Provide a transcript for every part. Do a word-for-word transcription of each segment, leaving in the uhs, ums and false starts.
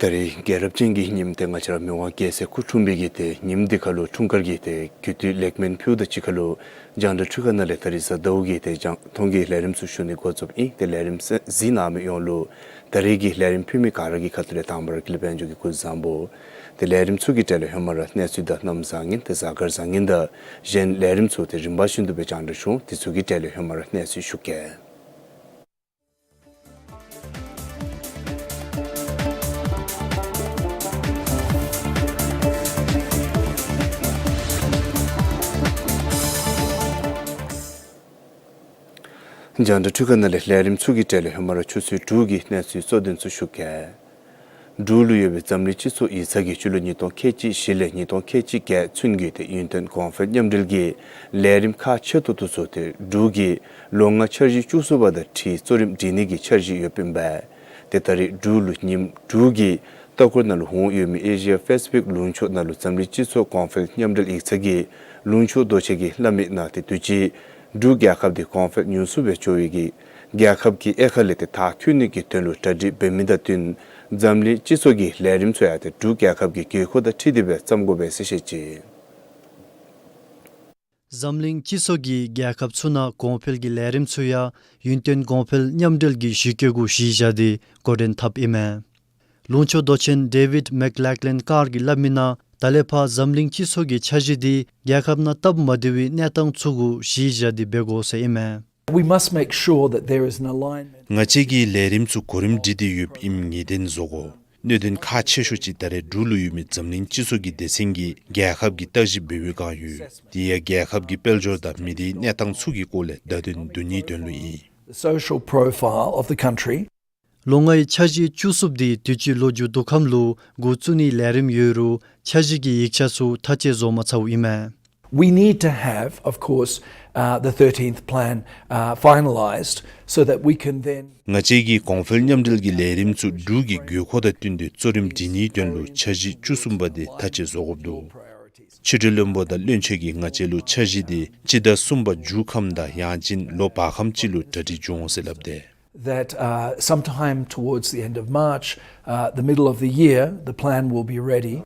ད་རིས་རྒྱལ་རབས་ཅན་གྱི་ཉིནམ་ཏེ་ང་བཅས་ར་མི་དབང་རྒྱལ་སྲས་སྐུ་འཁྲུངས་པའི་གི་ཏེ་ཉིནམ་འདི་ཁ་ལུ་འཁྲུངས་སྐར་གྱི་ཏེ་གུས་བཏུད་ལེགས་སྨོན་ཕུལཝ་ད་གཅིག་ཁར་ལུ་རྒྱང་བསྒྲགས་འཕྲུལ་ཁང་ནང་ལས་ད་རིས་གཟའ་ཟླཝ་གི་ཏེ་རྒྱང་མཐོང་གི་ལས་རིམ་ཚུ་ཞུ་ནི་འགོ་བཙུགསཔ་ཨིན། ཏེ་ལས་རིམ་གཟིགས་གནང་མི་ཡོངས་ལུ་ད་རིས་ཀྱི་ལས་རིམ་ཕུལ་མི་ག་ར་གི་ཁ་ཐུག་ལས་དང་པ་ར་ཀུན་ལེགས་དཔལ་འབྱོར་གྱི་སྐུ་གཟུགས་བཟང་པོ། ཏེ་ལས་རིམ་ཚུ་གི་གྲས་ལས་ཧེ་མ་ར་གནས་ཚུལ་དང་གནམ་བཟང་ངན་ཏེ་གཟའ་སྐར་བཟང་ངན་དང་གཞན་ལས་རིམ་ཚུ་ཏེ་རིམ་པ་བཞིན་དུ་སྦེ་རྒྱང་བསྒྲགས་ཞུ་འོང་། དེ་ཚུ་གི་གྲས་ལས་ཧེ་མ་ར་གནས་ཚུལ་ཞུ་གེ། རྒྱང་བསྒྲགས་འཕྲུལ་ཁང་ནང་ལས་ལས་རིམ་ཚུ་གི་གྲས་ལས་ཧེ་མ་ར་ཆུ་ཚོད་དྲུག་གི་གནས་ཚུལ་གཙོ་དོན་ཚུ་ཞུ་གེ། འབྲུག་ལུ་ཡོད་པའི་འཛམ་གླིང་སྤྱི་ཚོགས་ཡིག་ཚང་གིས་སྤྱི་ལོ་ཉིས་སྟོང་ཁལ་གཅིག་བཞི་ལས་ཉིས་སྟོང་ཁལ་གཅིག་བརྒྱད་ཚུན་གྱི་ཏེ་ཡུན་བརྟན་གོང་འཕེལ་མཉམ་འབྲེལ་གྱི་ལས་རིམ་ཁག་ཆེ་ཏོག་ཏོ་ཚུ་ཏེ་འབྲུག་གི་ལོ་ལྔ་འཆར་གཞི་བཅུ་གསུམ་པ་དང་འཁྲིལ་གཙོ་རིམ་སྒྲིག་ནི་གི་འཆར་གཞི་ཡོདཔ་ཨིན་པས། ཏེ་ད་རིས་འབྲུག་ལུ་ཉིནམ་དྲུག་གི་ལྟ་སྐོར་ནང་ལུ་འོང་ཡོད་མི་ཨེ་ཤི་ཡ་པེ་སི་ཕིག་ལུང་ཕྱོགས་ནང་ལུ་འཛམ་གླིང་སྤྱི་ཚོགས་གོང་འཕེལ་མཉམ་འབྲེལ་ཡིག་ཚང་གི་ལུང་ཕྱོགས་མདོ་ཆེན་གྱིས་སླབ་མི་ནང་ཏེ་དུས་ཅི་འབྲུག་རྒྱལ་ཁབ་འདི་གོང་འཕེལ་ཉུང་སུ་སྦེ་འགྱོ་བའི་གི་རྒྱལ་ཁབ་ཀྱི་དབྱེ་ཁག་ལས་ཏེ་མཐར་འཁྱོལ་ནི་གི་དོན་ལུ་གྲ་སྒྲིག་འབད་མི་དང་བསྟུན་འཛམ་གླིང་སྤྱི་ཚོགས་ཀྱི་ལས་རིམ་ཚུ་ཡང་ཏེ་འབྲུག་རྒྱལ་ཁབ་ཀྱི་དགོས་མཁོ་དང་འཁྲིལ་ཏེ་སྦེ་བརྩམ་དགོ་པས་ཟེར་བཤད་ཅི། འཛམ་གླིང་སྤྱི་ཚོགས་ཀྱི་རྒྱལ་ཁབ་ཚུ་ནང་གོང་འཕེལ་གྱི་ལས་རིམ་ཚུ་ཡང་ཡུན་བརྟན་གོང་འཕེལ་མཉམ་འབྲེལ་གྱི་གཞི་བཀོད་གུ་གཞི་བཞག་སྟེ་འགོ་འདྲེན་འཐབ་ཨིན་མས། ལུང་ཕྱོགས་མདོ་ཆེན་ཌེ་བིཌ་མེག་ལེག་ལེན་ཀར་གྱིས་སླབ་མི་ནང་ད་ལས་ཕར་འཛམ་གླིང་སྤྱི་ཚོགས་ཀྱི་འཆར་གཞི་འདི་རྒྱལ་ཁབ་ནང་སྟབས་མ་བདེ་བའི་གནས་སྟངས་ཚུ་གུ་གཞི་བཞག་སྟེ་འབད་དགོ་ཟེར་ཨིན་མས། We must make sure that there is an alignment. ང་བཅས་ཀྱིས་ལས་རིམ་ཚུ་གོ་རིམ་སྒྲིག་སྟེ་ཡོདཔ་ཨིནམ་ངེས་གཏན་བཟོ་དགོ། གནད་དོན་ཁག་ཆེ་ཤོས་ཅིག་ད་རེས་འབྲུག་ལུ་ཡོད་མི་འཛམ་གླིང་སྤྱི་ཚོགས་ཀྱི་སྡེ་ཚན་གྱིས་རྒྱལ་ཁབ་ཀྱི་བརྟག་ཞིབ་འབད་བའི་བསྒང་ཡོད། དེ་ཡང་རྒྱལ་ཁབ་ཀྱི་དཔལ་འབྱོར་དང་མི་སྡེའི་གནས་སྟངས་ཚུ་གི་སྐོར་ལས་བརྡ་དོན་བསྡུ་ནིའི་དོན་ལུ་ཨིན། The social profile of the country. ལོ་ལྔའི་འཆར་གཞི་བཅུ་གསུམ་འདི་དུས་ཅི་ལོ་མཇུག་བསྡུ་ཁམས་ལུ་འགོ་བཙུགས་ནིའི་ལས་རིམ་ཡོད་རུང་འཆར་གཞི་གི་ཡིག་ཆ་ཚུ་ཐག་བཅད་བཟོ་མ་ཚརཝ་ཨིན་མས། We need to have, of course, uh, the thirteenth plan, uh, finalized so that we can then. ང་བཅས་ཀྱིས་གོང་འཕེལ་མཉམ་འབྲེལ་གྱི་ལས་རིམ་ཚུ་འབྲུག་གི་དགོས་མཁོ་དང་བསྟུན་ཏེ་གཙོ་རིམ་སྒྲིག་ནིའི་དོན་ལུ་འཆར་གཞི་བཅུ་གསུམ་པ་དེ་ཐག་བཅད་བཟོ་དགོཔ་འདུག། ཕྱི་འབྲེལ་བློན་པོ་དང་བློན་ཆེན་གྱིས་ང་བཅས་ལུ་འཆར་གཞི་དེ་སྤྱི་ཟླ་གསུམ་པ་མཇུག་ཁམས་དང་ཡང་ཅིན་ལོ་བར་ཁམས་ཅིག་ལུ་གྲ་སྒྲིག་འབྱུང་འོང་ཟེར་སླབ་སྟེ། That, uh, sometime towards the end of March, uh, the middle of the year, the plan will be ready.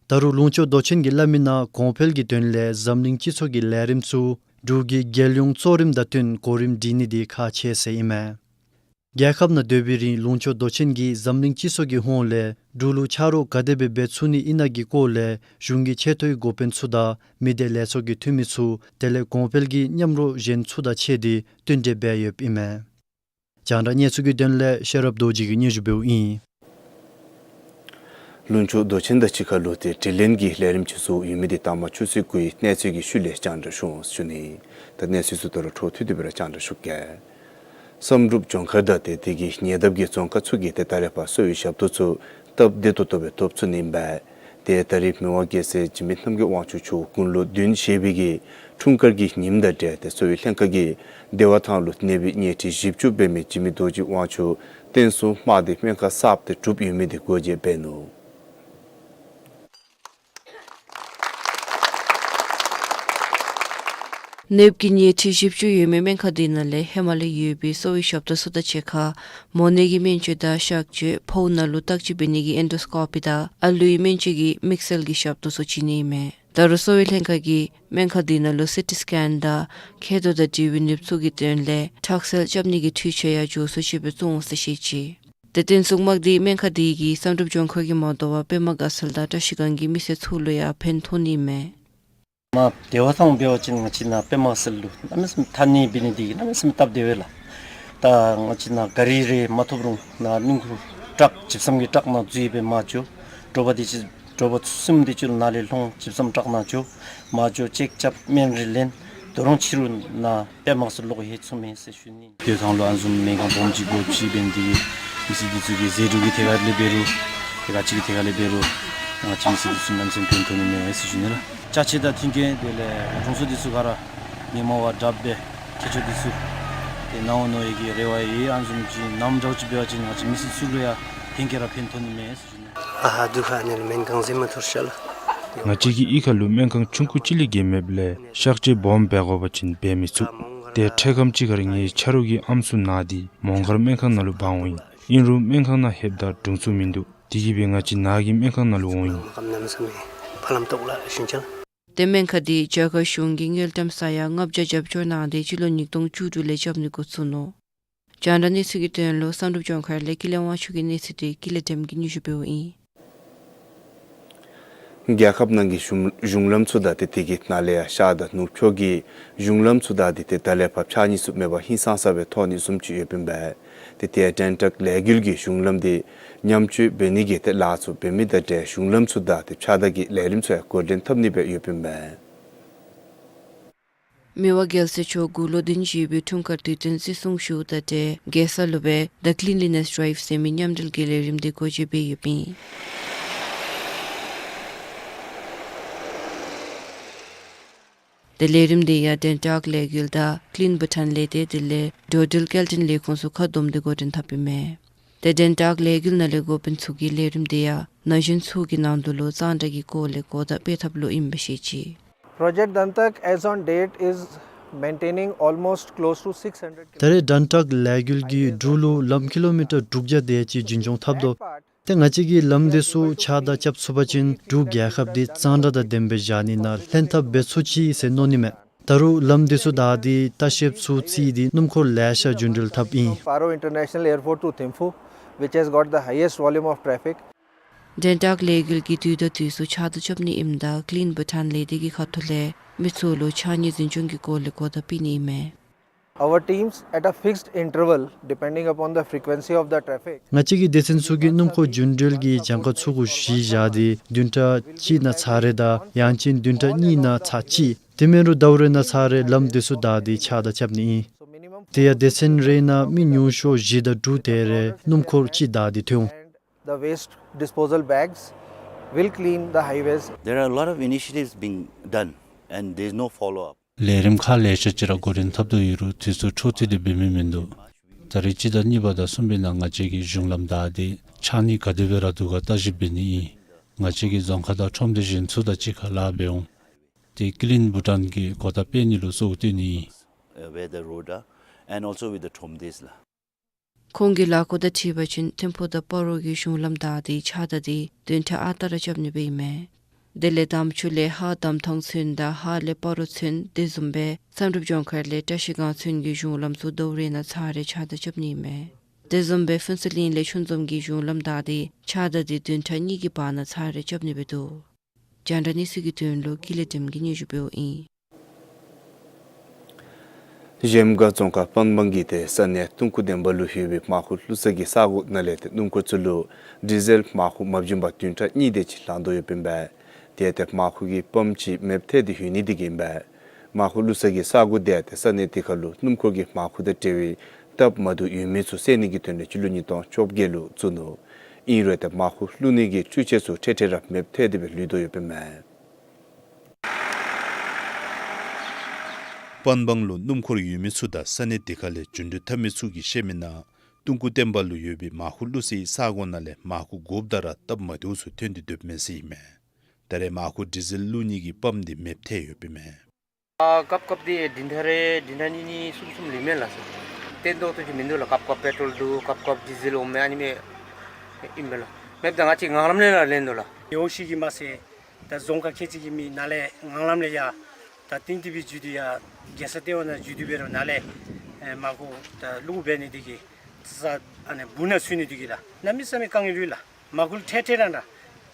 ད་རུང་ལུང་ཕྱོགས་མདོ་ཆེན་གྱིས་སླབ་མི་ནང་གོང་འཕེལ་གྱི་དོན་ལས་འཛམ་གླིང་སྤྱི་ཚོགས་ཀྱི་ལས་རིམ་ཚུ་འབྲུག་གི་རྒྱལ་ཡོངས་གཙོ་རིམ་དང་བསྟུན་གོ་རིམ་སྒྲིག་ནི་དེ་ཁག་ཆེ་ཟེར་ཨིན་མས། རྒྱལ་ཁབ་ནང་སྡོད་པའི་རིང་ལུང་ཕྱོགས་མདོ་ཆེན་གྱིས་འཛམ་གླིང་སྤྱི་ཚོགས་ཀྱི་ཧོངས་ལས་འབྲུག་ལུ་ཆ་རོགས་ག་དེ་སྦེ་འབད་ཚུགས་ནི་ཨིན་ན་གི་སྐོར་ལས་གཞུང་གི་ཆེ་མཐོའི་འགོ་དཔོན་ཚུ་དང་མི་སྡེ་ལས་ཚོགས་ཀྱི་འཐུས་མི་ཚུ་དེ་ལས་གོང་འཕེལ་གྱི་མཉམ་རོགས་གཞན་ཚུ་དང་ཕྱད་དེ་བསྟུན་གྲོས་འབད་ཡོདཔ་ཨིན་མས། རྒྱང་བསྒྲགས་གནས་ཚུལ་གྱི་དོན་ལས་ཤེས་རབ་རྡོ་རྗེ་གིས་སྙན་ཞུ་འབདཝ་ཨིན། ལུང་ཕྱོགས་མདོ་ཆེན་དང་གཅིག་ཁར་ལུ་ཏེ་དྲི་ལན་གྱི་ལས་རིམ་ཅིག་ཚུ་ཡོད་མི་དེ་ལྟག་མ་ཆུ་ཚོད་དགུའི་གནས་ཚུལ་གྱི་ཤུལ་ལས་རྒྱང་བསྒྲགས་ཞུ་འོང་ཞུ་ནི། ད་གནས་ཚུལ་ཚུ་དོ་རུང་འཕྲོ་མཐུད་དེ་སྦེ་ར་རྒྱང་བསྒྲགས་ཞུ་གེ། བསམ་གྲུབ་ལྗོངས་མཁར་དང་ཏེ་དེ་གི་ཉེ་འདབས་ཀྱི་རྫོང་ཁག་ཚུ་གིས་ཏེ་ད་རེས་ཕར་གསོ་བའི་ཞབས་ཏོག་ཚུ་སྟབས་བདེ་ཏོག་ཏོ་སྦེ་ཐོབ་ཚུགས་ནི་ཨིན་པས། ཏེ་ད་རིས་མི་དབང་རྒྱལ་སྲས་འཇིགས་མེད་རྣམ་རྒྱལ་དབང་ཕྱུག་མཆོག་དགུང་ལོ་བདུན་བཞེས་པའི་གི་འཁྲུངས་སྐར་གྱི་ཉིནམ་དང་འབྲེལ་ཏེ་གསོ་བའི་ལྷན་ཁག་གིས་བདེ་བ་ཐང་ལུ་གནས་པའི་ཉལ་ཁྲི་བཞི་བཅུ་འབད་མི་འཇིགས་མེད་རྡོ་རྗེ་དབང་ཕྱུག་བསྟན་སྲུང་དམག་སྡེ་སྨན་ཁང་གསརཔ་དེ་གྲུབ་ཡོད་མི་དེ་སྒོ་འབྱེད་འབད་ནུག། ནདཔ་ཀྱི་ཉལ་ཁྲི་བཞི་བཅུ་ཡོད་མི་སྨན་ཁང་དེ་ནང་ལས་ཧེ་མ་ལས་ཡོད་པའི་གསོ་བའི་ཞབས་ཏོག་ཚུ་དང་གཅིག་ཁར་མོ་ནད་ཀྱི་སྨན་བཅོས་དང་གཤག་བཅོས་ཕོཝ་ནང་ལུ་བརྟག་དཔྱད་འབད་ནི་གི་ཨེན་ཌོ་སི་ཀོ་པི་དང་ཨ་ལུའི་སྨན་བཅོས་ཀྱི་དམིགས་བསལ་གྱི་ཞབས་ཏོག་ཚུ་བྱིན་ནི་ཨིན་མས། ད་རུང་གསོ་བའི་ལྷན་ཁག་གིས་སྨན་ཁང་དེ་ནང་ལུ་སི་ཊི་སི་ཀེན་དང་མཁལ་རྡོག་དང་འབྲེལ་བའི་ནདཔ་ཚུ་གི་དོན་ལས་ཁྲག་སེལ་རྐྱབ་ནི་གི་འཕྲུལ་ཆས་ཡང་མགྱོགས་སུ་ཅིག་སྦེ་བཙུགས་འོང་ཟེར་བཤད་ཅི། ཏེ་བསྟན་སྲུང་དམག་སྡེ་སྨན་ཁང་དེ་གིས་བསམ་གྲུབ་ལྗོངས་མཁར་གྱི་མ་དོ་བར་པདྨ་དགའ་ཚལ་དང་བཀྲ་ཤིས་སྒང་གི་མི་སེར་ཚུ་ལུ་ཡང་ཕན་ཐོགས་ནི་ཨིན་མས། མ་བདེ་བ་ཐང་འབད་བ་ཅིན་ང་བཅས་ནཱ་པདྨ་དགའ་ཚལ་ལུ་གནམ་མེད་ས་མེད་ཐོན་ནི་འབད་ནི་དེ་གིས་གནམ་མེད་ས་མེད་སྟབས་བདེ་བས་ལགས། ད་ང་བཅས་ནཱ་ག་རི་རེ་མ་ཐོབ་རུང་ནཱ་གླིང་ཁུག་ཊཱག་ཇིབ་སམ་གྱི་ཊཱག་ནང་འཛུལ་སྦེ་མར་འགྱོ། དྲོ་པ་དེ་ཅིག་ དྲོ་པ་ཆུ་སྲིནམ་དེ་ཅིག་ལུ་ནཱ་ལས་ལྷོང་ཇིཔ་སམ་ཊག་ནང་འགྱོ། མར་འགྱོ་ཅེཀ་རྐྱབ་སྨན་རེ་ལེན། དོ་རུང་ཕྱི་རུ་ནཱ་པདྨ་གསེར་གློག་ཧེ་ཚུད་མས་ཟེར་ཞུ་ནི། སྟོད་ཐང་ལུ་ཨ་ནི་བཟུམ་སྨན་ཁང་སྦོམ་ཅིག་སྒོ་ཕྱེ་འབད་ནི་དེ་གིས་མི་སེར་འདི་ཚུ་གི་ཟད་འགྲོ་གི་ཐད་ཁར་ལས་འབད་རུང་ཏེ་ག་ཅི་གི་ཐད་ཁར་ལས་འབད་རུང་ང་བཅས་མི་སེར་འདི་ཚུ་གནམ་མེད་ས་མེད་ཕན་ཐོགས་ནི་མས་ཟེར་ཞུ་ནི་ལགས། ཅ་ཆས་དང་མཐུན་རྐྱེན་དེ་ལས་དྲུང་འཚོ་འདི་ཚུ་ག་ར་ངོ་མ་བ་དྲགཔ་སྦེ་མཁས་མཆོག་འདི་ཚུ་ཏེ་གནང་འོང་མནོ་བའི་གི་རེ་བ་ཡོད། ཨ་ནི་བཟུམ་ཅིག་གནངམ་འདྲཝ་ཅིག་འབད་བ་ཅིན་ང་བཅས་མི་སེར་ཚུ་ལུ་ཡང་ཕན་ཁེ་ར་ཕན་ཐོགས་ནི་མས་ཟེར་ཞུ་ནི། ཨ་ཧ་དུ་ཁ་ནི་སྨན་ཁང་ཟེ་མ་ཐུར་ཤ་ལགས། ང་བཅས་ཀྱི་གཡུས་ཁ་ལུ་སྨན་ཁང་ཆུང་ཀུ་ཅིག་ལས་བརྒལ་མེདཔ་ལས་གཤག་བཅོས་སྦོམ་འབད་དགོ་པ་ཅིན་འབད་མི་ཚུགས། ཏེ་འཕྲལ་ཁམས་ཅིག་ཁར་ངེའི་ཆ་རོགས་ཀྱི་ཨམ་སྲུ་ན་སྟེ་མོང་སྒར་སྨན་ཁང་ནང་ལུ་འབག་འོང་ཡི། ཨིན་རུང་སྨན་ཁང་ནང་ལྷོདཔ་ད་དྲུང་འཚོ་མིན་འདུག། དེ་གིས་སྦེ་ང་བཅས་ནཱ་གི་སྨན་ཁང་ནང་ལུ་འོང་ཡི། ཏེ་སྨན་ཁང་འདི་རྒྱ་གར་གཞུང་གིས་དངུལ་ཀྲམ་ས་ཡ་ལྔ་བརྒྱ་རྒྱབ་སྐྱོར་གནང་སྟེ་སྤྱི་ལོ་ཉིས་སྟོང་བཅུ་དྲུག་ལས་རྐྱབ་ནི་འགོ་བཙུགས་ནུག། རྒྱང་བསྒྲགས་གནས་ཚུལ་གྱི་དོན་ལུ་བསམ་གྲུབ་ལྗོངས་མཁར་ལས་ཀུན་ལེགས་དབང་ཕྱུག་གི་གནས་ཚུལ་དེ་ཀུན་ལེགས་སྒྲོལམ་གིས་སྙན་ཞུ་འབདཝ་ཨིན། རྒྱལ་ཁབ་ནང་གི་གཞུང་གཞུང་ལམ་ཚུ་དང་ཏེ་དེ་གི་ནང་ལས་ཡང་ཤར་དང་ནུབ་ཕྱོགས་ཀྱི་གཞུང་ལམ་ཚུ་དང་འདི་ཏེ་ད་ལས་ཕར་ཕྱགས་སྙིགས་ཚུ་མེད་པར་ཧིང་སངས་ས་སྦེ་ཐོན་ནི་བཟུམ་ཅིག་ཡོདཔ་ཨིན་པས། ཏེ་ཏེ་དྲན་ཊག་ལས་འགུལ་གྱི་གཞུང་ལམ་འདི་ཉམས་བཅོས་འབད་ནི་གི་ཏེ་ལཱ་ཚུ་འབད་མི་དང་འབྲེལ་གཞུང་ལམ་ཚུ་དང་ཏེ་ཕྱགས་བདར་གྱི་ལས་རིམ་ཚུ་ཡང་འགོ་འདྲེན་འཐབ་ནི་སྦེ་ཡོདཔ་ཨིན་པས། མི་དབང་རྒྱལ་སྲས་མཆོག་དགུང་ལོ་བདུན་བཞེས་པའི་འཁྲུངས་སྐར་དུས་སྟོན་བརྩི་སྲུང་ཞུཝ་དང་འབྲེལ་རྒྱལ་ས་ལུ་སྦེ་The Cleanliness Drive ཟེར་མི་མཉམ་འབྲེལ་གྱི་ལས་རིམ་འདི་འགོ་འབྱེད་འབད་ཡོདཔ་ཨིན། ཏེ་ལས་རིམ་འདི་ཡང་དྲན་ཊག་ལས་འགུལ་དང་ཀི་ལིན་བྷུ་ཊཱན་ལས་སྡེ་དེ་ལས་འགྲོ་འགྲུལ་སྐྱེལ་འདྲེན་ལས་ཁུངས་ཚུ་ཁ་བསྡོམས་ཏེ་འགོ་འདྲེན་འཐབ་ཨིན་མས། ཏེ་དྲན་ཊག་ལས་འགུལ་ནང་ལས་འགོ་དཔོན་ཚུ་གིས་ལས་རིམ་འདི་ཡང་ན་གཞོན་ཚུ་གི་ནང་དུ་ལུ་གཙང་སྦྲ་གི་སྐོར་ལས་གོ་བརྡ་སྤེལ་ཐབས་ལུ་ཨིནམ་སྦེ་བཤད་ཅི། Project Dantak as on date is maintaining almost close to six hundred ད་རེས་དྲན་ཊག་ལས་འགུལ་གྱིས་འབྲུག་ལུ་ལམ་ཀི་ལོ་མི་ཊར་དྲུག་བརྒྱ་དེ་ཅིག་རྒྱུན་སྐྱོང་འཐབ་དོ། ཏེ་ང་བཅས་ཀྱིས་ལམ་འདི་ཚུ་ཕྱགས་བདར་རྐྱབ་ཚུགས་པ་ཅིན་འབྲུག་རྒྱལ་ཁབ་འདི་གཙང་སྦྲ་དང་ལྡནམ་སྦེ་བཞག་ནི་ནང་ལྷན་ཐབས་འབད་ཚུགས་ཅི་ཟེར་མནོ་ནི་མས། ད་རུང་ལམ་འདི་ཚུ་བདའ་སྟེ་ལྟ་བཤལཔ་ཚུ་བརྩིས་ཏེ་སྣུམ་འཁོར་ལེ་ཤ་རྒྱུན་འགྲུལ་འཐབ་ཨིན། Paro International Airport to Thimphu, which has got the highest volume of traffic. དྲན་ཊག་ལས་འགུལ་གྱིས་དུས་དང་དུས་སུ་ཕྱགས་བདར་རྐྱབ་ནི་ཨིནམ་ད་ཀི་ལིན་བྷུ་ཊཱན་ལས་སྡེ་གི་ཁ་ཐུག་ལས་མི་ཚུ་ལུ་ཕྱགས་སྙིགས་འཛིན་སྐྱོང་གི་སྐོར་ལས་གོ་བརྡ་སྤེལ་ནི་ཨིན་མས། Our teams at a fixed interval, depending upon the frequency of the traffic. ང་བཅས་ཀྱི་སྡེ་ཚན་ཚུ་གིས་སྣུམ་འཁོར་རྒྱུན་འགྲུལ་གྱི་གྱངས་ཁ་ཚུ་གུ་གཞི་བཞག་སྟེ་བདུན་ཕྲག་གཅིག་ནང་ཚར་རེ་དང་ཡང་ཅིན་བདུན་ཕྲག་གཉིས་ནང་ཚར་གཅིག། དེ་མེན་རུང་ཟླཝ་རེ་ནང་ཚར་རེ་ལམ་འདི་ཚུ་བདའ་སྟེ་ཕྱགས་བདར་རྐྱབ་ནི་ཨིན། དེ་ཡང་སྡེ་ཚན་རེ་ནང་མི་ཉུང་ཤོས་བཞི་དང་དྲུག་དེ་རེ་སྣུམ་འཁོར་གཅིག་བདའ་སྟེ་ཐོན་འོང་། The waste disposal bags will clean the highways. There are a lot of initiatives being done and there is no follow up. ལས་རིམ་ཁག་ལེ་ཤ་ཅིག་ར་འགོ་འདྲེན་འཐབ་དོ་ཡོད་རུང་དུས་ཚོད་འཕྲོ་མཐུད་དེ་འབད་མི་མིན་འདུག། ད་རེས་སྤྱི་ཟླ་གཉིས་པ་དང་གསུམ་པའི་ནང་ང་བཅས་ཀྱིས་གཞུང་ལམ་བདའ་སྟེ་ཕྱགས་སྙིགས་ག་དེ་སྦེ་ར་འདུག་ག་བརྟག་ཞིབ་འབད་ནི་ཨིན། ང་བཅས་ཀྱིས་རྫོང་ཁག་དང་ཁྲོམ་སྡེ་གཞན་ཚུ་དང་གཅིག་ཁར་ལཱ་འབད་འོང་། དེ་ཀི་ལིན་བྷུ་ཊཱན་གྱིས་གོ་བརྡ་སྤེལ་ནི་ལུ་གཙོ་བོ་བཏོན་ནི་ཨིན། Uh, where the road are and also with the ཁྲོམ་སྡེ་ལགས། ཁོང་གིས་ལས་འགུལ་དང་འཁྲིལ་བ་ཅིན་ཐིམ་ཕུག་དང་སྤ་རོ་གི་གཞུང་ལམ་བདའ་སྟེ་ཕྱགས་བདར་ཏེ་བདུན་ཕྲག་ཨ་རྟག་ར་རྐྱབ་ནི་སྦེ་ཨིན་མས། དེ་ལས་དམ་ཆོས་ལས་ཧཱ་དམ་ཐང་ཚུན་དང་ཧཱ་ལས་སྤ་རོ་ཚུན་དེ་བཟུམ་སྦེ་བསམ་གྲུབ་ལྗོངས་མཁར་ལས་བཀྲ་ཤིས་སྒང་ཚུན་གྱི་གཞུང་ལམ་ཚུ་ཟླཝ་རེ་ནང་ཚར་རེ་ཕྱགས་བདར་རྐྱབ་ནི་ཨིན་མས། དེ་བཟུམ་སྦེ་ཕུན་ཚོགས་གླིང་ལས་ཆུ་འཛོམས་ཀྱི་གཞུང་ལམ་བདའ་སྟེ་ཕྱགས་བདར་ཏེ་བདུན་ཕྲག་གཉིས་ཀྱི་བར་ན་ཚར་རེ་རྐྱབ་ནི་སྦེ་འདུག། རྒྱང་བསྒྲགས་གནས་ཚུལ་གྱི་དོན་ལུ་ཀུན་ལེགས་སྒྲོལམ་གིས་སྙན་ཞུ་འབདཝ་ཨིན། གཞལམ་སྒང་རྫོང་ཁག་པན་སྦང་གི་ཏེ་ས་གནས་ཏུང་ཀུ་བསྟན་པ་ལུ་ཡོད་པའི་མར་ཁུ་བླུག་ས་གི་ས་གོ་ནང་ལས་ཏེ་སྣུམ་འཁོར་ཚུ་ལུ་ཌི་ཟེལ་མར་ཁུ་མ་བྱིན་པར་བདུན་ཕྲག་གཉིས་དེ་ཅིག་ལང་དོ་ཡོདཔ་ཨིན་པས། ཏེ་ཏེ་མར་ཁུ་གི་པམཔ་ཅིག་མེདཔ་ཐལ་ཏེ་ཡོད་ནི་དེ་གིས་ཨིན་པས། མར་ཁུ་བླུག་ས་གི་ས་གོ་དེ་ཏེ་ས་གནས་དེ་ཁར་ལུ་སྣུམ་འཁོར་གྱི་མར་ཁུ་དང་འབྲེལ་བའི་སྟབས་མ་བདེཝ་ཡོད་མི་ཚུ་སེལ་ནི་གི་དོན་ལས་སྤྱི་ལོ་ཉིས་སྟོང་བཅོ་བརྒྱད་ལུ་བཙུགས་ནུག། ཨིན་རུང་ཏེ་མར་ཁུ་བླུག་ནི་གི་འཕྲུལ་ཆས་ཚུ་འཕྲལ་འཕྲལ་ར་མེདཔ་ཐལ་ཏེ་སྦེ་ལུས་དོ་ཡོདཔ་ཨིན་མས། པན་སྦང་ལུ་སྣུམ་འཁོར་ཡོད་མི་ཚུ་དང་ས་གནས་དེ་ཁ་ལས་རྒྱུན་འགྲུལ་འཐབ་མི་ཚུ་གིས་བཤད་མི་ནང་ཏུང་ཀུ་བསྟན་པ་ལུ་ཡོད་པའི་མར་ཁུ་བླུག་སའི་ས་གོ་ནང་ལས་མར་ཁུ་དགོཔ་ད་ར་སྟབས་མ་བདེཝ་ཚུ་ཐོན་ཏེ་སྡོདཔ་མས་ཟེར་ཨིན་མས། ད་རེས་མར་ཁུ་ཌི་ཟེལ་བླུག་ནི་གི་པམཔ་འདི་མེདཔ་ཐལ་ཡོདཔ་ཨིན་མས། ཨ་སྐབས་སྐབས་འདི་བདུན་ཕྲག་རེ་བདུན་ཕྲག་གཉིས་གཉིས་གསུམ་གསུམ་ལུས་མས་ལགས་སོ། བརྟན་ཏོག་ཏོ་ཅིག་མིན་འདུག་ལགས། སྐབས་སྐབས་པེ་ཊོལ་འདུག། སྐབས་སྐབས་ཌི་ཟེལ་འོང་མས། ཨ་ནི་མས་ཨིན་པས་ལགས། མེདཔ་ད་ང་བཅས་ངང་ལམ་ལས་ར་ལེན་དོ་ལགས། ཡོད་ཤེས་ཀྱི་མ་ཚད་ད་རྫོང་ཁག་ཁལ་གཅིག་གི་མི་ནཱ་ལས་ངང་ལམ་ལས་ཡར་ད་ཏིང་ཏི་བི་བརྒྱུད་དེ་ཡར་རྒྱལ་ས་ལྟེ་བ་ནང་བརྒྱུད་དེ་འབད་རུང་ནཱ་ལས་ཨེ་མར་ཁུ་ད་བླུག་འབད་ནི་དེ་གིས་ས་ཨ་ནི་སྦུག་ནང་ཚུད་ནི་དེ་གིས་ལགས་གནམ་མེད་ས་མེད་དཀའ་ངལ་ཡོད་ལགས། མར་ཁུ་ལུ་འཕྲལ་འཕྲལ་ར་ད་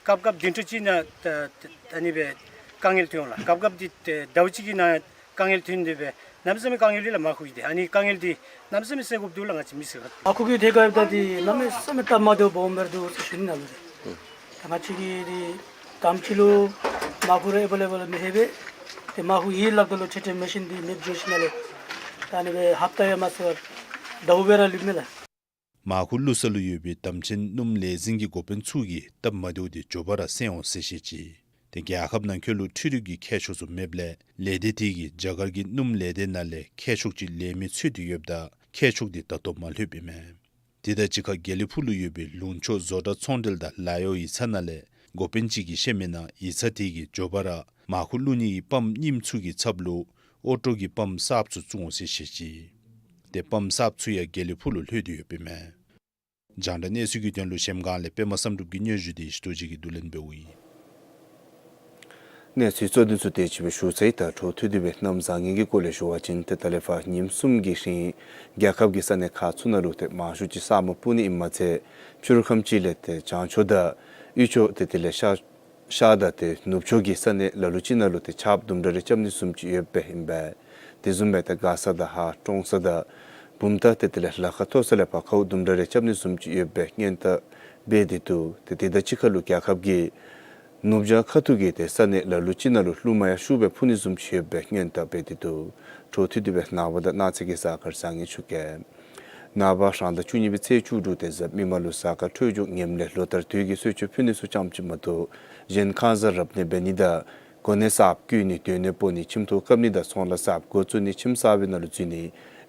སྐབས་སྐབས་བདུན་ཕྲག་གཅིག་ནང་ད་ད་ཨ་ནི་སྦེ་དཀའ་ངལ་ཐོན་འོང་ལགས། སྐབས་སྐབས་འདི་ད་ཟླཝ་གཅིག་གི་ནང་དཀའ་ངལ་ཐོན་ཏེ་སྦེ་གནམ་མེད་ས་མེད་དཀའ་ངལ་ཡོད་ལགས། མར་ཁུ་གི་འདི་ཨ་ནི་དཀའ་ངལ་འདི་གནམ་མེད་ས་མེད་སེལ་དགོཔ་འདུག་ལགས། ང་བཅས་མི་སེར་ཁ་ཐུག་མར་ཁུ་གི་ཐད་ཁར་ད་འདི་གནམ་མེད་ས་མེད་སྟབས་མ་བདེཝ་སྦོམ་སྦེ་ར་འདུག་ཟེར་ཞུ་ནི་ཨིན་ལགས། ད་ང་བཅས་ཀྱི་འདི་ དམ་ཅི་ལུ་མར་ཁུ་ར་ཨེ་བེ་ལེ་བཱལ་མི་ལྷོད་པས། ཏེ་མར་ཁུ་ཡི་ལག་ད་ལུ་ཁྲིཊ་མེ་ཤིན་འདི་མེདཔ་འགྱོ་ཞིནམ་ལས་ད་ཨ་ནི་སྦེ་ཧབ་ཏ་ཡང་མ་ཚུད་པར་ཟླཝ་སྦེ་ར་ལུསཔ་མས་ལགས། མར་ཁུ་བླུག་ས་ལུ་ཡོད་པའི་དམ་ཅན་སྣུམ་ལས་འཛིན་གྱི་འགོ་དཔོན་ཚུ་གིས་སྟབས་མ་བདེཝ་འདི་མགྱོགས་པ་ར་སེལ་འོང་ཟེར་བཤད་ཅི། ཏེ་རྒྱལ་ཁབ་ནང་འཁོད་ལུ་འཕྲུལ་རིག་གི་མཁས་མཆོག་ཚུ་མེདཔ་ལས་ལས་སྡེ་དེ་གིས་རྒྱ་གར་གྱི་སྣུམ་ལས་སྡེ་ནང་ལས་མཁས་མཆོག་ཅིག་ལས་མི་འཚོལ་ཏེ་ཡོདཔ་ད་མཁས་མཆོག་འདི་ད་ལྟོ་མ་ལྷོདཔ་ཨིན་མས། དེ་དང་གཅིག་ཁར་དགེ་ལེགས་ཕུག་ལུ་ཡོད་པའི་ལུང་ཕྱོགས་བཟོ་གྲྭ་ཚོང་འབྲེལ་དང་ལཱ་གཡོག་ཡིག་ཚང་ནང་ལས་འགོ་དཔོན་ཅིག་གིས་བཤད་མི་ནང་ཡིག་ཚང་དེ་གིས་མགྱོགས་པ་ར་མར་ཁུ་བླུག་ནི་གི་པམཔ་རྙིངམ་ཚུ་གི་ཚབ་ལུ་ཨོ་ཊོ་གི་པམཔ་གསརཔ་ཚུ་བཙུགས་འོང་ཟེར་བཤད་ཅི། ཏེ་པམཔ་གསརཔ་ཚུ་ཡང་དགེ་ལེགས་ཕུག་ལུ་ལྷོད་དེ་ཡོདཔ་ཨིན་མས། རྒྱང་བསྒྲགས་གནས་ཚུལ་གྱི་དོན་ལུ་གཞལམ་སྒང་ལས་པདྨ་བསམ་གྲུབ་ཀྱི་སྙན་ཞུ་འདི་ཞི་ཏོ་ཅིག་གིས་བསྡུ་ལེན་འབདཝ་ཨིན། གནས་ཚུལ་གཙོ་དོན་ཚུ་དེ་ཅིག་སྦེ་ཞུ་ཚར་ཡི། ད་འཕྲོ་མཐུད་དེ་སྦེ་གནམ་བཟང་ངན་གྱི་སྐོར་ལས་ཞུ་བ་ཅིན་ཏེ་ད་ལས་ཕར་ཉིནམ་གསུམ་གྱི་རིང་རྒྱལ་ཁབ་ཀྱི་ས་གནས་ཁག་ཚུ་ནང་ལུ་ཏེ་མང་ཤོས་ཅིག་ས་སྨུག་སྤུབ་ནི་ཨིནམ་མ་ཚད་ཕྱི་རུ་ཁམས་ཅིག་ལས་ཏེ་བྱང་ཕྱོགས་དང་དབུས་ཕྱོགས་ཏེ་དེ་ལས་ཤར་ཤར་དང་ཏེ་ནུབ་ཕྱོགས་ཀྱི་ས་གནས་ལ་ལུ་ཅིག་ནང་ལུ་ཏེ་ཆརཔ་དུམ་གྲ་རེ་རྐྱབ་ནི་བཟུམ་ཅིག་ཡོདཔ་ཨིན་པས། དེ་བཟུམ་སྦེ་ཏེ་མགར་ས་དང་ཧཱ་ཀྲོང་གསར་དང་བུམ་ཐང་ཏེ་དེ་ལས་ལ་ཁ་མཐོ་ས་ལས་ཕར་ཁཝ་དུམ་གྲ་རེ་རྐྱབ་ནི་བཟུམ་ཅིག་ཡོདཔ་སྔོན་བརྡ་འབད་དེ་འདུག། ཏེ་དེ་དང་གཅིག་ཁར་ལུ་རྒྱལ་ཁབ་ཀྱི་ནུབ་བྱང་ཁ་ཐུག་གི་ཏེ་ས་གནས་ལ་ལུ་ཅིག་ནང་ལུ་རླུང་མ་ཡང་ཤུགས་སྦེ་འཕུ་ནི་བཟུམ་ཅིག་ཡོདཔ་སྔོན་བརྡ་འབད་དེ་འདུག། འཕྲོ་མཐུད་དེ་སྦེ་ནངས་པ་དང་གནངས་ཚེ་གི་གཟའ་སྐར་བཟང་ངན་ཞུ་གེ། ནངས་པ་རང་ཟླ་བཅུ་གཉིས་པའི་ཚེས་བཅུ་དྲུག་ཏེ་གཟའ་མིག་དམར་ལུ་གཟའ་སྐར་འཕྲོད་སྦྱོར་ངནམ་ལས་ལོ་ལྟར་དུས་ཀྱི་གསོལ་མཆོད་ཕུལ་ནི་ཚུ་ཙམ་ཅིག་མ་གཏོགས་གཞན་ཁང་གསར་རབ་གནས་འབད་ནི་དང་གོ་གནས་གསརཔ་བསྐོ་ནི་སྡོད་གནས་སྤོ་ནི་ཁྱིམ་ཐོག་བཀབ་ནི་དང་ཚོང་ལཱ་གསརཔ་འགོ་བཙུགས་ནི་ཁྱིམ་གསར་པའི་ནང་ལུ་འཛུལ་ནི་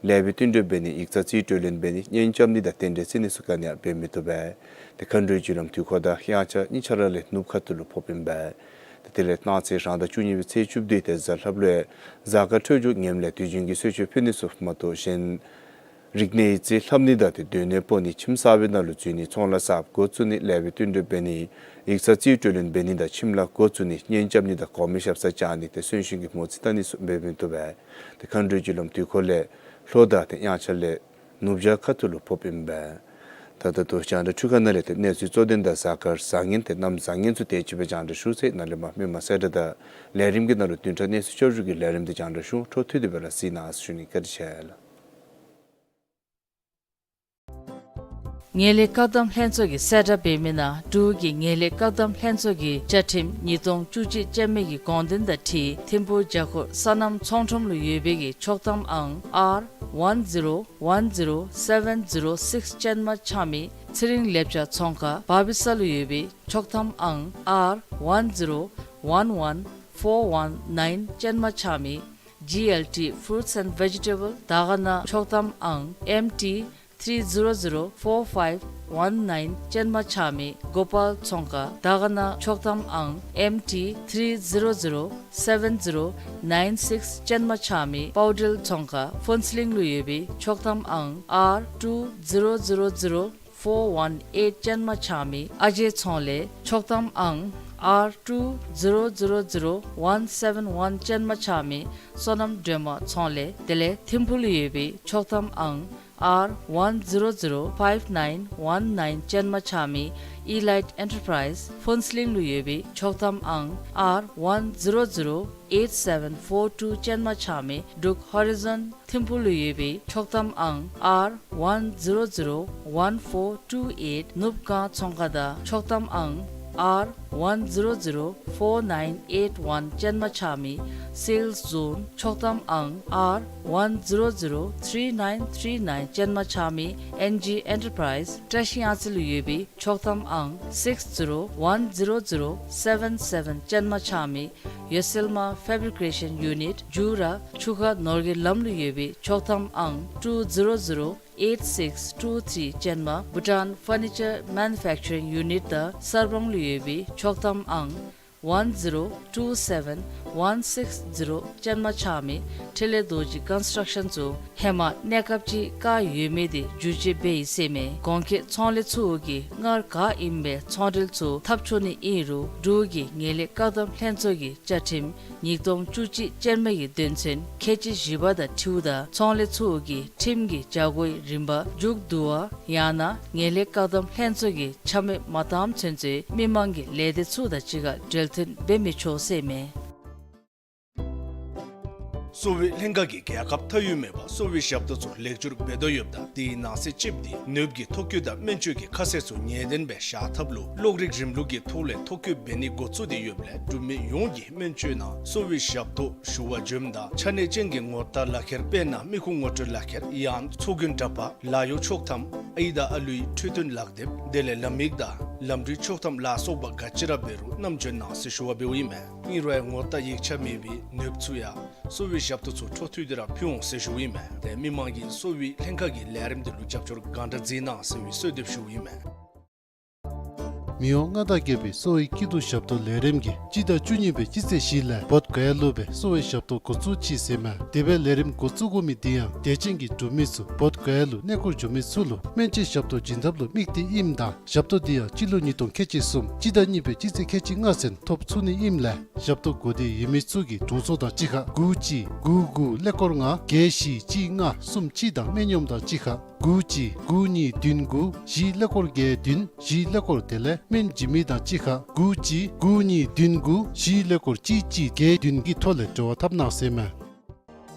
ལེགས་པའི་བསྟུན་གྲོས་འབད་ནི་ཡིག་ཚང་རྩིས་སྤྲོད་ལེན་འབད་ནི་གཉེན་རྐྱབ་ནི་དང་རྟེན་འབྲེལ་བརྩི་ནི་ཚུ་ག་ནི་ཡང་འབད་མི་བཏུབ་པས། ཏེ་མཁའ་འགྲོའི་རྒྱུ་ལམ་དུས་འཁོར་དང་དབྱངས་འཆར་གཉིས་ཆ་ར་ལས་ནུབ་ཁ་ཐུག་ལུ་ཕོགཔ་ཨིན་པས། ཏེ་དེ་ལས་གནངས་ཚེ་རང་ཟླ་བཅུ་གཉིས་པའི་ཚེས་བཅུ་བདུན་ཏེ་གཟའ་ལྷགཔ་ལུ་གཟའ་སྐར་འཕྲོད་སྦྱོར་ངནམ་ལས་དུས་རྒྱུན་གྱི་གསོལ་མཆོད་ཕུལ་ནི་ཚུ་མ་གཏོགས་གཞན་རིག་གནས་ཡིག་རྩིས་ལྷབ་ནི་དང་ཏེ་སྡོད་གནས་སྤོ་ནི་ཁྱིམ་གསར་པའི་ནང་ལུ་འཛུལ་ནི་ཚོང་ལཱ་གསརཔ་འགོ་བཙུགས་ནི་ལེགས་པའི་བསྟུན་གྲོས་འབད་ནི་ཡིག་ཚང་རྩིས་སྤྲོད་ལེན་འབད་ནི་དང་ཁྱིམ་ལཱ་འགོ་བཙུགས་ནི་གཉེན་རྐྱབ་ནི་དང་གོང་མའི་ཞབས་སར་བཅར་ནི་ཏེ་གསོན་གཤིན་གྱི་མོ་རྩིས་བལྟ་ནི་ཚུ་འབད་མི་བཏུབ་པས། ཏེ་མཁའ་འགྲོའི་རྒྱུ་ལམ་དུས་འཁོར་ལས་ལྷོ་དང་ཏེ་དབྱངས་འཆར་ལས་ནུབ་བྱང་ཁ་ཐུག་ལུ་ཕོགཔ་ཨིན་པས། ད་ད་ལྟོ་རྒྱང་བསྒྲགས་འཕྲུལ་ཁང་ནང་ལས་ཏེ་གནས་ཚུལ་གཙོ་དོན་དང་གཟའ་སྐར་བཟང་ངན་ཏེ་གནམ་བཟང་ངན་ཚུ་དེ་ཅིག་སྦེ་རྒྱང་བསྒྲགས་ཞུ་ཚར་ཡི། ནཱ་ལས་མར་མི་མང་གསལ་བསྒྲགས་དང་ལས་རིམ་གྱི་ནང་ལུ་བདུན་ཕྲག་གནས་ཚུལ་བསྐྱར་ཞུ་གི་ལས་རིམ་འདི་རྒྱང་བསྒྲགས་ཞུ། འཕྲོ་མཐུད་དེ་སྦེ་ར་གཟིགས་གནང་ཟེར་ཞུ་ནི། བཀའ་དྲིན་ཆེ་ལགས། ངན་ལྷད་བཀག་སྡོམ་ལྷན་ཚོགས་ཀྱིས་གསལ་བསྒྲགས་འབད་མི་ནང་འབྲུག་གི་ངན་ལྷད་བཀག་སྡོམ་ལྷན་ཚོགས་ཀྱི་བཅའ་ཁྲིམས་ཉིས་སྟོང་བཅུ་གཅིག་ཅན་མའི་གི་དགོངས་དོན་དང་འཁྲིལ་ཐིམ་ཕུག་བྱ་འགུག་སོ་ནམ་ཚོང་ཁྲོམ་ལུ་ཡོད་པའི་གི་ཆོག་ཐམ་ཨང་ཨར་ཝན་ཛི་རོ་ཝན་ཛི་རོ་སེ་ཝེན་ཛི་རོ་སིགས་ཅན་མ་ཆགས་མི་ཚེ་རིང་ལེབ་ཅ་ཚོང་ཁང་བར་བི་ས་ལུ་ཡོད་པའི་ཆོག་ཐམ་ཨང་ཨར་ཝན་ཛི་རོ་ཝན་ཝན་ཕོར་ཝན་ནའིན་ཅན་མ་ཆགས་མི་ཇི་ཨེལ་ཊི་ཕུརུཊསི་ཨེནཌ་ཝེ་ཇི་ཊེ་བཱལ་དར་དཀར་ན་ཆོག་ཐམ་ཨང་ཨེམ་ཊི་ཐིརི་ཛི་རོ་ཛི་རོ་ཕོར་ཕའིབ་ཝན་ནའིན་ཅན་མ་ཆགས་མི་གོ་པཱལ་ཚོང་ཁང་དར་དཀར་ན་ཆོག་ཐམ་ཨང་ཨེམ་ཊི་ཐིརི་ཛི་རོ་ཛི་རོ་སེ་ཝེན་ཛི་རོ་ནའིན་སིགས་ཅན་མ་ཆགས་མི་པའོ་ཌེལ་ཚོང་ཁང་ཕུན་ཚོགས་གླིང་ལུ་ཡོད་པའི་ཆོག་ཐམ་ཨང་ཨར་ཊུ་ཛི་རོ་ཛི་རོ་ཛི་རོ་ཕོར་ཝན་ཨེཊ་ཅན་མ་ཆགས་མི་ཨ་ཇེ་ཚོང་ལས་ཆོག་ཐམ་ཨང་ཨར་ཊུ་ཛི་རོ་ཛི་རོ་ཛི་རོ་ཝན་སེ་ཝེན་ཝན་ཅན་མ་ཆགས་མི་བསོད་ནམས་སྒྲོལ་མ་ཚོང་ལས། དེ་ལས་ཐིམ་ཕུག་ལུ་ཡོད་པའི་ཆོག་ཐམ་ཨང་ཨར་ཝན་ཛི་རོ་ཛི་རོ་ཕའིབ་ནའིན་ཝན་ནའིན་ཅན་མ་ཆགས་མི་ཨི་ལའིཊ་ཨེན་ཊར་པ་རའིཛ། ཕུན་ཚོགས་གླིང་ལུ་ཡོད་པའི་ཆོག་ཐམ་ཨང་ཨར་ཝན་ཛི་རོ་ཛི་རོ་ཨེཊ་སེ་ཝེན་ཕོར་ཊུ་ཅན་མ་ཆགས་མི་འབྲུག་ཧོ་རི་ཛོན། ཐིམ་ཕུག་ལུ་ཡོད་པའི་ཆོག་ཐམ་ཨང་ཨར་ཝན་ཛི་རོ་ཛི་རོ་ཝན་ཕོར་ཊུ་ཨེཊ་ནུབ་སྒང་ཚོང་ཁང་དང་ཆོག་ཐམ་ཨང་ཨར་ཝན་ཛི་རོ་ཛི་རོ་ཕོར་ནའིན་ཨེཊ་ཝན་ཅན་མ་ཆགས་མི་སེལསི་ཛོན། ཆོག་ཐམ་ཨང་ཨར་ཝན་ཛི་རོ་ཛི་རོ་ཐིརི་ནའིན་ཐིརི་ནའིན་ཅན་མ་ཆགས་མི་ཨེན་ཇི་ཨེན་ཊར་པ་རའིཛ། བཀྲ་ཤིས་གཡང་རྩེ་ལུ་ཡོད་པའི་ཆོག་ཐམ་ཨང་སིགསི་ཛི་རོ་ཝན་ཛི་རོ་ཛི་རོ་སེ་ཝེན་སེ་ཝེན་ཅན་མ་ཆགས་མི་ཡོ་སེལ་མ་ཕེབ་རི་ཀེ་ཤན་ཡུ་ནིཊ་མཇུག་ར་ཆུ་ཁ་ནོར་གྱི་ལམ་ལུ་ཡོད་པའི་ཆོག་ཐམ་ཨང་ཊུ་ཛི་རོ་ཛི་རོ་ཨེཊ་སིགསི་ཊུ་ཐིརི་ཅན་མ་བྷུ་ཊཱན་ཕར་ནི་ཅར་མེ་ནུ་ཕེག་ཅར་རིང་ཡུ་ནིཊ་དང་གསར་སྤང་ལུ་ཡོད་པའི་ཆོག་ཐམ་ཨང་ཝན་ཛི་རོ་ཊུ་སེ་ཝེན་ཝན་སིགསི་ཛི་རོ་ཅན་མ་ཆགས་མི་འཕྲིན་ལས་རྡོ་རྗེ་ཀོན་སི་ཊརཀ་ཤཱན་ཚུ་ཧེ་མ་གནས་སྐབས་ཅིག་བཀག་ཡོད་མི་དེ་བསྒྱུར་བཅོས་འབད་ཡི་ཟེར་མས། གོང་འཁོད་ཚོང་ལས་ཚུ་གིས་སྔར་བཀག་ཡོད་པའི་ཚོང་འབྲེལ་ཚུ་འཐབ་ཆོག་ནི་ཨིན་རུང་འབྲུག་གི་ངན་ལྷད་བཀག་སྡོམ་ལྷན་ཚོགས་ཀྱི་བཅའ་ཁྲིམས་ཉིས་སྟོང་བཅུ་གཅིག་ཅན་མ་གི་དོན་ཚན་ཁལ་གཅིག་བཞི་པ་དང་འཁྲིལཝ་ད་ཚོང་ལས་ཚུ་གིས་ཁྲིམས་ཀྱི་བྱ་སྒོའི་རིམ་པ་མཇུག་བསྡུ་བ་ཡང་ན་ངན་ལྷད་བཀག་སྡོམ་ལྷན་ཚོགས་ཀྱིས་ཆ་མེད་མ་བཏངམ་ཚུན་ཚོད་མི་མང་གི་ལས་སྡེ་ཚུ་དང་གཅིག་ཁར་འབྲེལ་མཐུད་འབད་མི་ཆོག་ཟེར་མས། གསོ་བའི་ལྷན་ཁག་གིས་རྒྱལ་ཁབ་མཐའ་དབུས་མེད་པར་གསོ་བའི་ཞབས་ཏོག་ཚུ་ལེགས་བཅོས་འབད་དོ་ཡོདཔ་ད་དེའི་ནང་གསེས་ཅིག་འདི་ནདཔ་གི་ཐོ་བཀོད་དང་སྨན་བཅོས་ཀྱི་ཁ་གསལ་ཚུ་ངེས་བདེན་སྦེ་བཞག་ཐབས་ལུ་གློག་རིག་རིམ་ལུགས་ཀྱི་ཐོག་ལས་ཐོ་བཀོད་འབད་ནི་འགོ་བཙུགས་ཏེ་ཡོདཔ་ལས་འབྲུག་མི་ཡོངས་ཀྱིས་སྨན་བཅོས་ནང་གསོ་བའི་ཞབས་ཏོག་ཞུ་བར་འབྱོནམ་ད་ཆ་གནས་ཅན་གྱི་ངོ་རྟགས་ལག་ཁྱེར་དཔེར་ན་མི་ཁུངས་ངོ་སྤྲོད་ལག་ཁྱེར་ཡང་ཚོགས་རྒྱན་འདྲ་པར་ལཱ་གཡོག་ཆོག་ཐམ་ཨའི་དང་ཨ་ལུའི་འཕྲོད་བསྟེན་ལག་དེབ་དེ་ལས་ལམ་ཡིག་དང་ལམ་འགྲུལ་ཆོག་ཐམ་ལ་སོགས་པ་ག་ཅི་ར་འབད་རུང་རྣམ་འབྱོན་གནང་ཟེར་ཞུ་བ་འབདཝ་ཨིན་མས། ཨིན་རུང་ངོ་རྟགས་ཡིག་ཆ་མེད་པའི་ནདཔ་ཚུ་ཡང་གསོ་བའི་ཞབས་ཏོག་ཚུ་འཕྲོ་མཐུད་དེ་ར་ཕུལ་འོང་ཟེར་ཞུཝ་ཨིན་མས། ཏེ་མི་མང་གིས་གསོ་བའི་ལྷན་ཁག་གི་ལས་རིམ་འདི་ལུ་རྒྱབ་སྐྱོར་གང་དྲག་མཛད་གནང་ཟེར་བའི་གསོལ་འདེབས་ཞུཝ་ཨིན་མས། མི་དབང་མངའ་བདག་རྒྱལ་པོའི་གསོ་བའི་སྐྱིད་སྡུག་ཞབས་ཏོག་ལས་རིམ་གྱིས་སྤྱི་ཟླ་བཅུ་གཉིས་པའི་སྤྱི་ཚེས་བཞི་ལས་བོདྷ་ག་ཡ་ལུ་སྦེ་གསོ་བའི་ཞབས་ཏོག་འགོ་བཙུགས་ཅི་ཟེར་མས། དེ་སྦེ་ལས་རིམ་འགོ་བཙུགས་དགོ་མི་འདི་ཡང་དད་ཅན་གྱི་འབྲུག་མི་ཚུ་བོདྷ་ག་ཡ་ལུ་གནས་སྐོར་འགྱོ་མི་ཚུ་ལུ་སྨན་བཅོས་ཞབས་ཏོག་བྱིན་ཐབས་ལུ་དམིགས་ཏེ་ཨིནམ་ད་ཞབས་ཏོག་འདི་ཡང་སྤྱི་ལོ་ཉིས་སྟོང་ཁལ་གཅིག་གསུམ་སྤྱི་ཟླ་གཉིས་པའི་སྤྱི་ཚེས་ཁལ་གཅིག་ལྔ་ཚུན་ཐོབ་ཚུགས་ནི་ཨིནམ་ལས་ཞབས་ཏོག་དགོས་འདོད་ཡོད་མི་ཚུ་གིས་དྲུང་འཚོ་དང་གཅིག་ཁར་དགུ་གཅིག་དགུ་དགུ་ཀླད་ཀོར་ལྔ་བརྒྱད་བཞི་གཅིག་ལྔ་གསུམ་གཅིག་དང་སྨན་གཡོགམ་དང་གཅིག་ཁར་དགུ་གཅིག་དགུ་གཉིས་བདུན་དགུ་བཞི་ཀླད་ཀོར་བརྒྱད་བདུན་བཞི་ཀླད་ཀོར་དེ་ལས་སྨན་བྱིན་མི་དང་གཅིག་ཁར་དགུ་གཅིག་དགུ་གཉིས་བདུན་དགུ་བཞི་ཀླད་ཀོར་གཅིག་གཅིག་བརྒྱད་བདུན་གྱི་ཐོག་ལས་འབྲེལ་བ་འཐབ་གནང་ཟེར་མས།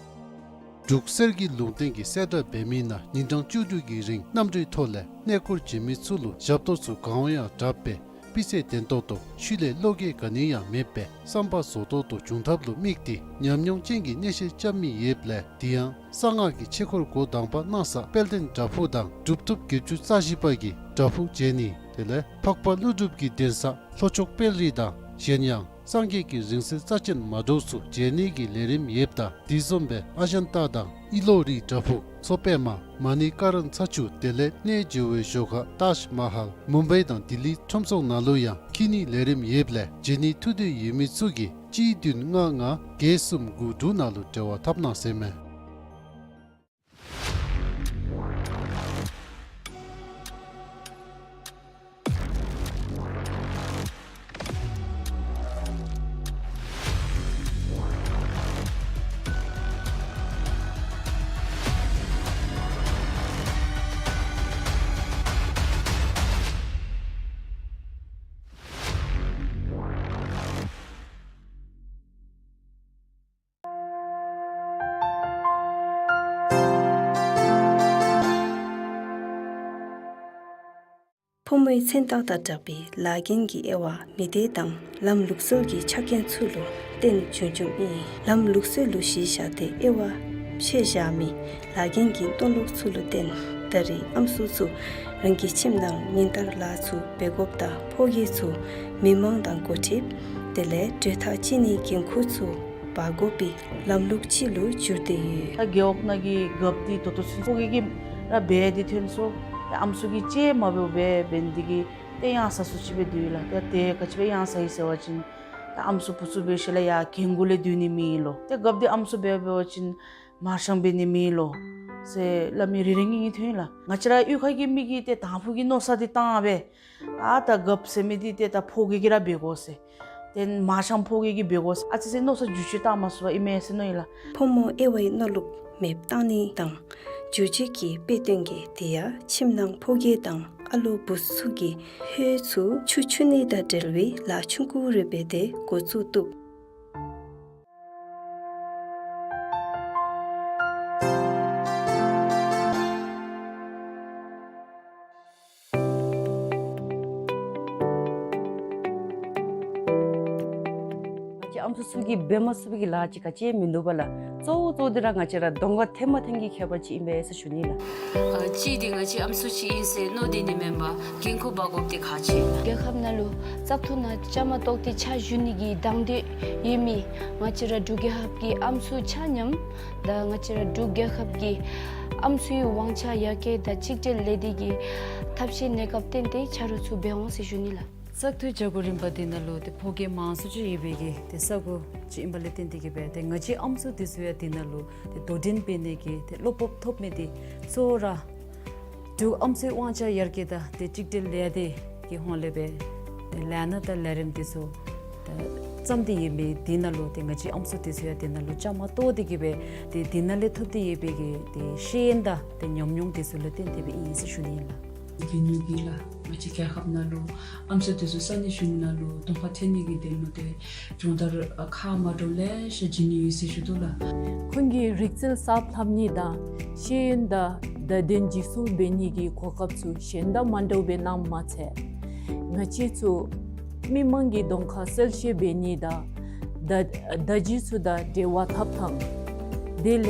འབྲུག་གསེར་གྱི་ལུང་བསྟན་གྱི་གསལ་བསྒྲགས་འབད་མི་ནང་ཉིན་གྲངས་བཅུ་དྲུག་གི་རིང་གནམ་གྲུའི་ཐོག་ལས་གནས་སྐོར་བྱོན་མི་ཚུ་ལུ་ཞབས་ཏོག་ཚུ་གང་ཡང་དྲག་པའི་སྤུས་ཚད་ལྡན་ཏོག་ཏོ་ཤུལ་ལས་བློ་འགྱོད་ག་ནི་ཡང་མེད་པའི་བསམ་པ་རྫོགས་ཏོག་ཏོ་བྱུང་ཐབས་ལུ་དམིགས་ཏེ་ཉམས་མྱོང་ཅན་གྱི་གནས་བཤད་རྐྱབ་མི་ཡོདཔ་ལས་དེ་ཡང་གསང་སྔགས་ཀྱི་ཆོས་འཁོར་འགོ་དང་པ་གནང་ས་དཔལ་ལྡན་བྲག་ཕུག་དང་གྲུབ་ཐོབ་བརྒྱད་ཅུ་རྩ་བཞི་པ་གི་བྲག་ཕུག་མཇལ་ནི་དེ་ལས་འཕགས་པ་ཀླུ་སྒྲུབ་ཀྱི་གདན་ས་ལྷོ་ཕྱོགས་དཔལ་རི་དང་གཞན་ཡང་སངས་རྒྱས་ཀྱི་རིང་བསྲེལ་རྩ་ཆེན་མ་འདྲཝ་ཚུ་མཇལ་ནི་གི་ལས་རིམ་ཡོདཔ་ད་དེ་བཟུམ་སྦེ་ཨ་ཛན་ཏ་དང་ཨི་ལོ་རི་བྲག་ཕུག་མཚོ་པདྨ་མ་ཎི་ཀ་ར་ན་ཚ་ཆུ་དེ་ལས་གནས་མཇལ་བའི་ཞོར་ཁར་ཏཱཇ་མ་ཧཱལ་མུམ་བའི་དང་ལྡི་ལི་ཁྲོམ་ཚོགས་ནང་ལུ་ཡང་འཁྱིད་ནི་ལས་རིམ་ཡོདཔ་ལས་མཇལ་ནི་ཐུགས་འདོད་ཡོད་མི་ཚུ་གིས་གཅིག་བདུན་ལྔ་ལྔ་བརྒྱད་གསུམ་དགུ་དྲུག་ནང་ལུ་འབྲེལ་བ་འཐབ་གནང་ཟེར་མས། ཕོ་མོའི་མཚན་རྟགས་དང་སྦྲགས་པའི་ལཱ་འགན་གྱི་དབྱེ་བ་མི་སྡེ་དང་ལམ་ལུགས་སྲོལ་གྱི་ཆ་རྐྱེན་ཚུ་ལུ་བརྟེན་བྱུང་བྱུངམ་ཨིན། ལམ་ལུགས་སྲོལ་ལུ་གཞི་བཞག་སྟེ་དབྱེ་བ་ཕྱེ་བཞག་མི་ལཱ་འགན་གྱི་མཐོང་ལུགས་ཚུ་ལུ་བརྟེན་ད་རེས་ཨམ་སྲུ་ཚུ་རང་གི་ཁྱིམ་ནང་ཉིན་ལྟར་ལཱ་ཚུ་འབད་དགོཔ་དང་ཕོ་སྐྱེས་ཚུ་མི་མང་དང་འགོ་ཁྲིདཔ་དེ་ལས་གྲོས་ཐག་བཅད་ནིའི་འགན་ཁུར་ཚུ་འབག་དགོ་པའི་ལམ་ལུགས་ཅིག་ལུ་གྱུར་ཏེ་ཡོད། ད་རྒེད་འོག་ནང་གི་རྒཔོ་འདི་ད་ལྟོ་ཚུན་ཕོ་སྐྱེས་ཀྱིས་ར་འབད་དེ་ཐོན་སོང་། ད་ཨམ་སྲུ་གིས་ཅིག་མ་འབདཝ་སྦེ་འབད་ནི་འདི་གིས་ཏེ་གཡང་ས་སུ་ཅིག་སྦེ་འདུག་ལགས། ད་ཏེ་ག་ཅི་སྦེ་གཡང་ས་ཡི་ཟེར་བ་ཅིན་ད་ཨམ་སྲུ་བུ་ཚུ་འབད་ཞིནམ་ལས་ཡར་གྱལ་མགུ་ལས་སྡོད་ནི་མེད་ལོ། ཏེ་རྒཔོ་འདི་ཨམ་སྲུ་འབད་འབད་བ་ཅིན་མར་ཤང་འབད་ནི་མེད་ལོ་ཟེར་སླབ་མི་རེ་རེ་གཉིས་གཉིས་ཐོན་ལགས། ང་བཅས་ར་གཡུས་ཁ་གི་མི་གིས་ཏེ་དང་ཕུ་གི་མནོ་བསམ་འདི་བཏང་སྦེ་ཨ་ད་རྒཔོ་ཟེར་མི་འདི་ཏེ་ད་ཕོ་སྐྱེས་ཀྱིས་ར་འབད་དགོ་ཟེར། ཏེ་མར་ཤང་ཕོ་སྐྱེས་ཀྱིས་འབད་དགོ་ཟེར་ཨ་ཙི་ཙི་མནོ་བསམ་འགྱུར་བཅོས་བཏང་མ་ཚུགས་པར་ཨིན་མས་ཟེར་མནོ་ཡི་ལགས། ཕོ་མོ་དབྱེ་བའི་མནོ་ལུགས་མེདཔ་བཏང་ནི་དང་འགྱུར་བཅོས་ཀྱི་དཔེ་སྟོན་གྱི་དེ་ཡང་ཁྱིམ་ནང་ཕོ་སྐྱེས་དང་ཨ་ལོ་བུ་ཚུ་གིས་ཧོད་ཚུ་ཆུ་འཁྱུ་ནི་དང་འབྲེལ་བའི་ལཱ་ཆུང་ཀུ་རེ་འབད་དེ་འགོ་བཙུགས་བཏུབ། ང་བཅས་ཨམ་སྲུ་ཚུ་གིས་འབད་མ་ཚུགས་པའི་གི་ལཱ་ཅིག་ག་ཅི་མིན་འདུག་པ་ལགས། གཙོ་བོ་གཙོ་བོ་འདི་ར་ང་བཅས་ར་གདོང་ཁར་ཐོན་མ་ཐོན་གྱི་ཁྱད་པར་ཅིག་ཨིན་པས་ཟེར་ཞུ་ནི་ལགས། ཨ་གཅིག་འདི་ང་བཅས་ཨམ་སྲུ་ཅིག་ཨིན་ཟེར་མནོ་སྡོད་ནི་མེན་པར་འགན་ཁུར་འབག་དགོཔ་འདི་ཁག་ཆེ། རྒྱལ་ཁབ་ནང་ལུ་བཙག་འཐུ་ནང་བཅའ་མར་གཏོགས་ཏེ་ཕྱག་ཞུ་ནི་གི་དང་འདོད་ཡོད་མི་ང་བཅས་ར་འབྲུག་རྒྱལ་ཁབ་ཀྱི་ཨམ་སྲུ་ཆ་མཉམ་དང་ང་བཅས་ར་འབྲུག་རྒྱལ་ཁབ་ཀྱི་ཨམ་སྲུའི་དབང་ཆ་ཡར་རྒྱས་དང་གཅིག་སྒྲིལ་ལས་སྡེ་གི་ཐབས་ཤེས་གནས་སྐབས་བརྟེན་ཏེ་ཆ་རོགས་ཚུ་འབད་འོང་ཟེར་ཞུ་ནི་ལགས། བཙག་འཐུའི་བྱ་སྒོ་རིམ་པ་འདི་ནང་ལུ་ཏེ་ཕོ་སྐྱེས་མང་སུ་ཅིག་ཡོད་པའི་གི་ཏེ་ས་གོ་ཅིག་ཨིན་པ་ལས་བརྟེན་ཏེ་གིས་སྦེ་ཏེ་ང་བཅས་ཨམ་སྲུ་འདི་ཚུ་ཡང་འདི་ནང་ལུ་ཏེ་དོ་འགྲན་འབད་ནི་གི་ཏེ་བློ་སྤོབས་ཐོབ་མི་འདི་གཙོ་བོ་ར་འབྲུག་ཨམ་སྲུའི་དབང་ཆ་ཡར་རྒྱས་དང་ཏེ་གཅིག་སྒྲིལ་ལས་སྡེ་གི་ཧོངས་ལས་སྦེ་ཏེ་ལས་སྣ་དང་ལས་རིམ་འདི་ཚུ་ཏེ་བརྩམས་ཏེ་ཡོད་མི་འདི་ནང་ལུ་ཏེ་ང་བཅས་ཨམ་སྲུ་འདི་ཚུ་ཡང་འདི་ནང་ལུ་བཅའ་མར་གཏོགས་ཏེ་གིས་སྦེ་ཏེ་འདི་ནང་ལས་ཐོབ་སྟེ་ཡོད་པའི་གི་ཏེ་ཤེས་ཡོན་དང་ཏེ་ཉམས་མྱོང་འདི་ཚུ་ལུ་བརྟེན་ཏེ་སྦེ་ཨིན་ཟེར་ཞུ་ནི་ཨིན་ལགས། བི་ནུ་གིས་ལགས་ང་བཅས་རྒྱལ་ཁབ་ནང་ལུ་ཨམ་སྲུ་དེ་ཚུ་ས་གནས་གཞུང་ནང་ལུ་གདོང་ཁར་ཐོན་ནི་གི་དོན་ལུ་ཏེ་སྦྱོང་བརྡར་ཨ་ཁག་མ་འདྲཝ་ལེ་ཤ་བྱིན་ནི་ཡོད་ཟེར་ཞུ་དོ་ལགས། ཁོང་གིས་རིག་རྩལ་གསརཔ་ལྷབ་ནི་དང་ཤེས་ཡོན་དང་བརྡ་དོན་འཇིགས་སུ་འབད་ནི་གི་གོ་སྐབས་ཚུ་གཞན་དང་མ་འདྲཝ་སྦེ་གནངམ་མ་ཚད་ང་བཅས་ཚུ་མི་མང་གི་གདོང་ཁར་གསལ་བཤད་འབད་ནི་དང་བརྡ་བརྡ་བརྒྱུད་ཚུ་དང་འབྲེལ་བ་འཐབ་ཐངས་དེ་ལས་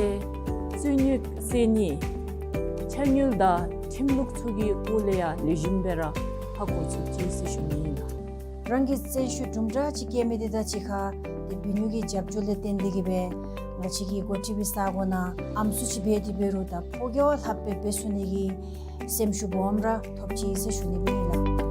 རྩོད་རྙོགས་སེལ་ནི་ཕྱག་སྨྱུག་དང་ཁྲིམས་ལུགས་ཚུ་གི་སྐོར་ལས་ཡང་ལེགས་ཤོམ་སྦེ་ར་ཧ་གོ་ཚུགས་ཅི་ཟེར་ཞུ་ནི་ཨིན་ལགས། རང་གི་རྩལ་ཤུགས་དུམ་གྲ་ཅིག་བསྐྱེད་མི་དེ་དང་གཅིག་ཁར་ཏེ་བི་ནུ་གི་རྒྱབ་སྐྱོར་ལས་བརྟེན་ཏེ་གིས་སྦེ་ང་བཅས་ཀྱི་འགོ་ཁྲིད་པའི་ས་གོ་ནང་ཨམ་སྲུ་ཅིག་འབད་དེ་འབད་རུང་ད་ཕོ་རྒྱས་ལྷགཔ་སྦེ་འབད་ཚུགས་ནི་གི་སེམས་ཤུགས་སྦོམ་ར་ཐོབ་ཅི་ཟེར་ཞུ་ནི་ཨིན་ལགས།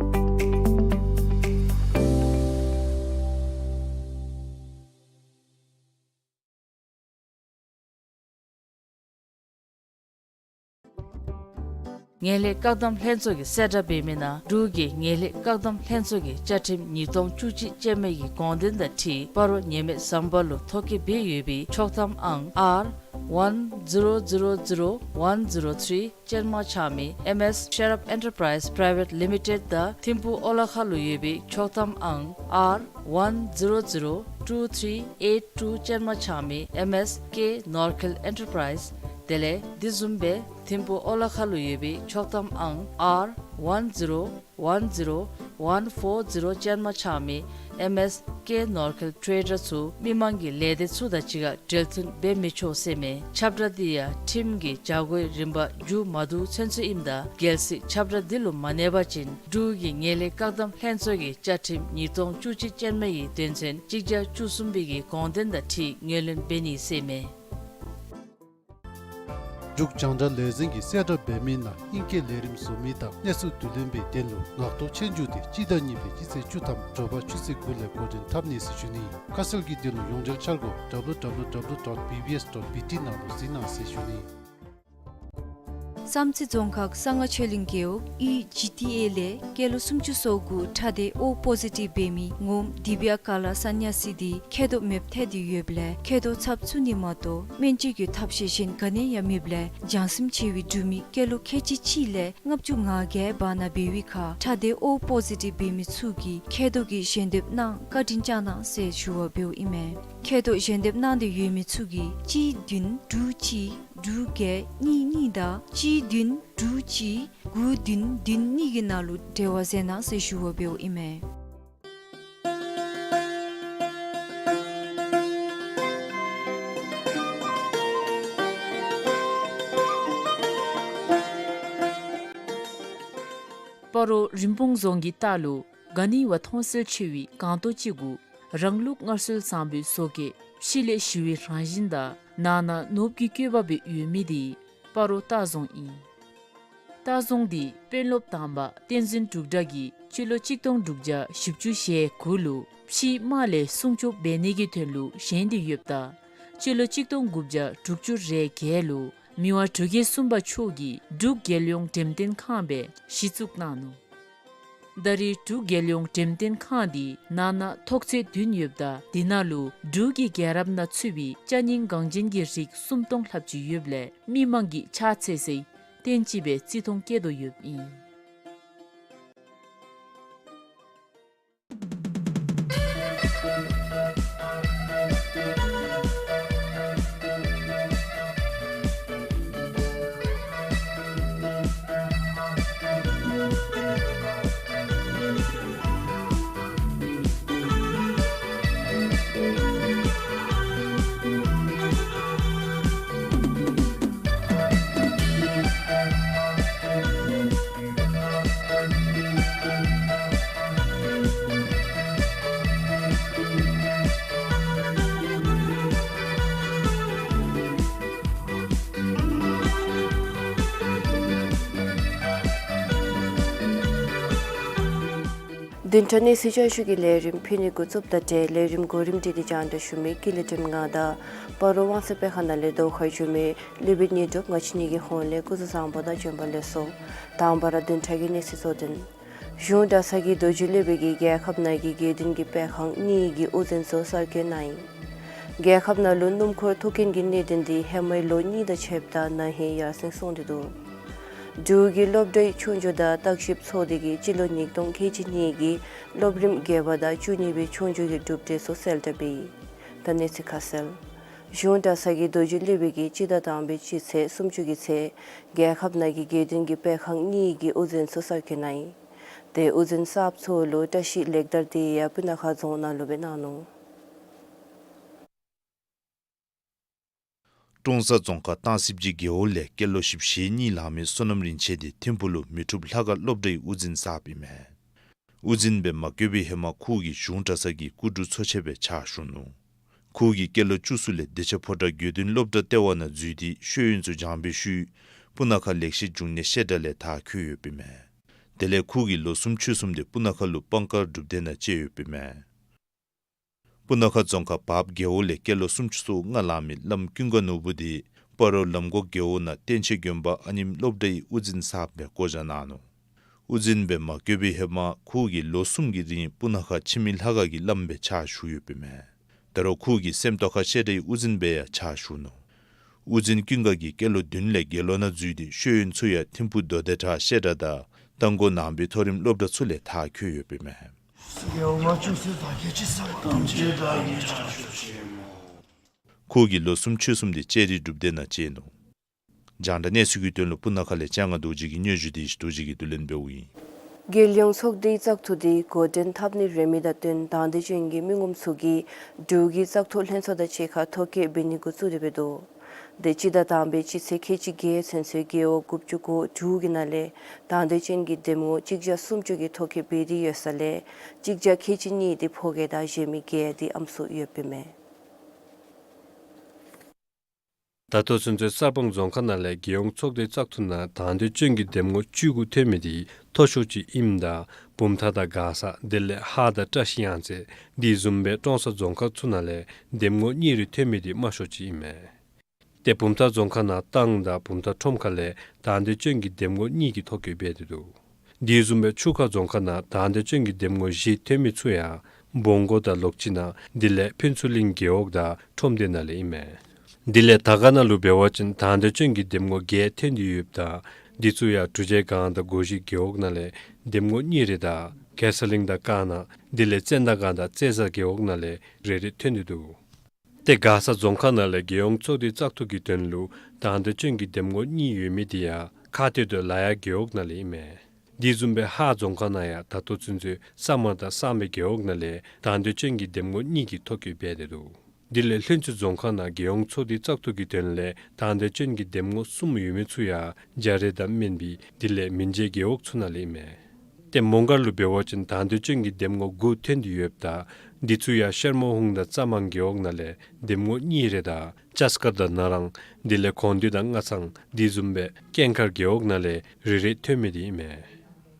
ངན་ལྷད་བཀག་སྡོམ་ལྷན་ཚོགས་ཀྱིས་གསལ་བསྒྲགས་འབད་མི་ནང་འབྲུག་གི་ངན་ལྷད་བཀག་སྡོམ་ལྷན་ཚོགས་ཀྱི་བཅའ་ཁྲིམས་ཉིས་སྟོང་བཅུ་གཅིག་ཅན་མ་གི་དགོངས་དོན་དང་འཁྲིལ་སྤ་རོ་ཉེས་མེད་ཟམ་པ་ལུ་ཐོ་བཀོད་འབད་ཡོད་པའི་ཆོག་ཐམ་ཨང་ཨར་ཝན་ཛི་རོ་ཛི་རོ་ཛི་རོ་ཝན་ཛི་རོ་ཐི་རི་ཅན་མ་ཆགས་མི་ཨེམ་ཨེས་ཤེར་ཨཕ་ཨེན་ཊར་པ་རའིཛ་པ་རའི་ཝེཊ་ལི་མི་ཊེཌ་དང་ཐིམ་ཕུ་ཨོ་ལ་ཁ་ལུ་ཡོད་པའི་ཆོག་ཐམ་ཨང་ཨར་ཝན་ཛི་རོ་ཛི་རོ་ཊུ་ཐི་རི་ཨེཊ་ཊུ་ཅན་མ་ཆགས་མི་ཨེམ་ཨེས་ཀེ་ནོར་ཁེལ་ཨེན་ཊར་པ་རའིཛ་དེ་ལས་དེ་བཟུམ་སྦེ་ཐིམ་ཕུ་ཨོ་ལ་ཁ་ལུ་ཡོད་པའི་ཆོག་ཐམ་ཨང་ཨར་ཝན་ཛི་རོ་ཝན་ཛི་རོ་ཝན་ཕོར་ཛི་རོ་ཅན་མ་ཆགས་མི་ཨེམ་ཨེས་ཀེ་ནོར་ཁེལ་ཊེ་རེ་ཌར་ཚུ་མི་མང་གི་ལས་སྡེ་ཚུ་དང་གཅིག་ཁར་འབྲེལ་མཐུད་འབད་མི་ཆོག་ཟེར་མས། ཁྱབ་བསྒྲགས་འདི་ཡང་ཁྲིམས་ཀྱི་བྱ་སྒོའི་རིམ་པ་མཇུག་མ་བསྡུ་ཚུན་ཚོད་ཨིནམ་ད་གལ་སྲིད་ཁྱབ་བསྒྲགས་འདི་ལུ་མ་གནས་པ་ཅིན་འབྲུག་གི་ངན་ལྷད་བཀག་སྡོམ་ལྷན་ཚོགས་ཀྱི་བཅའ་ཁྲིམས་ཉིས་སྟོང་བཅུ་གཅིག་ཅན་མ་གི་དོན་ཚན་གཅིག་བརྒྱ་བཅུ་གསུམ་པའི་གི་དགོངས་དོན་དང་འཁྲིལ་ངོས་ལེན་འབད་ནི་ཟེར་མས། འབྲུག་རྒྱང་བསྒྲགས་ལས་འཛིན་གྱིས་གསལ་བསྒྲགས་འབད་མི་ནང་ཨིང་སྐད་ལས་རིམ་བཟོ་མི་དང་གནས་ཚུལ་བསྡུ་ལེན་པའི་དོན་ལུ་ངག་ཐོག་ཆོས་རྒྱུགས་དེ་སྤྱི་ཟླ་གཉིས་པའི་སྤྱི་ཚེས་བཅུ་ཐམ་དྲོ་པ་ཆུ་ཚོད་དགུ་ལས་འགོ་འདྲེན་འཐབ་ནི་ཟེར་ཞུ་ནི། ཁ་གསལ་གྱི་དོན་ལུ་ཡོངས་འབྲེལ་འཆར་སྒོ་ཌབ་ལུ་ཌབ་ལུ་ཌབ་ལུ་ཌོཊ་བི་བི་ཨེསི་ཌོཊ་བི་ཊི་ནང་ལུ་གཟིགས་གནང་ཟེར་ཞུ་ནི། བསམ་རྩེ་རྫོང་ཁག་གསང་སྔགས་ཆོས་གླིང་རྒེད་འོག་ཡུལ་ཇི་ཊི་ཨེ་ལས་སྐྱེས་ལོ་སུམ་ཅུ་སོ་དགུ་ཁྲག་སྡེ་ཨོ་པོ་ཟི་ཊིབ་འབད་མི་ངོམ་དི་བི་ཡ་ཀ་ལ་ས་ནྱ་སི་འདི་མཁལ་རྡོག་མེདཔ་ཐལ་ཏེ་ཡོདཔ་ལས་མཁལ་རྡོག་ཚབ་ཚུད་ནི་མ་གཏོགས་སྨན་བཅོས་ཀྱི་ཐབས་ཤེས་གཞན་ག་ནི་ཡང་མེདཔ་ལས་བྱང་སེམས་ཆེ་བའི་འབྲུག་མི་སྐྱེས་ལོ་ཁལ་གཅིག་གཅིག་ལས་ལྔ་བཅུ་ང་བརྒྱད་བར་ན་འབད་བའི་ཁར་ཁྲག་སྡེ་ཨོ་པོ་ཟི་ཊིབ་འབད་མི་ཚུ་གིས་མཁལ་རྡོག་གི་ཞལ་འདེབས་གནང་བཀའ་དྲིན་བསྐྱང་གནང་ཟེར་ཞུ་བ་འབདཝ་ཨིན་མས། མཁལ་རྡོག་ཞལ་འདེབས་གནང་སྟེ་ཡོད་མི་ཚུ་གིས་གཅིག་བདུན་དྲུག་གཅིག་དྲུག་བརྒྱད་གཉིས་གཉིས་དང་གཅིག་བདུན་དྲུག་གཅིག་དགུ་བདུན་བདུན་གཉིས་ཀྱི་ནང་ལུ་འབྲེལ་བ་མཛད་གནང་ཟེར་ཞུ་བ་འབདཝ་ཨིན་མས། སྤ་རོ་རིན་སྤུངས་རྫོང་གི་ལྟག་ལུ་ག་ནི་བ་མཐོང་གསལ་ཆེ་བའི་སྒང་ཏོག་ཅིག་གུ་རང་ལུགས་སྔར་སྲོལ་བཟང་པོའི་བཟོ་བཀོད་ཕྱི་ལས་ཞི་བའི་རང་བཞིན་དང་ནང་ན་ནོར་བུ་གི་བཀོད་པ་སྦེ་ཡོད་མི་དེ་སྤ་རོ་ལྟ་རྫོང་ཨིན། ལྟ་རྫོང་འདི་དཔོན་སློབ་དང་པ་བསྟན་འཛིན་འབྲུག་གྲགས་ཀྱིས་སྤྱི་ལོ་གཅིག་སྟོང་དྲུག་བརྒྱ་བཞི་བཅུ་ཞེ་དགུ་ལུ་ཕྱིའི་དམག་ལས་སྲུང་སྐྱོབ་འབད་ནི་གི་དོན་ལུ་བཞེངས་ཏེ་ཡོདཔ་ད་སྤྱི་ལོ་གཅིག་སྟོང་དགུ་བརྒྱ་དྲུག་ཅུ་རེ་བརྒྱད་ལུ་མི་དབང་འབྲུག་རྒྱལ་གསུམ་པ་མཆོག་གིས་འབྲུག་རྒྱལ་ཡོངས་འགྲེམས་སྟོན་ཁང་སྦེ་གཞི་བཙུགས་གནང་ནུག། ད་རེས་འབྲུག་རྒྱལ་ཡོངས་འགྲེམས་སྟོན་ཁང་འདི་ནང་ན་ཐོག་ཚད་བདུན་ཡོདཔ་ད་དེ་ནང་ལུ་འབྲུག་གི་རྒྱལ་རབས་ནང་ཚུད་པའི་ཅ་རྙིང་འགངས་ཅན་གྱི་རིགས་སུམ་སྟོང་ལྷགཔ་ཅིག་ཡོདཔ་ལས་མི་མང་གིས་ཕྱག་འཚལ་སའི་རྟེན་ཅིག་སྦེ་བརྩི་མཐོང་བསྐྱེད་དོ་ཡོདཔ་ཨིན། བདུན་ཕྲག་གནས་ཚུལ་བསྐྱར་ཞུ་གི་ལས་རིམ་ཕུལ་ནི་འགོ་བཙུགསཔ་དང་འབྲེལ་ལས་རིམ་གོ་རིམ་སྒྲིག་སྟེ་སྙན་ཞུ་མི་ཀུན་ལེགས་སྒྲོལམ་ང་དང་སྤ་རོ་དབང་གསལ་སྤེལ་ཁང་ནང་ལས་ཟླཝ་ཁ་བསྒྱུར་མི་ལུས་པའི་ཉི་གྲོགས་ང་བཅས་གཉིས་ཀྱི་ཧོངས་ལས་སྐུ་གཟུགས་བཟང་པོ་དང་བྱོན་པ་ལེགས་སོ། དང་པ་ར་བདུན་ཕྲག་གི་གནས་ཚུལ་གཙོ་དོན། གཞུང་གྲྭ་ཚང་གིས་རྡོ་རྗེ་སློབ་དཔོན་གྱིས་རྒྱལ་ཁབ་ནང་གི་དགེ་འདུན་གྱི་སྤེལ་ཁང་གཉིས་ཀྱི་དབུ་འཛིན་ཚུ་གསར་བསྐོ་གནང་ཡི། རྒྱལ་ཁབ་ནང་ལུ་སྣུམ་འཁོར་ཐོག་རྐྱེན་གྱི་གནད་དོན་འདི་ཧེ་མའི་ལོ་གཉིས་དང་ཕྱདཔ་ད་ན་ཧིང་ཡར་སེང་སོང་སྟེ་འདུག། འབྲུག་གི་སློབ་གྲྭའི་ཆོས་རྒྱུགས་དང་བརྟག་ཞིབ་ཚོགས་སྡེ་གིས་སྤྱི་ལོ་ཉིས་སྟོང་ཁལ་གཅིག་གཉིས་ཀྱི་སློབ་རིམ་བརྒྱད་པ་དང་བཅུ་གཉིས་པའི་ཆོས་རྒྱུགས་ཀྱི་གྲུབ་འབྲས་ཚུ་གསལ་བསྒྲགས་འབད་ཡི། ད་གནས་ཚུལ་ཁ་གསལ། གཞུང་གྲྭ་ཚང་གི་རྡོ་རྗེ་སློབ་དཔོན་གྱིས་སྤྱི་ཟླ་དང་པའི་སྤྱི་ཚེས་སུམ་ཅུ་གི་ཚེ་རྒྱལ་ཁབ་ནང་གི་དགེ་འདུན་གྱི་སྤེལ་ཁང་གཉིས་ཀྱི་དབུ་འཛིན་ཚུ་གསར་བསྐོ་གནང་ཡི། དེ་དབུ་འཛིན་གསརཔ་ཚུ་ལུ་བཀྲིས་ལེགས་དར་དེ་ཡང་སྤུ་ན་ཁ་རྫོང་ནང་ལུ་སྦེ་གནང་ནུག། ཀྲོང་གསར་རྫོང་ཁག་སྟང་སིབ་ཀྱི་རྒེད་འོག་ལས་སྐྱེས་ལོ་བཞི་བཅུ་ཞེ་གཉིས་ལང་མི་བསོད་ནམས་རིན་ཆེན་དེ་ཐིམ་ཕུག་ལུ་མི་འཁྲུགས་ལྷ་ཁང་སློབ་གྲྭའི་དབུ་འཛིན་གསརཔ་ཨིན་མས། དབུ་འཛིན་སྦེ་མ་བསྐོ་བའི་ཧེ་མ་ཁོ་གིས་གཞུང་གྲྭ་ཚང་གི་སྐུ་དྲུང་ཚོ་ཆེན་སྦེ་ཕྱག་ཞུ་ནུག། ཁོ་གིས་སྐྱེས་ལོ་བཅུ་གསུམ་ལས་བདེ་ཆེན་ཕོ་བྲང་དགེ་འདུན་སློབ་གྲྭ་ལྟེ་བ་ནང་འཛུལ་ཏེ་ཤེས་ཡོན་ཚུ་སྦྱངས་པའི་ཤུལ་སྤུ་ན་ཁ་ལེགས་བཤད་འབྱུང་གནས་བཤད་གྲྭ་ལས་མཐར་འཁྱོལ་ཡོདཔ་ཨིན་མས། དེ་ལས་ཁོ་གིས་ལོ་གསུམ་ཕྱོགས་གསུམ་དེ་སྤུ་ན་ཁ་ལུ་དཔང་དཀར་སྒྲུབ་སྡེ་ནང་བཅད་ཡོདཔ་ཨིན་མས། སྤུ་ན་ཁ་རྫོང་ཁག་བརཔ་རྒེད་འོག་ལས་སྐྱེས་ལོ་སུམ་ཅུ་སོ་ལྔ་ལང་མི་བླམ་ཀུན་དགའ་ནོར་བུ་དེ་སྤ་རོ་ལམ་སྒོ་རྒེད་འོག་ནང་བསྟན་ཆེན་དགོན་པ་ཨ་ནེམ་སློབ་གྲྭའི་དབུ་འཛིན་གསརཔ་སྦེ་བསྐོ་བཞག་གནང་ནུག། དབུ་འཛིན་སྦེ་མ་བསྐོ་བའི་ཧེ་མ་ཁོ་གིས་ལོ་གསུམ་གྱི་རིང་སྤུ་ན་ཁ་འཆི་མེད་ལྷ་ཁང་གི་བླམ་སྦེ་ཕྱག་ཞུ་ཡོདཔ་ཨིན་མས། ད་རུང་ཁོ་གིས་སེམས་རྟོགས་ཁ་བཤད་གྲྭའི་དབུ་འཛིན་སྦེ་ཡང་ཕྱག་ཞུ་ནུག། དབུ་འཛིན་ཀུན་དགའ་གིས་སྐྱེས་ལོ་བདུན་ལས་དགེ་སློང་ནང་འཛུལ་ཏེ་ཤེས་ཡོན་ཚུ་ཡང་ཐིམ་ཕུག་མདོ་སྡེ་གྲྭ་བཤད་གྲྭ་དང་རྟ་མགོ་ནང་པའི་མཐོ་རིམ་སློབ་གྲྭ་ཚུ་ལས་མཐར་འཁྱོལ་ཡོདཔ་ཨིན་མས། ཁོ་གིས་ལོ་གསུམ་ཕྱོགས་གསུམ་དེ་ལྕགས་རི་སྒྲུབ་སྡེ་ནང་བཅད་ནུག། རྒྱང་བསྒྲགས་གནས་ཚུལ་གྱི་དོན་ལུ་སྤུ་ན་ཁ་ལས་ལྕང་ང་རྡོ་རྗེ་གི་སྙན་ཞུ་དེ་ཡེ་ཤེས་རྡོ་རྗེ་གིས་བསྡུ་ལེན་འབདཝ་ཨིན། རྒྱལ་ཡོངས་ཚོགས་སྡེའི་བཙག་འཐུ་དེ་འགོ་འདྲེན་འཐབ་ནི་རན་མི་དང་བསྟུན་དང་འདོད་ཅན་གྱི་མི་ངོམ་ཚུ་གིས་འབྲུག་གི་བཙག་འཐུ་ལྷན་ཚོགས་དང་གཅིག་ཁར་ཐོ་བཀོད་འབད་ནི་འགོ་བཙུགས་ཏེ་འབད་དོ། དེ་སྤྱི་ཟླ་དང་པའི་སྤྱི་ཚེས་ཁལ་གཅིག་བརྒྱད་ཚུན་ཚོད་རྒེད་འོག་དགུ་བཅུ་གོ་དྲུག་གི་ནང་ལས་དང་འདོད་ཅན་གྱི་འདེམས་ངོ་གཅིག་བརྒྱ་སུམ་ཅུ་གིས་ཐོ་བཀོད་འབད་དེ་ཡོད་ས་ལས་གཅིག་བརྒྱ་ཁལ་གཅིག་གཉིས་དེ་ཕོ་སྐྱེས་དང་གཞན་མི་བརྒྱད་དེ་ཨམ་སྲུ་ཡོདཔ་ཨིན་མས། ད་ལྟོ་ཚུན་ཚོད་གསར་སྤང་རྫོང་ཁག་ནང་ལས་རྒྱལ་ཡོངས་ཚོགས་སྡེའི་བཙག་འཐུ་ནང་དང་འདོད་ཅན་གྱི་འདེམས་ངོ་བཅུ་དགུ་ཐོན་མི་དེ་མཐོ་ཤོས་ཅིག་ཨིནམ་ད་བུམ་ཐང་དང་མགར་ས་དེ་ལས་ཧཱ་དང་བཀྲིས་གཡང་རྩེ་དེ་བཟུམ་སྦེ་ཀྲོང་གསར་རྫོང་ཁག་ཚུ་ནང་ལས་འདེམས་ངོ་གཉིས་རེ་ཐོན་མི་དེ་དམའ་ཤོས་ཅིག་ཨིན་མས། ཏེ་བུམ་ཐང་རྫོང་ཁག་ནང་ཏང་དང་བུམ་ཐང་ཁྲོམ་ཁ་ལས་དང་འདོད་ཅན་གྱི་འདེམས་ངོ་གཉིས་ཀྱིས་ཐོ་བཀོད་འབད་དེ་འདུག། དེ་བཟུམ་སྦེ་ཆུ་ཁ་རྫོང་ཁག་ནང་དང་འདོད་ཅན་གྱི་འདེམས་ངོ་བཞི་ཐོན་མི་ཚུ་ཡང་བོང་མགོ་དང་ལོག་སྤྱི་ནང་དེ་ལས་ཕུན་ཚོགས་གླིང་རྒེད་འོག་དང་ཁྲོམ་སྡེ་ནང་ལས་ཨིན་མས། དེ་ལས་དར་དཀར་ནང་ལུ་འབད་བ་ཅིན་དང་འདོད་ཅན་གྱི་འདེམས་ངོ་བརྒྱད་ཐོན་ཏེ་ཡོདཔ་ད་དེ་ཚུ་ཡང་གྲུ་ཆད་སྒང་དང་སྒོ་བཞི་རྒེད་འོག་ནང་ལས་འདེམས་ངོ་གཉིས་རེ་དང་གེ་སར་གླིང་དང་དཀར་ནང་དེ་ལས་ཙན་དན་སྒང་དང་རྩེ་བཟའ་རྒེད་འོག་ནང་ལས་རེ་རེ་ཐོན་ཏེ་འདུག། ཏེ་མགར་ས་རྫོང་ཁག་ནང་ལས་རྒྱལ་ཡོངས་ཚོགས་སྡེའི་བཙག་འཐུ་གི་དོན་ལུ་དང་འདོད་ཅན་གྱི་འདེམས་ངོ་གཉིས་ཡོད་མི་དེ་ཡང་ཁ་གཏད་དུ་ལ་ཡག་རྒེད་འོག་ནང་ལས་ཨིན་མས། དེ་བཟུམ་སྦེ་ཧཱ་རྫོང་ཁག་ནང་ཡང་ད་ལྟོ་ཚུན་ཚོད་ས་དམར་དང་བསམ་པའི་རྒེད་འོག་ནང་ལས་དང་འདོད་ཅན་གྱི་འདེམས་ངོ་གཉིས་ཀྱིས་ཐོ་བཀོད་འབད་དེ་འདུག། དེ་ལས་ལྷུན་རྩེ་རྫོང་ཁག་ནང་རྒྱལ་ཡོངས་ཚོགས་སྡེའི་བཙག་འཐུ་གི་དོན་ལས་དང་འདོད་ཅན་གྱི་འདེམས་ངོ་གསུམ་ཡོད་མི་ཚུ་ཡང་རྒྱ་རས་དང་སྨན་སྦྱིས་དེ་ལས་མིན་ཇེ་རྒེད་འོག་ཚུ་ནང་ལས་ཨིན་མས། ཏེ་མོང་སྒར་ལུ་འབད་བ་ཅིན་དང་འདོད་ཅན་གྱི་འདེམས་ངོ་དགུ་ཐོན་ཏེ་ཡོདཔ་ད་དེ་ཚུ་ཡང་ཤར་མོ་ཧུང་དང་རྩ་མང་རྒེད་འོག་ནང་ལས་འདེམས་ངོ་གཉིས་རེ་དང་ལྕགས་མཁར་དང་ན་རང་དེ་ལས་ཀོང་སྟོད་དང་སྔ་ཚང་དེ་བཟུམ་སྦེ་ཀན་མཁར་རྒེད་འོག་ནང་ལས་རེ་རེ་ཐོན་མི་དེ་ཨིན་མས།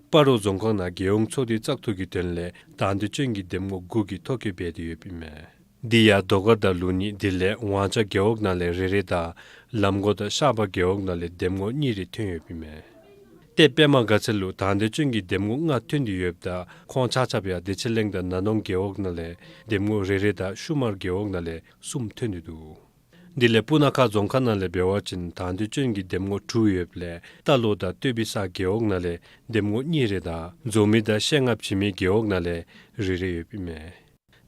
སྤ་རོ་རྫོང་ཁག་ནང་རྒྱལ་ཡོངས་ཚོགས་སྡེའི་བཙག་འཐུ་གི་དོན་ལས་དང་འདོད་ཅན་གྱི་འདེམས་ངོ་དགུ་གིས་ཐོ་བཀོད་འབད་དེ་ཡོདཔ་ཨིན་མས། དེ་ཡང་རྡོ་དཀར་དང་ལུགས་གཉིས་དེ་ལས་ཝང་ཅ་རྒེད་འོག་ནང་ལས་རེ་རེ་དང་ལམ་སྒོ་དང་ཤར་པ་རྒེད་འོག་ནང་ལས་འདེམས་ངོ་གཉིས་རེ་ཐོན་ཡོདཔ་ཨིན་མས། ཏེ་པདྨ་དགའ་ཚལ་ལུ་དང་འདོད་ཅན་གྱི་འདེམས་ངོ་ལྔ་ཐོན་ཏེ་ཡོདཔ་ད་ཁོང་ཆ་ཁྱབ་ཡང་བདེ་ཆེན་གླིང་དང་ན་ནོང་རྒེད་འོག་ནང་ལས་འདེམས་ངོ་རེ་རེ་དང་ཤུ་མར་རྒེད་འོག་ནང་ལས་གསུམ་ཐོན་ཏེ་འདུག། དེ་ལས་སྤུ་ན་ཁ་རྫོང་ཁག་ནང་ལས་འབད་བ་ཅིན་དང་འདོད་ཅན་གྱི་འདེམས་ངོ་དྲུག་ཡོདཔ་ལས་རྟ་ལོག་དང་སྟོད་བི་ས་རྒེད་འོག་ནང་ལས་འདེམས་ངོ་གཉིས་རེ་དང་མཛོ་མི་དང་ཤེལ་རྔ་བྱེ་མའི་རྒེད་འོག་ནང་ལས་རེ་རེ་ཡོདཔ་ཨིན་མས།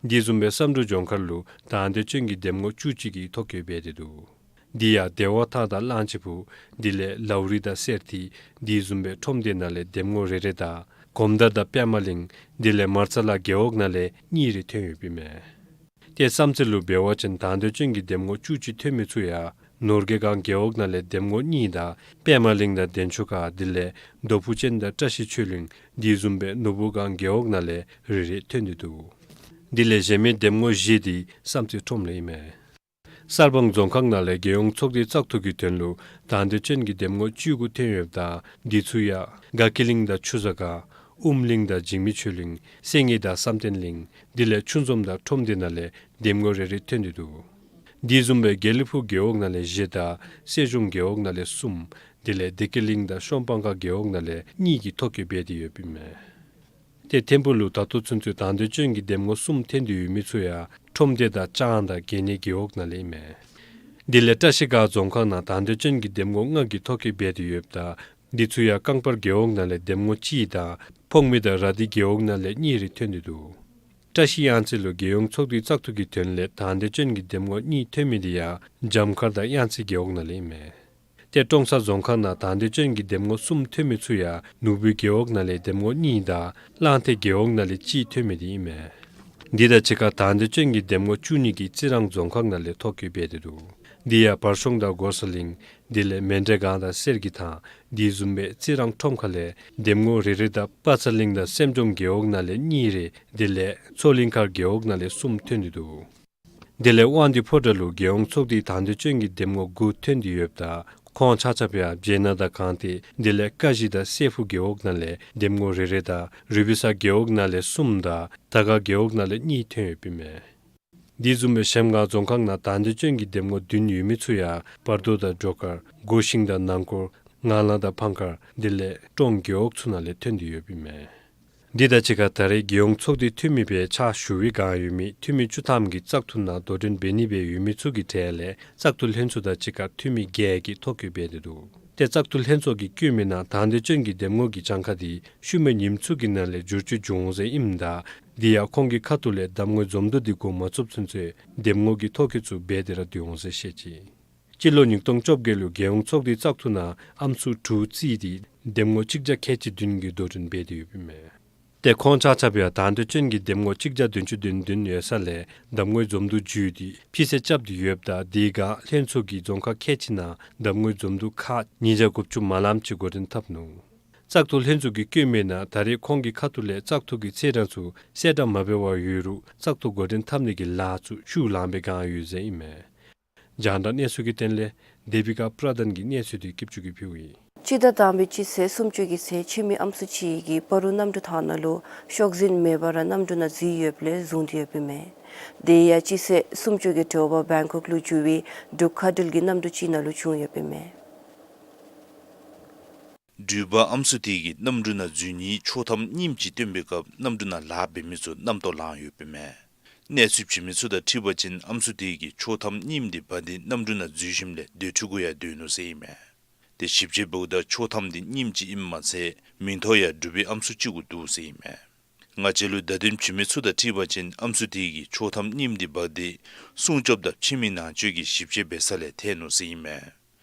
དེ་བཟུམ་སྦེ་བསམ་གྲུབ་ལྗོངས་མཁར་ལུ་དང་འདོད་ཅན་གྱི་འདེམས་ངོ་བཅུ་གཅིག་གིས་ཐོ་བཀོད་འབད་དེ་འདུག། དེ་ཡང་བདེ་བ་ཐང་དང་གླང་ཆེན་ཕུག་དེ་ལས་ལའུ་རི་དང་སེར་ཐིག་དེ་བཟུམ་སྦེ་ཁྲོམ་སྡེ་ནང་ལས་འདེམས་ངོ་རེ་རེ་དང་གོམ་མདའ་དང་པདྨ་གླིང་དེ་ལས་མར་ཚ་ལ་རྒེད་འོག་ནང་ལས་གཉིས་རེ་ཐོན་ཡོདཔ་ཨིན་མས། ཏེ་བསམ་རྩེ་ལུ་འབད་བ་ཅིན་དང་འདོད་ཅན་གྱི་འདེམས་ངོ་བཅུ་གཅིག་ཐོན་མི་ཚུ་ཡང་ནོར་རྒྱས་སྒང་རྒེད་འོག་ནང་ལས་འདེམས་ངོ་གཉིས་དང་པདྨ་གླིང་དང་བདེ་མཆོག་དཀར་དེ་ལས་རྡོ་ཕུ་ཅན་དང་བཀྲ་ཤིས་ཆོས་གླིང་དེ་བཟུམ་སྦེ་ནོར་བུ་སྒང་རྒེད་འོག་ནང་ལས་རེ་རེ་ཐོན་ཏེ་འདུག། དེ་ལས་གཞན་མི་འདེམས་ངོ་བཞི་དེ་བསམ་རྩེ་ཁྲོམ་ལས་ཨིན་མས། གསར་སྤང་རྫོང་ཁག་ནང་ལས་རྒྱལ་ཡོངས་ཚོགས་སྡེའི་བཙག་འཐུ་གི་དོན་ལུ་དང་འདོད་ཅན་གྱི་འདེམས་ངོ་བཅུ་དགུ་ཐོན་ཡོདཔ་ད་དེ་ཚུ་ཡང་དགའ་སྐྱིད་གླིང་དང་ཆུ་བཟའ་སྒང་ཨུམ་གླིང་དང་འཇིགས་མེད་ཆོས་གླིང་སེང་གེ་དང་བསམ་གཏན་གླིང་དེ་ལས་ཆུ་འཛོམས་དང་ཁྲོམ་སྡེ་ནང་ལས་འདེམས་ངོ་རེ་རེ་ཐོན་ཏེ་འདུག། དེ་བཟུམ་སྦེ་དགེ་ལེགས་ཕུག་རྒེད་འོག་ནང་ལས་བཞི་དང་སེ་གཞུང་རྒེད་འོག་ནང་ལས་གསུམ་དེ་ལས་བདེ་སྐྱིད་གླིང་དང་ཤོམ་སྤང་ཁ་རྒེད་འོག་ནང་ལས་གཉིས་ཀྱིས་ཐོ་བཀོད་འབད་དེ་ཡོདཔ་ཨིན་མས། ཏེ་ཐིམ་ཕུག་ལུ་ད་ལྟོ་ཚུན་ཚོད་དང་འདོད་ཅན་གྱི་འདེམས་ངོ་གསུམ་ཐོན་ཏེ་ཡོད་མི་ཚུ་ཡང་ཁྲོམ་སྡེ་དང་ལྕང་དང་དགེ་བསྙེན་རྒེད་འོག་ནང་ལས་ཨིན་མས། དེ་ལས་བཀྲ་ཤིས་སྒང་རྫོང་ཁག་ནང་དང་འདོད་ཅན་གྱི་འདེམས་ངོ་ལྔ་གིས་ཐོ་བཀོད་འབད་དེ་ཡོདཔ་ད་ འདི་ཚུ་ཡང་རྐང་པར་རྒེད་འོག་ནང་ལས་འདེམས་ངོ་གཅིག་དང་ཕོངས་མི་དང་ར་དྷི་རྒེད་འོག་ནང་ལས་གཉིས་རེ་ཐོན་ཏེ་འདུག། བཀྲ་ཤིས་གཡང་རྩེ་ལུ་རྒྱལ་ཡོངས་ཚོགས་སྡེའི་བཙག་འཐུ་གི་དོན་ལས་དང་འདོད་ཅན་གྱི་འདེམས་ངོ་གཉིས་ཐོན་མི་དེ་ཡང་འཇམ་མཁར་དང་གཡང་རྩེ་རྒེད་འོག་ནང་ལས་ཨིན་མས། ཏེ་ཀྲོང་གསར་རྫོང་ཁག་ནང་དང་འདོད་ཅན་གྱི་འདེམས་ངོ་གསུམ་ཐོན་མི་ཚུ་ཡང་ནོར་བུ་རྒེད་འོག་ནང་ལས་འདེམས་ངོ་གཉིས་དང་གླང་མཐིལ་རྒེད་འོག་ནང་ལས་གཅིག་ཐོན་མི་དེ་ཨིན་མས། འདི་དང་གཅིག་ཁར་དང་འདོད་ཅན་གྱི་འདེམས་ངོ་བཅུ་གཉིས་ཀྱིས་རྩི་རང་རྫོང་ཁག་ནང་ལས་ཐོ་བཀོད་འབད་དེ་འདུག། འདི་ཡང་བར་གཤོང་དང་སྒོ་གསར་གླིང་དེ་ལས་མཎྜལ་སྒང་དང་གསེར་གྱི་ཐང་དེ་བཟུམ་སྦེ་རྩི་རང་ཁྲོམ་ཁ་ལས་འདེམས་ངོ་རེ་རེ་དང་དཔའ་རྩལ་གླིང་དང་སེམས་ལྗོངས་རྒེད་འོག་ནང་ལས་གཉིས་རེ་དེ་ལས་མཚོ་གླིང་མཁར་རྒེད་འོག་ནང་ལས་གསུམ་ཐོན་ཏེ་འདུག། དེ་ལས་དབང་འདུས་ཕོ་བྲང་ལུ་རྒྱལ་ཡོངས་ཚོགས་སྡེའི་དང་འདོད་ཅན་གྱི་འདེམས་ངོ་དགུ་ཐོན་ཏེ་ཡོདཔ་ད་ཁོང་ཆ་ཁྱབ་ཡང་སྦྱེད་ནག་དང་གངས་ཏི་དེ་ལས་ཀ་གཞི་དང་སྲས་ཕུག་རྒེད་འོག་ནང་ལས་འདེམས་ངོ་རེ་རེ་དང་རུ་པིན་ས་རྒེད་འོག་ནང་ལས་གསུམ་དང་དར་དཀར་རྒེད་འོག་ནང་ལས་གཉིས་ཐོན་ཡོདཔ་ཨིན་མས། དེ་བཟུམ་སྦེ་གཞལམ་སྒང་རྫོང་ཁག་ནང་དང་འདོད་ཅན་གྱི་འདེམས་ངོ་བདུན་ཡོད་མི་ཚུ་ཡང་བར་དོ་དང་སྒྲོལ་དཀར་སྒོ་ཤིང་དང་ནང་འཁོར་ངང་ལང་དང་ཕང་མཁར་དེ་ལས་ཀྲོང་རྒེད་འོག་ཚུ་ནང་ལས་ཐོན་ཏེ་ཡོདཔ་ཨིན་མས། འདི་དང་གཅིག་ཁར་ད་རེས་རྒྱལ་ཡོངས་ཚོགས་སྡེའི་འཐུས་མི་སྦེ་ཕྱག་ཞུ་བའི་བསྒང་ཡོད་མི་འཐུས་མི་བཅུ་ཐམ་གྱིས་བཙག་འཐུ་ནང་དོ་འགྲན་འབད་ནི་སྦེ་ཡོད་མི་ཚུ་གི་གྲས་ལས་བཙག་འཐུ་ལྷན་ཚོགས་དང་གཅིག་ཁར་འཐུས་མི་བརྒྱད་ཀྱིས་ཐོ་བཀོད་འབད་དེ་འདུག། ཏེ་བཙག་འཐུ་ལྷན་ཚོགས་ཀྱིས་བཀོད་མི་ནང་དང་འདོད་ཅན་གྱི་འདེམས་ངོ་གི་གྱངས་ཁ་དེ་ཤུལ་མའི་ཉིནམ་ཚུ་གི་ནང་ལས་བསྒྱུར་བཅོས་འབྱུང་འོང་ཟེར་ཨིནམ་ད་དེ་ཡང་ཁོང་གི་ཁ་ཐུག་ལས་གདམ་ངོའི་འཛོམས་འདུ་དེ་འགོ་མ་བཙུགས་ཚུན་ཚོད་འདེམས་ངོ་གི་ཐོ་བཀོད་ཚུ་འབད་དེ་ར་སྡོད་འོང་ཟེར་བཤད་ཅི། སྤྱི་ལོ་ཉིས་སྟོང་བཅོ་བརྒྱད་ལུ་རྒྱལ་ཡོངས་ཚོགས་སྡེའི་བཙག་འཐུ་ནང་ཨམ་སྲུ་དྲུག་རྩིས་ཏེ་འདེམས་ངོ་གཅིག་བརྒྱ་ཁལ་གཅིག་བདུན་གྱིས་དོ་འགྲན་འབད་དེ་ཡོདཔ་ཨིན་མས། ཏེ་ཁོང་ཆ་ཁྱབ་ཡང་དང་འདོད་ཅན་གྱི་འདེམས་ངོ་གཅིག་བརྒྱ་བདུན་ཅུ་དོན་བདུན་ཡོད་ས་ལས་གདམ་ངོའི་འཛོམས་འདུ་བརྒྱུད་དེ་ཕྱིས་སེལ་རྐྱབ་སྟེ་ཡོདཔ་ད་དེ་སྒང་ལྷན་ཚོགས་ཀྱིས་རྫོང་ཁག་ཁལ་གཅིག་ནང་གདམ་ངོའི་འཛོམས་འདུ་ཁག་ཉིས་བརྒྱ་དགུ་བཅུ་མ་ལངམ་ཅིག་འགོ་འདྲེན་འཐབ་ནུག། བཙག་འཐུ་ལྷན་ཚོགས་ཀྱིས་བཀོད་མི་ནང་ད་རེས་ཁོང་གི་ཁ་ཐུག་ལས་བཙག་འཐུ་གི་ཚེས་གྲངས་ཚུ་གསལ་བསྒྲགས་མ་འབད་བར་ཡོད་རུང་བཙག་འཐུ་འགོ་འདྲེན་འཐབ་ནི་གི་ལཱ་ཚུ་ཤུགས་ལངམ་པའི་བསྒང་ཡོད་ཟེར་ཨིན་མས། རྒྱང་བསྒྲགས་གནས་ཚུལ་གྱི་དོན་ལས་དེ་བི་ཀ་པྲ་དཱན་གྱིས་གནས་ཚུལ་དེ་སྐྱིད་ཆུ་གིས་ཕུལཝ་ཨིན། སྤྱི་ཟླ་དང་པའི་སྤྱི་ཚེས་སུམ་ཅུ་གི་ཚེ་ཁྱིམ་མི་ཨམ་སྲུ་གཅིག་གིས་སྤ་རོ་གནམ་གྲུ་ཐང་ནང་ལུ་ཤོག་འཛིན་མེད་པར་གནམ་གྲུ་ནང་འཛུལ་ཡོདཔ་ལས་བཟུང་སྟེ་ཡོདཔ་ཨིན་མས། དེ་ཡང་སྤྱི་ཚེས་སུམ་ཅུ་གི་དྲོ་པ་བེང་ཀོག་ལུ་འགྱོ་བའི་འབྲུག་མཁའ་འགྲུལ་གྱི་གནམ་གྲུ་ཅིག་ནང་ལུ་བྱུང་ཡོདཔ་ཨིན་མས། འགྲུལ་པ་ཨམ་སྲུ་དེ་གིས་གནམ་གྲུ་ནང་འཛུལ་ནིའི་ཆོག་ཐམ་རྙིངམ་ཅིག་བཏོན་པའི་སྐབས་གནམ་གྲུ་ནང་ལཱ་འབད་མི་ཚུ་རྣམ་རྟོག་ལངས་ཡོདཔ་ཨིན་མས། གནས་ཚུལ་བྱིན་མི་ཚུ་དང་འཁྲིལ་བ་ཅིན་ཨམ་སྲུ་དེ་གིས་ཆོག་ཐམ་རྙིངམ་དེ་འབག་སྟེ་གནམ་གྲུ་ནང་འཛུལ་ཞིནམ་ལས་སྡོད་ཁྲི་གུ་ཡང་སྡོད་ནུག་ཟེར་ཨིན་མས། ཏེ་ཞིབ་དཔྱད་འབདཝ་ད་ཆོག་ཐམ་དེ་རྙིངམ་ཅིག་ཨིནམ་མ་ཚད་མིང་ཐོ་ཡང་འབྲུག་པའི་ཨམ་སྲུ་གཅིག་གུ་འདུག་ཟེར་ཨིན་མས། ང་བཅས་ལུ་བརྡ་དོན་བྱིན་མི་ཚུ་དང་འཁྲིལ་བ་ཅིན་ཨམ་སྲུ་དེ་གིས་ཆོག་ཐམ་རྙིངམ་དེ་འབག་སྟེ་སྲུང་སྐྱོབ་དང་ཕྱི་མི་ནང་འཛུལ་གྱི་ཞིབ་དཔྱད་འབད་ས་ལས་ཐལ་ནུག་ཟེར་ཨིན་མས།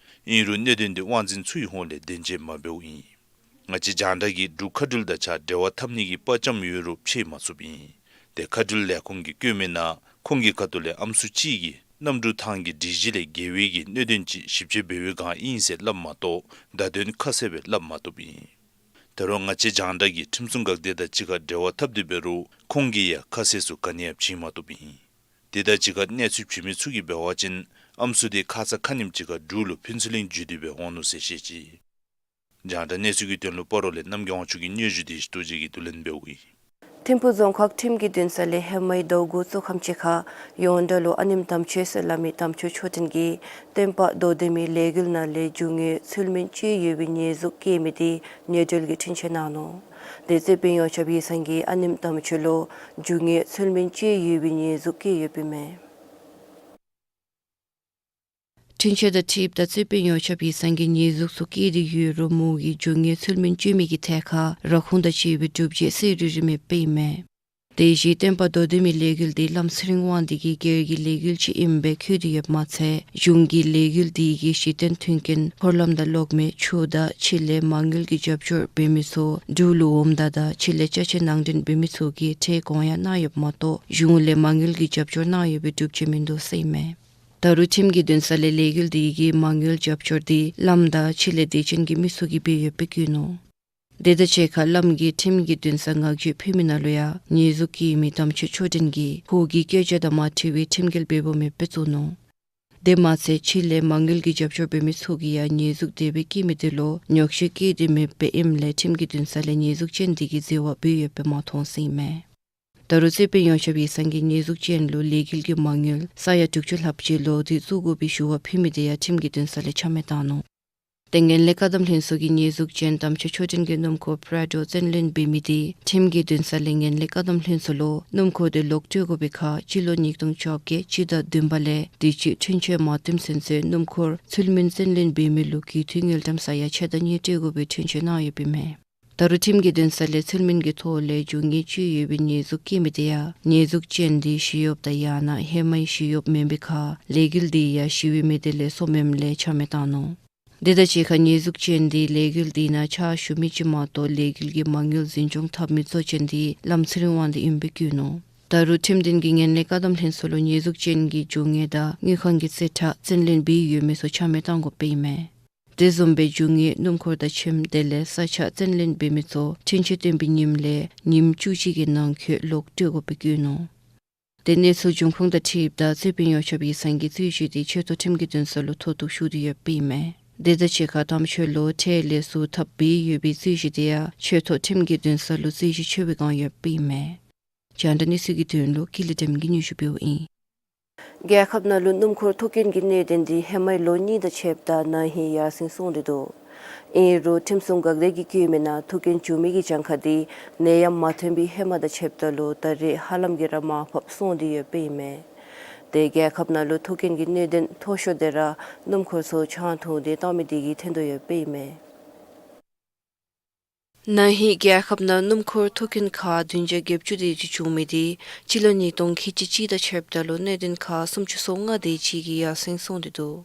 ཨིན་རུང་གནད་དོན་དེ་དབང་འཛིན་ཚུའི་ཧོངས་ལས་བདེན་འཚོལ་མ་འབདཝ་ཨིན། ང་བཅས་རྒྱང་བསྒྲགས་ཀྱིས་འབྲུག་མཁའ་འགྲུལ་དང་གཅིག་ཁར་འབྲེལ་བ་འཐབ་ནི་གི་དཔའ་བཅམ་ཡོད་རུང་འཕྱད་མ་ཚུགསཔ་ཨིན། ཏེ་མཁའ་འགྲུལ་ལས་ཁུངས་ཀྱིས་བཀོད་མི་ནང་ཁོང་གི་ཁ་ཐུག་ལས་ཨམ་སྲུ་གཅིག་གིས་གནམ་གྲུ་ཐང་གི་སྒྲིག་གཞི་ལས་འགལ་བའི་གི་གནད་དོན་ཅིག་ཞིབ་དཔྱད་འབད་བའི་བསྒང་ཨིན་ཟེར་སླབ་མ་གཏོགས་བརྡ་དོན་ཁ་གསལ་སྦེ་སླབ་མ་བཏུབ་ཨིན། ད་རུང་ང་བཅས་རྒྱང་བསྒྲགས་ཀྱིས་ཁྲིམས་སྲུང་འགག་སྡེ་དང་གཅིག་ཁར་འབྲེལ་བ་འཐབ་སྟེ་འབད་རུང་ཁོང་གིས་ཡང་ཁ་གསལ་ཚུ་ག་ནི་ཡང་བྱིན་མ་བཏུབ་ཨིན། དེ་དང་གཅིག་ཁར་གནས་ཚུལ་བྱིན་མི་ཚུ་གིས་འབད་བ་ཅིན་ཨམ་སྲུ་དེ་ཁ་ཙ་ཁ་ཉིནམ་ཅིག་ཁར་འབྲུག་ལུ་ཕུན་ཚོགས་གླིང་བརྒྱུད་དེ་སྦེ་འོང་ནུག་ཟེར་བཤད་ཅི། རྒྱང་བསྒྲགས་གནས་ཚུལ་གྱི་དོན་ལུ་སྤ་རོ་ལས་རྣམ་རྒྱལ་དབང་ཕྱུག་གི་སྙན་ཞུ་དེ་ཞུ་ཏོ་ཅིག་གིས་བསྡུ་ལེན་འབདཝ་ཨིན། ཐིམ་ཕུ་རྫོང་ཁག་ཁྲིམས་ཀྱི་འདུན་ས་ལས་ཧེ་མའི་ཟླཝ་དགུ་ཚུན་ཁམས་ཅིག་ཁར་ཡོངས་གྲགས་ལུ་ཨ་ནེམ་དམ་ཆོས་ཟེར་སླབ་མི་དམ་ཆོས་མཆོག་སྤྲིན་གྱིས་སྟོན་པ་མདོ་སྡེ་མའི་ལས་འགུལ་ནང་ལས་རྒྱུ་དངོས་ཚུལ་མིན་སྤྱོད་ཡོད་པའི་ཉེས་འཛུགས་བཀལ་མི་དེ་ཉེས་འབྲེལ་གྱི་འཁྲུན་ཆོད་གནང་ནུག། དེ་རྩོད་དཔོན་ཡོངས་ཁྱབ་ཡིག་ཚང་གིས་ཨ་ནེམ་དམ་ཆོས་ལུ་རྒྱུ་དངོས་ཚུལ་མིན་སྤྱོད་ཡོད་པའི་ཉེས་འཛུགས་བཀལ་ཡོདཔ་ཨིན་མས། འཁྲུན་ཆོད་དང་འཁྲིལཝ་ད་རྩོད་དཔོན་ཡོངས་ཁྱབ་ཡིག་ཚང་གིས་ཉེས་འཛུགས་ཚུ་བཀལ་ཏེ་ཡོད་རུང་མོ་གིས་རྒྱུ་དངོས་ཚུལ་མིན་སྤྱོད་མི་གི་ཐད་ཁར་ར་ཁུངས་དང་བཅས་པའི་སྒྲུབ་བྱེད་གསལ་རི་རི་མེདཔ་ཨིན་མས། དེ་བཞིན་སྟོན་པ་མདོ་སྡེ་མའི་ལས་འགུལ་དེ་བླམ་ཚེ་རིང་དབང་འདུས་ཀྱི་སྒེར་གྱི་ལས་འགུལ་ཅིག་ཨིནམ་སྦེ་འཁོད་དེ་ཡོདཔ་མ་ཚད་གཞུང་གི་ལས་འགུལ་དེ་གི་གཞི་རྟེན་མཐུན་རྐྱེན་འཁོར་ལམ་དང་གློག་མེ་ཆུ་དང་ཕྱི་ལས་མ་དངུལ་གྱི་རྒྱབ་སྐྱོར་འབད་མི་ཚུ་འབྲུག་ལུ་འོངམ་ད་དང་ཕྱི་ལས་ཅ་ཆས་ནང་འདྲེན་འབད་མི་ཚུ་གིས་ཁྲལ་བཀོག་ཡང་གནང་ཡོདཔ་མ་གཏོགས་གཞུང་ལས་མ་དངུལ་གྱི་རྒྱབ་སྐྱོར་གནང་ཡོད་པའི་སྒྲུབ་བྱེད་མིན་འདུག་ཟེར་ཨིན་མས། ད་རུང་ཁྲིམས་ཀྱི་འདུན་ས་ལས་ལས་འགུལ་དེ་གི་མ་དངུལ་རྒྱབ་སྐྱོར་དེ་བླམ་དང་ཕྱི་ལས་དད་ཅན་གྱི་མི་ཚུ་གིས་འབད་ཡོདཔ་སྦེ་བཀོད་ནུག། དེ་དང་གཅིག་ཁར་བླམ་གྱིས་ཁྲིམས་ཀྱི་འདུན་སར་ངག་བརྗོད་ཕུལ་མི་ནང་ལུ་ཡང་ཉེས་འཛུགས་བཀལ་མི་དམ་ཆོས་མཆོག་སྤྲིན་གྱིས་ཁོ་གི་སྐད་ཆ་དང་མ་འཁྲིལ་བའི་ཁྲིམས་འགལ་འབདཝ་མེདཔ་སྦེ་བཙུགས་ནུག། དེ་མ་ཚད་ཕྱི་ལས་མ་དངུལ་གྱི་རྒྱབ་སྐྱོར་འབད་མི་ཚུ་གིས་ཡང་ཉེས་འཛུགས་དེ་སྦེ་བཀལ་མི་དེ་ལུ་རྙོག་གཞི་བཀལ་ཏེ་མེདཔ་ཨིནམ་ལས་ཁྲིམས་ཀྱི་འདུན་ས་ལས་ཉེས་འཛུགས་ཅན་དེ་གིས་འཛོལ་བ་འབད་ཡོདཔ་སྦེ་མ་མཐོང་ཟེར་ཨིན་མས། ད་རུང་རྩོད་དཔོན་ཡོངས་ཁྱབ་ཡིག་ཚང་གིས་ཉེས་འཛུགས་ཅན་ལུ་ལས་འགུལ་གྱི་མ་དངུལ་ས་ཡ་དྲུག་ཅུ་ལྷགཔ་ཅིག་ལོག་སྟེ་བཙུགས་དགོ་པའི་ཞུ་བ་ཕུལ་མི་དེ་ཡང་ཁྲིམས་ཀྱི་འདུན་ས་ལས་ཆ་མེད་བཏང་ནུག། ཏེ་ངན་ལྷད་བཀག་སྡོམ་ལྷན་ཚོགས་ཀྱི་ཉེས་འཛུགས་ཅན་དམ་ཆོས་མཆོག་སྤྲུལ་གྱི་སྣུམ་འཁོར་པྲ་ཌོ་བཙོན་ལེན་འབད་མི་དེ་ཁྲིམས་ཀྱི་འདུན་ས་ལས་ངན་ལྷད་བཀག་སྡོམ་ལྷན་ཚོགས་ལུ་སྣུམ་འཁོར་དེ་ལོག་སྤྲོད་དགོ་པའི་ཁར་སྤྱི་ལོ་ཉིས་སྟོང་བཅོ་བརྒྱད་སྤྱི་ཟླ་བདུན་པ་ལས་དུས་ཅི་འཁྲུན་ཆོད་མ་བཏོན་ཚུན་ཚོད་སྣུམ་འཁོར་ཚུལ་མིན་བཙོན་ལེན་འབད་མི་ལུ་གུས་མཐུན་དངུལ་ཀྲམ་ས་ཡ་ཕྱེད་དང་གཉིས་སྤྲོད་དགོ་པའི་འཁྲུན་ཆོད་གནང་ཡོདཔ་ཨིན་མས། ད་རུང་ཁྲིམས་ཀྱི་འདུན་ས་ལས་ཚུལ་མིན་གྱི་ཐོག་ལས་རྒྱུ་དངོས་ཅིག་ཡོད་པའི་ཉེས་འཛུགས་བཀལ་མི་དེ་ཡང་ཉེས་འཛུགས་ཅན་དེ་ཞི་གཡོགཔ་དང་ཡང་ན་ཧེ་མའི་ཞི་གཡོགཔ་མེན་པའི་ཁར་ལས་འགུལ་དེ་ཡང་ཞི་བའི་མི་སྡེ་ལས་སོངམ་ལས་ཆ་མེད་བཏང་ནུག། དེ་དང་གཅིག་ཁར་ཉེས་འཛུགས་ཅན་དེ་ལས་འགུལ་དེ་ནང་ཕྱག་ཞུ་མི་ཅིག་མ་གཏོགས་ལས་འགུལ་གྱི་མ་དངུལ་འཛིན་སྐྱོང་འཐབ་མི་གཙོ་ཅན་དེ་ལམ་ཚུན་རིང་དབང་འདུས་ཨིན་པའི་བཀོད་ནུག། ད་རུང་ཁྲིམས་འདུན་གྱི་ངན་ལྷད་བཀག་སྡོམ་ལྷན་ཚོགས་ལུ་ཉེས་འཛུགས་ཅན་གྱི་རྒྱུ་དངོས་དང་དངུལ་ཁང་གི་རྩིས་ཁྲ་བཙོན་ལེན་འབད་ཡོད་མི་ཚུ་ཆ་མེད་བཏང་དགོཔ་ཨིན་མས། དེ་བཟུམ་སྦེ་རྒྱུ་དངོས་སྣུམ་འཁོར་དང་ཁྱིམ་དེ་ལས་ས་ཆ་བཙོན་ལེན་འབད་མི་ཚུ་འཁྲུན་ཆོད་བཏོན་པའི་ཉིནམ་ལས་ཉིནམ་བཅུ་གཅིག་གི་ནང་འཁོད་ལོག་སྤྲོད་དགོཔ་བཀོད་ནུག། དེ་གནས་ཚུལ་འབྱུང་ཁུངས་དང་འཁྲིལཝ་ད་རྩོད་དཔོན་ཡོངས་ཁྱབ་ཡིག་ཚང་གི་རྩོད་གཞི་དེ་ཆེ་མཐོ་ཁྲིམས་ཀྱི་འདུན་ས་ལུ་མཐོ་གཏུགས་ཞུ་སྟེ་ཡོདཔ་ཨིན་མས། དེ་དང་གཅིག་ཁར་དམ་ཆོས་ལུ་ཁྲལ་ལེགས་སུ་ཐབས་འབད་ཡོད་པའི་རྩོད་གཞི་དེ་ཡང་ཆེ་མཐོ་ཁྲིམས་ཀྱི་འདུན་ས་ལུ་རྩོད་གཞི་ཆེ་བའི་སྒང་ཡོདཔ་ཨིན་མས། རྒྱང་བསྒྲགས་གནས་ཚུལ་གྱི་དོན་ལུ་ཀུན་ལེགས་སྒྲོལམ་གིས་སྙན་ཞུ་འབདཝ་ཨིན། རྒྱལ་ཁབ་ནང་ལུ་སྣུམ་འཁོར་ཐུག་རྐྱེན་གྱི་གནད་དོན་དེ་ཧེ་མའི་ལོ་གཉིས་དང་ཕྱདཔ་ད་ན་ཧིང་ཡར་སེང་སོང་སྟེ་འདུག། ཨིན་རུང་ཁྲིམས་སྲུང་འགག་སྡེ་གིས་བཀོད་མི་ནང་ཐུག་རྐྱེན་བྱུང་མི་གི་གྱངས་ཁ་དེ་ནད་ཡམས་མ་ཐོན་པའི་ཧེ་མ་དང་ཕྱདཔ་ད་ལུ་ད་རེས་ཧ་ལམ་གྱིས་ར་མར་ཕབ་སོང་སྟེ་ཡོདཔ་ཨིན་མས། དེ་རྒྱལ་ཁབ་ནང་ལུ་ཐུག་རྐྱེན་གྱི་གནད་དོན་མཐོ་ཤོས་དེ་ར་སྣུམ་འཁོར་ཚུ་ཆང་འཐུང་སྟེ་བཏང་མི་དེ་གིས་ཐོན་དོ་ཡོདཔ་ཨིན་མས། ན་ཧིང་རྒྱལ་ཁབ་ནང་སྣུམ་འཁོར་ཐུག་རྐྱེན་ཁག་བདུན་བརྒྱ་བརྒྱད་ཅུ་དེ་ཅིག་བྱུང་མི་དེ་སྤྱི་ལོ་ཉིས་སྟོང་ཁལ་གཅིག་གཅིག་དང་ཕྱདཔ་ད་ལུ་གནད་དོན་ཁག་སུམ་ཅུ་སོ་ལྔ་དེ་ཅིག་གིས་ཡར་སེང་སོང་སྟེ་འདུག།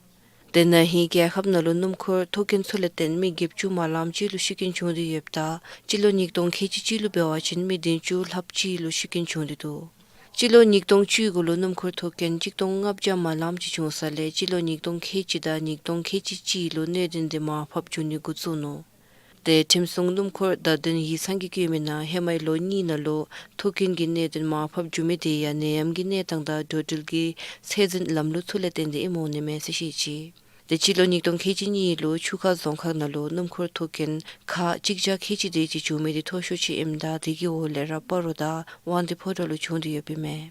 དེ་ན་ཧིང་རྒྱལ་ཁབ་ནང་ལུ་སྣུམ་འཁོར་ཐུག་རྐྱེན་ཚུ་ལས་བརྟེན་མི་བརྒྱད་ཅུ་མ་ལམ་ཅིག་ལུ་ཤི་རྐྱེན་བྱུང་སྟེ་ཡོདཔ་ད་སྤྱི་ལོ་ཉིས་སྟོང་ཁལ་གཅིག་གཅིག་ལུ་འབད་བ་ཅིན་མི་བདུན་ཅུ་ལྷགཔ་ཅིག་ལུ་ཤི་རྐྱེན་བྱུང་སྟེ་འདུག། སྤྱི་ལོ་ཉིས་སྟོང་བཅུ་དགུ་ལུ་སྣུམ་འཁོར་ཐུག་རྐྱེན་གཅིག་སྟོང་ལྔ་བརྒྱ་མ་ལམ་ཅིག་བྱུང་ས་ལས་སྤྱི་ལོ་ཉིས་སྟོང་ཁལ་གཅིག་དང་ཉིས་སྟོང་ཁལ་གཅིག་གཅིག་ལུ་གནད་དོན་དེ་མར་ཕབ་འགྱོ་ནི་འགོ་བཙུགས་ནུག། དེ་ཁྲིམས་སྲུང་སྣུམ་འཁོར་བརྡ་དོན་ཡིག་ཚང་གིས་བཀོད་མི་ནང་ཧེ་མའི་ལོ་གཉིས་ནང་ལུ་ཐུག་རྐྱེན་གྱི་གནད་དོན་མར་ཕབ་འགྱོ་མི་དེ་ཡང་ནད་ཡམས་ཀྱི་གནས་སྟངས་དང་འགྲོ་འགྲུལ་གྱི་ཚད་འཛིན་ལམ་ལུགས་ཚུ་ལས་བརྟེན་ཏེ་ཨིནམ་འོང་ནི་མས་ཟེར་བཤད་ཅི། དེ་སྤྱི་ལོ་ཉིས་སྟོང་ཁལ་གཅིག་གཉིས་ལུ་ཆུ་ཁ་རྫོང་ཁག་ནང་ལུ་སྣུམ་འཁོར་ཐུག་རྐྱེན་ཁག་གཅིག་བརྒྱ་ཁལ་གཅིག་དེ་ཅིག་བྱུང་མི་དེ་མཐོ་ཤོས་ཅིག་ཨིནམ་ད་དེ་གི་འོག་ལས་ར་སྤ་རོ་དང་དབང་འདུས་ཕོ་བྲང་ལུ་བྱུང་སྟེ་ཡོདཔ་ཨིན་མས།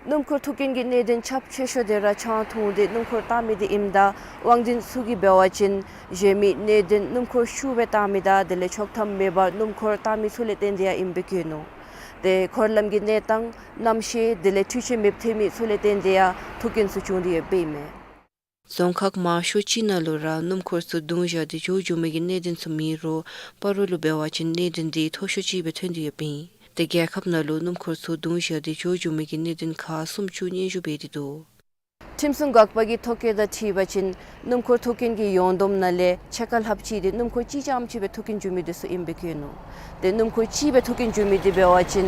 སྣུམ་འཁོར་ཐུག་རྐྱེན་གྱི་གནད་དོན་ཁྱབ་ཆེ་ཤོས་དེ་ར་ཆང་འཐུང་སྟེ་སྣུམ་འཁོར་བཏང་མི་དེ་ཨིནམ་ད་དབང་འདུས་ཚུ་གིས་འབད་བ་ཅིན་གཞན་མི་གནད་དོན་སྣུམ་འཁོར་ཤུགས་སྦེ་བཏང་མི་དང་དེ་ལས་ཆོག་ཐམ་མེད་པར་སྣུམ་འཁོར་བཏང་མི་ཚུ་ལས་བརྟེན་ཏེ་ཡང་ཨིནམ་སྦེ་བཀོད་ནུག། དེ་འཁོར་ལམ་གྱི་གནས་སྟངས་གནམ་གཤིས་དེ་ལས་འཕྲུལ་ཆས་མེདཔ་ཐོན་མི་ཚུ་ལས་བརྟེན་ཏེ་ཡང་ཐུག་རྐྱེན་ཚུ་བྱུང་སྟེ་ཡོདཔ་ཨིན་མས། རྫོང་ཁག་མང་ཤོས་ཅིག་ནང་ལུ་ར་སྣུམ་འཁོར་ཚུ་རྡུང་བཞག་སྟེ་འགྱོ་འགྱོ་མི་གི་གནད་དོན་ཚུ་མེད་རུང་སྤ་རོ་ལུ་འབད་བ་ཅིན་གནད་དོན་དེ་མཐོ་ཤོས་ཅིག་སྦེ་ཐོན་ཏེ་ཡོདཔ་ཨིན། དེ་རྒྱལ་ཁབ་ནང་ལུ་སྣུམ་འཁོར་ཚུ་རྡུང་བཞག་སྟེ་འགྱོ་འགྱོ་མི་གི་གནད་དོན་ཁག་སུམ་ཅུ་སྙན་ཞུ་འབད་དེ་འདུག། ཁྲིམས་སྲུང་འགག་པ་གི་ཐོ་བཀོད་དང་འཁྲིལ་བ་ཅིན་སྣུམ་འཁོར་ཐུག་རྐྱེན་གྱི་ཡོངས་བསྡོམས་ནང་ལས་ཕྱེད་ཀ་ལྷགཔ་ཅིག་དེ་སྣུམ་འཁོར་གཅིག་རྐྱངམ་ཅིག་སྦེ་ཐུག་རྐྱེན་བྱུང་མི་དེ་ཚུ་ཨིནམ་སྦེ་བཀོད་ནུག། དེ་སྣུམ་འཁོར་གཅིག་སྦེ་ཐུག་རྐྱེན་བྱུང་མི་དེ་འབད་བ་ཅིན་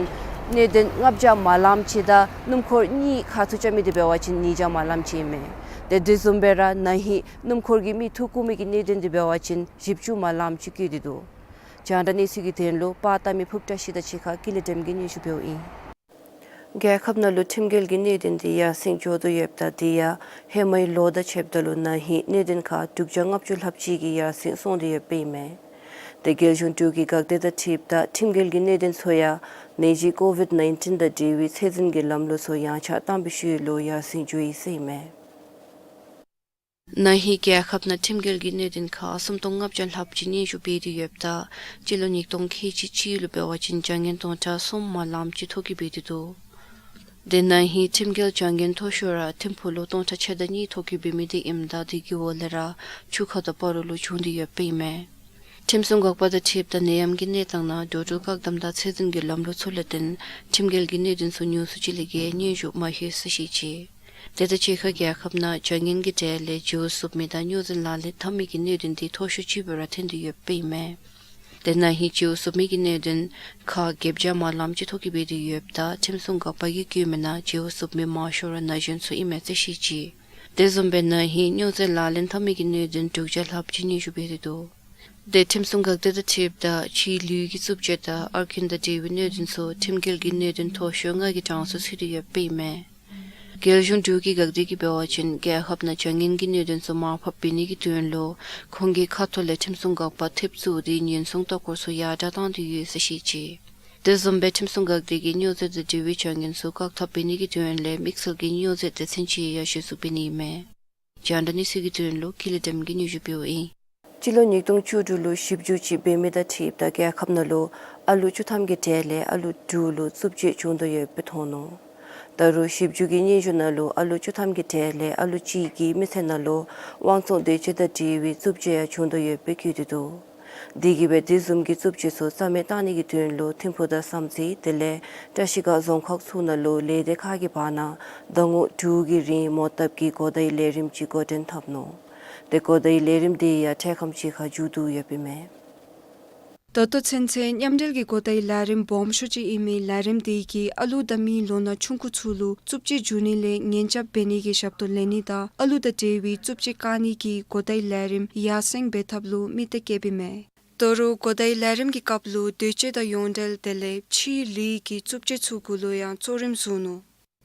གནད་དོན་ལྔ་བརྒྱ་མ་ལམ་ཅིག་དང་སྣུམ་འཁོར་གཉིས་ཁ་ཐུག་རྐྱབ་མི་དེ་འབད་བ་ཅིན་ཉིས་བརྒྱ་མ་ལམ་ཅིག་ཨིན་མས། དེ་དེ་བཟུམ་སྦེ་ར་ན་ཧིང་སྣུམ་འཁོར་གྱིས་མི་འཐུ་བཀོ་མི་གི་གནད་དོན་དེ་འབད་བ་ཅིན་བཞི་བཅུ་མ་ལམ་ཅིག་བཀོད་དེ་འདུག། རྒྱང་བསྒྲགས་གནས་ཚུལ་གྱི་དོན་ལུ་པར་བཏབ་མི་ཕུབ་བཀྲ་ཤིས་དང་གཅིག་ཁར་ཀུན་ལེགས་སྒྲོལམ་གིས་སྙན་ཞུ་འབདཝ་ཨིན། རྒྱལ་ཁབ་ནང་ལུ་ཁྲིམས་འགལ་གྱི་གནད་དོན་དེ་ཡར་སེང་འགྱོ་དོ་ཡོདཔ་ད་དེ་ཡང་ཧེ་མའི་ལོ་དང་ཕྱདཔ་ད་ལུ་ན་ཧིང་གནད་དོན་ཁག་དྲུག་བརྒྱ་ལྔ་བཅུ་ལྷགཔ་ཅིག་གིས་ཡར་སེང་སོང་སྟེ་ཡོདཔ་ཨིན་མས། དེ་རྒྱལ་གཞུང་འབྲུག་གི་འགག་སྡེ་དང་འཁྲིལཝ་ད་ཁྲིམས་འགལ་གྱི་གནད་དོན་ཚུ་ཡང་ནད་གཞི་ཀོ་ཝིཌ་ནའིན་ཊིན་དང་འབྲེལ་བའི་ཚད་འཛིན་གྱི་ལམ་ལུགས་ཚུ་ཡངས་ཆག་བཏང་བའི་ཤུལ་ལུ་ཡར་སེང་འགྱོ་ཡི་ཟེར་ཨིན་མས། ན་ཧིང་རྒྱལ་ཁབ་ནང་ཁྲིམས་འགལ་གྱི་གནད་དོན་ཁག་སུམ་སྟོང་ལྔ་བརྒྱ་ལྷགཔ་ཅིག་སྙན་ཞུ་འབད་དེ་ཡོདཔ་ད་སྤྱི་ལོ་ཉིས་སྟོང་ཁལ་གཅིག་གཅིག་ལུ་འབད་བ་ཅིན་བྱ་ངན་སྟོང་ཕྲག་གསུམ་མ་ལམ་ཅིག་ཐོ་བཀོད་འབད་དེ་འདུག། དེ་ན་ཧིང་ཁྲིམས་འགལ་བྱ་ངན་མཐོ་ཤོས་ར་ཐིམ་ཕུག་ལུ་སྟོང་ཕྲག་ཕྱེད་དང་གཉིས་ཐོ་བཀོད་འབད་མི་དེ་ཨིནམ་ད་དེ་གི་འོག་ལས་ར་ཆུ་ཁ་དང་སྤ་རོ་ལུ་བྱུང་སྟེ་ཡོདཔ་ཨིན་མས། ཁྲིམས་སྲུང་འགག་པ་དང་འཁྲིལཝ་ད་ནད་ཡམས་ཀྱི་གནས་སྟངས་ནང་འགྲོ་འགྲུལ་བཀག་དམ་དང་ཚད་འཛིན་གྱི་ལམ་ལུགས་ཚུ་ལས་བརྟེན་ཁྲིམས་འགལ་གྱི་གནད་དོན་ཚུ་ཉུང་སུ་ཅིག་ལས་བརྒལ་སྙན་ཞུ་མ་ལྷོད་ཟེར་བཤད་ཅི། དེ་དང་གཅིག་ཁར་རྒྱལ་ཁབ་ནང་བྱ་ངན་གྱི་གྲས་ལས་བརྗེ་པོ་བཙུགས་མི་དང་སྨྱོ་རྫས་ལག་ལེན་འཐབ་མི་གི་གནད་དོན་དེ་མཐོ་ཤོས་ཅིག་སྦེ་ར་ཐོན་ཏེ་ཡོདཔ་ཨིན་མས། དེ་ན་ཧིང་བརྗེ་པོ་བཙུགས་མི་གི་གནད་དོན་ཁག་བརྒྱད་བརྒྱ་མ་ལམ་ཅིག་ཐོ་བཀོད་འབད་དེ་ཡོདཔ་ད་ཁྲིམས་སྲུང་འགག་པ་གིས་བཀོད་མི་ནང་བརྗེ་པོ་བཙུགས་མི་མང་ཤོས་ར་ན་གཞོན་ཚུ་ཨིན་མས་ཟེར་བཤད་ཅི། དེ་བཟུམ་སྦེ་ན་ཧིང་སྨྱོ་རྫས་ལག་ལེན་འཐབ་མི་གི་གནད་དོན་དྲུག་བརྒྱ་ལྷགཔ་ཅིག་སྙན་ཞུ་འབད་དེ་འདུག། དེ་ཁྲིམས་སྲུང་འགག་སྡེ་དང་འཁྲིལཝ་ད་ཕྱིའི་ལུས་ཀྱི་རྩུབ་སྤྱོད་དང་ཨར་ཀིན་དང་འབྲེལ་བའི་གནད་དོན་ཚུ་ཁྲིམས་འགལ་གྱི་གནད་དོན་མཐོ་ཤོས་ལྔ་གི་གྲངས་སུ་ཚུད་དེ་ཡོདཔ་ཨིན་མས། རྒྱལ་གཞུང་འབྲུག་གི་འགག་སྡེ་གིས་འབད་བ་ཅིན་རྒྱལ་ཁབ་ནང་བྱ་ངན་གྱི་གནད་དོན་ཚུ་མར་ཕབ་འབད་ནི་གི་དོན་ལུ་ཁོང་གི་ཁ་ཐུག་ལས་ཁྲིམས་སྲུང་འགག་པ་ཐེབས་བཙུགས་ཏེ་ཉེན་སྲུང་ལྟ་སྐོར་ཚུ་ཡར་དྲག་བཏང་སྟེ་ཡོད་ཟེར་བཤད་ཅི། དེ་བཟུམ་སྦེ་ཁྲིམས་སྲུང་འགག་སྡེ་གིས་སྨྱོ་རྫས་དང་འབྲེལ་བའི་བྱ་ངན་ཚུ་བཀག་ཐབས་འབད་ནི་གི་དོན་ལས་དམིགས་བསལ་གྱི་སྨྱོ་རྫས་སྡེ་ཚན་ཅིག་ཡང་གཞི་བཙུགས་འབད་ནི་ཨིན་མས། རྒྱང་བསྒྲགས་གནས་ཚུལ་གྱི་དོན་ལུ་ཀུན་ལེགས་སྒྲོལམ་གིས་སྙན་ཞུ་འབདཝ་ཨིན། སྤྱི་ལོ་ཉིས་སྟོང་བཅུ་དྲུག་ལུ་ཞིབ་འཇུག་ཅིག་འབད་མི་དང་འཁྲིལཝ་ད་རྒྱལ་ཁབ་ནང་ལུ་ཨ་ལུ་བཅུ་ཐམ་གྱི་གྲས་ལས་ཨ་ལུ་དྲུག་ལུ་རྩུབ་སྤྱོད་བྱུང་དོ་ཡོདཔ་སྦེ་མཐོང་ནུག། ད་རུང་ཞིབ་འཇུག་གི་སྙན་ཞུ་ནང་ལུ་ཨ་ལུ་བཅུ་ཐམ་གྱི་གྲས་ལས་ཨ་ལུ་གཅིག་གི་མི་ཚེ་ནང་ལུ་དབང་བཙོང་འདོད་སྤྱོད་དང་འབྲེལ་བའི་རྩུབ་སྤྱོད་ཡང་བྱུང་དོ་ཡོདཔ་སྦེ་བཀོད་དེ་འདུག། དེ་གིས་སྦེ་དེ་བཟུམ་གྱི་རྩུབ་སྤྱོད་ཚུ་རྩ་མེད་བཏང་ནི་གི་དོན་ལུ་ཐིམ་ཕུག་དང་བསམ་རྩེ་དེ་ལས་བཀྲིས་སྒང་རྫོང་ཁག་ཚུ་ནང་ལུ་ལས་སྡེ་ཁག་གི་བར་ན་ཟླ་ངོ་དྲུག་གི་རིང་མོ་བཏབ་ཀྱི་གོ་བརྡའི་ལས་རིམ་ཅིག་འགོ་འདྲེན་འཐབ་ནུག། ཏེ་གོ་བརྡའི་ལས་རིམ་དེ་ཡང་འཕྲལ་ཁམས་ཅིག་ཁར་མཇུག་བསྡུ་ཡོདཔ་ཨིན་མས། ད་ལྟོ་ཚུན་ཚོད་མཉམ་འབྲེལ་གྱི་གོ་བརྡའི་ལས་རིམ་སྦོམ་ཤོས་ཅིག་ཨིན་མི་ལས་རིམ་དེ་གིས་ཨ་ལུ་དང་མི་ལོ་ན་ཆུང་ཀུ་ཚུ་ལུ་རྩུབ་སྤྱོད་འབྱུང་ནི་ལས་ཉེན་བཅོལ་འབད་ནི་གི་ཞབས་ཏོག་ལེན་ནི་དང་ཨ་ལུ་དང་འབྲེལ་བའི་རྩུབ་སྤྱོད་བཀག་ནི་གི་གོ་བརྡའི་ལས་རིམ་ཡར་སེང་འབད་ཐབས་ལུ་དམིགས་གཏད་བསྐྱེདཔ་ཨིན་མས། ད་རུང་གོ་བརྡའི་ལས་རིམ་གྱི་སྐབས་ལུ་འདོད་སྤྱོད་དང་ཡོངས་འབྲེལ་དེ་ལས་ཕྱིའི་ལུས་ཀྱི་རྩུབ་སྤྱོད་ཚུ་གུ་ལུ་ཡང་གཙོ་རིམ་བཟུང་ནུག།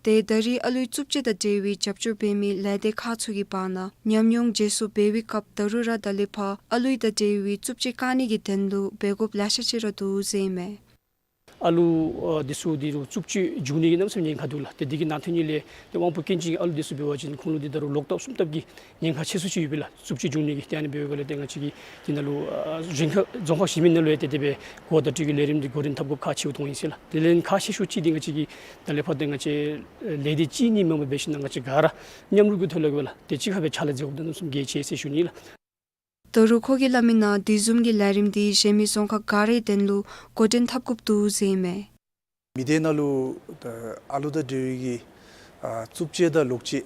ཏེ་ད་རེས་ཨ་ལུའི་རྩུབ་སྤྱོད་དང་འབྲེལ་བའི་རྒྱབ་སྐྱོར་འབད་མི་ལས་སྡེ་ཁག་ཚུ་གི་བར་ན་ཉམས་མྱོང་བརྗེ་སོར་འབད་བའི་སྐབས་ད་རུང་ར་ད་ལས་ཕར་ཨ་ལུའི་དང་འབྲེལ་བའི་རྩུབ་སྤྱོད་བཀག་ནི་གི་དོན་ལུ་འབད་དགོཔ་ལེ་ཤ་ཅིག་ར་འདུག་ཟེར་ཨིན་མས། ཨ་ལུ་ཨ་འདི་ཚུ་འདི་རུ་རྩུབ་སྤྱོད་འབྱུང་ནི་གི་གནམ་མེད་ས་མེད་ཉེན་ཁ་འདུག་ལགས། ཏེ་འདི་གི་ནང་དོན་ཉིད་ལས་ཏེ་དབང་པོ་སྐྱོན་ཅན་གྱི་ཨ་ལུ་འདི་ཚུ་འབད་བ་ཅིན་ཁོང་ལུ་འདི་ད་རུང་ལོག་ལྟབ་གསུམ་ལྟབ་ཀྱི་ཉེན་ཁ་ཆེ་སུ་ཅིག་ཡོད་པས་ལགས། རྩུབ་སྤྱོད་འབྱུང་ནི་གི། ཏེ་ཨ་ནི་འབདཝ་ལས་ཏེ་ང་བཅས་ཀྱིས་འདི་ནང་ལུ་ཨ་རིམ་ཁག་རྫོང་ཁག་གཞན་མི་ནང་ལུ་ཡང་ཏེ་དེ་སྦེ་གོ་བརྡ་སྤྲོད་ཀྱི་ལས་རིམ་འདི་འགོ་འདྲེན་འཐབ་དགོཔ་ཁག་ཆེཝ་མཐོང་ཡི་ཟེར་ལགས། དེ་ལས་ཁག་ཆེ་ཤོས་ཅིག་འདི་ང་བཅས་ཀྱིས་ད་ལས་ཕར་ཏེ་ང་བཅས་ལས་སྡེ་གཅིག་གཉིས་མེན་པར་འབད་ཞིན་ན་ང་བཅས་ག་ར་མཉམ་རུབ་ཀྱི་ཐོག་ལས་འབད་ལགས། ཏེ་གཅིག་ཁར་སྦེ་ཕྱག་ལཱ་མཛད་དགོཔ་འདི་གནམ་མེད་ས་མེད་གལ་ཆེ་ཟེར་ཞུ་ནི་ལགས། ད་རུང་ཁོ་གིས་སླབ་མི་ནང་དེ་བཟུམ་གྱི་ལས་རིམ་འདི་གཞན་མི་རྫོང་ཁག་ག་རའི་དོན་ལུ་འགོ་འདྲེན་འཐབ་དགོཔ་འདུག་ཟེར་ཨིན་མས། མི་སྡེ་ནང་ལུ་ད་ཨ་ལུ་དང་འབྲེལ་བའི་གི་ཨ་རྩུབ་སྤྱོད་དང་ལོག་སྤྱོད།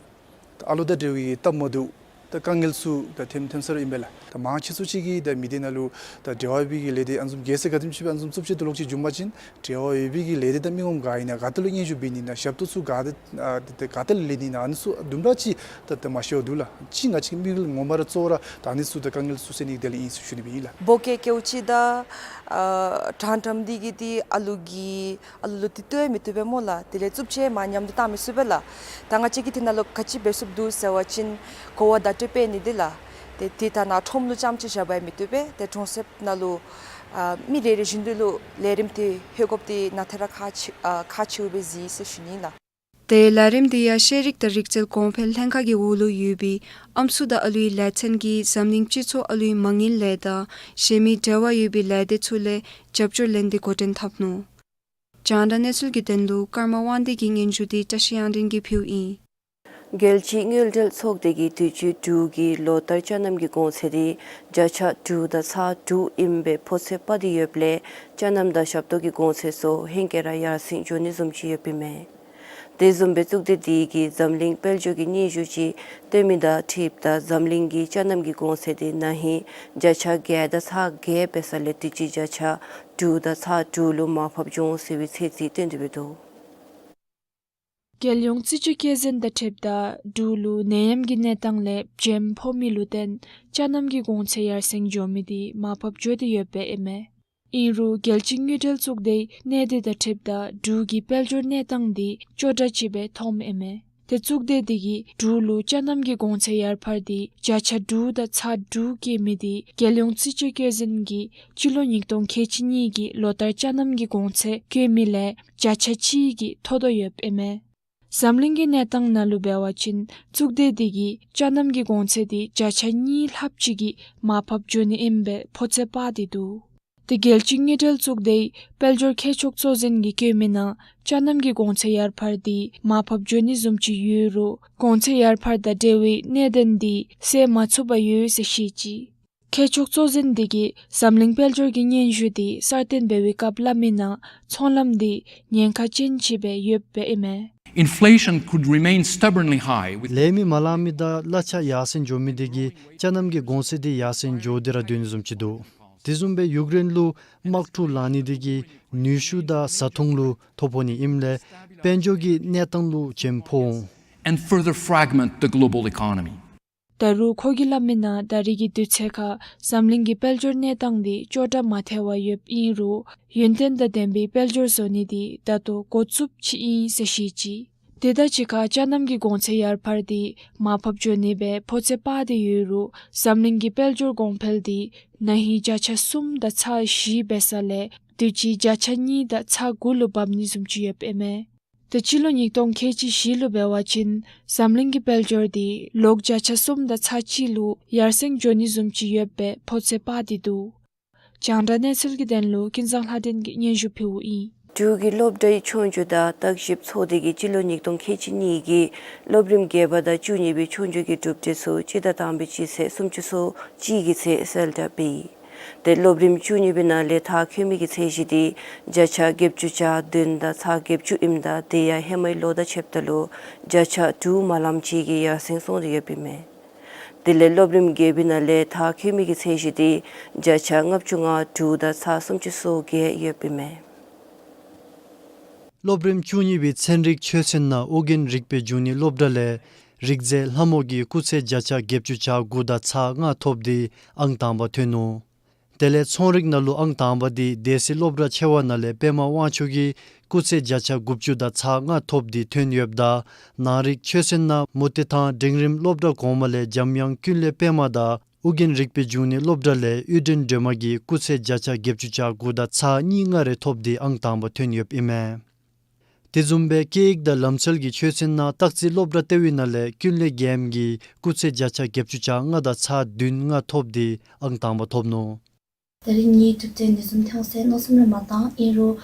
ད་ཨ་ལུ་དང་འབྲེལ་བའི་གི་སྟབས་མ་བདེཝ་ད་དཀའ་ངལ་ཚུ་ད་ཐོནམ་ཐོན་ས་ར་ཨིན་པས་ལགས། ད་མང་ཆེ་སུ་ཅིག་གིས་ད་མི་སྡེ་ནང་ལུ་ད་འབྲེལ་བ་ཡོད་པའི་གི་ལས་སྡེ་ཨ་ནི་བཟུམ་གལ་སྲིད་ག་དེམ་ཅིག་སྦེ་ཨ་ནི་བཟུམ་རྩུབ་སྤྱོད་དང་ལོག་སྤྱོད་བྱུང་པ་ཅིན་འབྲེལ་བ་ཡོད་པའི་གི་ལས་སྡེ་དང་མི་ངོམ་ག་ཨིན་ན་ག་ཏེ་ལུ་སྙན་ཞུ་འབད་ནི་ཨིན་ན་ཞབས་ཏོག་ཚུ་ག་ཏེ་ཨ་ཏེ་ག་ཏེ་ལས་ནི་ཨིན་ན་ཨ་ནི་ཚུ་དུམ་གྲ་ཅིག་ད་ད་མ་ཤེས་པར་འདུག་ལགས། ཅིག་ང་བཅས་མི་རིགས་ངོ་མ་ར་གཙོ་བོ་ར་ད་ཨ་ནི་ཚུ་ད་དཀའ་ངལ་ཚུ་སེལ་ནི་གི་དོན་ལས་ཨིན་ཟེར་ཞུ་ནི་སྦེ་ཨིན་ལགས། བོ་ཀེ་ཀེའུ་ཅི་དང་ཨ་ཊམ་ཊམ་འདི་གིས་ཏེ་ཨ་ལུ་གི་ཨ་ལུ་ལུ་ཏེ་བཏོན་མི་བཏུབ་པས་སྨོ་ལགས། དེ་ལས་རྩུབ་སྤྱོད་མར་མཉམ་དུ་བཏང་མི་ཚུགས་པས་ལགས། ད་ང་བཅས་ཀྱིས་དེ་ནང་ལུ་ག་ཅི་འབད་ཚུགསཔ་འདུག་ཟེར་བ་ཅིན་གོ་བ་བརྡ་སྤྲོད་འབད་ནི་འདི་ལགས། ཏེ་དེ་ད་ནཱ་ཁྲོམ་ལུ་རྐྱངམ་ཅིག་བཞག་པ་ཡང་མི་བཏུབ་པས། ཏེ་གྲོང་གསེབ་ནང་ལུ་ཨ་མི་རེ་རེ་བཞིན་དུ་ལུ་ལས་རིམ་དེ་ལྷོད་དགོཔ་དེ་ནང་ཐད་ར་ཁག་ཆེ་ཨ་ཁག་ཆེཝ་སྦེ་གཟིགས་ཟེར་ཞུ་ནི་ལགས། ཏེ་ལས་རིམ་དེ་ཡང་ཤེས་རིག་དང་རིག་རྩལ་གོང་འཕེལ་ལྷན་ཁག་གི་འོག་ལུ་ཡོད་པའི་ཨམ་སྲུ་དང་ཨ་ལུའི་ལས་ཚན་གྱིས་འཛམ་གླིང་སྤྱི་ཚོགས་ཨ་ལུའི་མ་དངུལ་ལས་དང་གཞན་མི་འབྲེལ་བ་ཡོད་པའི་ལས་སྡེ་ཚུ་ལས་རྒྱབ་སྐྱོར་ལེན་ཏེ་འགོ་འདྲེན་འཐབ་ནུག། རྒྱང་བསྒྲགས་གནས་ཚུལ་གྱི་དོན་ལུ་ཀརྨ་དབང་འདུས་ཀྱི་སྙན་ཞུ་དེ་བཀྲ་ཤིས་དབྱངས་སྒྲོན་གྱིས་ཕུལཝ་ཨིན། རྒྱལ་སྤྱིའི་དངུལ་འབྲེལ་ཚོགས་སྡེ་གིས་དུས་ཅི་འབྲུག་གི་ལོ་ལྟར་ཅ་རྣམ་གྱི་གོང་ཚད་དེ་བརྒྱ་ཆ་དྲུག་དང་ཚག་དྲུག་ཨིནམ་སྦེ་ཕོ་ཚོད་དཔག་སྟེ་ཡོདཔ་ལས་ཅ་རྣམ་དང་ཞབས་ཏོག་གི་གོང་ཚད་ཚུ་ཧེང་སྐལ་ར་ཡར་སེང་འགྱོ་ནི་བཟུམ་ཅིག་ཡོདཔ་ཨིན་མས། དེ་བཟུམ་སྦེ་གཙུག་སྡེ་དེ་གིས་འཛམ་གླིང་དཔལ་འབྱོར་གྱི་སྙན་ཞུ་ཅིག་བཏོན་མི་དང་འཁྲིལཝ་ད་འཛམ་གླིང་གི་ཅ་རྣམ་གྱི་གོང་ཚད་དེ་ན་ཧིང་བརྒྱ་ཆ་བརྒྱད་དང་ཚག་བརྒྱད་འབད་ས་ལས་དུས་ཅི་བརྒྱ་ཆ་དྲུག་དང་ཚག་དྲུག་ལུ་མར་ཕབ་འགྱོ་འོང་ཟེར་བའི་ཚོད་རྩིས་བཏོན་ཏེ་འབད་འདུག། རྒྱལ་ཡོངས་རྩིས་དཔྱད་བཀོད་འཛིན་དང་འཁྲིལཝ་ད་འབྲུག་ལུ་ནད་ཡམས་ཀྱི་གནས་སྟངས་ལས་བྱེམ་ཕོག་མི་ལུ་བརྟེན་ཅ་རྣམ་གྱི་གོང་ཚད་ཡར་སེང་འགྱོ་མི་དེ་མར་ཕབ་འགྱོ་སྟེ་ཡོདཔ་ཨིན་མས། ཨིན་རུང་རྒྱལ་སྤྱིའི་དངུལ་འབྲེལ་གཙུག་སྡེའི་གནས་སྡུད་དང་འཁྲིལཝ་ད་འབྲུག་གི་དཔལ་འབྱོར་གནས་སྟངས་དེ་སྐྱོ་དྲགས་ཅིག་སྦེ་མཐོངམ་ཨིན་མས། ཏེ་གཙུག་སྡེ་དེ་གིས་འབྲུག་ལུ་ཅ་རྣམ་གྱི་གོང་ཚད་ཡར་འཕར་དེ་བརྒྱ་ཆ་དྲུག་དང་ཚག་དྲུག་བཀལ་མི་དེ་རྒྱལ་ཡོངས་རྩིས་དཔྱད་བཀོད་འཛིན་གྱིས་སྤྱི་ལོ་ཉིས་སྟོང་ཁལ་གཅིག་གཉིས་ཀྱི་ལོ་ལྟར་ཅ་རྣམ་གྱི་གོང་ཚད་བཀལ་མི་ལས་བརྒྱ་ཆ་གཅིག་གིས་མཐོ་དོ་ཡོདཔ་ཨིན་མས། འཛམ་གླིང་གི་གནས་སྟངས་ནང་ལུ་འབད་བ་ཅིན་གཙུག་སྡེ་དེ་གིས་ཅ་རྣམ་གྱི་གོང་ཚད་དེ་བརྒྱ་ཆ་གཉིས་ལྷགཔ་ཅིག་གིས་མར་ཕབ་འགྱོ་ནི་ཨིནམ་སྦེ་ཕོ་ཚོད་དཔག་སྟེ་འདུག། དེ་རྒྱལ་སྤྱིའི་དངུལ་འབྲེལ་གཙུག་སྡེའི་དཔལ་འབྱོར་མཁས་མཆོག་གཙོ་འཛིན་གྱིས་བཀོད་མི་ནང་ཅ་རྣམ་གྱི་གོང་ཚད་ཡར་འཕར་དེ་མར་ཕབ་འགྱོ་ནི་བཟུམ་ཅིག་ཡོད་རུང་གོང་ཚད་ཡར་འཕར་དང་འབྲེལ་བའི་གནད་དོན་དེ་སེལ་མ་ཚུགས་པར་ཡོད་ཟེར་བཤད་ཅི། མཁས་མཆོག་གཙོ་འཛིན་དེ་གིས་འཛམ་གླིང་དཔལ་འབྱོར་གྱི་སྙན་ཞུ་དེ་གསར་བཏོན་འབད་བའི་སྐབས་སླབ་མི་ནང་ཚོང་ལམ་དེ་ཉེན་ཁ་ཅན་ཅིག་སྦེ་ཡོདཔ་ཨིན་མས། Inflation could remain stubbornly high with ལས་མི་མ་ལང་མི་དང་གླ་ཆ་ཡར་སེང་འགྱོ་མི་དེ་གིས་ཅ་རྣམ་གྱི་གོང་ཚད་དེ་ཡར་སེང་འགྱོ་སྟེ་ར་སྡོད་ནི་བཟུམ་ཅིག་འདུག། དེ་བཟུམ་སྦེ་ཡུཀ་རེན་ལུ་དམག་འཁྲུག་ལང་ནི་དེ་གིས་ནུས་ཤུགས་དང་བཟའ་འཐུང་ལུ་ཐོ་ཕོག་ནི་ཨིནམ་ལས་དཔལ་འབྱོར་གྱི་གནས་སྟངས་ལུ་བྱེམ་ཕོག་འོང་། And further fragment the global economy. ད་རུང་ཁོ་གིས་སླབ་མི་ནང་ད་རེས་ཀྱི་དུས་ཚོད་ཁར་འཛམ་གླིང་གི་དཔལ་འབྱོར་གནས་སྟངས་དེ་སྐྱོ་དྲགས་མ་ཐལ་བར་ཡོདཔ་ཨིན་རུང་ཡུན་བརྟན་དང་ལྡན་པའི་དཔལ་འབྱོར་བཟོ་ནི་དེ་ད་ལྟོ་འགོ་བཙུགསཔ་ཅིག་ཨིན་ཟེར་བཤད་ཅི། དེ་དང་གཅིག་ཁར་ཅ་རྣམ་གྱི་གོང་ཚད་ཡར་འཕར་དེ་མར་ཕབ་འགྱོ་ནི་སྦེ་ཕོ་ཚོད་དཔག་སྟེ་ཡོད་རུང་འཛམ་གླིང་གི་དཔལ་འབྱོར་གོང་འཕེལ་དེ་ན་ཧིང་བརྒྱ་ཆ་གསུམ་དང་ཚག་བཞི་འབད་ས་ལས་དུས་ཅི་བརྒྱ་ཆ་གཉིས་དང་ཚག་དགུ་ལུ་འབབ་ནི་བཟུམ་ཅིག་ཡོདཔ་ཨིན་མས། ཏེ་སྤྱི་ལོ་ཉིས་སྟོང་ཁལ་གཅིག་བཞི་ལུ་འབད་བ་ཅིན་འཛམ་གླིང་གི་དཔལ་འབྱོར་འདི་ལོག་བརྒྱ་ཆ་གསུམ་དང་ཚག་གཅིག་ལུ་ཡར་སེང་འགྱོ་ནི་བཟུམ་ཅིག་ཡོདཔ་སྦེ་ཕོ་ཚོད་དཔག་སྟེ་འདུག། རྒྱང་བསྒྲགས་གནས་ཚུལ་གྱི་དོན་ལུ་ཀུན་བཟང་ལྷ་སྒྲོན་གྱིས་སྙན་ཞུ་ཕུལཝ་ཨིན། འབྲུག་གི་སློབ་གྲྭའི་ཆོས་རྒྱུགས་དང་བརྟག་ཞིབ་ཚོགས་སྡེ་གིས་སྤྱི་ལོ་ཉིས་སྟོང་ཁལ་གཅིག་གཉིས་ཀྱི་སློབ་རིམ་བརྒྱད་པ་དང་བཅུ་གཉིས་པའི་ཆོས་རྒྱུགས་ཀྱི་གྲུབ་འབྲས་ཚུ་སྤྱི་ཟླ་དང་པའི་སྤྱི་ཚེས་སུམ་ཅུ་སོ་གཅིག་གི་ཚེས་གསལ་བསྒྲགས་འབད་ཡི། ཏེ་སློབ་རིམ་བཅུ་གཉིས་པའི་ནང་ལས་མཐར་འཁྱོལ་མི་གི་ཚད་གཞི་འདི་བརྒྱ་ཆ་བརྒྱད་ཅུ་གྱ་བདུན་དང་ཚག་བརྒྱད་ཅུ་ཨིནམ་ད་དེ་ཡང་ཧེ་མའི་ལོ་དང་ཕྱདཔ་ད་ལུ་བརྒྱ་ཆ་དྲུག་མ་ལངམ་ཅིག་གིས་ཡར་སེང་སོང་སྟེ་ཡོདཔ་ཨིན་མས། དེ་ལས་སློབ་རིམ་བརྒྱད་པའི་ནང་ལས་མཐར་འཁྱོལ་མི་གི་ཚད་གཞི་འདི་བརྒྱ་ཆ་ལྔ་བཅུ་ང་དྲུག་དང་ཚག་སུམ་ཅུ་སོ་བརྒྱད་ཡོདཔ་ཨིན་མས། སློབ་རིམ་བཅུ་གཉིས་པའི་ཚན་རིག་ཆོས་ཚན་ནང་ཨོ་རྒྱན་རིག་པའི་འབྱུང་གནས་སློབ་གྲྭ་ལས་རིག་རྩལ་ལྷ་མོ་གིས་སྐུགས་ཚད་བརྒྱ་ཆ་བརྒྱད་ཅུ་གྱ་དགུ་དང་ཚག་ལྔ་ཐོབ་སྟེ་ཨང་དང་པ་ཐོན་ནུག། དེ་ལས་ཚོང་རིག་ནང་ལུ་ཨང་དང་པ་འདི་སྡེ་སྲིད་སློབ་གྲྭ་ཆེ་བ་ནང་ལས་པདྨ་དབང་ཕྱུག་གིས་སྐུགས་ཚད་བརྒྱ་ཆ་དགུ་བཅུ་དང་ཚག་ལྔ་ཐོབ་སྟེ་ཐོན་ཡོདཔ་ད་ནང་རིག་ཆོས་ཚན་ནང་མུ་ཏིག་ཐང་འབྲིང་རིམ་སློབ་གྲྭ་གོང་མ་ལས་འཇམ་དབྱངས་ཀུན་ལེགས་པདྨ་དང་ཨོ་རྒྱན་རིག་པའི་འབྱུང་གནས་སློབ་གྲྭ་ལས་གཡུ་སྒྲོན་སྒྲོལ་མ་གིས་སྐུགས་ཚད་བརྒྱ་ཆ་བརྒྱད་ཅུ་གྱ་དགུ་དང་ཚག་གཉིས་ལྔ་རེ་ཐོབ་སྟེ་ཨང་དང་པ་ཐོན་ཡོདཔ་ཨིན་མས། དེ་བཟུམ་སྦེ་སྐད་ཡིག་དང་ལམ་སྲོལ་གྱི་ཆོས་ཚན་ནང་སྟག་རྩེ་སློབ་གྲྭ་ལྟེ་བའི་ནང་ལས་ཀུན་ལེགས་རྒྱལམོ་གིས་སྐུགས་ཚད་བརྒྱ་ཆ་བརྒྱད་ཅུ་གྱ་ལྔ་དང་ཚག་བདུན་ལྔ་ཐོབ་སྟེ་ཨང་དང་པ་ཐོབ་ནུག། ད་རིས་ངེའི་གྲུབ་འབྲས་འདི་བཟུམ་ཐོན་ཟེར་མནོ་བསམ་ར་མ་བཏང་། ཨིན་རུང་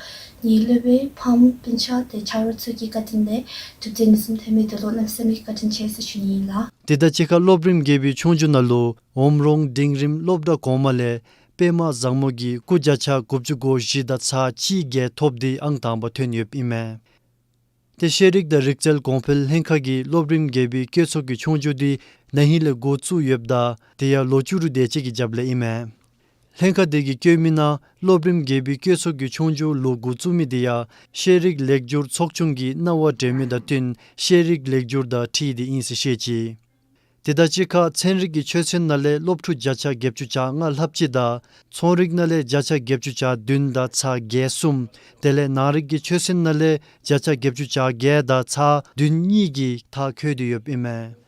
ངེའི་སློབ་དཔོན་ཕམ་སྤུན་ཆ་དེ་ཆ་རོགས་ཚུ་གི་བཀའ་དྲིན་ལས་གྲུབ་འབྲས་འདི་བཟུམ་ཐོན་མི་འདི་ལུ་གནམ་མེད་ས་མེད་བཀའ་དྲིན་ཆེ་ཟེར་ཞུ་ནི་ཨིན་ལགས། དེ་དང་གཅིག་ཁར་སློབ་རིམ་བརྒྱད་པའི་ཆོས་རྒྱུགས་ནང་ལུ་འོམ་རོང་འབྲིང་རིམ་སློབ་གྲྭ་གོང་མ་ལས་པདྨ་བཟང་མོ་གིས་སྐུགས་བརྒྱ་ཆ་དགུ་བཅུ་གོ་བཞི་དང་ཚག་གཅིག་བརྒྱད་ཐོབ་སྟེ་ཨང་དང་པ་ཐོན་ཡོདཔ་ཨིན་མས། ཏེ་ཤེས་རིག་དང་རིག་རྩལ་གོང་འཕེལ་ལྷན་ཁག་གིས་སློབ་རིམ་བརྒྱད་པའི་སྐྱོད་ཚོགས་ཀྱི་ཆོས་རྒྱུགས་འདི་ན་ཧིང་ལས་འགོ་བཙུགས་ཡོདཔ་ད་དེ་ཡང་ལོ་བཅུ་དྲུག་དེ་ཅིག་གི་རྒྱབ་ལས་ཨིན་མས། ལྷན་ཁག་དེ་གིས་བཀོད་མི་ནང་སློབ་རིམ་བརྒྱད་པའི་སྐྱོད་ཚོགས་ཀྱི་ཆོས་རྒྱུགས་ལོག་འགོ་བཙུགས་མི་དེ་ཡང་ཤེས་རིག་ལེགས་བསྒྱུར་ཚོགས་ཆུང་གི་གནང་བ་སྤྲོད་མི་དང་བསྟུན་ཤེས་རིག་ལེགས་བསྒྱུར་དང་འཁྲིལ་ཏེ་ཨིན་ཟེར་བཤད་ཅི། དེ་དང་གཅིག་ཁར་ཚན་རིག་གི་ཆོས་ཚན་ནང་ལས་སློབ་ཕྲུག་བརྒྱ་ཆ་བརྒྱད་ཅུ་གྱ་ལྔ་ལྷགཔ་ཅིག་དང་ཚོང་རིག་ནང་ལས་བརྒྱ་ཆ་བརྒྱད་ཅུ་གྱ་བདུན་དང་ཚག་བརྒྱད་གསུམ། དེ་ལས་ནང་རིག་གི་ཆོས་ཚན་ནང་ལས་བརྒྱ་ཆ་བརྒྱད་ཅུ་གྱ་བརྒྱད་དང་ཚག་བདུན་གཉིས་ཀྱིས་མཐར་འཁྱོལ་ཏེ་ཡོདཔ་ཨིན་མས།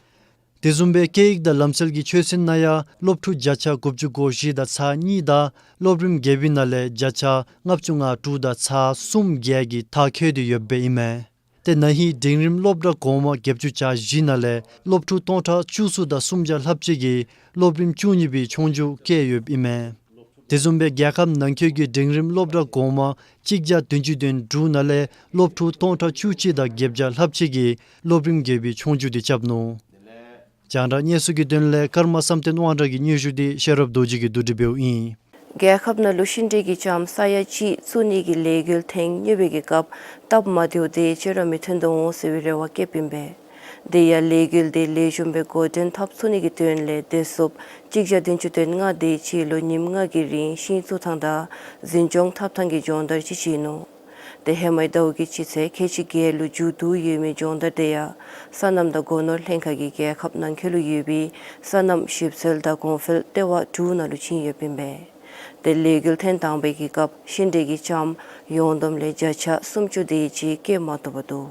དེ་བཟུམ་སྦེ་སྐད་ཡིག་དང་ལམ་སྲོལ་གྱི་ཆོས་ཚན་ནང་ཡང་སློབ་ཕྲུག་བརྒྱ་ཆ་དགུ་བཅུ་གོ་བཞི་དང་ཚག་གཉིས་དང་སློབ་རིམ་བརྒྱད་པའི་ནང་ལས་བརྒྱ་ཆ་ལྔ་བཅུ་ང་དྲུག་དང་ཚག་གསུམ་བརྒྱད་ཀྱིས་མཐར་འཁྱོལ་ཏེ་ཡོདཔ་ཨིན་མས། ཏེ་ན་ཧིང་འབྲིང་རིམ་སློབ་གྲྭ་གོང་མ་བརྒྱད་ཅུ་གྱ་བཞི་ནང་ལས་སློབ་ཕྲུག་སྟོང་ཕྲག་བཅུ་གསུམ་དང་སུམ་བརྒྱ་ལྷགཔ་ཅིག་གིས་སློབ་རིམ་བཅུ་གཉིས་པའི་ཆོས་རྒྱུགས་བཀལ་ཡོདཔ་ཨིན་མས། དེ་བཟུམ་སྦེ་རྒྱལ་ཁབ་ནང་འཁོད་ཀྱི་འབྲིང་རིམ་སློབ་གྲྭ་གོང་མ་གཅིག་བརྒྱ་བདུན་ཅུ་དོན་དྲུག་ནང་ལས་སློབ་ཕྲུག་སྟོང་ཕྲག་བཅུ་གཅིག་དང་བརྒྱད་བརྒྱ་ལྷགཔ་ཅིག་གིས་སློབ་རིམ་བརྒྱད་པའི་ཆོས་རྒྱུགས་དེ་རྐྱབ་ནུག། རྒྱང་བསྒྲགས་གནས་ཚུལ་གྱི་དོན་ལས་ཀརྨ་བསམ་གཏན་དབང་གྲགས་ཀྱི་སྙན་ཞུ་འདི་ཤེས་རབ་རྡོ་རྗེ་གིས་བསྡུ་སྒྲིག་འབདཝ་ཨིན། རྒྱལ་ཁབ་ནང་ལུ་ཤིང་འབྲས་ཀྱི་ལྕངམ་ས་ཡ་གཅིག་བཙུགས་ནི་གི་ལས་འགུལ་ཐེངས་གཉིས་པའི་གི་སྐབས་སྟབས་མ་བདེཝ་དེ་ཅིག་ར་མི་ཐོན་དོ་འོང་ཟེར་བའི་རེ་བ་བསྐྱེདཔ་ཨིན་པས། དེ་ཡང་ལས་འགུལ་དེ་ལེགས་ཤོམ་སྦེ་འགོ་འདྲེན་འཐབ་ཚུགས་ནི་གི་དོན་ལས་དེ་སོབ་གཅིག་བརྒྱ་བདུན་ཅུ་དོན་ལྔ་དེ་ཅིག་ལུ་ཉིནམ་ལྔ་གི་རིང་ཤིང་བཙུགས་ཐངས་དང་འཛིན་སྐྱོང་འཐབ་ཐངས་ཀྱི་སྦྱོང་བརྡར་ཅིག་བྱིན་ནུག། ཏེ་ཧེ་མའི་ཟླཝ་གི་སྤྱི་ཚེས་ཁལ་གཅིག་བརྒྱད་ལུ་མཇུག་བསྡུ་ཡོད་མི་སྦྱོང་བརྡར་དེ་ཡང་སོ་ནམ་དང་སྒོ་ནོར་ལྷན་ཁག་གིས་རྒྱལ་ཁབ་ནང་འཁོད་ལུ་ཡོད་པའི་སོ་ནམ་ཞིབ་འཚོལ་དང་གོང་འཕེལ་ལྟེ་བ་དྲུག་ནང་ལུ་བྱིན་ཡོདཔ་ཨིན་པས། ཏེ་ལས་འགུལ་ཐེངས་དང་པའི་གི་སྐབས་ཤིང་འབྲས་ཀྱི་ལྕངམ་ཡོངས་བསྡོམས་ལས་བརྒྱ་ཆ་སུམ་ཅུ་དེ་ཅིག་སྐྱེ་མ་བཏུབ་པ་འདུག།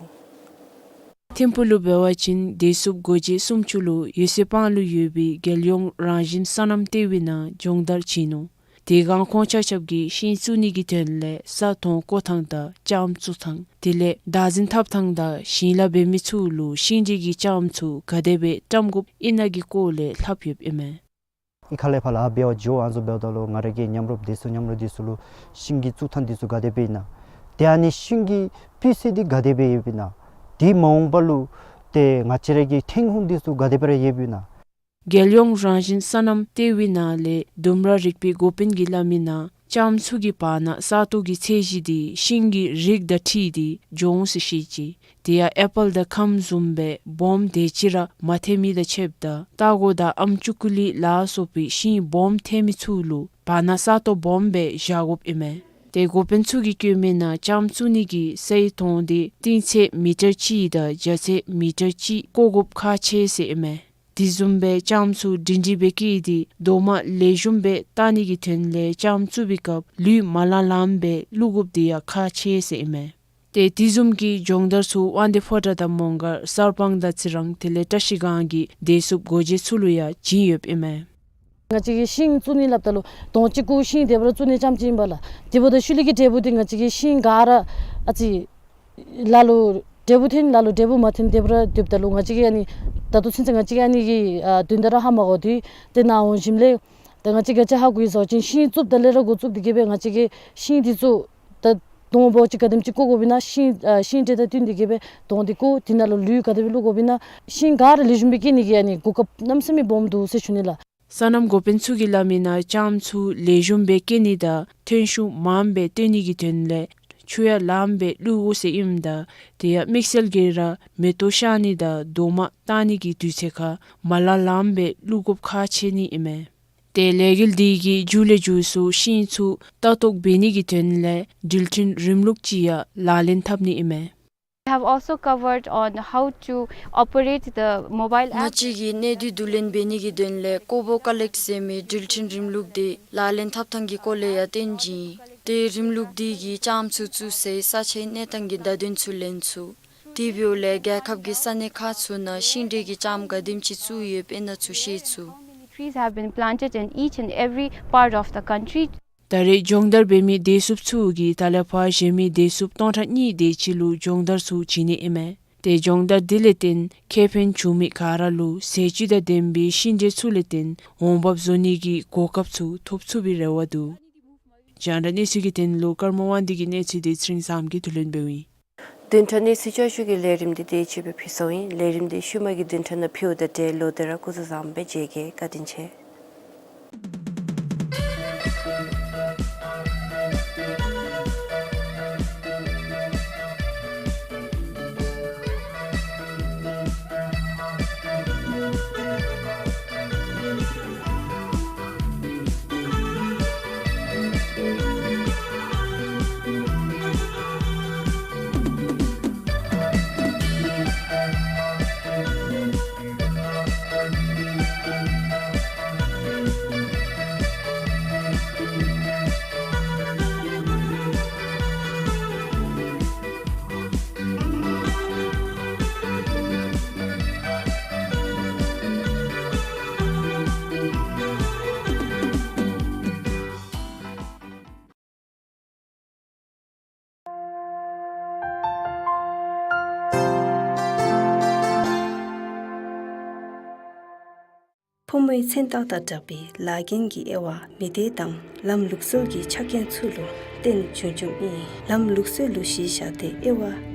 ཐིམ་ཕུག་ལུ་འབད་བ་ཅིན་དེ་སོབ་སྒོ་འབྱེད་སུམ་ཅུ་ལུ་ཡོད་ཚད་སྤང་ལུ་ཡོད་པའི་རྒྱལ་ཡོངས་རང་བཞིན་སོ་ནམ་ལྟེ་བའི་ནང་སྦྱོང་བརྡར་བྱིན་ནུག། དེ་སྒང་ཁོང་ཆ་ཁྱབ་ཀྱིས་ཤིང་བཙུགས་ནི་གི་དོན་ལས་ས་དོང་བརྐོ་ཐངས་དང་ལྕངམ་བཙུགས་ཐངས་དེ་ལས་བདག་འཛིན་འཐབ་ཐངས་དང་ཞིང་ལཱ་འབད་མི་ཚུ་ལུ་ཤིང་འབྲས་ཀྱི་ལྕངམ་ཚུ་ག་དེ་སྦེ་བཀྲམ་དགོཔ་ཨིན་ན་གི་སྐོར་ལས་ལྷབ་ཡོདཔ་ཨིན་མས། ཨི་ཁ་ལས་ཕར་ལཱ་འབད་བར་འགྱོ་ཨ་ནི་ཚུ་འབདཝ་ད་ལུ་ང་ར་གི་མཉམ་རོགསཔ་དེ་ཚུ་མཉམ་རོགས་དེ་ཚུ་ལུ་ཤིང་གི་བཙུགས་ཐངས་དེ་ཚུ་ག་དེ་སྦེ་ཨིན་ན། ཏེ་ཨ་ནི་ཤིང་གི་སྤུས་ཚད་འདི་ག་དེ་སྦེ་ཡོདཔ་ཨིན་ན། དེ་མ་འོངས་པ་ལུ་ཏེ་ང་བཅས་ར་གི་ཐོན་ཁུངས་དེ་ཚུ་ག་དེ་སྦེ་ར་ཡོདཔ་ཨིན་ན། རྒྱལ་ཡོངས་རང་བཞིན་སོ་ནམ་ལྟེ་བའི་ནང་ལས་ལྡུམ་ར་རིག་པའི་འགོ་དཔོན་གྱིས་སླབ་མི་ནང་ལྕངམ་ཚུ་གི་བར་ན་ས་སྟོང་གི་ཚད་གཞི་དེ་ཤིང་གི་རིགས་དང་འཁྲིལ་ཏེ་འགྱོ་འོང་ཟེར་བཤད་ཅི། དེ་ཡང་ཨེ་པཱལ་དང་ཁམ་བཟུམ་སྦེ་སྦོམ་དེ་ཅིག་ར་མ་ཐོན་མི་དང་ཕྱདཔ་ད་སྟར་གོ་དང་ཨམ་ཅུ་ཀུ་ལི་ལ་སོགས་པའི་ཤིང་སྦོམ་ཐོན་མི་ཚུ་ལུ་བར་ན་ས་སྟོང་སྦོམ་སྦེ་བཞག་དགོཔ་ཨིན་མས། ཏེ་འགོ་དཔོན་ཚུ་གིས་བཀོད་མི་ནང་ལྕངམ་བཙུགས་ནི་གི་སའི་དོང་དེ་གཏིང་ཚད་མི་ཊར་གཅིག་དང་རྒྱ་ཚད་མི་ཊར་གཅིག་བརྐོ་དགོཔ་ཁག་ཆེ་ཟེར་ཨིན་མས། དེ་བཟུམ་སྦེ་ལྕངམ་ཚུ་སྒྲིང་སྒྲིང་སྦེ་བཀལ་ཏེ་རྡོག་མ་ལེགས་ཤོམ་སྦེ་བཏགས་ནི་གི་དོན་ལས་ལྕངམ་བཙུགས་པའི་སྐབས་ལུད་མ་ལང་ལངམ་སྦེ་བླུག་དགོཔ་དེ་ཡང་ཁག་ཆེ་ཟེར་ཨིན་མས། ཏེ་དེ་བཟུམ་གྱི་སྦྱོང་བརྡར་ཚུ་དབང་འདུས་ཕོ་བྲང་དང་མོང་སྒར་གསར་སྤང་དང་རྩི་རང་དེ་ལས་བཀྲ་ཤིས་སྒང་གི་དེ་སོབ་སྒོ་འབྱེད་ཚུ་ལུ་ཡང་བྱིན་ཡོདཔ་ཨིན་མས། ང་བཅས་ཀྱིས་ཤིང་བཙུགས་ནི་སླབ་ད་ལུ་དོང་གཅིག་གུ་ཤིང་དེ་སྦེ་ར་བཙུགས་ནི་རྐྱངམ་ཅིག་ཨིན་པས་ལགས། དེ་འབདཝ་ད་ཤུལ་ལས་ཀྱི་འབྲས་བུ་དེ་ང་བཅས་ཀྱི་ཤིང་ག་ར་ཨ་ཙི་ལ་ལུ་ འབྲས་བུ་ཐོན་ལ་ལུ་འབྲས་བུ་མ་ཐོན་དེ་སྦེ་ར་སྡོདཔ་ད་ལུ་ང་བཅས་ཀྱིས་ཨ་ནི་ད་ལྟོ་ཚུན་ཚོད་ང་བཅས་ཀྱིས་ཨ་ནི་གི་ཨ་དོན་དག་ར་ཧ་མ་གོ། དེ་དེ་ནཱ་འོང་ཞིནམ་ལས་ད་ང་བཅས་ཀྱིས་ཅིག་ཧ་གོ་ཡི་ཟེར་བ་ཅིན་ཤིང་བཙུགསཔ་ད་ལས་ར་འགོ་བཙུགས་ཏེ་གི་སྦེ་ང་བཅས་ཀྱིས་ཤིང་འདི་ཚུ་ད་དོང་འབོ་ཅིག་ག་དེམ་ཅིག་བརྐོ་དགོཔ་ཨིན་ན་ཤིང་ཨ་ཤིང་འབྲས་དང་བསྟུན་ཏེ་གི་སྦེ་དོང་འདི་བརྐོ། དེ་ནང་ལུ་ལུད་ག་དེ་སྦེ་བླུག་དགོཔ་ཨིན་ན་ཤིང་ག་ར་ལེགས་ཤོམ་སྦེ་སྐྱེ་ནི་གི་ཨ་ནི་གོ་སྐབས་གནམ་མེད་ས་མེད་སྦོམ་འདུག་ཟེར་ཞུ་ནི་ལགས། སོ་ནམ་འགོ་དཔོན་ཚུ་གིས་སླབ་མི་ནང་ལྕངམ་ཚུ་ལེགས་ཤོམ་སྦེ་སྐྱེ་ནི་དང་ཐོན་ཤུགས་མངམ་སྦེ་བཏོན་ནི་གི་དོན་ལས་ཆུ་ཡང་ལངམ་སྦེ་བླུག་དགོ་ཟེར་ཨིནམ་ད་དེ་ཡང་དམིགས་བསལ་གྱིས་ར་མེ་ཏོག་ཤར་ནི་དང་རྡོག་མ་བཏང་ནི་གི་དུས་ཚོད་ཁར་མ་ལང་ལངམ་སྦེ་བླུག་དགོཔ་ཁག་ཆེ་ནི་ཨིན་མས། ཏེ་ལས་འགུལ་འདི་གི་མཇུག་ལས་མཇུག་སུ་ཤིང་ཚུ་ལྟ་རྟོག་འབད་ནི་གི་དོན་ལས་འགྲུལ་འཕྲིན་རིམ་ལུགས་ཅིག་ཡང་ལག་ལེན་འཐབ་ནི་ཨིན་མས། We have also covered on how to operate the mobile app. ང་བཅས་ཀྱིས་གནས་དུས་བསྡུ་ལེན་འབད་ནི་གི་དོན་ལས་ཀོ་བོ་ཀ་ལེཀཊ་ཟེར་མི་འགྲུལ་འཕྲིན་རིམ་ལུགས་འདི་ལག་ལེན་འཐབ་ཐངས་ཀྱི་སྐོར་ལས་ཡང་སྟོན་གེ། ཏེ་རིམ་ལུགས་འདི་གིས་ལྕངམ་ཚུ་བཙུགས་སའི་ས་ཆའི་གནས་སྟངས་ཀྱི་བརྡ་དོན་ཚུ་ལེན་ཚུགས། དེ་འབདཝ་ལས་རྒྱལ་ཁབ་ཀྱི་ས་གནས་ཁག་ཚུ་ནང་ཤིང་འབྲས་ཀྱི་ལྕངམ་ག་དེམ་ཅིག་བཙུགས་ཡོདཔ་ཨིན་ན་ཚུ་ཤེས་ཚུགས། Trees have been planted in each and every part of the country. ད་རེས་སྦྱོང་བརྡར་འབད་མི་བདེ་སྲུངཔ་ཚུ་གིས་ད་ལས་ཕར་གཞན་མི་བདེ་སྲུངཔ་སྟོང་ཕྲག་གཉིས་དེ་ཅིག་ལུ་སྦྱོང་བརྡར་ཚུ་བྱིན་ནི་ཨིན་མས། ཏེ་སྦྱོང་བརྡར་འདི་ལས་བརྟེན་ཁེ་ཕན་བྱུང་མི་ག་ར་ལུ་ཟས་བཅུད་དང་ལྡན་པའི་ཤིང་འབྲས་ཚུ་ལས་བརྟེན་འོང་འབབ་བཟོ་ནི་གི་གོ་སྐབས་ཚུ་ཐོབ་ཚུགས་པའི་རེ་བ་འདུག། རྒྱང་བསྒྲགས་གནས་ཚུལ་གྱི་དོན་ལུ་ཀརྨ་དབང་འདུས་ཀྱི་གནས་ཚུལ་འདི་ཚེ་རིང་བཟངམོ་གིས་བསྡུ་ལེན་འབདཝ་ཨིན། བདུན་ཕྲག་གནས་ཚུལ་བསྐྱར་ཞུ་གི་ལས་རིམ་འདི་དེ་ཅིག་སྦེ་ཕུལ་སོང་ཡི། ལས་རིམ་འདི་ཤུལ་མ་གི་བདུན་ཕྲག་ནང་ཕུལཝ་དང་འབྲེལ་ལོག་སྟེ་ར་སྐུ་གཟུགས་བཟངམོ་སྦེ་མཇལ་གེ། བཀའ་དྲིན་ཆེ། ཕོ་མོའི་མཚན་རྟགས་དང་སྦྲགས་པའི་ལཱ་འགན་གྱི་དབྱེ་བ་མི་སྡེ་དང་ལམ་ལུགས་སྲོལ་གྱི་ཆ་རྐྱེན་ཚུ་ལུ་བརྟེན་བྱུང་བྱུངམ་ཨིན། ལམ་ལུགས་སྲོལ་ལུ་གཞི་བཞག་སྟེ་དབྱེ་བ་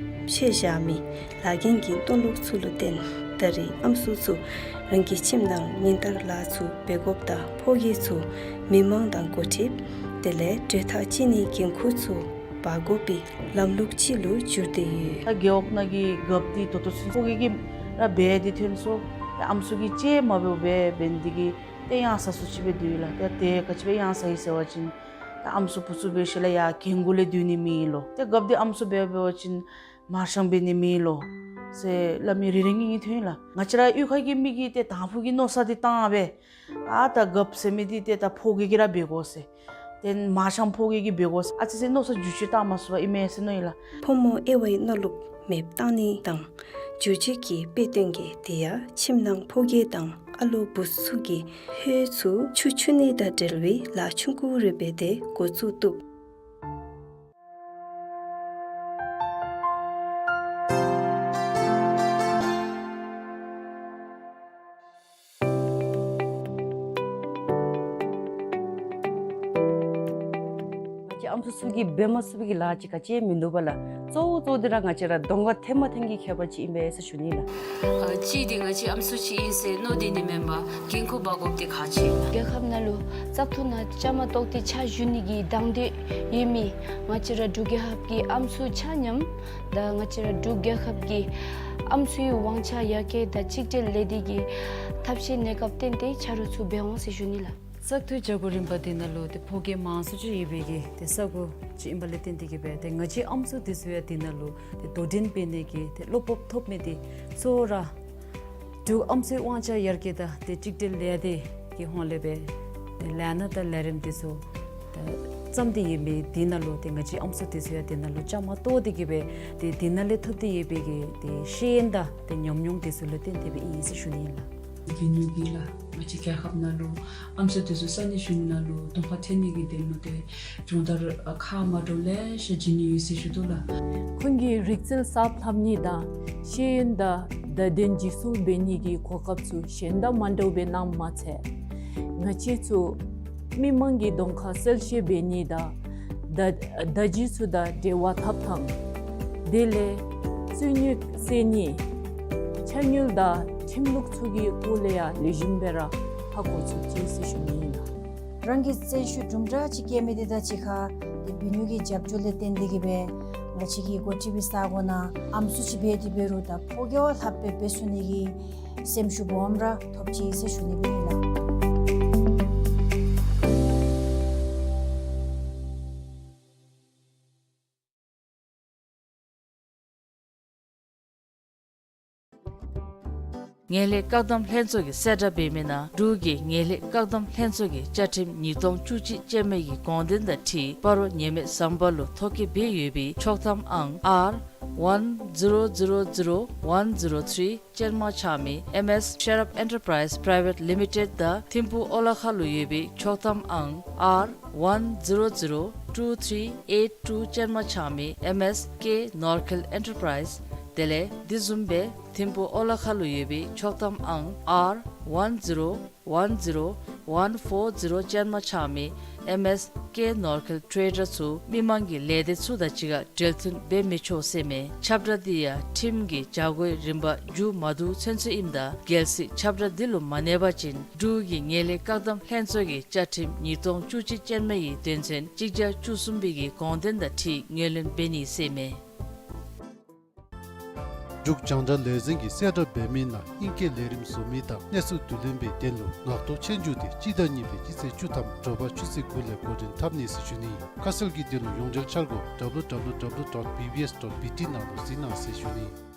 ཕྱེ་བཞག་མི་ལཱ་འགན་གྱི་མཐོང་ལུགས་ཚུ་ལུ་བརྟེན་ད་རེས་ཨམ་སྲུ་ཚུ་རང་གི་ཁྱིམ་ནང་ཉིན་ལྟར་ལཱ་ཚུ་འབད་དགོཔ་དང་ཕོ་སྐྱེས་ཚུ་མི་མང་དང་འགོ་ཁྲིདཔ་དེ་ལས་གྲོས་ཐག་བཅད་ནིའི་འགན་ཁུར་ཚུ་འབག་དགོ་པའི་ལམ་ལུགས་ཅིག་ལུ་འགྱུར་ཏེ་ཡོད། ད་རྒེད་འོག་ནང་གི་རྒཔོ་འདི་ད་ལྟོ་ཚུན་ཕོ་སྐྱེས་ཀྱིས་ར་འབད་དེ་ཐོན་སོང་། ད་ཨམ་སྲུ་གིས་ཅིག་མ་འབད་འབད་འབད་ནི་འདི་གིས་ཏེ་གཡང་ས་ས་ཅིག་སྦེ་འདུག་ལགས། ད་དེ་ག་ཅི་སྦེ་གཡང་ས་ཡི་ཟེར་བ་ཅིན་ད་ཨམ་སྲུ་བུ་ཚུ་འབད་ཞིནམ་ལས་ཡར་རྒན་རྒོན་ལས་སྡོད་ནི་མེད་ལོ། ཏེ་རྒཔོ་འདི་ཨམ་སྲུ་འབད་འབད་བ་ཅིན་མར་ཤང་འབད་ནི་མེད་ལོ་ཟེར་སླབ་མི་རེ་རེ་གཉིས་གཉིས་ཐོན་ལགས། ང་བཅས་ར་གཡུས་ཁ་གི་མི་གིས་ཏེ་དང་ཕུ་གི་མནོ་བསམ་འདི་བཏང་སྦེ་ཨ་ད་རྒཔོ་ཟེར་མི་འདི་ཏེ་ད་ཕོ་སྐྱེས་ཀྱིས་ར་འབད་དགོ་ཟེར། ཏེ་མར་ཤང་ཕོ་སྐྱེས་ཀྱིས་འབད་དགོ་ཟེར་ཨ་ཙི་ཙི་མནོ་བསམ་འགྱུར་བཅོས་བཏང་མ་ཚུགས་པར་ཨིན་མས་ཟེར་མནོ་ཡི་ལགས། ཕོ་མོ་དབྱེ་བའི་མནོ་ལུགས་མེདཔ་བཏང་ནི་དང་འགྱུར་བཅོས་ཀྱི་དཔེ་སྟོན་གྱི་དེ་ཡང་ཁྱིམ་ནང་ཕོ་སྐྱེས་དང་ཨ་ལོ་བུ་ཚུ་གིས་ཧོད་ཚུ་ཆུ་འཁྱུ་ནི་དང་འབྲེལ་བའི་ལཱ་ཆུང་ཀུ་རེ་འབད་དེ་འགོ་བཙུགས་བཏུབ། ང་བཅས་ཨམ་སྲུ་ཚུ་གིས་འབད་མ་ཚུགས་པའི་གི་ལཱ་ཅིག་ག་ཅི་མིན་འདུག་པ་ལགས། གཙོ་བོ་གཙོ་བོ་འདི་ར་ང་བཅས་ར་གདོང་ཁར་ཐོན་མ་ཐོན་གྱི་ཁྱད་པར་ཅིག་ཨིན་པས་ཟེར་ཞུ་ནི་ལགས། ཨ་གཅིག་འདི་ང་བཅས་ཨམ་སྲུ་ཅིག་ཨིན་ཟེར་མནོ་སྡོད་ནི་མེན་པར་འགན་ཁུར་འབག་དགོཔ་འདི་ཁག་ཆེ་ལགས། རྒྱལ་ཁབ་ནང་ལུ་བཙག་འཐུ་ནང་བཅའ་མར་གཏོགས་ཏེ་ཕྱག་ཞུ་ནི་གི་དང་འདོད་ཡོད་མི་ང་བཅས་ར་འབྲུག་རྒྱལ་ཁབ་ཀྱི་ཨམ་སྲུ་ཆ་མཉམ་དང་ང་བཅས་ར་འབྲུག་རྒྱལ་ཁབ་ཀྱི་ཨམ་སྲུའི་དབང་ཆ་ཡར་རྒྱས་དང་གཅིག་སྒྲིལ་ལས་སྡེ་གི་ཐབས་ཤེས་གནས་སྐབས་བསྟུན་ཏེ་ཆ་རོགས་ཚུ་འབད་འོང་ཟེར་ཞུ་ནི་ལགས། བཙག་འཐུའི་བྱ་སྒོ་རིམ་པ་འདི་ནང་ལུ་ཏེ་ཕོ་སྐྱེས་མང་སུ་ཅིག་ཡོད་པའི་གི་ཏེ་ས་གོ་ཅིག་ཨིན་པ་ལས་བརྟེན་ཏེ་གི་སྦེ་ཏེ་ང་བཅས་ཨམ་སྲུ་འདི་ཚུ་ཡང་འདི་ནང་ལུ་ཏེ་དོ་འགྲན་འབད་ནི་གི་ཏེ་བློ་སྤོབས་ཐོབ་མི་འདི་གཙོ་བོ་ར་འབྲུག་ཨམ་སྲུའི་དབང་ཆ་ཡར་རྒྱས་དང་ཏེ་གཅིག་སྒྲིལ་ལས་སྡེ་གི་ཧོངས་ལས་སྦེ་ཏེ་ལས་སྣ་དང་ལས་རིམ་འདི་ཚུ་ཏེ་བརྩམས་ཏེ་ཡོད་མི་འདི་ནང་ལུ་ཏེ་ང་བཅས་ཨམ་སྲུ་འདི་ཚུ་ཡང་འདི་ནང་ལུ་བཅའ་མར་གཏོགས་ཏེ་གི་སྦེ་ཏེ་འདི་ནང་ལས་ཐོབ་སྟེ་ཡོད་པའི་གི་ཏེ་ཤེས་ཡོན་དང་ཏེ་ཉམས་མྱོང་འདི་ཚུ་ལུ་བརྟེན་ཏེ་སྦེ་ཨིན་ཟེར་ཞུ་ནི་ཨིན་ལགས། བི་ནུ་གིས་ལགས་ང་བཅས་རྒྱལ་ཁབ་ནང་ལུ་ཨམ་སྲུ་དེ་ཚུ་ས་གནས་གཞུང་ནང་ལུ་གདོང་ཁར་འཐོན་ནི་གི་དོན་ལུ་ཏེ་སྦྱོང་བརྡར་ཨ་ཁག་མ་འདྲཝ་ལེ་ཤ་བྱིན་ནི་ཡོད་ཟེར་ཞུ་དོ་ལགས། ཁོང་གིས་རིག་རྩལ་གསརཔ་ལྷབ་ནི་དང་ཤེས་ཡོན་དང་བརྡ་དོན་འཇིགས་སྲུང་འབད་ནི་གི་གོ་སྐབས་ཚུ་གཞན་དང་མ་འདྲཝ་སྦེ་གནངམ་མ་ཚད་ང་བཅས་ཚུ་མི་མང་གི་གདོང་ཁར་གསལ་བཤད་འབད་ནི་དང་བརྡ་བརྡ་བརྒྱུད་ཚུ་དང་འབྲེལ་བ་འཐབ་ཐངས་དེ་ལས་རྩོད་རྙོགས་སེལ་ནི་ཕྱག་སྨྱུག་དང་ཁྲིམས་ལུགས་ཚུ་གི་སྐོར་ལས་ཡང་ལེགས་ཤོམ་སྦེ་ར་ཧ་གོ་ཚུགས་ཅི་ཟེར་ཞུ་ནི་ཨིན་ལགས། རང་གི་བརྩོན་ཤུགས་དུམ་གྲ་ཅིག་བསྐྱེད་མི་དེ་དང་གཅིག་ཁར་ཏེ་བི་ནུ་གི་རྒྱབ་སྐྱོར་ལས་བརྟེན་ཏེ་གིས་སྦེ་ང་བཅས་ཀྱི་འགོ་ཁྲིད་པའི་ས་གོ་ནང་ཨམ་སྲུ་ཅིག་འབད་དེ་འབད་རུང་ད་ཕོ་རྒྱས་བ་ལྷགཔ་སྦེ་འབད་ཚུགས་ནི་གི་སེམས་ཤུགས་སྦོམ་ར་ཐོབ་ཅི་ཟེར་ཞུ་ནི་སྦེ་ཨིན་ལགས། ངན་ལྷད་བཀག་སྡོམ་ལྷན་ཚོགས་ཀྱིས་གསལ་བསྒྲགས་འབད་མི་ནང་འབྲུག་གི་ངན་ལྷད་བཀག་སྡོམ་ལྷན་ཚོགས་ཀྱི་བཅའ་ཁྲིམས་ཉིས་སྟོང་བཅུ་གཅིག་ཅན་མ་གི་དགོངས་དོན་དང་འཁྲིལ་སྤ་རོ་ཉེས་མེད་ཟམ་པ་ལུ་ཐོ་བཀོད་འབད་ཡོད་པའི་ཆོག་ཐམ་ཨང་R one zero zero zero one zero three ཅན་མ་ཆགས་མི་ཨེམ་ཨེསི་ཤེར་ཨཔ་ཨེན་ཊར་པ་རའིསི་པ་རའི་ཝེཊ་ལི་མི་ཊེཌ་དང་ཐིམ་ཕུག་ཨོ་ལ་ཁ་ལུ་ཡོད་པའི་ཆོག་ཐམ་ཨང་R one zero zero two three eight two ཅན་མ་ཆགས་མི་ཨེམ་ཨེསི་ཀེ་ནོར་ཁེལ་ཨེན་ཊར་པ་རའིསི། དེ་ལས་དེ་བཟུམ་སྦེ་ཐིམ་ཕུག་ཨོ་ལ་ཁ་ལུ་ཡོད་པའི་ཆོག་ཐམ་ཨང་R one zero one zero one four zero ཅན་མ་ཆགས་མི་ཨེམ་ཨེསི་ཀེ་ནོར་ཁེལ་ཊེ་རེ་ཌར་ཚུ་མི་མང་གི་ལས་སྡེ་ཚུ་དང་གཅིག་ཁར་འབྲེལ་མཐུད་འབད་མི་ཆོག་ཟེར་མས། ཁྱབ་བསྒྲགས་འདི་ཡང་ཁྲིམས་ཀྱི་བྱ་སྒོའི་རིམ་པ་མཇུག་མ་བསྡུ་ཚུན་ཚོད་ཨིནམ་ད་གལ་སྲིད་ཁྱབ་བསྒྲགས་འདི་ལུ་མ་གནས་པ་ཅིན་འབྲུག་གི་ངན་ལྷད་བཀག་སྡོམ་ལྷན་ཚོགས་ཀྱི་བཅའ་ཁྲིམས་ཉིས་སྟོང་བཅུ་གཅིག་ཅན་མ་ཡི་དོན་ཚན་གཅིག་བརྒྱ་བཅུ་གསུམ་པའི་གི་དགོངས་དོན་དང་འཁྲིལ་ངོས་ལེན་འབད་ནི་ཟེར་མས། འབྲུག་རྒྱང་བསྒྲགས་ལས་འཛིན་གྱིས་གསལ་བསྒྲགས་འབད་མི་ནང་ཨིང་སྐད་ལས་རིམ་བཟོ་མི་དང་གནས་ཚུལ་བསྡུ་ལེན་པའི་དོན་ལུ་ངག་ཐོག་ཆོས་རྒྱུགས་དེ་སྤྱི་ཟླ་གཉིས་པའི་སྤྱི་ཚེས་བཅུ་ཐམ་དྲོ་པ་ཆུ་ཚོད་དགུ་ལས་འགོ་འདྲེན་འཐབ་ནི་ཟེར་ཞུ་ནི། ཁ་གསལ་གྱི་དོན་ལུ་ཡོངས་འབྲེལ་འཆར་སྒོ་W W W dot B B S dot B T ནང་ལུ་གཟིགས་གནང་ཟེར་ཞུ་ནི།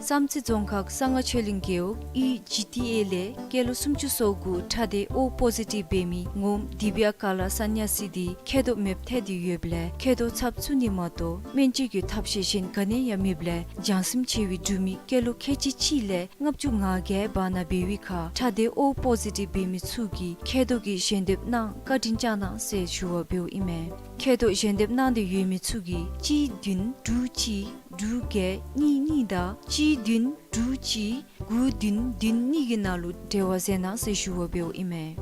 བསམ་རྩེ་རྫོང་ཁག་གསང་སྔགས་ཆོས་གླིང་རྒེད་འོག་ཡུལ་ཇི་ཊི་ཨེ་ལས་སྐྱེས་ལོ་སུམ་ཅུ་སོ་དགུ་ཁྲག་སྡེ་ཨོ་པོ་ཟི་ཊིབ་འབད་མི་ངོམ་དི་བི་ཡ་ཀ་ལ་ས་ནྱ་སི་དེ་མཁལ་རྡོག་མེདཔ་ཐལ་ཏེ་ཡོདཔ་ལས་མཁལ་རྡོག་ཚབ་བཙུགས་ནི་མ་གཏོགས་སྨན་བཅོས་ཀྱི་ཐབས་ཤེས་གཞན་ག་ནི་ཡང་མེདཔ་ལས་བྱང་སེམས་ཆེ་བའི་འབྲུག་མི་སྐྱེས་ལོ་ཁལ་གཅིག་གཅིག་ལས་ལྔ་བཅུ་ང་བརྒྱད་བར་ན་འབད་བའི་ཁར་ཁྲག་སྡེ་ཨོ་པོ་ཟི་ཊིབ་འབད་མི་ཚུ་གིས་མཁལ་རྡོག་གི་ཞལ་འདེབས་གནང་བཀའ་དྲིན་བསྐྱང་གནང་ཟེར་ཞུ་བ་འབདཝ་ཨིན་མས། མཁལ་རྡོག་ཞལ་འདེབས་གནང་སྟེ་ཡོད་མི་ཚུ་གིས་གཅིག་བདུན་དྲུག་གཅིག་དྲུག་བརྒྱད་གཉིས་གཉིས་དང་གཅིག་བདུན་དྲུག་གཅིག་དགུ་བདུན་བདུན་གཉིས་ཀྱི་ནང་ལུ་འབྲེལ་བ་མཛད་གནང་ཟེར་ཞུ་བ་འབདཝ་ཨིན་མས།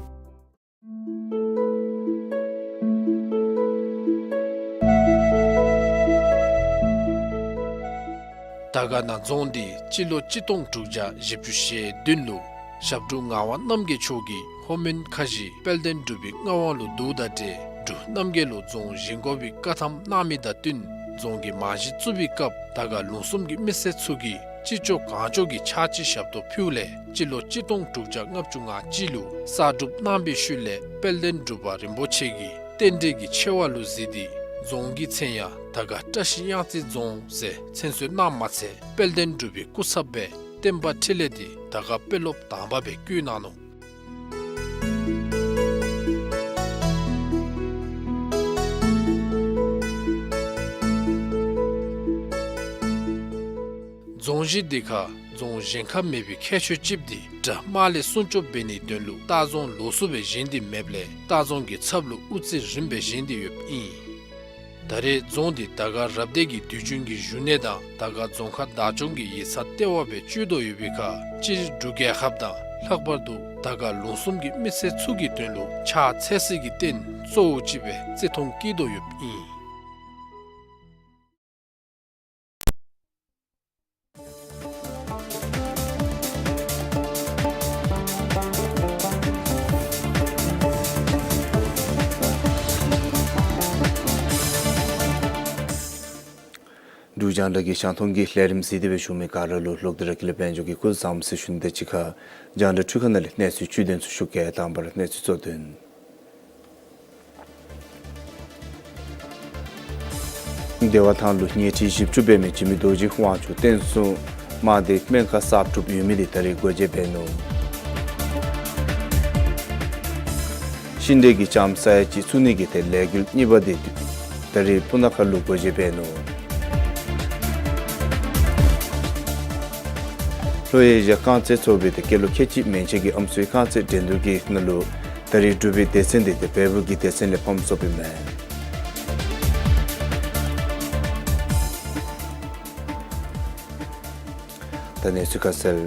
དར་དཀར་ན་རྫོང་འདི་སྤྱི་ལོ་གཅིག་སྟོང་དྲུག་བརྒྱ་བཞི་བཅུ་ཞེ་བདུན་ལུ་ཞབས་དྲུང་ངག་དབང་རྣམ་རྒྱལ་མཆོག་གིས་ལྷོ་མོན་ཁ་བཞི་དཔལ་ལྡན་འབྲུག་པའི་མངའ་དབང་ལུ་བསྡུཝ་དང་འབྲེལ་འབྲུག་རྣམ་རྒྱལ་ལུ་རྫོང་བཞེངས་དགོ་པའི་བཀའ་ཐམ་གནང་མི་དང་བསྟུན་རྫོང་གི་རྨང་གཞི་བཙུགས་པའི་སྐབས་དར་དཀར་ལུང་གསུམ་གྱི་མི་སེར་ཚུ་གིས་ཅི་ལྕོགས་གང་ལྕོགས་ཀྱི་ཕྱག་ཕྱི་ཞབས་ཏོག་ཕུལཝ་ལས་སྤྱི་ལོ་གཅིག་སྟོང་དྲུག་བརྒྱ་ལྔ་བཅུ་ང་གཅིག་ལུ་གསར་སྒྲུབ་གནང་བའི་ཤུལ་ལས་དཔལ་ལྡན་འབྲུག་པ་རིན་པོ་ཆེ་གིས་རྟེན་འབྲེལ་གྱི་ཆེ་བ་ལུ་གཟིགས་ཏེ་རྫོང་གི་མཚན་ཡང་དར་དཀར་བཀྲ་ཤིས་གཡང་རྩེ་རྫོང་ཟེར་མཚན་གསོལ་གནངམ་མ་ཚད་དཔལ་ལྡན་འབྲུག་པའི་སྐུ་ཚབ་སྦེ་བསྟན་པ་འཕྲིན་ལས་འདི་དར་དཀར་དཔོན་སློབ་དང་པ་སྦེ་བསྐོ་གནང་ནུག། རྫོང་གཞི་འདི་ཁར་རྫོང་གཞན་ཁར་མེད་པའི་ཁྱད་ཆོས་ཅིག་འདི་དགྲ་དམག་ལས་སྲུང་སྐྱོབ་འབད་ནིའི་དོན་ལུ་ལྟ་རྫོང་ལོགས་སུ་སྦེ་བཞེངས་ཏེ་མེདཔ་ལས་ལྟ་རྫོང་གི་ཚབ་ལུ་དབུ་རྩེ་རིམ་སྦེ་བཞེངས་ཏེ་ཡོདཔ་ཨིན། ད་རེས་རྫོང་འདི་དར་དཀར་རབ་སྡེ་གི་དུས་རྒྱུན་གྱི་བཞུགས་གནས་དང་དར་དཀར་རྫོང་ཁག་བདག་སྐྱོང་གི་ཡིག་ཚང་ལྟེ་བ་སྦེ་སྤྱོད་དོ་ཡོད་པའི་ཁར་སྤྱིར་འབྲུག་རྒྱལ་ཁབ་དང་ལྷག་པར་དུ་དར་དཀར་ལུང་གསུམ་གྱི་མི་སེར་ཚུ་གི་དོན་ལུ་ཕྱག་འཚལ་སའི་རྟེན་གཙོ་བོ་ཅིག་སྦེ་བརྩི་མཐོང་བསྐྱེད་དོ་ཡོདཔ་ཨིན། འབྲུག་རྒྱང་བསྒྲགས་ཀྱི་ཞང་ཐང་གི་ལས་རིམ་གཟིགས་ཏེ་སྦེ་བཞུགས་མི་ག་ར་ལུ་ལོག་སྟེ་ར་ཀུན་ལེགས་དཔལ་འབྱོར་གྱིས་སྐུ་གཟུགས་བཟང་པོ་ཟེར་ཞུ་ནི་དང་གཅིག་ཁར་རྒྱང་བསྒྲགས་འཕྲུལ་ཁང་ནང་ལས་གནས་ཚུལ་བཅུད་དོན་ཚུ་ཞུ་གེ། དང་པ་ར་གནས་ཚུལ་གཙོ་དོན། བདེ་བ་ཐང་ལུ་ཉལ་ཁྲི་བཞི་བཅུ་འབད་མི་འཇིགས་མེད་རྡོ་རྗེ་དབང་ཕྱུག་བསྟན་སྲུང་དམག་སྡེ་སྨན་ཁང་གསར་སྒྲུབ་ཡོད་མི་འདི་ད་རེས་སྒོ་འབྱེད་འབད་ནུག། ཤིང་འབྲས་ཀྱི་ལྕངམ་ས་ཡ་གཅིག་བཙུགས་ནི་གི་ཐད་ལས་འགུལ་གཉིས་པ་འདི་ད་རེས་སྤུ་ན་ཁ་ལུ་སྒོ་འབྱེད་འབད་ནུག། ལྷོ་ཨེ་ཤི་ཡ་རྐང་རྩེད་ཚོགས་པའི་ཏེ་སྐྱེས་ལོ་ཁལ་གཅིག་མན་ཆད་ཀྱི་ཨམ་སྲུའི་རྐང་རྩེད་འགྲན་བསྡུར་གྱི་ནང་ལུ་ད་རིས་འབྲུག་པའི་སྡེ་ཚན་འདི་ཏེ་བལ་པོ་གི་སྡེ་ཚན་ལས་ཕམ་སོཔ་ཨིན་མས། ད་གནས་ཚུལ་ཁ་གསལ།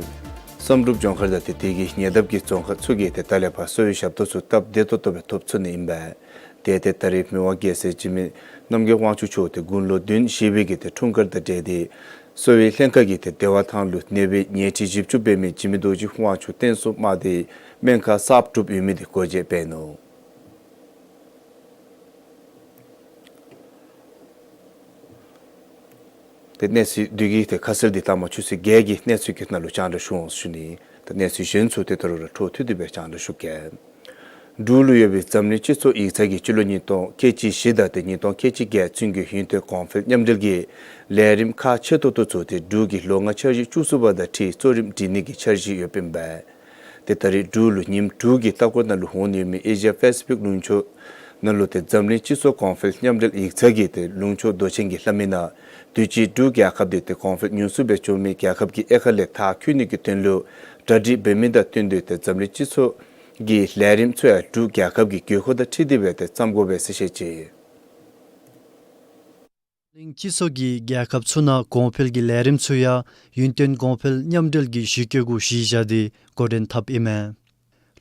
བསམ་གྲུབ་ལྗོངས་མཁར་དང་ཏེ་དེ་གི་ཉེ་འདབས་ཀྱི་རྫོང་ཁག་ཚུ་གིས་ཏེ་ད་ལས་ཕར་གསོ་བའི་ཞབས་ཏོག་ཚུ་སྟབས་བདེ་ཏོག་ཏོ་སྦེ་ཐོབ་ཚུགས་ནི་ཨིན་པས། ཏེ་ཏེ་ད་རིས་མི་དབང་རྒྱལ་སྲས་འཇིགས་མེད་རྣམ་རྒྱལ་དབང་ཕྱུག་མཆོག་ཏེ་དགུང་ལོ་བདུན་བཞེས་པའི་གི་ཏེ་འཁྲུངས་སྐར་དང་འབྲེལ་ཏེ་གསོ་བའི་ལྷན་ཁག་གིས་ཏེ་བདེ་བ་ཐང་ལུ་གནས་པའི་ཉལ་ཁྲི་བཞི་བཅུ་འབད་མི་འཇིགས་མེད་རྡོ་རྗེ་དབང་ཕྱུག་བསྟན་སྲུང་དམག་སྡེའི་སྨན་ཁང་གསར་སྒྲུབ་ཡོད་མི་འདི་སྒོ་འབྱེད་འབད་ནུག། ཏེ་གནས་ཚུལ་འདི་གི་ཏེ་ཁ་གསལ་འདི་ལྟ་མ་ཆུ་ཚོད་བརྒྱད་ཀྱི་གནས་ཚུལ་གྱི་ནང་ལུ་རྒྱང་བསྒྲགས་ཞུ་འོང་ཞུ་ནི། ཏེ་གནས་ཚུལ་གཞན་ཚུ་ཏེ་ད་རུང་ར་འཕྲོ་མཐུད་དེ་སྦེ་རྒྱང་བསྒྲགས་ཞུ་གེ། འབྲུག་ལུ་ཡོད་པའི་འཛམ་གླིང་སྤྱི་ཚོགས་ཡིག་ཚང་གིས་སྤྱི་ལོ་ཉིས་སྟོང་ཁལ་གཅིག་བཞི་དང་ཏེ་ཉིས་སྟོང་ཁལ་གཅིག་བརྒྱད་ཚུན་གྱི་ཡུན་བརྟན་གོང་འཕེལ་མཉམ་འབྲེལ་གྱི་ལས་རིམ་ཁག་ཆེ་ཏོག་ཏོ་ཚུ་ཏེ་འབྲུག་གི་ལོ་ལྔ་འཆར་གཞི་བཅུ་གསུམ་པ་དང་འཁྲིལ་གཙོ་རིམ་སྒྲིག་ནི་གི་འཆར་གཞི་ཡོདཔ་ཨིན་པས། ཏེ་ད་རིས་འབྲུག་ལུ་ཉིནམ་དྲུག་གི་ལྟ་སྐོར་ནང་ལུ་འོང་ནི་ཡོད་མི་ཨེ་ཤི་ཡ་པེ་སི་ཕིག་ལུང་ཕྱོགས་ནང་ལུ་ཏེ་འཛམ་གླིང་སྤྱི་ཚོགས་གོང་འཕེལ་མཉམ་འབྲེལ་ཡིག་ཚང་གི་ཏེ་ལུང་ཕྱོགས་མདོ་ཆེན་གྱིས་སླབ་མི་ནང་དུས་ཅི་འབྲུག་རྒྱལ་ཁབ་འདི་ཏེ་གོང་འཕེལ་ཉུང་སུ་སྦེ་འགྱོ་མི་རྒྱལ་ཁབ་ཀྱི་དབྱེ་ཁག་ལས་མཐར་འཁྱོལ་ནི་གི་དོན་ལུ་གྲ་སྒྲིག་འབད་མི་དང་བསྟུན་ཏེ་ཏེ་འཛམ་གླིང་སྤྱི་ཚོགས་ཀྱི་ལས་རིམ་ཚུ་ཡང་འབྲུག་རྒྱལ་ཁབ་ཀྱི་དགོས་མཁོ་དང་འཁྲིལ་ཏེ་སྦེ་ཏེ་བརྩམ་དགོ་པས་ཟེར་བཤད་ཅི། གླིང་སྤྱི་ཚོགས་ཀྱིས་རྒྱལ་ཁབ་ཚུ་ནང་གོང་འཕེལ་གྱི་ལས་རིམ་ཚུ་ཡང་ཡུན་བརྟན་གོང་འཕེལ་མཉམ་འབྲེལ་གྱི་གཞི་བཀོད་གུ་གཞི་བཞག་སྟེ་འགོ་འདྲེན་འཐབ་ཨིན་མས།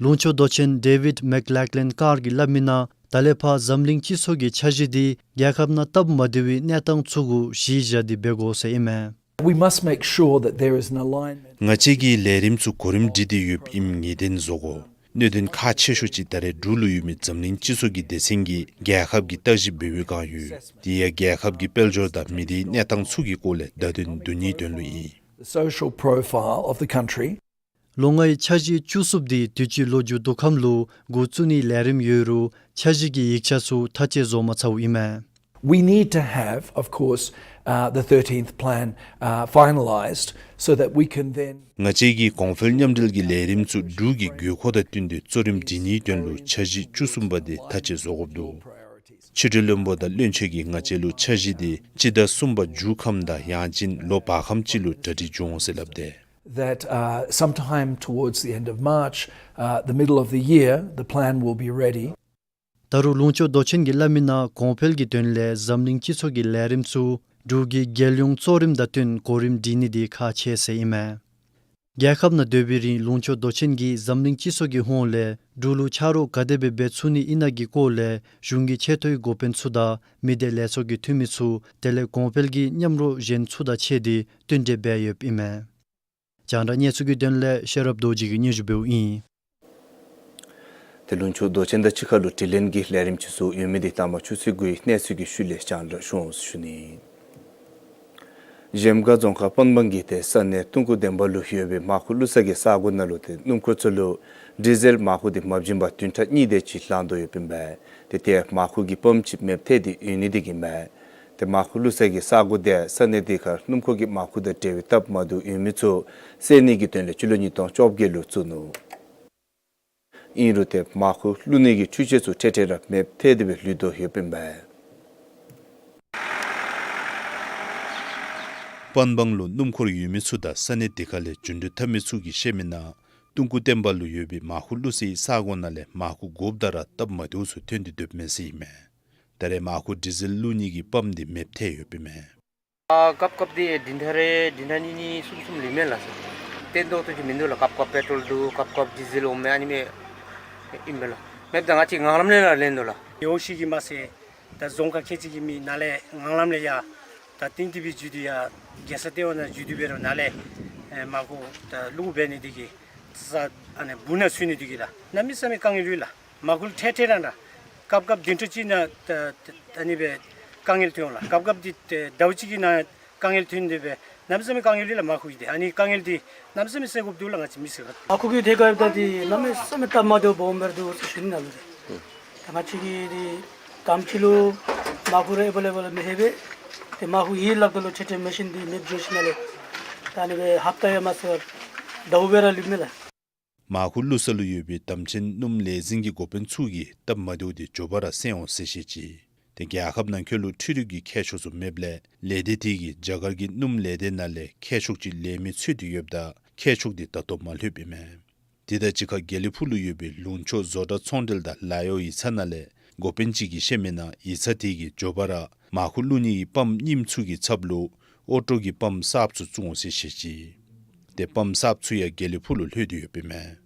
ལུང་ཕྱོགས་མདོ་ཆེན་ཌེ་བིཌ་མེག་ལེག་ལེན་ཀར་གྱིས་སླབ་མི་ནང་ད་ལས་ཕར་འཛམ་གླིང་སྤྱི་ཚོགས་ཀྱི་འཆར་གཞི་འདི་རྒྱལ་ཁབ་ནང་སྟབས་མ་བདེ་བའི་གནས་སྟངས་ཚུ་གུ་གཞི་བཞག་སྟེ་འབད་དགོ་ཟེར་ཨིན་མས། We must make sure that there is an alignment. ང་བཅས་ཀྱིས་ལས་རིམ་ཚུ་གོ་རིམ་སྒྲིག་སྟེ་ཡོདཔ་ཨིནམ་ངེས་གཏན་བཟོ་དགོ། གནད་དོན་ཁག་ཆེ་ཤོས་ཅིག་ད་རེས་འབྲུག་ལུ་ཡོད་མི་འཛམ་གླིང་སྤྱི་ཚོགས་ཀྱི་སྡེ་ཚན་གྱིས་རྒྱལ་ཁབ་ཀྱི་བརྟག་ཞིབ་འབད་བའི་བསྒང་ཡོད། དེ་ཡང་རྒྱལ་ཁབ་ཀྱི་དཔལ་འབྱོར་དང་མི་སྡེའི་གནས་སྟངས་ཚུ་གི་སྐོར་ལས་བརྡ་དོན་བསྡུ་ནིའི་དོན་ལུ་ཨིན། The social profile of the country. ལོ་ལྔའི་འཆར་གཞི་བཅུ་གསུམ་འདི་དུས་ཅི་ལོ་མཇུག་བསྡུ་ཁམས་ལུ་འགོ་བཙུགས་ནིའི་ལས་རིམ་ཡོད་རུང་འཆར་གཞི་གི་ཡིག་ཆ་ཚུ་ཐག་བཅད་བཟོ་མ་ཚརཝ་ཨིན་མས། We need to have, of course, uh, the thirteenth plan, uh, finalized so that we can then ང་བཅས་ཀྱིས་གོང་འཕེལ་མཉམ་འབྲེལ་གྱི་ལས་རིམ་ཚུ་འབྲུག་གི་དགོས་མཁོ་དང་བསྟུན་ཏེ་གཙོ་རིམ་སྒྲིག་ནིའི་དོན་ལུ་འཆར་གཞི་བཅུ་གསུམ་པ་དེ་ཐག་བཅད་བཟོ་དགོཔ་འདུག། ཕྱི་འབྲེལ་བློན་པོ་དང་བློན་ཆེན་གྱིས་ང་བཅས་ལུ་འཆར་གཞི་དེ་སྤྱི་ཟླ་གསུམ་པ་མཇུག་ཁམས་དང་ཡང་ཅིན་ལོ་བར་ཁམས་ཅིག་ལུ་གྲ་སྒྲིག་འབྱུང་འོང་ཟེར་སླབ་སྟེ། That, uh, sometime towards the end of March, uh, the middle of the year, the plan will be ready. ད་རུང་ལུང་ཕྱོགས་མདོ་ཆེན་གྱིས་སླབ་མི་ནང་གོང་འཕེལ་གྱི་དོན་ལས་འཛམ་གླིང་སྤྱི་ཚོགས་ཀྱི་ལས་རིམ་ཚུ་འབྲུག་གི་རྒྱལ་ཡོངས་གཙོ་རིམ་དང་བསྟུན་གོ་རིམ་སྒྲིག་ནི་དེ་ཁག་ཆེ་ཟེར་ཨིན་མས། རྒྱལ་ཁབ་ནང་སྡོད་པའི་རིང་ལུང་ཕྱོགས་མདོ་ཆེན་གྱིས་འཛམ་གླིང་སྤྱི་ཚོགས་ཀྱི་ཧོངས་ལས་འབྲུག་ལུ་ཆ་རོགས་ག་དེ་སྦེ་འབད་ཚུགས་ནི་ཨིན་ན་གི་སྐོར་ལས་གཞུང་གི་ཆེ་མཐོའི་འགོ་དཔོན་ཚུ་དང་མི་སྡེ་ལས་ཚོགས་ཀྱི་འཐུས་མི་ཚུ་དེ་ལས་གོང་འཕེལ་གྱི་མཉམ་རོགས་གཞན་ཚུ་དང་ཕྱད་དེ་བསྟུན་གྲོས་འབད་ཡོདཔ་ཨིན་མས། རྒྱང་བསྒྲགས་གནས་ཚུལ་གྱི་དོན་ལས་ཤེས་རབ་རྡོ་རྗེ་གིས་སྙན་ཞུ་འབདཝ་ཨིན། ཏེ་ལུང་ཕྱོགས་མདོ་ཆེན་དང་གཅིག་ཁར་ལུ་དྲི་ལན་གྱི་ལས་རིམ་ཅིག་ཚུ་ཡོད་མི་དེ་ལྟ་མ་ཆུ་ཚོད་དགུའི་གནས་ཚུལ་གྱི་ཤུལ་ལས་རྒྱང་བསྒྲགས་ཞུ་འོང་ཞུ་ནི། གཞལམ་སྒང་རྫོང་ཁག་སྤང་སྦང་གི་ཏེ་ས་གནས་སྟོང་སྐུད་ལྡན་པ་ལུ་ཡོད་པའི་མར་ཁུ་བླུག་ས་གི་ས་གོ་ནང་ལུ་ཏེ་སྣུམ་འཁོར་ཚུ་ལུ་ཌི་ཟེལ་མར་ཁུ་དེ་མ་བྱིན་པར་བདུན་ཕྲག་གཉིས་དེ་ཅིག་ལང་དོ་ཡོདཔ་ཨིན་པས། ཏེ་ཏེ་མར་ཁུ་གི་པམཔ་ཅིག་མེདཔ་ཐལ་ཏེ་ཡོད་ནི་དེ་གིས་ཨིན་པས། ཏེ་མར་ཁུ་བླུག་ས་གི་ས་གོ་དེ་ས་གནས་དེ་ཁར་སྣུམ་འཁོར་གྱི་མར་ཁུ་དང་འབྲེལ་བའི་སྟབས་མ་བདེཝ་ཡོད་མི་ཚུ་སེལ་ནི་གི་དོན་ལས་སྤྱི་ལོ་ཉིས་སྟོང་བཅོ་བརྒྱད་ལུ་བཙུགས་ནུག། ཨིན་རུང་ཏེ་མར་ཁུ་བླུག་ནི་གི་འཕྲུལ་ཆས་ཚུ་འཕྲལ་འཕྲལ་ར་མེདཔ་ཐལ་ཏེ་སྦེ་ལུས་དོ་ཡོདཔ་ཨིན་པས། སྤང་སྦང་ལུ་སྣུམ་འཁོར་ཡོད་མི་ཚུ་དང་ས་གནས་དེ་ཁ་ལས་འགྱོ་འགྲུལ་འཐབ་མི་ཚུ་གིས་བཤད་མི་ནང་སྟོང་སྐུད་ལྡན་པ་ལུ་ཡོད་པའི་མར་ཁུ་བླུག་སའི་ས་གོ་ནང་ལས་མར་ཁུ་དགོཔ་ད་ར་སྟབས་མ་བདེཝ་ཚུ་ཐོན་ཏེ་སྡོདཔ་མས་ཟེར་ཨིན་མས། ད་རེས་མར་ཁུ་ཌི་ཟེལ་བླུག་ནི་གི་པམཔ་དེ་མེདཔ་ཐལ་ཡོདཔ་ཨིན་མས། ཨ་སྐབས་སྐབས་དེ་བདུན་ཕྲག་རེ་བདུན་ཕྲག་གཉིས་གཉིས་གསུམ་གསུམ་ལུས་མས་ལགས་སོ། བརྟན་ཏོག་ཏོ་ཅིག་མིན་འདུག་ལགས། སྐབས་སྐབས་པེ་ཊོལ་འདུག། སྐབས་སྐབས་ཌི་ཟེལ་འོང་མས། ཨ་ནི་མས་ཨིན་པས་ལགས། མེདཔ་ད་ང་བཅས་ངང་ལམ་ལས་ར་ལེན་དོ་ལགས། ཡོད་ཤེས་ཀྱི་མ་ཚད་ད་རྫོང་ཁག་ཁལ་གཅིག་གི་མི་ནཱ་ལས་ངང་ལམ་ལས་ཡར་ད་ཏིང་ཏི་བི་འགྱོ་དོ་ཡར་རྒྱལ་ས་ལྟེ་བ་ནང་འགྱོ་དོ་འབད་རུང་ནཱ་ལས་ཨེ་མར་ཁུ་ད་བླུག་འབད་ནི་དེ་གིས་ས་ཨ་ནི་སྦུག་ནང་ཚུད་ནི་དེ་གིས་ལགས། གནམ་མེད་ས་མེད་དཀའ་ངལ་ཡོད་ལགས། མར་ཁུ་འཕྲལ་འཕྲལ་ར་ན་སྐབས་སྐབས་བདུན་ཕྲག་གཅིག་ནང་ད་ད་ཨ་ནི་སྦེ་དཀའ་ངལ་ཐོན་འོང་ལགས། སྐབས་སྐབས་དེ་ད་ཟླཝ་གཅིག་གི་ནང་དཀའ་ངལ་ཐོན་ཏེ་སྦེ་གནམ་མེད་ས་མེད་དཀའ་ངལ་ཡོད་ལགས། མར་ཁུ་གི་དེ་ཨ་ནི་དཀའ་ངལ་དེ་གནམ་མེད་ས་མེད་སེལ་དགོཔ་འདུག་ལགས། ང་བཅས་མི་སེར་ཁ་མར་ཁུ་གི་ཐད་ཁར་ད་དེ་གནམ་མེད་ས་མེད་སྟབས་མ་བདེཝ་སྦོམ་སྦེ་ར་འདུག་ཟེར་ཞུ་ནི་ལགས། ད་ང་བཅས་ཀྱི་དེ་དང་པ་ཅིག་ལུ་མར་ཁུ་ར་ཨེ་བེ་ལེ་བལ་མི་ལྷོད་པས། ཏེ་མར་ཁུ་ཡོད་ལགས། ད་ལུ་འཕྲལ་འཕྲལ་མེ་ཤིན་དེ་མེདཔ་འགྱོ་ཞིནམ་ལས་ད་ཨ་ནི་སྦེ་ཧབ་ཏ་ཡང་མ་ཚུད་པར་ཟླཝ་སྦེ་ར་ལུས་མས་ལགས། མར་ཁུ་བླུག་ས་ལུ་ཡོད་པའི་དམ་ཅན་སྣུམ་ལས་འཛིན་གྱི་འགོ་དཔོན་ཚུ་གིས་སྟབས་མ་བདེཝ་དེ་མགྱོགས་པ་ར་སེལ་འོང་ཟེར་བཤད་ཅི། ཏེ་རྒྱལ་ཁབ་ནང་འཁོད་ལུ་འཕྲུལ་རིག་གི་མཁས་མཆོག་ཚུ་མེདཔ་ལས་ལས་སྡེ་དེ་གིས་རྒྱ་གར་གྱི་སྣུམ་ལས་སྡེ་ནང་ལས་མཁས་མཆོག་ཅིག་ལེན་མི་འཚོལ་ཏེ་ཡོདཔ་ད་ ཁྱད་ཆོས་འདི་ད་ལྟོ་མ་ལྷོད་པས་མས། དེ་དང་གཅིག་ཁར་དགེ་ལེགས་ཕུག་ལུ་ཡོད་པའི་ལུང་ཕྱོགས་བཟོ་གྲྭ་ཚོང་འབྲེལ་དང་ལཱ་གཡོག་ཡིག་ཚང་ནང་ལས་འགོ་དཔོན་ཅིག་གིས་བཤད་མི་ནང་ཡིག་ཚང་དེ་གི་མགྱོགས་པ་ར་མར་ཁུ་བླུག་ནི་གི་པམཔ་རྙིངམ་ཚུ་གི་ཚབ་ལུ་ཨོ་ཊོ་གི་པམཔ་གསརཔ་ཚུ་བཙུགས་འོང་ཟེར་བཤད་ཅི། ཏེ་པམཔ་གསརཔ་ཚུ་ཡང་དགེ་ལེགས་ཕུག་ལུ་ལྷོད་དེ་ཡོདཔ་ཨིན་མས།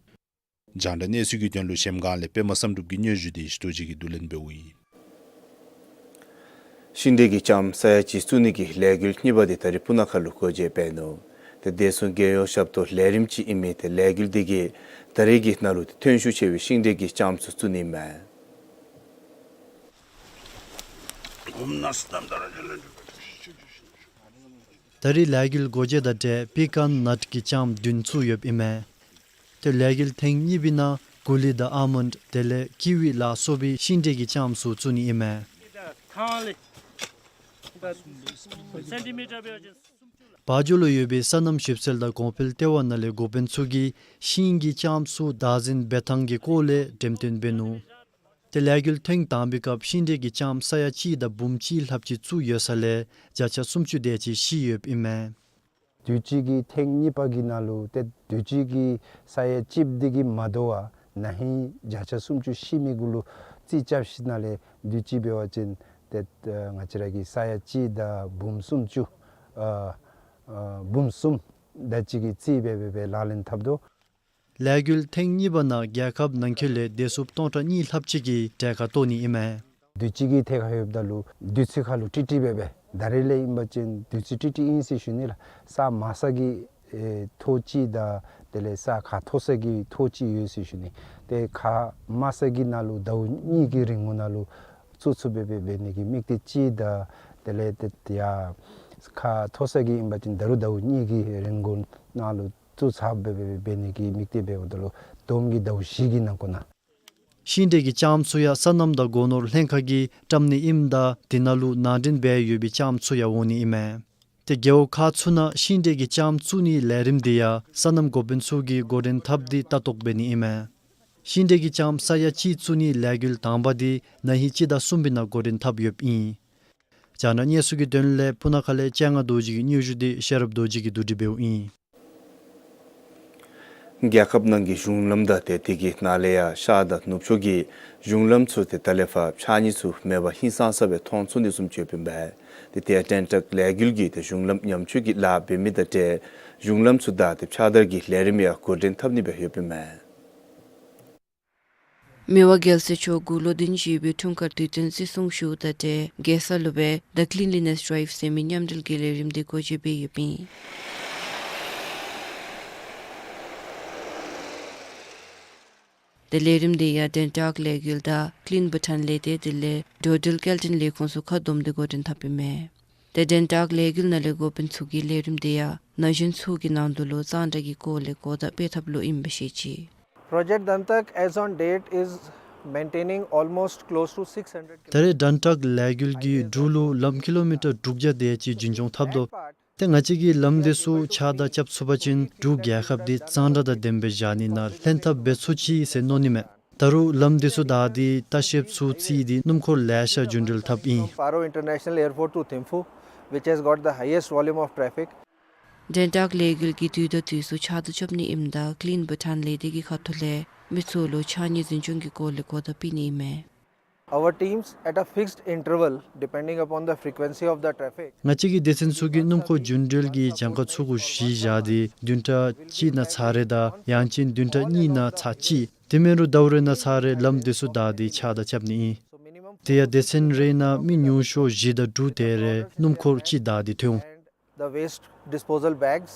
རྒྱང་བསྒྲགས་གནས་ཚུལ་གྱི་དོན་ལུ་གཞལམ་སྒང་ལས་པདྨ་བསམ་གྲུབ་ཀྱི་སྙན་ཞུ་དེ་ཞི་ཏོ་ཅིག་གིས་བསྡུ་ལེན་འབདཝ་ཨིན། ཤིང་འབྲས་ཀྱི་ལྕངམ་ས་ཡ་གཅིག་བཙུགས་ནི་གི་ལས་འགུལ་གཉིས་པ་དེ་ད་རིས་སྤུ་ན་ཁ་ལུ་སྒོ་འབྱེད་འབད་ནུག། ཏེ་བདེ་སྲུང་རྒྱལ་ཡོངས་ཞབས་ཏོག་ལས་རིམ་ཅིག་ཨིན་མི་ཏེ་ལས་འགུལ་དེ་གིས་ད་རིས་ཀྱི་ནང་ལུ་ཏེ་ཐོན་ཤུགས་ཆེ་བའི་ཤིང་འབྲས་ཀྱི་ལྕངམ་ཚུ་བཙུགས་ནི་མས། ད་རིས་ལས་འགུལ་སྒོ་འབྱེད་དང་འབྲེལ་པི་ཀཱན་ནཊ་ཀྱི་ལྕངམ་བདུན་བཙུགས་ཡོདཔ་ཨིན་མས། ཏེ་ལས་འགུལ་ཐེངས་གཉིས་པའི་ནང་གུ་ལི་དང་ཨཱལ་མོནཌ་དེ་ལས་ཀི་ཝི་ལ་སོགས་པའི་ཤིང་འབྲས་ཀྱི་ལྕངམ་ཚུ་བཙུགས་ནི་ཨིན་མས། བ་འཇོ་ལུ་ཡོད་པའི་སོ་ནམ་ཞིབ་འཚོལ་དང་གོང་འཕེལ་ལྟེ་བ་ནང་ལས་འགོ་དཔོན་ཚུ་གིས་ཤིང་གི་ལྕངམ་ཚུ་བདག་འཛིན་འབད་ཐངས་ཀྱི་སྐོར་ལས་འགྲེམས་སྟོན་འབད་ནུག། ཏེ་ལས་འགུལ་ཐེངས་དང་པའི་སྐབས་ཤིང་འབྲས་ཀྱི་ལྕངམ་ས་ཡ་གཅིག་དང་འབུམ་གཅིག་ལྷགཔ་ཅིག་བཙུགས་ཡོད་ས་ལས་བརྒྱ་ཆ་སུམ་ཅུ་དེ་ཅིག་ཤི་ཡོདཔ་ཨིན་མས། དུས་ཅི་གི་ཐེངས་གཉིས་པ་གི་ནང་ལུ་ཏེ་དུས་ཅི་གི་ས་ཡ་གཅིག་འདི་གིས་མ་དོ་བར་ན་ཧིང་བརྒྱ་ཆ་སུམ་ཅུ་ཤི་མི་གུ་ལུ་རྩིས་རྐྱབ་ཞིནམ་ལས་དུས་ཅི་འབད་བ་ཅིན་ཏེ་ང་བཅས་ར་གི་ས་ཡ་གཅིག་དང་འབུམ་སུམ་ཅུ་ཨ་ཨ་འབུམ་གསུམ་དེ་ཅིག་གི་རྩིས་འབད་འབད་འབད་ལག་ལེན་འཐབ་དོ། ལས་འགུལ་ཐེངས་གཉིས་པ་ནང་རྒྱལ་ཁབ་ནང་འཁོད་ལས་བདེ་སྲུངཔ་སྟོང་ཕྲག་གཉིས་ལྷགཔ་ཅིག་གིས་གྲལ་ཁར་གཏོགས་ནི་ཨིན་མས། དུས་ཅི་གི་ཐད་ཁར་ལྷོདཔ་ད་ལུ་དུས་ཚོད་ཁར་ལུ་ཀྲིག་ཀྲི་འབད་འབད་ད་རིས་ལས་ཨིན་པ་ཅིན་དུས་ཚོད་ཀྲིག་ཀྲི་ཨིན་ཟེར་ཞུ་ནི་ལགས། ས་དམའ་ས་གི་ཨེ་ཐོག་ཅིག་དང་དེ་ལས་ས་ཁ་མཐོ་ས་གི་ཐོག་ཅིག་ཡོད་ཟེར་ཞུ་ནི། ཏེ་ཁ་དམའ་ས་གི་ནང་ལུ་ཟླཝ་གཉིས་ཀྱི་རིང་ངོ་ནང་ལུ་བཙུགས་ཚུགསཔ་སྦེ་འབད་ནི་གི་དམིགས་གཏད་ཅིག་དང་དེ་ལས་ཏེ་ཡར་ཁ་མཐོ་ས་གི་ཨིན་པ་ཅིན་ད་རུང་ཟླཝ་གཉིས་ཀྱི་རིང་ངོ་ནང་ལུ་བཙུགས་ཚར་སྦེ་འབད་འབད་ནི་གི་དམིགས་གཏད་འབདཝ་ད་ལུ་བསྡོམས་ཀྱིས་ཟླཝ་བཞི་གི་ནང་འཁོད་ནང་ཤིང་འབྲས་ཀྱི་ལྕངམ་ཚུ་ཡང་སོ་ནམ་དང་སྒོ་ནོར་ལྷན་ཁག་གིས་བཀྲམ་ནི་ཨིནམ་ད་དེ་ནང་ལུ་ནང་འདྲེན་འབད་ཡོད་པའི་ལྕངམ་ཚུ་ཡང་འོང་ནི་ཨིན་མས། ཏེ་རྒེད་འོག་ཁག་ཚུ་ནང་ཤིང་འབྲས་ཀྱི་ལྕངམ་བཙུགས་ནིའི་ལས་རིམ་དེ་ཡང་སོ་ནམ་འགོ་དཔོན་ཚུ་གིས་འགོ་འདྲེན་འཐབ་སྟེ་ལྟ་རྟོག་འབད་ནི་ཨིན་མས། ཤིང་འབྲས་ཀྱི་ལྕངམ་ས་ཡ་གཅིག་བཙུགས་ནིའི་ལས་འགུལ་དང་པ་དེ་ན་ཧིང་སྤྱི་ཟླ་གསུམ་པའི་ནང་འགོ་འདྲེན་འཐབ་ཡོདཔ་ཨིན། རྒྱང་བསྒྲགས་གནས་ཚུལ་གྱི་དོན་ལས་སྤུ་ན་ཁ་ལས་སྤྱན་སྔ་རྡོ་རྗེ་གི་སྙན་ཞུ་དེ་ཤེས་རབ་རྡོ་རྗེ་གིས་བསྡུ་སྒྲིག་འབདཝ་ཨིན། རྒྱལ་ཁབ་ནང་གི་གཞུང་ལམ་དང་ཏེ་དེ་གི་ནང་ལས་ཡང་ཤར་དང་ནུབ་ཕྱོགས་ཀྱི་གཞུང་ལམ་ཚུ་ཏེ་ད་ལས་ཕར་ཕྱགས་སྙིགས་ཚུ་མེད་པར་ཧིང་སངས་ས་སྦེ་མཐོང་ཚུགས་ནི་བཟུམ་ཅིག་ཡོདཔ་ཨིན་པས། ཏེ་དེ་ཡང་བདུན་ཕྲག་ལས་འགུལ་གྱི་ཏེ་གཞུང་ལམ་ཉམས་བཅོས་ཀྱི་ལཱ་འབད་མི་དང་འབྲེལ་གཞུང་ལམ་ཚུ་བདའ་སྟེ་ཕྱགས་བདར་གྱི་ལས་རིམ་ཡང་འགོ་འདྲེན་འཐབ་ནི་སྦེ་ཡོདཔ་ཨིན་པས། མི་དབང་རྒྱལ་སྲས་མཆོག་དགུང་ལོ་བདུན་བཞེས་པའི་འཁྲུངས་སྐར་དུས་སྟོན་བརྩི་སྲུང་ཞུཝ་དང་འབྲེལ་རྒྱལ་ས་ལུ་སྦེ་The Cleanliness Drive ཟེར་མི་མཉམ་འབྲེལ་གྱི་ལས་རིམ་དེ་སྒོ་འབྱེད་འབད་ཡོདཔ་ཨིན། ཏེ་ལས་རིམ་དེ་ཡང་བདུན་ཕྲག་ལས་འགུལ་དང་Clean Bhutan ལས་སྡེ་དེ་ལས་འགྲོ་འགྲུལ་སྐྱེལ་འདྲེན་ལས་ཁུངས་ཚུ་ཁ་བསྡོམས་ཏེ་འགོ་འདྲེན་འཐབ་ཨིན་མས། ཏེ་བདུན་ཕྲག་ལས་འགུལ་ནང་ལས་འགོ་དཔོན་ཚུ་གིས་ལས་རིམ་དེ་ཡང་ན་གཞོན་ཚུ་གི་ནང་དུ་ལུ་གཙང་སྦྲ་གི་སྐོར་ལས་གོ་བརྡ་སྤེལ་ཐབས་ལུ་ཨིནམ་སྦེ་བཤད་ཅི། Project Dantak as on date is maintaining almost close to six hundred ད་རེས་བདུན་ཕྲག་ལས་འགུལ་གྱིས་འབྲུག་ལུ་ལམ་ཀི་ལོ་མི་ཊར་དྲུག་བརྒྱ་དེ་ཅིག་རྒྱུན་སྐྱོང་འཐབ་དོ། ཏེ་ང་བཅས་ཀྱིས་ལམ་དེ་ཚུ་ཕྱགས་བདར་རྐྱབ་ཚུགས་པ་ཅིན་འབྲུག་རྒྱལ་ཁབ་དེ་གཙང་སྦྲ་དང་ལྡནམ་སྦེ་བཞག་ནི་ནང་ལྷན་ཐབས་འབད་ཚུགས་ཅི་ཟེར་མནོ་ནི་མས། ད་རུང་ལམ་དེ་ཚུ་བདའ་སྟེ་ལྟ་བཤལཔ་ཚུ་བརྩིས་ཏེ་སྣུམ་འཁོར་ལེ་ཤ་རྒྱུན་འགྲུལ་འཐབ་ཨིན། Paro International Airport to Thimphu, which has got the highest volume of traffic. བདུན་ཕྲག་ལས་འགུལ་གྱིས་དུས་དང་དུས་སུ་ཕྱགས་བདར་རྐྱབ་ནི་ཨིནམ་ད་Clean Bhutan ལས་སྡེ་གི་ཁ་ཐུག་ལས་མི་ཚུ་ལུ་ཕྱགས་སྙིགས་འཛིན་སྐྱོང་གི་སྐོར་ལས་གོ་བརྡ་སྤེལ་ནི་ཨིན་མས། Our teams at a fixed interval, depending upon the frequency of the traffic. ང་བཅས་ཀྱི་སྡེ་ཚན་ཚུ་གིས་སྣུམ་འཁོར་རྒྱུན་འགྲུལ་གྱི་གྱངས་ཁ་ཚུ་གུ་གཞི་བཞག་སྟེ་བདུན་ཕྲག་གཅིག་ནང་ཚར་རེ་དང་ཡང་ཅིན་བདུན་ཕྲག་གཉིས་ནང་ཚར་གཅིག། དེ་མེན་རུང་ཟླཝ་རེ་ནང་ཚར་རེ་ལམ་དེ་ཚུ་བདའ་སྟེ་ཕྱགས་བདར་རྐྱབ་ནི་ཨིན། དེ་ཡང་སྡེ་ཚན་རེ་ནང་མི་ཉུང་ཤོས་བཞི་དང་དྲུག་དེ་རེ་སྣུམ་འཁོར་གཅིག་བདའ་སྟེ་ཐོན་འོང་། The waste disposal bags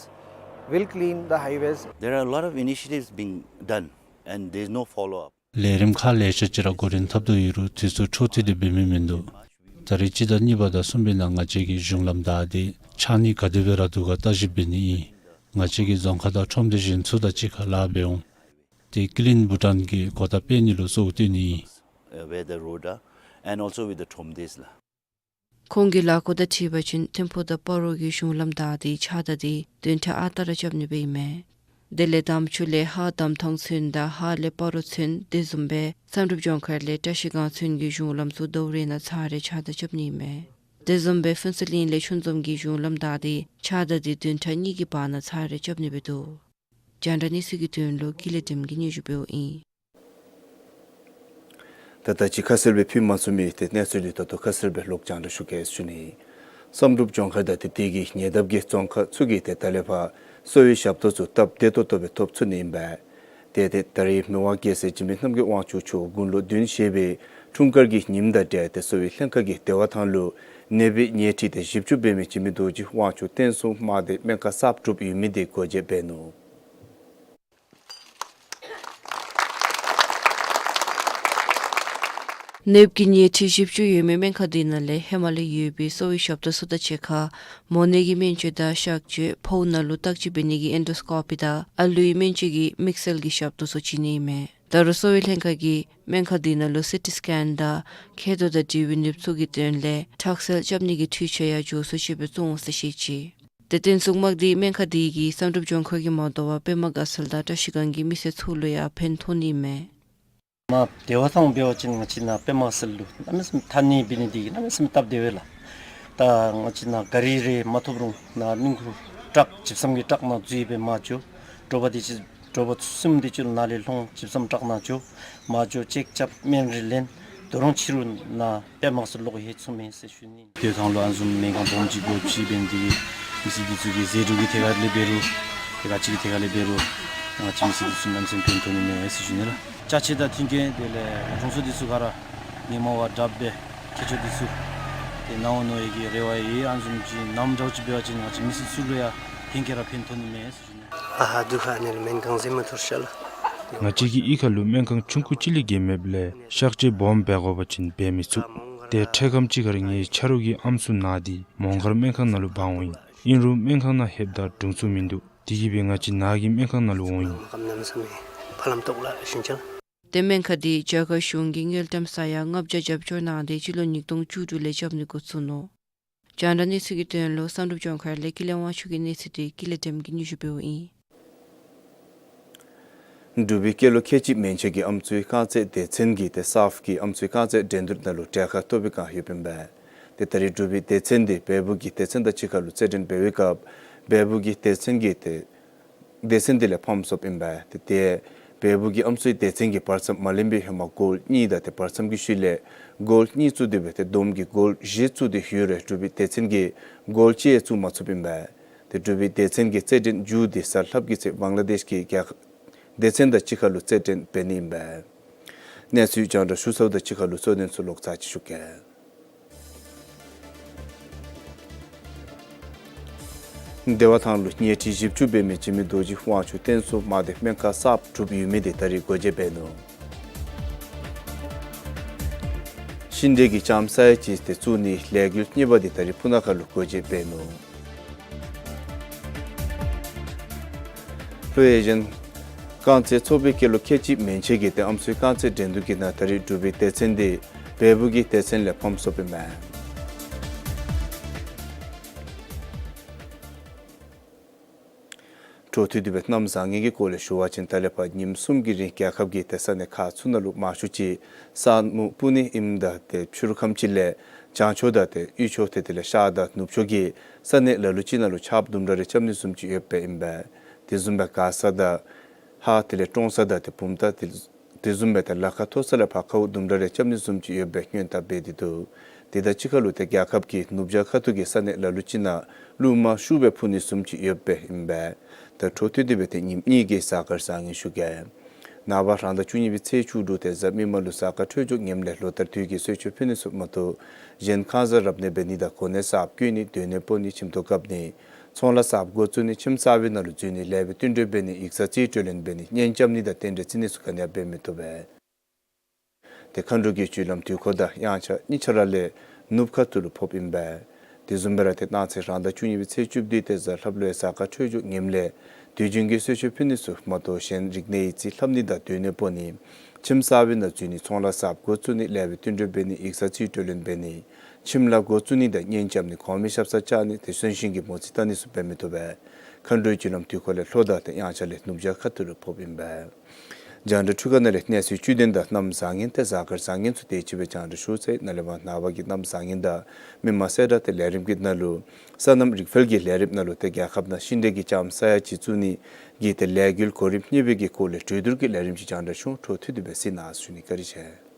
will clean the highways. There are a lot of initiatives being done and there is no follow up. ལས་རིམ་ཁག་ལེ་ཤ་ཅིག་ར་འགོ་འདྲེན་འཐབ་དོ་ཡོད་རུང་དུས་ཚོད་འཕྲོ་མཐུད་དེ་འབད་མི་མིན་འདུག། ད་རེས་སྤྱི་ཟླ་གཉིས་པ་དང་གསུམ་པའི་ནང་ང་བཅས་ཀྱིས་གཞུང་ལམ་བདའ་སྟེ་ཕྱགས་སྙིགས་ག་དེ་སྦེ་ར་འདུག་ག་བརྟག་ཞིབ་འབད་ནི་ཨིན། ང་བཅས་ཀྱིས་རྫོང་ཁ་དང་ཁྲོམ་སྡེ་གཞན་ཚུ་དང་གཅིག་ཁར་ལཱ་འབད་འོང་། ཏེ་Clean Bhutan གྱིས་གོ་བརྡ་སྤེལ་ནི་ལུ་གཙོ་བོ་བཏོན་ནི་ཨིན། Uh, where the road are and also with the ཁྲོམ་སྡེ་ལགས། ཁོང་གིས་ལཱ་གོ་བརྡ་འཕྲོད་པ་ཅིན་ཐིམ་ཕུག་དང་སྤ་རོ་གི་གཞུང་ལམ་བདའ་སྟེ་ཕྱགས་བདའ་སྟེ་བདུན་ཕྲག་ཨ་རྟག་ར་རྐྱབ་ནི་སྦེ་ཨིན་མས། དེ་ལས་དམ་ཆོས་ལས་ཧཱ་དམ་ཐང་ཚུན་དང་ཧཱ་ལས་སྤ་རོ་ཚུན་དེ་བཟུམ་སྦེ་བསམ་གྲུབ་ལྗོངས་མཁར་ལས་བཀྲ་ཤིས་སྒང་ཚུན་གྱི་གཞུང་ལམ་ཚུ་ཟླཝ་རེ་ནང་ཚར་རེ་ཕྱགས་བདའ་རྐྱབ་ནི་ཨིན་མས། དེ་བཟུམ་སྦེ་ཕུན་ཚོགས་གླིང་ལས་ཆུ་འཛོམས་ཀྱི་གཞུང་ལམ་བདའ་སྟེ་ཕྱགས་བདའ་སྟེ་བདུན་ཕྲག་གཉིས་ཀྱི་བར་ན་ཚར་རེ་རྐྱབ་ནི་སྦེ་འདུག། རྒྱང་བསྒྲགས་གནས་ཚུལ་གྱི་དོན་ལུ་ཀུན་ལེགས་སྒྲོལམ་གིས་སྙན་ཞུ་འབདཝ་ཨིན། ད་ལྟ་ཅིག་ཁ་གསལ་སྦེ་ཕུལ་མ་ཚུགས་མི་དེ་གནས་ཚུལ་འདི་ད་ལྟོ་ཁ་གསལ་སྦེ་ལོག་རྒྱང་བསྒྲགས་ཞུ་གེ་ཟེར་ཞུ་ནི། བསམ་གྲུབ་ལྗོངས་མཁར་དང་དེ་དེ་གི་ཉེ་འདབས་ཀྱི་རྫོང་ཁག་ཚུ་གིས་ཏེ་ད་ལས་ཕར་གསོ་བའི་ཞབས་ཏོག་ཚུ་སྟབས་བདེ་ཏོག་ཏོ་སྦེ་ཐོབ་ཚུགས་ནི་ཨིན་པས། ཏེ་ཏེ་ད་རེས་མི་དབང་རྒྱལ་སྲས་འཇིགས་མེད་རྣམ་རྒྱལ་དབང་ཕྱུག་མཆོག་དགུང་ལོ་བདུན་བཞེས་པའི་འཁྲུངས་སྐར་གྱི་ཉིནམ་དང་འབྲེལ་ཏེ་གསོ་བའི་ལྷན་ཁག་གིས་བདེ་བ་ཐང་ལུ་ནད་པའི་ཉལ་ཁྲི་དེ་བཞི་བཅུ་འབད་མི་འཇིགས་མེད་རྡོ་རྗེ་དབང་ཕྱུག་བསྟན་སྲུང་དམག་སྡེ་སྨན་ཁང་གསར་སྒྲུབ་ཡོད་མི་དེ་སྒོ་འབྱེད་འབད་ནུག། ནདཔ་གི་ཉལ་ཁྲི་བཞི་བཅུ་ཡོད་མི་སྨན་ཁང་འདི་ནང་ལས་ཧེ་མ་ལས་ཡོད་པའི་གསོ་བའི་ཞབས་ཏོག་ཚུ་དང་གཅིག་ཁར་མོ་ནད་ཀྱི་སྨན་བཅོས་དང་གཤག་བཅོས་ཕོཝ་ནང་ལུ་བརྟག་དཔྱད་འབད་ནི་གི་ཨེན་ཌོ་སི་ཀོ་པི་དང་ཨ་ལུའི་སྨན་བཅོས་ཀྱི་དམིགས་བསལ་གྱི་ཞབས་ཏོག་ཚུ་བྱིན་ནི་ཨིན་མས། ད་རུང་གསོ་བའི་ལྷན་ཁག་གིས་སྨན་ཁང་འདི་ནང་ལུ་སི་ཊི་སི་ཀེན་དང་མཁལ་རྡོག་དང་འབྲེལ་བའི་ནདཔ་ཚུ་གི་དོན་ལས་ཁྲག་རྩ་རྐྱབ་ནི་གི་འཕྲུལ་ཆས་ཡང་མགྱོགས་སུ་ཅིག་སྦེ་བཙུགས་འོང་ཟེར་བཤད་ཅི། ཏེ་བསྟན་སྲུང་དམག་སྡེ་སྨན་ཁང་འདི་གིས་བསམ་གྲུབ་ལྗོངས་མཁར་གྱི་མ་དོ་བར་པདྨ་དགའ་ཚལ་དང་བཀྲ་ཤིས་སྒང་གི་མི་སེར་ཚུ་ལུ་ཡང་ཕན་ཐོགས་ནི་མས། མར་བདེ་བ་ཐང་འབད་བ་ཅིན་ང་བཅས་ནཱ་པདྨ་གསལ་ལུ་གནམ་མེད་ས་མེད་ཐ་སྙད་འབད་ནི་འདི་གནམ་མེད་ས་མེད་སྟབས་བདེ་བས་ལགས། ད་ང་བཅས་ནཱ་ག་རི་རེ་མ་ཐོབ་རུང་ནཱ་གླིང་ཁུག་ཊཱག་ཇིབ་སམ་གྱི་ཊཱག་ནང་འཛུལ་སྦེ་མར་འགྱོ། དྲོ་པ་འདི་ཅིག་དྲོ་པ་གསུམ་དེ་ཅིག་ལུ་ནཱ་ལས་ལྷོང་ཇིབ་སམ་ཊཱག་ནང་འགྱོ། མར་འགྱོ་ཅེག་རྐྱབ་སྨན་རིལ་ལེན། དོ་རུང་ཕྱི་རུ་ནཱ་པདྨ་གསལ་ལུ་ལོག་ཡར་ཚུགས་མས་ཟེར་ཞུ་ནི། བདེ་བ་ཐང་ལུ་ཨ་ནི་བཟུམ་སྨན་ཁང་སྦོམ་ཅིག་སྒོ་ཕྱེ་འབད་ནི་དེ་གིས་མི་སེར་འདི་ཚུ་གི་ཟད་འགྲོ་གི་ཐད་ཁར་ལས་འབད་རུང་ཐད་ཁར་ཅིག་གི་ཐད་ཁར་ལས་འབད་རུང་ང་བཅས་མི་སེར་འདི་ཚུ་གནམ་མེད་ས་མེད་ཕན་ཐོགས་ནི་མས་ཟེར་ཞུ་ནི་ལགས། ཅ་ཆས་དང་མཐུན་རྐྱེན་དེ་ལས་དྲུང་འཚོ་འདི་ཚུ་ག་ར་ཉིན་མ་བ་དྲགཔ་སྦེ་མཁས་མཆོག་འདི་ཚུ་ཏེ་གནང་འོང་མནོ་བའི་གི་རེ་བ་ཡོད། ཨ་ནི་བཟུམ་ཅིག་གནངམ་འདྲཝ་ཅིག་འབད་བ་ཅིན་ང་བཅས་མི་སེར་ཚུ་ལུ་ཡང་ཧེང་སྐལ་ར་ཕན་ཐོགས་ནི་མས་ཟེར་ཞུ་ནི། ཨ་ཧ་དུ་ཧ་ནི་ལུ་སྨན་ཁང་ཟེར་མ་ཐུར་ཤ་ལགས། ང་བཅས་ཀྱི་གཡུས་ཁ་ལུ་སྨན་ཁང་ཆུང་ཀུ་ཅིག་ལས་བརྒལ་མེདཔ་ལས་གཤག་བཅོས་སྦོམ་འབད་དགོ་པ་ཅིན་འབད་མི་ཚུགས། ཏེ་འཕྲལ་ཁམས་ཅིག་ཁར་ངེའི་ཆ་རོགས་ཀྱི་ཨམ་སྲུ་ན་སྟེ་མོང་སྒར་སྨན་ཁང་ནང་ལུ་འབག་འོང་ཡི། ཨིན་རུང་སྨན་ཁང་ནང་ལྷོདཔ་ད་དྲུང་འཚོ་མིན་འདུག། དེ་གིས་སྦེ་ང་བཅས་ནཱ་གི་སྨན་ཁང་ནང་ལུ་འོང་ཡི། ཏེ་སྨན་ཁང་འདི་རྒྱ་གར་གཞུང་གིས་དངུལ་ཀྲམ་ས་ཡ་ལྔ་བརྒྱ་རྒྱབ་སྐྱོར་གནང་སྟེ་སྤྱི་ལོ་ཉིས་སྟོང་བཅུ་དྲུག་ལས་རྐྱབ་ནི་འགོ་བཙུགས་ནུག། རྒྱང་བསྒྲགས་གནས་ཚུལ་གྱི་དོན་ལུ་བསམ་གྲུབ་ལྗོངས་མཁར་ལས་ཀུན་ལེགས་དབང་ཕྱུག་གི་གནས་ཚུལ་འདི་ཀུན་ལེགས་སྒྲོལམ་གིས་སྙན་ཞུ་འབདཝ་ཨིན། འབྲུག་པའི་སྐྱེས་ལོ་ཁལ་གཅིག་མན་ཆད་ཀྱི་ཨམ་སྲུའི་རྐང་རྩེད་སྡེ་ཚན་གྱིས་ཏེ་སཱཕ་གི་ཨམ་སྲུའི་རྐང་རྩེད་འགྲན་བསྡུར་ནང་ལུ་གྲལ་ཁར་གཏོགས་པའི་བསྒང་ཡོདཔ་ཨིན་པས། ཏེ་ད་རེས་འབྲུག་པའི་སྡེ་ཚན་འདི་བལ་པོ་གི་སྡེ་ཚན་དང་གཅིག་ཁར་ལུ་རྩེད་འགྲན་འབད་བའི་སྐབས་བལ་པོ་གི་སྡེ་ཚན་གྱིས་ཏེ་སྡེ་ཚན་འདི་ལས་ཕམ་སོཔ་ཨིན་པས། ཏེ་ཏེ་བལ་པོ་གི་ཨམ་སྲུའི་སྡེ་ཚན་གྱིས་བར་མཚམས་མ་ལེན་པའི་ཧེ་མ་གོལ་གཉིས་དང་ཏེ་བར་མཚམས་ཀྱི་ཤུལ་ལས་གོལ་གཉིས་བཙུགས་ཏེ་སྦེ་ཏེ་བསྡོམས་ཀྱིས་གོལ་བཞི་བཙུགས་ཏེ་ཡོད་རུང་འབྲུག་པའི་སྡེ་ཚན་གྱིས་གོལ་གཅིག་ཡང་བཙུགས་མ་ཚུགསཔ་ཨིན་པས། ཏེ་འབྲུག་པའི་སྡེ་ཚན་གྱི་རྩེད་འགྲན་མཇུག་འདི་གཟའ་ལྷགཔ་གི་ཚེ་བང་ལ་དེཤ་གི་རྒྱལ་ཁབ་སྡེ་ཚན་དང་གཅིག་ཁར་ལུ་རྩེད་འགྲན་འབད་ནི་ཨིན་པས། གནས་ཚུལ་རྒྱང་བསྒྲགས་ཞུ་ཚརཝ་དང་གཅིག་ཁར་ལུ་གཙོ་དོན་ཚུ་ལོག་ཚར་ཅིག་ཞུ་གེ། བདེ་བ་ཐང་ལུ་ཉལ་ཁྲི་བཞི་བཅུ་འབད་མི་འཇིགས་མེད་རྡོ་རྗེ་དབང་ཕྱུག་བསྟན་སྲུང་དམག་སྡེ་སྨན་ཁང་གསརཔ་གྲུབ་ཡོད་མི་དེ་ད་རེས་སྒོ་འབྱེད་འབད་ནུག། ཤིང་འབྲས་ཀྱི་ལྕངམ་ས་ཡ་གཅིག་དེ་བཙུགས་ནིའི་ལས་འགུལ་གཉིས་པ་དེ་ད་རེས་སྤུ་ན་ཁ་ལུ་སྒོ་འབྱེད་འབད་ནུག། ལྷོ་ཨེ་ཤི་ཡན་རྐང་རྩེད་ཚོགས་པའི་སྐྱེས་ལོ་ཁལ་གཅིག་མན་ཆད་ཀྱི་ཏེ་ཨམ་སྲུའི་རྐང་རྩེད་འགྲན་བསྡུར་གྱི་ནང་ད་རེས་འབྲུག་པའི་སྡེ་ཚན་དེ་བལ་པོ་གི་སྡེ་ཚན་ལས་ཕམ་སོཔ་ཨིན་མས། འཕྲོ་མཐུད་དེ་སྦེ་གནམ་བཟང་ངན་གྱི་སྐོར་ལས་ཞུ་བ་ཅིན་ད་ལས་ཕར་ཉིནམ་གསུམ་གྱི་རིང་རྒྱལ་ཁབ་ཀྱི་ཏེ་ས་གནས་ཁག་ཚུ་ནང་ལུ་མང་ཤོས་ཅིག་ས་སྨུག་སྤུབ་ནི་ཨིནམ་ད་ཏེ་ཕྱི་རུ་ཁམས་ཅིག་ལས་བྱང་ཕྱོགས་དང་ཏེ་དབུས་ཕྱོགས་ཏེ་དེ་ལས་ཤར་དང་ནུབ་ཕྱོགས་ཀྱི་ས་གནས་ལ་ལུ་ཅིག་ནང་ལུ་ཆརཔ་དུམ་གྲ་རེ་རྐྱབ་ནི་བཟུམ་ཅིག་ཡོདཔ་ཨིན་པས། དེ་བཟུམ་སྦེ་མགར་ས་དང་ཧཱ་དེ་ལས་ཀྲོང་གསར་དང་ཏེ་བུམ་ཐང་དེ་དེ་བཟུམ་སྦེ་ཏེ་ལ་ཁ་མཐོ་ས་ལས་ཕར་ཁཝ་དུམ་གྲ་རེ་རྐྱབ་ནི་བཟུམ་ཅིག་ཡོདཔ་སྦེ་སྔོན་བརྡ་འབད་དེ་འདུག། དེ་དང་གཅིག་ཁར་ལུ་ཏེ་རྒྱལ་ཁབ་ཀྱི་ནུབ་བྱང་ཁ་ཐུག་གི་ས་གནས་ལ་ལུ་ཅིག་ནང་རླུང་མ་ཤུགས་སྦེ་འཕུ་ནི་བཟུམ་ཅིག་ཡོདཔ་སྦེ་ཨིན་པས། ད་འཕྲོ་མཐུད་དེ་སྦེ་ཏེ་ཉིནམ་གཉིས་ཀྱི་གཟའ་སྐར་བཟང་ངན་ཞུ་གེ། ནངས་པ་རང་ཟླ་བཅུ་གཉིས་པའི་ཚེས་བཅུ་དྲུག་ཏེ་གཟའ་མིག་དམར་ལུ་གཟའ་སྐར་འཕྲོད་སྦྱོར་ངནམ་ལས་ལོ་ལྟར་དུས་ཀྱི་གསོལ་མཆོད་ཕུལ་ནི་ཚུ་མ་གཏོགས་གཞན་ཁང་གསར་རབ་གནས་འབད་ནི་དང་གོ་གནས་གསརཔ་བསྐོ་ནི་སྡོད་གནས་སྤོ་ནི་ཁྱིམ་ཐོག་བཀབ་ནི་ཚོང་ལཱ་གསརཔ་འགོ་བཙུགས་ནི་ཁྱིམ་གསར་པའི་ནང་ལུ་འཛུལ་ནི་ལེགས་པའི་བསྟུན་གྲོས་འབད་ནི་ཡིག་ཚང་རྩིས་སྤྲོད་ལེན་འབད་ནི་གཉེན་རྐྱབ་ནི་དང་རྟེན་འབྲེལ་བརྩི་ནི་ཚུ་ག་ནི་ཡང་འབད་མི་བཏུབ་པས། ཏེ་མཁའ་འགྲོ་གི་རྒྱུ་ལམ་དུས་འཁོར་དང་དབྱངས་འཆར་གཉིས་ཆ་ར་ལས་ནུབ་ཁ་ཐུག་ལུ་ཕོགཔ་ཨིན་པས། དེ་བཟུམ་སྦེ་ར་ཏེ་གནངས་ཚེ་རང་ཟླ་བཅུ་གཉིས་པའི་ཚེས་བཅུ་བདུན་ཏེ་གཟའ་ལྷགཔ་ལུ་ཡང་གཟའ་སྐར་འཕྲོད་སྦྱོར་ངནམ་ལས་དུས་རྒྱུན་གྱི་གསོལ་མཆོད་ཕུལ་ནི་ཚུ་མ་གཏོགས་གཞན་རིག་གནས་ཡིག་རྩིས་ལྷབ་ནི་དང་སྡོད་གནས་སྤོ་ནི་ཁྱིམ་གསར་པའི་ནང་འཛུལ་ནི་ཚོང་ལཱ་གསརཔ་འགོ་བཙུགས་ནི་ལེགས་པའི་བསྟུན་གྲོས་འབད་ནི་ཡིག་ཚང་རྩིས་སྤྲོད་ལེན་འབད་ནི་ཁྱིམ་ལཱ་འགོ་བཙུགས་ནི་དང་གཉེན་རྐྱབ་ནི་གོང་མའི་ཞབས་སར་བཅར་ནི་ཏེ་གསོན་གཤིན་གྱི་མོ་རྩིས་བལྟ་ནི་ཚུ་འབད་མི་བཏུབ་པས། མཁའ་འགྲོའི་རྒྱུ་ལམ་དུས་འཁོར་ལས་ལྷོ་དང་ཏེ་དབྱངས་འཆར་ལས་ནུབ་བྱང་ཁ་ཐུག་ལུ་ཕོགཔ་ཨིན་པས། རྒྱང་བསྒྲགས་འཕྲུལ་ཁང་ནང་ལས་གནས་ཚུལ་བཅུད་དོན་དང་གནམ་བཟང་ངན་ཏེ་གཟའ་སྐར་བཟང་ངན་ཚུ་དེ་ཅིག་སྦེ་རྒྱང་བསྒྲགས་ཞུ་ཚར་ཡི། ནཱ་ལས་མར་ནངས་པ་གི་གནམ་བཟང་ངན་དང་མི་མང་གསལ་བསྒྲགས་ཏེ་ལས་རིམ་གྱི་ནང་ལུ་སོ་ནམ་རིག་འཕེལ་གྱི་ལས་རིམ་ནང་ལུ་ཏེ་རྒྱལ་ཁབ་ནང་ཤིང་འབྲས་ཀྱི་ལྕངམ་ས་ཡ་གཅིག་བཙུགས་ནི་གི་ཏེ་ལས་འགུལ་གོ་རིམ་གཉིས་པའི་གི་སྐོར་ལས་གྲོས་བསྡུར་གྱི་ལས་རིམ་ཅིག་རྒྱང་བསྒྲགས་ཞུ། འཕྲོ་མཐུད་དེ་སྦེ་གཟིགས་གནང་ཞུ་ནི། བཀའ་དྲིན་ཆེ།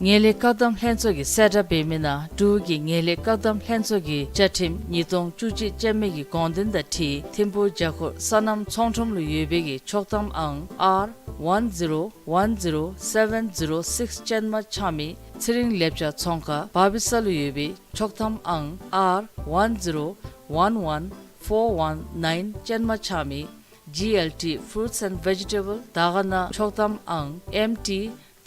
ངན་ལྷད་བཀག་སྡོམ་ལྷན་ཚོགས་ཀྱི་གསལ་བསྒྲགས་འབད་མི་ནང་འབྲུག་གི་ངན་ལྷད་བཀག་སྡོམ་ལྷན་ཚོགས་ཀྱི་བཅའ་ཁྲིམས་ཉིས་སྟོང་བཅུ་གཅིག་ཅན་མའི་གི་དགོངས་དོན་དང་འཁྲིལ་ཐིམ་ཕུག་བརྒྱ་འཁོར་སོ་ནམ་ཚོང་ཁྲོམ་ལུ་ཡོད་པའི་གི་ཆོག་ཐམ་ཨང་ཨར་ཝན་ཛི་རོ་ཝན་ཛི་རོ་སེ་བེན་ཛི་རོ་སིགསི་ཅན་མ་ཆགས་མི་ཚེ་རིང་ལེབ་ཅ་ཚོང་ཁང་བར་བི་ས་ལུ་ཡོད་པའི་ཆོག་ཐམ་ཨང་ཨར་ཝན་ཛི་རོ་ཝན་ཝན་ཕོར་ཝན་ནའིན་ཅན་མ་ཆགས་མི་ཇི་ཨེལ་ཊི་Fruits and Vegetable དར་དཀར་ན་ཆོག་ཐམ་ཨང་ཨེམ་ཊི་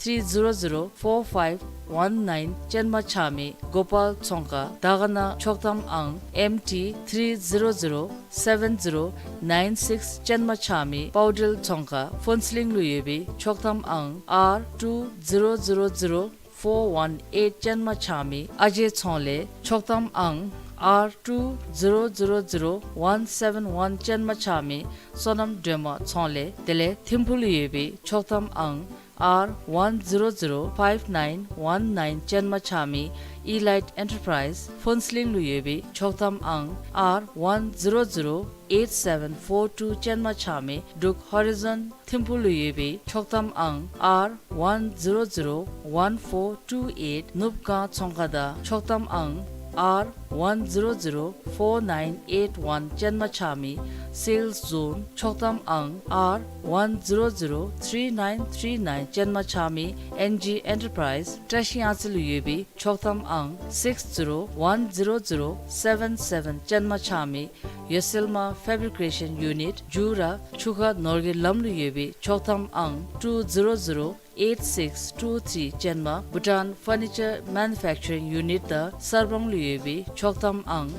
ཐིརི་ཛི་རོ་ཛི་རོ་ཕོར་ཕའིབ་ཝན་ནའིན་ཅན་མ་ཆགས་མི་གོ་པཱལ་ཚོང་ཁང་དར་དཀར་ན་ཆོག་ཐམ་ཨང་ཨེམ་ཊི་ཐིརི་ཛི་རོ་ཛི་རོ་སེ་བེན་ཛི་རོ་ནའིན་སིགསི་ཅན་མ་ཆགས་མི་པའུ་ཌེལ་ཚོང་ཁང་ཕུན་ཚོགས་གླིང་ལུ་ཡོད་པའི་ཆོག་ཐམ་ཨང་ཨར་ཊུ་ཛི་རོ་ཛི་རོ་ཛི་རོ་ཕོར་ཝན་ཨེཊ་ཅན་མ་ཆགས་མི་ཨ་ཇེ་ཚོང་ལས་ཆོག་ཐམ་ཨང་ཨར་ཊུ་ཛི་རོ་ཛི་རོ་ཛི་རོ་ཝན་སེ་བེན་ཝན་ཅན་མ་ཆགས་མི་བསོད་ནམས་སྒྲོལ་མ་ཚོང་ལས། དེ་ལས་ཐིམ་ཕུག་ལུ་ཡོད་པའི་ཆོག་ཐམ་ཨང་ཨར་ཝན་ཛི་རོ་ཛི་རོ་ཕའིབ་ནའིན་ཝན་ནའིན་ཅན་མ་ཆགས་མི་ཨི་ལའིཊ་ཨེན་ཊར་པ་རའིཛ་ཕུན་ཚོགས་གླིང་ལུ་ཡོད་པའི་ཆོག་ཐམ་ཨང་ཨར་ཝན་ཛི་རོ་ཛི་རོ་ཨེཊ་སེ་བེན་ཕོར་ཊུ་ཅན་མ་ཆགས་མི་འབྲུག་ཧོ་རི་ཛོན་ཐིམ་ཕུག་ལུ་ཡོད་པའི་ཆོག་ཐམ་ཨང་ཨར་ཝན་ཛི་རོ་ཛི་རོ་ཝན་ཕོར་ཊུ་ཨེཊ་ནུབ་སྒང་ཚོང་ཁང་དང་ཆོག་ཐམ་ཨང་ཨར་ཝན་ཛི་རོ་ཛི་རོ་ཕོར་ནའིན་ཨེཊ་ཝན་ཅན་མ་ཆགས་མི་སེལསི་ཛོན་ཆོག་ཐམ་ཨང་ཨར་ཝན་ཛི་རོ་ཛི་རོ་ཐིརི་ནའིན་ཐིརི་ནའིན་ཅན་མ་ཆགས་མི་ཨེན་ཇི་ཨེན་ཊར་པ་རའིཛ་བཀྲ་ཤིས་གཡང་རྩེ་ལུ་ཡོད་པའི་ཆོག་ཐམ་ཨང་སིགསི་ཛི་རོ་ཝན་ཛི་རོ་ཛི་རོ་སེ་བེན་སེ་བེན་ཅན་མ་ཆགས་མི་ཡོ་སེལ་མ་ཕེབ་རི་ཀེ་ཤན་ཡུ་ནིཊ་འཇུ་ར་ཆུ་ཁ་ནོར་གྱི་ལམ་ལུ་ཡོད་པའི་ཆོག་ཐམ་ཨང་ཊུ་ཛི་རོ་ཛི་རོ་ཨེཊ་སིགསི་ཊུ་ཐིརི་ཅན་མ་བྷུ་ཊཱན་ཕར་ནི་ཅར་མེ་ནུ་ཕེཀ་ཅར་ཡུ་ནིཊ་དང་གསར་སྤང་ལུ་ཡོད་པའི་ཆོག་ཐམ་ཨང་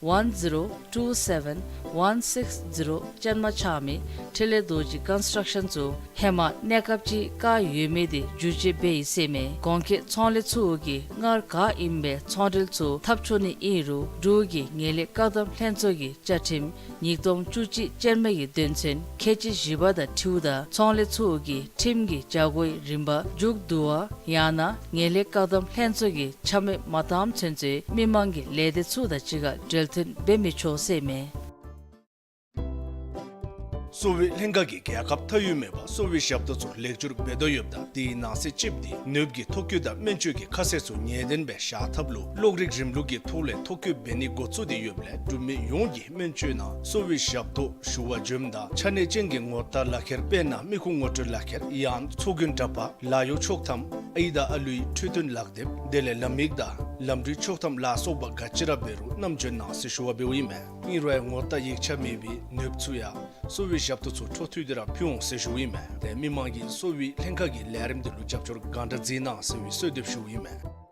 ཝན་ཛི་རོ་ཊུ་སེ་བེན་ཝན་སིགསི་ཛི་རོ་ཅན་མ་ཆགས་མི་འཕྲིན་ལས་རྡོ་རྗེ་ཀོན་སི་ཊརཀ་ཤཱན་ཚུ་ཧེ་མ་གནས་སྐབས་ཅིག་བཀག་ཡོད་མི་དེ་བསྒྱུར་བཅོས་འབད་ཡི་ཟེར་མས། གོང་འཁོད་ཚོང་ལས་ཚུ་གིས་སྔར་ག་ཨིནམ་སྦེ་ཚོང་འབྲེལ་ཚུ་འཐབ་ཆོག་ནི་ཨིན་རུང་འབྲུག་གི་ངན་ལྷད་བཀག་སྡོམ་ལྷན་ཚོགས་ཀྱི་བཅའ་ཁྲིམས་ཉིས་སྟོང་བཅུ་གཅིག་ཅན་མའི་གི་དོན་ཚན་ཁལ་གཅིག་བཞི་པ་དང་འཁྲིལཝ་ད་ཚོང་ལས་ཚུ་གིས་ཁྲིམས་ཀྱི་བྱ་སྒོའི་རིམ་པ་མཇུག་བསྡུ་བ་ཡང་ན་ངན་ལྷད་བཀག་སྡོམ་ལྷན་ཚོགས་ཀྱིས་ཆ་མེད་མ་བཏངམ་ཚུན་ཚོད་མི་མང་གི་ལས་སྡེ་ཚུ་དང་གཅིག་ཁར་འབྲེལ་མཐུད་འབད་མི་ཆོག་ཟེར་མས། གསོ་བའི་ལྷན་ཁག་གིས་རྒྱལ་ཁབ་མཐའ་དབུས་མེད་པར་གསོ་བའི་ཞབས་ཏོག་ཚུ་ལེགས་བསྒྱུར་འབད་དོ་ཡོདཔ་ད་དེའི་ནང་གསེས་གཅིགཔོ་དེ་ནདཔ་གི་ཐོ་བཀོད་དང་སྨན་བཅོས་ཀྱི་ཁ་གསལ་ཚུ་ངེས་གཏན་སྦེ་བཞག་ཐབས་ལུ་གློག་རིག་རིམ་ལུགས་ཀྱི་ཐོག་ལས་ཐོ་བཀོད་འབད་ནི་འགོ་བཙུགས་ཏེ་ཡོདཔ་ལས་འབྲུག་མི་ཡོངས་ཀྱིས་སྨན་བཅོས་ནང་གསོ་བའི་ཞབས་ཏོག་ཞུ་བར་འབྱོནམ་ད་ཆ་གནས་ཅན་གྱི་ངོ་རྟགས་ལག་ཁྱེར་དཔེར་ན་མི་ཁུངས་ངོ་སྤྲོད་ལག་ཁྱེར་ཡང་ཚོགས་རྒྱན་འདྲ་པར་ལཱ་གཡོག་ཆོག་ཐམ་ཨའི་དང་ཨ་ལུའི་འཕྲོད་བསྟེན་ལག་དེབ་དེ་ལས་ལམ་ཡིག་དང་ལམ་འགྲུལ་ཆོག་ཐམ་ལ་སོགས་པ་ག་ཅི་ར་འབད་རུང་བསྣམས་འབྱོན་གནང་ཟེར་ཞུ་བ་འབདཝ་ཨིན་མས། ཨིན་རུང་ངོ་རྟགས་ཡིག་ཆ་མེད་པའི་ནདཔ་ཚུ་ཡང་གསོ་བའི་ཞབས་ཏོག་ཚུ་འཕྲོ་མཐུད་དེ་ར་ཕུལ་འོང་ཟེར་ཞུཝ་ཨིན་མས། ཏེ་མི་མང་གིས་གསོ་བའི་ལྷན་ཁག་གི་ལས་རིམ་དེ་ལུ་རྒྱབ་སྐྱོར་གང་དྲག་མཛད་གནང་ཟེར་བའི་གསོལ་འདེབས་ཞུཝ་ཨིན་མས།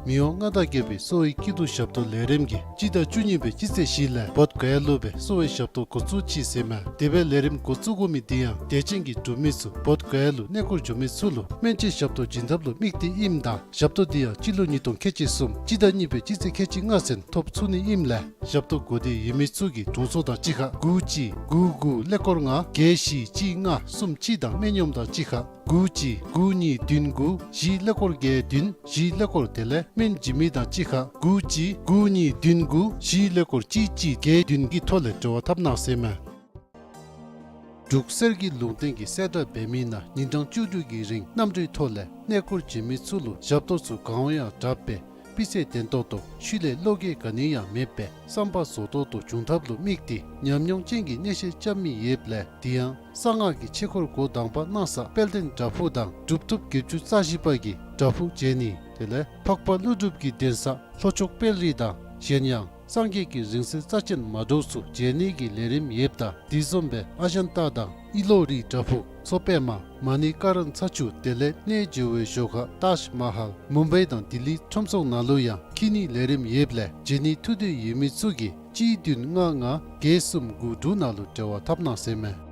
མི་དབང་མངའ་བདག་རྒྱལ་པོའི་གསོ་བའི་སྐྱིད་སྡུག་ཞབས་ཏོག་ལས་རིམ་གྱིས་སྤྱི་ཟླ་བཅུ་གཉིས་པའི་སྤྱི་ཚེས་བཞི་ལས་བོདྷ་ག་ཡ་ལུ་སྦེ་གསོ་བའི་ཞབས་ཏོག་འགོ་བཙུགས་ཅི་ཟེར་མས། དེ་སྦེ་ལས་རིམ་འགོ་བཙུགས་དགོ་མི་དེ་ཡང་དད་ཅན་གྱི་འབྲུག་མི་ཚུ་བོདྷ་ག་ཡ་ལུ་གནས་སྐོར་འགྱོ་མི་ཚུ་ལུ་སྨན་བཅོས་ཞབས་ཏོག་བྱིན་ཐབས་ལུ་དམིགས་ཏེ་ཨིནམ་ད་ཞབས་ཏོག་དེ་ཡང་སྤྱི་ལོ་ཉིས་སྟོང་ཁལ་གཅིག་གསུམ་སྤྱི་ཟླ་གཉིས་པའི་སྤྱི་ཚེས་ཁལ་གཅིག་ལྔ་ཚུན་ཐོབ་ཚུགས་ནི་ཨིནམ་ལས་ཞབས་ཏོག་དགོས་འདོད་ཡོད་མི་ཚུ་གིས་དྲུང་འཚོ་དང་གཅིག་ཁར་དགུ་གཅིག་དགུ་དགུ་ཀླད་ཀོར་ལྔ་བརྒྱད་བཞི་གཅིག་ལྔ་གསུམ་གཅིག་དང་སྨན་གཡོགམ་དང་གཅིག་ཁར་ དགུ་གཅིག་དགུ་གཉིས་བདུན་དགུ་བཞི་ཀླད་ཀོར་བརྒྱད་བདུན་བཞི་ཀླད་ཀོར། དེ་ལས་སྨན་བྱིན་མི་དང་གཅིག་ཁར་དགུ་གཅིག་དགུ་གཉིས་བདུན་དགུ་བཞི་ཀླད་ཀོར་གཅིག་གཅིག་བརྒྱད་བདུན་གྱི་ཐོག་ལས་འབྲེལ་བ་འཐབ་གནང་ཟེར་མས། འབྲུག་གསེར་གྱི་ལུང་བསྟན་གྱི་གསལ་བསྒྲགས་འབད་མི་ནང་ཉིན་གྲངས་བཅུ་དྲུག་གི་རིང་གནམ་གྲུའི་ཐོག་ལས་གནས་སྐོར་བྱེད་མི་ཚུ་ལུ་ཞབས་ཏོག་ཚུ་གང་ཡང་དྲག་པས་སྤུས་ཚད་ལྡན་ཏོག་ཏོ་ཤུལ་ལས་བློ་འགྱོད་ག་ནི་ཡང་མེད་པས་བསམ་པ་རྫོགས་ཏོག་ཏོ་བྱུང་ཐབས་ལུ་དམིགས་ཏེ་ཉམས་མྱོང་ཅན་གྱི་སྣེ་ཤན་རྐྱབ་མི་ཡོདཔ་ལས། དེ་ཡང་གསང་སྔགས་ཀྱི་ཆོས་སྐོར་འགོ་དང་པ་གནང་ས་དཔལ་ལྡན་བྲག་ཕུག་དང་གྲུབ་ཐོབ་བརྒྱད་ཅུ་རྩ་བཞི་པ་གི་བྲག་ཕུག་མཇལ་ནི། དེ་ལས་འཕགས་པ་ཀླུ་སྒྲུབ་ཀྱི་གདན་ས་ལྷོ་ཕྱོགས་དཔལ་རི་དང་གཞན་ཡང་སངས་རྒྱས་ཀྱི་རིང་བསྲེལ་རྩ་ཆེན་མ་འདྲོགས་ཚུ་མཇལ་ནི་གི་ལས་རིམ་ཡོདཔ་ད། དེ་བཟུམ་སྦེ་ཨ་ཇན་ཏ་དང་ཨི་ལོ་རི་བྲག་ཕུག་མཚོ་པདྨ་མ་ཎི་ཀ་ར་ན་ཚ་ཆུ་དེ་ལས་གནས་མཇལ་བའི་ཞོར་ཁར་ཏཱཇ་མ་ཧཱལ་མུམ་བའི་དང་ལྡི་ལི་ཁྲོམ་ཚོགས་ནང་ལུ་ཡང་འཁྱིད་ནི་ལས་རིམ་ཡོདཔ་ལས་མཇལ་ནི་ཐུགས་འདོད་ཡོད་མི་ཚུ་གིས་གཅིག་བདུན་ལྔ་ལྔ་བརྒྱད་གསུམ་དགུ་དྲུག་ནང་ལུ་འབྲེལ་བ་འཐབ་གནང་ཟེར་མས།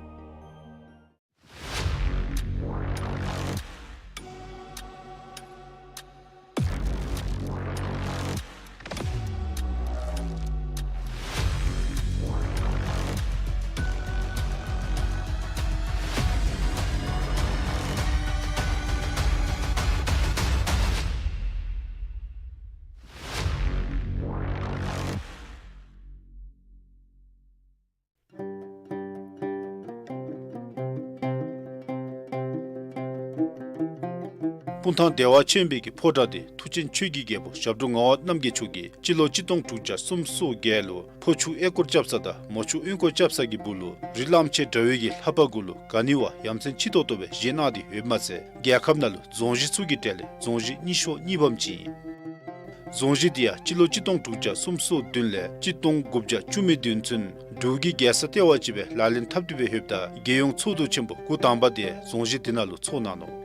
སྤུངས་ཐང་བདེ་བ་ཆེན་པོའི་གི་ཕོ་བྲང་དེ་མཐུ་ཆེན་ཆོས་ཀྱི་རྒྱལ་པོ་ཞབས་དྲུང་ངག་དབང་རྣམ་རྒྱལ་མཆོག་གིས་སྤྱི་ལོ་གཅིག་སྟོང་དྲུག་བརྒྱ་སུམ་ཅུ་སོ་བརྒྱད་ལུ་ཕོ་ཆུ་གཡས་སྐོར་རྐྱབ་ས་དང་མོ་ཆུ་གཡོན་སྐོར་རྐྱབ་ས་གི་སྦུག་ལུ་རི་གླང་ཆེན་དགྲ་བོའི་གི་ལྷ་པ་གུ་ལུ་ག་ནི་བ་ཡ་མཚན་ཆེ་ཏོག་ཏོ་སྦེ་བཞེངས་གནང་སྟེ་ཡོདཔ་མ་ཚད་རྒྱལ་ཁབ་ནང་ལུ་རྫོང་གཞི་ཚུ་གི་གྲས་ལས་རྫོང་གཞི་རྙིང་ཤོས་གཉིས་པམ་ཅིག་ཨིན། རྫོང་གཞི་དེ་ཡང་སྤྱི་ལོ་གཅིག་སྟོང་དྲུག་བརྒྱ་སུམ་ཅུ་སོ་བདུན་ལས་གཅིག་སྟོང་དགུ་བརྒྱ་བཅུ་མེད་བདུན་ཚུན་འབྲུག་གི་རྒྱལ་ས་ལྟེ་བ་ཅིག་སྦེ་ལག་ལེན་འཐབ་སྟེ་སྦེ་ཡོདཔ་ད་རྒྱལ་ཡོངས་ཚོགས་འདུ་ཆེན་པོ་འགོ་དང་པ་དེ་རྫོང་གཞི་དེ་ནང་ལུ་ཚོགས་གནང་ནུག།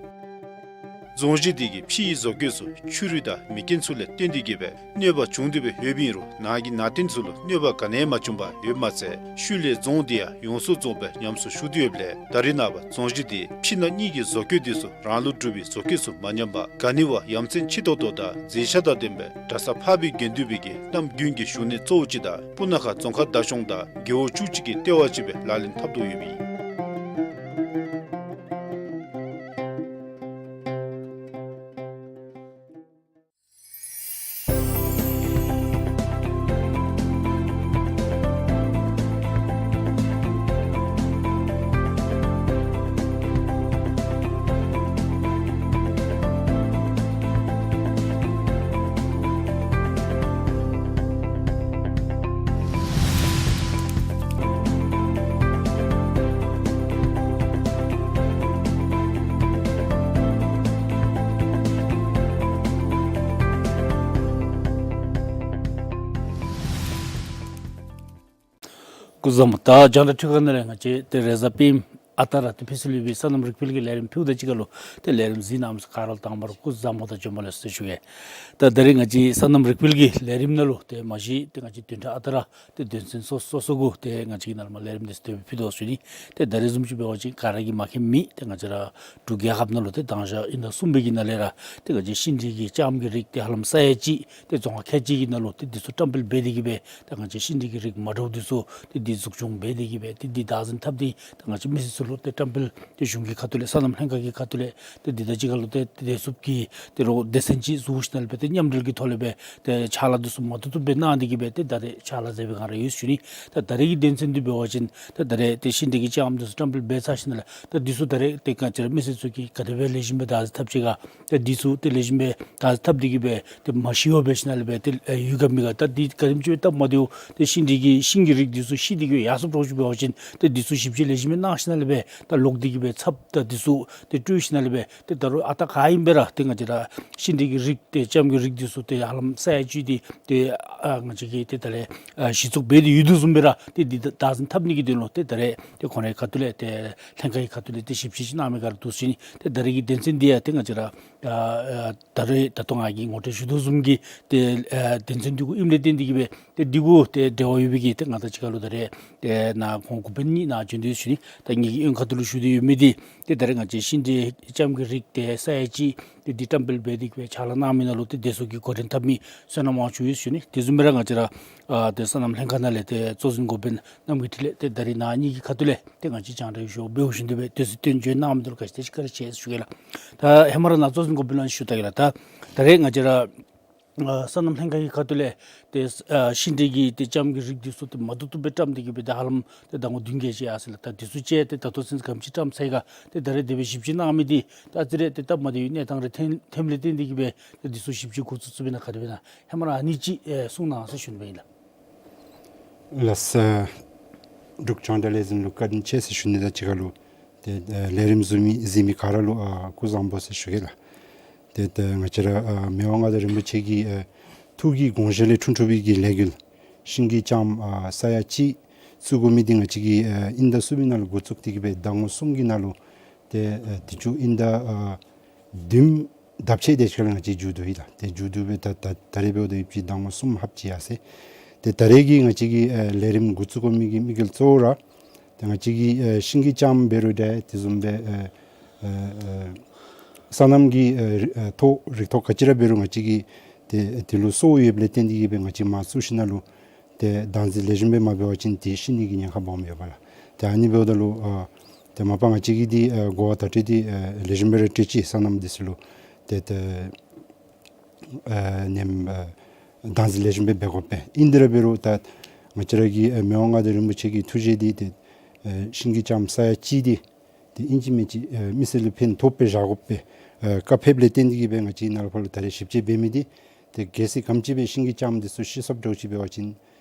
རྫོང་གཞི་དེ་གི་ཕྱི་ཡི་བཟོ་བཀོད་ཚུ་ཆུ་རུད་དང་མེ་རྐྱེན་ཚུ་ལས་བརྟེན་ཏེ་གི་སྦེ་གནོད་པ་བྱུང་སྟེ་སྦེ་ཡོདཔ་ཨིན་རུང་ནང་གི་ནང་རྟེན་ཚུ་ལུ་གནོད་པ་ག་ནི་ཡང་མ་བྱུང་པར་ཡོདཔ་མ་ཚད་ཤུལ་ལས་རྫོང་དེ་ཡང་ཡོངས་སུ་རྫོགས་སྦེ་ཉམས་གསོ་ཞུ་སྟེ་ཡོདཔ་ལས་ད་རེས་ནངས་པ་རྫོང་གཞི་དེ་ཕྱི་ནང་གཉིས་ཀྱི་བཟོ་བཀོད་དེ་ཚུ་རང་ལུགས་གྲུབ་པའི་བཟོ་བཀོད་ཚུ་མ་ཉམས་པར་ག་ནི་བ་ཡ་མཚན་ཆེ་ཏོག་ཏོ་དང་མཛེས་ཆ་དང་ལྡན་པའི་གྲྭ་ས་འཕགས་པའི་དགེ་འདུན་པའི་གི་རྣམ་རྒྱུན་གྱི་བཞུགས་གནས་གཙོ་བོ་ཅིག་དང་སྤུ་ན་ཁ་རྫོང་ཁག་བདག་སྐྱོང་དང་རྒེད་འོག་བཅུ་གཅིག་གི་ལྟེ་བ་ཅིག་སྦེ་ལག་ལེན་འཐབ་དོ་ཡོདཔ་ཨིན། སྐུ་གཟུགས་བཟང་པོ། ད་རྒྱང་བསྒྲགས་འཕྲུལ་ཁང་ནང་ལས་ང་བཅས་ཏེ་རེས་གཟའ་སྤེནམ་ཨ་རྟག་ར་ཏེ་ཕུལ་ཚུལ་ཡོད་པའི་སོ་ནམ་རིག་པའི་གི་ལས་རིམ་ཕུལཝ་ད་གཅིག་ཁར་ལུ་ཏེ་ལས་རིམ་གཟིགས་གནང་མི་ག་ར་ལུ་དང་པ་ར་སྐུ་གཟུགས་བཟང་པོ་དང་བྱོན་པ་ལེགས་སོ་ཟེར་ཞུ་གེ། ད་ད་རིས་ང་བཅས་སོ་ནམ་རིག་པའི་གི་ལས་རིམ་ནང་ལུ་ཏེ་མ་གཞི་ཏེ་ང་བཅས་བདུན་ཕྲག་ཨ་རྟག་ར་ཏེ་དོན་ཚན་སོ་སོ་སོ་གུ་ཏེ་ང་བཅས་ཀྱིས་ནཱ་ལས་མར་ལས་རིམ་འདི་ཚུ་ཏེ་ཕུལ་དོ་ཟེར་ཞུ་ནི། ཏེ་ད་རིས་བཟུམ་ཅིག་འབད་བ་ཅིན་ག་ར་གིས་མ་མཁྱེན་མི་ཏེ་ང་བཅས་ར་འབྲུག་རྒྱལ་ཁབ་ནང་ལུ་ཏེ་དང་ཞག་ཨིན་ཟླ་གསུམ་པའི་གི་ནང་ལས་ར་ཏེ་ང་བཅས་ཤིང་འབྲས་ཀྱི་ལྕངམ་གྱི་རིགས་ཏེ་ཧ་ལམ་ས་ཡ་གཅིག་ཏེ་རྫོང་ཁག་ཁལ་གཅིག་གི་ནང་ལུ་ཏེ་འདི་ཚུ་བཀྲམ་སྤེལ་འབད་དེ་གི་སྦེ་ཏེ་ང་བཅས་ཤིང་འབྲས་ཀྱི་རིགས་མ་འདྲཝ་འདི་ཚུ་ཏེ་འདི་འཛུགས་སྐྱོང་འབད་དེ་གི་སྦེ་ཏེ་འདི་བདག་འཛིན་འཐབ་སྟེ་ཏེ་ང་བཅས་མི་སེར་ཚུ་ལུ་ཏེ་བཀྲམ་སྤེལ་ཏེ་གཞུང་གི་ཁ་ཐུག་ལས་སོ་ནམ་ལྷན་ཁག་གི་ཁ་ཐུག་ལས་ཏེ་འདི་དང་གཅིག་ཁར་ལུ་ཏེ་ཏེ་བདེ་སྲུངཔ་གི་ཏེ་རོགས་སྡེ་ཚན་ཅིག་བཙུགས་ཞིནམ་ལས་སྦེ་ཏེ་མཉམ་འབྲེལ་གྱི་ཐོག་ལས་སྦེ་ཏེ་ཕྱག་ལཱ་འདི་ཚུ་མ་ཐུབ་ཐུབ་སྦེ་གནང་སྟེ་གི་སྦེ་ཏེ་ད་རེས་ཕྱག་ལཱ་མཛད་པའི་སྒང་ར་ཡོད་ཟེར་ཞུ་ནི། ད་ད་རེས་ཀྱི་དོན་ཚན་འདི་འབད་བ་ཅིན་ད་ད་རེས་ཏེ་ཤིང་འབྲས་ཀྱི་ལྕངམ་འདི་ཚུ་བཀྲམ་སྤེལ་འབད་ཚར་ཞིནམ་ལས་ད་འདི་ཚུ་ད་རེས་ཏེ་ག་ཅི་ར་མི་སེར་ཚུ་གིས་ག་དེ་སྦེ་ལེགས་ཤོམ་སྦེ་བདག་འཛིན་འཐབ་ཅི་ག། ད་འདི་ཚུ་ཏེ་ལེགས་ཤོམ་སྦེ་བདག་འཛིན་འཐབ་སྟེ་གི་སྦེ་ཏེ་མ་ཤི་བར་འབད་ཞིནམ་ལས་སྦེ་ཏེ་ཡུལ་ག་མི་ག་ད་འདི་ག་དེམ་ཅིག་སྦེ་སྟབས་མ་བདེཝ་ཏེ་ཤིང་འབྲས་ཀྱི་ཤིང་གི་རིགས་འདི་ཚུ་ཤི་སྟེ་གི་ཡར་སོངམ་འདྲཝ་ཅིག་འབད་བ་ཅིན་ད་འདི་ཚུ་ཞིབ་དཔྱད་ལེགས་ཤོམ་སྦེ་གནང་ཞིནམ་ལས་སྦེ་ད་ལོག་སྟེ་གི་སྦེ་ཚབ་ད་འདི་ཚུ་ཏེ་སྤྲོད་ཞིནམ་ལས་སྦེ་ཏེ་ད་རུང་ཨ་རྟག་ག་ཨིན་པས་ར་ཏེ་ང་བཅས་ར་ཤིང་འབྲས་ཀྱི་རིགས་ཏེ་ལྕངམ་གྱི་རིགས་འདི་ཚུ་ཏེ་ཧ་ལམ་ས་ཡ་གཅིག་འདི་ཏེ་ཨ་ང་བཅས་ཀྱིས་ཏེ་ད་རེས་ཨ་གཞི་བཙུགས་འབད་དེ་ཡོད་དོ་བཟུམ་སྦེ་ར་ཏེ་འདི་ད་བདག་འཛིན་འཐབ་ནི་གི་དོན་ལུ་ཏེ་ད་རེས་ཏེ་ཁོང་རའི་ཁ་ཐུག་ལས་ཏེ་ལྷན་ཁག་གི་ཁ་ཐུག་ལས་ཏེ་ཞིབ་དཔྱད་ཅིག་གནང་མི་ག་ར་འདུག་ཟེར་ཞུ་ནི། ཏེ་ད་རེས་ཀྱི་དོན་ཚན་འདི་ཡང་ཏེ་ང་བཅས་ར་ ད་ཨ་ད་རེས་ད་ལྟོ་ང་གིས་ངོ་སྤྲོད་ཞུ་དོ་བཟུམ་གྱི་ཏེ་ཨ་དོན་ཚན་འདི་གུ་ཨིནམ་ལས་བརྟེན་ཏེ་གིས་སྦེ་ཏེ་འདི་གུ་ཏེ་འབྲེལ་བ་ཡོད་པའི་གི་ཏེ་ང་དང་གཅིག་ཁར་ལུ་ད་རེས་ཏེ་ནཱ་ཁོང་འགོ་དཔོན་གཉིས་ནཱ་བྱོན་ཏེ་ཡོད་ཟེར་ཞུ་ནི། ད་ངེ་གི་གཡོན་ཁ་ཐུག་ལུ་བཞུགས་ཏེ་ཡོད་མི་འདི་ཏེ་ད་རེས་ང་བཅས་ཤིང་འབྲས་ལྕངམ་གྱི་རིགས་ཏེ་ས་ཡ་གཅིག་ཏེ་འདི་བཀྲམ་སྤེལ་འབད་དེ་གིས་སྦེ་ཕྱག་ལཱ་གནང་མི་ནང་ལུ་ཏེ་བདེ་སྲུང་གི་འགོ་འདྲེན་འཐབ་མི་བསོད་ནམས་དབང་ཕྱུག་ཡོད་ཟེར་ཞུ་ནི། དེ་བཟུམ་སྦེ་ར་ང་བཅས་ར་ཨ་ཏེ་སོ་ནམ་ལྷན་ཁག་ནང་ལས་ཏེ་གཙོ་འཛིན་འགོ་དཔོན་རྣམ་རྒྱལ་འཕྲིན་ལས་ཏེ་ད་རེས་ནཱ་ངེ་གི་ཁ་ཐུག་ལས་ཏེ་ང་བཅས་རྒྱང་བསྒྲགས་ཞུ་འབདཝ་བཞིན་དུ་སྦེ་དུས་ཚོད་བཏོན་བྱོན་གནང་མི་འདི་ལུ་ག་ཅི་ཏེ་ཅིག་བཀའ་དྲིན་ཆེ་ཟེར་ཞུ་གེ་ལགས། ད་ཧེ་མ་ར་ནཱ་གཙོ་འཛིན་འགོ་དཔོན་ལུ་ཞུ་ད་གེ་ལགས། ད་ད་རེས་ང་བཅས་ར་ཨ་སོ་ནམ་ལྷན་ཁག་གི་ཁ་ཐུག་ལས་ཏེ་ཨ་ཤིང་འབྲས་ཀྱི་ཏེ་ལྕངམ་གྱི་རིགས་འདི་ཚུ་ཏེ་མ་བཏུབ་བཏུབ་སྦེ་བཀྲམ་སྟེ་གིས་སྦེ་ཏེ་ཧ་ལམ་ཏེ་ཟླ་ངོ་བདུན་བརྒྱད་ཅིག་ཡར་སོ་ཡི་ལགས། ད་འདི་ཚུ་ཅིག་ཏེ་ད་ལྟོ་ཚུན་ག་དེམ་ཅིག་བཀྲམ་ཚར་ཡི་ག། ཏེ་ད་རེས་དེ་སྦེ་ཞིབ་དཔྱད་གནང་མི་འདི་ད་ཨ་ཙི་རེ་ཏེ་སྟབས་མ་བདེ་བའི་གནས་སྟངས་རེ་ཐོན་ཐོནམ་ལས་བརྟེན་ཏེ་གིས་སྦེ་ཏེ་འདི་ཚུ་ཞིབ་དཔྱད་འགོ་བཙུགས་བཙུགསཔ་ཨིན་ན་ག་དེ་སྦེ་ཨིན་ན། ཧེ་མ་ར་ཨ་ནི་ཅིག་ཨེ་གསུང་གནང་ཟེར་ཞུ་ནི་སྦེ་ཨིན་ལགས། ལགས་སོ། འབྲུག་རྒྱང་བསྒྲགས་ལས་འཛིན་ལུ་བཀའ་དྲིན་ཆེ་ཟེར་ཞུ་ནི་དང་གཅིག་ཁར་ལུ་ཏེ་ཨ་ལས་རིམ་གཟིགས་མི་གཟིགས་མི་ག་ར་ལུ་ཨ་སྐུ་གཟུགས་བཟང་པོ་ཟེར་ཞུ་གེ་ལགས། ཏེ་ད་ང་བཅས་ར་ཨ་མི་དབང་མངའ་བདག་རིན་པོ་ཆེ་གི་ཨ་ཐུགས་ཀྱི་དགོངས་བཞེད་ལས་འཁྲུངས་འཁྲུངས་པའི་གི་ལས་འགུལ་ཤིང་གི་ལྕངམ་ཨ་ས་ཡ་གཅིག་བཙུགས་དགོ་མི་འདི་ང་བཅས་ཀྱིས་ཨ་དབྱིན་ཟླ་གསུམ་པའི་ནང་ལུ་འགོ་བཙུགས་ཏེ་གིས་སྦེ་ཟླ་ངོ་གསུམ་གྱི་ནང་ལུ་ཏེ་ཨ་དུས་ཅི་དབྱིན་ཟླ་ཨ་བདུན་ཟླཝ་ཕྱེད་དེ་ཅིག་ཁར་ལས་ང་བཅས་མཇུག་བསྡུ་ཡི་ལགས། ཏེ་མཇུག་བསྡུ་སྦེ་ད་ད་ད་རེས་འབདཝ་ད་ཡོདཔ་ཅིག་ཟླ་ངོ་གསུམ་ལྷགཔ་ཅིག་ཡར་སོ་ཡི། ཏེ་ད་རེས་ཀྱི་ང་བཅས་ཀྱི་ཨ་ལས་རིམ་འགོ་བཙུགས་དགོ་མི་གི་དམིགས་ཡུལ་གཙོ་བོ་ར་ཏེ་ང་བཅས་ཀྱི་ཨ་ཤིང་གི་ལྕངམ་འབད་རུང་འདྲ་དེ་བཟུམ་སྦེ་ཨ་ཨ་ཨ་སོ་ནམ་གྱི་ཨ་རི་ཨ་ཐོག་རིགས་ཐོག་ག་ཅི་ར་འབད་རུང་ང་བཅས་ཀྱིས་ཏེ་དེ་ལུ་སོ་ཡོདཔ་ལས་བརྟེན་ཏེ་གིས་སྦེ་ང་བཅས་མར་བཙུགས་ཞིནམ་ལས་ཏེ་བདག་འཛིན་ལེགས་ཤོམ་སྦེ་མ་འབད་བ་ཅིན་ཏེ་ཤི་ནི་གི་ཉེན་ཁ་སྦོམ་ཡོད་པས་ལགས། ཏེ་ཨ་ནི་འབདཝ་ད་ལུ་ཨ་ཏེ་མ་པ་ང་བཅས་ཀྱིས་འདི་ཨ་གོ་བ་བརྡ་སྤྲོད་འདི་ཨ་ལེགས་ཤོམ་སྦེ་ར་སྤྲོད་ཅི། སོ་ནམ་འདི་ཚུ་ལུ་ཏེ་ཏེ་ཨ་ནེམ་ཨ་བདག་འཛིན་ལེགས་ཤོམ་སྦེ་འབད་དགོ་པས། ཨིན་དེ་ར་འབད་རུང་ད་ང་བཅས་ར་གི་ཨ་མི་དབང་མངའ་བདག་རིན་པོ་ཆེ་གི་ཐུགས་བཞེད་འདི་ཏེ་ཨ་ཤིང་གི་ལྕངམ་ས་ཡ་གཅིག་འདི་ཏེ་ཨིན་ཅི་མིན་ཅི་ཨ་མི་སེར་ལུ་ཕན་ཐོགས་སྦེ་བཞག་དགོ་པའི་ཨ་བཀའ་ཕེབས་ལས་བརྟེན་ཏེ་གིས་སྦེ་ང་བཅས་ནཱ་ལས་ཕར་ལུ་ད་རེས་ཞིབ་དཔྱད་འབད་མི་འདི་ཏེ་གལ་སྲིད་ག་དེམ་ཅིག་སྦེ་ཤིང་གི་ལྕངམ་འདི་ཚུ་ཤི་སོངམ་འདྲཝ་ཅིག་འབད་བ་ཅིན་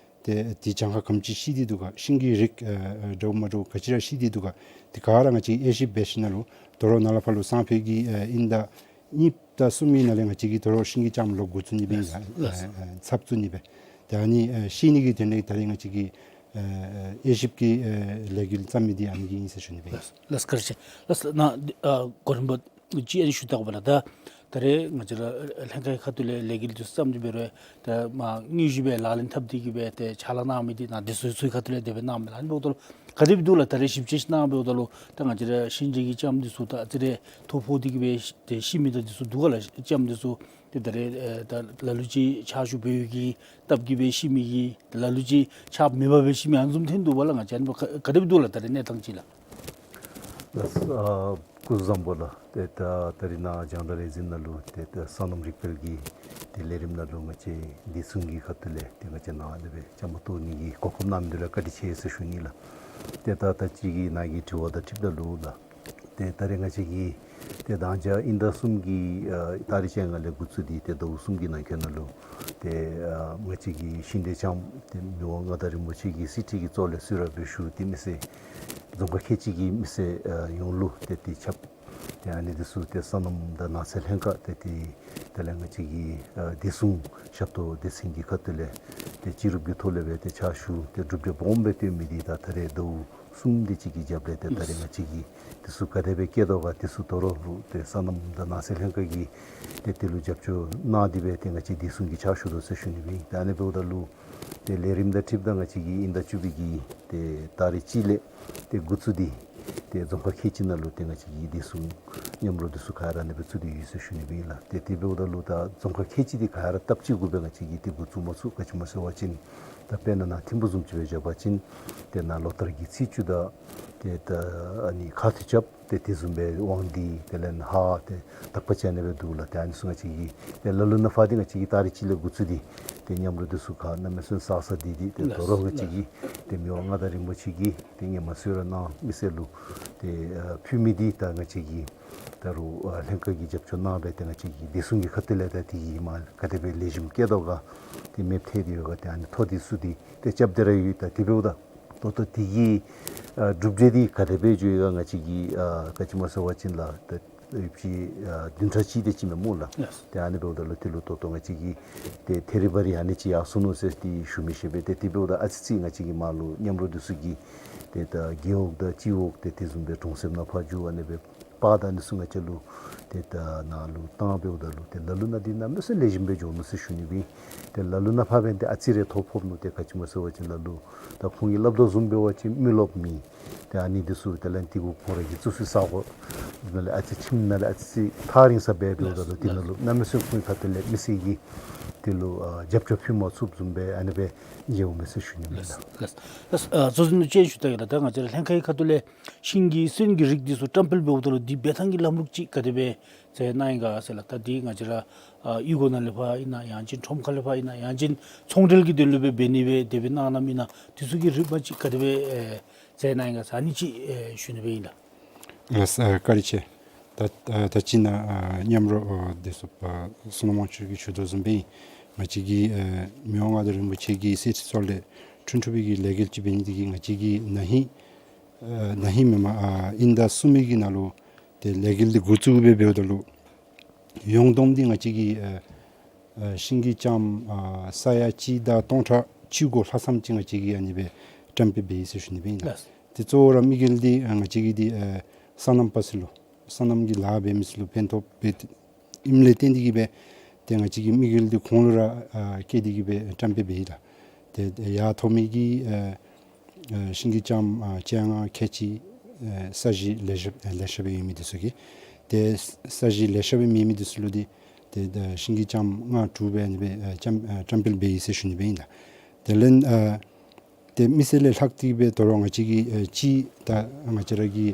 ཏེ་དེ་གྱངས་ཁ་ག་དེམ་ཅིག་ཤི་སྟེ་འདུག་ག། ཤིང་གི་རིགས་ཨ་ཨ་འདྲཝ་མ་འདྲཝ་ག་ཅི་ར་ཤི་སྟེ་འདུག་ག། དེ་ག་ར་ང་བཅས་དབྱེ་ཞིབ་འབད་ཞིནམ་ལས་དོ་རུང་ནཱ་ལས་ཕར་ལུ་སང་ཕོད་ཀྱི་ཨ་དབྱིན་ཟླ་གཉིས་དང་གསུམ་པའི་ནང་ལས་ང་བཅས་ཀྱིས་དོ་རུང་ཤིང་གི་ལྕངམ་ལོག་འགོ་བཙུགས་ནི་སྦེ་ཨིན་ལགས། ལགས་སོ། ཨ་ཨ་ཚབ་བཙུགས་ནི་སྦེ། ཏེ་ཨ་ནི་ཨ་ཤེས་ནི་གི་དོན་ལས་ད་རེས་ང་བཅས་ཀྱིས་ཨ་ཨ་དབྱེ་ཞིབ་ཀྱི་ཨ་ལས་འགུལ་བརྩམས་མི་འདི་ཨ་ནི་གི་ཨིན་ཟེར་ཞུ་ནི་སྦེ་ཨིན། ལགས་སོ། ལགས་སོ། བཀའ་དྲིན་ཆེ། ལགས་སོ། ནཱ་ཨ་གོ་རིམ་པ་ཅིག་ཨ་ནི་ཞུ་དགོ་པས་ལགས། ད་ད་རེས་ང་བཅས་ར་ལྷན་ཁག་གི་ཁ་ཐུག་ལས་ལས་འགུལ་འདི་བརྩམས་ཏེ་འབད་རུང་ད་མ་དངོས་གཞི་སྦེ་ལག་ལེན་འཐབ་སྟེ་གིས་སྦེ་ཏེ་ཕྱག་ལཱ་གནང་མི་འདི་ནཱ་བདེ་སྲུང་ཚུ་གི་ཁ་ཐུག་ལས་དེ་སྦེ་གནངམ་མས་ལགས། ཨ་ནི་འབདཝ་ད་ལུ་ག་དེ་སྦེ་འདུག་ལགས། ད་རེས་ཞིབ་དཔྱད་ཅིག་གནང་འབདཝ་ད་ལུ་ད་ང་བཅས་ར་ཤིང་འབྲས་ཀྱི་ལྕངམ་འདི་ཚུ་ད་ཨ་ཙི་རེ་ཐོ་ཕོག་སྟེ་གིས་སྦེ་ཏེ་ཤི་མི་དང་འདི་ཚུ་འདུག་ག་ལགས། ལྕངམ་འདི་ཚུ་ཏེ་ད་རེས་ཨེ་ད་ལ་ལུ་ཅིག་ཕྱག་ཞུ་འབད་བའི་གི་སྟབས་ཀྱིས་སྦེ་ཤི་མི་གི་ལ་ལུ་ཅིག་ཕྱག་མེད་པར་སྦེ་ཤི་མི་ཨ་ནི་བཟུམ་ཐོན་འདུག་པ་ལགས། ང་བཅས་ཨ་ནི་ག་ག་དེ་སྦེ་འདུག་ལགས། ད་རེས་གནས་སྟངས་ཅིག་ལགས། ལགས་སོ། ཨ་སྐུ་གཟུགས་བཟང་པོ་ལགས། ཏེ་ད་ད་རེས་ནཱ་རྒྱང་བསྒྲགས་ལས་འཛིན་ནང་ལུ་ཏེ་ད་སོ་ནམ་རིག་དཔལ་གྱི་ཏེ་ལས་རིམ་ནང་ལུ་ང་བཅས་བདེ་སྲུང་གི་ཁ་ཐུག་ལས་ཏེ་ང་བཅས་ནཱ་ལས་སྦེ་བཅའ་མར་གཏོགས་ནི་གི་གོ་སྐབས་གནང་མི་འདི་ལུ་བཀའ་དྲིན་ཆེ་ཟེར་ཞུ་ནི་ལགས། ཏེ་ད་ད་ཅི་གི་ནཱ་གི་དྲི་བ་དང་འཁྲིལཝ་ད་ལུ་ལགས། ཏེ་ད་རེས་ང་བཅས་ཀྱིས་ཏེ་མདང་ཞག་དབྱིན་ཟླ་གསུམ་གྱི་ཨ་ཏ་རིག་བཅོ་ལྔ་ལས་འགོ་བཙུགས་ཏེ་ཏེ་ཟླཝ་གསུམ་གྱི་ནང་འཁོད་ནང་ལུ་ཏེ་ཨ་ང་བཅས་ཀྱི་ཤིང་འབྲས་ལྕངམ་ཏེ་མི་དབང་མངའ་བདག་རིན་པོ་ཆེ་གི་གསེར་ཁྲི་གི་གཙོ་ལས་གསོལ་རས་འབུལ་ཞུ་སྟེ་མི་སེར་རྫོང་ཁག་ཁལ་གཅིག་གི་མི་སེར་ཨ་ཡོངས་ལུ་ཏེ་དེ་ཁྱབ། ཏེ་ཨ་ནི་འདི་ཚུ་ཏེ་སོ་ནམ་དང་ནགས་ཚལ་ལྷན་ཁག་ཏེ་དེ་དེ་ལས་ང་བཅས་ཀྱི་ཨ་བདེ་སྲུང་ཞབས་ཏོག་སྡེ་ཚན་གྱི་ཁ་ཐུག་ལས་ཏེ་སྤྱི་རུབ་ཀྱི་ཐོག་ལས་སྦེ་ཏེ་ཕྱག་ཞུ་ཏེ་གྲུབ་འབྲས་སྦོམ་སྦེ་བཏོན་མི་འདི་ད་ད་རེས་ཟླཝ་གསུམ་དེ་ཅིག་གི་རྒྱབ་ལས་ཏེ་ད་རེས་ང་བཅས་ཀྱིས་འདི་ཚུ་ག་དེ་སྦེ་བཀལ་དོ་ག། འདི་ཚུ་དོ་རུང་ཏེ་སོ་ནམ་དང་ནགས་ཚལ་ལྷན་ཁག་གིས་ཏེ་དེ་ལུ་རྒྱབ་སྐྱོར་གནང་སྟེ་སྦེ་ཏེ་ང་བཅས་བདེ་སྲུང་གིས་ཕྱག་ཞུ་དོ་ཟེར་ཞུ་ནི་སྦེ་ཨིན། ཏེ་ཨ་ནི་འབདཝ་ད་ལུ་ཏེ་ལས་རིམ་དང་འཁྲིལཝ་ད་ང་བཅས་ཀྱིས་དབྱིན་ཟླ་བཅུ་པའི་གི་ཏེ་ཏ་རིག་གཅིག་ལས་ཏེ་འགོ་བཙུགས་ཏེ་ཏེ་རྫོང་ཁག་ཁལ་གཅིག་ནང་ལུ་ཏེ་ང་བཅས་ཀྱིས་བདེ་སྲུང་མཉམ་རོགས་འདི་ཚུ་ག་ར་ཨ་ནི་སྦེ་བཙུགས་ཏེ་ཡོད་ཟེར་ཞུ་ནི་སྦེ་ཨིན་ལགས། ཏེ་དེ་འབདཝ་ད་ལུ་ད་རྫོང་ཁག་ཁལ་གཅིག་འདི་ག་ར་སྟབས་གཅིག་གུ་སྦེ་ང་བཅས་ཀྱིས་ཏེ་འགོ་བཙུགས་མ་ཚུགས། ག་ཅི་སྨོ་ཟེར་བ་ཅིན་ད་དཔེར་ན་ནཱ་ཐིམ་ཕུག་བཟུམ་ཅིག་སྦེ་བཞག་པ་ཅིན་ཏེ་ནཱ་ལོ་ལྟར་གྱི་ཚེས་བཅུ་དང་ཏེ་ད་ཨ་ནི་ཁ་ཐུག་རྐྱབ་ཏེ་དེ་བཟུམ་སྦེ་དབང་འདུས་དེ་ལས་ཧཱ་ཏེ་དག་པ་ཅིག་ཨ་ནི་སྦེ་འདུག་ལགས། ཏེ་ཨ་ནི་ཚུ་ང་བཅས་ཀྱིས་ཏེ་ལ་ལུ་ནང་ཕར་འདི་ང་བཅས་ཀྱིས་ཏ་རིག་གཅིག་ལས་འགོ་བཙུགས་ཏེ་ཏེ་མཉམ་རོགས་འདི་ཚུ་ཁ་གནམ་མེད་ས་མེད་བསགས་བསགས་ཏེ་འདི་ཏེ་ལགས་དོ་རུང་ང་བཅས་ལགས། ཀྱིས་ཏེ་མི་དབང་མངའ་བདག་རིན་པོ་ཆེ་གིས་ཏེ་སྔོན་མ་གསོལ་རས་གནང་མི་སེར་ལུ་ཏེ་ཨ་ཕུལ་མི་འདི་ད་ང་བཅས་ཀྱིས་ད་རུང་ཨ་ལྷན་ཁག་གིས་རྒྱབ་སྐྱོར་གནང་སྦེ་ཏེ་ང་བཅས་ཀྱིས་བདེ་སྲུང་གི་ཁ་ཐུག་ལས་ད་དེ་གི་མར་ག་དེ་སྦེ་ལེགས་ཤོམ་བཀལ་དོ་ག། ཏེ་མེདཔ་ཐལ་ཏེ་ཡོད་ག། ཏེ་ཨ་ནི་ཐོ་འདི་ཚུ་འདི་ཏེ་རྐྱབ་སྟེ་ར་ཡོད། ད་དེ་འབདཝ་ད་ད་ལྟོ་དེ་གི་ཨ་གྲུབ་འབྲས་འདི་ག་དེ་སྦེ་འགྱོ་ཡི་ག། ང་བཅས་ཀྱིས་ཨ་ག་ཅི་སྨོ་ཟེར་བ་ཅིན་ལགས་ད་ཡོདཔ་ཅིག་ཨ་བདུན་ཕྲག་གཅིག་དེ་ཅིག་མས་སྨོ་ལགས། ལགས། ཏེ་ཨ་ནི་འབདཝ་ད་ལུ་དེ་ལུ་ད་ལྟོ་ང་བཅས་ཀྱིས་ཏེ་ཐེ་རི་བ་རི་ཨ་ནི་ཅིག་ཡར་སོ་ནུག་ཟེར་ཏེ་ཞུ་མི་ཤེས་པས། ཏེ་དེ་འབདཝ་ད་ཨ་ཙི་ཅིག་ང་བཅས་ཀྱི་མར་ལུ་མཉམ་རོགས་འདི་ཚུ་གིས་ཏེ་ད་རྒེད་འོག་དང་སྤྱི་འོག་ཏེ་དེ་བཟུམ་སྦེ་གྲོང་གསེབ་ནང་ཕར་འགྱོ་ཨ་ནི་སྦེ་པ་ པར་དང་ཨ་ནི་ཚུ་ང་བཅས་ལུ་ཏེ་ད་ནཱ་ལུ་བཏང་འབདཝ་ད་ལུ་ཏེ་ལ་ལུ་ནང་འདི་གནམ་མེད་ས་མེད་ལེགས་ཤོམ་སྦེ་འགྱོ་ནུག་ཟེར་ཞུ་ནི་སྦེ། ཏེ་ལ་ལུ་ནང་ཕར་འབད་ནི་འདི་ཨ་ཙི་རེ་ཐོ་ཕོག་ནུག། ཏེ་ག་ཅི་སྨོ་ཟེར་བ་ཅིན་ལ་ལུ་ད་ཁོང་གིས་སླབ་དོ་བཟུམ་འབད་བ་ཅིན་མི་རློབས་མི་ཏེ་ཨ་ནི་འདི་ཚུ་དེ་ལས་ཏེ་གུ་ཁོང་ར་གི་བཙུགས་སའི་ས་གོ་ནང་ལས་ཨ་ཙི་ཁྱིམ་ནང་ལས་ཨ་ཙི་ཐག་རིང་ས་སྦེ་འབདཝ་ད་ལུ་ཏེ་ནཱ་ལུ་གནམ་མེད་ས་མེད་ཁོང་གི་ཁ་ཐུག་ལས་མི་སེར་གྱིས་དེ་ལུ་ཨ་རྒྱབ་སྐྱོར་ཕུལ་མ་ཚུགསཔ་བཟུམ་སྦེ་ཨ་ནི་སྦེ་མཇལཝ་མས་ཟེར་ཞུ་ནི་མས་ལགས། ལགས། ལགས། ཨ་གཙོ་འཛིན་ལུ་ཅིག་ཞུ་ད་གེ་ལགས། ད་ང་བཅས་ར་ལྷན་ཁག་གི་ཁ་ཐུག་ལས་ཤིང་གི་སོན་གྱི་རིགས་འདི་ཚུ་བཀྲམ་སྤེལ་འབདཝ་ད་ལུ་འདི་འབད་ཐངས་ཀྱི་ལམ་ལུགས་ཅིག་ག་དེ་སྦེ་མཛད་གནང་ཡི་ག་ཟེར་ལགས། ད་འདི་ང་བཅས་ར་ཨ་གཡུས་སྒོ་ནང་ལས་ཕར་ཨིན་ན་ཡང་ཅིན་ཁྲོམ་ཁ་ལས་ཕར་ཨིན་ན་ཡང་ཅིན་ཚོང་འབྲེལ་གྱི་དོན་ལུ་སྦེ་འབད་ནི་སྦེ་དེ་སྦེ་གནང་གནངམ་ཨིན་ན་འདི་ཚུ་གི་རིམ་པ་ཅིག་ག་དེ་སྦེ་ཨེ་མཛད་གནང་ཡི་ག་ཟེར་ཨ་ནི་ཅིག་ཨེ་ཞུ་ནི་སྦེ་ཨིན་ལགས། ལགས། ཨ་བཀའ་དྲིན་ཆེ། ད་ཨ་ད་ཅི་ནཱ་ཨ་མཉམ་རོགས་ཨ་བདེ་སྲུངཔ་ཨ་བསོད་ནམས་དབང་ཕྱུག་གིས་ཞུ་དོ་བཟུམ་སྦེ་ང་བཅས་ཀྱི་ཨ་མི་དབང་མངའ་བདག་རིན་པོ་ཆེ་གི་གསེར་ཁྲི་གཙོ་ལས་འཁྲུན་འཁྲུན་པའི་གི་ལས་འགུལ་ཅིག་འབད་ནི་འདི་གིས་ང་བཅས་ཀྱིས་ན་ཧིང་ཨ་ན་ཧིང་མེན་མ་ཨ་དབྱིན་ཟླ་གསུམ་པའི་གི་ནང་ལུ་ཏེ་ལས་འགུལ་འདི་འགོ་བཙུགས་སྦེ་འབདཝ་ད་ལུ་ཡོངས་བསྡོམས་འདི་ང་བཅས་ཀྱིས་ཨ་ཨ་ཤིང་གི་ལྕངམ་ཨ་ས་ཡ་གཅིག་དང་སྟོང་ཕྲག་བཅུ་གོ་ལྷག་ཙམ་ཅིག་ང་བཅས་ཀྱིས་ཨ་ནི་སྦེ་བཀྲམ་སྤེལ་འབད་ཡི་ཟེར་ཞུ་ནི་སྦེ་ཨིན་ལགས། ལགས། ཏེ་གཙོ་བོ་ར་དམིགས་ཡུལ་འདི་ཨ་ང་བཅས་ཀྱིས་འདི་ཨ་སོ་ནམ་པ་ཚུ་ལུ་སོ་ནམ་གྱི་ལཱ་འབད་མི་ཚུ་ལུ་ཕན་ཐོགས་འབད་ཨིནམ་ལས་བརྟེན་ཏེ་གིས་སྦེ་ཏེ་ང་བཅས་ཀྱི་དམིགས་ཡུལ་འདི་ཁོང་ལུ་ར་ཨ་བསྐྱེད་དེ་གིས་སྦེ་བཀྲམ་སྤེལ་འབད་ཡི་ལགས། ཏེ་ཡར་ཐོབ་མི་གི་ཨ་ཨ་ཤིང་གི་ལྕངམ་ཨ་ལྕགས་ནག་ཁལ་གཅིག་ཨ་ས་གཞི་ལེ་ཤ་ཨ་ལེ་ཤ་སྦེ་ཡོད་མི་འདི་ཚུ་གིས་ཏེ་ས་གཞི་ལེ་ཤ་སྦེ་མེད་མི་འདི་ཚུ་ལུ་འདི་ཏེ་ཨ་ཤིང་གི་ལྕངམ་ལྔ་དྲུག་སྦེ་ཨ་ནི་སྦེ་ཨ་ལྕངམ་ཨ་བཀྲམ་སྤེལ་འབད་ཡི་ཟེར་ཞུ་ནི་སྦེ་ཨིན་ལགས། དེ་ལས་ཨ་ཏེ་མི་སེར་ལས་ལྷག་སྟེ་སྦེ་དོ་རུང་ང་བཅས་ཀྱི་ཨེ་སྤྱི་ད་ང་བཅས་ར་གི་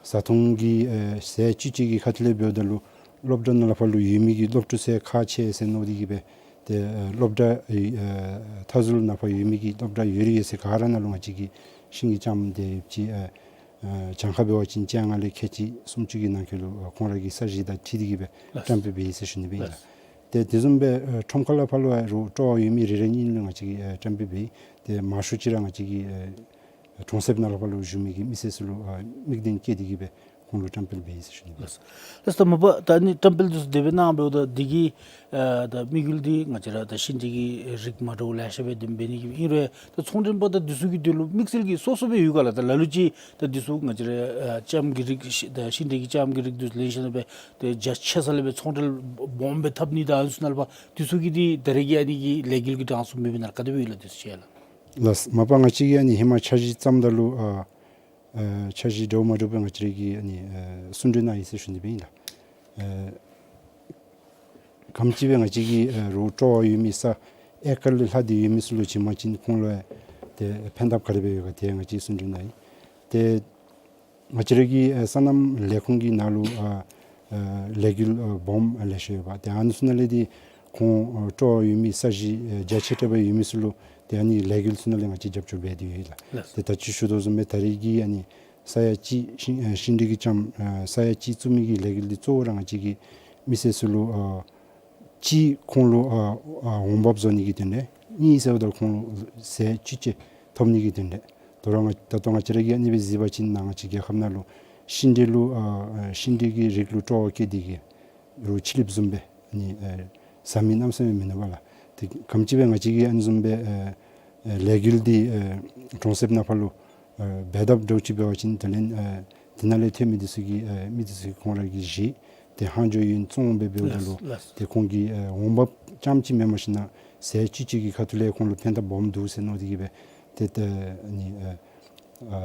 བཟའ་འཐུང་གི་ཨེ་ཟས་བཅུད་ཅིག་གི་ཁ་ཐུག་ལས་འབདཝ་ད་ལུ་སློབ་གྲྭ་ནང་ལས་ཕར་ལུ་ཡོད་མི་གི་སློབ་ཕྲུག་ཚུ་ཁག་ཆེ་ཟེར་མནོ་སྟེ་གིས་སྦེ་ཏེ་ཨེ་སློབ་གྲྭ་ཨེ་མཐའ་ཟུར་ནང་ཕར་ཡོད་མི་གི་སློབ་གྲྭ་ཡོད་རིགས་ཡོད་ཚད་ག་ར་ནང་ལུ་ང་བཅས་ཀྱིས་ཤིང་གི་ལྕངམ་དེ་ཅིག་ཨེ་ཨེ་གྱངས་ཁ་འབད་བ་ཅིན་བཅོ་ལྔ་ལས་ཁལ་གཅིག་སུམ་ཅུ་གི་ནང་འཁོད་ལུ་ཨེ་ཁོང་ར་གི་ས་གཞི་དང་འཁྲིལ་ཏེ་གིས་སྦེ་ལགས། བཀྲམ་སྤེལ་འབད་ཡི་ཟེར་ཞུ་ནི་སྦེ་ཨིན་ལགས། ལགས། ཏེ་དེ་བཟུམ་སྦེ་ཨེ་ཁྲོམ་ཁ་ལས་ཕར་ལུ་ཨེ་རོགས་སྤྲོ་བ་ཡོད་མི་རེ་རེ་གཉིས་གཉིས་ལུ་ང་བཅས་ཀྱིས་ཨེ་བཀྲམ་སྤེལ་འབད་ཡི། ཏེ་མང་ཤོས་ཅིག་ར་ང་བཅས་ཀྱིས་ཨེ་གྲོང་གསེབ་ནང་ལས་ཕར་ལུ་བཞུགས་མི་གི་མི་སེར་ཚུ་ལུ་ཨེ་དམིགས་དོན་བསྐྱེད་དེ་གིས་སྦེ་ཁོང་ལུ་བཀྲམ་སྤེལ་འབད་ཡི་ཟེར་ཞུ་ནི་ཨིན་ལགས། ལགས་སོ། མ་པ་ད་ཨ་ནི་བཀྲམ་སྤེལ་འདི་ཚུ་དེ་སྦེ་གནང་འབདཝ་ད་འདི་གི་ཨེ་ད་དམིགས་ཡུལ་འདི་ང་བཅས་ར་ད་ཤིང་འབྲས་ཀྱི་རིགས་མ་འདྲཝ་ལེ་ཤ་སྦེ་འདི་འབད་ནི་གི་ཨིན་རུང་ད་ཚོང་འདྲེན་པ་དང་འདི་ཚུ་གི་དོན་ལུ་དམིགས་བསལ་གྱི་སོ་སོ་སྦེ་ཡོད་ག་ལགས། ད་ལ་ལུ་ཅིག་ད་འདི་ཚུ་ང་བཅས་ར་ཨེ་ལྕངམ་གྱི་རིགས་ཤི་ད་ཤིང་འབྲས་ཀྱི་ལྕངམ་གྱི་རིགས་འདི་ཚུ་ལེན་ཞིནམ་ལས་སྦེ་ཏེ་རྒྱ་ཆེ་ས་ལས་སྦེ་ཚོང་འབྲེལ་སྦོམ་སྦེ་འཐབ་ནི་དང་ཨ་ནི་ཚུ་ནང་ལས་ཕར་འདི་ཚུ་གི་འདི་ད་རེས་ཀྱི་ཨ་ནི་གི་ལས་འགུལ་གྱི་གྲངས་སུ་མེད་པས་ན་ག་དེ་སྦེ་ཡོད་ལགས་འདི་ཚུ་ཅིག་ལགས། ལགས། མ་པ་ང་བཅས་ཀྱིས་ཨ་ནི་ཧེ་མ་འཆར་གཞི་བརྩམ་ད་ལུ་ཨ་ཨ་འཆར་གཞི་འདྲཝ་མ་འདྲཝ་སྦེ་ང་བཅས་ར་གིས་ཨ་ནི་ཨ་གསུང་གྲོས་གནང་ཡི་ཟེར་ཞུ་ནི་སྦེ་ཨིན་ལགས། ཨ་ག་དེམ་ཅིག་སྦེ་ང་བཅས་ཀྱིས་ཨ་རོགས་སྤྲོ་བ་ཡོད་མི་ས་ཨེ་ཀར་ལས་ལྷག་སྟེ་ཡོད་མི་ཚུ་ལུ་བྱིན་པ་ཅིན་ཁོང་ལུ་ཨ་ཏེ་ཕན་ཐབས་ག་དེ་སྦེ་ཡོད་ག་དེ་ང་བཅས་གསུང་གྲོས་གནང་ཡི། ཏེ་ང་བཅས་ར་གི་ཨེ་སོ་ནམ་ལས་ཁུངས་ཀྱི་ནང་ལུ་ཨ་ཨ་ལས་འགུལ་ཨ་སྦོམ་ཨ་ལེ་ཤ་ཡོད་པ། ཏེ་ཨ་ནི་ཚུ་ནང་ལས་འདི་ཁོང་ཨ་སྤྲོ་བ་ཡོད་མི་ས་གཞི་ཨ་རྒྱ་ཆེ་དྲགས་སྦེ་ཡོད་མི་ཚུ་ལུ་ཏེ་ཨ་ནི་ལས་འགུལ་ཚུ་ནང་ལས་ང་བཅས་རྒྱབ་སྐྱོར་འབད་དེ་ཡོད་ལགས། ལགས། ཏེ་ད་ཅི་ཞུ་དོ་བཟུམ་སྦེ་ད་རེས་ཀྱི་ཨ་ནི་ས་ཡ་གཅིག་ཤིང་ཨ་ཤིང་འབྲས་ཀྱི་ལྕངམ་ཨ་ས་ཡ་གཅིག་བཙུགས་མི་གི་ལས་འགུལ་འདི་གཙོ་བོ་ར་ང་བཅས་ཀྱིས་མི་སེར་ཚུ་ལུ་ཨ་གཅིག་ཁོང་ལུ་ཨ་ཨ་འོང་འབབ་བཟོ་ནི་གི་དོན་ལས། གཉིས་ཟེརཝ་ད་ཁོང་ལུ་ཟས་བཅུད་ཅིག་ཐོབ་ནི་གི་དོན་ལས། དོ་རུང་ང་ད་ལྟོ་ང་བཅས་ར་གིས་ཨ་ནི་སྦེ་གཟིགས་པ་ཅིན་ནཱ་ང་བཅས་རྒྱལ་ཁབ་ནང་ལུ་ཤིང་འབྲས་ལུ་ཨ་ཨ་ཤིང་འབྲས་ཀྱི་རིགས་ལུ་སྤྲོ་བ་བསྐྱེད་དེ་གིས་རོགས་ཕྱི་གླིངཔ་བཟུམ་སྦེ་ཨ་ནི་ཨ་ཟ་མི་གནམ་མེད་ས་མེད་མིན་ནུག་པ་ལགས། ཏེ་ག་དེམ་ཅིག་སྦེ་ང་བཅས་ཀྱིས་ཨ་ནི་བཟུམ་སྦེ་ཨ་ཨ་ལས་འགུལ་འདི་ཨ་གྲོང་གསེབ་ནང་ཕར་ལུ་ཨ་འབད་འཐབ་འདྲཝ་ཅིག་འབད་བ་ཅིན་དེ་ལས་ཨ་དེ་ནང་ལས་ཐོན་མི་འདི་ཚུ་གིས་ཨ་མི་འདི་ཚུ་གིས་ཁོང་ར་གིས་བཞེས་ཏེ་ལྷག་འཕྲོ་ཡོདཔ་བཙོང་སྦེ་འབདཝ་ད་ལུ། ལགས། ལགས། ཏེ་ཁོང་གི་ཨ་འོང་འབབ་རྐྱངམ་ཅིག་མེན་པར་ཞིན་ན་ཟས་བཅུད་ཅིག་གི་ཁ་ཐུག་ལས་ཁོང་ལུ་ཕན་ཐབས་སྦོམ་འདུག་ཟེར་མནོ་སྟེ་གིས་སྦེ་ཏེ་ཏེ་ཨ་ནི་ཨ་ཨ་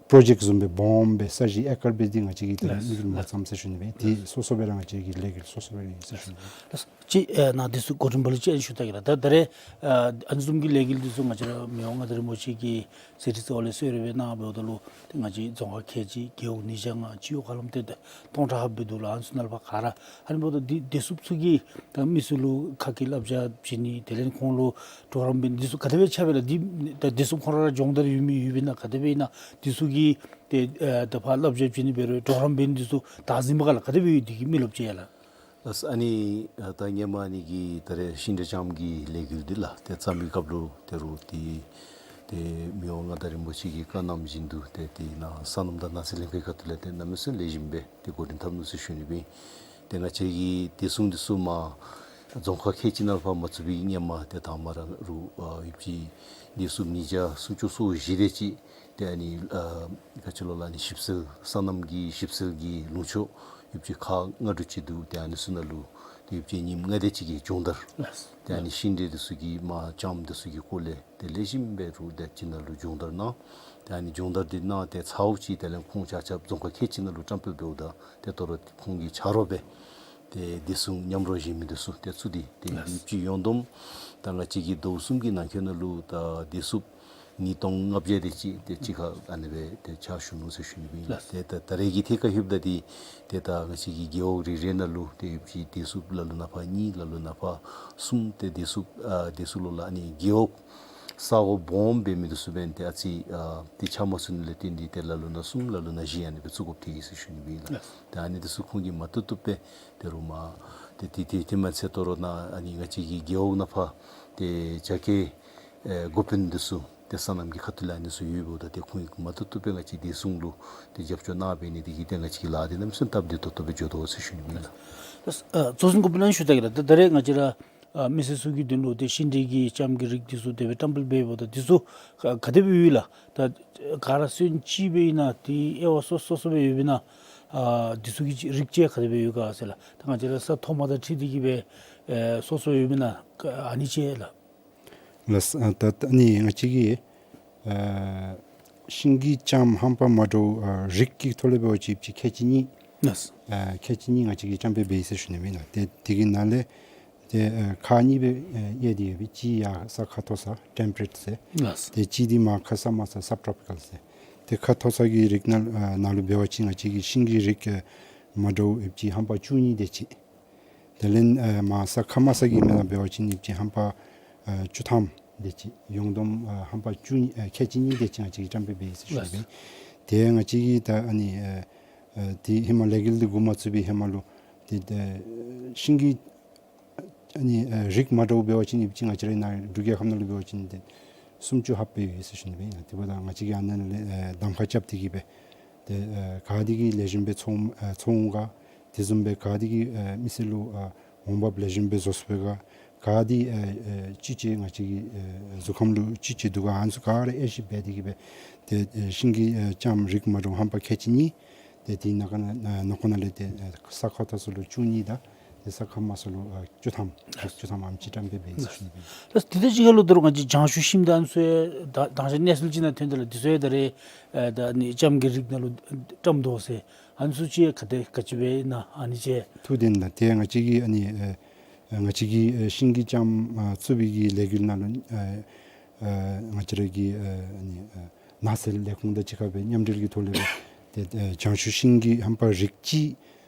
པྲོ་ཇེཀཊ་བཟུམ་སྦེ་སྦོམ་སྦེ་ས་གཞི་ཨེ་ཀར་སྦེ་འདི་ང་བཅས་ཀྱིས་ད་ལགས། མིག་ལུ་མ་བཙུམ་ཟེར་ཞུ་ནི་སྦེ། ཏེ་ལགས། སོ་སོ་སྦེ་ར་ང་བཅས་ཀྱི་ལས་འགུལ་སོ་སོ་སྦེ་ཨིན་ཟེར་ཞུ་ནི་སྦེ། ལགས། ཅིག་ཨ་ནཱ་འདི་ཚུ་གོ་རིམ་པ་ལུ་ཅིག་ཨ་ནི་ཞུ་ད་གེ་ལགས། ད་ད་རེས་ཨ་ཨ་ནི་བཟུམ་གྱི་ལས་འགུལ་འདི་ཚུ་ང་བཅས་ར་མི་དབང་མངའ་བདག་རིན་པོ་ཆེ་གི་གསེར་ཁྲི་གཙོ་བོ་ལས་གསོལ་རས་སྦེ་གནང་འབདཝ་ད་ལུ་ཏེ་ང་བཅས་རྫོང་ཁག་ཁལ་གཅིག་རྒེད་འོག་ཉིས་བརྒྱ་ལྔ་སྤྱི་འོག་ཧ་ལམ་ཏེ་ད་སྟོང་ཕྲག་ལྷགཔ་སྦེ་འདུག་ལགས། ཨ་ནི་ཚུ་ནང་ལས་ཕར་ག་ར་ཨ་ནི་འབདཝ་ད་འདི་བདེ་སྲུངཔ་ཚུ་གིས་ད་མི་ཚུ་ལུ་ཁ་སྐད་བསླབ་བྱ་བྱིན་ནི་དེ་ལས་ཁོང་ལུ་གྲོགས་རམ་འབད་ནི་འདི་ཚུ་ག་དེ་སྦེ་ཆགས་པས་ལགས། འདི་ད་བདེ་སྲུངཔ་ཁོང་ར་ར་སྦྱོང་བརྡར་ཡོད་མི་ཡོདཔ་ཨིན་ན་ག་དེ་སྦེ་ཨིན་ན་འདི་ཚུ་གིས་ཏེ་ཨ་ད་ཕར་བསླབ་བྱ་བྱིན་ནི་འབད་རུང་གྲོགས་རམ་འབད་ནི་འདི་ཚུ་བདག་འཛིན་པས་ག་ལགས། ག་དེ་སྦེ་ཡོད་འདི་གི་མི་རློབས་ཅིག་ཡ་ལགས། ལགས། ཨ་ནི་ཨ་ད་སྔོན་མ་ཨ་ནི་གི་ད་རེས་ཤིང་འབྲས་ལྕངམ་གྱི་ལས་འགུལ་འདི་ལགས་ཏེ་བརྩམ་པའི་སྐབས་ལུ་ད་རུང་ཏེ་ཏེ་མི་དབང་མངའ་བདག་རིན་པོ་ཆེ་གི་བཀའ་གནང་བཞིན་དུ་ཏེ་ཏེ་ནཱ་སོ་ནམ་དང་ནགས་ཚལ་ལྷན་ཁག་གི་ཁ་ཐུག་ལས་ཏེ་གནམ་མེད་ས་མེད་ལེགས་ཤོམ་སྦེ་ཏེ་འགོ་འདྲེན་འཐབ་ནུག་ཟེར་ཞུ་ནི་སྦེ། ཏེ་ང་བཅས་ཀྱི་བདེ་སྲུང་འདི་ཚུ་མར་རྫོང་ཁག་ཁལ་གཅིག་ནང་ལུ་ཕར་མ་བཙུགས་པའི་སྔོན་མ་ཏེ་དང་པ་ར་རུ་ཨ་ཡུདཔ་ཅིག་བདེ་སྲུངཔ་ཉིས་བརྒྱ་སུམ་ཅུ་སོ་བཞི་དེ་ཅིག་ ཏེ་ཨ་ནི་ཨ་ག་ཅི་ལོ་ལགས། ཨ་ནི་ཞིབ་འཚོལ་སོ་ནམ་གྱི་ཞིབ་འཚོལ་གྱི་ལུང་ཕྱོགས་ཡོདཔ་ཅིག་ཁག་ལྔ་དྲུག་ཅིག་འདུག། ཏེ་ཨ་ནི་ཚུ་ནང་ལུ་ཏེ་ཡོདཔ་ཅིག་ཉིནམ་ལྔ་དེ་ཅིག་གི་སྦྱོང་བརྡར། ལགས། ཏེ་ཨ་ནི་ཤིང་འབྲས་འདི་ཚུ་གི་མ་ལྕངམ་འདི་ཚུ་གི་སྐོར་ལས་ཏེ་ལེགས་ཤོམ་སྦེ་ར་ཏེ་ཅིག་ནང་ལུ་སྦྱོང་བརྡར་གནང་། ཏེ་ཨ་ནི་སྦྱོང་བརྡར་འདི་གནང་སྟེ་ཚརཝ་ཅིག་དེ་ལས་ཁོང་ཆ་ཁྱབ་རྫོང་ཁག་ཁལ་གཅིག་ནང་ལུ་བཀྲམ་སྤེལ་འབདཝ་ད་ཏེ་དོ་རུང་ཁོང་གི་ཆ་རོགས་སྦེ་ཏེ་བདེ་སྲུང་མཉམ་རོགས་གཞན་མི་འདི་ཚུ་ཏེ་ཚུ་འདི་ཏེ་ལགས། ཡོདཔ་ཅིག་ཡོངས་བསྡོམས་ད་ང་བཅས་ཀྱི་ཟླཝ་གསུམ་གྱི་ནང་འཁོད་ནང་ལུ་ད་བདེ་སྲུངཔ་ཉིས་སྟོང་ལྔ་བརྒྱ་དེ་ཅིག་ཏེ་གཅིག་ཁར་ཨ་ནི་སྦེ་ཏེ་ཕྱག་ཞུ་ནུག་ཟེར་ཞུ་ནི་ཨིན་ལགས། ཏེ་ད་ད་རེས་ཀྱི་ཐད་ཁར་ལྷོདཔ་ད་འདི་ཏེ་ད་ང་བཅས་ཀྱི་རྒེད་འོག་རེ་རེ་ནང་ལུ་ཏེ་ཡོདཔ་ཅིག་བདེ་སྲུངཔ་ལ་ལུ་ནང་ཕར་གཉིས་ལ་ལུ་ནང་ཕར་གསུམ་ཏེ་བདེ་སྲུངཔ་ཨ་བདེ་སྲུངཔ་ལོ་ལགས། ཨ་ནི་རྒེད་འོག་ས་གོ་སྦོམ་འབད་མི་འདི་ཚུ་འབདན་ཏེ་ཨ་ཙི་ཨ་ཏེ་ཆ་མ་ཚུད་ནི་ལས་བརྟེན་ཏེ་ཏེ་ལ་ལུ་ནང་གསུམ་ལ་ལུ་ནང་བཞི་ཨ་ནི་སྦེ་བཙུགས་དགོཔ་ཐལ་ཡི་ཟེར་ཞུ་ནི་ཨིན་ལགས། ཏེ་ཨ་ནི་འདི་ཚུ་ཁོང་གིས་མ་བཏུབ་བཏུབ་སྦེ་ཏེ་རུང་མ་ཏེ་ཏེ་ཏེ་ཏེ་མ་ཚད་དོ་རུང་ནཱ་ཨ་ནི་ང་བཅས་ཀྱི་རྒེད་འོག་ནང་ཕར་ཏེ་རྒྱ་སྐྱེད་ཨེ་འགོ་དཔོན་འདི་ཚུ་ཏེ་སོ་ནམ་གྱི་ཁ་ཐུག་ལས་ཨ་ནི་ཚུ་ཡོདཔ་འབདཝ་ད་ཏེ་ཁོང་གིས་མ་བཏུབ་བཏུབ་སྦེ་ང་བཅས་བདེ་སྲུང་ལུ་ཏེ་རྒྱབ་སྐྱོར་གནང་འབད་ནི་དེ་གིས་ཏེ་ང་བཅས་ཀྱི་ལཱ་འདི་གནམ་མེད་ས་མེད་སྟབས་བདེ་ཏོག་ཏོ་སྦེ་འགྱོ་དོ་ཟེར་ཞུ་ནི་ཨིན་ལགས། ད་ཨ་གཙོ་འཛིན་འགོ་དཔོན་ལགས་ཞུ་ད་གེ་ལགས། ད་ད་རེས་ང་བཅས་ར་ཨ་མི་སེར་ཚུ་གི་དོན་ལུ་ཏེ་ཤིང་འབྲས་ཀྱི་ལྕངམ་གྱི་རིགས་འདི་ཚུ་དེ་སྦེ་བཀྲམ་སྤེལ་འབདཝ་ད་འདི་ཚུ་ག་ག་དེ་སྦེ་ཡོད་ལགས། ད་ག་ར་སོན་ཅིག་སྦེ་ཨིན་ན་ཏེ་དབྱེ་བ་སོ་སོ་སོ་སྦེ་ཡོདཔ་ཨིན་ན། ཨ་འདི་ཚུ་གི་རིགས་བཅད་ག་དེ་སྦེ་ཡོད་ག་ཟེར་ལགས། ད་ང་བཅས་ར་ས་མཐོ་དམའ་དང་འཁྲིལ་ཏེ་གིས་སྦེ་ཨེ་སོ་སོ་ཡོདཔ་ཨིན་ན་ཨ་ནི་ཅིག་ལགས། ལགས། ཨ་ད་ད་ཨ་ནི་ང་བཅས་ཀྱི་ཨ་ཤིང་གི་ལྕངམ་ཧམ་པ་མ་འདྲཝ་ཨ་རིགས་ཀྱི་ཐོག་ལས་འབད་བ་ཅིན་ཡོདཔ་ཅིག་ཁལ་གཅིག་གཉིས། ལགས། ཨ་ཁལ་གཅིག་གཉིས་ང་བཅས་ཀྱིས་བཀྲམ་སྤེལ་འབད་ཡི་ཟེར་ཞུ་ནི་ཨིན་ལགས། ཏེ་དེ་གི་ནང་ལས་ཏེ་ཨ་ཁག་གཉིས་སྦེ་ཨ་དབྱེ་སྟེ་ཡོད་པས། གཅིག་ཡར་ས་ཁ་མཐོ་ས་ཊེམ་པ་རེཊ་ཟེར། ལགས། ཏེ་གཅིག་འདི་མར་ཁ་ས་དམའ་ས་སབ་ཊོ་པི་ཀལ་ཟེར། ཏེ་ཁ་མཐོ་ས་གི་རིགས་ནང་ཨ་ནང་ལུ་འབད་བ་ཅིན་ང་བཅས་ཀྱི་ཤིང་གི་རིགས་ཨ་མ་འདྲཝ་ཡོདཔ་ཅིག་ཧམ་པ་བཅུ་གཉིས་དེ་ཅིག། དེ་ལས་ཨ་མར་ས་ཁ་དམའ་ས་གི་མི་ནང་འབད་བ་ཅིན་ཡོདཔ་ཅིག་ཧམ་པ་ཨ་བཅུ་ཐམ་དེ་ཅིག། ཡོངས་བསྡོམས་ཨ་ཧམ་པ་བཅུ་གཉིས་ཨ་ཁལ་གཅིག་གཉིས་དེ་ཅིག་ང་བཅས་ཀྱིས་བཀྲམ་སྤེལ་འབད་ཡི་ཟེར་ཞུ་ནི་ཨིན། ཏེ་ང་བཅས་ཀྱིས་ད་ཨ་ནི་ཨ་ཨ་ཏེ་ཧེ་མ་ལས་འགུལ་འདི་འགོ་མ་བཙུགས་པའི་ཧེ་མ་ལུ་ཏེ་ཨ་ཤིང་གི་ཨ་ནི་ཨ་རིགས་མ་འདྲཝ་འབད་བ་ཅིན་ཡོདཔ་ཅིག་ང་བཅས་རའི་ནཱ་འབྲུག་རྒྱལ་ཁབ་ནང་ལུ་འབད་བ་ཅིན་ཏེ་སུམ་ཅུ་ལྷགཔ་སྦེ་ཡོད་ཟེར་ཞུ་ནི་ཨིན། དེ་འབདཝ་ད་ང་བཅས་ཀྱིས་ཨ་ནཱ་ལས་ཨ་གདམ་ཁ་རྐྱབ་སྟེ་གིས་སྦེ་ཏེ་ཨ་ག་དེ་གིས་ལེགས་ཤོམ་སྦེ་འཚོ་ཨ་འཚོ་འོང་ག། དེ་བཟུམ་སྦེ་ག་དེ་གིས་ཨ་མི་སེར་ལུ་ཨ་འོང་འབབ་ལེགས་ཤོམ་སྦེ་བཟོ་ཚུགས་པས་ག། ག་དེ་ཨ་ཨ་ཅི་ཅིག་ང་བཅས་ཀྱི་ཨ་གཟུགས་ཁམས་ལུ་ཅི་ཅིག་འདུག་ག། ཨ་ནི་ཚུ་ག་ར་དབྱེ་ཞིབ་འབད་དེ་གིས་སྦེ་ཏེ་ཨ་ཤིང་གི་ཨ་ལྕངམ་རིགས་མ་འདྲཝ་ཧམ་པ་ཁལ་གཅིག་གཉིས། ཏེ་དེ་ནང་ཁ་ནང་ཨ་ནང་ཁོ་ནང་ལས་ཏེ་ཨ་ས་ཁ་མཐོ་ས་ལུ་བཅུ་གཉིས་དང་ཏེ་ས་ཁ་དམའ་ས་ལུ་ཨ་བཅུ་ཐམ་བཅུ་ཐམ་ཨ་ནེམ་ཅིག་བཀྲམ་སྤེལ་འབད་ཡི་ཟེར་ཞུ་ནི་ཨིན། ལགས། དེ་དང་གཅིག་ཁར་ལུ་ད་རུང་ང་བཅས་ལྗང་ཞུ་ཤིང་དང་ཨ་ནི་ཚུ་ཡང་ད་དང་ཞག་གནས་ཚུལ་ཅིག་ནང་ཐོན་དོ་ལགས། འདི་ཚུ་ཡང་ད་རེས་ཨ་ད་ཨ་ནི་ལྕངམ་གྱི་རིགས་ནང་ལུ་བཀྲམ་དོ་ཟེར། ཨ་ནི་ཚུ་ཅིག་ག་དེ་ག་ཅི་སྦེ་ཨིན་ན་ཨ་ནི་ཅིག། ཐུགས་བདེན་ལགས། ཏེ་ང་བཅས་ཀྱིས་ཨ་ནི་ཨ་ང་བཅས་ཀྱིས་ཨ་ཤིང་གི་ལྕངམ་ཨ་བཙུགས་པའི་གི་ལས་འགུལ་ནང་ལུ་ཨ་ཨ་ང་བཅས་ར་གི་ཨ་ཨ་ནི་ཨ་ནགས་ཚལ་ལས་ཁུངས་དང་གཅིག་ཁར་སྦེ་མཉམ་འབྲེལ་གྱི་ཐོག་ལས་སྦེ་ཏེ་ཨ་ལྗང་ཞུ་ཤིང་གི་ཧམ་པ་རིགས་གཅིག།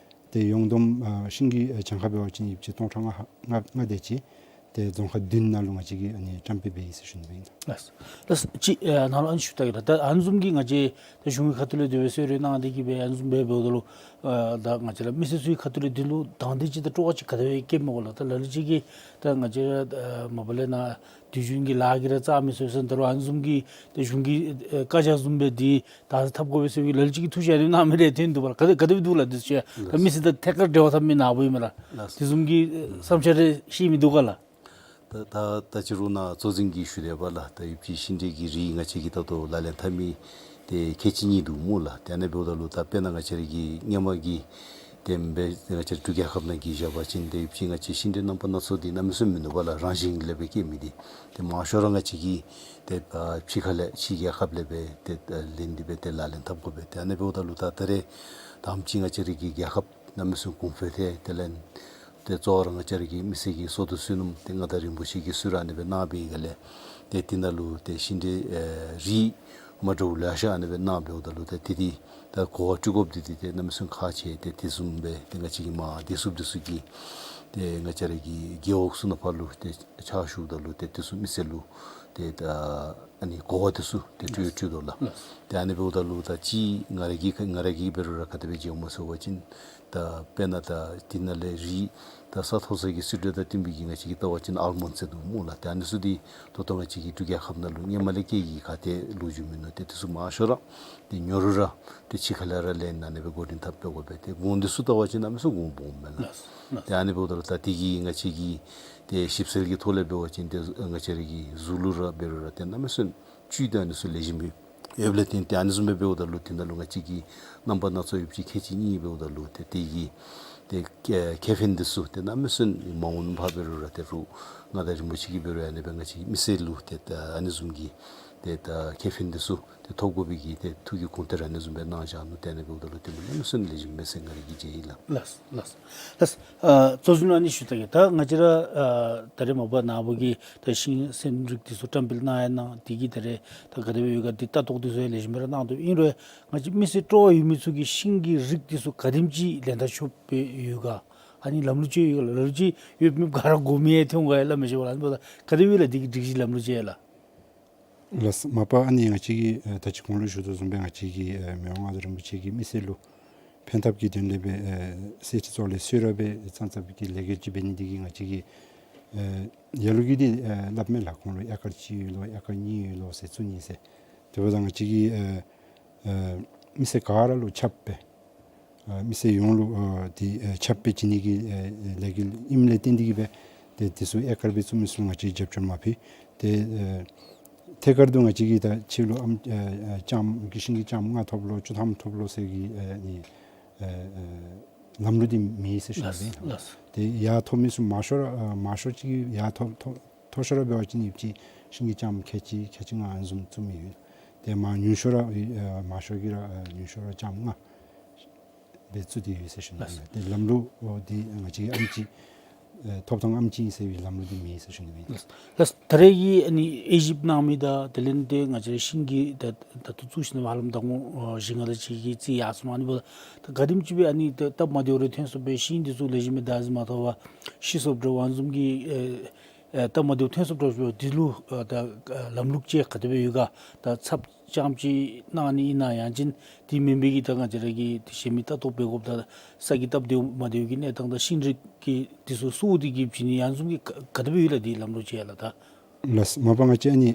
ཏེ་ཡོངས་བསྡོམས་ཨ་ཤིང་གི་ཨ་གྱངས་ཁ་འབད་བ་ཅིན་ཡོདཔ་ཅིག་སྟོང་ཕྲག་ལྔ་ལྔ་ལྔ་དེ་ཅིག། ཏེ་རྫོང་ཁག་བདུན་ནང་ལུ་ང་བཅས་ཀྱིས་ཨ་ནི་བཀྲམ་སྤེལ་འབད་ཡི་ཟེར་ཞུ་ནི་ཨིན། ལགས། ལགས། ཅིག་ཨ་ནཱ་ལུ་ཨ་ནི་ཞུ་ད་གེ་ལགས། ད་ཨ་ནི་བཟུམ་གྱི་ང་བཅས་ད་གཞུང་གི་ཁ་ཐུག་ལས་དེ་སྦེ་གསོལ་རས་གནང་སྟེ་གིས་སྦེ་ཨ་ནི་བཟུམ་སྦེ་འབདཝ་ད་ལུ་ཨ་ད་ང་བཅས་ར་མི་སེར་ཚུ་གི་ཁ་ཐུག་ལས་དོན་ལུ་དང་འདོད་ཅིག་དང་སྤྲོ་བ་ཅིག་ག་དེ་སྦེ་སྐྱེཝ་སྨོ་ལགས། ད་ལ་ལུ་ཅིག་གིས་ད་ང་བཅས་ར་ཨ་མ་པ་ལས་ནཱ་དུས་རྒྱུན་གྱི་ལཱ་གིས་ར་རྩ་མི་ཚུགས་ཟེར་ད་རུང་ཨ་ནི་བཟུམ་གྱི་ད་གཞུང་གི་ཨ་བཀའ་རྒྱ་བཟུམ་སྦེ་འདི་ད་ཐབས་དགོ་པས་ཟེར་བའི་ལ་ལུ་ཅིག་གིས་ཐུགས་བཞེད་ཨ་ནི་གནང་མི་རེ་ཐོན་འདུག་པ་ལགས། ག་དེ་ག་དེ་སྦེ་འདུག་ལགས། འདི་ཚུ་ད་མི་སེར་དང་ཐད་ཀར་འབྲེལ་བ་འཐབ་མི་ནཱ་བུ་ཨིན་མས་ལགས། ལགས། དེ་བཟུམ་གྱི་བསམ་འཆར་རེ་བཤད་མི་འདུག་ག་ལགས། ད་ད་ད་ཅི་རུང་ནཱ་གཙོ་འཛིན་གྱིས་ཞུ་དེས་པ་ལགས། ད་ཡོདཔ་ཅིག་ཤིང་འབྲས་ཀྱི་རིགས་ང་བཅས་ཀྱིས་ད་ལྟོ་ལག་ལེན་འཐབ་མི་ཏེ་ཁལ་གཅིག་གཉིས་འདུག་སྨོ་ལགས། ཏེ་ཨ་ནི་འབདཝ་ད་ལུ་ད་དཔེར་ན་ང་བཅས་ར་གི་སྔོན་མ་གི་ཏེ་འབད་ང་བཅས་འབྲུག་རྒྱལ་ཁབ་ནང་གི་བཞག་པ་ཅིན་ཏེ་ཡོདཔ་ཅིག་ང་བཅས་ཤིང་འབྲས་རྣམ་པ་སྣ་ཚོགས་འདི་གནམ་མེད་ས་མེད་མིན་འདུག་པ་ལགས། རང་བཞིན་ལས་སྦེ་སྐྱེ་མི་འདི། ཏེ་མང་ཤོས་ར་ང་བཅས་ཀྱིས་ཏེ་ཨ་ཕྱི་ཁ་ལས་ཕྱི་རྒྱལ་ཁབ་ལས་སྦེ་ཏེ་ཨ་ལེན་ཏེ་སྦེ་ཏེ་ལག་ལེན་འཐབ་དགོ་པས། ཏེ་ཨ་ནི་འབདཝ་ད་ལུ་ད་ད་རེས་དང་པ་ཅིག་ང་བཅས་ར་གི་རྒྱལ་ཁབ་གནམ་མེད་ས་མེད་གོང་འཕེལ་ཏེ་དེ་ལས་ཏེ་གཙོ་བོ་ར་ང་བཅས་ར་གི་མི་སེར་གྱི་བསོད་སྡེ་བསོད་ནམས་ཏེ་མངའ་བདག་རིན་པོ་ཆེ་གིས་གསོལ་རས་ཨ་ནི་སྦེ་གནང་བའི་སྒང་ལས་ཏེ་དེ་ནང་ལུ་ཏེ་ཤིང་འབྲས་ཨེ་རིགས་མ་འདྲཝ་ལེ་ཤ་ཨ་ནི་སྦེ་གནང་འབདཝ་ད་ལུ་ཏེ་དེ་འདི་ད་གོ་བ་སྤྲོད་དགོཔ་འདི་འདི་ཏེ་གནམ་མེད་ས་མེད་ཁག་ཆེ། ཏེ་དེ་བཟུམ་སྦེ་ཏེ་ང་བཅས་ཀྱི་མར་བདེ་སྲུངཔ་འདི་ཚུ་གིས་ཏེ་ང་བཅས་ར་གི་རྒེད་འོག་ཚུ་ནང་ཕར་ལུ་ཏེ་ཕྱག་ཞུཝ་ད་ལུ་ཏེ་དེ་ཚུ་མི་སེར་ལུ་ཏེ་ད་ཨ་ནི་གོ་བ་དེ་ཚུ་ཏེ་སྤྲོད་སྤྲོད་དོ་ལགས། ཏེ་ཨ་ནི་འབདཝ་ད་ལུ་ད་ཅི་ང་ར་གི་ང་ར་གིས་འབད་རུང་ར་ག་དེ་སྦེ་མཇལཝ་སྨོ་ཟེར་བ་ཅིན་ད་དཔེར་ན་ད་དེ་ནང་ལས་རིགས་ད་ས་མཐོ་ས་གི་སི་ཊེཊ་དང་བསྟུན་པའི་གི་ང་བཅས་ཀྱིས་བལྟ་བ་ཅིན་ཨལ་མོན་ཌ་ཟེར་འདུག་སྨོ་ལགས། ཏེ་ཨ་ནི་ཚུ་འདི་ད་ལྟོ་ང་བཅས་ཀྱི་འབྲུག་རྒྱལ་ཁབ་ནང་ལུ་སྔོན་མ་ལས་སྐྱེ་གི་ག་ཏེ་ལོ་རྒྱུས་མིན་ནུག། ཏེ་དེ་ཚུ་མང་ཤོས་ར་ཏེ་ཉོ་རུང་ར་ཏེ་ཕྱི་ཁ་ལས་ར་ལེན་ཨ་ནི་སྦེ་འགོ་འདྲེན་འཐབ་སྦེ་དགོ་པས། ཏེ་གོང་འདི་ཚུ་བལྟ་བ་ཅིན་གནམ་མེད་ས་མེད་གོང་སྦོམ་མས་ལགས། ཏེ་ཨ་ནི་འབདཝ་ད་ལུ་ད་དེ་གིས་ང་བཅས་ཀྱི་ཏེ་ཞིབ་འཚོལ་གྱི་ཐོག་ལས་འབད་བ་ཅིན་ཏེ་ང་བཅས་ར་གི་གཟུགས་ལུ་ར་འབད་རུང་ར་ཏེ་གནམ་མེད་ས་མེད་བཅུད་དང་ཨ་ནི་ཚུ་ལེགས་ཤོམ་སྦེ་ ཡོདཔ་ལས་བརྟེན་ཏེ་ཨ་ནི་བཟུམ་སྦེ་འབདཝ་ད་ལུ་དེ་ནང་ལུ་ང་བཅས་ཀྱི་རྣམ་པ་སྣ་ཚོགས་ཡོད་པ་ཅིན་ཁལ་གཅིག་གཉིས་འབདཝ་ད་ལུ་ཏེ་དེ་གི་ཏེ་ཁེ་ཕན་འདི་ཚུ་ཏེ་གནམ་མེད་ས་མེད་མ་འོངས་པ་འབད་རུང་ར་ཏེ་རུང་མངའ་བདག་རིན་པོ་ཆེ་གིས་འབད་རུང་ཨ་ནི་སྦེ་ང་བཅས་མི་སེར་ལུ་ཏེ་ད་ཨ་ནི་བཟུམ་གྱི་ཏེ་ད་ཁེ་ཕན་འདི་ཚུ་ཏེ་ཐོབ་དགོ་པའི་གི་ཏེ་ཐུགས་ཀྱི་དགོངས་གཏེར་ཨ་ནི་བཟུམ་སྦེ་གནང་བཞག་ནུག། ཏེ་ཨ་ནི་འབདཝ་ད་ལུ་ཏེ་གནམ་མེད་ས་མེད་ལེགས་ཤོམ་མས་ཟེར་ང་རའི་གི་དཔྱད་ཨིན་ལགས། ལགས་ལགས་ལགས། ཨ་གཙོ་བྱུང་ཨ་ནི་ཞུ་ད་གེ། ད་ང་བཅས་ར་ཨ་ད་རེས་མ་པ་ནཱ་བུ་གིས་ད་ཤིང་སེམས་རིགས་འདི་ཚུ་བཀྲམ་སྤེལ་གནང་ཡར་གནང་། དེ་གིས་ད་རེས་ད་ག་དེ་སྦེ་ཡོད་ག་འདི་ལྟ་རྟོག་འདི་ཚུ་ཡང་ལེགས་ཤོམ་སྦེ་ར་གནང་དོ། ཨིན་རུང་ང་བཅས་མི་སེར་སྤྲོ་བ་ཡོད་མི་ཚུ་གིས་ཤིང་གི་རིགས་འདི་ཚུ་ག་དེམ་ཅིག་ལེན་ད་ཆོགཔ་སྦེ་ཡོད་ག། ཨ་ནི་ལམ་ལུགས་ཅིག་ཡོད་ག་ལགས། ལམ་ལུགས་ཅིག་ཡོདཔ་མེདཔ་ག་ར་དགོ་མི་ཡང་ཐོན་ག་ཡ་ལགས། མི་ཤེས་པ་ལགས། ཨ་ནི་འབདཝ་ད་ག་དེ་སྦེ་ཡོད་ལགས་འདི་གི་སྒྲིག་གཞི་ལམ་ལུགས་ཅིག་ཡ་ལགས། ལགས། མ་པ་ཨ་ནི་ང་བཅས་ཀྱིས་ཨ་ད་ཅི་གོང་ལུ་ཞུ་དོ་བཟུམ་སྦེ་ང་བཅས་ཀྱིས་ཨ་མི་དབང་མངའ་བདག་རིན་པོ་ཆེ་གིས་མི་སེར་ལུ་ཕན་ཐབས་ཀྱི་དོན་ལས་སྦེ་ཨ་གསེར་ཁྲི་ཚོགས་ལས་གསོལ་རས་སྦེ་ཙང་ཙང་གི་ལས་འགུལ་ཅིག་འབད་ནི་འདི་གིས་ང་བཅས་ཀྱིས་ཨ་ལ་ལུ་གིས་འདི་ཨ་སླབ་མས་ལགས། ཁོང་ལུ་ཨེ་ཀར་གཅིག་ཡོད་ལོ་ཨེ་ཀར་གཉིས་ཡོད་ལོ་ཟེར་བཙུགས་ནི་ཟེར། དེ་འབདཝ་ད་ང་བཅས་ཀྱིས་ཨ་ཨ་མི་སེར་ག་ར་ལུ་ཁྱབ་སྦེ་ཨ་མི་སེར་ཡོངས་ལུ་ཨ་འདི་ཨ་ཁྱབ་སྦེ་བྱིན་ནི་གི་ཨ་ལས་འགུལ་ཨིནམ་ལས་བརྟེན་འདི་གིས་སྦེ་ཏེ་འདི་ཚུ་ཨེ་ཀར་སྦེ་བཙུགས་མི་ཚུ་ལུ་ང་བཅས་རྒྱབ་སྐྱོར་མ་ཕུལ། ཏེ་ཨ་ཐད་ཀར་དུ་ང་བཅས་ཀྱིས་ད་ཕྱི་ལུ་ཨམ་ཨ་ཨ་ལྕངམ་གི་ཤིང་གི་ལྕངམ་ལྔ་ཐོབ་ལོ་བཅུ་ཐམ་ཐོབ་ལོ་ཟེར་གྱི་ཨ་ནི་ཨ་ཨ་ལམ་ལུགས་འདི་མེད་ཟེར་ཞུ་ནི་ཨིན། ལགས་ལགས། ཏེ་ཡར་ཐོབ་མི་ཚུ་མང་ཤོས་ར་ཨ་མང་ཤོས་ཅིག་ཡར་ཐོབ་ཐོབ་མཐོ་ཤོས་ར་འབད་བ་ཅིན་ཡོདཔ་ཅིག་ཤིང་གི་ལྕངམ་ཁལ་གཅིག་ཁལ་གཅིག་ལྔ་ཨ་ནི་བཟུམ་བཙུགས་མི་ཡོད། ཏེ་མར་ཉུང་ཤོས་ར་ཨེ་མང་ཤོས་ཀྱིས་ར་ཨེ་ཉུང་ཤོས་ར་ལྕངམ་ལྔ་སྦེ་བཙུགས་ཏེ་ཡོད་ཟེར་ཞུ་ནི། ལགས། ཏེ་ལམ་ལུགས་འོ་འདི་ང་བཅས་ཨམ་ཅིག་ཨེ་ཐོབ་ཐང་ཨམ་ཅིག་ཨིན་ཟེར་བའི་ལམ་ལུགས་འདི་མེད་ཟེར་ཞུ་ནི་ཨིན། ལགས། ད་རེས་ཀྱི་ཨ་ནི་དབྱེ་ཞིབ་གནང་མི་དང་དེ་ལས་ཏེ་ང་བཅས་ར་ཤིང་གི་ད་ད་ལྟོ་བཙུགས་ཞིནམ་ཧ་ལམ་ཟླ་ངོ་ཨ་བཞི་ལྔ་དེ་ཅིག་གི་རྩིས་ཡར་སོང་། ཨ་ནི་འབདཝ་ད་ག་དེམ་ཅིག་སྦེ་ཨ་ནི་ད་སྟབས་མ་བདེཝ་རེ་ཐོན་སོངམ་སྦེ་ཤིང་འདི་ཚུ་ལེགས་ཤོམ་སྦེ་བདག་འཛིན་མ་ཐོབ་པར་ཤི་སོངམ་འདྲཝ་ཨ་ནི་བཟུམ་གྱི་ཨེ་ཨེ་སྟབས་མ་བདེཝ་ཐོན་སོངམ་འདྲཝ་འདི་ལུ་ཨ་ད་ཨ་ལམ་ལུགས་ཅིག་ག་དེ་སྦེ་ཡོད་ག། ད་ཚབ་རྐྱངམ་ཅིག་གནང་ནི་ཨིན་ན་ཡང་ཅིན་དེ་མེན་པའི་གི་ད་ང་བཅས་ར་གིས་ཏེ་གཞན་མི་ལྟ་རྟོག་འབད་དགོཔ་དང་ས་གི་སྟབས་བདེཝ་མ་བདེཝ་གི་གནས་སྟངས་དང་ཤིང་རིགས་ཀྱི་འདི་ཚུ་སུ་འདི་གིས་བྱིན་ནི་ཨ་ནི་བཟུམ་གྱི་ག་ག་དེ་སྦེ་ཡོད་ལགས་འདི་ལམ་ལུགས་ཅིག་ཡ་ལགས། ད་ལགས། མ་པ་ང་བཅས་ཨ་ནི་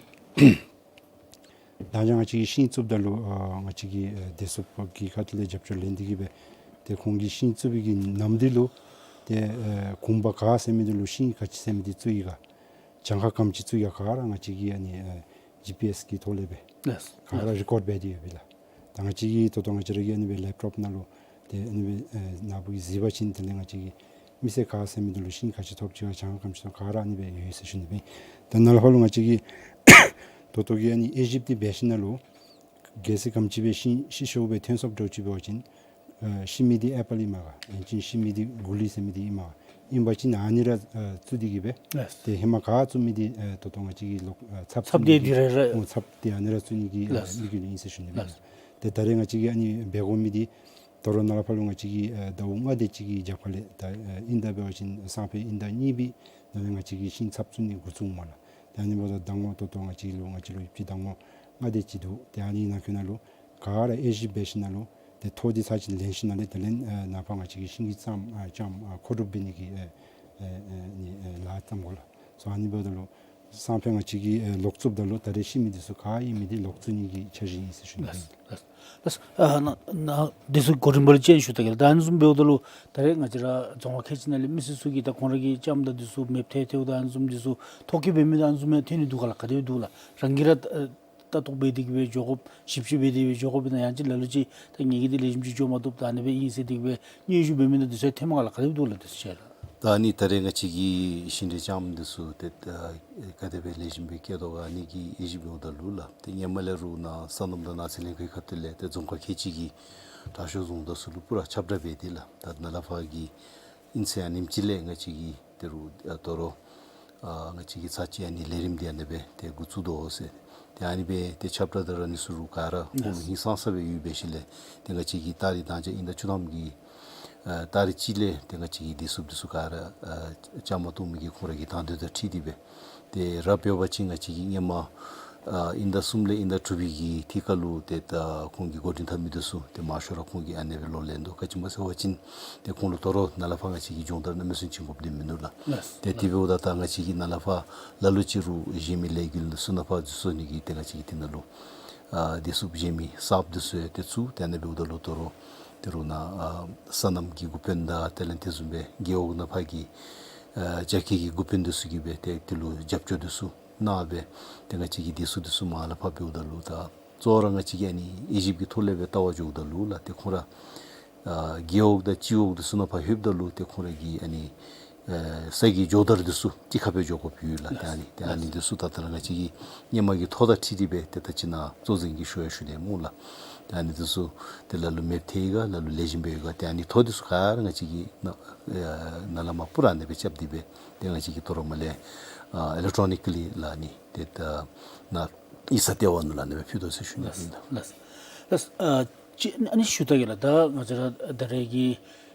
ད་ཅི་ང་བཅས་ཀྱིས་ཤིང་བཙུགསཔ་ད་ལུ་ཨ་ང་བཅས་ཀྱི་ཨ་བདེ་སྲུངཔ་གི་ཁ་ཐུག་ལས་རྒྱབ་སྐྱོར་ལེན་ཏེ་གིས་སྦེ་ཏེ་ཁོང་གིས་ཤིང་བཙུགས་པའི་གི་ནམ་དུས་ལུ་ཏེ་ཨ་གུང་པ་ག་ཟེར་མི་འདི་ལུ་ཤིང་ག་ཅི་ཟེར་མི་འདི་བཙུགས་ཡི་ག། གྱངས་ཁ་ག་དེམ་ཅིག་བཙུགས་ཡི་ག་ག་ར་ང་བཅས་ཀྱིས་ཨ་ནི་ཨ་ཇི་པི་ཨེསི་གི་ཐོག་ལས་སྦེ་ལགས་ག་ར་ལགས་རི་ཀོཌ་འབད་དེ་ཡོད་པས་ལགས། ད་ང་བཅས་ཀྱིས་ད་ལྟོ་ང་བཅས་ར་གི་ཨ་ནི་སྦེ་ལེབ་ཊོབ་ནང་ལུ་ཏེ་ཨ་ནི་སྦེ་ཨེ་ནཱ་བུ་གིས་གཟིགས་པ་ཅིན་དེ་ལས་ང་བཅས་ཀྱིས་མི་སེར་ག་ཟེར་མི་འདི་ལུ་ཤིང་ག་ཅི་ཐོབ་ཅི་ག་གྱངས་ཁ་ག་དེམ་ཅིག་ཐོབ་ག་ར་ཨ་ནི་སྦེ་ཡོད་ཟེར་ཞུ་ནི་ཨིན། ད་ནཱ་ལས་ཕར་ལུ་ང་བཅས་ཀྱིས་ད་ལྟོ་གི་ཨ་ནི་དབྱེ་ཞིབ་འདི་འབད་ཞིནམ་ལས་གལ་སྲིད་ག་དེམ་ཅིག་སྦེ་ཤིང་ཤི་ཤོརཝ་སྦེ་ཐོན་སོངམ་འདྲཝ་ཅིག་འབད་བ་ཅིན་ཨ་ཤི་མི་འདི་ཨེ་པཱལ་ཨིན་མས་ག་ཡང་ཅིན་ཤི་མི་འདི་གུ་ལི་ཟེར་མི་འདི་ཨིན་མས་ག། ཨིན་པ་ཅིན་ཨ་ནི་ར་ཨ་བཙུགས་ཏེ་གིས་སྦེ་ལགས་ཏེ་ཧེ་མ་ག་བཙུགས་མི་འདི་ཨ་ད་ལྟོ་ང་བཅས་ཀྱིས་ལོག་ཨ་ཚབ་ཚབ་བཙུགས་ཏེ་ནི་འདི་ར་ར་ཨོ་ཚབ་འདི་ཨ་ནི་ར་བཙུགས་ནི་གི་ཨ་ལགས་དམིགས་ཡུལ་ཨིན་ཟེར་ཞུ་ནི་ཨིན། ལགས། ཏེ་ད་རེས་ང་བཅས་ཀྱིས་ཨ་ནི་འབད་དགོ་མི་འདི་ད་རུང་ནཱ་ལས་ཕར་ལུ་ང་བཅས་ཀྱིས་ཨ་ཟླཝ་ལྔ་དེ་ཅིག་གི་རྒྱབ་ཁ་ལས་ད་ཨ་དབྱིན་ཟླ་འབད་བ་ཅིན་སང་ཕོད་དབྱིན་ཟླ་གཉིས་པའི་ནང་ལས་ང་བཅས་ཀྱིས་ཤིང་ཚབ་བཙུགས་ནི་འགོ་བཙུགས་མས་ལགས། ཏེ་ཨ་ནི་འབདཝ་ད་ཟླ་ངོ་ད་ལྟོ་ང་བཅས་ལུ་ང་བཅས་ལུ་ཡོདཔ་ཅིག་ཟླ་ངོ་ལྔ་དེ་ཅིག་འདུག། ཏེ་ཨ་ནི་ནང་འཁོད་ནང་ལུ་ག་ར་དབྱེ་ཞིབ་འབད་ཞིནམ་ལས་དེ་ལས་ཨ་ནཱ་ཕར་ང་བཅས་ཀྱིས་ཤིང་གི་ལྕངམ་ཨ་ལྕངམ་ཨ་མཁོ་སྒྲུབ་འབད་ནི་གི་ཨ་ཨ་ཨ་ནི་ཨ་ལཱ་བརྩམ་དགོ་ལགས། སོ་ཨ་ནི་འབདཝ་ད་ལུ་སང་ཕོད་ང་བཅས་ཀྱིས་ཨ་ལོག་བཙུགསཔ་ད་ལུ་ད་རེས་ཤི་མི་འདི་ཚུ་ག་ཨིན་མི་འདི་ལོག་བཙུགས་ནི་གི་འཆར་གཞི་ཨིན་ཟེར་ཞུ་ནི་ཨིན། ལགས་ལགས། ཨ་ནཱ་ནཱ་འདི་ཚུ་གོ་རིམ་པ་ལུ་ཅིག་ཞུ་ད་གེ་ལགས། ད་ཨ་ནི་བཟུམ་འབདཝ་ད་ལུ་ད་རེས་ང་བཅས་ར་རྫོང་ཁག་ཁལ་གཅིག་ནང་ལས་མི་སེར་ཚུ་གིས་ད་ཁོང་ར་གི་ལྕངམ་དང་འདི་ཚུ་མེདཔ་ཐལ་ཐལཝ་དང་ཨ་ནི་བཟུམ་འདི་ཚུ་ཐོ་བཀོད་འབད་མི་དང་ཨ་ནི་བཟུམ་ཡང་ཐོན་ནི་འདུག་ག་ལགས། ག་དེ་སྦེ་འདུག་ལགས། རང་གིས་ར་ཨ་ལྟ་རྟོག་འབད་དེ་གིས་སྦེ་འགྱོ་དགོཔ་ཞིབ་དཔྱད་འབད་དེ་སྦེ་འགྱོ་དགོཔ་ཨིན་ན་ཡང་ཅིན་ལ་ལུ་ཅིག་ད་ངེ་གི་འདི་ལེགས་ཤོམ་ཅིག་འགྱོ་མ་བཏུབ་ད་ཨ་ནི་སྦེ་ཨིན་ཟེར་དེ་སྦེ་སྙན་ཞུ་འབད་མི་དང་འདི་ཚུ་ཐོནམ་ག་ལགས། ག་དེ་སྦེ་འདུག་ལགས། འདི་ཚུ་ཅིག་ལགས། ད་ཨ་ནི་ད་རེས་ང་བཅས་ཀྱི་ཤིང་འབྲས་ལྕངམ་འདི་ཚུ་ཏེ་ཨ་ག་དེ་སྦེ་ལེགས་ཤོམ་སྦེ་སྐྱེ་དོ་ག་ཨ་ནི་གི་དབྱེ་ཞིབ་འབདཝ་ད་ལུ་ལགས། ཏེ་སྔོན་མ་ལས་ར་ནཱ་སོ་ནམ་དང་ནགས་ཚལ་ལྷན་ཁག་གི་ཁ་ཐུག་ལས་ཏེ་རྫོང་ཁག་ཁལ་གཅིག་གི་དྲག་ཤོས་རྫོང་བདག་ཚུ་ལུ་པུ་ར་ཁྱབ་བསྒྲགས་འབད་དེ་ལགས། ད་ནཱ་ལས་ཕར་གྱི་ཨིན་ཚེ་ཨ་ནེམ་ཅིག་ལས་ང་བཅས་ཀྱིས་ཏེ་རུང་ཨ་དོ་རུང་ཨ་ང་བཅས་ཀྱིས་ཚར་གཅིག་ཨ་ནི་ལས་རིམ་འདི་ཨ་ནི་སྦེ་ཏེ་འགོ་བཙུགས་དོ་ཟེར། ཏེ་ཨ་ནི་སྦེ་ཏེ་ཁྱབ་བསྒྲགས་དང་ར་ཨ་ནི་ཚུ་རུང་ག་ར་ཁོང་ལུ་ཧིང་སངས་ས་སྦེ་ཡོད་པའི་ཤུལ་ལས་ཏེ་ང་བཅས་ཀྱིས་ཏ་རིག་མདང་ཞག་དབྱིན་ཟླ་བཅུ་ཐམ་གྱི་ཨ་ཏ་རིག་གཅིག་ལས་ཏེ་ང་བཅས་ཀྱིས་བདེ་སྲུངཔ་འདི་ཚུ་ག་ར་ཨ་བཅའ་མར་གཏོགས་མི་གི་ཁོང་ར་གི་དང་འདོད་དང་འཁྲིལ་ཏེ་སྦེ་ཏེ་ར་འབད་བ་ཅིན་ང་བཅས་ཀྱིས་སྔོན་མ་ཨ་དབྱིན་ཟླ་གསུམ་ལས་དབྱིན་ཟླ་དྲུག་པའི་གི་ཐད་ཁར་ལུ་ཏེ་ད་ཁོང་གི་འགོ་འདྲེན་འཐབ་མི་འདི་ཚུ་ཏེ་མང་ཤོས་ར་ཁོང་གིས་ཨ་ནི་སྦེ་ལོག་ལེན་དོ། ག་ཅི་སྨོ་ཟེར་བ་ཅིན་ཏེ་ཁོང་ལུ་དོ་རུང་ནཱ་ལས་ཕར་ང་བཅས་ཀྱིས་སྦྱོང་བརྡར་གནམ་མེད་ས་མེད་བྱིན་དགོཔ་འདི་མིན་ནུག་ལགས། ལགས། ཏེ་དེ་འབདཝ་ད་ད་ང་བཅས་ཀྱིས་ནཱ་ལས་ཕར་ལ་ལུ་ཅིག་རུང་གཞན་མི་ལས་འགུལ་ཚུ་ནང་ཕར་འཛུལ་སོང་ནི་གི་ཏེ་ང་བཅས་ཀྱིས་དེ་ནང་ལུ་ཨ་བདེ་སྲུངཔ་གཞན་མི་གསརཔ་འདི་ཚུ་ཡང་ཏེ་བཙུགས། ཏེ་ཨ་ནི་འབདཝ་ད་ལུ་དོ་རུང་ཏེ་རུང་ནཱ་ཨ་སོ་ནམ་གྱི་འགོ་དཔོན་དང་དེ་ལས་དེ་བཟུམ་སྦེ་རྒེད་འོག་ནང་ཕར་གྱི་ཨ་རྒྱ་སྐྱེད་ཀྱི་འགོ་དཔོན་འདི་ཚུ་གིས་སྦེ་ཏེ་དེ་ལུ་རྒྱབ་སྐྱོར་འདི་ཚུ་གནང་སྦེ་ཏེ་ང་བཅས་ཀྱིས་བདེ་སྲུངཔ་འདི་ཚུ་མར་ལས་ཕར་འབདཝ་ད་ལུ་ད་ གཙོ་བོ་ར་ང་བཅས་ཀྱི་ཨ་ནི་ཨི་ཇིབ་ཀྱི་ཐོག་ལས་སྦེ་བལྟ་བར་འགྱོཝ་ད་ལུ་ལགས་ཏེ་ཁོང་ར་ཨ་རྒེད་འོག་དང་སྤྱི་འོག་འདི་ཚུ་ནང་ཕར་ལྷོདཔ་ད་ལུ་ཏེ་ཁོང་ར་གི་ཨ་ནི་ཨེ་ས་གི་སྦྱོར་བརྡར་འདི་ཚུ་གཅིག་ཁར་སྦེ་འགྱོ་དགོཔ་ཡོད་ལགས། ཏེ་ཨ་ནི་ཏེ་ཨ་ནི་འདི་ཚུ་ད་ལྟོ་ར་ང་བཅས་ཀྱི་ཧེ་མ་གི་ཐོ་དང་འཁྲིལ་ཏེ་སྦེ་ཏེ་ད་ཅི་ནཱ་གཙོ་འཛིན་གྱིས་ཞུ་ཡང་ཞུ་ནི་སྨོ་ལགས། ཏེ་ཨ་ནི་འདི་ཚུ་ཏེ་ལ་ལུ་མེདཔ་ཐལ་ཡི་ག་ལ་ལུ་ལེགས་ཤོམ་སྦེ་ཡོད་ག་ཏེ་ཨ་ནི་ཐོ་འདི་ཚུ་ག་ར་ང་བཅས་ཀྱིས་ནཱ་ཨེ་ནཱ་ལས་མར་པུ་ར་ཨ་ནི་སྦེ་རྐྱབ་སྟེ་སྦེ་ཏེ་ང་བཅས་ཀྱིས་དོ་རུང་མར་ལས་ཨ་ཨི་ལེག་ཊོ་ནི་ཀ་ལི་ལགས་ཨ་ནི་ཏེ་ད་ནཱ་ཡིག་ཚང་ལྟེ་བ་ནང་ལུ་ཨ་ནི་སྦེ་ཕུལ་དོ་ཟེར་ཞུ་ནི་ཨིན་ལགས། ལགས། ལགས། ཨ་ཅི་ཨ་ནི་ཞུ་ད་གེ་ལགས། ད་ང་བཅས་ར་ད་རེས་ཀྱི་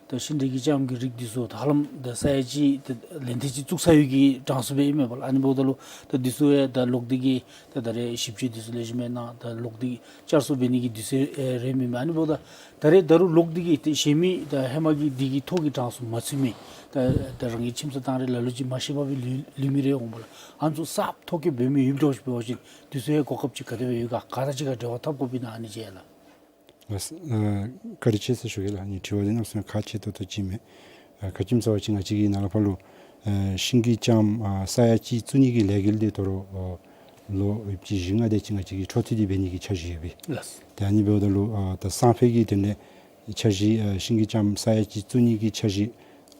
ད་ཤིང་འབྲས་ཀྱི་ལྕངམ་གྱི་རིགས་འདི་ཚུ་ད་ཧ་ལམ་ད་ས་ཡ་གཅིག་ད་ལན་ཐེངས་གཅིག་བཙུགས་ཚར་ཡོད་ཀྱི་གྲངས་སུ་སྦེ་ཨིན་མས་པ་ལགས། ཨ་ནི་འབདཝ་ད་ལུ་ད་འདི་ཚུ་ཡང་ད་ལོག་སྟེ་གི་ད་ད་རེས་ཞིབ་དཔྱད་འདི་ཚུ་ལེགས་ཤོམ་སྦེ་གནང་ད་ལོག་སྟེ་གི་བསྐྱར་གསོ་འབད་ནི་གི་དུས་ཚོད་ཨེ་རན་མི་མས། ཨ་ནི་འབདཝ་ད་ད་རེས་ད་རུང་ལོག་སྟེ་གི་ཏེ་གཞན་མི་ད་ཧེ་མ་གི་འདི་གི་ཐོ་གི་གྲངས་སུ་མ་ཚུད་མི་ད་ད་རང་གི་ཁྱིམ་ཚང་དང་རེ་ལ་ལུ་ཅིག་མ་ཤེས་པར་སྦེ་ལུས་ལུས་མི་རེ་འོང་པ་ལགས། ཨ་ནི་ཚུ་གསརཔ་ཐོ་བཀོད་འབད་མི་ཡོདཔ་འདྲཝ་ཅིག་འབད་བ་ཅིན་འདི་ཚུ་ཡང་གོ་སྐབས་ཅིག་ག་དེ་སྦེ་ཡོད་ག་ག་ར་གཅིག་ཁར་འབྲེལ་བ་འཐབ་དགོཔ་ཨིན་ན་ཨ་ནི་ཅིག་ལགས། ལགས། ཨ་བཀའ་དྲིན་ཆེ་ཟེར་ཞུ་གེ་ལགས། ཨ་ནི་དྲི་བ་འདི་གནམ་མེད་ས་མེད་ཁག་ཆེ་ཏོག་ཏོ་ཅིག་མས། ཨ་ག་ཅི་སྨོ་ཟེར་བ་ཅིན་ང་བཅས་ཀྱིས་ནཱ་ལས་ཕར་ལུ་ཨ་ཤིང་གི་ལྕངམ་ཨ་ས་ཡ་གཅིག་བཙུགས་ནི་གི་ལས་འགུལ་འདི་དོ་རུང་ཨ་ལོ་ཡོདཔ་ཅིག་བཞི་ལྔ་དེ་ཅིག་ང་བཅས་ཀྱིས་འཕྲོ་མཐུད་དེ་འབད་ནི་གི་འཆར་གཞི་ཡོད་པས། ལགས། ཏེ་ཨ་ནི་འབདཝ་ད་ལུ་ཨ་ད་སང་ཕོད་ཀྱི་དོན་ལས་འཆར་གཞི་ཨ་ཤིང་གི་ལྕངམ་ས་ཡ་གཅིག་བཙུགས་ནི་གི་འཆར་གཞི་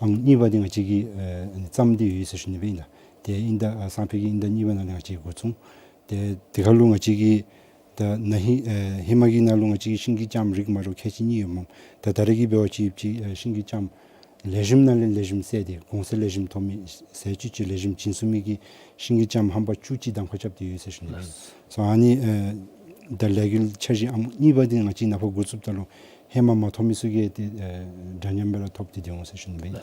ཨང་གཉིས་པ་འདི་ང་བཅས་ཀྱིས་ཨ་བརྩམས་ཏེ་ཡོད་ཟེར་ཞུ་ནི་སྦེ་ཨིན་ལགས། ཏེ་དབྱིན་ཟླ་ཨ་སང་ཕོད་ཀྱི་དབྱིན་ཟླ་གཉིས་པ་ནང་ལས་ང་བཅས་འགོ་བཙུགས། ཏེ་དེ་ཁར་ལུ་ང་བཅས་ཀྱིས་ད་ན་ཧིང་ཨེ་ཧེ་མ་གི་ནང་ལུ་ང་བཅས་ཀྱིས་ཤིང་གི་ལྕངམ་རིགས་མ་འདྲཝ་ཁལ་གཅིག་གཉིས་ཡོདཔ་མས། ད་ད་རེས་ཀྱི་འབད་བ་ཅིན་ཅིག་ཨེ་ཤིང་གི་ལྕངམ་ལེགས་ཤོམ་ནང་ལས་ལེགས་ཤོམ་ཟེར་ཏེ་གོང་ཚད་ལེགས་ཤོམ་ཐོབ་མི་ཟས་བཅུད་ཅིག་ལེགས་ཤོམ་བྱིན་ཚུགས་མི་གི་ཤིང་གི་ལྕངམ་ཧམ་པ་བཅུ་གཅིག་གདམ་ཁ་རྐྱབ་སྟེ་ཡོད་ཟེར་ཞུ་ནི་ཨིན། སོ་ཨ་ནི་ཨེ་ད་ལས་འགུལ་འཆར་གཞི་ཨང་གཉིས་པ་འདི་ང་བཅས་ནཱ་ཕར་འགོ་བཙུགསཔ་ད་ལུ་ཧེ་མ་མ་ཐོབ་མི་ཚུ་གིས་ཏེ་ཨེ་འདྲ་མཉམ་སྦེ་ར་ཐོབ་སྟེ་སྡོད་འོང་ཟེར་ཞུ་ནི་སྦེ་ཨིན།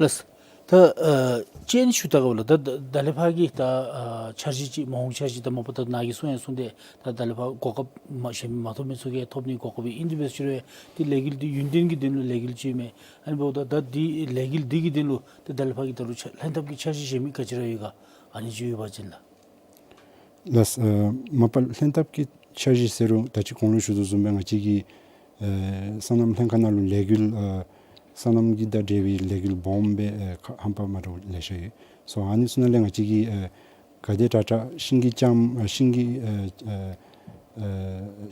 ལགས། ད་ཨ་ཅིན་ཞུ་ད་ག་ལགས། ད་ད་ད་ལས་ཕར་གྱི་ད་ཨ་འཆར་གཞི་ཅིག་མ་འོངས་འཆར་གཞི་ད་མ་པ་ད་ནཱ་གིས་གསུང་ཡང་གསུངས་ཏེ་ད་ད་ལས་ཕར་གོ་སྐབས་མ་གཞན་མ་ཐོབ་མི་ཚུ་གིས་ཐོབ་ནི་གོ་སྐབས་ཨིན། དེ་འབད་ཟེར་རུང་ཏེ་ལས་འགུལ་འདི་ཡུན་བརྟན་གྱི་དོན་ལུ་ལས་འགུལ་ཅིག་མས། ཨ་ནི་འབདཝ་ད་ད་འདི་ལས་འགུལ་འདི་གི་དོན་ལུ་ཏེ་ད་ལས་ཕར་གྱི་ད་རུང་ལྷན་ཐབས་ཀྱི་འཆར་གཞི་གཞན་མི་ག་ཅི་ར་ཡོད་ག་ཨ་ནི་ཅིག་ཡོད་པ་ཅིན་ལགས། ལགས། ཨ་མ་པ་ལྷན་ཐབས་ཀྱི་འཆར་གཞི་ཟེར་རུང་ད་ཅི་གོང་ལུ་ཞུ་དོ་བཟུམ་སྦེ་ང་བཅས་ཀྱི་ཨ་སོ་ནམ་ལྷན་ཁག་ནང་ལུ་ལས་འགུལ་ཨ་སོ་ནམ་གྱི་དང་འབྲེལ་བའི་ལས་འགུལ་སྦོམ་སྦེ་ཨ་ཁག་ཧམ་པ་མ་འདྲཝ་ལེ་ཤ་ཡོད། སོ་ཨ་ནི་ཚུ་ནང་ལས་ང་བཅས་ཀྱིས་ཨ་ག་དེ་དྲག་དྲག་ཤིང་གི་ལྕངམ་ཨ་ཤིང་གི་ཨ་ཨ་ཨ་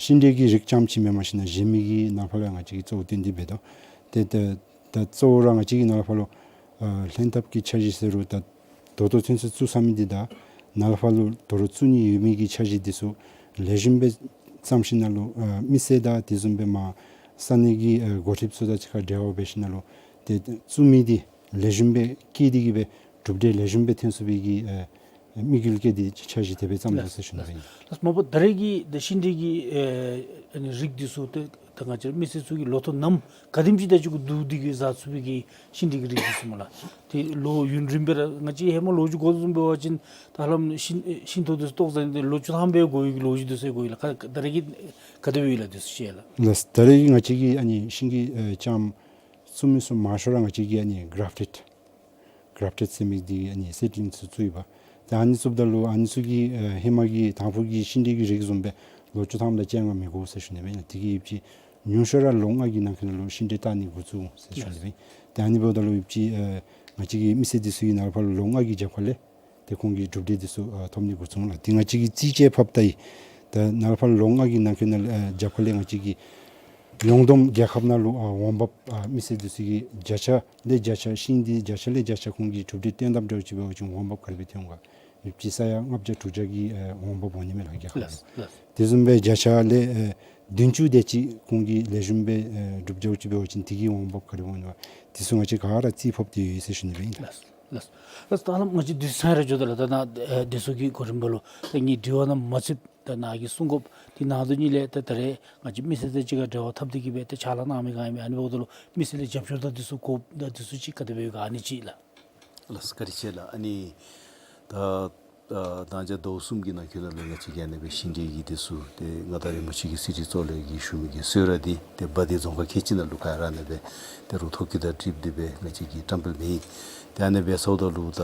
ཤིང་འབྲས་ཀྱི་རིགས་རྐྱངམ་ཅིག་མེན་པར་ཞིན་ན་གཞན་མི་གི་ནང་ཕར་ལུ་ང་བཅས་ཀྱིས་གཙོ་བོ་བཏོན་ཏེ་འབད་དོ། ཏེ་ད་ད་གཙོ་བོ་ར་ང་བཅས་ཀྱི་ནང་ཕར་ལུ་ཨ་ལྷན་ཐབས་ཀྱི་འཆར་གཞི་ཟེར་རུང་ད་ད་ལྟོ་ཚུན་ཚོད་བཙུགས་ཚར་མི་འདི་དང་ནཱ་ལས་ཕར་ལུ་ད་རུང་བཙུགས་ནི་ཡོད་མི་གི་འཆར་གཞི་འདི་ཚུ་ལེགས་ཤོམ་སྦེ་བརྩམས་ཞིནམ་ལས་ཨ་མི་སེར་དང་དེ་བཟུམ་སྦེ་མར་ས་གནས་ཀྱི་ཨ་འགོ་ཁྲིདཔ་ཚུ་དང་གཅིག་ཁར་འབྲེལ་བ་འབད་ཞིནམ་ལས་ཏེ་བཙུགས་མི་འདི་ལེགས་ཤོམ་སྦེ་བསྐྱེད་དེ་གི་སྦེ་གྲུབ་འབྲས་ལེགས་ཤོམ་སྦེ་ཐོན་ཚུགས་པའི་གི་ཨ་དམིགས་ཡུལ་བསྐྱེད་དེ་འཆར་གཞི་དེ་སྦེ་བརྩམས་ནུག་ཟེར་ཞུ་ནི་ཨིན། ལགས། མ་པ་ད་རེས་ཀྱི་ད་ཤིང་འབྲས་ཀྱི་ཨ་ཨ་ནི་རིགས་འདི་ཚུ་ཏེ་ད་ང་བཅས་མི་སེར་ཚུ་གི་ལོ་ཐོག་ནམ་ག་དེམ་ཅིག་ད་ཅིག་གུ་བསྡུ་སྟེ་གི་བཟའ་ཚུགས་པའི་གི་ཤིང་འབྲས་ཀྱི་རིགས་འདི་ཚུ་སྨོ་ལགས། ཏེ་ལོ་ཡུན་རིངམོ་སྦེ་ར་ང་བཅས་ཧེ་མ་ལོ་རྒྱུས་གོ་དོ་བཟུམ་འབད་བ་ཅིན་ད་ཧ་ལམ་ཤིང་ཤིང་ཐོག་འདི་ཚུ་བཏོག་ཟ་ནི་འདི་ལོ་བཅུ་ཐམ་སྦེ་འགོར་བའི་གི་ལོ་རྒྱུས་འདི་ཚུ་གོ་ཡི་ལགས། ག་ད་རེས་ཀྱི་ག་དེ་སྦེ་ཡོད་ལགས་འདི་ཚུ་ཤེས་ལགས། ལགས། ད་རེས་ཀྱི་ང་བཅས་ཀྱི་ཨ་ནི་ཤིང་གི་ཨ་ལྕངམ་བཙུགས་མི་ཚུ་མང་ཤོས་ར་ང་བཅས་ཀྱི་ཨ་ནི་གརཕ་ཊེཌ་གརཕ་ཊེཌ་ཟེར་མི་འདི་ཨ་ནི་སི་ཌི་ལིངས་ཚུ་བཙུགས་ཡི་པ། ཏེ་ཨ་ནི་བཙུགསཔ་ད་ལུ་ཨ་ནི་ཚུ་གི་ཨ་ཧེ་མ་གི་དང་ཕུ་གི་ཤིང་འབྲས་ཀྱི་རིགས་བཟུམ་སྦེ་ལོ་བཅུ་ཐམ་དང་བཅོ་ལྔ་མི་འགོར་ཟེར་ཞུ་ནི་སྦེ་ཨིན། དེ་གིས་ཡོདཔ་ཅིག་ཉུང་ཤོས་ར་ལོ་ལྔ་གི་ནང་འཁོད་ནང་ལུ་ཤིང་འབྲས་བཏགས་ནི་འགོ་བཙུགས་ཟེར་ཞུ་ནི་སྦེ་ཨིན། ཏེ་ཨ་ནི་འབདཝ་ད་ལུ་ཡོདཔ་ཅིག་ཨ་ང་བཅས་ཀྱི་མི་སེར་འདི་ཚུ་གིས་ནཱ་ལས་ཕར་ལོ་ལྔ་གི་རྒྱབ་ཁ་ལས་ཏེ་ཁོང་གིས་གྲུབ་འབྲས་འདི་ཚུ་ཨ་ཐོབ་ནི་འགོ་བཙུགས་ལགས། ཏེ་ང་བཅས་ཀྱིས་རྩིས་ཅིག་ཕབ་བལྟ་ཡི། ད་ནཱ་ལས་ཕར་ལོ་ལྔ་གི་ནང་འཁོད་ནང་ལས་ཨ་རྒྱབ་ཁ་ལས་ང་བཅས་ཀྱིས་ཡོངས་བསྡོམས་རྒྱལ་ཁབ་ནང་ལུ་ཨ་འོང་འབབ་ཨ་མི་སེར་འདི་ཚུ་གིས་བརྒྱ་ཆ་ལས་བརྒྱ་ཆ་ཤིང་འདི་བརྒྱ་ཆ་ལས་བརྒྱ་ཆ་ཁོང་གིས་གྲུབ་འབྲས་བཏོན་དཔ་འདྲཝ་ཅིག་འབད་བ་ཅིན་འོང་འབབ་ག་དེ་སྦེ་ཐོན་འོང་ག། ཡོདཔ་ཅིག་ས་ཡ་ལྔ་བརྒྱ་དྲུག་བརྒྱ་གི་ཨ་འོང་འབབ་འོང་ནི་མས་ལགས་རྒྱལ་ཁབ་ནང་ལུ། ལགས། ལགས། དེ་བཟུམ་སྦེ་བརྒྱ་ཆ་ལས་ཨ་བདུན་ཅུ་དེ་ཅིག་ཁོང་གིས་ལེགས་ཤོམ་སྦེ་ཨ་གྲུབ་འགྱོཝ་ཅིག་འབད་བ་ཅིན་དེ་གི་འོང་འབབ་ག་དེ་འོང་ནི་མས། དེ་ཚུ་ང་བཅས་ག་ར་རྩིས་ཕབ་སྟེ་ཡོད་ཟེར་ཞུ་ནི་སྦེ་ཨིན་ལགས། ལགས། ལགས། ད་ཧ་ལམ་ང་བཅས་དུས་ཚོད་ཧ་ལམ་འགྱོ་དོ་ལགས། ད་ནཱ་ཨེ་དེ་ཚུ་གི་གོ་རིམ་པ་ལུ་ད་ངེའི་དྲི་བ་ནང་མ་ཚུད་ད་ནཱ་གིས་གསུང་དགོཔ་དེ་ནང་དོན་ཉིད་ལས་ད་ད་རེས་ང་བཅས་མི་སེར་དང་གཅིག་ཁར་འབྲེལ་བ་འཐབ་སྟེ་གི་སྦེ་ད་ཕྱག་ལཱ་གནང་མི་ག་ཨིན་མས། ཨ་ནི་འབདཝ་ད་ལུ་མི་སེར་ལས་རྒྱབ་སྐྱོར་དང་དེ་ཚུ་དགོཔ་ད་དེ་ཚུ་ཅིག་ག་དེ་སྦེ་ཡོད་ག་ཨ་ནི་ཅིག་ལགས། ལགས་བཀའ་དྲིན་ཆེ་ལགས། ཨ་ནི་ད་ཨ་ད་ལྟོ་ཟླཝ་གསུམ་གྱི་ནང་འཁོད་ནང་ལུ་ང་བཅས་ཀྱིས་ཨ་ནི་སྦེ་ཤིང་འབྲས་ཀྱི་འདི་ཚུ་ཏེ་མངའ་བདག་རིན་པོ་ཆེ་གི་གསེར་ཁྲི་གཙོ་ལས་ཀྱི་ཞུ་མི་གི་གསོལ་རས་འདི་ཏེ་འབག་སྟེ་རྫོང་ཁག་ཁལ་གཅིག་ནང་ལུ་ག་ར་ཨ་ནི་སྦེ་ཏེ་རུང་ཐོ་བཀོད་དང་འཁྲིལ་ཏེ་སྦེ་ང་བཅས་ཀྱིས་བཀྲམ་སྤེལ་འབད་ཡི། ཏེ་ཨ་ནི་སྦེ་སོངམ་ད་ལུ་ད་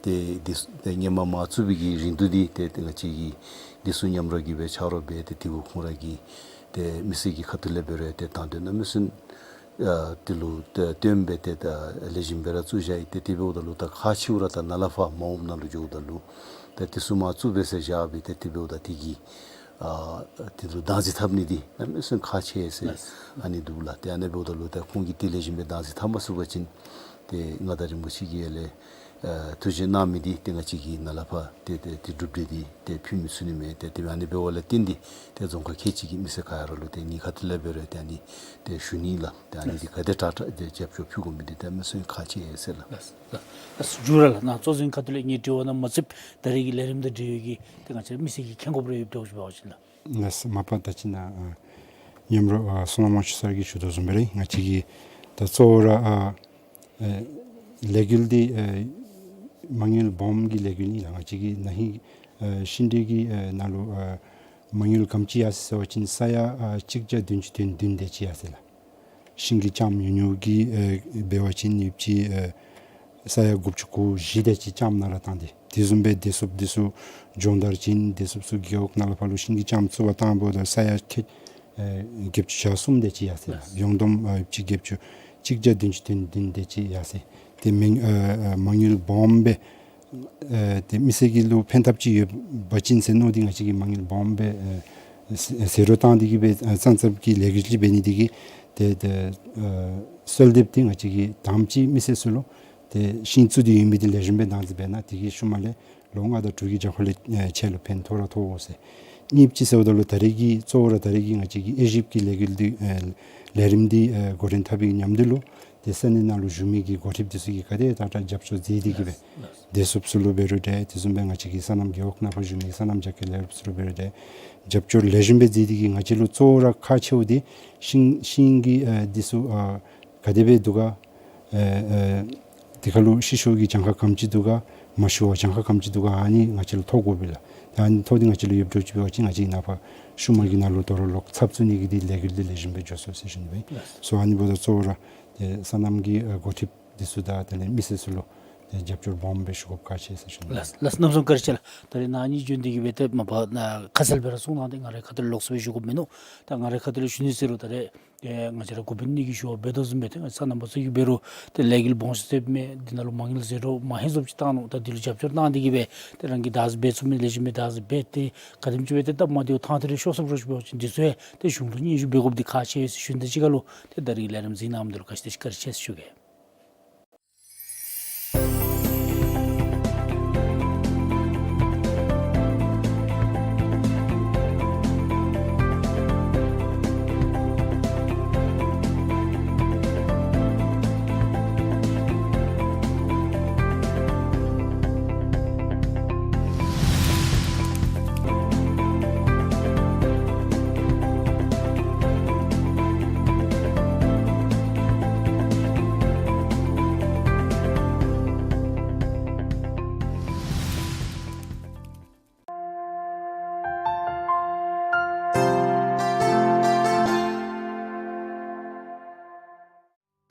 ཏེ་འདི་ཏེ་སྔོན་མ་མ་བཙུགས་པའི་གི་རིང་དུ་འདི་ཏེ་ཏེ་ང་བཅས་ཀྱིས་འདི་ཚུ་མཉམ་རོགས་ཀྱིས་སྦེ་ཕྱག་རོགས་འབད་དེ་དེ་གུ་ཁོང་ར་གི་ཏེ་མི་སེར་གྱི་ཁ་ཐུག་ལས་འབད་རུང་ཏེ་དང་དོན་གནམ་མེད་ས་མེད་ཨ་དེ་ལུ་ཏེ་བཏོན་སྦེ་ཏེ་ད་ལེགས་ཤོམ་སྦེ་ར་བཙུགས་བཞག་ཡི། ཏེ་དེ་འབདཝ་ད་ལུ་ད་ཁག་ཆེཝ་ར་ད་ནཱ་ལས་ཕར་མ་འོངམ་ནང་ལུ་འགྱོཝ་ད་ལུ་ཏེ་དེ་ཚུ་མར་བཙུགས་སྦེ་ཟེར་བཞག་སྦེ་ཏེ་དེ་འབདཝ་ད་དེ་གི་ ཨ་དེ་ཚུ་བདག་འཛིན་འཐབ་ནི་འདི་གནམ་མེད་ས་མེད་ཁག་ཆེ་ཟེར་ལགས། ཨ་ནི་འདུག་ལགས། ཏེ་ཨ་ནི་འབདཝ་ད་ལུ་ཏེ་ཁོང་གིས་དེ་ལེགས་ཤོམ་སྦེ་བདག་འཛིན་འཐབ་མ་ཚུགས་པ་ཅིན་ཏེ་མངའ་བདག་རིན་པོ་ཆེ་གིས་ཡར་ལས་ཨ་ཐུགས་བཞེད་གནང་མི་འདི་ཏེ་ང་བཅས་ཀྱིས་ནཱ་ལས་ཕར་ཏེ་ཏེ་ཏེ་གྲུབ་འབྲས་འདི་ཏེ་ཕུལ་མི་ཚུགས་ནི་མས། ཏེ་དེ་སྦེ་ཨ་ནི་འབདཝ་ལས་བརྟེན་ཏེ་ཏེ་རྫོང་ཁག་ཁལ་གཅིག་གི་མི་སེར་ག་ར་ལུ་ཏེ་ཉེན་ཁ་དེ་ལས་འབད་རུང་ཏེ་ཨ་ནི་ཏེ་ཞུ་ནི་ལགས། ཏེ་ཨ་ནི་འདི་ག་དེ་དྲག་དྲག་ཏེ་རྒྱབ་སྐྱོར་ཕུལ་དགོ་མི་འདི་གནམ་མེད་ས་མེད་ཁག་ཆེ་ཟེར་ལགས། ལགས་ལགས། ལགས་འཇུ་ར་ལགས། ནཱ་གཙོ་འཛིན་ཁ་ཐུག་ལས་ངེའི་དྲི་བ་ནང་མ་ཚུད་ད་རེས་ཀྱི་ལས་རིམ་དང་འབྲེལ་ཡོད་ཀྱི་ཏེ་ང་བཅས་མི་སེར་གྱིས་མཁྱེན་དགོཔ་རེ་ཡོདཔ་འདྲཝ་ཅིག་འབད་བ་ཅིན་ལགས། ལགས་མ་པ་ད་ཅི་ནཱ་ཨ་མཉམ་རོགས་ཨ་བསོད་ནམས་དབང་ཕྱུག་སར་གྱིས་ཞུ་དོ་བཟུམ་སྦེ་ར་ང་བཅས་ཀྱིས་ད་གཙོ་བོ་ར་ཨ་ཨེ་ལས་འགུལ་འདི་ཨེ་མ་དངུལ་སྦོམ་གྱི་ལས་འགུལ་ཨིན་ལགས། ང་བཅས་ཀྱིས་ན་ཧིང་ཨེ་ཤིང་འབྲས་ཀྱི་ཨེ་ནང་ལུ་ཨེ་མ་དངུལ་ག་དེམ་ཅིག་ཡར་སོ་ཡི་ཟེར་བ་ཅིན་ས་ཡ་ཨ་གཅིག་བརྒྱ་བདུན་ཅུ་དོན་བདུན་དེ་ཅིག་ཡར་སོ་ཡི་ལགས། ཤིང་གི་ལྕངམ་ཉུང་ཉུང་གི་ཨེ་འབད་བ་ཅིན་ཡོདཔ་ཅིག་ཨེ་ས་ཡ་དགུ་བཅུ་གོ་བཞི་དེ་ཅིག་ལྕངམ་ནང་ར་བཏང་སྟེ། དེ་བཟུམ་སྦེ་བདེ་སྲུངཔ་འདི་ཚུ་སྦྱོང་བརྡར་བྱིན། བདེ་སྲུངཔ་ཚུ་རྒེད་འོག་ནང་ལས་ཕར་ལུ་ཤིང་གི་ལྕངམ་བཙུགས་པར་བཏང་འབདཝ་ད་ས་ཡ་ཁལ་ཨེ་བརྒྱད་ཅུ་གྱ་གསུམ་དེ་ཅིག་ཡར་སོ་ཡི་ལགས། ཡོངས་བསྡོམས་ཨེ་ཡོདཔ་ཅིག་བརྒྱད་ཅུ་གཅིག་བརྒྱ་བདུན་ཅུ་དོན་བདུན་དེ་ཅིག་ཡར་སོ་ཡི། ཏེ་མ་ཨེ་ཨེ་མ་དངུལ་སྦོམ་སྦེ་ཨེ་ཏེ་མི་སེར་གྱི་ལུ་ཕན་ཐབས་ཅིག་ཡོད་པ་ཅིན་ཟེར་མནོ་སྟེ་ང་བཅས་ཀྱིས་མ་དངུལ་སྦོམ་སྦེ་ཨེ་ཟེ་ཟེ་རོ་བཏང་སྟེ་གིས་སྦེ་ཨེ་ཙང་ཙང་གི་ལས་འགུལ་ཅིག་འབད་ནི་འདི་གིས་ཏེ་ཏེ་ཨེ་གསོལ་འདེབས་འདི་ང་བཅས་ཀྱིས་དང་པ་ཅིག་མི་སེར་ཚུ་ལུ་ཏེ་ཤིང་བཙུགས་ཏེ་ཡོད་མི་འདི་ལེགས་ཤོམ་སྦེ་བདག་འཛིན་འབད་གནང་། དེ་གིས་ཤུལ་མ་ལས་ལོ་ལྔ་དང་དྲུག་གི་རྒྱབ་ཁ་ལས་ཨེ་ཁྱེད་ལུ་ཕན་ཐོགས་ར་ཐོགས་འོང་ཟེར། གཉིས་པ་ཅིག་ཟེརཝ་ད་ལུ་ད་རེས་ཀྱི་གཙོ་བོ་ར་ད་རེས་ཀྱི་ང་བཅས་ཀྱི་དབྱེ་ཞིབ་ཀྱི་ལས་འགུལ་འདི་ཨེ་ལས་རིམ་འདི་ཨེ་འགོ་འདྲེན་འཐབ་པའི་མཉམ་དུ་ལུ་ཏེ་ས་གནས་ནང་ལུ་བཞུགས་མི་གི་འགོ་ཁྲིདཔ་འདི་ཚུ་གིས་ག་དེ་དྲག་དྲག་རྒྱབ་སྐྱོར་མཛད་དེ་གིས་སྦེ་བདེ་སྲུངཔ་ཚུ་ལུ་འབད་རུང་འདྲ། དེ་བཟུམ་སྦེ་ང་བཅས་ཀྱི་སོ་ནམ་རྒེད་འོག་ནང་ཕར་བཞུགས་མི་སོ་ནམ་རྒྱབ་སྐྱོར་ལས་རོགསཔ་ཚུ་ལུ་འབད་རུང་འདྲ། རྒྱབ་སྐྱོར་ལེགས་ཤོམ་སྦེ་མཛད་དེ་གིས་ང་བཅས་ལུ་གཙོ་བོ་ར་ཁག་ཆེཝ་འདི་ཤིང་ཤིང་གི་ཨེ་འདི་ཚུ་ཨ་ག་དེ་སྦེ་འདུག་ག། ཨེ་ཨེ་དེ་ཁར་ལུ་ཤི་ཤོར་གྱི་གྱངས་ཁ་ག་དེམ་ཅིག་འདུག་ག། མ་ཤི་བར་གྱངས་ཁ་ག་དེམ་ཅིག་འདུག་ག། ཨ་ནི་ང་བཅས་ལུ་ཐོབ་དགོ་པས་ལགས། ད་ཨ་ནི་ཐོབ་སྟེ་ང་བཅས་ལུ་ཡོདཔ་འདྲཝ་ཅིག་འབད་བ་ཅིན་ང་བཅས་ནཱ་ཕར་ཤུལ་མ་གི་ནང་ལུ་དོ་རུང་ལོག་ཚབ་བཙུགས་ནི་གི་འདི་ལས་འགུལ་འདི་ལེགས་ཤོམ་སྦེ་འགྱོ་ཚུགས་ཟེར་ཞུ་ནི་སྦེ་ཨིན། ལགས། སོ་ཨ་ནི་འབདཝ་ད་གཙོ་བོ་ར་ཏེ་སོ་ནམ་གྱི་ཨེ་འགོ་ཁྲིདཔ་འདི་ཚུ་དང་དེ་ལས་མི་སེར་ཚུ་ལུ་ཏེ་རྒྱབ་སྐྱོར་སྦོམ་སྦེ་ཞུ་དགོཔ་ཁག་ཆེ་ཟེར་ཞུ་ནི་ལགས། ལགས་ལགས། གནམ་མེད་ས་མེད་བཀའ་དྲིན་ཆེ་ལགས། ད་རེས་ནཱ་ཨ་ནི་བྱོན་ཏེ་གིས་སྦེ་ཏེ་མ་པ་ནཱ་ཁ་གསལ་སྦེ་ར་གསུང་གནང་སྟེ་ང་རའི་ཁ་ཐུག་ལས་ལོགས་སུ་སྦེ་ཞུ་དགོཔ་མིན་ནུག། ད་ང་རའི་ཁ་ཐུག་ལས་ཞུ་ནི་ཟེར་རུང་ད་རེས་ཨེ་ང་བཅས་ར་འགོ་དཔོན་གཉིས་ཀྱིས་ཞུ་བ་འབད་དོ་བཟུམ་སྦེ་ཏེ་ང་བཅས་སོ་ནམ་པ་ཚུ་གིས་འབད་རུང་ཏེ་ལས་འགུལ་སྦོམ་ཤོས་ཟེར་མི་འདི་ནང་ལུ་མ་དངུལ་ཟེར་རུང་མ་ཧེང་བཟུམ་ཅིག་བཏང་ནུག། ད་འདི་ལུ་རྒྱབ་སྐྱོར་གནང་སྟེ་གིས་སྦེ་ཏེ་རང་གིས་བདག་འཛིན་འབད་ཚུགས་མི་ལེགས་ཤོམ་སྦེ་བདག་འཛིན་འབད་དེ་ག་དེམ་ཅིག་སྦེ་ཏེ་སྟབས་མ་བདེཝ་ཐང་ཐད་རེ་ཤོར་སོངམ་འདྲཝ་ཅིག་འབད་བ་ཅིན་འདི་ཚུ་ཡང་ཏེ་གཞུང་ལུ་སྙན་ཞུ་འབད་དགོཔ་འདི་ཁག་ཆེ་ཟེར་ཞུ་ནི་དང་གཅིག་ཁར་ལུ་ཏེ་ད་རེས་ཀྱི་ལས་རིམ་གཟིགས་གནང་མི་འདི་ལུ་བཀའ་དྲིན་བཀའ་དྲིན་ཆེ་ཟེར་ཞུ་གེ།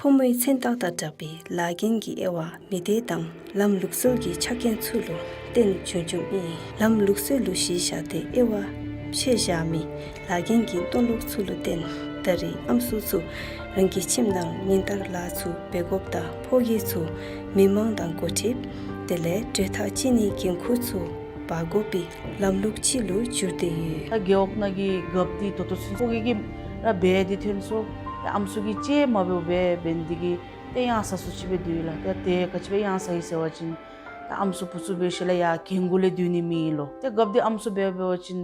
ཕོ་མོའི་མཚན་རྟགས་དང་སྦྲགས་པའི་ལཱ་འགན་གྱི་དབྱེ་བ་མི་སྡེ་དང་ལམ་ལུགས་སྲོལ་གྱི་ཆ་རྐྱེན་ཚུ་ལུ་བརྟེན་འབྱུང་འབྱུངམ་ཨིན། ལམ་ལུགས་སྲོལ་ལུ་གཞི་བཞག་སྟེ་དབྱེ་བ་ཕྱེ་བཞག་མི་ལཱ་འགན་གྱི་མཐོང་ལུགས་ཚུ་ལུ་བརྟེན་ད་རེས་ཨམ་སྲུ་ཚུ་རང་གི་ཁྱིམ་ནང་ཉིན་ལྟར་ལཱ་ཚུ་འབད་དགོཔ་དང་ཕོ་སྐྱེས་ཚུ་མི་མང་དང་འགོ་ཁྲིདཔ་དེ་ལས་གྲོས་ཐག་བཅད་ནིའི་འགན་ཁུར་ཚུ་འབག་དགོ་པའི་ལམ་ལུགས་ཅིག་ལུ་གྱུར་ཏེ་ཡོད། ད་རྒེད་འོག་ནང་གི་རྒཔོ་འདི་ད་ལྟོ་ཚུན་ཕོ་སྐྱེས་ཀྱིས་ར་འབད་དེ་ཐོན་སོང་། ད་ཨམ་སྲུ་གིས་ཅིག་མ་འབད་འབད་འབད་ནི་འདི་གིས་ཏེ་གཡང་ས་སུ་ཅིག་སྦེ་སྡོད་ཡི་ལགས། ཏེ་ཏེ་ག་ཅི་སྦེ་གཡང་ས་ཡི་ཟེར་བ་ཅིན་ད་ཨམ་སྲུ་བུ་ཚུ་འབད་ཞིནམ་ལས་ཡར་གྱལ་སྒོ་ལས་སྡོད་ནི་མེད་ལོ། ཏེ་རྒཔོ་འདི་ཨམ་སྲུ་འབད་འབད་བ་ཅིན་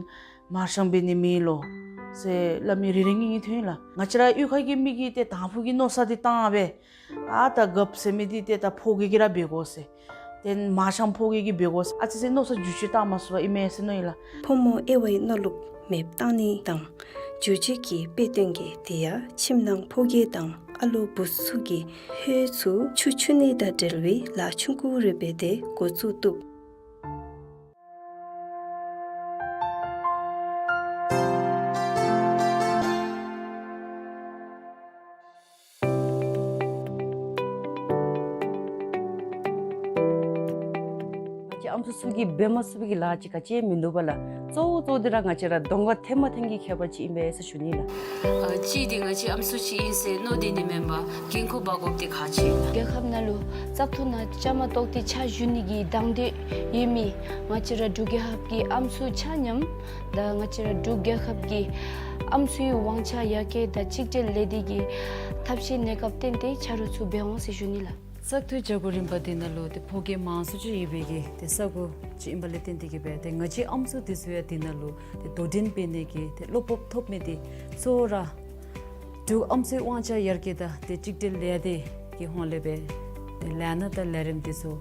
མར་ཤང་འབད་ནི་མེད་ལོ་ཟེར་སླབ་མི་རེ་རེ་གཉིས་གཉིས་ཐོན་ཡི་ལགས། ང་བཅས་ར་གཡུས་ཁ་གི་མི་གིས་ཏེ་དང་ཕུ་གི་མནོ་བསམ་འདི་བཏང་སྦེ་ཨ་ད་རྒཔོ་ཟེར་མི་འདི་ཏེ་ད་ཕོ་སྐྱེས་ཀྱིས་ར་འབད་དགོ་ཟེར། ཏེ་མར་ཤང་ཕོ་སྐྱེས་ཀྱིས་འབད་དགོ་ཟེར་ཨ་ཙི་ཙི་མནོ་བསམ་བསྒྱུར་བཅོས་བཏང་མ་ཚུགས་པར་ཨིན་མས་ཟེར་མནོ་ཡི་ལགས། ཕོ་མོ་དབྱེ་བའི་མནོ་ལུགས་མེདཔ་བཏང་ནི་དང་བསྒྱུར་བཅོས་ཀྱི་དཔེ་སྟོན་གྱི་དེ་ཡང་ཁྱིམ་ནང་ཕོ་སྐྱེས་དང་ཨ་ལོ་བུ་ཚུ་གིས་ཧོད་ཚུ་ཆུ་འཁྱུ་ནི་དང་འབྲེལ་བའི་ལཱ་ཆུང་ཀུ་རེ་འབད་དེ་འགོ་བཙུགས་བཏུབ། ང་བཅས་ཨམ་ སུ་གིས་འབད་མ་ཚུགས་པའི་གི་ལཱ་ཅིག་ག་ཅི་མིན་འདུག་པ་ལགས། གཙོ་བོ་གཙོ་བོ་འདི་ར་ང་བཅས་ར་གདོང་ཁར་ཐོན་མ་ཐོན་གྱི་ཁྱད་པར་ཅིག་ཨིན་པས་ཟེར་ཞུ་ནི་ལགས། ཨ་གཅིག་འདི་ང་བཅས་ཨམ་སྲུ་ཅིག་ཨིན་ཟེར་མནོ་སྟེ་ནི་མེན་པར་འགན་ཁུར་འབག་དགོཔ་འདི་ཁག་ཆེ་ལགས། རྒྱལ་ཁབ་ནང་ལུ་བཙག་འཐུ་ནང་བཅའ་མར་གཏོགས་ཏེ་ཕྱག་ཞུ་ནི་གི་དང་འདོད་ཡོད་མི་ང་བཅས་ར་འབྲུག་རྒྱལ་ཁབ་ཀྱི་ཨམ་སྲུ་ཆ་མཉམ་དང་ང་བཅས་ར་འབྲུག་རྒྱལ་ཁབ་ཀྱི་ཨམ་སྲུའི་དབང་ཆ་ཡར་རྒྱས་དང་གཅིག་སྒྲིལ་ལས་སྡེ་གི་ཐབས་ཤེས་གནས་སྐབས་བརྟེན་ཏེ་ཆ་རོགས་ཚུ་འབད་འོང་ཟེར་ཞུ་ནི་ལགས། བཙག་འཐུའི་བྱ་སྒོ་རིམ་པ་འདི་ནང་ལུ་ཏེ་ཕོ་སྐྱེས་མང་སུ་ཅིག་ཡོད་པའི་གི་ཏེ་ས་གོ་ཅིག་ཨིན་པ་ལས་བརྟེན་ཏེ་གི་སྦེ་ཏེ་ང་བཅས་ཨམ་སྲུ་འདི་ཚུ་ཡང་འདི་ནང་ལུ་ཏེ་དོ་འགྲན་འབད་ནི་གི་ཏེ་བློ་སྤོབས་ཐོབ་མི་འདི་གཙོ་བོ་ར་འབྲུག་ཨམ་སྲུའི་དབང་ཆ་ཡར་རྒྱས་དང་ཏེ་གཅིག་སྒྲིལ་ལས་སྡེ་གི་ཧོངས་ལས་སྦེ་ཏེ་ལས་སྣ་དང་ལས་རིམ་འདི་ཚུ་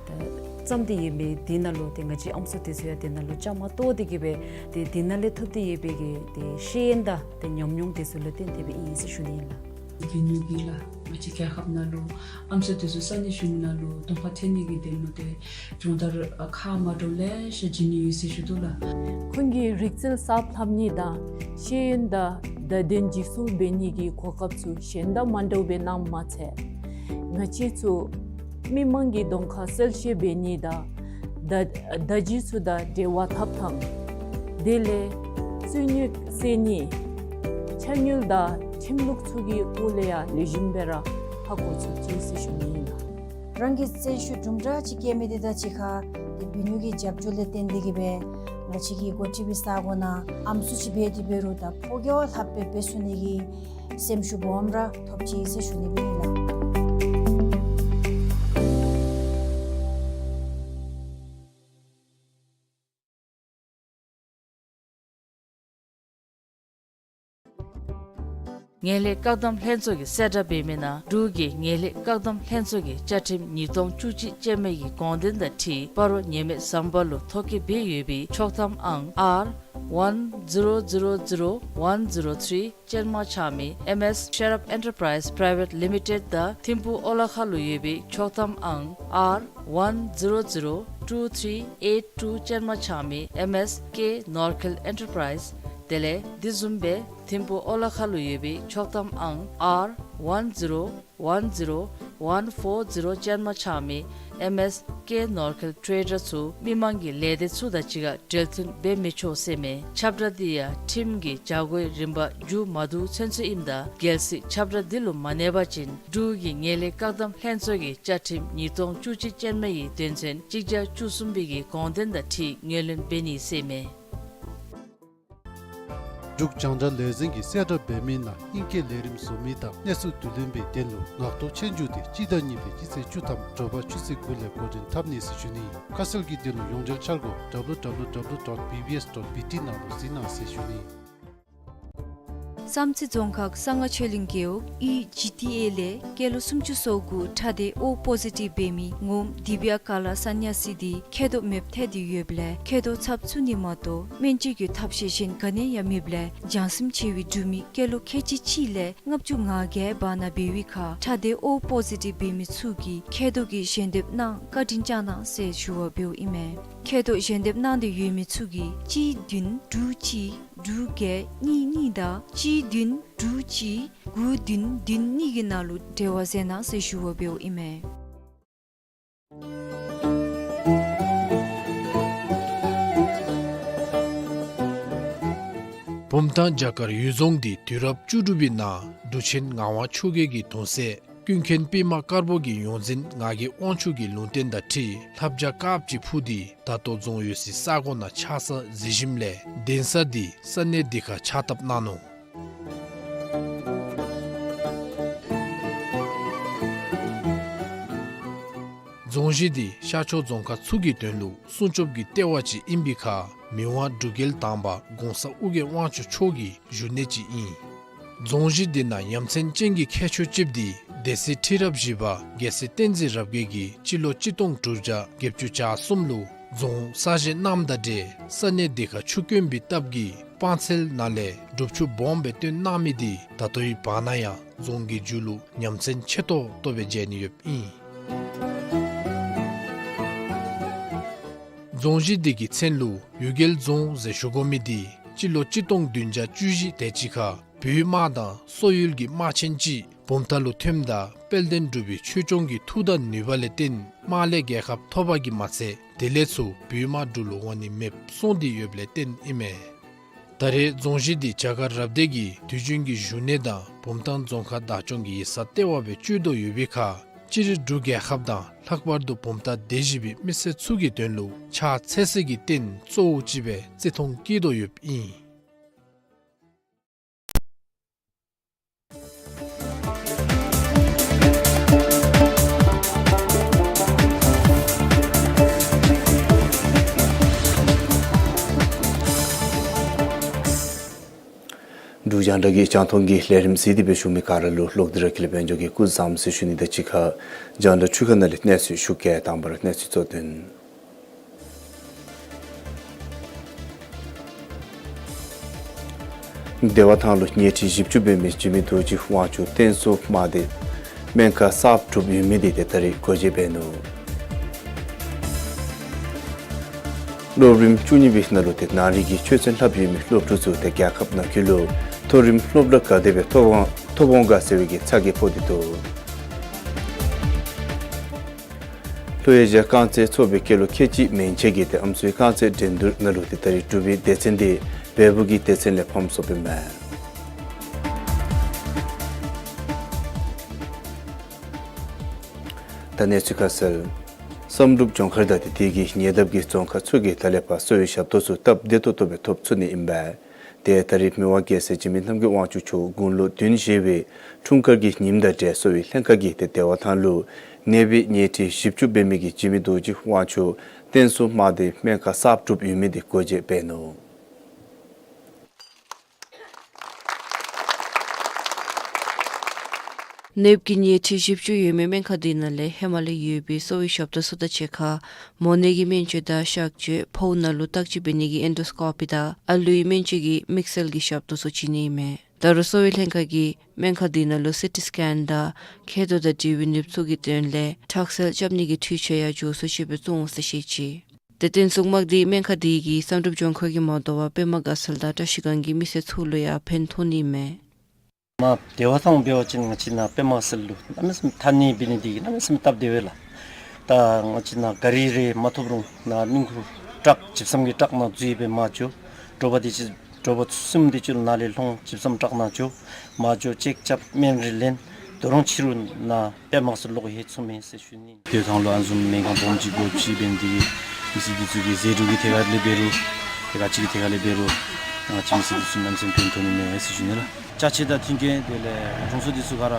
ཏེ་བརྩམས་ཏེ་ཡོད་མི་འདི་ནང་ལུ་ཏེ་ང་བཅས་ཨམ་སྲུ་འདི་ཚུ་ཡང་འདི་ནང་ལུ་བཅའ་མར་གཏོགས་ཏེ་གི་སྦེ་ཏེ་འདི་ནང་ལས་ཐོབ་སྟེ་ཡོད་པའི་གི་ཏེ་ཤེས་ཡོན་དང་ཏེ་ཉམས་མྱོང་འདི་ཚུ་ལུ་བརྟེན་ཏེ་སྦེ་ཨིན་ཟེར་ཞུ་ནི་ཨིན་ལགས། འབད་ནི་གི་ལགས། ང་བཅས་རྒྱལ་ཁབ་ནང་ལུ་ཨམ་སྲུ་འདི་ཚུ་ས་གནས་གཞུང་ནང་ལུ་གདོང་ཁར་ཐོན་ནི་གི་དོན་ལུ་ཏེ་སྦྱོང་བརྡར་ཁག་མ་འདྲཝ་ལེ་ཤ་བྱིན་ནི་ཡོད་ཟེར་ཞུ་དོ་ལགས། ཁོང་གིས་རིག་རྩལ་གསརཔ་ལྷབ་ནི་དང་ཤེས་ཡོན་དང་བརྡ་དོན་འཇིག་སྲུང་འབད་ནི་གི་གོ་སྐབས་ཚུ་གཞན་དང་མ་འདྲཝ་སྦེ་གནངམ་མ་ཚད་ང་བཅས་ཚུ་མི་མང་གི་གདོང་ཁར་གསལ་བཤད་འབད་ནི་དང་བརྡ་བརྡ་བརྒྱུད་ཚུ་དང་འབྲེལ་བ་འཐབ་ཐངས་དེ་ལས་རྩོད་རྙོགས་སེལ་ནི་ཕྱག་དངུལ་དང་ཁྲིམས་ལུགས་ཚུ་གི་སྐོར་ལས་ཡང་ལེགས་ཤོམ་སྦེ་ར་ཧ་གོ་ཚུགས་ཅི་ཟེར་ཞུ་ནི་ཨིན་ལགས། རང་གི་བརྩོན་ཤུགས་དུམ་གྲ་ཅིག་བསྐྱེད་མི་འདི་དང་གཅིག་ཁར་ཏེ་འབད་ནི་གི་རྒྱབ་སྐྱོར་ལས་བརྟེན་ཏེ་གི་སྦེ་ང་བཅས་ཀྱི་འགོ་ཁྲིད་པའི་ས་གོ་ནང་ཨམ་སྲུ་ཅིག་འབད་དེ་འབད་རུང་ད་ཕོ་རྒྱས་བ་ལྷགཔ་སྦེ་འབད་ཚུགས་ནི་གི་སེམས་ཤུགས་སྦོམ་ར་ཐོབ་ཅི་ཟེར་ཞུ་ནི་ཨིན་ལགས། ངན་ལྷད་བཀག་སྡོམ་ལྷན་ཚོགས་ཀྱིས་གསལ་བསྒྲགས་འབད་མི་ནང་འབྲུག་གི་ངན་ལྷད་བཀག་སྡོམ་ལྷན་ཚོགས་ཀྱི་བཅའ་ཁྲིམས་ཉིས་སྟོང་བཅུ་གཅིག་ཅན་མ་གི་དགོངས་དོན་དང་འཁྲིལ་སྤ་རོ་ཉེས་མེད་ཟམ་པ་ལུ་ཐོ་བཀོད་འབད་ཡོད་པའི་ཆོག་ཐམ་ཨང་ཨར་ཝན་ཛི་རོ་ཛི་རོ་ཛི་རོ་ཝན་ཛི་རོ་ཐི་རི་ཅན་མ་ཆགས་མི་ཨེམ་ཨེས་ཤེར་ཨཔ་ཨེན་ཊར་པ་རའིཛ་པ་རའི་ཝེཊ་ལི་མི་ཊེཌ་དང་ཐིམ་ཕུག་ཨོ་ལ་ཁ་ལུ་ཡོད་པའི་ཆོག་ཐམ་ཨང་ཨར་ཝན་ཛི་རོ་ཛི་རོ་ཊུ་ཐི་རི་ཨེཊ་ཊུ་ཅན་མ་ཆགས་མི་ཨེམ་ཨེས་ཀེ་ནོར་ཁེལ་ཨེན་ཊར་པ་རའིཛ། དེ་ལས་དེ་བཟུམ་སྦེ་ཐིམ་ཕུག་ཨོ་ལ་ཁ་ལུ་ཡོད་པའི་ཆོག་ཐམ་ཨང་ཨར་ཝན་ཛི་རོ་ཝན་ཛི་རོ་ཝན་ཕོར་ཛི་རོ་ཅན་མ་ཆགས་མི་ཨེམ་ཨེས་ཀེ་ནོར་ཁེལ་ཊེ་ཌར་ཚུ་མི་མང་གི་ལས་སྡེ་ཚུ་དང་གཅིག་ཁར་འབྲེལ་མཐུད་འབད་མི་ཆོག་ཟེར་མས། ཁྱབ་བསྒྲགས་འདི་ཡང་ཁྲིམས་ཀྱི་བྱ་སྒོའི་རིམ་པ་མཇུག་མ་བསྡུ་ཚུན་ཚོད་ཨིནམ་ད་གལ་སྲིད་ཁྱབ་བསྒྲགས་འདི་ལུ་མ་གནས་པ་ཅིན་འབྲུག་གི་ངན་ལྷད་བཀག་སྡོམ་ལྷན་ཚོགས་ཀྱི་བཅའ་ཁྲིམས་ཉིས་སྟོང་བཅུ་གཅིག་ཅན་མ་ཡི་དོན་ཚན་གཅིག་བརྒྱ་བཅུ་གསུམ་པའི་གི་དགོངས་དོན་དང་འཁྲིལ་ངོས་ལེན་འབད་ནི་ཟེར་མས། འབྲུག་རྒྱང་བསྒྲགས་ལས་འཛིན་གྱིས་གསལ་བསྒྲགས་འབད་མི་ནང་ཨིང་སྐད་ལས་རིམ་བཟོ་མི་དང་གནས་ཚུལ་བསྡུ་ལེན་པའི་དོན་ལུ་ངག་ཐོག་ཆོས་རྒྱུགས་འདི་སྤྱི་ཟླ་གཉིས་པའི་སྤྱི་ཚེས་བཅུ་ཐམ་དྲོ་པ་ཆུ་ཚོད་དགུ་ལས་འགོ་འདྲེན་འཐབ་ནི་ཟེར་ཞུ་ནི། ཁ་གསལ་གྱི་དོན་ལུ་ཡོངས་འབྲེལ་འཆར་སྒོ་ཌབ་ལུ་ཌབ་ལུ་ཌབ་ལུ་ཌོཊ་བི་བི་ཨེསི་ཌོཊ་བི་ཊི་ནང་ལུ་གཟིགས་གནང་ཟེར་ཞུ་ནི། བསམ་རྩེ་རྫོང་ཁག་གསང་སྔགས་ཆོས་གླིང་རྒེད་འོག་ཡུས་ཇི་ཊི་ཨེ་ལས་སྐྱེས་ལོ་སུམ་ཅུ་སོ་དགུ་ཁྲག་སྡེ་ཨོ་པོ་ཟི་ཊིབ་འབད་མི་ངོམ་དི་བི་ཡ་ཀ་ལ་ས་ཉ་སི་འདི་མཁལ་རྡོག་མེདཔ་ཐལ་ཏེ་ཡོདཔ་ལས་མཁལ་རྡོག་ཚབ་བཙུགས་ནི་མ་གཏོགས་སྨན་བཅོས་ཀྱི་ཐབས་ཤེས་གཞན་ག་ནི་ཡང་མེདཔ་ལས་བྱང་སེམས་ཆེ་བའི་འབྲུག་མི་སྐྱེས་ལོ་ཁལ་གཅིག་གཅིག་ལས་ལྔ་བཅུ་ང་བརྒྱད་བར་ན་འབད་བའི་ཁར་ཁྲག་སྡེ་ཨོ་པོ་ཟི་ཊིབ་འབད་མི་ཚུ་གིས་མཁལ་རྡོག་གི་ཞལ་འདེབས་གནང་བཀའ་དྲིན་བསྐྱང་གནང་ཟེར་ཞུ་བ་འབདཝ་ཨིན་མས། མཁལ་རྡོག་ཞལ་འདེབས་གནང་སྟེ་ཡོད་མི་ཚུ་གིས་གཅིག་བདུན་དྲུག་གཅིག་དྲུག་བརྒྱད་གཉིས་གཉིས་དང་གཅིག་བདུན་དྲུག་གཅིག་དགུ་བདུན་བདུན་གཉིས་ཀྱི་ནང་ལུ་འབྲེལ་བ་མཛད་གནང་ཟེར་ཞུ་བ་འབདཝ་ཨིན་མས། བུམ་ཐང་བྱ་དཀར་ཡུལ་རྫོང་འདི་དུས་རབས་བཅུ་དྲུག་པའི་ནང་འབྲུག་ཆེན་ངག་དབང་ཆོས་རྒྱལ་གྱི་གདུང་སྲས་ཀུན་མཁྱེན་པདྨ་དཀར་པོ་གི་ཡོངས་འཛིན་ངག་གི་དབང་ཕྱུག་གི་ལུང་བསྟན་དང་འཁྲིལ་ལྷ་བྱ་དཀརཔོ་ཅིག་འཕུར་ཏེ་ད་ལྟོ་རྫོང་ཡོད་སའི་ས་གོ་ནང་ཆགས་ས་གཟིགས་ཞིནམ་ལས་གདན་ས་འདི་ས་གནས་འདི་ཁར་ཕྱག་བཏབ་གནང་ནུག། རྫོང་གཞི་འདི་ཤར་ཕྱོགས་རྫོང་ཁག་ཚུ་གི་དོན་ལུ་སྲུང་སྐྱོབ་ཀྱི་ལྟེ་བ་ཅིག་ཨིན་པའི་ཁར་མི་དབང་འབྲུག་རྒྱལ་དང་པ་གོང་ས་ཨོ་རྒྱན་དབང་ཕྱུག་མཆོག་གི་བཞུགས་གནས་ཅིག་ཨིན། རྫོང་གཞི་འདི་ནང་ཡ་མཚན་ཅན་གྱི་ཁྱད་ཆོས་ཅིག་འདི་སྡེ་སྲིད་ཁྲི་རབས་བཞི་པ་རྒྱལ་སྲས་བསྟན་འཛིན་རབ་རྒྱས་ཀྱིས་སྤྱི་ལོ་གཅིག་སྟོང་དྲུག་བརྒྱ་བརྒྱད་ཅུ་གྱ་གསུམ་ལུ་རྫོང་གསར་བཞེངས་གནངམ་དང་འབྲེལ་ས་གནས་འདི་ཁར་ཆུ་དཀོན་པའི་སྟབས་ཀྱིས་སྤང་ཚལ་ནང་ལས་སྒྲུབ་ཆུ་སྦོམ་སྦེ་བཏོན་གནང་མི་འདི་ད་ལྟོའི་བར་ན་ཡང་རྫོང་གི་མཇུག་ལུ་ཡ་མཚན་ཆེ་ཏོག་ཏོ་སྦེ་མཇལ་ནི་ཡོདཔ་ཨིན། རྫོང་གཞི་འདི་གི་མཚན་ལུ་གཡུལ་རྒྱལ་རྫོང་ཟེར་ཞུ་དགོ་མི་འདི་སྤྱི་ལོ་གཅིག་སྟོང་བདུན་བརྒྱ་བཅུ་བཞི་དེ་ཅིག་ཁར་ བོད་དམག་དང་སོག་ཡུལ་གྱི་དམག་ཆེན་ཅིག་བུམ་ཐང་ལུ་ཐོནམ་ད་དཔལ་ལྡན་འབྲུག་པའི་ཆོས་སྐྱོང་གི་མཐུ་དང་ནུས་པ་ལས་བརྟེན་དམག་ལས་རྒྱལ་ཁ་ཐོབ་པ་གིས་མ་ཚད་དེ་ལས་ཚུར་བོད་དམག་འབྲུག་ལུ་འོང་ནི་མེདཔ་སོང་སྟེ་ཡོདཔ་ལས་བརྟེན་ཨིན་མས། ད་རེས་རྫོང་གཞི་འདི་བྱ་དཀར་རབ་སྡེ་གི་དུས་རྒྱུན་གྱི་བཞུགས་གནས་དང་བུམ་ཐང་རྫོང་ཁག་བདག་སྐྱོང་གི་ཡིག་ཚང་ལྟེ་བ་སྦེ་སྤྱོད་དོ་ཡོད་པའི་ཁར་སྤྱིར་འབྲུག་རྒྱལ་ཁབ་དང་ལྷག་པར་དུ་བུམ་ཐང་སྡེ་བཞི་པའི་མི་སེར་ཚུ་གི་དོན་ལུ་ཕྱག་འཚལ་སྲིད་ཀྱི་རྟེན་གཙོ་བོ་ཅིག་སྦེ་བརྩི་མཐོང་བསྐྱེད་དོ་ཡོདཔ་ཨིན། འབྲུག་རྒྱང་བསྒྲགས་ཀྱི་རྒྱང་མཐོང་གི་ལས་རིམ་གཟིགས་ཏེ་སྦེ་བཞུགས་མི་ག་ར་ལུ་ལོག་སྟེ་ར་ཀུན་ལེགས་དཔལ་འབྱོར་གྱིས་སྐུ་བཟང་ཟེར་ཞུ་ནི་དང་གཅིག་ཁར་རྒྱང་བསྒྲགས་འཕྲུལ་ཁང་ནང་ལས་གནས་ཚུལ་ཞུ་གེ། དང་པ་ར་གནས་ཚུལ་གཙོ་དོན། བདེ་བ་ཐང་ལུ་ཉལ་ཁྲི་བཞི་བཅུ་འབད་མི་འཇིགས་མེད་རྡོ་རྗེ་དབང་ཕྱུག་བསྟན་སྲུང་དམག་སྡེ་སྨན་ཁང་གསརཔ་གྲུབ་ཡོད་མི་འདི་ཏེ་ད་རིས་སྒོ་འབྱེད་འབད་ནུག། སློབ་རིམ་བཅུ་གཉིས་པའི་ནང་ལུ་ཏེ་ནང་རིག་གི་ཆོས་ཚན་ལྷབ་ཡོད་མི་སློབ་ཕྲུག་ཚུ་ཏེ་རྒྱལ་ཁབ་ནང་འཁོད་ལུ་མཐོ་རིམ་སློབ་གྲྭ་ག་དེ་སྦེ་ཐོབ་འོང་ག་ཟེར་བའི་གི་ཚ་གྱང་ཕོག་སྟེ་འདུག། ལྷོ་ཨེ་ཤི་ཡ་རྐང་རྩེད་ཚོགས་པའི་སྐྱེས་ལོ་ཁལ་གཅིག་མན་ཆད་ཀྱིས་ཏེ་ཨམ་སྲུའི་རྐང་རྩེད་འགྲན་བསྡུར་ནང་ལུ་ཏེ་ད་རིས་འབྲུག་པའི་སྡེ་ཚན་འདི་བལ་པོ་གི་སྡེ་ཚན་ལས་ཕམ་སོཔ་ཨིན་མས། ད་གནས་ཚུལ་ཁ་གསལ། བསམ་གྲུབ་ལྗོངས་མཁར་དང་ཏེ་དེ་གི་ཉེ་འདབས་ཀྱི་རྫོང་ཁག་ཚུ་གིས་ད་ལས་ཕར་གསོ་བའི་ཞབས་ཏོག་ཚུ་སྟབས་བདེ་ཏོག་ཏོ་སྦེ་ཐོབ་ཚུགས་ནི་ཨིན་པས། ཏེ་ད་རིས་མི་དབང་རྒྱལ་སྲས་འཇིགས་མེད་རྣམ་རྒྱལ་དབང་ཕྱུག་མཆོག་དགུང་ལོ་བདུན་བཞེས་པའི་འཁྲུངས་སྐར་གྱི་ཉིནམ་དང་འབྲེལ་གསོ་བའི་ལྷན་ཁག་གིས་ཏེ་བདེ་བ་ཐང་ལུ་ནདཔ་གི་ཉལ་ཁྲི་བཞི་བཅུ་འབད་མི་གི་འཇིགས་མེད་རྡོ་རྗེ་དབང་ཕྱུག་བསྟན་སྲུང་དམག་སྡེ་སྨན་ཁང་གསརཔ་གྲུབ་ཡོད་མི་འདི་སྒོ་འབྱེད་འབད་ནུག། ནདཔ་གི་ཉལ་ཁྲི་བཞི་བཅུ་ཡོད་མི་སྨན་ཁང་འདི་ནང་ལས་ཧེ་མ་ལས་ཡོད་པའི་གསོ་བའི་ཞབས་ཏོག་ཚུ་དང་གཅིག་ཁར་མོ་ནད་ཀྱི་སྨན་བཅོས་དང་གཤག་བཅོས་ཕོཝ་ནང་ལུ་བརྟག་དཔྱད་འབད་ནི་གི་ཨེན་ཌོ་སི་ཀོ་པི་དང་ཨ་ལུའི་སྨན་བཅོས་ཀྱི་དམིགས་བསལ་གྱི་ཞབས་ཏོག་ཚུ་བྱིན་ནི་ཨིན་མས། ད་རུང་གསོ་བའི་ལྷན་ཁག་གིས་སྨན་ཁང་འདི་ནང་ལུ་སི་ཊི་སི་ཀེན་དང་མཁལ་རྡོག་དང་འབྲེལ་བའི་ནདཔ་ཚུ་གི་དོན་ལས་ཁྲག་སེལ་རྐྱབ་ནི་གི་འཕྲུལ་ཆས་ཡང་མགྱོགས་སུ་ཅིག་སྦེ་བཙུགས་འོང་ཟེར་བཤད་ཅི། ཏེ་བསྟན་སྲུང་དམག་སྡེ་སྨན་ཁང་འདི་གིས་བསམ་གྲུབ་ལྗོངས་མཁར་གྱི་མ་དོ་བར་པདྨ་དགའ་ཚལ་དང་བཀྲ་ཤིས་སྒང་གི་མི་སེར་ཚུ་ལུ་ཡང་ཕན་ཐོགས་ནི་མས། ནཱ་བདེ་བ་ཐང་འབད་བ་ཅིན་ང་བཅས་ནཱ་པདྨ་དགའ་ཚལ་ལུ་གནམ་མེད་ས་མེད་ཐ་སྙད་འབད་ནི་འདི་གིས་གནམ་མེད་ས་མེད་སྟབས་བདེ་བས་ལགས། ད་ང་བཅས་ནཱ་ག་རི་རེ་མ་ཐོབ་རུང་ནཱ་གླིང་ཁུག་བྲག་ཇིཔ་སམ་གྱི་བྲག་ནང་འཛུལ་སྦེ་མར་འགྱོ། དྲོ་པ་དེ་ཅིག་དྲོ་པ་གསུམ་དེ་ཅིག་ལུ་ནཱ་ལས་ལྷོང་ཇིཔ་སམ་བྲག་ནང་འགྱོ། མར་འགྱོ་ཅེཀ་རྐྱབ་སྨན་རེ་ལེན། དོ་རུང་ཕྱི་རུ་ནཱ་པདྨ་དགའ་ཚལ་ལུ་ལོག་ཡར་ཚུགས་མས་ཟེར་ཞུ་ནི། བདེ་བ་ཐང་ལུ་ཨ་ནི་བཟུམ་སྨན་ཁང་སྦོམ་ཅིག་སྒོ་ཕྱེ་འབད་ནི་དེ་གིས་མི་སེར་འདི་ཚུ་གི་ཟས་འཐུང་གི་ཐད་ཁར་ལས་འབད་རུང་ཏེ་ག་ཅི་གི་ཐད་ཁར་ལས་འབད་རུང་ང་བཅས་མི་སེར་འདི་ཚུ་གནམ་མེད་ས་མེད་ཕན་ཐོགས་ནི་མས་ཟེར་ཞུ་ནི་ལགས། ཅ་ཆས་དང་མཐུན་རྐྱེན་དེ་ལས་དྲུང་འཚོ་འདི་ཚུ་ག་ར་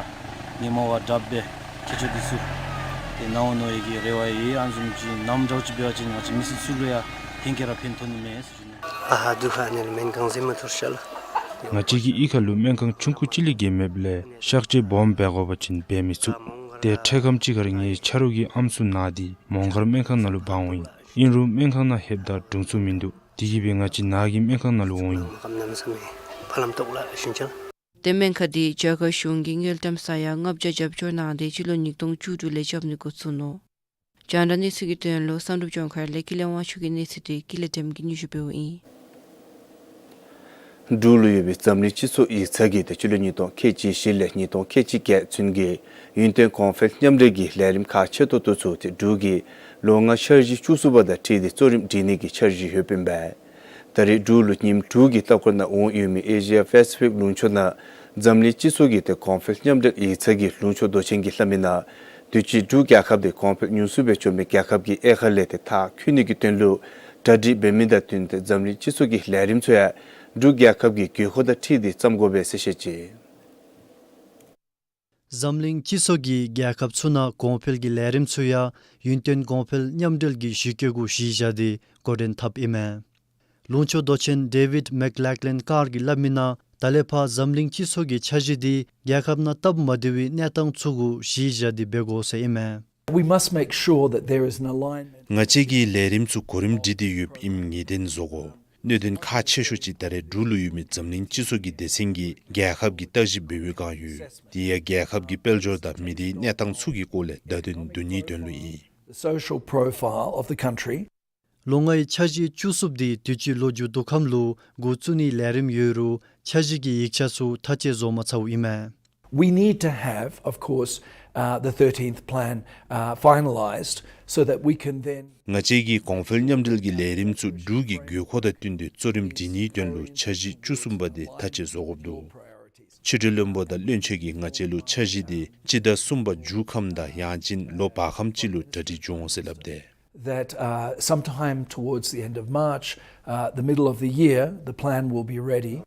ངོ་མ་བ་དྲགཔ་སྦེ་མཁས་མཆོག་འདི་ཚུ་ཏེ་གནང་འོང་མནོ་བའི་གི་རེ་བ་ཡོད། ཨ་ནི་བཟུམ་ཅིག་གནངམ་འདྲཝ་ཅིག་འབད་བ་ཅིན་ང་བཅས་མི་སེར་ཚུ་ལུ་ཡང་ཧེང་སྐལ་ར་ཕན་ཐོགས་ནི་མས་ཟེར་ཞུ་ནི། ཨ་ཧ་དུ་ཧ་ནི་ལུ་སྨན་ཁང་ཟེར་མི་ཐུར་ཤ་ལགས། ང་བཅས་ཀྱི་གཡུས་ཁ་ལུ་སྨན་ཁང་ཆུང་ཀུ་ཅིག་ལས་བརྒལ་མེདཔ་ལས་གཤག་བཅོས་སྦོམ་འབད་དགོ་པ་ཅིན་འབད་མི་ཚུགས། ཏེ་འཕྲལ་ཁམས་ཅིག་ཁར་ངེའི་ཆ་རོགས་ཀྱི་ཨམ་སྲུ་ན་སྟེ་མོང་སྒར་སྨན་ཁང་ནང་ལུ་འབག་འོང་ཡི། ཨིན་རུང་སྨན་ཁང་ནང་ལྷོདཔ་ད་དྲུང་འཚོ་མིན་འདུག། དེ་གིས་སྦེ་ང་བཅས་ནཱ་གི་སྨན་ཁང་ནང་ལུ་འོང་ཡི། ཏེ་སྨན་ཁང་འདི་རྒྱ་གར་གཞུང་གིས་དངུལ་ཀྲམ་ས་ཡ་ལྔ་བརྒྱ་རྒྱབ་སྐྱོར་གནང་སྟེ་སྤྱི་ལོ་ཉིས་སྟོང་བཅུ་དྲུག་ལས་རྐྱབ་ནི་འགོ་བཙུགས་ནུག། རྒྱང་བསྒྲགས་གནས་ཚུལ་གྱི་དོན་ལུ་བསམ་གྲུབ་ལྗོངས་མཁར་ལས་ཀུན་ལེགས་དབང་ཕྱུག་གི་གནས་ཚུལ་དེ་ཀུན་ལེགས་བདེམ་གྱིས་སྙན་ཞུ་འབདཝ་ཨིན། འབྲུག་ལུ་ཡོད་པའི་འཛམ་གླིང་སྤྱི་ཚོགས་ཡིག་ཚང་གིས་ཏེ་སྤྱི་ལོ་ཉིས་སྟོང་ཁལ་གཅིག་བཞི་ལས་ཉིས་སྟོང་ཁལ་གཅིག་བརྒྱད་ཚུན་གྱི་ཡུན་བརྟན་གོང་འཕེལ་མཉམ་འབྲེལ་གྱི་ལས་རིམ་ཁག་ཆེ་ཏོག་ཏོ་ཚུ་ཏེ་འབྲུག་གིས་ལོ་ལྔ་འཆར་གཞི་བཅུ་གསུམ་པ་དང་འཁྲིལ་ཏེ་གཙོ་རིམ་སྒྲིག་ནི་གི་འཆར་གཞི་ཡོདཔ་ཨིན་པས། ད་རེས་འབྲུག་ལུ་ཉིནམ་དྲུག་གི་ལྟ་སྐོར་ནང་འོང་ཡོད་མི་ཨེ་ཤི་ཡ་པེ་སི་ཕིག་ལུང་ཕྱོགས་ནང་འཛམ་གླིང་སྤྱི་ཚོགས་ཀྱི་ཏེ་གོང་འཕེལ་མཉམ་འབྲེལ་ཡིག་ཚང་གི་ལུང་ཕྱོགས་མདོ་ཆེན་གྱིས་སླབ་མི་ནང་དུས་ཅི་འབྲུག་རྒྱལ་ཁབ་འདི་གོང་འཕེལ་ཉུང་སུ་སྦེ་འགྱོ་མི་རྒྱལ་ཁབ་ཀྱི་དབྱེ་ཁག་ལས་ཏེ་མཐར་འཁྱོལ་ནི་གི་དོན་ལུ་གྲ་སྒྲིག་འབད་མི་དང་བསྟུན་ཏེ་འཛམ་གླིང་སྤྱི་ཚོགས་ཀྱི་ལས་རིམ་ཚུ་ཡང་འབྲུག་རྒྱལ་ཁབ་ཀྱི་དགོས་མཁོ་དང་འཁྲིལ་ཏེ་བརྩམ་དགོ་པས་ཟེར་བཤད་ཅི། འཛམ་གླིང་སྤྱི་ཚོགས་ཀྱིས་རྒྱལ་ཁབ་ཚུ་ནང་གོང་འཕེལ་གྱི་ལས་རིམ་ཚུ་ཡང་ཡུན་བརྟན་གོང་འཕེལ་མཉམ་འབྲེལ་གྱི་གཞི་བཀོད་གུ་གཞི་བཞག་སྟེ་འགོ་འདྲེན་འཐབ་ཨིན་མས། ལུང་ཕྱོགས་མདོ་ཆེན་ཌེ་བིཌ་མེག་ལེག་ལེན་ཀར་གྱིས་སླབ་མི་ནང་ད་ལས་ཕར་འཛམ་གླིང་སྤྱི་ཚོགས་ཀྱི་འཆར་གཞི་འདི་རྒྱལ་ཁབ་ནང་སྟབས་མ་བདེ་བའི་གནས་སྟངས་ཚུ་གུ་གཞི་བཞག་སྟེ་འབད་དགོ་ཟེར་ཨིན་མས། We must make sure that there is an alignment. ང་བཅས་ཀྱིས་ལས་རིམ་ཚུ་གོ་རིམ་སྒྲིག་སྟེ་ཡོདཔ་ཨིནམ་ངེས་གཏན་བཟོ་དགོ། གནད་དོན་ཁག་ཆེ་ཤོས་ཅིག་ད་རེས་འབྲུག་ལུ་ཡོད་མི་འཛམ་གླིང་སྤྱི་ཚོགས་ཀྱི་སྡེ་ཚན་གྱིས་རྒྱལ་ཁབ་ཀྱི་བརྟག་ཞིབ་འབད་བའི་བསྒང་ཡོད། དེ་ཡང་རྒྱལ་ཁབ་ཀྱི་དཔལ་འབྱོར་དང་མི་སྡེའི་གནས་སྟངས་ཚུ་གི་སྐོར་ལས་བརྡ་དོན་བསྡུ་ནིའི་དོན་ལུ་ཨིན། The social profile of the country. ལོ་ལྔའི་འཆར་གཞི་བཅུ་གསུམ་དེ་དུས་ཅི་ལོ་མཇུག་བསྡུ་ཁམས་ལུ་འགོ་བཙུགས་ནིའི་ལས་རིམ་ཡོད་རུང་འཆར་གཞི་གི་ཡིག་ཆ་ཚུ་མཐའ་དཔྱད་བཟོ་མ་ཚརཝ་ཨིན་མས། We need to have, of course, uh, the thirteenth plan, uh, finalised so that we can then ང་བཅས་ཀྱིས་གོང་འཕེལ་མཉམ་འབྲེལ་གྱི་ལས་རིམ་ཚུ་འབྲུག་གི་དགོས་མཁོ་དང་བསྟུན་ཏེ་གཙོ་རིམ་སྒྲིག་ནིའི་དོན་ལུ་འཆར་གཞི་བཅུ་གསུམ་པ་དེ་མཐའ་དཔྱད་བཟོ་དགོཔ་འདུག། ཕྱི་དྲིལ་བློན་པོ་དང་བློན་ཆེན་གྱིས་ང་བཅས་ལུ་འཆར་གཞི་དེ་སྤྱི་ཟླ་གསུམ་པ་མཇུག་ཁམས་དང་ཡང་ཅིན་ལོ་བར་ཁམས་ཅིག་ལུ་གྲ་སྒྲིག་འབྱུང་འོང་ཟེར་སླབ་སྟེ། That, uh, sometime towards the end of March, uh, the middle of the year, the plan will be ready.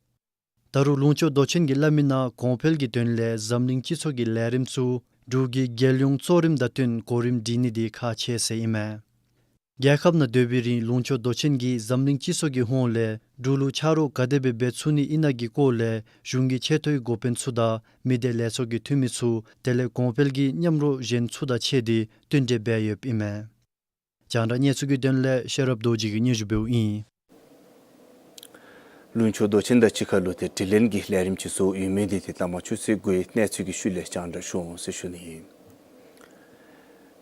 ད་རུང་ལུང་ཕྱོགས་མདོ་ཆེན་གྱིས་སླབ་མི་ནང་གོང་འཕེལ་གྱི་དོན་ལས་འཛམ་གླིང་སྤྱི་ཚོགས་ཀྱི་ལས་རིམ་ཚུ་འབྲུག་གི་རྒྱལ་ཡོངས་གཙོ་རིམ་དང་བསྟུན་གོ་རིམ་སྒྲིག་ནི་དེ་ཁག་ཆེ་ཟེར་ཨིན་མས། རྒྱལ་ཁབ་ནང་སྡོད་པའི་རིང་ལུང་ཕྱོགས་མདོ་ཆེན་གྱིས་འཛམ་གླིང་སྤྱི་ཚོགས་ཀྱི་ཧོངས་ལས་འབྲུག་ལུ་ཆ་རོགས་ག་དེ་སྦེ་འབད་ཚུགས་ནི་ཨིན་ན་གི་སྐོར་ལས་གཞུང་གི་ཆེ་མཐོའི་འགོ་དཔོན་ཚུ་དང་མི་སྡེ་ལས་ཚོགས་ཀྱི་འཐུས་མི་ཚུ་དེ་ལས་གོང་འཕེལ་གྱི་མཉམ་རོགས་གཞན་ཚུ་དང་ཕྱད་དེ་བསྟུན་གྲོས་འབད་ཡོདཔ་ཨིན་མས། རྒྱང་བསྒྲགས་གནས་ཚུལ་གྱི་དོན་ལས་ཤེས་རབ་རྡོ་རྗེ་གིས་སྙན་ཞུ་འབདཝ་ཨིན། ལུང་ཕྱོགས་མདོ་ཆེན་དང་གཅིག་ཁར་ལུ་ཏེ་དྲི་ལན་གྱི་ལས་རིམ་ཅིག་བཟོ་ཡོད་མི་འདི་ཏེ་ལྟ་མ་ཆུ་ཚོད་དགུའི་གནས་ཚུལ་གྱི་ཤུལ་ལས་རྒྱང་བསྒྲགས་ཞུ་འོང་ཟེར་ཞུ་ནི་ཨིན།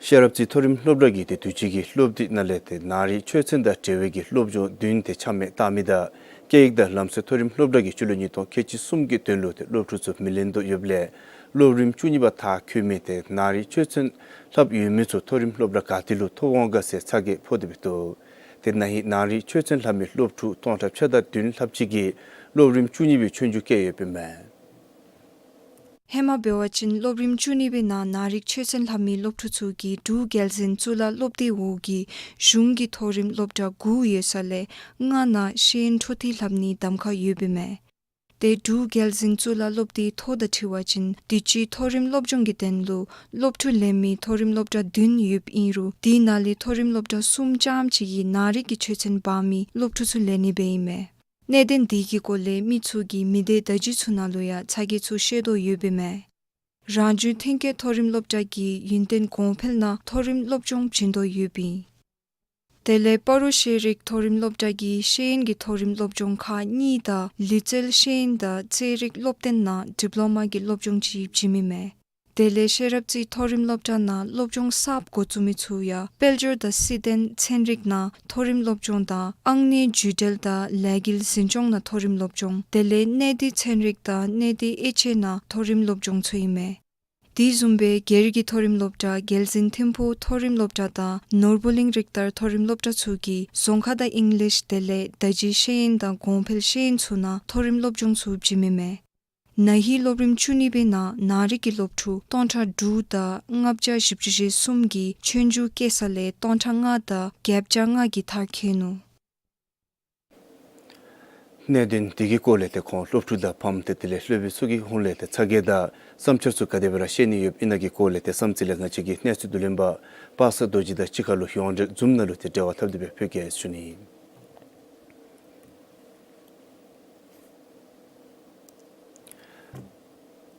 ཤེས་རབ་རྩེ་མཐོ་རིམ་སློབ་གྲྭ་གིས་ཏེ་དུས་ཅི་གི་སློབ་དུས་ནང་ལས་ཏེ་ནང་རིག་ཆོས་ཚན་དང་འབྲེལ་བའི་གི་སློབ་སྦྱོང་བདུན་ཏེ་ཆ་མེད་བཏང་མི་དང་སྐད་ཡིག་དང་ལམ་སྲོལ་མཐོ་རིམ་སློབ་གྲྭ་གིས་སྤྱི་ལོ་ཉིས་སྟོང་ཁལ་གཅིག་གསུམ་གྱི་དོན་ལུ་ཏེ་སློབ་ཕྲུག་ཚུ་མི་ལེན་དོ་ཡོདཔ་ལས་སློབ་རིམ་བཅུ་གཉིས་པ་མཐར་འཁྱོལ་མི་ཏེ་ནང་རིག་ཆོས་ཚན་ལྷབ་ཡོད་མི་ཚུ་མཐོ་རིམ་སློབ་གྲྭ་ག་ཏེ་ལུ་ཐོབ་འོང་ག་ཟེར་ཚ་གྱང་ཕོག་སྟེ་འབད་དོ། ཏེ་ན་ཧིང་ནང་རིག་ཆོས་ཚན་ལྷབ་མི་སློབ་ཕྲུག་སྟོང་ཕྲག་ཕྱེད་དང་བདུན་ལྷགཔ་ཅིག་གིས་སློབ་རིམ་བཅུ་གཉིས་པའི་ཆོས་རྒྱུགས་བཀལ་ཡོདཔ་ཨིན་མས། ཧེ་མ་འབད་བ་ཅིན་སློབ་རིམ་བཅུ་གཉིས་པའི་ནང་ནང་རིག་ཆོས་ཚན་ལྷབ་མི་སློབ་ཕྲུག་ཚུ་གིས་འབྲུག་རྒྱལ་འཛིན་གཙུག་ལག་སློབ་སྡེའི་འོག་གི་གཞུང་གི་མཐོ་རིམ་སློབ་གྲྭ་དགུ་ཡོད་ས་ལས་ལྔ་ནང་ཤེས་ཡོན་འཕྲོ་མཐུད་ལྷབ་ནིའི་གདམ་ཁ་ཡོདཔ་ཨིན་མས། ཏེ་འབྲུག་རྒྱལ་འཛིན་གཙུག་ལག་སློབ་སྡེའི་ཐོ་དང་འཁྲིལ་བ་ཅིན་དུས་ཅི་མཐོ་རིམ་སློབ་སྦྱོང་གི་དོན་ལུ་སློབ་ཕྲུག་ལེན་མི་མཐོ་རིམ་སློབ་གྲྭ་བདུན་ཡོདཔ་ཨིན་རུང་དེ་ནང་ལས་མཐོ་རིམ་སློབ་གྲྭ་གསུམ་རྐྱངམ་ཅིག་གིས་ནང་རིག་གི་ཆོས་ཚན་འབག་མི་སློབ་ཕྲུག་ཚུ་ལེན་ནི་སྦེ་ཨིན་མས། གནད་དོན་དེ་གི་སྐོར་ལས་མི་ཚུ་གིས་མི་སྡེ་བརྡ་བརྒྱུད་ཚུ་ནང་ལུ་ཡང་ཚ་གྱང་ཚུ་བཤད་དོ་ཡོདཔ་ཨིན་མས། རང་བྱུང་ཐོན་སྐྱེད་མཐོ་རིམ་སློབ་གྲྭ་གིས་ཡུན་བརྟན་གོང་འཕེལ་ནང་མཐོ་རིམ་སློབ་སྦྱོང་བྱིན་དོ་ཡོདཔ་ཨིན། དེ་ལས་སྤ་རོ་ཤེས་རིག་མཐོ་རིམ་སློབ་གྲྭ་གིས་ཤེས་ཡོན་གྱི་མཐོ་རིམ་སློབ་སྦྱོང་ཁག་གཉིས་དང་ལུས་རྩལ་ཤེས་ཡོན་དང་རྩེད་རིགས་སློབ་སྟོན་ནང་ཌིབ་ལོ་མ་གི་སློབ་སྦྱོང་ཅིག་བྱིནམ་ཨིན་མས། དེ་ལས་ཤེས་རབ་རྩེ་མཐོ་རིམ་སློབ་གྲྭ་ནང་སློབ་སྦྱོང་གསརཔ་འགོ་བཙུགས་མི་ཚུ་ཡང་དཔལ་འབྱོར་དང་སྲིད་དོན་ཚན་རིག་ནང་མཐོ་རིམ་སློབ་སྦྱོང་དང་ཨང་གནས་བརྒྱུད་འབྲེལ་དང་ལས་འགུལ་འཛིན་སྐྱོང་ནང་མཐོ་རིམ་སློབ་སྦྱོང་དེ་ལས་གནས་སྡུད་ཚན་རིག་དང་གནས་སྡུད་དབྱེ་འབྱེད་ནང་མཐོ་རིམ་སློབ་སྦྱོང་ཚུ་ཨིན་མས། དེ་བཟུམ་སྦེ་སྒེར་གྱི་མཐོ་རིམ་སློབ་གྲྭ་རྒྱལ་འཛིན་ཐིམ་ཕུག་མཐོ་རིམ་སློབ་གྲྭ་དང་ནོར་བུ་གླིང་རིག་གཏེར་མཐོ་རིམ་སློབ་གྲྭ་ཚུ་གིས་རྫོང་ཁ་དང་ཨིང་ལིཤ་དེ་ལས་བརྡ་བརྒྱུད་ཤེས་ཡོན་དང་གོང་འཕེལ་ཤེས་ཡོན་ཚུ་ནང་མཐོ་རིམ་སློབ་སྦྱོང་ཚུ་བྱིནམ་ཨིན་མས། ན་ཧིང་སློབ་རིམ་བཅུ་གཉིས་པའི་ནང་ནང་རིག་གི་སློབ་ཕྲུག་སྟོང་ཕྲག་དྲུག་དང་ལྔ་བརྒྱ་བཞི་བཅུ་ཞེ་གསུམ་གྱིས་ཆོས་རྒྱུགས་བཀལ་ས་ལས་སྟོང་ཕྲག་ལྔ་དང་བརྒྱད་བརྒྱ་ལྔ་གིས་མཐར་འཁྱོལ་ནུག། གནད་དོན་དེ་གི་སྐོར་ལས་ཏེ་ཁོང་སློབ་ཕྲུག་དང་ཕམ་ཏེ་དེ་ལས་སློབ་དཔོན་ཚུ་གི་ཧོངས་ལས་ཏེ་ཚ་གྱང་དང་བསམ་འཆར་ཚུ་ག་དེ་སྦེ་ར་བཤད་ནི་ཡོདཔ་ཨིན་ན་གི་སྐོར་ལས་ཏེ་བསམ་རྩེ་ལས་ང་བཅས་ཀྱི་གནས་ཚུལ་བསྡུ་ལེན་པ་པ་སངས་རྡོ་རྗེ་དང་གཅིག་ཁར་ལུ་ཡོངས་འབྲེལ་ཛུམ་ནང་ལུ་ཏེ་འབྲེལ་བ་འཐབ་སྟེ་སྦེ་ཕུལ་གེ་ཟེར་ཞུ་ནི་ཨིན།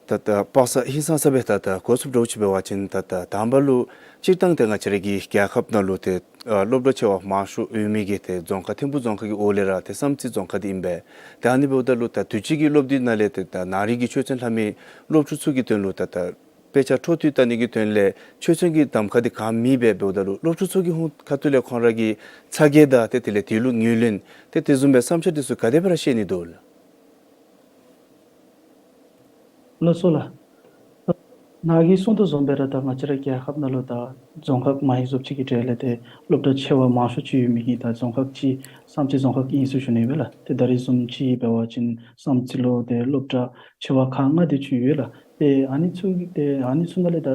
ད་ད་པ་སངས་ཧིང་སངས་ས་སྦེ་ད་ད་གོ་ཚུགསཔ་འདྲཝ་ཅིག་འབད་བ་ཅིན་ད་ད་དང་པ་ལུ་སྤྱིར་བཏང་ཏེ་ང་བཅས་ར་གི་རྒྱལ་ཁབ་ནང་ལུ་ཏེ་ཨ་སློབ་གྲྭ་ཆེ་བ་མང་ཤོས་ཡོད་མི་གི་ཏེ་རྫོང་ཁག་ཐིམ་ཕུག་རྫོང་ཁག་གི་འོག་ལས་ར་ཏེ་བསམ་རྩེ་རྫོང་ཁག་འདི་ཨིན་པས། ཏེ་ཨ་ནི་འབདཝ་ད་ལུ་ད་དུས་ཅི་གི་སློབ་དུས་ནང་ལས་ཏེ་ད་ནང་རིག་གི་ཆོས་ཚན་ལྷབ་མི་སློབ་ཕྲུག་ཚུ་གི་དོན་ལུ་ད་ད་དཔེ་ཆ་འཕྲོ་མཐུད་བལྟ་ནི་གི་དོན་ལས་ཆོས་ཚན་གྱི་གདམ་ཁ་འདི་ག་མེདཔ་སྦེ་འབདཝ་ད་ལུ་སློབ་ཕྲུག་ཚུ་གི་ཧོངས་ཁ་ཐུག་ལས་ཁོང་ར་གི་ཚ་གྱང་དང་ཏེ་དེ་ལས་དེ་ལུ་ངོས་ལེན་ཏེ་དེ་བཟུམ་སྦེ་བསམ་འཆར་འདི་ཚུ་ག་དེ་སྦེ་ར་བཤད་ནི་འདུག་ལགས། ལགས་སོ་ལགས། ནཱ་གིས་གསུངས་དོ་བཟུམ་སྦེ་ར་ད་ང་བཅས་ར་རྒྱལ་ཁབ་ནང་ལུ་ད་རྫོང་ཁག་མང་ཡི་བཟུམ་ཅིག་གི་གྲས་ལས་ཏེ་སློབ་གྲྭ་ཆེ་བ་མང་ཤོས་ཅིག་ཡོད་མི་གི་ད་རྫོང་ཁག་ཅིག་བསམ་རྩེ་རྫོང་ཁག་ཨིན་ཟེར་ཞུ་ནི་ཨིན་པས་ལགས། ཏེ་ད་རིས་བཟུམ་ཅིག་འབད་བ་ཅིན་བསམ་རྩེ་ལུ་ཏེ་སློབ་གྲྭ་ཆེ་བ་ཁག་ལྔ་དེ་ཅིག་ཡོད་ལགས། ཏེ་ཨ་ནི་ཚུ་གི་ཏེ་ཨ་ནི་ཚུ་ནང་ལས་ད་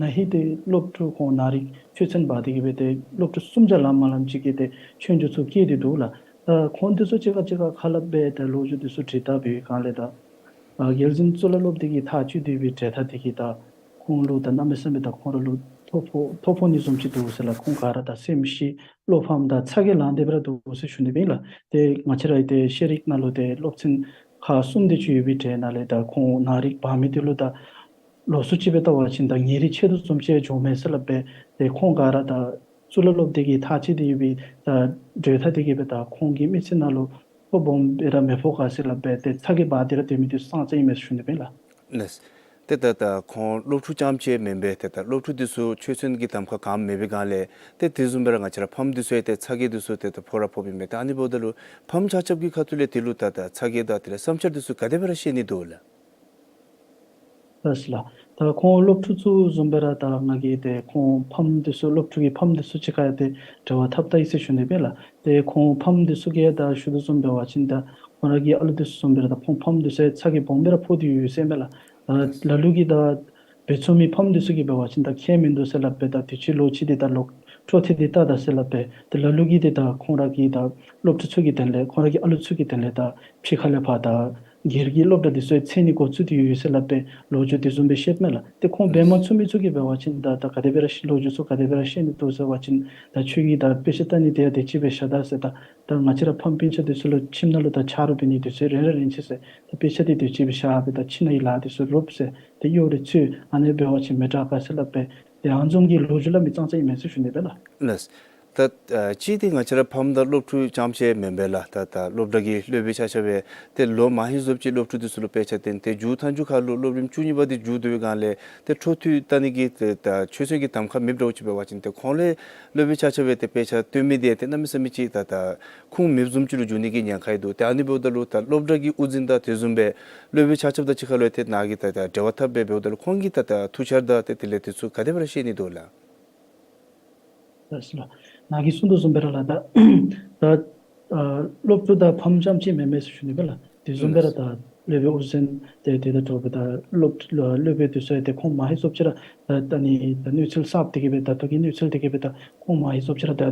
ན་ཧིང་ཏེ་སློབ་ཕྲུག་ཁོང་ནང་རིག་ཆོས་ཚན་འབག་སྟེ་གི་སྦེ་ཏེ་སློབ་ཕྲུག་གསུམ་བརྒྱ་ལངམ་ལངམ་ཅིག་གིས་ཏེ་ཆོས་རྒྱུགས་ཚུ་བཀལ་ཏེ་འདུག་ལགས། ད་ཁོང་འདི་ཚུ་གཅིག་ཁར་གཅིག་ཁར་ཁ་སླབ་སྦེ་ད་ལོ་རྒྱུས་འདི་ཚུ་དྲི་བརྡ་འབད་བའི་སྒང་ལས་ད་ཨ་རྒྱལ་འཛིན་གཙུག་ལག་སློབ་སྡེ་གི་ཐག་གཅོད་དེ་སྦེ་གྲོས་ཐག་དེ་གིས་ད་ཁོང་ལུ་ད་གནམ་མེད་ས་མེད་ད་ཁོང་ར་ལུ་ཐོ་ཕོག་ཐོ་ཕོག་ནི་བཟུམ་ཅིག་འདུག་ཟེར་ལགས། ཁོང་ག་ར་ད་སེམས་ཤི་བློ་ཕམ་དང་ཚ་གྱང་ལང་སྟེ་སྦེ་ར་འདུག་ཟེར་ཞུ་ནི་ཨིན་ལགས། ཏེ་ང་བཅས་ར་ཏེ་ཤེས་རིག་ནང་ལུ་ཏེ་སློབ་ཚན་ཁག་གསུམ་དེ་ཅིག་ཡོད་པའི་གྲས་ནང་ལས་ད་ཁོང་ནང་རིག་འབག་མི་དེ་ལུ་ད་ལོགས་སུ་ཅིག་སྦེ་བལྟ་བ་ཅིན་ད་ཉེ་རིང་ཆེ་དོ་བཟུམ་ཅིག་བྱུངམ་མས་ཟེར་སླབ་སྦེ་ཏེ་ཁོང་ག་ར་ད་གཙུག་ལག་སློབ་སྡེ་གི་ཐག་བཅད་དེ་ཡོད་པའི་ད་གྲོས་ཐག་དེ་གིས་སྦེ་ད་ཁོང་གི་མི་ཚེ་ནང་ལུ་ཕོགཔ་སྦོམ་སྦེ་ར་མི་ཕོག་ག་ཟེར་སླབ་སྦེ་ཏེ་ཚ་གྱང་འབག་སྟེ་ར་སྡོད་མི་དེ་བསམ་རྩེ་ཨིན་མས་ཟེར་ཞུ་ནི་ཨིན་ལགས། ལགས། ཏེ་ད་ད་ཁོང་སློབ་ཕྲུག་རྐྱངམ་ཅིག་མེན་པར་ཏེ་ད་སློབ་ཕྲུག་འདི་ཚུ་ཆོས་ཚན་གྱི་གདམ་ཁ་གང་མེད་པའི་སྒང་ལས་ཏེ་དེ་བཟུམ་སྦེ་ར་ང་བཅས་ར་ཕམ་འདི་ཚུ་ཡང་ཏེ་ཚ་གྱང་འདི་ཚུ་ཏེ་ད་ཕོག་ར་ཕོགཔ་ཨིན་མས། ཏེ་ཨ་ནི་འབདཝ་ད་ལུ་ཕམ་ཆ་ཁྱབ་ཀྱི་ཁ་ཐུག་ལས་དེ་ལུ་ད་ད་ཚ་གྱང་དང་དེ་ལས་བསམ་འཆར་འདི་ཚུ་ག་དེ་སྦེ་ར་བཤད་ནི་འདུག་ལགས། ལགས་སོ་ལགས། ད་ཁོང་སློབ་ཕྲུག་ཚུ་བཟུམ་སྦེ་ར་ད་ང་གིས་ཏེ་ཁོང་ཕམ་འདི་ཚུ་སློབ་ཕྲུག་གི་ཕམ་འདི་ཚུ་གཅིག་ཁར་ཡང་ཏེ་འབྲེལ་བ་འཐབ་ད་ཡི་ཟེར་ཞུ་ནི་སྦེ་ལགས། ཏེ་ཁོང་ཕམ་འདི་ཚུ་གིས་ད་ཞུ་དོ་བཟུམ་འབད་བ་ཅིན་ད་ཁོང་ར་གི་ཨ་ལུ་འདི་ཚུ་བཟུམ་སྦེ་ར་ད་ཁོང་ཕམ་འདི་ཚུ་ཡང་ཚ་གྱང་སྦོམ་སྦེ་ར་ཕོག་སྟེ་ཡོད་ཟེར་མས་ལགས། ད་ལ་ལུ་གིས་ད་འབད་ཚུགས་མི་ཕམ་འདི་ཚུ་གིས་འབད་བ་ཅིན་ད་ཁྱད་མིན་འདུག་ཟེར་སླབ་པས། ད་དུས་ཅི་ལོ་ཅི་འདི་ད་ལོག་འཕྲོ་མཐུད་དེ་བལྟ་ད་ཟེར་སླབ་པས། ཏེ་ལ་ལུ་གིས་འདི་ད་ཁོང་ར་གི་ད་སློབ་ཕྲུག་ཚུ་གི་དོན་ལས་ཁོང་ར་གི་ཨ་ལུ་ཚུ་གི་དོན་ལས་ད་ཕྱི་ཁ་ལས་ཕར་ད་སྒེར་གྱི་སློབ་གྲྭ་འདི་ཚུ་ཡང་འཚོལ་ནི་འགོ་བཙུགས་ཏེ་ཡོད་ཟེར་སླབ་པས། ལོ་རྒྱུས་འདི་བཟུམ་སྦེ་བཤདཔ་མས་ལགས། ཏེ་ཁོང་འབད་མ་ཚུགས་མི་ཚུ་གིས་འབད་བ་ཅིན་ད་ད་ག་དེ་སྦེ་ར་ལོ་རྒྱུས་ཚུ་ག་དེ་སྦེ་ར་བཤད་ནི་འདུག་ཟེར་བ་ཅིན་ད་ཁྱོད་ཀྱིས་ད་དཔེ་ཆ་ལྟ་ནི་དེ་ཡང་དེ་ཅིག་སྦེ་བཞག་ད་ཟེར། ད་ད་ང་བཅས་ར་ཕམ་སྤུན་ཆ་འདི་ཚུ་ལུ་ཁྱིམ་ནང་ལུ་ད་ཆ་རོགས་འབད་ནི་འདི་ཚུ་རན་ར་རན་ཅི་ཟེར། ད་དཔེ་ཆ་འདི་དེ་ཅིག་སྦེ་བཞག་སྦེ་ད་ཁྱིམ་ནང་གི་ལཱ་འདི་ཚུ་རོབ་ཟེར། ཏེ་གཡོག་རེ་འཚོལ་ཨ་ནི་འབད་བ་ཅིན་མི་དྲག་ག་ཟེར་སླབ་པས། ཏེ་ཨ་ནི་བཟུམ་གྱི་ལོ་རྒྱུས་སླབ་མི་ཙང་ཙང་ཨིན་མས་ཟེར་ཞུ་ནི་སྦེ་ལགས། ལགས། ད་ཨ་གཅིག་འདི་ང་བཅས་ར་ཕམ་དང་སློབ་ཕྲུག་རྐྱངམ་ཅིག་མེན་པས་ལགས། ད་ད་སློབ་གྲྭ་གི་སློབ་དཔོན་ཆ་ཁྱབ་སྦེ་ཏེ་ལོ་མང་ཧེང་རྫོགསཔ་ཅིག་སློབ་ཕྲུག་འདི་ཚུ་ལུ་དཔེ་ཆ་སྟོན། ཏེ་མཇུག་མཐའ་མཇུག་ཁར་ལུ་སློབ་རིམ་བཅུ་གཉིས་པ་འདི་མཇུག་བསྡུ་བའི་སྒང་ལས་ཏེ་འཕྲོ་མཐུད་བལྟ་ནི་གི་ཏེ་ད་ཆོས་ཚན་གྱི་གདམ་ཁ་མེདཔ་འདྲཝ་ཅིག་འབད་བ་ཅིན་ཏེ་ཁོང་ལས་སློབ་དཔོན་ཆ་ཁྱབ་སྦེ་ཏེ་དཔེ་ཆ་སྟོན་མི་འདི་ཏེ་གནམ་མེད་ས་མེད་ཅིག་ད་ད་ཁུངས་མེདཔ་བཟུམ་ཅིག་ལུ་འགྱུར་ནི་གི་ཉེན་ཁ་ཡང་འདུག། ཏེ་ཨ་ནི་འབདཝ་ད་ལུ་ད་སློབ་གྲྭ་གི་དབུ་འཛིན་དང་དེ་བཟུམ་སྦེ་སློབ་དཔོན་ཆ་ཁྱབ་དང་གཅིག་ཁར་ལུ་ཏེ་ནཱ་གིས་ད་ད་འབྲེལ་བ་འཐབ་སྦེ་འབདཝ་ད་ལུ་ཁོང་གིས་ད་ད་ཐུགས་འཆར་དང་ཏེ་དེ་ལས་དེ་ཚུ་ག་དེ་སྦེ་ར་བཤད་ནི་འདུག་ལགས། ལགས་སོ་ལགས། ནཱ་གིས་གསུངས་དོ་བཟུམ་སྦེ་ར་ལགས། ད་ད་ཨ་སློབ་ཕྲུག་དང་ཕམ་རྐྱངམ་ཅིག་མེན་མས་ཟེར་ཞུ་ནི་སྦེ་ལགས། དེ་བཟུམ་སྦེ་ར་ད་སློབ་དཔོན་དབུ་འཛིན་ཏེ་དེ་དང་འདྲཝ་སྦེ་ད་སློབ་སློབ་དཔོན་འདི་ཚུ་ཡང་ཏེ་ཁོང་མང་ཧེང་རྫོགསཔ་ཅིག་ར་ད་ད་ནི་ད་གནས་ཚུལ་གསརཔ་འདི་གིས་སྦེ་ད་ལྟོ་གི་གནས་ཚུལ་འདི་གིས་སྦེ་ད་ཁོང་མང་ཧེང་རྫོགསཔ་ཅིག་ར་ད་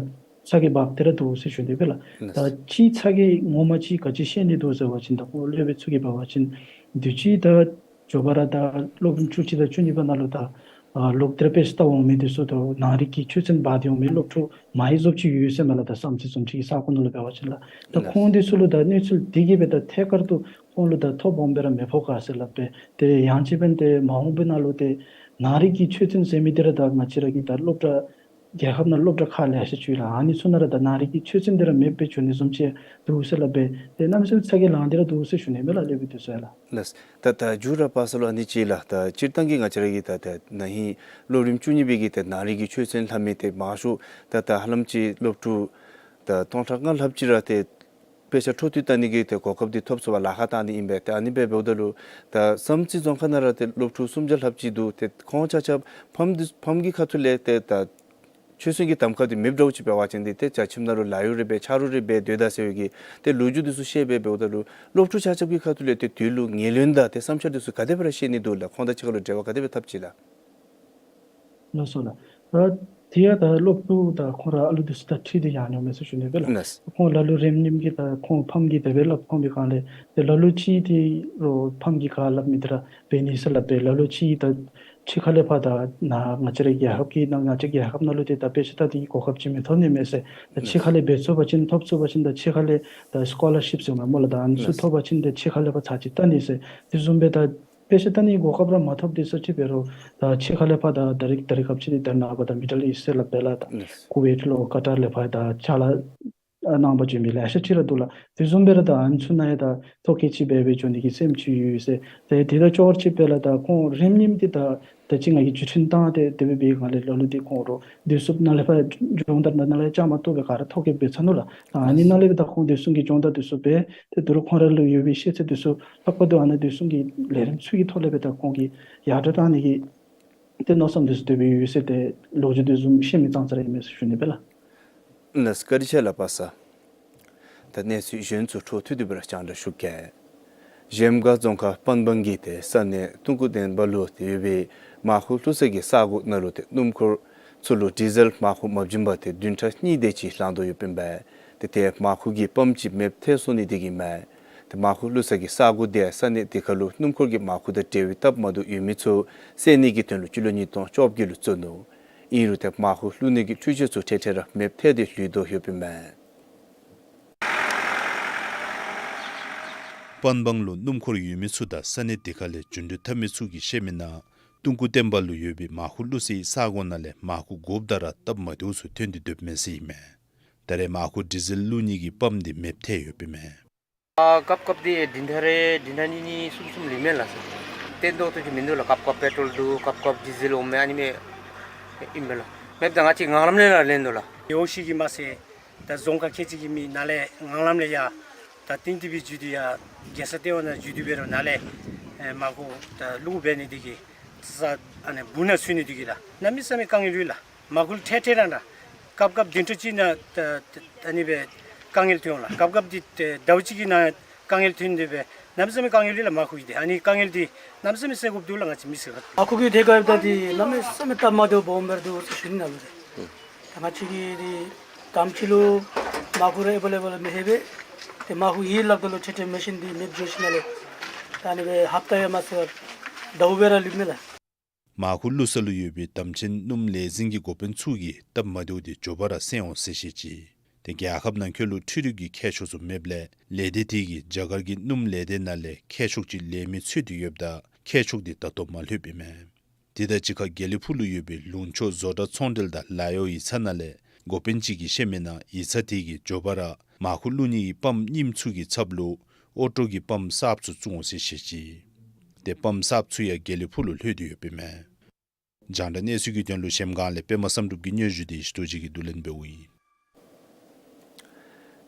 ཚ་གྱང་འབག་སྟེ་ར་འདུག་ཟེར་ཞུ་ནི་སྦེ་ལགས། ད་ཅི་ཚ་གྱང་ངོ་མ་ཅིག་ག་ཅི་བཤད་ནི་འདུག་ཟེར་བ་ཅིན་ད་ཁོང་སློབ་དཔོན་ཚུ་གིས་འབད་བ་ཅིན་དུས་ཅི་ད་མགྱོགས་པ་ར་ད་སློབ་རིམ་བཅུ་གཅིག་དང་བཅུ་གཉིས་པ་ནང་ལུ་ད་ཨ་ལོག་སྟེ་ར་དཔེ་ཆ་ལྟ་འོང་མི་འདི་ཚུ་ད་ནང་རིག་གི་ཆོས་ཚན་འབག་སྟེ་འོང་མི་སློབ་ཕྲུག་མང་ཧེང་རྫོགསཔ་ཅིག་ཡོད་ཟེར་མས་ལགས། ད་བསམ་རྩེ་བཟུམ་ཅིག་གི་ས་ཁོངས་ནང་ལུ་འབད་བ་ཅིན་ལགས། ད་ཁོང་འདི་ཚུ་ལུ་ད་གནས་ཚུལ་འདི་གིས་སྦེ་ད་ཐད་ཀར་དུ་ཁོང་ལུ་ད་ཐོ་སྦོམ་སྦེ་ར་མི་ཕོག་ག་ཟེར་སླབ་པས། ཏེ་ཡང་ཅིན་འབདན་ཏེ་མ་འོངས་པའི་ནང་ལུ་ཏེ་ནང་རིག་གི་ཆོས་ཚན་ཟེར་མི་འདི་ར་ད་ང་བཅས་ར་གི་ད་སློབ་གྲྭ་རྒྱལ་ཁབ་ནང་སློབ་གྲྭ་ཁག་ལེ་ཤ་ཅིག་ཡོད་ལགས། ཨ་ནི་ཚུ་ནང་ར་ད་ནང་རིག་གི་ཆོས་ཚན་འདི་ར་མེདཔ་སྦེ་འགྱོ་ནི་བཟུམ་ཅིག་འདུག་ཟེར་སླབ་པས། ཏེ་གནམ་མེད་ས་མེད་ཚ་གྱང་ལང་སྟེ་ར་འདུག་ཟེར་ཞུ་ནི་མས་ལགས་སློབ་དཔོན་འདི་ཚུ་ཡང་ལགས། ལགས། ད་ད་མཇུག་ར་པ་སངས་ལུ་ཨ་ནི་ཅིག་ལགས། ད་སྤྱིར་བཏང་གི་ང་བཅས་ར་གི་ད་ད་ན་ཧིང་སློབ་རིམ་བཅུ་གཉིས་པའི་གི་ད་ནང་རིག་གི་ཆོས་ཚན་ལྷབ་མི་ཏེ་མང་ཤོས་ད་ད་ཧ་ལམ་ཅིག་སློབ་ཕྲུག་ད་སྟོང་ཕྲག་ལྔ་ལྷགཔ་ཅིག་ར་ཏེ་དཔེ་ཆ་འཕྲོ་མཐུད་བལྟ་ནི་གི་ཏེ་གོ་སྐབས་འདི་ཐོབ་ཚུགས་པར་ལཱ་ཁག་བཏང་ནི་ཨིན་པས། ཏེ་ཨ་ནི་སྦེ་འབདཝ་ད་ལུ་ད་བསམ་རྩེ་རྫོང་ཁག་ནང་ར་ཏེ་སློབ་ཕྲུག་སུམ་བརྒྱ་ལྷགཔ་ཅིག་འདུག། ཏེ་ཁོང་ཆ་ཁྱབ་ཕམ་འདི་ཕམ་གྱི་ཁ་ཐུག་ལས་ཏེ་ད་ཆོས་ཚན་གྱི་གདམ་ཁ་འདི་མེདཔ་འདྲཝ་ཅིག་འབད་བ་ཅིན་འདི་ཏེ་ཅ་ཁྱིམ་ནང་ལུ་ལཱ་གཡོག་རེ་འབད་ཆ་རོགས་རེ་འབད་སྡོད་ད་ཟེར་བའི་གི་ཏེ་ལོ་རྒྱུས་འདི་ཚུ་བཤད་སྦེ་འབདཝ་ད་ལུ་སློབ་ཕྲུག་ཆ་ཁྱབ་ཀྱི་ཁ་ཐུག་ལས་ཏེ་དེ་ལུ་ངོས་ལེན་དང་ཏེ་བསམ་འཆར་འདི་ཚུ་ག་དེ་སྦེ་ར་བཤད་ནི་འདུག་ལགས། ཁོང་དང་གཅིག་ཁར་ལུ་འབྲེལ་བ་ག་དེ་སྦེ་འཐབ་ཅི་ལགས། ལགས་སོ་ལགས། ད་དེ་ཡང་ད་སློབ་ཕྲུག་དང་ཁོང་ར་ཨ་ལུ་འདི་ཚུ་དང་འཁྲིལ་ཏེ་ཡང་འོང་མས་ཟེར་ཞུ་ནི་སྦེ་ལགས། ལགས། ཁོང་ལ་ལུ་རིམ་གཉིས་ཀྱི་ད་ཁོང་ཕམ་གྱིས་དེ་སྦེ་སླབ་ཁོང་གི་སྒང་ལས་ཏེ་ལ་ལུ་ཅིག་འདི་རོགས་ཕམ་གྱིས་ག་སླབ་མི་འདི་ར་འབད་ནི་ཟེར་སླབ་པས། ལ་ལུ་ཅིག་ད་ཕྱི་ཁ་ལས་ཕར་ད་ནཱ་ང་བཅས་རའི་རྒྱལ་ཁབ་ཀྱི་ནང་ང་བཅས་རྒྱལ་ཁབ་ནང་ལུ་ཏེ་ད་དཔེ་ཆ་ལྟ་ནི་གི་གོ་སྐབས་ཅིག་མི་ཐོབ་ནི་མས་ཟེར། ད་ཕྱི་ཁ་ལས་འབད་ཚུགས་པ་ཅིན་ཐོབ་ཚུགས་པ་ཅིན་ད་ཕྱི་ཁ་ལས་ད་སི་ཀོ་ལར་ཤིབ་ཟེར་མས་སྨོ་ལགས། ད་ཨ་ནི་ཚུ་ཐོབ་པ་ཅིན་ཏེ་ཕྱི་ཁ་ལས་ཕར་ཚར་ཅིག་བལྟ་ནི་ཟེར། དེ་བཟུམ་སྦེ་ད་དཔེ་ཆ་ལྟ་ནི་གོ་སྐབས་ར་མ་ཐོབ་དེ་ས་ཅིག་འབད་རུང་ད་ཕྱི་ཁ་ལས་ཕར་ད་ད་རིས་ད་རིས་སྐབས་ཅིག་འདི་ད་ནངས་པ་ད་མི་ཌལ་ཨིསཊ་ཟེར་སླབ་པས་ལགས། ད་ཀུ་ཝེཊ་ལུ་ཀ་ཊར་ལས་ཕར་ད་ཕྱག་ལཱ་གནང་པར་འགྱོ་མི་ལེ་ཤ་ཅིག་ར་འདུག་ལགས། དེ་བཟུམ་སྦེ་ར་ད་ཨ་ནི་ཚུ་ནང་ཡང་ད་ཐོ་བཀོད་ཅིག་འབད་འབད་འགྱོ་ནི་གི་སེམས་ཅིག་ཡོད་ཟེར། ཏེ་དེ་དང་ཅོག་ར་གཅིག་སྦེ་ལགས་ད་ཁོང་རིམ་གཉིས་འདི་ད་ད་ཅི་ང་གིས་བརྒྱུད་འཕྲིན་བཏང་སྟེ་དེ་སྦེ་འབད་བའི་སྒང་ལས་ལ་ལུ་འདི་ཁོང་རོགས་བསྡུ་གསོག་ནང་ལས་ཕར་སྦྱོང་བརྡར་ནང་ལས་བཅའ་མར་གཏོགས་པའི་ག་ར་ཐོ་བཀོད་འབད་ཚར་ནུག་ལགས། ད་ཨ་ནི་ནང་ལས་སྦེ་ད་ཁོང་བསྡུ་གསོག་གི་སྦྱོང་བརྡར་འདི་ཚུ་འབད་དེ་དོ་རུང་ཁོང་ར་ལུ་ཡོད་པའི་ཤེས་ཚད་འདི་ཚུ་ལྷག་པར་དུ་ཨ་ནཱ་བསྡུ་གསོག་གི་ལས་རིམ་ཚུ་གི་ཐོག་ལས་སྦེ་ད་ཁོང་གིས་ཡར་དྲག་བཏང་ནི་གི་ཏེ་མནོ་བསམ་འདི་ཚུ་དེ་སྦེ་ཡོད་ཟེར་ཏེ་ལོ་རྒྱུས་དེ་བཟུམ་བཤད་མི་ཙང་ཙ་ར་ཨིན་མས་ཟེར་ཞུ་ནི་སྦེ་ལགས། ལགས་སོ་བཀའ་དྲིན་ཆེ་ལགས་པ་སངས། ད་གནས་ཚུལ་གཞན་ཚུ་འཕྲོ་མཐུད་དེ་སྦེ་ར་བསྐྱངས་དྲགས་ཞུ་གེ། གཞལམ་སྒང་རྫོང་ཁག་སྤང་སྦང་གི་ཏེ་ས་གནས་སྟོང་སྐུ་བསྟན་པ་ལུ་ཏེ་ཡོད་པའི་མར་ཁུ་བླུག་ས་གི་ས་གོ་ནང་ལུ་ཏེ་སྣུམ་འཁོར་ཚུ་ལུ་ཌི་ཟེལ་མར་ཁུ་མ་བྱིན་པར་ཏེ་བདུན་ཕྲག་གཉིས་དེ་ཅིག་ལང་དོ་ཡོདཔ་ཨིན་པས། ཏེ་ཏེ་མར་ཁུ་གི་པམཔ་ཅིག་མེདཔ་ཐལ་སོང་ནི་དེ་གིས་མས། ཏེ་མར་ཁུ་བླུག་ས་གི་ས་གོ་དེ་ས་གནས་དེ་ཁར་ལུ་སྣུམ་འཁོར་གྱི་མར་ཁུ་དང་འབྲེལ་བའི་སྟབས་མ་བདེཝ་ཡོད་མི་ཚུ་སེལ་ནི་གི་དོན་ལུ་སྤྱི་ལོ་ཉིས་སྟོང་བཅོ་བརྒྱད་ལུ་བཙུགས་ནུག། ཨིན་རུང་ཏེ་མར་ཁུ་བླུག་ནི་གི་འཕྲུལ་ཆས་ཚུ་འཕྲལ་འཕྲལ་ར་མེདཔ་ཐལ་ཏེ་ལུས་དོ་ཡོདཔ་ཨིན་མས། སྤང་སྦང་ལུ་སྣུམ་འཁོར་ཡོད་མི་ཚུ་དང་ས་གནས་དེ་ཁ་ལས་འགྲུལ་བསྐྱོད་འཐབ་མི་ཚུ་གིས་བཤད་མི་ནང་སྟོང་སྐུ་བསྟན་པ་ལུ་ཡོད་པའི་མར་ཁུ་བླུག་སའི་ས་གོ་ནང་ལས་མར་ཁུ་དགོཔ་ད་ར་སྟབས་མ་བདེཝ་ཚུ་ཐོན་ཏེ་སྡོདཔ་མས་ཟེར་ཨིན་མས། ད་རེས་མར་ཁུ་ཌི་ཟེལ་བླུག་ནི་གི་པམཔ་འདི་མེདཔ་ཐལ་ཡོདཔ་ཨིན་མས། ཨ་སྐབས་སྐབས་འདི་བདུན་ཕྲག་རེ་བདུན་ཕྲག་གཉིས་གཉིས་གསུམ་གསུམ་ལུས་མས་ལགས་སོ། བརྟན་ཏོག་ཏོ་ཅིག་མིན་འདུག་ལགས། སྐབས་སྐབས་པེ་ཊོལ་འདུག། སྐབས་སྐབས་ཌི་ཟེལ་འོང་མས། ཨ་ནི་མེད་ཨིན་པས་ལགས། མེདཔ་ད་ང་བཅས་ངང་ལམ་ལས་ནཱ་ལེན་དོ་ལགས། རྒེད་འོག་བཞི་གིས་མ་ཚད་ད་རྫོང་ཁག་ཁལ་གཅིག་གི་མི་ནཱ་ལས་ངང་ལམ་ལས་ཡར་ད་ཏིང་ཏི་སྦེ་འགྱོ་སྟེ་ཡར་རྒྱལ་ས་ལྟེ་བ་ནང་འགྱོ་སྟེ་འབད་རུང་ནཱ་ལས་ཨེ་མར་ཁུ་ད་ལུ་འབད་ནི་འདི་གིས་ས་ཨ་ནི་སྦུག་ནང་ཚུད་ནི་འདི་གིས་ལགས། གནམ་མེད་ས་མེད་དཀའ་ངལ་ཡོད་ལགས། མར་ཁུ་ལུ་ཐད་ཐད་ར་ད་སྐབས་སྐབས་བདུན་ཕྲག་གཅིག་ནང་ད་ད་ཨ་ནི་སྦེ་དཀའ་ངལ་ཐོན་འོང་ལགས། སྐབས་སྐབས་འདི་ད་ཟླཝ་གཅིག་གི་ནང་དཀའ་ངལ་ཐོན་ཏེ་སྦེ་གནམ་མེད་ས་མེད་དཀའ་ངལ་ཡོད་ལགས། མར་ཁུ་གི་འདི་ཨ་ནི་དཀའ་ངལ་འདི་གནམ་མེད་ས་མེད་སེལ་དགོཔ་འདུག་ལགས། ང་བཅས་མི་སེར་ཁ་ཐུག་མར་ཁུ་གི་ཐད་ཁར་ཡོདཔ་ད་འདི་གནམ་མེད་ས་མེད་སྟབས་མ་བདེཝ་སྦོམ་སྦེ་ར་འདུག་ཟེར་ཞུ་ནི་ལགས། ད་ང་བཅས་ཀྱི་འདི་དམ་ཅིག་ལུ་མར་ཁུ་ར་ཨེ་བེ་ལེ་བཱལ་མི་ལྷོད་པས། ཏེ་མར་ཁུ་ཡོད་སླབ་ད་ལུ་ཐད་ཐད་མེ་ཤིན་འདི་མེདཔ་འགྱོ་ཞིནམ་ལས་ད་ཨ་ནི་སྦེ་ཧབ་ཏ་ཡང་མ་ཚད་པར་ཟླཝ་སྦེ་ར་ལུས་མས་ལགས། མར་ཁུ་བླུག་ས་ལུ་ཡོད་པའི་དམ་ཅན་སྣུམ་ལས་འཛིན་གྱི་འགོ་དཔོན་ཚུ་གིས་སྟབས་མ་བདེཝ་དེ་མགྱོགས་པ་ར་སེལ་འོང་ཟེར་བཤད་ཅི། ཏེ་རྒྱལ་ཁབ་ནང་འཁོད་ལུ་འཕྲུལ་རིག་གི་མཁས་མཆོག་ཚུ་མེདཔ་ལས་ལས་སྡེ་དེ་གིས་རྒྱ་གར་གྱི་སྣུམ་ལས་སྡེ་ནང་ལས་མཁས་མཆོག་ཅིག་ལེན་མི་འཚོལ་ཏེ་ཡོདཔ་ད་མཁས་མཆོག་དེ་ད་ལྟོ་མ་ལྷོདཔ་ཨིན་མས། དེ་དང་གཅིག་ཁར་དགེ་ལེགས་ཕུག་ལུ་ཡོད་པའི་ལུང་ཕྱོགས་བཟོ་གྲྭ་ཚོང་འབྲེལ་དང་ལཱ་གཡོག་ཡིག་ཚང་ནང་ལས་འགོ་དཔོན་ཅིག་གིས་བཤད་མི་ནང་ཡིག་ཚང་དེ་གིས་མགྱོགས་པ་ར་མར་ཁུ་བླུག་ནི་གི་པམཔ་རྙིངམ་ཚུ་གི་ཚབ་ལུ་ཨོ་ཊོ་གི་པམཔ་གསརཔ་ཚུ་བཙུགས་འོང་ཟེར་བཤད་ཅི། ཏེ་པམཔ་གསརཔ་ཚུ་ཡང་དགེ་ལེགས་ཕུག་ལུ་ལྷོད་དེ་ཡོདཔ་ཨིན་མས། རྒྱང་བསྒྲགས་གནས་ཚུལ་གྱི་དོན་ལུ་གཞལམ་སྒང་ལས་པདྨ་བསམ་གྲུབ་ཀྱི་སྙན་ཞུ་དེ་ཞི་ཏོ་ཅིག་གིས་བསྡུ་ལེན་འབདཝ་ཨིན།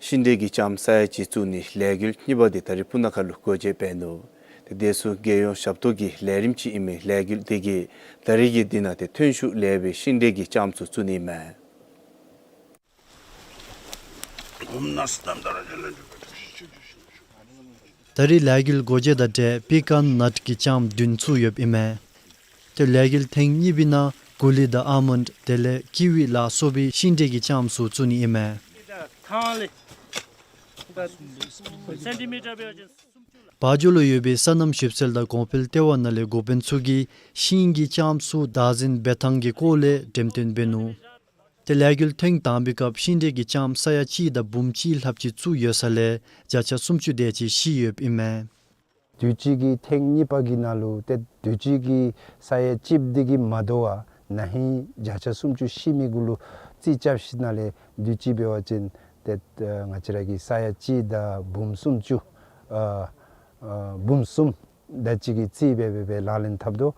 ཤིང་འབྲས་ཀྱི་ལྕངམ་ས་ཡ་གཅིག་བཙུགས་ནིའི་ལས་འགུལ་གཉིས་པ་དེ་ད་རིས་སྤུ་ན་ཁ་ལུ་སྒོ་འབྱེད་འབད་ནུག། ཏེ་དེ་ཚུ་རྒྱལ་ཡོངས་ཞབས་ཏོག་གི་ལས་རིམ་ཅིག་ཨིན་མི་ལས་འགུལ་དེ་གིས་ད་རིས་ཀྱི་དེ་ནང་ཏེ་ཐོན་ཤུགས་ལེགས་པའི་ཤིང་འབྲས་ཀྱི་ལྕངམ་ཚུ་བཙུགས་ནི་ཨིན་མས། ད་རིས་ལས་འགུལ་སྒོ་འབྱེད་དང་འབྲེལ་པི་ཀཱན་ནཊ་ཀྱི་ལྕངམ་བདུན་བཙུགས་ཡོདཔ་ཨིན་མས། ཏེ་ལས་འགུལ་ཐེངས་གཉིས་པའི་ནང་གུ་ལི་དང་ཨཱལ་མོནཌ་དེ་ལས་ཀི་ཝི་ལ་སོགས་པའི་ཤིང་འབྲས་ཀྱི་ལྕངམ་ཚུ་བཙུགས་ནི་ཨིན་མས། བ་ཇོ་ལུ་ཡོད་པའི་སོ་ནམ་ཞིབ་འཚོལ་དང་གོང་འཕེལ་ལྟེ་བ་ནང་ལས་འགོ་དཔོན་ཚུ་གིས་ཤིང་གི་ལྕངམ་ཚུ་བདག་འཛིན་འབད་ཐངས་ཀྱི་སྐོར་ལས་འགྲེམས་སྟོན་འབད་ནུག། ཏེ་ལས་འགུལ་ཐེངས་དང་པའི་སྐབས་ཤིང་འབྲས་ཀྱི་ལྕངམ་ས་ཡ་གཅིག་དང་འབུམ་གཅིག་ལྷགཔ་ཅིག་བཙུགས་ཡོད་ས་ལས་བརྒྱ་ཆ་སུམ་ཅུ་དེ་ཅིག་བཤིག་ཡོདཔ་ཨིན་མས། དུས་ཅི་གི་ཐེངས་གཉིས་པ་གི་ནང་ལུ་ཏེ་དུས་ཅི་གི་ས་ཡ་གཅིག་འདི་གིས་མ་དོ་བར་ན་ཧིང་བརྒྱ་ཆ་སུམ་ཅུ་བཤིག་མི་གུ་ལུ་རྩིས་རྐྱབ་ཞིནམ་ལས་དུས་ཅི་འབད་བ་ཅིན་ཏེ་ང་བཅས་ར་གི་ས་ཡ་གཅིག་དང་འབུམ་སུམ་ཅུ་ཨ་ཨ་འབུམ་གསུམ་དེ་ཅིག་གི་རྩིས་འབད་འབད་འབད་ལག་ལེན་འཐབ་དོ།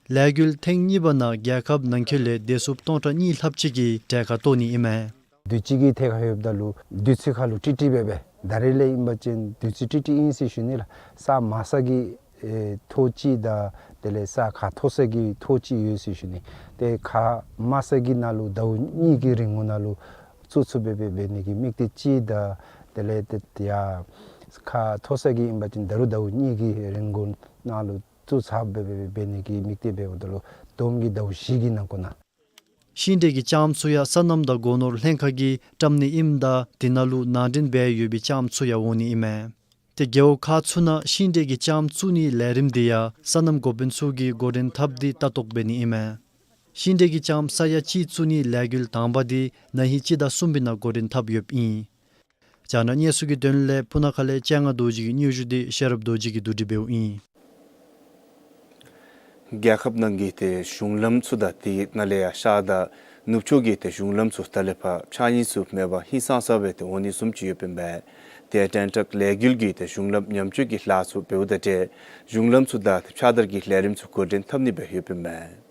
ལས་འགུལ་ཐེངས་གཉིས་པ་ནང་རྒྱལ་ཁབ་ནང་འཁོད་ལས་བདེ་སྲུངཔ་སྟོང་ཕྲག་གཉིས་ལྷགཔ་ཅིག་གིས་གྲལ་ཁར་གཏོགས་ནི་ཨིན་མས། དུས་ཅི་གི་ཐད་ཁར་ཡོདཔ་ད་ལུ་དུས་ཚོད་ཁར་ལུ་ཀྲིག་ཀྲི་འབད་འབད་ད་རིས་ལས་ཨིན་པ་ཅིན་དུས་ཚོད་ཀྲིག་ཀྲི་ཨིན་ཟེར་ཞུ་ནི་ལགས། ས་དམའ་ས་གི་ཨེ་ཐོག་ཅིག་དང་དེ་ལས་ས་ཁ་མཐོ་ས་གི་ཐོག་ཅིག་ཡོད་ཟེར་ཞུ་ནི། ཏེ་ཁ་དམའ་ས་གི་ནང་ལུ་ཟླཝ་གཉིས་ཀྱི་རིང་ངོ་ནང་ལུ་བཙུགས་ཚུགསཔ་སྦེ་འབད་ནི་གི་དམིགས་གཏད་ཅིག་དང་དེ་ལས་ཏེ་ཡར་ཁ་མཐོ་ས་གི་ཨིན་པ་ཅིན་ད་རུང་ཟླཝ་གཉིས་ཀྱི་རིང་ངོ་ནང་ལུ་བཙུགས་ཚརཝ་སྦེ་འབད་འབད་ནི་གི་དམིགས་གཏད་འབདཝ་ད་ལུ་བསྡོམས་ཀྱིས་ཟླཝ་བཞི་གི་ནང་འཁོད་ནང་ཤིང་འབྲས་ཀྱི་ལྕངམ་ཚུ་ཡང་སོ་ནམ་དང་སྒོ་ནོར་ལྷན་ཁག་གིས་བཀྲམ་ནི་ཨིནམ་ད་དེ་ནང་ལུ་ནང་འདྲེན་འབད་ཡོད་པའི་ལྕངམ་ཚུ་ཡང་འོང་ནི་ཨིན་མས། ཏེ་རྒེད་འོག་ཁག་ཚུ་ནང་ཤིང་འབྲས་ཀྱི་ལྕངམ་བཙུགས་ནིའི་ལས་རིམ་དེ་ཡང་སོ་ནམ་འགོ་དཔོན་ཚུ་གིས་འགོ་འདྲེན་འཐབ་སྟེ་ལྟ་རྟོག་འབད་ནི་ཨིན་མས། ཤིང་འབྲས་ཀྱི་ལྕངམ་ས་ཡ་གཅིག་བཙུགས་ནིའི་ལས་འགུལ་དང་པ་དེ་ན་ཧིང་སྤྱི་ཟླ་གསུམ་པའི་ནང་འགོ་འདྲེན་འཐབ་ཡོདཔ་ཨིན། རྒྱང་བསྒྲགས་གནས་ཚུལ་གྱི་དོན་ལས་སྤུ་ན་ཁ་ལས་སྤྱན་སྔ་རྡོ་རྗེ་གི་སྙན་ཞུ་དེ་ཤེས་རབ་རྡོ་རྗེ་གིས་བསྡུ་སྒྲིག་འབདཝ་ཨིན། རྒྱལ་ཁབ་ནང་གི་ཏེ་གཞུང་ལམ་ཚུ་དང་དེ་ནང་ལས་ཡར་ཤར་དང་ནུབ་ཕྱོགས་ཀྱི་ཏེ་གཞུང་ལམ་ཚུ་ད་ལས་ཕར་ཕྱགས་སྙིགས་ཚུ་མེད་པར་ཧིང་སངས་ས་སྦེ་ཏེ་འོང་ནི་བཟུམ་ཅིག་ཡོདཔ་ཨིན་པས། ཏེ་བདུན་ཕྲག་ལས་འགུལ་གྱིས་ཏེ་གཞུང་ལམ་ཉམས་བཅོས་ཀྱི་ལཱ་ཚུ་འབདཝ་དང་འབྲེལ་གཞུང་ལམ་ཚུ་དང་ཏེ་ཕྱགས་བདར་གྱི་ལས་རིམ་ཚུ་འགོ་འདྲེན་འཐབ་ནི་སྦེ་ཡོདཔ་ཨིན་པས།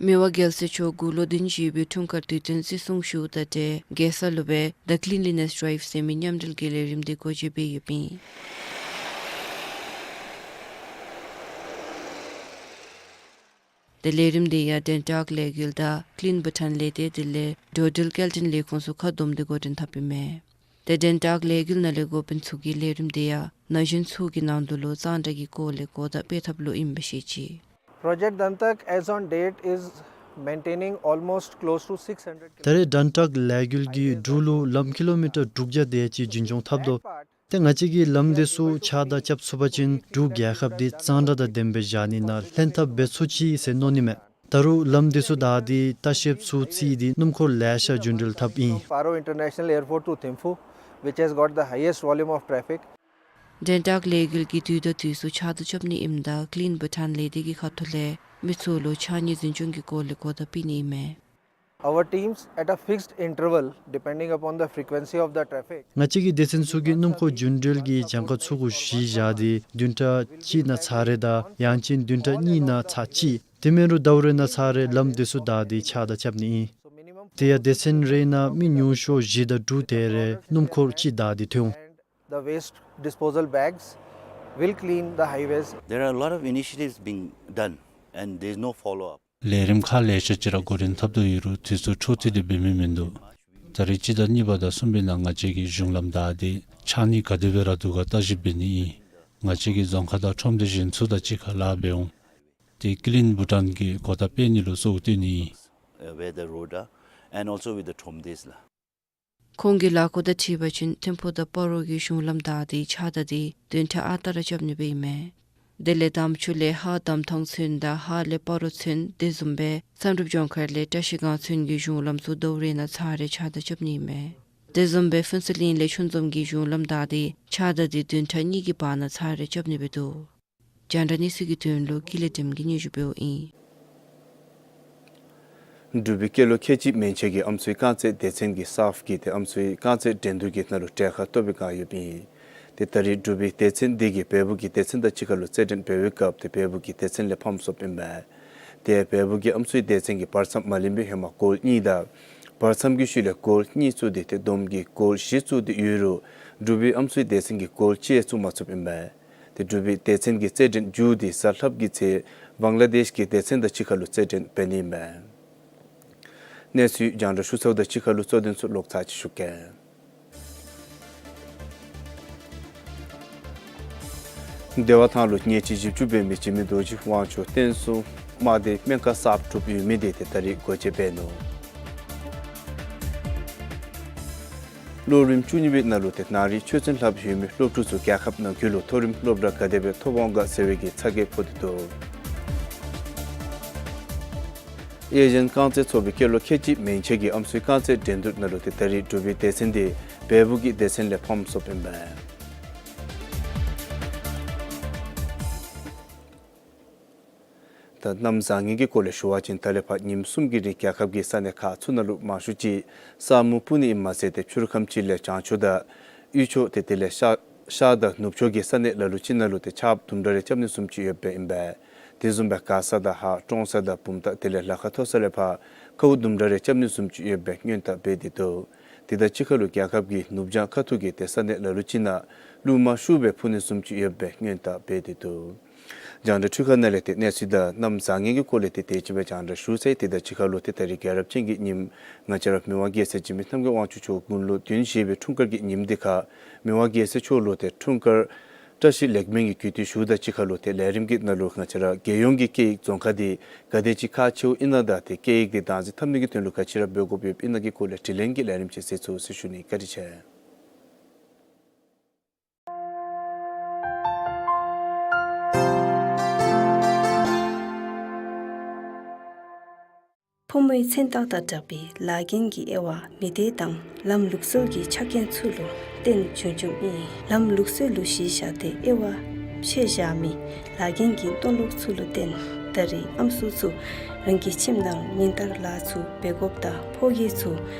མི་དབང་རྒྱལ་སྲས་མཆོག་དགུང་ལོ་བདུན་ཅུ་པའི་འཁྲུངས་སྐར་དུས་སྟོན་བརྩི་སྲུང་ཞུཝ་དང་འབྲེལ་རྒྱལ་ས་ལུ་སྦེ་The Cleanliness Drive ཟེར་མི་མཉམ་འབྲེལ་གྱི་ལས་རིམ་དེ་སྒོ་འབྱེད་འབད་ཡོདཔ་ཨིན། ཏེ་ལས་རིམ་དེ་ཡང་བདུན་ཕྲག་ལས་འགུལ་དང་ཀི་ལིན་བྷུ་ཊཱན་ལས་སྡེ་དེ་ལས་འགྲོ་འགྲུལ་སྐྱེལ་འདྲེན་ལས་ཁུངས་ཚུ་ཁ་བསྡོམས་ཏེ་འགོ་འདྲེན་འཐབ་ཨིན་མས། ཏེ་བདུན་ཕྲག་ལས་འགུལ་ནང་ལས་འགོ་དཔོན་ཚུ་གིས་ལས་རིམ་དེ་ཡང་ན་གཞོན་ཚུ་གི་ནང་དུ་ལུ་གཙང་སྦྲ་གི་སྐོར་ལས་གོ་བརྡ་སྤེལ་ཐབས་ལུ་ཨིནམ་སྦེ་བཤད་ཅི། Project Dantak as on date is maintaining almost close to six hundred kilometers. ད་རེས་བདུན་ཕྲག་ལས་འགུལ་གྱིས་འབྲུག་ལུ་ལམ་ཀི་ལོ་མི་ཊར་དྲུག་བརྒྱ་དེ་ཅིག་རྒྱུན་སྐྱོང་འཐབ་དོ། ཏེ་ང་བཅས་ཀྱིས་ལམ་དེ་ཚུ་ཆག་ད་རྐྱབ་ཚུགས་པ་ཅིན་འབྲུག་རྒྱལ་ཁབ་དེ་གཙང་སྦྲ་དང་ལྡནམ་སྦེ་བཞག་ནི་ནང་ལྷན་ཐབས་འབད་ཚུགས་ཅི་ཟེར་མནོ་ནི་མས། ད་རུང་ལམ་དེ་ཚུ་བདའ་སྟེ་ལྟ་བཤལཔ་ཚུ་བརྩིས་ཏེ་སྣུམ་འཁོར་ལེ་ཤ་རྒྱུན་འགྲུལ་འཐབ་ཨིན། Paro International Airport to Thimphu, which has got the highest volume of traffic. བདུན་ཕྲག་ལས་འགུལ་གྱིས་དུས་དང་དུས་སུ་ཕྱག་ཏུ་རྐྱབ་ནི་ཨིནམ་ད་ཀི་ལིན་བྷུ་ཊཱན་ལས་སྡེ་གི་ཁ་ཐུག་ལས་མི་ཚུ་ལུ་ཕྱགས་སྙིགས་འཛིན་སྐྱོང་གི་སྐོར་ལས་གོ་བརྡ་སྤེལ་ནི་ཨིན་མས། Our teams at a fixed interval, depending upon the frequency of the traffic. ང་བཅས་ཀྱི་སྡེ་ཚན་ཚུ་གིས་སྣུམ་འཁོར་རྒྱུན་འགྲུལ་གྱི་གྱངས་ཁ་ཚུ་གུ་གཞི་བཞག་སྟེ་བདུན་ཕྲག་གཅིག་ནང་ཚར་རེ་དང་ཡང་ཅིན་བདུན་ཕྲག་གཉིས་ནང་ཚར་གཅིག། དེ་མེན་རུང་ཟླཝ་རེ་ནང་ཚར་རེ་ལམ་དེ་ཚུ་བདའ་སྟེ་ཆགས་སྡང་རྐྱབ་ནི་ཨིན། དེ་ཡང་སྡེ་ཚན་རེ་ནང་མི་ཉུང་ཤོས་བཞི་དང་དྲུག་དེ་རེ་སྣུམ་འཁོར་གཅིག་བདའ་སྟེ་ཐོན་འོང་། The waste disposal bags will clean the highways. There are a lot of initiatives being done and there is no follow up. ལས་རིམ་ཁག་ལེ་ཤ་ཅིག་ར་འགོ་འདྲེན་འཐབ་དོ་ཡོད་རུང་དུས་ཚོད་འཕྲོ་མཐུད་དེ་འབད་མི་མིན་འདུག། ད་རེས་སྤྱི་ཟླ་གཉིས་པ་དང་གསུམ་པའི་ནང་ང་བཅས་ཀྱིས་གཞུང་ལམ་བདའ་སྟེ་ཆགས་ནི་ག་དེ་སྦེ་ར་འདུག་ག་བརྟག་ཞིབ་འབད་ནི་ཨིན། ང་བཅས་ཀྱིས་རྫོང་ཁག་དང་ཁྲོམ་སྡེ་གཞན་ཚུ་དང་གཅིག་ཁར་ལཱ་འབད་འོང་། དེ་Clean Bhutan གི་གོ་བརྡ་སྤེལ་ནི་ལུ་གཙོ་བོ་བཏོན་ནི་ཨིན། Uh, where the road are and also with the Thomdes la. ཁོང་གིས་ལཱ་འགོ་དང་འཁྲིལ་བ་ཅིན་ཐིམ་ཕུག་དང་སྤ་རོ་གི་གཞུང་ལམ་བདའ་སྟེ་ཆགས་སྡང་དེ་བདུན་ཕྲག་ཨ་རྟག་ར་རྐྱབ་ནི་སྦེ་ཨིན་མས། དེ་ལས་དམ་ཆུ་ལས་ཧཱ་དམ་ཐང་ཚུན་དང་ཧཱ་ལས་སྤ་རོ་ཚུན་དེ་བཟུམ་སྦེ་བསམ་གྲུབ་ལྗོངས་མཁར་ལས་བཀྲ་ཤིས་སྒང་ཚུན་གྱི་གཞུང་ལམ་ཚུ་ཟླཝ་རེ་ནང་ཚར་རེ་ཆགས་སྡང་རྐྱབ་ནི་ཨིན་མས། དེ་བཟུམ་སྦེ་ཕུན་ཚོགས་གླིང་ལས་ཆུ་འཛོམས་ཀྱི་གཞུང་ལམ་བདའ་སྟེ་ཆགས་སྡང་དེ་བདུན་ཕྲག་གཉིས་ཀྱི་བར་ན་ཚར་རེ་རྐྱབ་ནི་སྦེ་འདུག། རྒྱང་བསྒྲགས་གནས་ཚུལ་གྱི་དོན་ལུ་ཀུན་ལེགས་སྒྲོལམ་གིས་སྙན་ཞུ་འབདཝ་ཨིན། འབྲུག་པའི་སྐྱེས་ལོ་ཁལ་གཅིག་མན་ཆད་ཀྱི་ཨམ་སྲུའི་རྐང་རྩེད་སྡེ་ཚན་གྱི་སཱབ་ཀྱིས་ཏེ་ཨམ་སྲུའི་རྐང་རྩེད་འགྲན་བསྡུར་གྱི་ནང་ལུ་གྲལ་ཁར་གཏོགས་སྦེ་བཀག་ཡོདཔ་ཨིན། ཏེ་ད་རེས་འབྲུག་པའི་སྡེ་ཚན་འདི་གིས་བལ་པོ་གི་སྡེ་ཚན་དང་གཅིག་ཁར་ལུ་རྩེད་འགྲན་འབད་བའི་སྐབས་ཏེ་བལ་པོ་གི་སྡེ་ཚན་ལས་ཕམ་སོཔ་ཨིན་པས། ཏེ་བལ་པོ་གི་ཨམ་སྲུའི་སྡེ་ཚན་གྱིས་བར་མཚམས་མ་ལེན་པའི་ཧེ་མ་གོལ་གཉིས་དང་བར་མཚམས་ཀྱི་ཤུལ་ལས་གོལ་གཉིས་བཙུགས་ཏེ་ཏེ་བསྡོམས་ཀྱིས་གོལ་བཞི་བཙུགས་ཏེ་ཡོད་རུང་འབྲུག་པའི་ཨམ་སྲུའི་སྡེ་ཚན་གྱིས་གོལ་གཅིག་བཙུགས་མ་ཚུགསཔ་ཨིན་པས། ཏེ་འབྲུག་པའི་སྡེ་ཚན་གྱི་རྩེད་འགྲན་མཇུག་འདི་གཟའ་ལྷགཔ་གི་ཚེ་བང་ལ་དེཤ་གི་སྡེ་ཚན་དང་གཅིག་ཁར་ལུ་རྩེད་འགྲན་འབད་ནི་ཨིན་པས། གནས་ཚུལ་རྒྱང་བསྒྲགས་ཞུ་ཚརཝ་དང་གཅིག་ཁར་ལུ་གཙོ་དོན་ཚུ་ལོག་ཚར་ཅིག་ཞུ་གེ། བདེ་བ་ཐང་ལུ་ཉེར་གཅིག་བཞི་བཅུ་འབད་མི་འཇིགས་མེད་རྡོ་རྗེ་དབང་ཕྱུག་བསྟན་སྲུང་དམག་སྡེ་སྨན་ཁང་གསརཔ་གྲུབ་ཡོད་མི་དེ་ཏེ་ད་རེས་སྒོ་འབྱེད་འབད་ནུག། ལོ་རིམ་བཅུ་གཉིས་པའི་ནང་ལུ་ཏེ་ན་རིམ་ཆོས་ཚན་ལྷབ་ཡོད་མི་སློབ་ཕྲུག་ཚུ་རྒྱལ་ཁབ་ནང་འཁོད་ལུ་མཐོ་རིམ་སློབ་གྲྭ་ག་དེ་སྦེ་ཐོབ་འོང་ག་ཟེར་བའི་གི་ཚ་གྱང་ཕོག་སྟེ་འདུག། ཨེ་ཤི་ཡན་རྐང་རྩེད་ཚོགས་པའི་སྐྱེས་ལོ་ཁལ་གཅིག་མན་ཆད་ཀྱི་ཨམ་སྲུའི་རྐང་རྩེད་འགྲན་བསྡུར་ནང་ལུ་ཏེ་ད་རེས་འབྲུག་པའི་སྡེ་ཚན་འདི་བལ་པོ་གི་སྡེ་ཚན་ལས་ཕམ་སོཔ་ཨིན་པས། ད་གནམ་བཟང་ངན་གྱི་སྐོར་ལས་ཞུ་བ་ཅིན་ད་ལས་ཕར་ཉིནམ་གསུམ་གྱི་རིང་རྒྱལ་ཁབ་ཀྱི་ས་གནས་ཁག་ཚུ་ནང་ལུ་མང་ཤོས་ཅིག་ས་སྨུག་སྤུབ་ནི་ཨིནམ་མ་ཚད་ཏེ་ཕྱི་རུ་ཁམས་ཅིག་ལས་བྱང་ཕྱོགས་དང་དབུས་ཕྱོགས་ཏེ་དེ་ལས་ཤར་ཤར་དང་ནུབ་ཕྱོགས་ཀྱི་ས་གནས་ལ་ལུ་ཅིག་ནང་ལུ་ཏེ་ཆརཔ་དུམ་གྲ་རེ་རྐྱབ་ནི་བཟུམ་ཅིག་ཡོདཔ་ཨིན་པས། དེ་བཟུམ་སྦེ་མགར་ས་དང་ཧཱ་ཀྲོང་གསར་དང་བུམ་ཐང་དེ་ལས་ལ་ཁ་མཐོ་ས་ལས་ཕར་ཁཝ་དུམ་གྲ་རེ་རྐྱབ་ནི་བཟུམ་ཅིག་ཡོདཔ་སྦེ་སྔོན་བརྡ་འབད་དེ་འདུག། དེ་དང་གཅིག་ཁར་ལུ་རྒྱལ་ཁབ་ཀྱི་ནུབ་བྱང་ཁ་ཐུག་གི་ཏེ་ས་གནས་ལ་ལུ་ཅིག་ནང་རླུང་མ་ཤུགས་སྦེ་འཕུ་ནི་བཟུམ་ཅིག་ཡོདཔ་སྦེ་སྔོན་བརྡ་འབད་དེ་འདུག། རྒྱང་བསྒྲགས་འཕྲུལ་ཁང་ནང་ལས་ཏེ་གནས་ཚུལ་དང་གནམ་བཟང་ངན་གྱི་སྐོར་ལས་ཏེ་དེ་ཅིག་སྦེ་རྒྱང་བསྒྲགས་ཞུ་ཚར་ཡི། དེ་དང་གཅིག་ཁར་ལུ་ཏེ་ད་རིས་རྒྱལ་རབས་ཅན་གྱི་ཉིནམ་ང་བཅས་ར་མི་དབང་རྒྱལ་སྲས་འཇིགས་མེད་རྣམ་རྒྱལ་དབང་ཕྱུག་མཆོག་དགུང་ལོ་བདུན་བཞེས་པའི་འཁྲུངས་སྐར་གྱི་ཉིནམ་འདི་ཁར་མི་དབང་རྒྱལ་སྲས་མཆོག་ལུ་ཏེ་འཁྲུངས་སྐར་བཀྲ་ཤིས་ལེགས་སྨོན་གྱི་གུས་བཏུད་ཞུཝ་དང་གཅིག་ཁར་ལུ་ཏེ་ལས་རིམ་གྱི་ནང་ལུ་ང་བཅས་ར་རྒྱལ་ཡོངས་ཀྱི་སྐད་ཡིག་རྫོང་ཁ་འདི་ག་དེ་ཅིག་ཁག་ཆེཝ་ཨིན་ན་དང་ཏེ་སྐད་ཡིག་འདི་བདག་འཛིན་འཐབ་ནི་གི་དོན་ལུ་ག་ཅི་ར་འབད་དགོཔ་ཡོདཔ་ཨིན་ན་གི་སྐོར་ལས་དྲི་ལན་གྱི་ལས་རིམ་ཅིག་གཟིགས་ཚུགས་ཟེར་ཞུ་ནི། བཀའ་དྲིན་ཆེ། ཕོ་མོའི་མཚན་རྟགས་དང་སྦྲགས་པའི་ལཱ་འགན་གྱི་དབྱེ་བ་མི་སྡེ་དང་ལམ་ལུགས་སྲོལ་གྱི་ཆ་རྐྱེན་ཚུ་ལུ་བརྟེན་བྱུང་བྱུངམ་ཨིན། ལམ་ལུགས་སྲོལ་ལུ་གཞི་བཞག་སྟེ་དབྱེ་བ་ཕྱེ་བཞག་མི་ལཱ་འགན་གྱི་མཐོ་ལོག་ཚུ་ལུ་བརྟེན་ད་རེས་ཨམ་སྲུ་ཚུ་རང་གི་ཁྱིམ་ནང་ཉིན་ལྟར་ལཱ་ཚུ་འབད་དགོཔ་དང་ཕོ་སྐྱེས་ཚུ་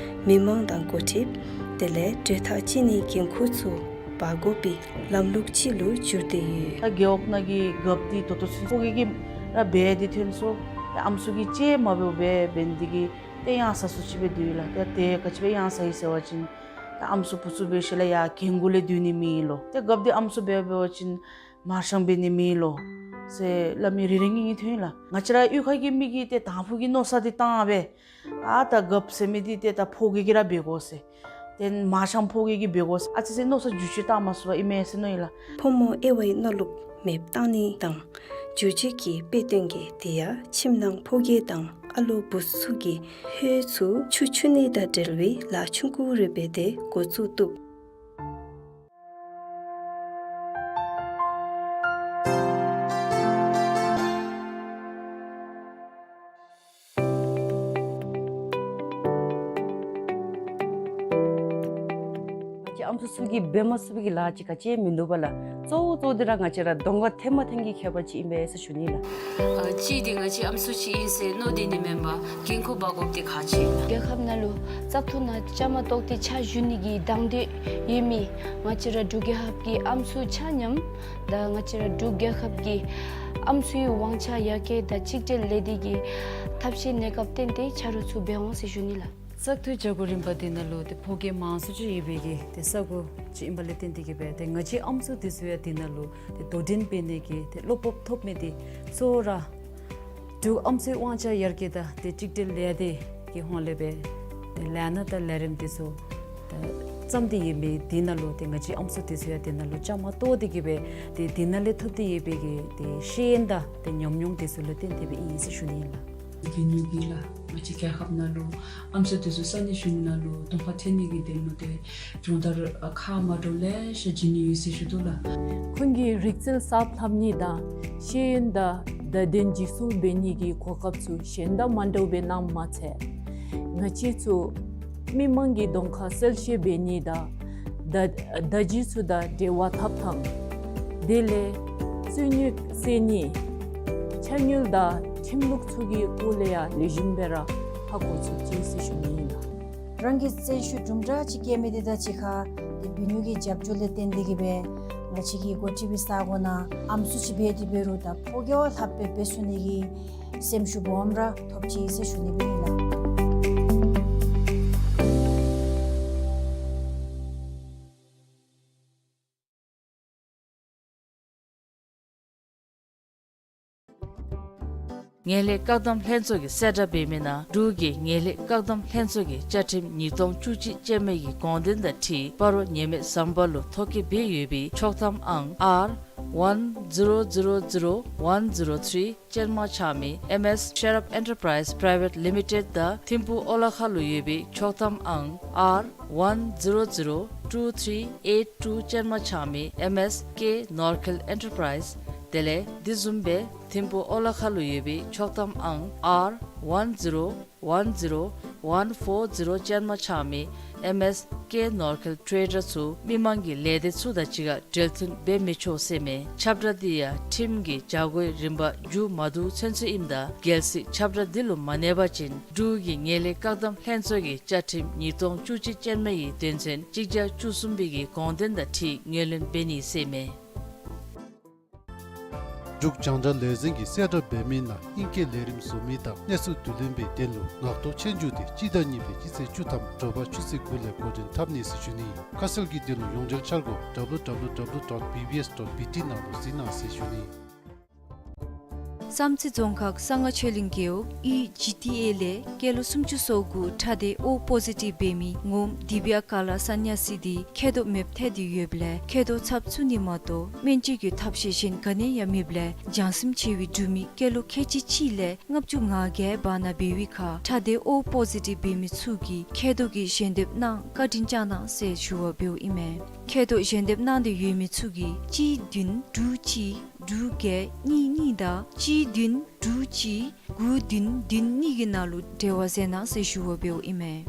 མི་མང་དང་འགོ་ཁྲིདཔ་དེ་ལས་གྲོས་ཐག་བཅད་ནིའི་འགན་ཁུར་ཚུ་འབག་དགོ་པའི་ལམ་ལུགས་ཅིག་ལུ་གྱུར་ཏེ་ཡོད། ད་རྒེད་འོག་ནང་གི་རྒཔོ་འདི་ད་ལྟོ་ཚུན་ཕོ་སྐྱེས་ཀྱིས་ར་འབད་དེ་ཐོན་སོང་། ད་ཨམ་སྲུ་གིས་ཅིག་མ་འབདཝ་སྦེ་འབད་ནི་འདི་གིས་ཏེ་ཡང་ས་སུ་ཅིག་སྦེ་སྡོད་ཡི་ལགས། ཏེ་ཏེ་ག་ཅི་སྦེ་ཡང་ས་ཡི་ཟེར་བ་ཅིན་ད་ཨམ་སྲུ་བུ་ཚུ་འབད་ཞིནམ་ལས་ཡར་གྱལ་མགུ་ལས་སྡོད་ནི་མེད་ལོ། ཏེ་རྒཔོ་འདི་ཨམ་སྲུ་འབད་འབད་བ་ཅིན་མར་ཤང་འབད་ནི་མེད་ལོ་ཟེར་སླབ་མི་རེ་རེ་གཉིས་གཉིས་ཐོན་ཡི་ལགས། ང་བཅས་ར་གཡུས་ཁ་གི་མི་གིས་ཏེ་དང་ཕུ་གི་མནོ་བསམ་འདི་བཏང་སྦེ་ཨ་ད་རྒཔོ་ཟེར་མི་འདི་ཏེ་ད་ཕོ་སྐྱེས་ཀྱིས་ར་འབད་དགོ་ཟེར། ཏེ་མར་ཤང་ཕོ་སྐྱེས་ཀྱིས་འབད་དགོ་ཟེར་ཨ་ཙི་ཅིག་མནོ་བསམ་འགྱུར་བཅོས་བཏང་མ་ཚུགས་པར་ཨིན་མས་ཟེར་མནོ་ཡི་ལགས། ཕོ་མོ་དབྱེ་བའི་མནོ་ལུགས་མེདཔ་བཏང་ནི་དང་འགྱུར་བཅོས་ཀྱི་དཔེ་སྟོན་གྱི་དེ་ཡང་ཁྱིམ་ནང་ཕོ་སྐྱེས་དང་ཨ་ལོ་བུ་ཚུ་གི་ཧོད་ཚུ་ཆུ་འཁྱུ་ནི་དང་འབྲེལ་བའི་ལཱ་ཆུང་ཀུ་རེ་འབད་དེ་འགོ་བཙུགས་བཏུབ། ཨམ་སྲུ་ཚུ་གིས་འབད་མ་ཚུགས་པའི་གི་ལཱ་ཅིག་ག་ཅི་ཡང་མིན་འདུག་པ་ལགས། གཙོ་བོ་གཙོ་བོ་འདི་ར་ང་བཅས་ར་གདོང་ཁར་ཐོན་མ་ཐོན་གྱི་ཁྱད་པར་ཅིག་ཨིན་པས་ཟེར་ཞུ་ནི་ལགས། ཨ་གཅིག་འདི་ང་བཅས་ཨམ་སྲུ་ཅིག་ཨིན་ཟེར་མནོ་སྟེ་ནི་མེན་པར་འགན་ཁུར་འབག་དགོཔ་འདི་གལ་ཆེ་ལགས། རྒྱལ་ཁབ་ནང་ལུ་བཙག་འཐུ་ནང་བཅའ་མར་གཏོགས་ཏེ་ཕྱག་ཞུ་ནི་གི་དང་འདོད་ཡོད་མི་ང་བཅས་ར་འབྲུག་རྒྱལ་ཁབ་ཀྱི་ཨམ་སྲུ་ཆ་མཉམ་དང་ང་བཅས་ར་འབྲུག་རྒྱལ་ཁབ་ཀྱི་ཨམ་སྲུའི་དབང་ཆ་ཡར་རྒྱས་དང་གཅིག་སྒྲིལ་ལས་སྡེ་གི་ཐབས་ཤེས་གནས་སྐབས་བརྟེན་ཏེ་ཆ་རོགས་ཚུ་འབད་འོང་ཟེར་ཞུ་ནི་ལགས། བཙག་འཐུའི་བྱ་སྒོ་རིམ་པ་འདི་ནང་ལུ་ཏེ་ཕོ་སྐྱེས་མང་སུ་ཅིག་ཡོད་པའི་གི་ཏེ་ས་གོ་ཅིག་ཨིན་པ་ལས་བརྟེན་ཏེ་གི་སྦེ་ཏེ་ང་བཅས་ཨམ་སྲུ་འདི་ཚུ་ཡང་འདི་ནང་ལུ་ཏེ་དོ་འགྲན་འབད་ནི་གི་ཏེ་བློ་སྤོབས་ཐོབ་མི་འདི་གཙོ་བོ་ར་འབྲུག་ཨམ་སྲུའི་དབང་ཆ་ཡར་རྒྱས་དང་ཏེ་གཅིག་སྒྲིལ་ལས་སྡེ་གི་ཧོངས་ལས་སྦེ་ཏེ་ལས་སྣ་དང་ལས་རིམ་འདི་ཚུ་ཏེ་བརྩམས་ཏེ་ཡོད་མི་འདི་ནང་ལུ་ཏེ་ང་བཅས་ཨམ་སྲུ་འདི་ཚུ་ཡང་འདི་ནང་ལུ་བཅའ་མར་གཏོགས་ཏེ་གི་སྦེ་ཏེ་འདི་ནང་ལས་ཐོབ་སྟེ་ཡོད་པའི་གི་ཏེ་ཤེས་ཡོན་དང་ཏེ་ཉམས་མྱོང་འདི་ཚུ་ལུ་བརྟེན་ཏེ་སྦེ་ཨིན་ཟེར་ཞུ་ནི་ཨིན་ལགས། གི་ནུས་པ་ལགས། ང་བཅས་རྒྱལ་ཁབ་ནང་ལུ་ཨམ་སྲུ་འདི་ཚུ་ས་གནས་གཞུང་ནང་ལུ་གདོང་ཁར་ཐོན་ནི་གི་དོན་ལུ་ཏེ་སྦྱོང་བརྡར་ཁག་མ་འདྲཝ་ལེ་ཤ་བྱིན་ནི་ཡོད་ཟེར་ཞུ་དོ་ལགས། ཁོང་གི་རིག་རྩལ་གསརཔ་ལྷབ་ནི་དང་ཤེས་ཡོན་དང་བརྡ་དོན་འཇིག་སྲུང་འབད་ནི་གི་གོ་སྐབས་ཚུ་གཞན་དང་མ་འདྲཝ་སྦེ་གནངམ་མ་ཚད་ང་བཅས་ཚུ་མི་མང་གི་གདོང་ཁར་གསལ་བཤད་འབད་ནི་དང་བརྡ་བརྡ་བརྒྱུད་ཚུ་དང་འབྲེལ་བ་འཐབ་ཐངས་དེ་ལས་རྩོད་རྙོགས་སེལ་ནི་ཕྱག་དངུལ་དང་ཁྲིམས་ལུགས་ཚུ་གི་སྐོར་ལས་ཡང་ལེགས་ཤོམ་སྦེ་ར་ཧ་གོ་ཚུགས་ཅི་ཟེར་ཞུ་ནི་ཨིན་ལགས། རང་གི་བརྩོན་ཤུགས་དུམ་གྲ་ཅིག་བསྐྱེད་མི་འདི་དང་གཅིག་ཁར་ཏེ་འབད་ནུས་ཀྱི་རྒྱབ་སྐྱོར་ལས་བརྟེན་ཏེ་གི་སྦེ་ང་བཅས་ཀྱི་འགོ་ཁྲིདཔ་ས་གོ་ནང་ཨམ་སྲུ་ཅིག་འབད་དེ་འབད་རུང་ད་ཕོ་རྒྱས་ལྷགཔ་སྦེ་འབད་ཚུགས་ནི་གི་སེམས་ཤུགས་སྦོམ་ར་ཐོབ་ཅི་ཟེར་ཞུ་ནི་སྦེ་ཨིན་ལགས། ངན་ལྷད་བཀག་སྡོམ་ལྷན་ཚོགས་ཀྱིས་གསལ་བསྒྲགས་འབད་མི་ནང་འབྲུག་གི་ངན་ལྷད་བཀག་སྡོམ་ལྷན་ཚོགས་ཀྱི་བཅའ་ཁྲིམས་ཉིས་སྟོང་བཅུ་གཅིག་ཅན་མ་གི་དགོངས་དོན་དང་འཁྲིལ་སྤ་རོ་ཉེས་མེད་ཟམ་པ་ལུ་ཐོ་བཀོད་འབད་ཡོད་པའི་ཆོག་ཐམ་ཨང་R one zero zero zero one zero three ཅན་མ་ཆགས་མི་ཨེམ་ཨེས་ཤེར་ཨཔ་ཨེན་ཊར་པ་རའིཛ་པ་རའི་ཝེཊ་ལི་མི་ཊེཌ་དང་ཐིམ་ཕུག་ཨོ་ལ་ཁ་ལུ་ཡོད་པའི་ཆོག་ཐམ་ཨང་R one zero zero two three eight two ཅན་མ་ཆགས་མི་ཨེམ་ཨེས་ཀེ་ནོར་ཁེལ་ཨེན་ཊར་པ་རའིཛ། དེ་ལས་དེ་བཟུམ་སྦེ་ཐིམ་ཕུག་ཨོ་ལ་ཁ་ལུ་ཡོད་པའི་ཆོག་ཐམ་ཨང་R one zero one zero one four zero ཅན་མ་ཆགས་མི་ཨེམ་ཨེས་ཀེ་ནོར་ཁེལ་ཊེ་ཌར་ཚུ་མི་མང་གི་ལས་སྡེ་ཚུ་དང་གཅིག་ཁར་འབྲེལ་མཐུད་འབད་མི་ཆོག་ཟེར་མས། ཁྱབ་བསྒྲགས་འདི་ཡང་ཁྲིམས་ཀྱི་བྱ་སྒོའི་རིམ་པ་མཇུག་མ་བསྡུ་ཚུན་ཚོད་ཨིནམ་ད་གལ་སྲིད་ཁྱབ་བསྒྲགས་འདི་ལུ་མ་གནས་པ་ཅིན་འབྲུག་གི་ངན་ལྷད་བཀག་སྡོམ་ལྷན་ཚོགས་ཀྱི་བཅའ་ཁྲིམས་ཉིས་སྟོང་བཅུ་གཅིག་ཅན་མ་ཡི་དོན་ཚན་གཅིག་བརྒྱ་བཅུ་གསུམ་པའི་གི་དགོངས་དོན་དང་འཁྲིལ་ངོས་ལེན་འབད་ནི་ཟེར་མས། འབྲུག་རྒྱང་བསྒྲགས་ལས་འཛིན་གྱིས་གསལ་བསྒྲགས་འབད་མི་ནང་ཨིང་སྐད་ལས་རིམ་བཟོ་མི་དང་གནས་ཚུལ་བསྡུ་ལེན་པའི་དོན་ལུ་ངག་ཐོག་ཆོས་རྒྱུགས་འདི་སྤྱི་ཟླ་གཉིས་པའི་སྤྱི་ཚེས་བཅུ་ཐམ་དྲོ་པ་ཆུ་ཚོད་དགུ་ལས་འགོ་འདྲེན་འཐབ་ནི་ཟེར་ཞུ་ནི། ཁ་གསལ་གྱི་དོན་ལུ་ཡོངས་འབྲེལ་འཆར་སྒོ་W W W dot B B S dot B T ནང་ལུ་གཟིགས་གནང་ཟེར་ཞུ་ནི། བསམ་རྩེ་རྫོང་ཁག་གསང་སྔགས་ཆོས་གླིང་རྒེད་འོག་ཡུས་ཇི་ཊི་ཨེ་ལས་སྐྱེས་ལོ་སུམ་ཅུ་སོ་དགུ་ཁྲག་སྡེ་ཨོ་པོ་ཟི་ཊིབ་འབད་མི་ངོམ་དི་བི་ཡ་ཀ་ལ་ས་ནྱ་སི་འདི་མཁལ་རྡོག་མེདཔ་ཐལ་ཏེ་ཡོདཔ་ལས་མཁལ་རྡོག་ཚབ་བཙུགས་ནི་མ་གཏོགས་སྨན་བཅོས་ཀྱི་ཐབས་ཤེས་གཞན་ག་ནི་ཡང་མེདཔ་ལས་བྱང་སེམས་ཆེ་བའི་འབྲུག་མི་སྐྱེས་ལོ་ཁལ་གཅིག་གཅིག་ལས་ལྔ་བཅུ་ང་བརྒྱད་བར་ན་འབད་བའི་ཁར་ཁྲག་སྡེ་ཨོ་པོ་ཟི་ཊིབ་འབད་མི་ཚུ་གིས་མཁལ་རྡོག་གི་ཞལ་འདེབས་གནང་བཀའ་དྲིན་བསྐྱང་གནང་ཟེར་ཞུ་བར་འབདཝ་ཨིན་མས། མཁལ་རྡོག་ཞལ་འདེབས་གནང་སྟེ་ཡོད་མི་ཚུ་གིས་གཅིག་བདུན་དྲུག་གཅིག་དྲུག་བརྒྱད་གཉིས་གཉིས་དང་གཅིག་བདུན་དྲུག་གཅིག་དགུ་བདུན་བདུན་གཉིས་ཀྱི་ནང་ལུ་འབྲེལ་བ་མཛད་གནང་ཟེར་ཞུ་བར་འབདཝ་ཨིན་མས།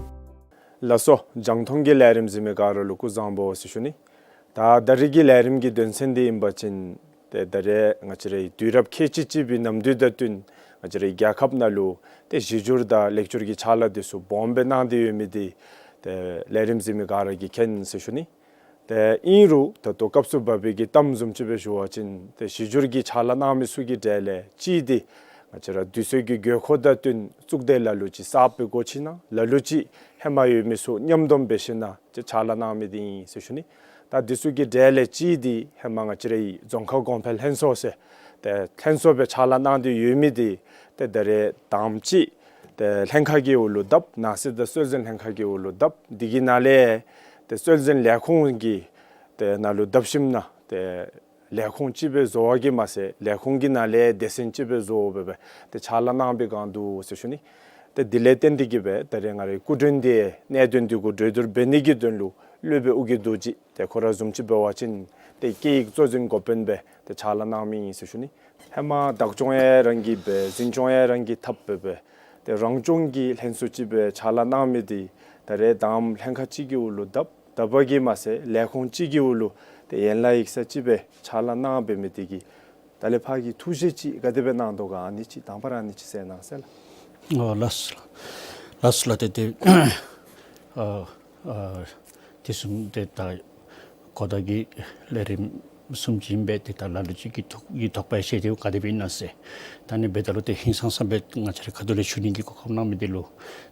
ལགས་སོ། རྒྱང་མཐོང་གི་ལས་རིམ་གཟིགས་མི་ག་ར་ལུ་སྐུ་གཟུགས་བཟང་པོ་ཟེར་ཞུ་ནི། ད་ད་རེས་ཀྱི་ལས་རིམ་གྱི་དོན་ཚན་འདི་ཨིན་པ་ཅིན་ཏེ་ད་རེས་ང་བཅས་རའི་དུས་རབས་ཁལ་གཅིག་གཅིག་པའི་ནམ་དུས་དང་བསྟུན་ང་བཅས་རའི་རྒྱལ་ཁབ་ནང་ལུ་ཏེ་གཞི་འགྱུར་དང་ལེགས་བསྒྱུར་གྱི་ཕྱག་ལཱ་འདི་ཚུ་སྦོམ་སྦེ་གནང་སྟེ་ཡོད་མི་འདི་ཏེ་ལས་རིམ་གཟིགས་མི་ག་ར་གིས་མཁྱེན་ཟེར་ཞུ་ནི། ཏེ་ཨིན་རུང་ད་ལྟོ་སྐབས་སུ་བབས་པའི་གི་གཏམ་བཟུམ་ཅིག་སྦེ་ཞུ་བ་ཅིན་ཏེ་གཞི་འགྱུར་གྱི་ཕྱག་ལཱ་གནང་མི་ཚུ་གི་གྲས་ལས་གཅིག་འདི་ང་བཅས་ར་དུས་ཚོད་ཀྱི་དགོས་མཁོ་དང་བསྟུན་གཙུག་སྡེ་ལ་ལུ་ཅིག་གསརཔ་སྦེ་སྒོ་ཕྱེ་གནང་། ལ་ལུ་ཅིག་ཧེ་མ་ཡོད་མི་ཚུ་མཉམ་སྡོམ་འབད་ཞིན་ན་ཅིག་ཕྱག་ལཱ་གནང་མི་འདི་ཨིན་ཟེར་ཞུ་ནི། ད་འདི་ཚུ་གི་གྲས་ལས་གཅིག་འདི་ཧེ་མ་ང་བཅས་རའི་རྫོང་ཁ་གོང་འཕེལ་ལྷན་ཚོགས་ཟེར་ཏེ་ལྷན་ཚོགས་སྦེ་ཕྱག་ལཱ་གནང་སྟེ་ཡོད་མི་འདི་ཏེ་ད་རེས་དང་པ་ཅིག་ཏེ་ལྷན་ཁག་གི་འོག་ལུ་བརྡབ། ནང་སྲིད་དང་སྲོལ་འཛིན་ལྷན་ཁག་གི་འོག་ལུ་བརྡབ། འདི་གི་ནང་ལས་ཏེ་སྲོལ་འཛིན་ལས་ཁུངས་ཀྱི་ཏེ་ནང་ལུ་བརྡབ་ཞིན་ན་ཏེ་ལས་ཁུངས་ཅིག་སྦེ་བཟོ་བ་གིས་མ་ཚད་ལས་ཁུངས་ཀྱི་ནང་ལས་སྡེ་ཚན་ཅིག་སྦེ་བཟོ་སྦེ་སྦེ་ཏེ་ཕྱག་ལཱ་གནང་པའི་སྒང་འདུག་ཟེར་ཞུ་ནི། ཏེ་འདི་ལས་བརྟེན་ཏེ་གིས་སྦེ་ད་རེས་ང་རའི་སྐུ་མགྲོན་འདི་གནད་དོན་འདི་གུ་གྲོས་བསྡུར་འབད་ནི་གི་དོན་ལུ་སློབ་དཔོན་ཨོ་རྒྱན་རྡོ་རྗེ་ཏེ་ཁོ་ར་བཟུམ་ཅིག་འབད་བ་ཅིན་ཏེ་སྐད་ཡིག་གཙོ་འཛིན་འགོ་དཔོན་སྦེ་ཏེ་ཕྱག་ལཱ་གནང་མི་ཨིན་ཟེར་ཞུ་ནི། ཧེ་མ་བདག་སྐྱོང་ཡང་རང་གིས་འབད་འཛིན་སྐྱོང་ཡང་རང་གིས་འཐབ་སྦེ་སྦེ་ཏེ་རང་སྐྱོང་གི་ལྷན་ཚོགས་ཅིག་སྦེ་ཕྱག་ལཱ་གནང་མི་འདི་ད་རེས་དང་པ་ལྷན་ཁག་ཅིག་གི་འོག་ལུ་བརྡབ། དག་པ་གིས་མ་ཚད་ལས་ཁུངས་ཅིག་གི་འོག་ལུ་ཏེ་ཡན་ལག་ཡིག་ཚང་ཅིག་སྦེ་ཕྱག་ལཱ་གནང་འབད་མི་འདི་གིས་ད་ལས་ཕར་གྱི་ཐུགས་བཞེད་ཅིག་ག་དེ་སྦེ་གནང་དོ་ག་ཨ་ནི་ཅིག་དང་པ་ར་ཨ་ནི་ཅིག་གསལ་གནང་ཟེར་ལགས། ཨོ་ལགས་སོ་ལགས། ལགས་སོ་ལགས། ཏེ་ཏེ་ཨ་ཨ་དེ་བཟུམ་ཏེ་ད་གོ་བརྡ་གི་ལས་རིམ་བཟུམ་ཅིག་ཨིན་པས། ཏེ་ད་ལ་ལུ་ཅིག་གིས་ཐུགས་ཀྱི་དོགས་པ་བཤད་དེ་ག་དེ་སྦེ་ཨིན་ན་ཟེར། ད་ཨ་ནི་འབདཝ་ད་ལུ་ཏེ་ཧིང་སངས་ས་སྦེ་ང་བཅས་རའི་ཁ་ཐུག་ལས་ཞུ་ནི་གི་གོ་སྐབས་གནང་མི་འདི་ལུ་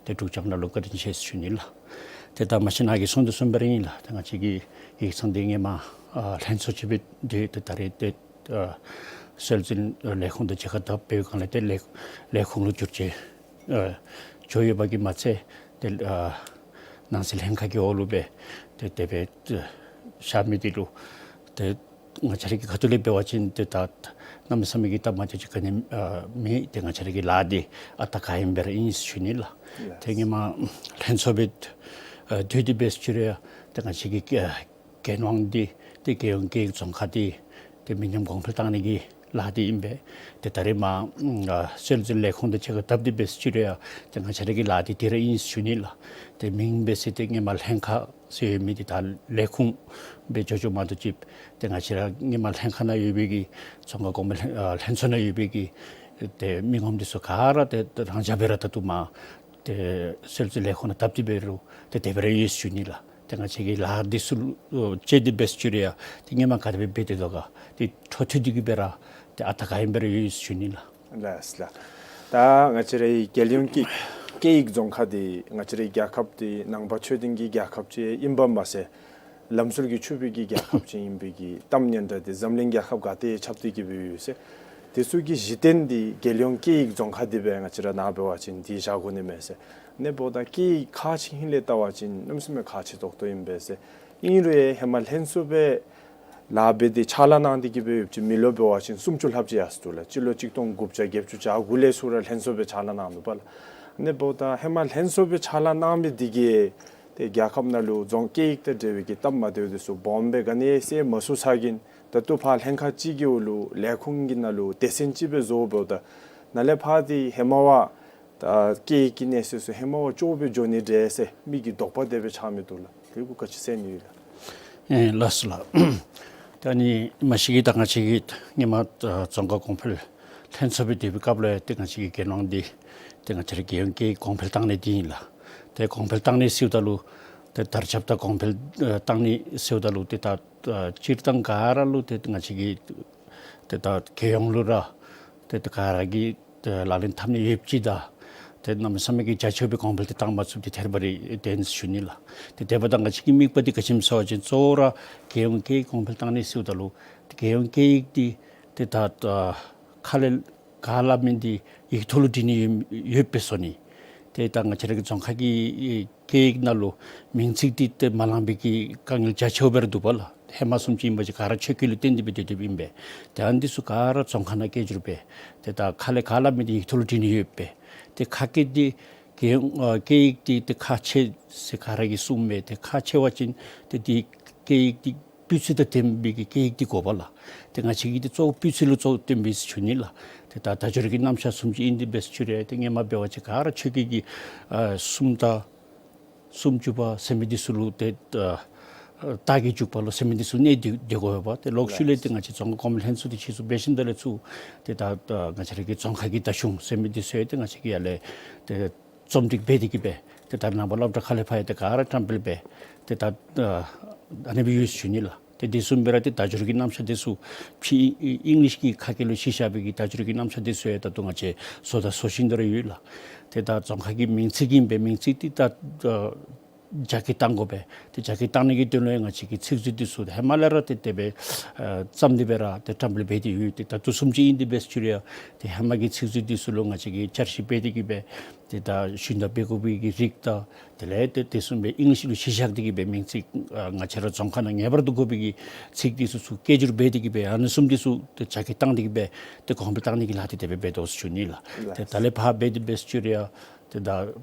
ཏེ་འབྲུག་རྒྱང་ལ་ལུ་བཀའ་དྲིན་ཆེ་ཟེར་ཞུ་ནི་ལགས། ཏེ་ད་མ་གཞི་ནཱ་གིས་གསུངས་དོ་བཟུམ་སྦེ་ར་ཨིན་ལགས། ཏེ་ང་བཅས་ཀྱི་ཡིག་ཚང་འདི་ཧེ་མ་ཨ་ལྷན་ཚོགས་ཅིག་སྦེ་ཏེ་ད་རེས་ཏེ་ཨ་སྲོལ་འཛིན་ལས་ཁུངས་དང་གཅིག་ཁར་བསྡབ་འབད་བའི་སྒང་ལས་ཏེ་ལས་ལས་ཁུངས་ལུ་འགྱུར་བཅོས་ཨ་འགྱོ་ཡོད་པ་གིས་མ་ཚད་ཏེ་ཨ་ནང་སྲིད་ལྷན་ཁག་གི་འོག་ལུ་སྦེ་ཏེ་དེ་སྦེ་ཨ་བཞག་མི་འདི་ལུ་ཏེ་ང་བཅས་ར་གི་ཁ་ཐུག་ལས་འབད་བ་ཅིན་ཏེ་ད་གནམ་མེད་ས་མེད་ཀྱི་སྟབས་མ་བདེཝ་ཅིག་ག་ནི་ཨ་མེད། ཏེ་ང་བཅས་ར་གི་ལཱ་འདི་ཨ་རྟག་ག་ཨིནམ་སྦེ་ར་ཨིན་ཟེར་ཞུ་ནི་ལགས། ཏེ་ཧེ་མ་ལྷན་ཚོགས་སྦེ་ཨ་སྡོད་དེ་འབད་ཞུ་རུང་ཡང་ཏེ་ང་བཅས་ཀྱི་ཨ་འགན་དབང་འདི་ཏེ་རྒྱལ་ཡོངས་སྐད་ཡིག་རྫོང་ཁག་འདི་ཏེ་མི་ཉམས་གོང་འཕེལ་བཏང་ནི་གི་ལཱ་འདི་ཨིན་པས། ཏེ་ད་རེས་མར་ཨ་སྲོལ་འཛིན་ལས་ཁུངས་དང་གཅིག་ཁར་བསྡབ་སྟེ་འབད་ཞུ་རུང་ཡང་ཏེ་ང་བཅས་ར་གི་ལཱ་འདི་དེ་ར་ཨིན་ཟེར་ཞུ་ནི་ལགས། ཏེ་མིང་འབད་ཟེར་ཏེ་ཧེ་མ་ལྷན་ཁག་ཟེར་ཡོད་མི་འདི་ད་ལས་ཁུངས་སྦེ་འགྱོ་འགྱོཝ་མ་གཏོགས་ཅིག་ཏེ་ང་བཅས་ར་ཧེ་མ་ལྷན་ཁག་ནང་ཡོད་པའི་གི་རྫོང་ཁག་གོང་མའི་ལྷན་ཨ་ལྷན་ཚོགས་ནང་ཡོད་པའི་གི་ཏེ་མི་ངོམ་འདི་ཚུ་ག་ར་ཏེ་ཏེ་རང་འཇགས་སྦེ་ར་ད་ལྟོ་མར་ཏེ་སྲོལ་འཛིན་ལས་ཁུངས་ནང་བསྡབས་ཏེ་འབད་རུང་ཏེ་དེ་སྦེ་ར་ཡོད་ཟེར་ཞུ་ནི་ལགས། ཏེ་ང་བཅས་ཀྱི་ལཱ་འདི་ཚུ་ལུ་ཨ་དཔྱད་དེ་འབད་ཞུ་རུང་ཡང་ཏེ་ཧེ་མ་ག་དེ་སྦེ་འབད་དེ་འདུག་ག་ཏེ་འཕྲོ་མཐུད་དེ་གི་སྦེ་ར་ཏེ་ཨ་རྟག་ག་ཨིནམ་སྦེ་ར་ཡོད་ཟེར་ཞུ་ནི་ལགས། ལགས་ལགས། ད་ང་བཅས་རའི་རྒྱལ་ཡོངས་སྐད་སྐད་ཡིག་རྫོང་ཁག་འདི་ང་བཅས་རའི་རྒྱལ་ཁབ་འདི་ནང་པ་ཆོས་ལྡན་གྱི་རྒྱལ་ཁབ་ཅིག་ཨིན་པ་མ་ཚད་ལམ་སྲོལ་གྱིས་ཕྱུག་པའི་གི་རྒྱལ་ཁབ་ཅིག་ཨིན་པའི་གི་གཏམ་སྙན་གྲགས་འདི་འཛམ་གླིང་རྒྱལ་ཁབ་ག་ཏེ་ཁྱབ་སྟེ་གི་སྦེ་ཡོད་ཟེར། དེ་ཚུ་གི་གཞི་རྟེན་འདི་རྒྱལ་ཡོངས་སྐད་ཡིག་རྫོང་ཁག་འདི་སྦེ་ང་བཅས་ར་ནཱ་འབད་བ་ཅིན་འདི་བཞག་དགོ་ནི་མས་ཟེར། ཨ་ནི་འབདཝ་ད་སྐད་ཡིག་ཁག་ཆེ་ཧིང་ལས་བལྟ་བ་ཅིན་གནམ་མེད་ས་མེད་ཁག་ཆེ་ཏོག་ཏོ་ཨིན་པས་ཟེར། ཨིན་རུང་ཧེ་མ་ལྷན་ཚོགས་སྦེ་ལཱ་འབད་དེ་ཕྱག་ལཱ་གནང་སྟེ་གི་སྦེ་ཡོདཔ་ཅིག་མི་ལོ་འབད་བ་ཅིན་སུམ་ཅུ་ལྷགཔ་ཅིག་ཡར་སོང་འདུག་ལགས། སྤྱི་ལོ་གཅིག་སྟོང་དགུ་བརྒྱ་བརྒྱད་ཅུ་གྱ་དགུ་ལས་ཚུར་ར་ལྷན་ཚོགས་སྦེ་ཕྱག་ལཱ་གནང་ནུག་པ་ལགས། ཨ་ནི་འབདཝ་ད་ཧེ་མ་ལྷན་ཚོགས་སྦེ་ཕྱག་ལཱ་གནང་མི་འདི་གིས་ཏེ་རྒྱལ་ཁབ་ནང་ལུ་རྫོང་སྐད་ཡིག་དང་འབྲེལ་བའི་གི་སྟབས་མ་བདེཝ་འདི་ཚུ་སྦོམ་སྦེ་ག་ནི་ཡང་བསལ་མ་ཚུགས་ཚར་གིན་ད་ལྟོ་ཕར་ལྷན་ཁག་ཅིག་གི་འོག་ལུ་ལས་ཁུངས་ཀྱི་ནང་ལུ་སྡེ་ཚན་ཅིག་སྦེ་བཟོ་འབདཝ་ད་ནཱ་ལས་ཕར་འདི་ཧེ་མ་བ་ད་སྐད་ཡིག་གི་གནས་ཚད་ཚུ་ཧེ་མ་བ་ཅོག་སྦེ་འགྱོ་ནི་འདྲས་ཟེར་མི་གི་དོགས་པ་དེ་སྦེ་ཆགས་མི་འདུག་ལགས། དེ་གུ་ག་ཅི་གསུང་ནི་ཡོད་ལགས། ཨེ་ལགས་སོ་ལགས། ད་ཨ་ནི་མ་གཞི་གི་ད་ང་བཅས་ཀྱི་ཧེ་མ་ཨ་རྫོང་ཁག་གོང་འཕེལ་ལྷན་ཚོགས་སྦེ་སྡོད་པའི་སྐབས་ལུ་ཡང་ཏེ་ང་བཅས་ཀྱི་འགན་དབང་འདི་ཏེ་ང་བཅས་རའི་རྒྱལ་ཡོངས་སྐད་ཡིག་གོང་འཕེལ་བཏང་ནི་འདི་ཨིན་ལགས། ཏེ་གོང་འཕེལ་བཏང་ནི་ཟེརཝ་ད་ལུ་ཏེ་དར་ཁྱབ་དང་གོང་འཕེལ་ཨ་བཏང་ནི་ཟེརཝ་ད་ལུ་ཏེ་ད་ཨ་སྤྱིར་བཏང་ག་ར་ལུ་ཏེ་ང་བཅས་ཀྱི་ཏེ་ད་རྒྱལ་ཡོངས་ལུ་ར་ཏེ་ད་ག་ར་གིས་ཏེ་ལག་ལེན་འཐབ་ནི་ཡོདཔ་ཅིག་དང་ཏེ་གནམ་མེད་ས་མེད་ཀྱི་རྒྱ་ཆེཝ་སྦེ་གོང་འཕེལ་འདི་བཏང་མ་ཚུགསཔ་འདི་ཐད་རི་བ་རི་བདེན་ཟེར་ཞུ་ནི་ལགས། ཏེ་དེ་འབདཝ་ད་ང་བཅས་ཀྱི་དམིགས་པ་འདི་ག་ཅི་སྨོ་ཟེར་བ་ཅིན་གཙོ་བོ་ར་རྒྱལ་ཡོངས་སྐད་ཡིག་གོང་འཕེལ་བཏང་ནི་ཟེརཝ་ད་ལུ་ཏེ་རྒྱལ་ཡོངས་སྐད་ཡིག་འདི་ཏེ་ད་ཨ་ཁ་ལས་ག་སླབ་མི་འདི་ཡིག་ཐོག་ལུ་བྲིས་ནི་ཡོད་ཡོདཔ་སྦེ་བཟོ་ནི། ཏེ་ད་ང་བཅས་ར་གི་རྫོང་ཁག་གི་སྐད་ཡིག་ནང་ལུ་མིང་ཚིག་འདི་ཏེ་མ་ལང་པའི་གི་དཀའ་ངལ་རྒྱ་ཆེཝ་སྦེ་ར་འདུག་པ་ལགས། ཧེ་མ་བཟུམ་ཅིག་ཨིན་པ་ཅིན་ག་ར་ཆོས་སྐད་ལུ་བརྟེན་ཏེ་སྦེ་སྡོད་སྡོདཔ་ཨིན་པས། ཏེ་ཨ་ནི་འདི་ཚུ་ག་ར་རྫོང་ཁ་ནང་སྐད་སྒྱུར་འབད། ཏེ་ད་ཁ་ལས་ག་སླབ་མི་འདི་ཡིག་ཐོག་ལུ་བྲིས་ནི་ཡོདཔ་སྦེ། ཏེ་ཁ་སྐད་འདི་རྒྱལ་ཡོངས་ཨ་སྐད་ཡིག་འདི་ཏེ་ཁག་ཆེ་ཟེར་ག་ར་གིས་གསུངམ་མས། ཏེ་ཁག་ཆེ་བ་ཅིན་ཏེ་འདི་སྐད་ཡིག་འདི་སྤུས་ཚད་དང་ལྡན་པའི་གི་སྐད་ཡིག་འདི་དགོ་པ་ལགས། ཏེ་ང་བཅས་ཀྱིས་འདི་གཙོ་བོ་སྤུས་ཚད་ལུ་གཙོ་བོ་བཏོན་པས་ཟེར་ཞུ་ནི་ལགས། ཏེ་ད་བརྡ་སྦྱོར་གྱི་རྣམ་གཞག་བཟུམ་ཅིག་ཨིན་ཏེ་འབད་ཟེར་ཞུ་རུང་ཏེ་ཧེ་མ་འབད་བ་ཅིན་ག་ར་ཆོས་སྐད་ཀྱི་ཨ་སུམ་རྟགས་སུམ་ཅུ་པ་ཟེར་མི་འདི་ཚུ་ལུ་ཏེ་ཨ་རྟགས་ཀྱི་འཇུག་པ་ལོ་ཟེར་མི་འདི་ཚུ་གནས་ཏེ་སྡོད་དགོ་པས། ཏེ་ལོག་ཤུལ་ལས་ཏེ་ང་བཅས་རྫོང་ཁག་གོང་འཕེལ་ལྷན་ཚོགས་འདི་ཕྱིས་སུ་འབད་ཞིནམ་ད་ལས་ཚུར་ཏེ་ད་ཨ་ང་བཅས་ར་གི་རྫོང་ཁ་གི་བརྡ་གཞུང་ཟེར་མི་འདི་ཚུ་ཡང་ཏེ་ང་བཅས་ཀྱིས་ཡར་ལས་ཏེ་རྩོམ་སྒྲིག་འབད་དེ་གི་སྦེ་ཏེ་ད་ནངས་པ་སློབ་གྲྭ་ཁ་ལས་ཕར་ཡང་ཏེ་ག་ར་བཀྲམ་སྤེལ་འབད་ཏེ་ད་ཨ་ཨ་ནི་སྦེ་ཡོད་ཟེར་ཞུ་ནི་ལགས། ཏེ་དེ་བཟུམ་སྦེ་ར་ཏེ་བརྡ་སྦྱོར་གྱི་རྣམ་གཞག་འདི་ཚུ་ཕྱི་ཨིང་ལིཤ་གི་ཁ་སྐད་ལུ་གཞི་བཞག་པའི་གི་བརྡ་སྦྱོར་གྱི་རྣམ་གཞག་འདི་ཚུ་ཡང་ད་ལྟོ་ང་བཅས་བཟོ་དང་བཟོ་བཞིན་དུ་ར་ཡོད་ལགས། ཏེ་ད་རྫོང་ཁ་གི་མིང་ཚིག་ཨིན་པས། མིང་ཚིག་འདི་ད་ཨ་རྒྱ་སྐྱེད་བཏང་དགོ་པས། ཏེ་རྒྱ་སྐྱེད་བཏང་ནི་གི་དོན་ལུ་ཡང་ང་བཅས་ཀྱིས་ཚིག་མཛོད་འདི་ཚུ་ཧེ་མ་ལས་ར་ཏེ་དེ་སྦེ་ཨ་བརྩམས་ཏེ་སྦེ་ར་ཏེ་བཀྲམ་སྤེལ་འབད་དེ་ཡོད། ཏེ་ད་ལྟོ་བཟུམ་ཅིག་ཨིན་ཏེ་འབད་ཟེར་ཞུ་རུང་ཡང་ཏེ་ཧེ་མ་གི་ཚིག་མཛོད་འདི་ཚུ་ལུ་ང་བཅས་ཀྱིས་བསྐྱར་ཞིབ་འབད་དེ་གི་སྦེ་ཏེ་ད་ཞུན་དག་འབད་དགོ་པའི་གི་རིགས་དང་དེ་ལས་ཏེ་དེ་བཟུམ་སྦེ་ཨིང་ལིཤ་ལུ་གཞི་བཞག་སྟེ་གི་སྦེ་མིང་ཚིག་ཨ་ང་བཅས་ར་རྫོང་ཁ་ནང་ངེས་པར་དུ་དགོ་པའི་གི་ཚིག་འདི་ཚུ་ཚུར་སྐད་སྒྱུར་འབད་དེ་གི་སྦེ་ཨ་ནི་བཟུམ་འདི་ཚུ་ཏེ་རྒྱ་སྐྱེད་བཏང་སྟེ་གི་སྦེ་ཏེ་གོང་འཕེལ་བཏང་ནི་གི་ལཱ་འདི་དེ་སྦེ་འབད་དོ་ཟེར་ཞུ་ནི་ལགས། ཏེ་ད་ལས་ཕར་འབད་དེ་འབད་ཟེར་ཞུ་རུང་ཡང་ཏེ་ད་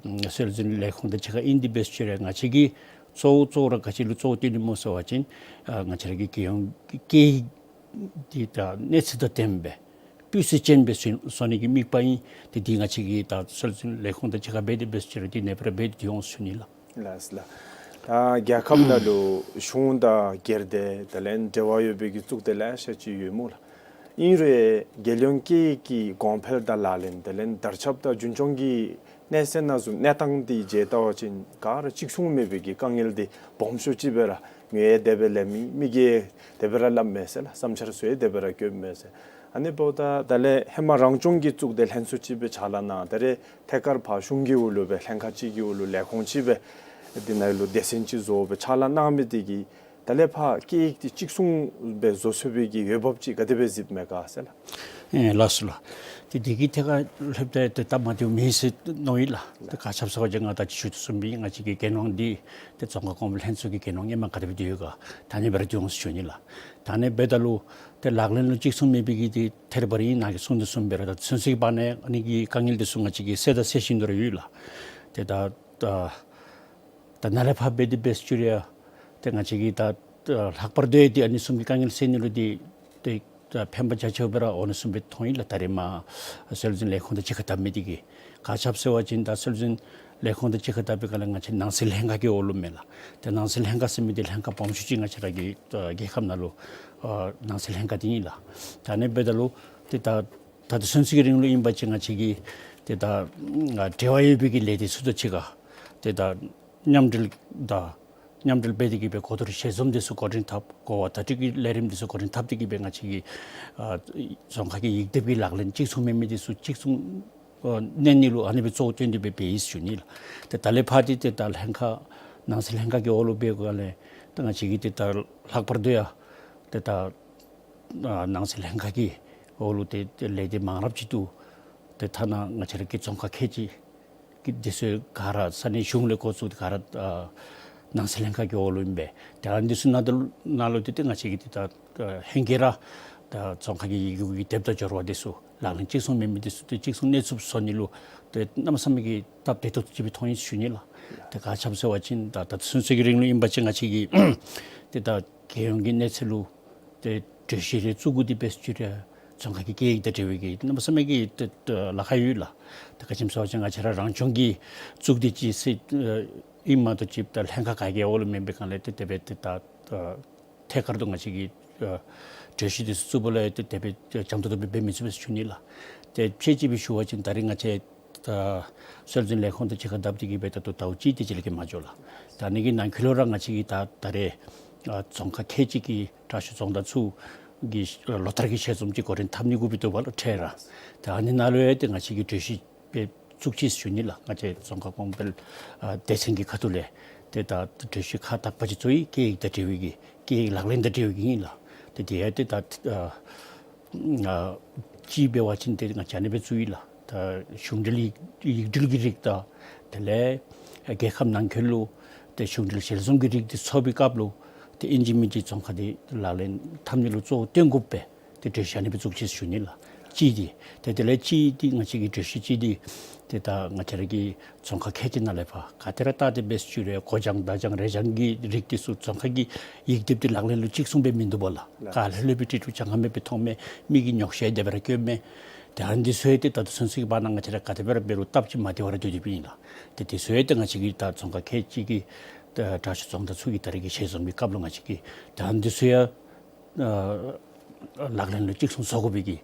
སྲོལ་འཛིན་ལས་ཁུངས་དང་གཅིག་ཁར་ཨིན་ཏེ་འབད་ཟེར་ཞུ་རུང་ཡང་ང་བཅས་ཀྱིས་གཙོ་བོ་གཙོ་བོ་ར་ག་ཅི་ལུ་གཙོ་བོ་བཏོན་ནི་སྨོ་ཟེར་བ་ཅིན་ཨ་ང་བཅས་ར་གི་རྒྱལ་ཡོངས་ཀྱི་སྐད་ཡིག་འདི་ད་གནས་ཚད་དང་ལྡནམ་སྦེ་སྤུས་ཚད་ཅན་སྦེ་བཟོ་བཟོ་ནི་གི་དམིགས་པ་ཨིན། ཏེ་འདི་ང་བཅས་ཀྱིས་ད་སྲོལ་འཛིན་ལས་ཁུངས་དང་གཅིག་ཁར་འབད་དེ་འབད་ཟེར་ཞུ་རུང་འདི་ནེ་སྦེ་ར་འབད་དེ་འོང་ཟེར་ཞུ་ནི་ལགས། ལགས་ལགས། ད་རྒྱལ་ཁབ་ནང་ལུ་གཞུང་དང་སྒེར་སྡེ་དེ་ལས་འབྲེལ་བ་ཡོད་པའི་གི་གཙུག་སྡེ་ལེ་ཤ་ཅིག་ཡོད་སྨོ་ལགས། ཨིན་རུང་རྒྱལ་ཡོངས་སྐད་ཡིག་གི་གོང་འཕེལ་དང་ལག་ལེན་དེ་ལས་དར་ཁྱབ་དང་རྒྱུན་སྐྱོང་གི་གནས་ཚད་ནང་བཟུམ་གནས་སྟངས་འདི་མཇལ་བལྟ་བ་ཅིན་ག་ར་གཅིག་མཚུངས་མེད་པའི་གི་དཀའ་ངལ་འདི་སྦོམ་ཤོས་ཅིག་སྦེ་ར་ངོས་དེ་སྦེ་ལེན་མི་མི་གིས་དེ་སྦེ་ར་སླབ་མས་ཟེར་ལགས། བསམ་འཆར་ཚུ་ཡང་དེ་སྦེ་ར་བཀོདཔ་མས་ཟེར། ཨ་ནི་འབདཝ་ད་དེ་ལས་ཧེ་མ་རང་སྐྱོང་གི་གཙུག་སྡེ་ལྷན་ཚོགས་ཅིག་སྦེ་ཕྱག་ལཱ་གནང་། ད་རེས་ཐད་ཀར་ཕར་གཞུང་གི་འོག་ལུ་སྦེ་ལྷན་ཁག་ཅིག་གི་འོག་ལུ་ལས་ཁུངས་ཅིག་སྦེ་འདི་ནང་ལུ་སྡེ་ཚན་ཅིག་བཟོ་སྦེ་ཕྱག་ལཱ་གནང་མི་འདི་གིས་དེ་ལས་ཕར་སྐད་ཡིག་འདི་གཅིག་མཚུངས་སྦེ་བཟོ་ཚུགས་པའི་གི་འོས་འབབ་ཅིག་ག་དེ་སྦེ་གཟིགསཔ་མས་ག་ཟེར་ལགས། ཨེ་ལགས་སོ་ལགས། ཏེ་འདི་གི་ཐད་ཁར་ལྷོདཔ་ད་ཏེ་སྟབས་མ་བདེཝ་མེད་ཟེར་མནོ་ཡི་ལགས། ཏེ་ག་ཅི་སྦེ་ཟེར་བ་ཅིན་ང་ད་ཅི་ཞུ་དོ་བཟུམ་སྦེ་ང་བཅས་ཀྱི་རྒྱལ་ཡོངས་འདི་ཏེ་རྫོང་ཁག་གོང་འཕེལ་ལྷན་ཚོགས་ཀྱི་རྒྱལ་ཡོངས་ཧེ་མ་ག་དེ་སྦེ་འདུག་ཡོད་ག་ད་ཨ་ནི་སྦེ་ར་འདུག་འོང་ཟེར་ཞུ་ནི་ལགས། ད་ཨ་ནི་འབདཝ་ད་ལུ་ཏེ་ལག་ལེན་ལུ་གཅིག་མཚུངས་མེད་པའི་གི་འདི་ཐད་རི་བ་རི་ཨིན། ནཱ་གིས་གསུངས་དོ་བཟུམ་སྦེ་ར་ད་ཚུན་ཚོད་ཀྱི་བར་ན་ཨ་ནི་གི་དཀའ་ངལ་འདི་ཚུ་ང་བཅས་ཀྱིས་སེལ་དང་སེལ་བཞིན་དུ་ར་ཡོད་ལགས། ཏེ་ད་ད་ད་ནཱ་ལས་ཕར་འབད་དེ་འབད་ཞུ་རུང་ཡང་ཏེ་ང་བཅས་ཀྱིས་ད་ད་ལྷག་པར་དུ་ཡང་ཏེ་ཨ་ནི་བཟུམ་གྱི་དཀའ་ངལ་སེལ་ནི་ལུ་འདི་ཏེ་ད་ཕན་པ་རྒྱ་ཆེཝ་སྦེ་ར་འོང་ནི་བཟུམ་སྦེ་མཐོང་ཡི་ལགས། ད་རེས་མར་སྲོལ་འཛིན་ལས་ཁུངས་དང་གཅིག་ཁར་བཏབ་མི་འདི་གིས་ག་ཅི་སྦེ་ཟེར་བ་ཅིན་ད་སྲོལ་འཛིན་ལས་ཁུངས་དང་གཅིག་ཁར་བཏབ་པའི་སྒང་ལས་ང་བཅས་ནང་སྲིད་ལྷན་ཁག་གི་འོག་ལུ་མས་ལགས། ཏེ་ནང་སྲིད་ལྷན་ཁག་ཟེར་མི་འདི་ལྷན་ཁག་སྦོམ་ཤོས་ཅིག་ང་བཅས་ར་གི་ཨ་རྒྱལ་ཁབ་ནང་ལུ་ཨ་ནང་སྲིད་ལྷན་ཁག་འདི་ཨིན་ལགས། ད་ཨ་ནི་འབདཝ་ད་ལུ་ཏེ་ད་ད་ལྟོ་ཚུན་ཚོད་ཀྱི་རིང་ལུ་ཨིན་པ་ཅིན་ང་བཅས་ཀྱིས་ཏེ་ད་ཨ་འབྲེལ་བ་ཡོད་པའི་གི་ལས་སྡེ་ཚུ་དང་གཅིག་ཁར་ཏེ་ད་མཉམ་འབྲེལ་དང་མཉམ་འབྲེལ་འབད་དེ་གིས་སྦེ་གོ་བསྡུར་ཞལ་འཛོམས་འདི་ཚུ་འགོ་འདྲེན་འཐབ། གོ་བ་བརྡ་སྤྲོད་ཀྱི་ལས་རིམ་འདི་ཚུ་འགོ་འདྲེན་འཐབ་སྟེ་གིས་སྦེ་ང་བཅས་ཀྱི་ཨ་རྫོང་ཁག་གི་ཡིག་སྡེབ་ཀྱི་ལག་ལེན་གཅིག་མཚུངས་མེད་མི་འདི་ཚུ་གཅིག་མཚུངས་ཨ་གནས་ནི་ལུ་ཨ་ནི་སྦེ་གཙོ་བོ་བཏོན་ཏེ་སྦེ་འབད་ཡི་ཟེར་ཞུ་ནི་ལགས། ཏེ་ད་ལས་ཕར་འདི་ཏེ་ད་ལྷན་ཁག་ནང་སྲིད་ལྷན་ཁག་གི་འོག་ལུ་འབད་བའི་སྒང་ལས་ད་ང་བཅས་ཀྱིས་ཏེ་ད་ལྷག་པར་དུ་ཡང་ཏེ་ད་ཨ་ནང་སྲིད་ལྷན་ཁག་གི་འོག་ལུ་ཏེ་ཏེ་ལས་སྡེ་མང་རབས་ཅིག་འདུག། ཏེ་ཐ་ན་ང་བཅས་ར་གི་རྫོང་ཁག་ཁལ་གཅིག་གི་འདི་ཚུ་ག་ར་ས་གནས་གཞུང་ལས་འགོ་བཙུགས་ཏེ་ག་ར་ཨ་ནང་སྲིད་ལྷན་ཁག་གི་འོག་ལུ་ཨིན་པས། ཏེ་ཨ་ནི་འདི་ཚུ་ནང་དུ་ནང་ལུ་ཏེ་ཏེ་ང་བཅས་ཀྱིས་ཏེ་ད་ཨ་ཧེང་སྐལ་ར་ད་རྫོང་ཁག་གི་ཡིག་གི་དེབ་དང་སྦྱོར་བ་འདི་ཚུ་ལག་ལེན་གཅིག་མཚུངས་མེད་མི་འདི་ཚུ་ཏེ་གཅིག་མཚུངས་གནས་ཚུགསཔ་བཟོ་ནི་ལུ་ཏེ་གནམ་མེད་ས་མེད་ཀྱི་སྟབས་བདེ་ཏོག་ཏོ་ཅིག་སྦེ་མཐོང་ཡི་ཟེར་ཞུ་ནི་ལགས། ཏེ་ག་ཅི་སྦེ་ཟེར་བ་ཅིན་ད་ད་ཚུན་ཚོད་ཀྱི་རིང་ལུ་ཨིན་པ་ཅིན་ང་བཅས་ཀྱིས་ཏེ་ད་རྒྱལ་ཡོངས་ཀྱི་གནས་ཚད་ལུ་ཏེ་གྲོས་གཞི་རེ་བཙུགས་དགོ་དེ་འབད་ཞུ་རུང་རྫོང་ཁག་གི་སྐད་ཡིག་དང་འབྲེལ་བའི་གི་གནམ་མེད་ས་མེད་ཀྱི་ཏེ་ལཱ་ཁག་ཡོད་ལགས། ཏེ་ག་ཅི་སྦེ་ཟེར་བ་ཅིན་ང་བཅས་ར་རང་སྐྱོང་གི་གཙུག་སྡེ་ཅིག་ཟེར་ཨིནམ་མ་གཏོགས་ཅིག་ད་ལྷན་ཁག་ག་གི་འོག་ལུ་མེན་པའི་སྒང་ལས་ཏེ་དེ་སྦེ་ཏེ་ད་ཐད་ཀར་དུ་ང་བཅས་ཀྱིས་ཨ་གྲོས་གཞི་འདི་ཚུ་བཙུགས་པ་ལས་ཏེ་དེ་སྦེ་འཇམ་ཏོང་ཏོ་སྦེ་འབད་མི་ཚུགས་པས་ཟེར་ཞུ་ནི་ལགས། ཏེ་དཔེ་ཅིག་སྦེ་ཞུ་བ་ཅིན་ད་རེས་ང་བཅས་ད་སྲོལ་འཛིན་ལས་ཁུངས་དང་གཅིག་ཁར་བསྡབས་ཏེ་གིས་སྦེ་ད་ལྟོ་ཟླཝ་གཅིག་དེ་ཅིག་ལས་བརྒལ་མ་འགྱོ་ལགས། ད་ཨ་ནི་གི་ནང་འཁོད་ལུ་ར་ང་བཅས་ཀྱིས་ད་ད་རེས་ཨ་རྫོང་ཁག་ཁལ་གཅིག་གི་དྲག་ཤོས་རྫོང་བདག་ཚུ་གི་ལོ་བསྟར་གྱི་ཞལ་འཛོམས་ཅིག་འགོ་འདྲེན་འཐབ་ནི་གུ་སྦེ་འདུག་པ་ལགས་འཕྲལ་ར། ད་ཨ་ནི་ནང་ལུ་ཡང་ཏེ་ང་བཅས་ཀྱིས་གྲོས་གཞི་སྦེ་བཙུགས་ཅི་ཟེར་ཞུ་ནི་ལགས། ང་བཅས་རྫོང་ཁག་གོང་འཕེལ་ཨ་སྡེ་ཚན་གྱི་ཁ་ཐུག་ལས་ཏེ་ད་གྲོས་གཞི་ཁག་དག་པ་ཅིག་བཙུགས་ཡི། སྐད་ཡིག་དང་འབྲེལ་བའི་གི་སྐད་ཡིག་ལག་ལེན་དང་འབྲེལ་བའི་གི་ཨིན་ལགས། ཏེ་དེ་ཡང་ཏེ་ད་ཨ་ཨ་གཅིག་འབད་བ་ཅིན་ཏེ་ང་བཅས་ཨ་ནི་སྦེ་བཙུགས་ཡི་ལགས། ད་གཞུང་འབྲེལ་ཡིག་ཡིག་འབྲེལ་གྱི་རིགས་དང་དེ་ལས་རྒྱལ་ཁབ་ནང་འཁོད་ལུ་ཏེ་གཞུང་འབྲེལ་ཞལ་འཛོམས་ཀྱི་རིགས་འདི་ཚོགས་པའི་སྐབས་ལུ་ཏེ་ཨིན་ཅི་མིན་ཅི་རྫོང་ཁག་འདི་ལག་ལེན་འཐབ་ནི་ལུ་གཙོ་བོ་བཏོན་དགོ་པས། ཏེ་གྲོས་གཞི་ཨ་ནི་སྦེ་བཙུགས་ཅི་ཟེར་ཞུ་ནི་ལགས། གཅིག་འདི། ཏེ་དེ་ལས་གཅིག་འདི་ང་བཅས་ཀྱི་གྲོས་གཞི་གཅིག་འདི་ཏེ་ད་ང་བཅས་ར་གི་རྫོང་ཁག་ཁལ་གཅིག་ནང་ལས་ཕར་ག་ཏེ་ར་བལྟ་སྟེ་འབད་ཞུ་རུང་སྒོ་བྱང་བརྡ་བྱང་རེ་བྱང་གི་རིགས་འདི་ཚུ་རྫོང་ཁག་གི་ཡིག་དེབ་འདི་ལག་ལེན་ལུ་གཅིག་མཚུངས་སྦེ་མིན་འདུག་པ་ལགས། ལགས། ག་ལྷོད་ལྷོད་སྦེ་བྲིས་བྲིསཝ་ཅང་ག་མེད་པར་མཐོངམ་མས། མི་གིས་ཉོགས་བཤད་དེ་སྦེ་ར་བཀོདཔ་མས། ཏེ་ཨ་ནི་འདི་ཚུ་ཡང་ཏེ་ད་ལྟོ་ཚུན་ཚོད་ཀྱི་བར་ན་ང་བཅས་ར་ག་དེ་སྦེ་ར་འབད་རུང་སྟབས་ཅིག་མ་བདེ་བར་སྡོད་སྡོདཔ་ཨིན་ལགས། ཏེ་འདི་ཚུ་ཡང་ཏེ་ང་བཅས་ཀྱིས་ད་རྫོང་ཁག་ཁལ་གཅིག་གི་ད་དྲག་ཤོས་རྫོང་བདག་ཚུ་གི་ད་རེས་ཀྱི་ཞལ་འཛོམས་ཀྱི་སྐབས་ལུ་ང་བཅས་ཀྱིས་ད་ཨ་ནི་འདི་ཚུ་ཡང་ཨ་ལག་ལེན་ལུ་གཅིག་མཚུངས་བཟོ་དགོ་པའི་གི་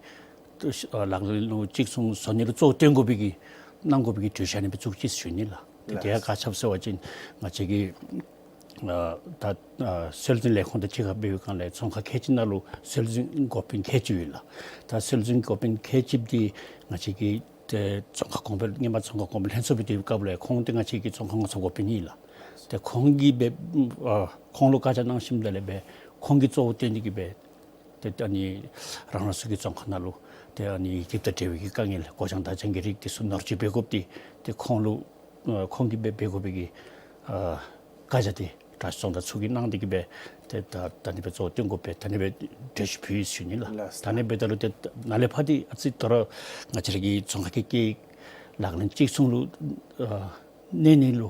ཨ་ལག་ལེན་ལུ་གཅིག་མཚུངས་བཟོ་ནི་ལུ་གཙོ་བོ་བཏོན་དགོ་པའི་གི་གནང་དགོ་པའི་གི་གྲོས་གཞི་ཨ་ནི་སྦེ་བཙུགས་ཅི་ཟེར་ཞུ་ནི་ལགས། ཏེ་དེ་ཡང་ག་ཅི་སྦེ་ཟེར་བ་ཅིན་ང་བཅས་ཀྱི་ཨ་ད་ཨ་སྲོལ་འཛིན་ལས་ཁུངས་དང་གཅིག་ཁར་འབད་བའི་སྒང་ལས་རྫོང་ཁག་ཁལ་གཅིག་ནང་ལུ་སྲོལ་འཛིན་འགོ་དཔོན་ཁལ་གཅིག་ཡོད་ལགས། ད་སྲོལ་འཛིན་འགོ་དཔོན་ཁལ་གཅིག་འདི་ང་བཅས་ཀྱི་ཏེ་རྫོང་ཁག་གོང་འཕེལ་སྔོན་མ་རྫོང་ཁག་གོང་འཕེལ་ལྷན་ཚོགས་སྦེ་སྡོད་པའི་སྐབས་ལས་ཁོང་ཏེ་ང་བཅས་ཀྱི་རྫོང་ཁག་ང་ཚོགས་འགོ་དཔོན་ཨིན་ལགས། ཏེ་ཁོང་གིས་སྦེ་ཨ་ཁོང་ལུ་བཀའ་རྒྱ་གནང་ཞིནམ་ད་ལས་སྦེ་ཁོང་གིས་གཙོ་བོ་བཏོན་ཏེ་གིས་སྦེ་ཏེ་ཨ་ནི་རང་རང་སོའི་གི་རྫོང་ཁག་ནང་ལུ་ཏེ་ཨ་ནི་ཡིག་དེབ་དང་འབྲེལ་བའི་གི་དཀའ་ངལ་སྒོ་བྱང་བརྡ་བྱང་གི་རིགས་འདི་ཚུ་ནོར་བཅོས་འབད་དགོཔ་འདི་ཏེ་ཁོང་ལུ་ཨ་ཁོང་གིས་སྦེ་འབད་དགོ་པའི་གི་ཨ་བཀའ་རྒྱ་འདི་དྲག་ཤོས་རྫོང་བདག་ཚུ་གིས་གནང་སྟེ་གིས་སྦེ་ཏེ་ད་ད་ཨ་ནི་སྦེ་གཙོ་བོ་བཏོན་དགོ་པས། ད་ཨ་ནི་སྦེ་གྲོས་གཞི་ཕུལ་ཡི་ཟེར་ཞུ་ནི་ལགས། ལགས། ད་ཨ་ནི་འབདཝ་ད་ལུ་ཏེ་ནཱ་ལས་ཕར་འདི་ཨ་ཙི་ད་རུང་ང་བཅས་ར་གི་རྫོང་ཁག་གི་སྐད་ཡིག་ལག་ལེན་གཅིག་མཚུངས་ལུ་ཨ་གནས་ནི་ལུ་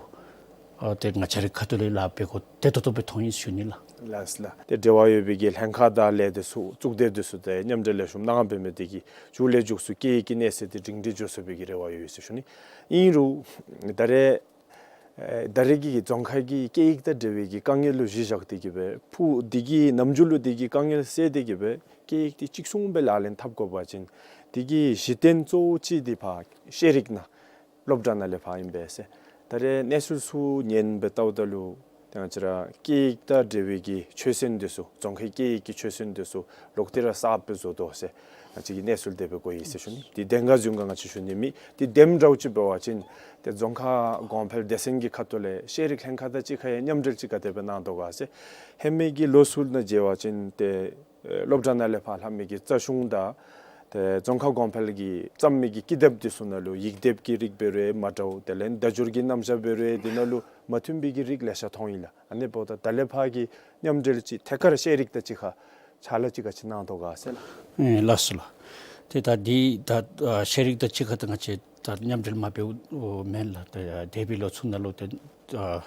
ཨ་ཏེ་ང་བཅས་རའི་ཁ་ཐུག་ལས་ལཱ་འབད་དགོཔ་བདེ་ཏོག་ཏོ་སྦེ་མཐོང་ཡི་ཟེར་ཞུ་ནི་ལགས། ལགས་ལགས། ཏེ་འབྲེལ་བ་ཡོད་པའི་གི་ལྷན་ཁག་དང་ལས་སྡེ་ཚུ་གཙུག་སྡེ་འདི་ཚུ་དང་མཉམ་འབྲེལ་ལེགས་ཤོམ་གནང་འབད་མི་འདི་གིས་མཇུག་ལས་མཇུག་སུ་སྐད་ཡིག་གི་གནས་ཚད་འདི་སྒྲིང་སྒྲི་འགྱོ་ཚུགས་པའི་གི་རེ་བ་ཡོད་ཟེར་ཞུ་ནི། ཨིན་རུང་ད་རེས་ ཨེ་ད་རེས་ཀྱི་རྫོང་ཁ་གི་སྐད་ཡིག་དང་འབྲེལ་བའི་གི་དཀའ་ངལ་ལུ་གཞི་བཞག་སྟེ་གི་སྦེ་ཕུགས་འདི་གི་ནམ་རྒྱུན་ལུ་འདི་གི་དཀའ་ངལ་སེལ་ཏེ་གི་སྦེ་སྐད་ཡིག་འདི་གཅིག་མཚུངས་སྦེ་ལག་ལེན་འཐབ་དགོ་པ་ཅིན་འདི་གི་གཞི་རྟེན་གཙོ་བོ་ཅིག་འདི་ཕར་ཤེས་རིག་ནང་སློབ་གྲྭ་ནང་ལས་ཕར་ཨིན་པས་ཟེར། ད་རེས་གནས་ཚུལ་ཚུ་ཉན་སྦེ་བལྟཝ་ད་ལུ་ཏེ་ང་བཅས་ར་སྐད་ཡིག་དང་འབྲེལ་བའི་གི་ཆོས་ཚན་འདི་ཚུ་རྫོང་ཁའི་སྐད་ཡིག་གི་ཆོས་ཚན་འདི་ཚུ་ལོག་སྟེ་ར་གསརཔ་སྦེ་བཟོ་དོ་ཟེར་ང་བཅས་ཀྱིས་གནས་ཚུལ་དེ་སྦེ་གོ་ཡི་ཟེར་ཞུ་ནི། དེ་དེ་ག་བཟུམ་ག་ང་བཅས་ཞུ་ནི་མེད། དེ་དེམ་འདྲཝ་ཅིག་འབད་བ་ཅིན་ཏེ་རྫོང་ཁ་གོང་འཕེལ་སྡེ་ཚན་གྱི་ཁ་ཐུག་ལས་ཤེས་རིག་ལྷན་ཁག་དང་གཅིག་ཁར་ཡང་མཉམ་འབྲེལ་ཅིག་ག་དེ་སྦེ་གནང་དོ་ག་ཟེར། ཧེ་མའི་གི་ལོ་ཚུ་ནང་འབད་བ་ཅིན་ཏེ་ཨེ་སློབ་གྲྭ་ནང་ལས་ཕར་ལྷབ་མི་གི་རྩ་གཞུང་དང་ཏེ་རྫོང་ཁ་གོང་འཕེལ་གྱིས་བརྩམས་མི་གི་ཀི་དེབ་འདི་ཚུ་ནང་ལུ་ཡིག་སྡེབ་ཀྱི་རིགས་འབད་རུང་མ་འདྲཝ་དེ་ལས་བརྡ་སྦྱོར་གྱི་རྣམ་གཞག་འབད་རུང་འདི་ནང་ལུ་མ་མཐུན་པའི་གི་རིགས་ལེ་ཤ་མཐོང་ཡི་ལགས། ཨ་ནི་འབདཝ་ད་ད་ལས་ཕར་གྱི་མཉམ་འབྲེལ་ཅིག་ཐད་ཀར་ཤེས་རིག་དང་གཅིག་ཁར་ཕྱག་ལཱ་ཅིག་ག་ཅི་གནང་དོ་ག་ཟེར་ལགས། ཨེ་ལགས་སོ་ལགས། ཏེ་ད་འདི་ད་ཨ་ཤེས་རིག་དང་གཅིག་ཁར་ད་ང་བཅས་ད་མཉམ་འབྲེལ་མ་འབདཝ་མེན་ལགས། ད་འདས་པའི་ལོ་ཚུ་ནང་ལུ་ཏེ་ཨ་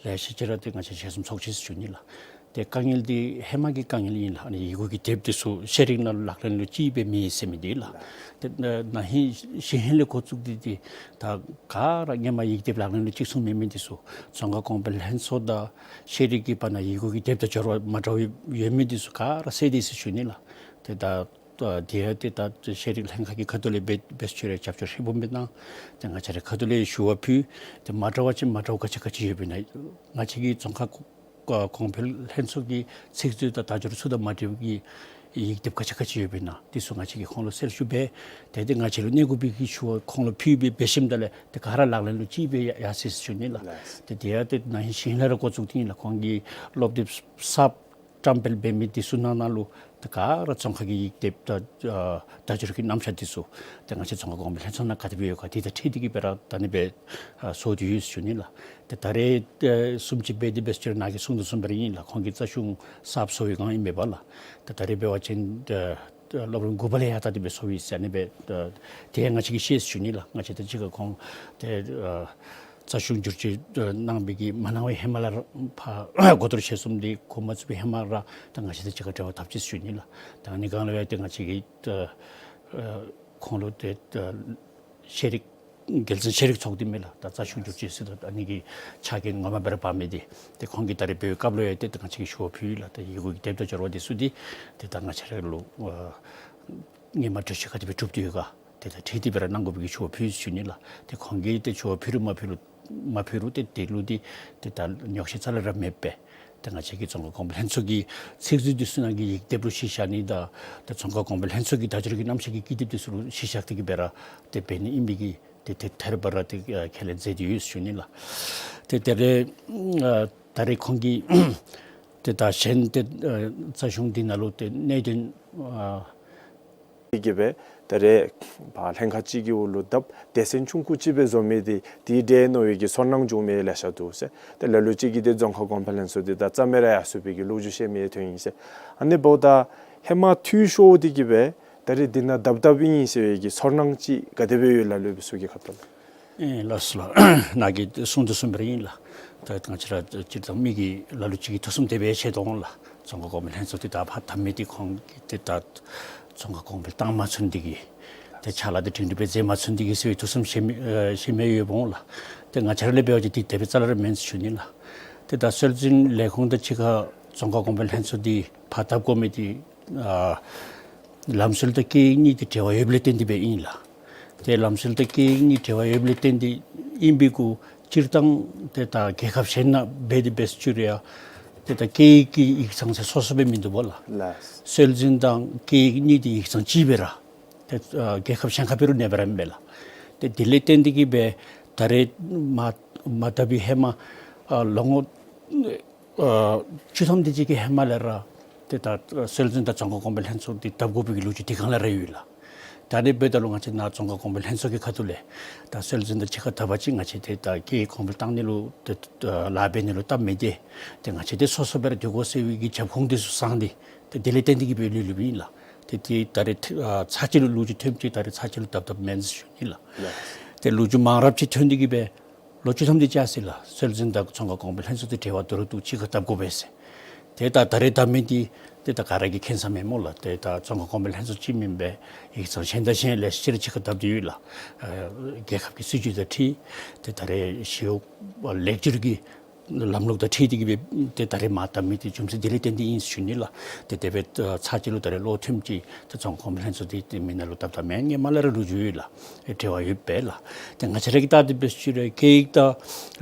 ལེ་ཤ་ཅིག་ར་ཏེ་ང་བཅས་ཞལ་འཛོམས་ཚོགས་ཅི་ཟེར་ཞུ་ནི་ལགས། ཏེ་དཀའ་ངལ་འདི་ཧེ་མ་གི་དཀའ་ངལ་ཨིན་ལགས། ཨ་ནི་ཡི་གུ་གི་དེབ་འདི་ཚུ་ཤེས་རིག་ནང་ལུ་ལག་ལེན་ལུ་ཅིག་སྦེ་མེད་ཟེར་མི་འདི་ལགས། ཏེ་ན་ཧིང་གཞེས་ཧིང་ལས་འགོ་བཙུགས་ཏེ་ཏེ་ད་ག་ར་སྔོན་མ་ཡིག་སྡེབ་ལག་ལེན་ལུ་གཅིག་མཚུངས་མེད་མི་འདི་ཚུ་རྫོང་ཁ་གོང་འཕེལ་ལྷན་ཚོགས་དང་ཤེས་རིག་གི་བར་ན་ཡི་གུ་གི་དེབ་དང་སྦྱོར་བ་མ་འདྲཝ་ཡོད་མི་འདི་ཚུ་ག་ར་སེལ་ཏེ་ཟེར་ཞུ་ནི་ལགས། ཏེ་ད་ད་དེ་ཡང་ཏེ་ད་ཤེས་རིག་ལྷན་ཁག་གི་ཁ་ཐུག་ལས་འབད་འབད་ཚུགས་རུང་རྒྱབ་སྐྱོར་ཧྲིལ་བུམ་སྦེ་གནང་། ཏེ་ང་བཅས་རའི་ཁ་ཐུག་ལས་ཞུ་བ་ཕུལ། ཏེ་མ་འདྲཝ་ཅིག་མ་འདྲཝ་ག་ཅི་ག་ཅི་ཡོདཔ་ཨིན་ན་ང་བཅས་ཀྱི་རྫོང་ཁ་གོང་འཕེལ་ལྷན་ཚོགས་ཀྱི་ཚིག་མཛོད་དང་བརྡ་སྦྱོར་ཚུ་དང་མ་འདྲཝ་གི་ཡིག་དེབ་ག་ཅི་ག་ཅི་ཡོདཔ་ཨིན་ན་འདི་ཚུ་ང་བཅས་ཀྱིས་ཁོང་ལུ་གསལ་ཞུ་འབད། ཏེ་ཏེ་ང་བཅས་ལུ་གནང་དགོ་པའི་གི་ཞུ་བ་ཁོང་ལུ་ཕུལ་སྦེ་འབད་ཞིནམ་ད་ལས་ཏེ་ག་ར་ལག་ལེན་ལུ་ཅིག་སྦེ་ཡར་སོ་ཡི་ཟེར་ཞུ་ནི་ལགས། ལགས། ཏེ་དེ་ཡང་ཏེ་ན་ཧིང་གཞེས་ཧིང་ལས་ར་འགོ་བཙུགས་ཏེ་ཨིན་ལགས། ཁོང་གིས་སློབ་དེབ་གསརཔ་བཀྲམ་སྤེལ་འབད་མི་འདི་ཚུ་ནང་ན་ལུ་ཏེ་ག་ར་རྫོང་ཁ་གི་ཡིག་དེབ་དང་ཨ་བརྡ་སྦྱོར་གྱི་རྣམ་གཞག་འདི་ཚུ་ཏེ་ང་བཅས་རྫོང་ཁ་གོང་འཕེལ་ལྷན་ཚོགས་ནང་ག་དེ་སྦེ་ཡོད་ག་དེ་དང་འཁྲིལ་ཏེ་གི་སྦེ་ར་ད་ཨ་ནི་སྦེ་ཨ་བཟོ་སྟེ་ཡོད་ཟེར་ཞུ་ནི་ལགས། ཏེ་ད་རེས་ཨེ་བཟུམ་ཅིག་འབད་དེ་འབད་ཟེར་ནཱ་གིས་གསུངས་དོ་བཟུམ་སྦེ་ར་ཨིན་ལགས། ཁོང་གིས་རྩ་གཞུང་གསརཔ་བཟོ་བའི་སྒང་ཨིན་པས་ལགས། ཏེ་ད་རེས་འབད་བ་ཅིན་ཨེ་སློབ་རིམ་དགུ་པ་ལས་ཡར་ད་དེ་སྦེ་བཟོ་ཡི་ཟེར་ཨ་ནི་སྦེ་ཨེ་དེ་ང་བཅས་ཀྱིས་ཤེས་ཟེར་ཞུ་ནི་ལགས། ང་བཅས་དང་གཅིག་ཁར་ཁོང་ཏེ་ཨ་རྩ་གཞུང་བསྒྱུར་བཅོས་གནང་བའི་གི་མ་གནང་བའི་ཧེ་མ་ལས་ར་ཕར་གོ་བསྡུར་ཞལ་འཛོམས་འདི་འགོ་མ་བཙུགས་པའི་ཧེ་མ་ར་ད་ང་བཅས་དང་གཅིག་ཁར་འབྲེལ་བ་འཐབ་ཅི་ཟེར་ཞུ་ནི་ལགས། ད་ཨ་ནི་སྒང་ལས་འབད་ཏེ་ང་བཅས་ཀྱིས་ཨ་ཨ་ཁོང་ལུ་ཏེ་ཨ་ཤེས་རིག་རྒྱལ་བཙུན་ཤེས་རིག་ཚོགས་འདུ་མས་ལགས། ད་རྩ་གཞུང་བསྒྱུར་བཅོས་ཟེར་ད་ཨ་ནི་གི་ཕྱག་འགན་ངོ་མ་སྦེ་ར་འབག་མི་འདི་ཏེ་ཁོང་གིས་ད་རེས་འབད་བའི་སྐབས་ལུ་ཡང་ཏེ་ད་ང་བཅས་ཀྱིས་ཞུ་བ་ཕུལ་ཡི་ལགས། ད་ཡི་གུ་གི་དེབ་དང་སྦྱོར་བ་འདི་ཚུ་འདི་ཏེ་ད་ང་བཅས་ར་ལུ་ཨ་སྔོན་མ་གྲོས་ཆོད་ག་དེ་སྦེ་གྲུབ་སྟེ་ཡོད་ག་དེ་དང་འཁྲིལ་ཏེ་སྦེ་ར་གནང་དགོ་པའི་གི་ཞུ་བ་ཕུལ་ཞུ་ནི་ལགས། ཏེ་ཁོང་གིས་ཏེ་ཞུ་བ་ཕུལ་རུང་མ་ཕུལ་རུང་མ་ཕུལ་རུང་ཏེ་དེ་ལུ་འདི་ཏེ་ད་ཉོགས་བཤད་རྩ་ལས་ར་མེདཔ་སྦེ་ཏེ་ང་བཅས་ཀྱི་རྫོང་ཁ་གོང་འཕེལ་ལྷན་ཚོགས་ཀྱི་ཚིག་མཛོད་འདི་ཚུ་ནང་གི་ཡིག་དེབ་ལུ་གཞི་བཞག་ནི་དང་ཏེ་རྫོང་ཁ་གོང་འཕེལ་ལྷན་ཚོགས་ཀྱི་བརྡ་སྦྱོར་གྱི་རྣམ་གཞག་གི་ཀི་དེབ་འདི་ཚུ་ལུ་གཞི་བཞག་སྟེ་གི་སྦེ་ར་ཏེ་འབད་ནི་ཨིན་པའི་གི་ཏེ་ཏེ་ཐད་རི་བ་རི་ཏེ་ཨ་ཁས་ལེན་མཛད་དེ་ཡོད་ཞུ་ནི་ལགས། ཏེ་དེ་ལས་ཨ་ད་རེས་ཁོང་གིས་ཏེ་ད་གཞན་ཏེ་ཨ་རྩ་གཞུང་འདི་ནང་ལུ་ཏེ་གནད་དོན་ཨ་གི་སྦེ་ད་རེས་ཕར་ལྷན་ཁག་ཅིག་གི་འོག་ལུ་བརྡབ་སྡེ་ཚན་ཆུང་ཀུ་ཅིག་སྦེ་བཟོ་མི་འདི་དེ་འདྲས་མནོ་བའི་གི་ཚོར་སྣང་བྱུང་མི་ལེ་ཤ་འདུག་ཟེར། ཏེ་ལ་ལུ་ཅིག་གིས་ཏེ་རྫོང་ཁ་གོང་འཕེལ་ལྷན་ཚོགས་འདི་ད་རྩ་མེད་ར་ཡར་སོང་བའི་གི་ལོ་རྒྱུས་བཤད་མི་ཐོན་ཡི་ཟེར། ཨ་ནི་འབདཝ་ད་ཧེ་མ་འཐུས་ཤོར་ཏེ་གི་སྦེ་ད་རེས་འདི་ནང་བརྡབ་བརྡབ་ཨིན་ཟེར་བའི་གི་ཚོར་སྣང་ཅིག་ག་དེ་སྦེ་ཡོད་ལ་ལུ་སྦེ་ཚུ་གི་ཁ་ཐུག་ལས། ཨེ་ལགས་སོ་ལགས། ནཱ་གིས་གསུངས་དོ་བཟུམ་སྦེ་ར་ཨིན་ལགས། ད་ང་བཅས་ར་སྤྱིར་བཏང་མི་གིས་ལ་ལུ་ཅིག་གིས་ཐུགས་བསམ་དེ་སྦེ་བཞེས་དོ་འོང་ལགས། རྫོང་ཁ་གོང་འཕེལ་ལྷན་ཚོགས་འདི་ད་ཕར་བརྡབ་མི་འདི་ཁོང་གིས་ཏེ་ད་རྫོང་ཁ་གོང་འཕེལ་བཏང་མ་ཚུགས་ནི་འདི་གིས་ཏེ་ཕྱག་ལཱ་འདི་སྒྲིང་སྒྲི་སྦེ་མཛད་མ་ཚུགས་ནི་འདི་གིས་ཟེར་བའི་ཐུགས་བསམ་བཞེས་མི་ཨེ་བཞེས་མི་ཡོདཔ་འོང་ལགས། ཏེ་ང་བཅས་ར་ལས་འབད་བ་ཅིན་འདི་དེ་སྦེ་རྩ་ལས་ར་མེན་ཟེར་ཞུ་ནི་ལགས། ཏེ་ད་སྲོལ་འཛིན་ལས་ཁུངས་དང་གཅིག་ཁར་རྫོང་ཁ་གོང་འཕེལ་ལྷན་ཚོགས་འདི་ཕར་བརྡབ་དགོ་མི་འདི་ཨ་ལམ་སྲོལ་དང་སྐད་ཡིག་གཉིས་འདི་འབྲེལ་བ་ཡོདཔ་ལས་བརྟེན་ཏེ་སྦེ་ཨིན་ལགས། ཏེ་ལམ་སྲོལ་དང་སྐད་ཡིག་གཉིས་འབྲེལ་བ་ཡོདཔ་ལས་བརྟེན་ཏེ་ཨིན་པའི་གུ་སྤྱིར་བཏང་ཏེ་ད་རྒྱལ་ཁབ་གཞན་ནང་འབད་དེ་འབད་ཟེར་ཞུ་རུང་ཡང་ཏེ་ད་སྐད་ཡིག་གི་ཡིག་ཚང་ཟེར་སོ་སོ་སྦེ་མིན་འདུག་པ་ལགས། ལགས། སྲོལ་འཛིན་དང་སྐད་ཡིག་གཉིས་འདི་ཡིག་ཚང་གཅིག་སྦེ་ར་ཏེ་ཨ་རྒྱལ་ཁབ་གཞན་ཁར་འབད་རུང་ཨ་ནེ་སྦེ་ར་ཨིན་པས་ལགས། ཏེ་དེ་ལས་བརྟེན་ཏེ་གི་སྦེ་ད་རེས་མ་མ་བརྡབ་པའི་ཧེ་མ་ཨ་ལོ་ངོ་ཨ་བཅུ་ཐམ་དེ་ཅིག་གི་ཧེ་མ་ལས་ར་ཏེ་ད་སྲོལ་འཛིན་དང་རྫོང་ཁ་གོང་འཕེལ་ལྷན་ཚོགས་འདི་བརྡབ་དགོ་པའི་གི་ལོ་རྒྱུས་དེ་སྒང་ལས་ར་ཡོད་ལགས། ད་ཨ་ནི་འབདཝ་ད་ལུ་ང་བཅས་ནཱ་རྫོང་ཁ་གོང་འཕེལ་ལྷན་ཚོགས་ཀྱི་ཁ་ཐུག་ལས་ད་སྲོལ་འཛིན་དང་གཅིག་ཁར་བརྡབ་པ་ཅིན་ང་བཅས་ཏེ་ད་སྐད་ཡིག་གོང་འཕེལ་བཏང་ནི་ལུ་ཏེ་ལཱ་འབད་ནི་ལུ་སྟབས་མི་བདེ། ཏེ་ང་བཅས་ཏེ་སོ་སོ་སྦེ་ར་སྡོད་དགོ་ཟེར་བའི་གི་རྒྱབ་ཁུངས་འདི་ཚུ་བཟུང་སྟེ་ཏེ་དེ་ལས་བརྟེན་ཏེ་གི་སྦེ་ལུས་ལུསཔ་ཨིན་ལགས། ཏེ་ཏེ་ད་རེས་ཨ་ཚར་གཅིག་ལུ་ལོ་རྒྱུས་ཐོནམ་ཅིག་ད་རེས་ཚར་གཅིག་ལུ་བརྡབ་བརྡབ་མེན་ཟེར་ཞུ་ནི་ལགས། ལགས། ཏེ་ལོ་རྒྱུས་མང་རབས་ཅིག་ཐོན་ཏེ་གི་སྦེ་ལོ་བཅུ་ཐམ་དེ་ཅིག་ཟེར་ལགས། སྲོལ་འཛིན་དང་རྫོང་ཁ་གོང་འཕེལ་ལྷན་ཚོགས་འདི་འབྲེལ་བ་བརྡོལ་རུང་འདུག་གཅིག་ཁར་བརྡབ་དགོ་པས་ཟེར། ཏེ་ད་ད་རེས་བརྡབ་མི་འདི་ ཏེ་ད་ག་ར་གིས་མཁྱེན་ས་མས་སྨོ་ལགས། ཏེ་ད་ཙོང་ཁ་གོང་འཕེལ་ལྷན་ཚོགས་ཅིག་མེན་པར་ཡིག་ཚང་གཞན་དང་གཞན་ལེ་ཤ་ཅིག་ར་ཕྱི་ཁར་བཏབ་སྟེ་ཡོད་ལགས། ཨ་རྒྱལ་ཁབ་ཀྱི་སྲིད་བྱུས་དང་འཁྲིལ་ཏེ་ད་རེས་ཞི་གཡོག་ལེགས་བསྒྱུར་གྱི་ལམ་ལུགས་དང་འཁྲིལ་ཏེ་གིས་སྦེ་ཏེ་ད་རེས་མར་བཏབ་མི་འདི་རྒྱུ་མཚན་འདི་ལས་བརྟེན་ཏེ་ཨིན་ཟེར་ཞུ་ནི་ལགས། ཏེ་དེ་སྦེ་ཚར་གཅིག་ལུ་ད་རེས་བློ་མཐུན་ཅིག་ཏེ་ཙོང་ཁ་གོང་འཕེལ་ལྷན་ཚོགས་འདི་ཏེ་མི་ནང་ལུ་བཏབ་བཏབ་མི་སྔོན་མ་ལས་ར་ལོ་རྒྱུས་ཡོད་ལགས། ཨེ་འབྲེལ་བ་ཡོདཔ་སྦེ་ལགས། ཏེ་ང་བཅས་ར་གིས་བལྟ་སྟེ་འབད་ཞུ་རུང་སྐད་ཡིག་དང་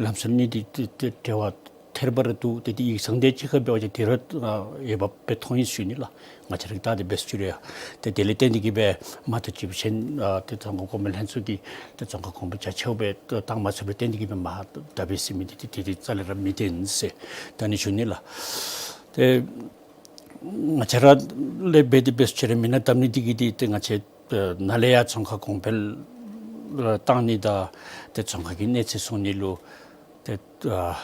ལམ་སྲོལ་གཉིས་འདི་ཏེ་ཏེ་འབྲེལ་བ་ཐེར་པ་ར་འདུག། ཏེ་འདི་ཡིག་ཚང་འདི་གཅིག་ཁར་འབད་བ་ཅིན་དེ་ར་ཨ་ཡོད་པ་སྦེ་མཐོང་ཡི་ཟེར་ཞུ་ནི་ལགས། ང་བཅས་ར་གིས་བལྟ་སྟེ་འབད་ཞུ་རུང་ཡང་ཏེ་དེ་ལས་བརྟེན་ཏེ་གིས་སྦེ་མ་གཏོགས་ཅིག་གཞན་ཨ་ཏེ་ཙོང་ཁ་གོང་འཕེལ་ལྷན་ཚོགས་ཀྱིས་ཏེ་ཙོང་ཁ་གོང་འཕེལ་རྒྱ་ཆེཝ་སྦེ་བཏང་མ་ཚུགསཔ་ལས་བརྟེན་ཏེ་གིས་སྦེ་མར་བཏབ་པས་ཟེར་མི་འདི་ཏེ་དེ་དེ་རྩ་ལས་ར་མི་བདེན་ཟེར་ད་ཨ་ནི་ཞུ་ནི་ལགས། ཏེ་ང་བཅས་ར་ལས་འབད་དེ་འབད་ཞུ་རུང་མི་ནང་བཏབ་ནི་འདི་གིས་འདི་ཏེ་ང་བཅས་ཨ་ནཱ་ལས་ཡར་ཙོང་ཁ་གོང་འཕེལ་ཨ་བཏང་ནི་དང་ཏེ་ཙོང་ཁ་གི་གནས་ཚད་སྲུང་ནི་ལུ་ཏེ་ཨ་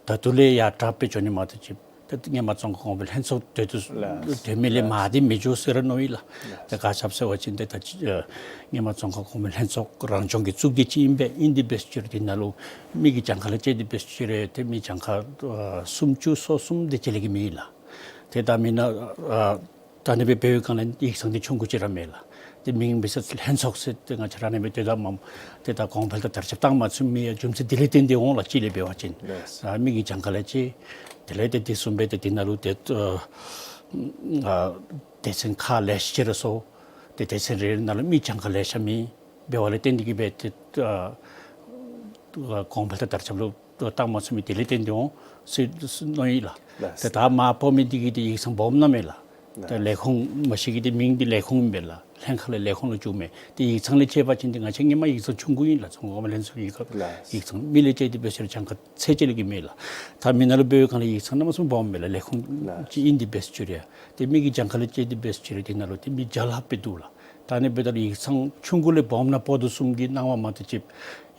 ད་ལྟོ་ལས་ཡར་དྲགཔ་སྦེ་འགྱོ་ནི་མ་གཏོགས་ཅིག་ཏེ་སྔོན་མ་ཙོང་ཁ་གོང་འཕེལ་ལྷན་ཚོགས་སྡོད་དོ་ལགས། སྡོད་མི་ལས་མར་འདི་མི་འགྱོ་ཟེར་ར་མནོ་ཡི་ལགས། ལགས། ཏེ་ག་ཅི་སྦེ་ཟེར་བ་ཅིན་ཏེ་ད་ཨ་སྔོན་མ་ཙོང་ཁ་གོང་འཕེལ་ལྷན་ཚོགས་རང་སྐྱོང་གི་གཙུག་སྡེ་ཅིག་ཨིན་པས། ཨིན་དེ་འབད་ཞུ་རུང་དེ་ནང་ལུ་མི་གི་གྱངས་ཁ་ལས་བཅད་དེ་འབད་ཞུ་རུང་ཏེ་མི་གྱངས་ཁ་ཨ་སུམ་ཅུ་སོ་གསུམ་དེ་ཅིག་ལས་བརྒལ་མེད་ལགས། ཏེ་ད་མི་ནང་ཨ་ད་ཨ་ནི་སྦེ་འབད་བའི་སྒང་ལས་ཡིག་ཚང་འདི་ཆུང་ཀུ་ཅིག་ར་མས་ལགས། ཏེ་མིང་འབད་ས་ལྷན་ཚོགས་ཟེར་ཏེ་ང་བཅས་ར་ཨ་ནི་སྦེ་ཏེ་ད་མ་ཏེ་ད་གོང་འཕེལ་དང་དར་ཁྱབ་བཏང་མ་ཚུགས་མི་ཡང་རྒྱུ་མཚན་འདི་ལས་བརྟེན་ཏེ་འོང་ལགས། གཅིག་ལས་འབད་བ་ཅིན་ལགས། ཨ་མི་གི་གྱངས་ཁ་ལས་བཅད། དེ་ལས་ཏེ་དེ་བཟུམ་སྦེ་ཏེ་དེ་ནང་ལུ་ཏེ་ཨ་ཨ་སྡེ་ཚན་ཁག་ལེ་ཤ་ཅིག་ར་སོང་། ཏེ་སྡེ་ཚན་རེ་རེ་ནང་ལུ་མི་གྱངས་ཁ་ལེ་ཤ་མེདཔ་འབད་བ་ལས་བརྟེན་ཏེ་གིས་སྦེ་ཏེ་ཨ་གོང་འཕེལ་དང་དར་ཁྱབ་ལུ་བཏང་མ་ཚུགས་མི་དེ་ལས་བརྟེན་ཏེ་འོང་ཟེར་མནོ་ཡི་ལགས། ལགས། ཏེ་ད་མར་འབོ་མི་འདི་གིས་ཏེ་ཡིག་ཚང་སྦོམ་ནང་མས་ལགས། ཏེ་ལས་ཁུངས་མ་གཞི་གི་ཏེ་མིང་འདི་ལས་ཁུངས་ཨིན་པས་ལགས། ལྷན་ཁག་ལས་ལས་ཁུངས་ལུ་འགྱུརཝ་མས། ཏེ་ཡིག་ཚང་ལས་བཅད་པ་ཅིན་ཏེ་ང་བཅས་སྔོན་མ་ཡིག་ཚང་ཆུང་ཀུ་ཨིན་ལགས། ཙོང་ཁ་གོང་འཕེལ་ལྷན་ཚོགས་ཀྱི་ཡིག་ཚང་མི་ལས་བཅད་དེ་འབད་ཞུ་རུང་གྱངས་ཁ་ཚད་ཅིག་ལས་བརྒལ་མེད་ལགས། ད་མི་ནང་ལུ་འབད་བའི་སྒང་ལས་ཡིག་ཚང་གནམ་མེད་ས་མེད་སྦོམ་མས་ལགས། ལས་ཁུངས་ཅིག་ཨིན་དེ་འབད་ཞུ་རུང་ཡང་ཏེ་མི་གི་གྱངས་ཁ་ལས་བཅད་དེ་འབད་ཞུ་རུང་དེ་ནང་ལུ་ཏེ་མི་བརྒྱ་ལྷགཔ་སྦེ་འདུག་ལགས། ད་ཨ་ནི་འབདཝ་ད་ལུ་ཡིག་ཚང་ཆུང་ཀུ་ལས་སྦོམ་ནང་འབོ་དོ་བཟུམ་གྱི་སྣང་བ་མ་གཏོགས་ཅིག་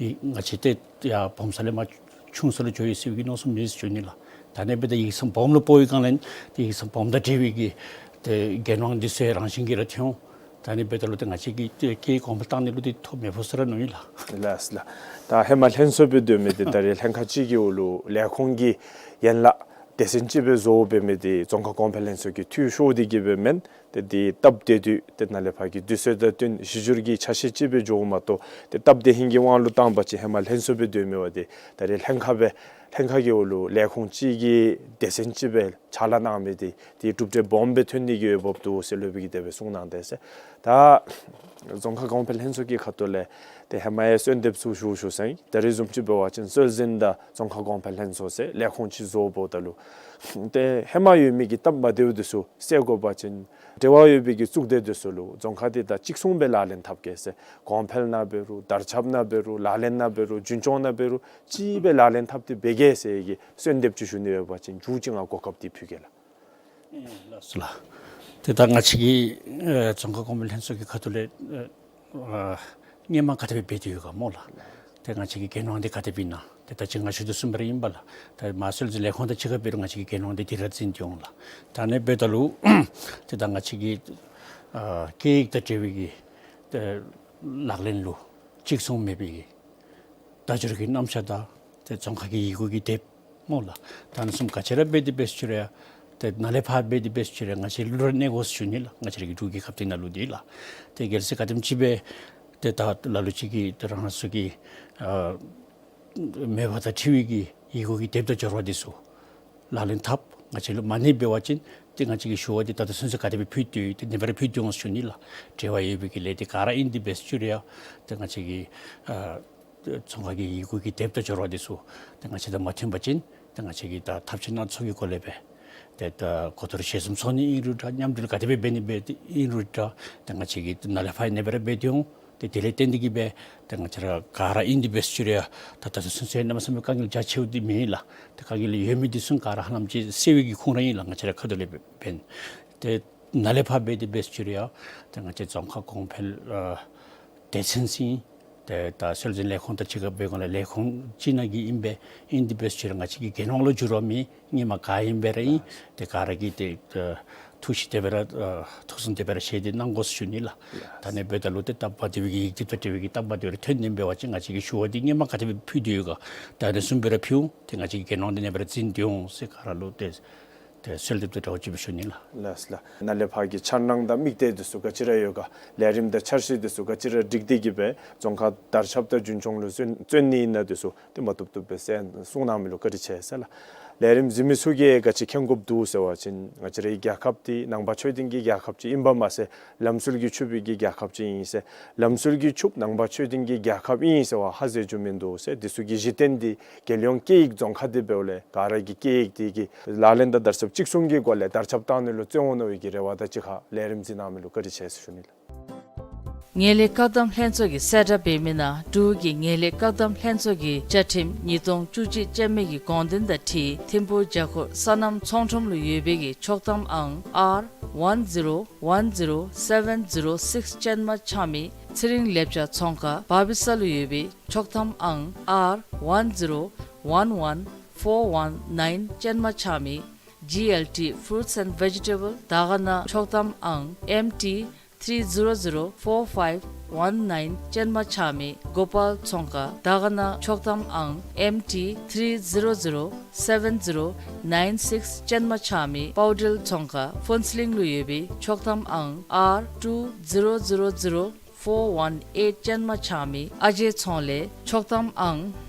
ཡིག་ང་བཅས་ཏེ་ཡར་སྦོམ་ས་ལས་མར་ཆུང་ས་ལུ་འགྱོ་ཡི་ཟེར་བའི་གི་མནོ་བསམ་མེད་ཟེར་ཞུ་ནི་ལགས། ད་ཨ་ནི་འབདཝ་ད་ཡིག་ཚང་སྦོམ་ལུ་འབོ་བའི་སྒང་ལས་ཏེ་ཡིག་ཚང་སྦོམ་དང་འབྲེལ་བའི་གི་ཏེ་འགན་དབང་འདི་ཚུ་རང་བཞིན་གྱིས་ར་ཐོན་འོང་། ད་ཨ་ནི་འབདཝ་ད་ལུ་ཏེ་ང་བཅས་ཀྱིས་ཏེ་སྐད་གོང་འཕེལ་བཏང་ནི་ལུ་ཏེ་ཐོ་མེད་པས་ཟེར་ར་མནོ་ཡི་ལགས། ལགས་ལགས། ད་ཧེ་མ་ལྷན་ཚོགས་སྦེ་སྡོད་མི་འདི་ད་རེས་ལྷན་ཁག་གཅིག་གི་འོག་ལུ་ལས་ཁུངས་ཀྱི་ཡན་ལག་སྡེ་ཚན་ཅིག་སྦེ་བཟོ་འབད་མི་འདི་ཙོང་ཁ་གོང་འཕེལ་ལྷན་ཚོགས་ཀྱི་འཐུས་ཤོར་ཏེ་གིས་སྦེ་མེན། ཏེ་འདི་སྟབས་བདེ་དོ་ཏེ་ནཱ་ལས་ཕར་གྱི་དུས་ཚོད་དང་བསྟུན་གཞི་འགྱུར་གྱི་ཆ་ཤས་ཅིག་སྦེ་འགྱོཝ་མ་གཏོགས་ཏེ་སྟབས་བདེ་ཧིང་གི་དབང་ལུ་བཏང་པ་ཅིན་ཧེ་མ་ལྷན་ཚོགས་སྦེ་སྡོད་མི་འདི་ད་རེས་ལྷན་ཁག་སྦེ་ལྷན་ཁག་གི་འོག་ལུ་ལས་ཁུངས་གཅིག་གི་སྡེ་ཚན་ཅིག་སྦེ་ཕྱག་ལཱ་གནང་མི་འདི་ཏེ་གྲུབ་འབྲས་སྦོམ་སྦེ་ཐོན་ནི་གི་འོས་འབབ་འདུག་ཟེར་སློབ་དཔོན་གྱིས་དེ་སྦེ་གསུངས་གནང་དེས། ད་ཙོང་ཁ་གོང་འཕེལ་ལྷན་ཚོགས་ཀྱི་ཁ་ཐུག་ལས་ཏེ་ཧེ་མ་ཡང་གསོལ་འདེབས་ཚུ་ཞུ་ཞུ་ས་ཨིན། ད་རེས་བཟུམ་ཅིག་འབད་བ་ཅིན་སྲོལ་འཛིན་དང་ཙོང་ཁ་གོང་འཕེལ་ལྷན་ཚོགས་ཟེར་ལས་ཁུངས་གཅིག་བཟོ་འབདཝ་ད་ལུ་ཏེ་ཧེ་མ་ཡོད་མི་གི་སྟབས་མ་བདེཝ་འདི་ཚུ་སེལ་དགོ་པ་ཅིན་འབྲེལ་བ་ཡོད་པའི་གི་གཙུག་སྡེ་འདི་ཚུ་ལུ་ཙོང་ཁ་འདི་དང་གཅིག་མཚུངས་སྦེ་ལག་ལེན་འཐབ་གེ་ཟེར། གོང་འཕེལ་ནང་འབད་རུང་དར་ཁྱབ་ནང་འབད་རུང་ལག་ལེན་ནང་འབད་རུང་རྒྱུན་སྐྱོང་ནང་འབད་རུང་གཅིག་སྦེ་ལག་ལེན་འཐབ་སྟེ་འབད་གེ་ཟེར་གྱི་གསོལ་འདེབས་ཅིག་ཞུ་ནི་ཡོད་པ་ཅིན་མཇུག་ཅིག་ང་གོ་སྐབས་འདི་ཕུལ་གེ་ལགས། ཨེ་ལགས་སོ་ལགས། ཏེ་ད་ང་བཅས་ཀྱི་ཨེ་ཙོང་ཁ་གོང་འཕེལ་ལྷན་ཚོགས་ཀྱི་ཁ་ཐུག་ལས་ཨེ་ཨ་སྔོན་མ་ག་དེ་སྦེ་འབད་དེ་ཡོད་ག་སྨོ་ལགས། ཏེ་ང་བཅས་ཀྱི་འགན་དབང་འདི་ག་དེ་སྦེ་ཨིན་ན། ཏེ་ད་ཅི་ང་ཞུ་དོ་བཟུམ་སྦེ་ར་ཨིན་པས་ལགས། ཏེ་མར་སྲོལ་འཛིན་ལས་ཁུངས་དང་གཅིག་ཁར་འབད་རུང་ང་བཅས་ཀྱིས་འགན་དབང་འདི་དེ་ར་འཛིན་ཏེ་འོང་ལགས། ད་ཨ་ནི་འབདཝ་ད་ལུ་ཏེ་ད་ང་བཅས་ཀྱི་ཨ་སྐད་ཡིག་དང་འབྲེལ་བའི་གི་ཏེ་ལག་ལེན་ལུ་གཅིག་མཚུངས་མེད་པའི་གི་བརྡ་སྦྱོར་གྱི་རྣམ་གཞག་དང་ཏེ་ཙོང་ཁ་གི་ཡི་གུ་གི་དེབ་སྨོ་ལགས། ད་ཨ་ནི་བཟུམ་ག་ཅི་ར་འབད་དེ་འབད་ཞུ་རུང་ཡང་ཏེ་ནཱ་ལས་ཕར་འབད་དེ་འབད་ཞུ་རུང་ཡང་ང་བཅས་ལུ་ར་གནས་དགོ་ཟེར་ཞུ་ནི་ལགས། ང་བཅས་ར་གི་འབྲུག་རྒྱལ་ཁབ་འདི་ནང་ལུ་འདི་ལགས། ཏེ་གལ་སྲིད་ག་དེམ་ཅིག་སྦེ་ཏེ་ད་ལ་ལུ་ཅིག་གིས་ཏེ་རང་སོའི་གི་ཨ་མོས་པ་དང་འཁྲིལ་བའི་གི་ཡི་གུ་གི་དེབ་དང་སྦྱོར་བ་འདི་ཚུ་ལག་ལེན་འཐབ་ང་བཅས་ལུ་མ་གནས་པ་འབད་བ་ཅིན་ཏེ་ང་བཅས་ཀྱིས་ཞུ་བ་འདི་ད་ལྟོ་ཚུན་ཚོད་ག་དེ་སྦེ་ཕུལ་ཏེ་ཡོད། ཏེ་ཨ་ནི་སྦེ་ར་ཕུལ་ཏེ་འོང་ཟེར་ཞུ་ནི་ལགས། འབྲེལ་བ་ཡོད་པའི་གི་ལས་སྡེ་ག་ར་ཨིན་དེ་འབད་ཞུ་རུང་ཡང་ཏེ་ང་བཅས་ཀྱི་ཨ་ཙོང་ཁ་གི་ཡི་གུ་གི་དེབ་དང་སྦྱོར་བ་འདི་ཚུ་ཏེ་ང་བཅས་དང་མ་མཐུན་པ་ཅིན་ཏེ་ང་བཅས་ཀྱིས་ད་ཐབས་ཤེས་སྣ་ཚོགས་ཀྱི་སྒོ་ལས་སྦེ་ཏེ་ད་གོ་བསྡུར་ཞལ་འཛོམས་ཚོགས་ནི་ཨིན་རུང་འདྲ་མཉམ་འབྲེལ་ག་དེ་སྦེ་འབད་ནི་འབད་ཨིན་རུང་འདྲ་ཏེ་ང་བཅས་ཀྱིས་ནཱ་ལས་ཕར་ཨ་ནི་སྦེ་ར་འབད་དེ་འོང་། ཏེ་དེ་ལས་བརྟེན་ཏེ་གིས་སྦེ་ཏེ་ང་བཅས་ར་ག་ར་ཨིན་དེ་འབད་ཞུ་རུང་ཡང་ད་ད་ཚུན་ཚོད་གནམ་མེད་ས་མེད་དཀའ་ངལ་རྒྱ་ཆེཝ་འདི་མེད་ལགས། ཏེ་དཀའ་ངལ་ཡོད་མི་འདི་ཚུ་ག་ར་ཧ་ལམ་ཅིག་སེལ་བའི་གི་ཁུངས་ར་ཨིན་ལགས། ང་བཅས་ར་ཁ་ཐུག་ལས་འབད་འབདན་ཏེ་ནཱ་ལས་ཕར་འབད་དེ་འབད་ཞུ་རུང་ཡང་ཏེ་ང་བཅས་ཙོང་ཁ་གོང་འཕེལ་ཨ་སྡེ་ཚན་ཟེར་ཨིན། ཏེ་ད་སྲོལ་འཛིན་ལས་ཁུངས་དང་གཅིག་ཁར་འབད་དགོ་ལགས། ལས་ཁུངས་གཅིག་ནང་གི་ཨིན་པས། ཨིན་དེ་འབད་ཞུ་རུང་ང་བཅས་ཀྱི་འགན་དབང་ལུ་འགྱུར་བ་མེད། སྔོན་མ་ག་ཨིནམ་སྦེ་ར་ཨིན། ཏེ་ག་ར་གིས་ཏེ་ཨ་ཐུགས་ཞིབ་དེ་སྦེ་ར་ཨ་ཐུགས་བསམ་དེ་སྦེ་ར་བཞེས་ཏེ་གནང་དགོ་ཟེར་ཞུ་ནི་ལགས། ད་ཨ་ནི་འབདཝ་ད་ལུ་ཏེ་སྟབས་མ་བདེ་བའི་གི་ཡིག་དེབ་དང་འབྲེལ་བའི་གི་སྟབས་མ་བདེ་བ་རེ་ཐོན་ནི་འབད་བ་ཅིན་ང་བཅས་ཀྱིས་ཞུ་བ་འདི་སྔོན་མ་ག་དེ་སྦེ་ཕུལ་ཏེ་ཡོད་ག་ད་ཨ་ནི་བཟུམ་སྦེ་ར་ཕུལ་འོང་། ཏེ་ང་བཅས་ཀྱི་འགན་དབང་འདི་ཨ་ནི་སྦེ་ར་འཛིན་ཏེ་འོང་ཟེར་ག་ར་ལུ་ཏེ་ ཏེ་གསོལ་འདེབས་དང་འདྲཝ་ཅིག་སྦེ་ཞུ་ནི་ལགས། ལགས་ལགས། ནཱ་ལས་ཕར་གྱི་འཆར་སྣང་དང་དམིགས་གཏད་འདི་ཚུ་ག་ཅི་ར་ཡོད་ག། ལས་རིམ་དང་འཆར་གཞི་འདི་ཚུ་ག་ཅི་ར་སྒྲིག་སྟེ་གི་སྦེ་རྫོང་ཁག་དར་ཁྱབ་དང་རྒྱུན་འཁྱོངས་ལུ་བརྩོན་བརྩོན་ནི་ཨིན་ན་འདི་ཚུ་ཏེ་མ་བཏུབ་བཏུབ་སྦེ་གསན་གསུང་གནང་མི་ལུ་བཀའ་དྲིན་ཆེ་ཟེར་ལགས། ལས་རིམ་གཟིགས་མི་ཚུ་གིས་ག་ཅི་མཁྱེན་དགོཔ་འདུག་ཟེར་བ་ཅིན་ང་བཅས་རའི་རྒྱལ་ཁབ་འདི་ནང་པ་ཆོས་ལྡན་གྱི་རྒྱལ་ཁབ་ཅིག་ཨིན་པ་མ་ཚད་ལམ་སྲོལ་གྱིས་ཕྱུག་པའི་གི་རྒྱལ་ཁབ་ཅིག་ཨིན་ཟེར། ལམ་སྲོལ་གྱིས་ཕྱུགཔ་ནང་པ་ཆོས་ལྡན་གྱི་རྒྱལ་ཁབ་ཨིན་ཟེར་བ་ཧ་ཟེར་རྒྱུ་མིན་འདུག་ཟེར། འདི་ཚུ་གི་གཞི་རྟེན་འདི་རྒྱལ་ཡོངས་སྐད་ཡིག་རྫོང་ཁག་འདི་འབདཝ་ལས་ག་ར་གིས་སྐད་ཡིག་འདི་གི་ལག་ལེན་དང་བརྡ་གསརཔ་གཅིག་མཚུངས་ཀྱི་སྒོ་ལས་དར་ཁྱབ་གཏང་ནི་ལུ་བརྩོན་འོང་མནོ་བའི་གི་རེ་བ་དང་གཅིག་ཁར་ལས་རིམ་གཟིགས་གནང་མི་ལུ་བཀའ་དྲིན་ཆེ་ཟེར་ཞུ་ནི་ལགས། ངན་ལྷད་བཀག་སྡོམ་ལྷན་ཚོགས་ཀྱི་གསལ་བསྒྲགས་འབད་མི་ནང་འབྲུག་གི་ངན་ལྷད་བཀག་སྡོམ་ལྷན་ཚོགས་ཀྱི་བཅའ་ཁྲིམས་ཉིས་སྟོང་བཅུ་གཅིག་ཅན་མའི་གི་དགོངས་དོན་དང་འཁྲིལ་ཐིམ་ཕུག་བརྒྱ་འཁོར་སོ་ནམ་ཚོང་ཁྲོམ་ལུ་ཡོད་པའི་གི་ཆོག་ཐམ་ཨང་ཨར་ཝན་ཛི་རོ་ཝན་ཛི་རོ་སེ་ཝེན་ཛི་རོ་སིགསི་ཅན་མ་ཆགས་མི་ཚེ་རིང་ལེབ་ཅ་ཚོང་ཁང་བ་བི་ས་ལུ་ཡོད་པའི་ཆོག་ཐམ་ཨང་ཨར་ཝན་ཛི་རོ་ཝན་ཝན་ཕོར་ཝན་ནའིན་ཅན་མ་ཆགས་མི་ཇི་ཨེལ་ཊི་ཕུ་རུཊསི་ཨེནཌ་ཝེ་ཇི་ཊེ་བཱལ་དར་དཀར་ནང་ཆོག་ཐམ་ཨང་ཨེམ་ཊི་ཐིརི་ཛི་རོ་ཛི་རོ་ཕོར་ཕའིབ་ཝན་ནའིན་ཅན་མ་ཆགས་མི་གོ་པཱལ་ཚོང་ཁང་དར་དཀར་ནང་ཆོག་ཐམ་ཨང་ཨེམ་ཊི་ཐིརི་ཛི་རོ་ཛི་རོ་སེ་ཝེན་ཛི་རོ་ནའིན་སིགསི་ཅན་མ་ཆགས་མི་པའོ་ཏིལ་ཚོང་ཁང་ཕུན་ཚོགས་གླིང་ལུ་ཡོད་པའི་ཆོག་ཐམ་ཨང་ཨར་ཊུ་ཛི་རོ་ཛི་རོ་ཛི་རོ་ཕོར་ཝན་ཨེཊ་ཅན་མ་ཆགས་མི་ཨ་ཇེ་ཚོང་ལས་ཆོག་ཐམ་ཨང་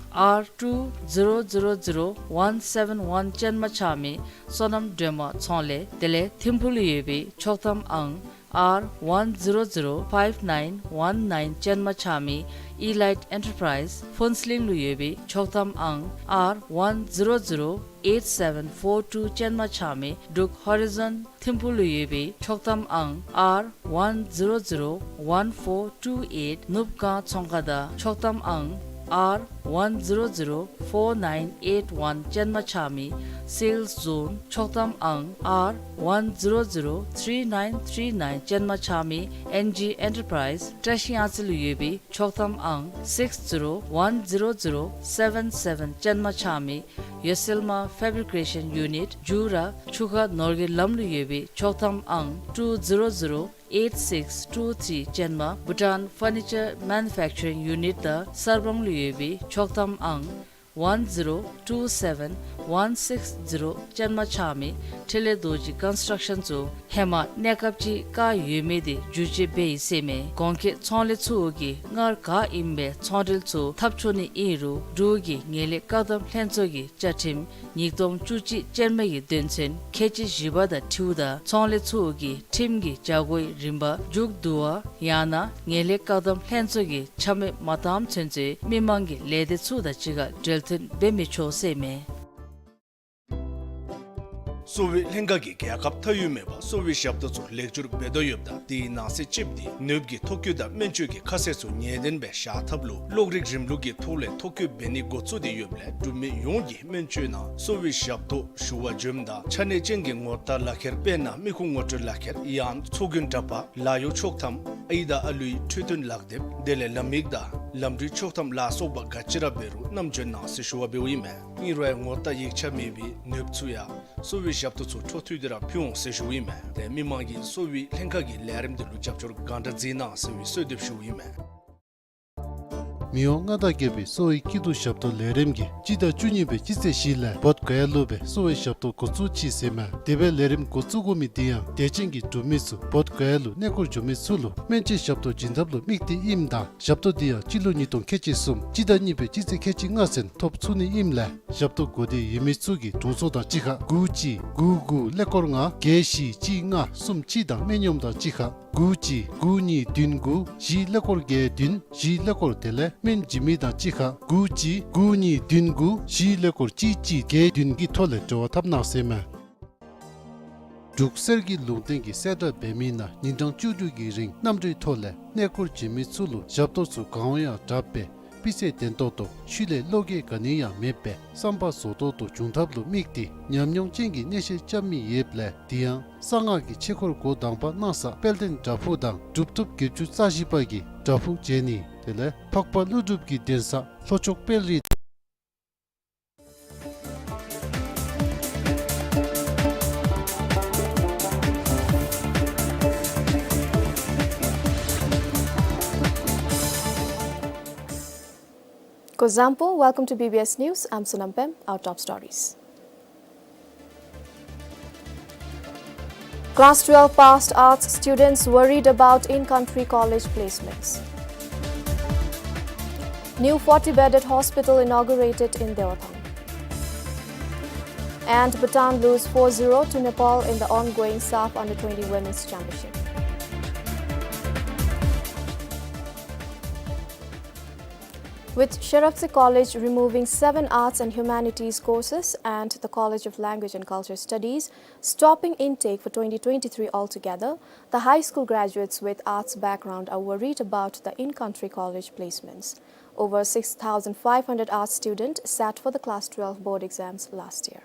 ཨར་ཊུ་ཛི་རོ་ཛི་རོ་ཛི་རོ་ཝན་སེ་ཝེན་ཝན་ཅན་མ་ཆགས་མི་བསོད་ནམས་སྒྲོལ་མ་ཚོང་ལས། དེ་ལས་ཐིམ་ཕུག་ལུ་ཡོད་པའི་ཆོག་ཐམ་ཨང་ཨར་ཝན་ཛི་རོ་ཛི་རོ་ཕའིབ་ནའིན་ཝན་ནའིན་ཅན་མ་ཆགས་མི་ཨི་ལའིཊ་ཨེན་ཊར་པ་རའིཛ་ཕུན་ཚོགས་གླིང་ལུ་ཡོད་པའི་ཆོག་ཐམ་ཨང་ཨར་ཝན་ཛི་རོ་ཛི་རོ་ཨེཊ་སེ་ཝེན་ཕོར་ཊུ་ཅན་མ་ཆགས་མི་འབྲུག་ཧོ་རི་ཛོན་ཐིམ་ཕུག་ལུ་ཡོད་པའི་ཆོག་ཐམ་ཨང་ཨར་ཝན་ཛི་རོ་ཛི་རོ་ཝན་ཕོར་ཊུ་ཨེཊ་ནུབ་སྒང་ཚོང་ཁང་དང་ཆོག་ཐམ་ཨང་ཨར་ཝན་ཛི་རོ་ཛི་རོ་ཕོར་ནའིན་ཨེཊ་ཝན་ཅན་མ་ཆགས་མི་སེལསི་ཛོན་ཆོག་ཐམ་ཨང་ཨར་ཝན་ཛི་རོ་ཛི་རོ་ཐིརི་ནའིན་ཐིརི་ནའིན་ཅན་མ་ཆགས་མི་ཨེན་ཇི་ཨེན་ཊར་པ་རའིཛ་བཀྲ་ཤིས་གཡང་རྩེ་ལུ་ཡོད་པའི་ཆོག་ཐམ་ཨང་སིགསི་ཛི་རོ་ཝན་ཛི་རོ་ཛི་རོ་སེ་ཝེན་སེ་ཝེན་ཅན་མ་ཆགས་མི་ཡོ་སེལ་མ་ཕེབ་རི་ཀེ་ཤན་ཡུ་ནིཊ་འཇུ་ར་ཆུ་ཁ་ནོར་གྱི་ལམ་ལུ་ཡོད་པའི་ཆོག་ཐམ་ཨང་ཊུ་ཛི་རོ་ཛི་རོ་ཨེཊ་སིགསི་ཊུ་ཐིརི་ཅན་མ་བྷུ་ཊཱན་ཕར་ནི་ཅར་མེ་ནུ་ཕེག་ཅར་ཡུ་ནིཊ་དང་གསར་སྤང་ལུ་ཡོད་པའི་ཆོག་ཐམ་ཨང་ཝན་ཛི་རོ་ཊུ་སེ་ཝེན་ཝན་སིགསི་ཛི་རོ་ཅན་མ་ཆགས་མི་འཕྲིན་ལས་རྡོ་རྗེ་ཀོན་སི་ཊརཀ་ཤཱན་ཚུ་ཧེ་མ་གནས་སྐབས་ཅིག་བཀག་ཡོད་མི་དེ་བསྒྱུར་བཅོས་འབད་ཡི་ཟེར་མས། གོང་འཁོད་ཚོང་ལས་ཚུ་གིས་སྔར་བཀག་ཨིན་པའི་ཚོང་འབྲེལ་ཚུ་འཐབ་ཆོག་ནི་ཨིན་རུང་འབྲུག་གི་ངན་ལྷད་བཀག་སྡོམ་ལྷན་ཚོགས་ཀྱི་བཅའ་ཁྲིམས་ཉིས་སྟོང་བཅུ་གཅིག་ཅན་མའི་གི་དོན་ཚན་ཁལ་གཅིག་བཞི་པ་དང་འཁྲིལཝ་ད་ཚོང་ལས་ཚུ་གིས་ཁྲིམས་ཀྱི་བྱ་སྒོའི་རིམ་པ་མཇུག་བསྡུ་བ་ཡང་ན་ངན་ལྷད་བཀག་སྡོམ་ལྷན་ཚོགས་ཀྱིས་ཆ་མེད་མ་བཏངམ་ཚུན་ཚོད་མི་མང་གི་ལས་སྡེ་ཚུ་དང་གཅིག་ཁར་འབྲེལ་མཐུད་འབད་མི་ཆོག་ཟེར་མས། གསོ་བའི་ལྷན་ཁག་གིས་རྒྱལ་ཁབ་མཐའ་དབུས་མེད་པར་གསོ་བའི་ཞབས་ཏོག་ཚུ་ལེགས་བསྒྱུར་འབད་དོ་ཡོདཔ་ད་དེའི་ནང་གསེས་གཅིག་འདི་ནདཔ་གི་ཐོ་བཀོད་དང་སྨན་བཅོས་ཀྱི་ཁ་གསལ་ཚུ་ངེས་བདེན་སྦེ་བཞག་ཐབས་ལུ་གློག་རིག་རིམ་ལུགས་ཀྱི་ཐོག་ལས་ཐོ་བཀོད་འབད་ནི་འགོ་བཙུགས་ཏེ་ཡོདཔ་ལས་འབྲུག་མི་ཡོངས་ཀྱིས་སྨན་བཅོས་ནང་གསོ་བའི་ཞབས་ཏོག་ཞུ་བར་འབྱོནམ་ད་ཆ་གནས་ཅན་གྱི་ངོ་རྟགས་ལག་ཁྱེར་དཔེར་ན་མི་ཁུངས་ངོ་སྤྲོད་ལག་ཁྱེར་ཡང་ཚོགས་རྒྱུན་འདྲ་པར་ལཱ་གཡོག་ཆོག་ཐམ་ཨའི་དང་ཨ་ལུའི་འཕྲོད་བསྟེན་ལག་དེབ་དེ་ལས་ལམ་ཡིག་དང་ལམ་འགྲུལ་ཆོག་ཐམ་ལ་སོགས་པ་ག་ཅི་ར་འབད་རུང་རྣམ་འབྱོན་གནང་ཟེར་ཞུ་བ་འབདཝ་ཨིན་མས། ཨིན་རུང་ཡང་ངོ་རྟགས་ཡིག་ཆ་མེད་པའི་ནདཔ་ཚུ་ཡང་གསོ་བའི་ཞབས་ཏོག་ཚུ་འཕྲོ་མཐུད་དེ་ར་ཕུལ་འོང་ཟེར་ཞུཝ་ཨིན་མས། ཏེ་མི་མང་གིས་གསོ་བའི་ལྷན་ཁག་གི་ལས་རིམ་དེ་ལུ་རྒྱབ་སྐྱོར་གང་དྲག་མཛད་གནང་ཟེར་བའི་གསོལ་འདེབས་ཞུཝ་ཨིན་མས། མི་དབང་མངའ་བདག་རྒྱལ་པོའི་གསོ་བའི་སྐྱིད་སྡུག་ཞབས་ཏོག་ལས་རིམ་གྱིས་སྤྱི་ཟླ་བཅུ་གཉིས་པའི་སྤྱི་ཚེས་བཞི་ལས་བོདྷ་ག་ཡ་ལུ་སྦེ་གསོ་བའི་ཞབས་ཏོག་འགོ་བཙུགས་ཅི་ཟེར་མས། དེ་སྦེ་ལས་རིམ་འགོ་བཙུགས་དགོ་མི་དེ་ཡང་དད་ཅན་གྱི་འབྲུག་མི་ཚུ་བོདྷ་ག་ཡ་ལུ་གནས་སྐོར་འགྱོ་མི་ཚུ་ལུ་སྨན་བཅོས་ཞབས་ཏོག་བྱིན་ཐབས་ལུ་དམིགས་ཏེ་ཨིནམ་ད་ཞབས་ཏོག་དེ་ཡང་སྤྱི་ལོ་ཉིས་སྟོང་ཁལ་གཅིག་གསུམ་སྤྱི་ཟླ་གཉིས་པའི་སྤྱི་ཚེས་ཁལ་གཅིག་ལྔ་ཚུན་ཐོབ་ཚུགས་ནི་ཨིནམ་ལས་ཞབས་ཏོག་དགོས་འདོད་ཡོད་མི་ཚུ་གིས་དྲུང་འཚོ་དང་གཅིག་ཁར་དགུ་གཅིག་དགུ་དགུ་ཀླད་ཀོར་ལྔ་བརྒྱད་བཞི་གཅིག་ལྔ་གསུམ་གཅིག་དང་སྨན་གཡོགམ་དང་གཅིག་ཁར་དགུ་གཅིག་དགུ་གཉིས་བདུན་དགུ་བཞི་ཀླད་ཀོར་བརྒྱད་བདུན་བཞི་ཀླད་ཀོར་དེ་ལས་སྨན་བྱིན་མི་དང་གཅིག་ཁར་དགུ་གཅིག་དགུ་གཉིས་བདུན་དགུ་བཞི་ཀླད་ཀོར་གཅིག་གཅིག་བརྒྱད་བདུན་གྱི་ཐོག་ལས་འབྲེལ་བ་འཐབ་གནང་ཟེར་མས། འབྲུག་གསེར་གྱི་ལུང་བསྟན་གྱིས་གསལ་བསྒྲགས་འབད་མི་ནང་ཉིན་གྲངས་བཅུ་དྲུག་གི་རིང་གནམ་གྲུའི་ཐོག་ལས་གནས་སྐོར་བྱོན་མི་ཚུ་ལུ་ཞབས་ཏོག་ཚུ་གང་འོང་ཡང་དྲག་པས། སྤུས་ཚད་ལྡན་ཏོག་ཏོ་ཤུལ་ལས་བློ་འགྱོད་ག་ནི་ཡང་མེད་པའི་བསམ་པ་བཟོ་ཏོག་ཏོ་འབྱུང་ཐབས་ལུ་དམིགས་ཏེ་ཉམས་མྱོང་ཅན་གྱི་གནས་བཤད་རྐྱབ་མི་ཡོདཔ་ལས་དེ་ཡང་གསང་སྔགས་ཀྱི་ཆོས་འཁོར་འགོ་དང་པ་གནང་ས་དཔལ་ལྡན་བྲག་ཕུག་དང་གྲུབ་ཐོབ་བརྒྱད་ཅུ་རྩ་བཞི་པ་གི་བྲག་ཕུག་མཇལ་ནི་དེ་ལས་འཕགས་པ་ཀླུ་སྒྲུབ་ཀྱི་གདན་ས་ལྷོ་ཕྱོགས་དཔལ་རི། Ko zampo, welcome to B B S News. I'm Sonam Pem. Our top stories. Class twelve passed arts students worried about in-country college placements. New forty-bedded hospital inaugurated in Dewa Thang. And Bhutan lose four zero to Nepal in the ongoing SAFF Under twenty Women's Championship. With Sherabtse College removing seven arts and humanities courses and the College of Language and Culture Studies stopping intake for twenty twenty-three altogether, the high school graduates with arts background are worried about the in-country college placements. Over six thousand five hundred arts students sat for the class twelve board exams last year.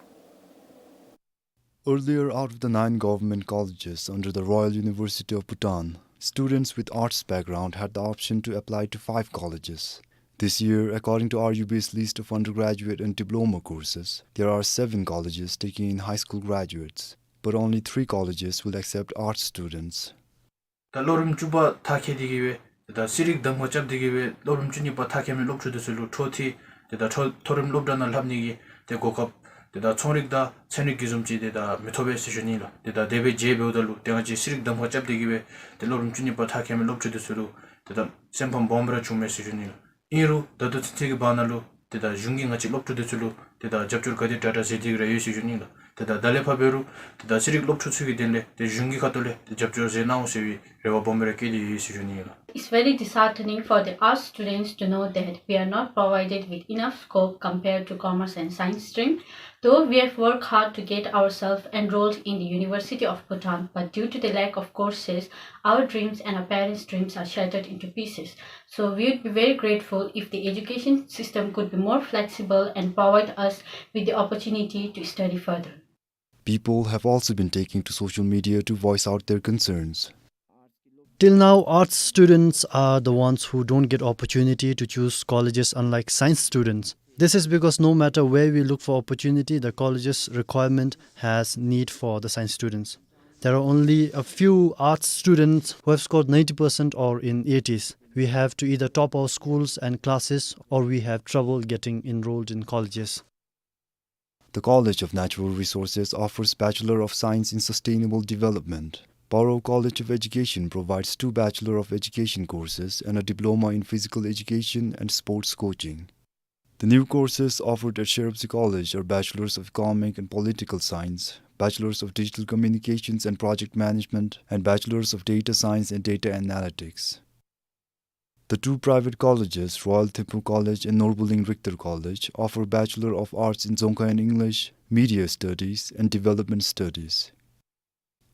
Earlier, out of the nine government colleges under the Royal University of Bhutan, students with arts background had the option to apply to five colleges. This year, according to R U B's list of undergraduate and diploma courses, there are seven colleges taking in high school graduates, but only three colleges will accept arts students. ད་སློབ་རིམ་བཅུ་པ་མཐར་འཁྱོལ་ཏེ་གི་སྦེ་ཏེ་ད་ཤེས་རིག་གདམ་ཁ་རྐྱབ་སྟེ་གི་སྦེ་སློབ་རིམ་བཅུ་གཉིས་པ་མཐར་འཁྱོལ་མི་སློབ་ཕྲུག་འདི་ཚུ་ལུ་འཕྲོ་མཐུད་ཏེ་ད་མཐོ་མཐོ་རིམ་སློབ་གྲྭ་ནང་ལྷབ་ནི་གི་ཏེ་གོ་སྐབས་ཏེ་ད་ཚོང་རིག་དང་ཚན་རིག་གི་བཟུམ་ཅིག་ཏེ་ད་མི་ཐོབ་པས་ཟེར་ཞུ་ནི་ལགས། ཏེ་ད་དེ་སྦེ་བྱས་འབདཝ་ད་ལུ་ཏེ་ང་བཅས་ཤེས་རིག་གདམ་ཁ་རྐྱབ་སྟེ་གི་སྦེ་ཏེ་སློབ་རིམ་བཅུ་གཉིས་པ་མཐར་འཁྱོལ་མི་སློབ་ཕྲུག་འདི་ཚུ་ལུ་ཏེ་ད་སེམས་ཕམ་སྦོམ་ར་བྱུངམ་མས་ཟེར་ཞུ་ནི་ལགས། ཨིན་རུང་ད་ལྟོ་ཚུན་ཚོད་ཀྱི་བར་ན་ལུ་ཏེ་ད་གཞུང་གིས་ང་བཅས་སློབ་ཕྲུག་འདི་ཚུ་ལུ་ཏེ་ད་རྒྱབ་སྐྱོར་ག་དེ་དྲག་དྲག་མཛད་དེ་གི་ར་ཡོད་ཟེར་ཞུ་ནི་ལགས། ཏེ་ད་ད་ལས་ཕར་འབད་རུང་ཏེ་ད་ཤེས་རིག་སློབ་ཕྲུག་ཚུ་གི་དོན་ལས་ཏེ་གཞུང་གི་ཁ་ཐུག་ལས་ཏེ་རྒྱབ་སྐྱོར་མཛད་གནང་འོང་ཟེར་བའི་རེ་བ་སྦོམ་ར་བསྐྱེད་དེ་ཡོད་ཟེར་ཞུ་ནི་ལགས། It's very disheartening for the arts students to know that we are not provided with enough scope compared to commerce and science stream. Though we have worked hard to get ourselves enrolled in the University of Bhutan, but due to the lack of courses, our dreams and our parents' dreams are shattered into pieces. So we would be very grateful if the education system could be more flexible and provide us with the opportunity to study further. People have also been taking to social media to voice out their concerns. Till now, arts students are the ones who don't get opportunity to choose colleges, unlike science students. This is because no matter where we look for opportunity, the college's requirement has need for the science students. There are only a few arts students who have scored ninety percent or in eighties. We have to either top our schools and classes, or we have trouble getting enrolled in colleges. The College of Natural Resources offers Bachelor of Science in Sustainable Development. Paro College of Education provides two Bachelor of Education courses and a diploma in physical education and sports coaching. The new courses offered at Sherabtse College are Bachelors of Economic and Political Science, Bachelors of Digital Communications and Project Management, and Bachelors of Data Science and Data Analytics. The two private colleges, Royal Thimphu College and Norbuling Richter College, offer Bachelor of Arts in Dzongkha and English, Media Studies, and Development Studies.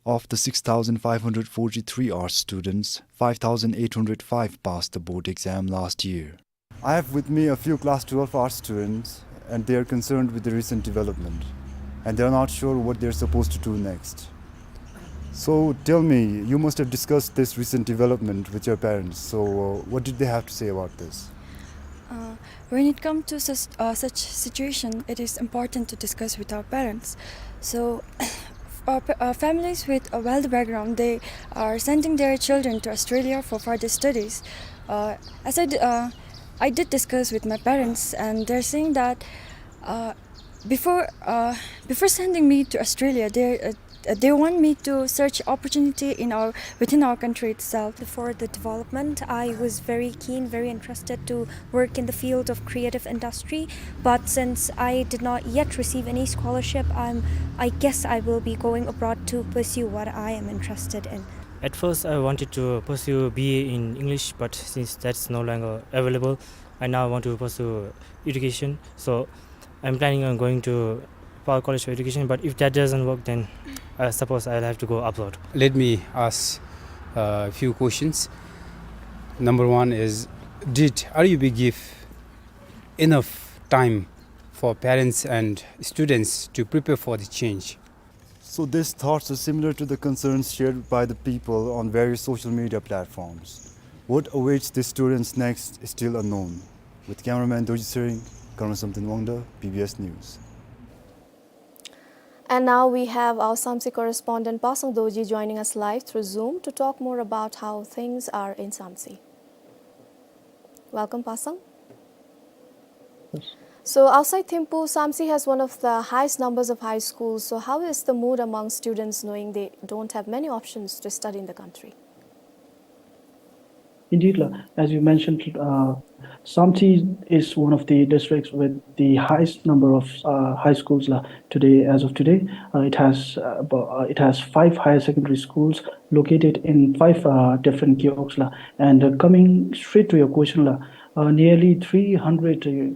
Of the six thousand five hundred forty-three arts students, five thousand eight hundred five passed the board exam last year. I have with me a few class twelve arts students, and they are concerned with the recent development, and they are not sure what they are supposed to do next. So tell me, you must have discussed this recent development with your parents. So, uh, what did they have to say about this? Uh, when it comes to such, uh, such situation, it is important to discuss with our parents. So, uh, pa-, uh, families with a wealthy background, they are sending their children to Australia for further studies. Uh, as I d-, uh, I did discuss with my parents, and they're saying that, uh, before, uh, before sending me to Australia, they, uh, uh, they want me to search opportunity in our, within our country itself. For the development, I was very keen, very interested to work in the field of creative industry, but since I did not yet receive any scholarship, I'm, I guess I will be going abroad to pursue what I am interested in. At first, I wanted to pursue B A in English, but since that's no longer available, I now want to pursue education. So I'm planning on going to Paro College for Education, but if that doesn't work, then I suppose I'll have to go abroad. Let me ask a few questions. Number one is, did R U B give enough time for parents and students to prepare for the change? So these thoughts are similar to the concerns shared by the people on various social media platforms. What awaits the students next is still unknown. With cameraman Dorji Tshering, Karma Samten Wangda, B B S News. And now we have our Samtse correspondent Pasang Dorji joining us live through Zoom to talk more about how things are in Samtse. Welcome, Pasang. So outside Thimphu, Samtse has one of the highest numbers of high schools. So how is the mood among students knowing they don't have many options to study in the country? Indeed, la, as you mentioned, uh, Samtse is one of the districts with the highest number of, uh, high schools, la, today, as of today. Uh, it has, uh, about, uh, it has five higher secondary schools located in five, uh, different gewogs, la. And, uh, coming straight to your question, la, uh, nearly three hundred, uh,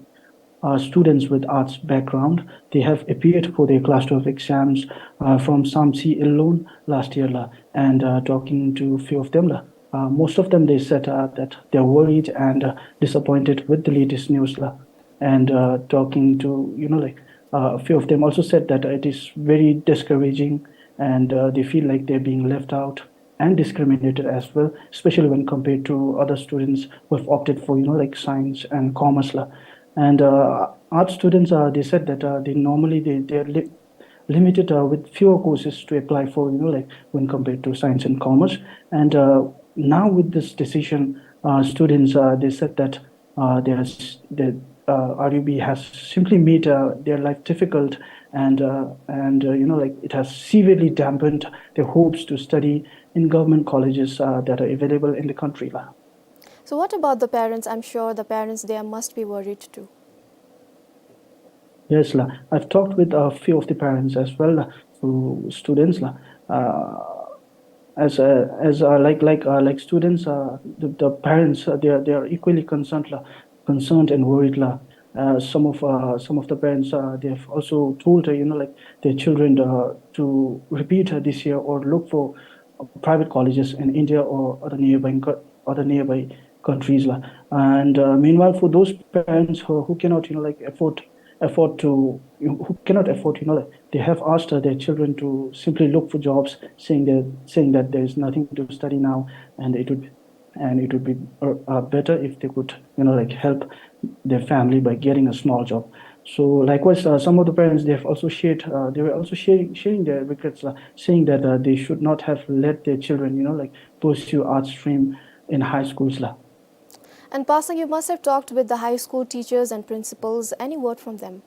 uh, students with arts background. They have appeared for their class twelve exams, uh, from Samtse alone last year, la, and, uh, talking to few of them, la, uh, most of them, they said, uh, that they're worried and, uh, disappointed with the latest news, la, and, uh, talking to, you know, like, uh, a few of them also said that it is very discouraging and, uh, they feel like they're being left out and discriminated as well, especially when compared to other students who have opted for, you know, like, science and commerce, la. And, uh, art students, uh, they said that, uh, they normally, they, they're li-, limited, uh, with fewer courses to apply for, you know, like, when compared to science and commerce. And, uh, now with this decision, uh, students, uh, they said that uh, there's, the, uh, R U B has simply made, uh, their life difficult, and, uh, and, uh, you know, like, it has severely dampened their hopes to study in government colleges, uh, that are available in the country, la. So what about the parents? I'm sure the parents there must be worried too. Yes, la. I've talked with a few of the parents as well, la, to students, la. Uh, as, uh, as, uh, like, like, uh, like students, uh, the, the parents, uh, they are, they are equally concerned, la, concerned and worried, la. Uh, some of, uh, some of the parents, uh, they have also told, uh, you know, like, their children, uh, to repeat, uh, this year or look for private colleges in India or other nearby co-, other nearby countries, la. And, uh, meanwhile, for those parents who, who cannot, you know, like, afford, afford to, who cannot afford, you know, like, they have asked, uh, their children to simply look for jobs, saying that, saying that there is nothing to study now, and it would, and it would be, uh, uh, better if they could, you know, like, help their family by getting a small job. So likewise, uh, some of the parents, they have also shared, uh, they were also sharing, sharing their regrets, la, saying that, uh, they should not have let their children, you know, like, pursue art stream in high schools, la. And Pasang, you must have talked with the high school teachers and principals. Any word from them?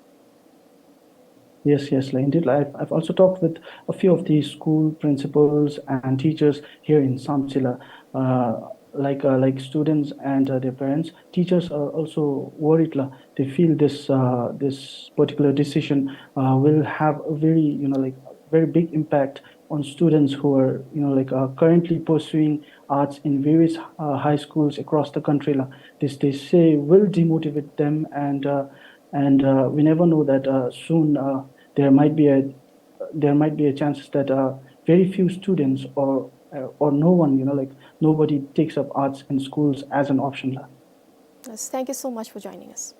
Yes, yes, la, indeed, la, I've, I've also talked with a few of the school principals and teachers here in Samtse, la. Uh, like, uh, like students and, uh, their parents, teachers are also worried, la. They feel this, uh, this particular decision, uh, will have a very, you know, like, very big impact on students who are, you know, like, uh, currently pursuing arts in various, uh, high schools across the country, la. This, they say, will demotivate them, and, uh, and, uh, we never know that, uh, soon, uh, there might be a, there might be a chance that, uh, very few students or, uh, or no one, you know, like, nobody takes up arts in schools as an option, la. Yes, thank you so much for joining us.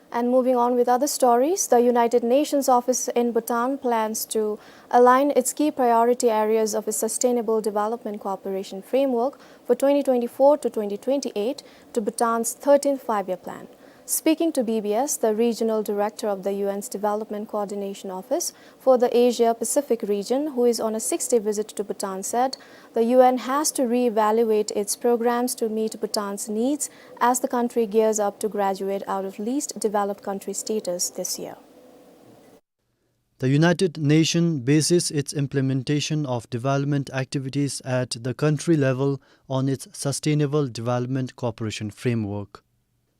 And moving on with other stories, the United Nations office in Bhutan plans to align its key priority areas of its Sustainable Development Cooperation Framework for twenty twenty-four to twenty twenty-eight to Bhutan's thirteenth Five-Year Plan. Speaking to B B S, the regional director of the U N's Development Coordination Office for the Asia-Pacific region, who is on a six-day visit to Bhutan, said the U N has to re-evaluate its programs to meet Bhutan's needs as the country gears up to graduate out of least developed country status this year. The United Nations bases its implementation of development activities at the country level on its Sustainable Development Cooperation Framework.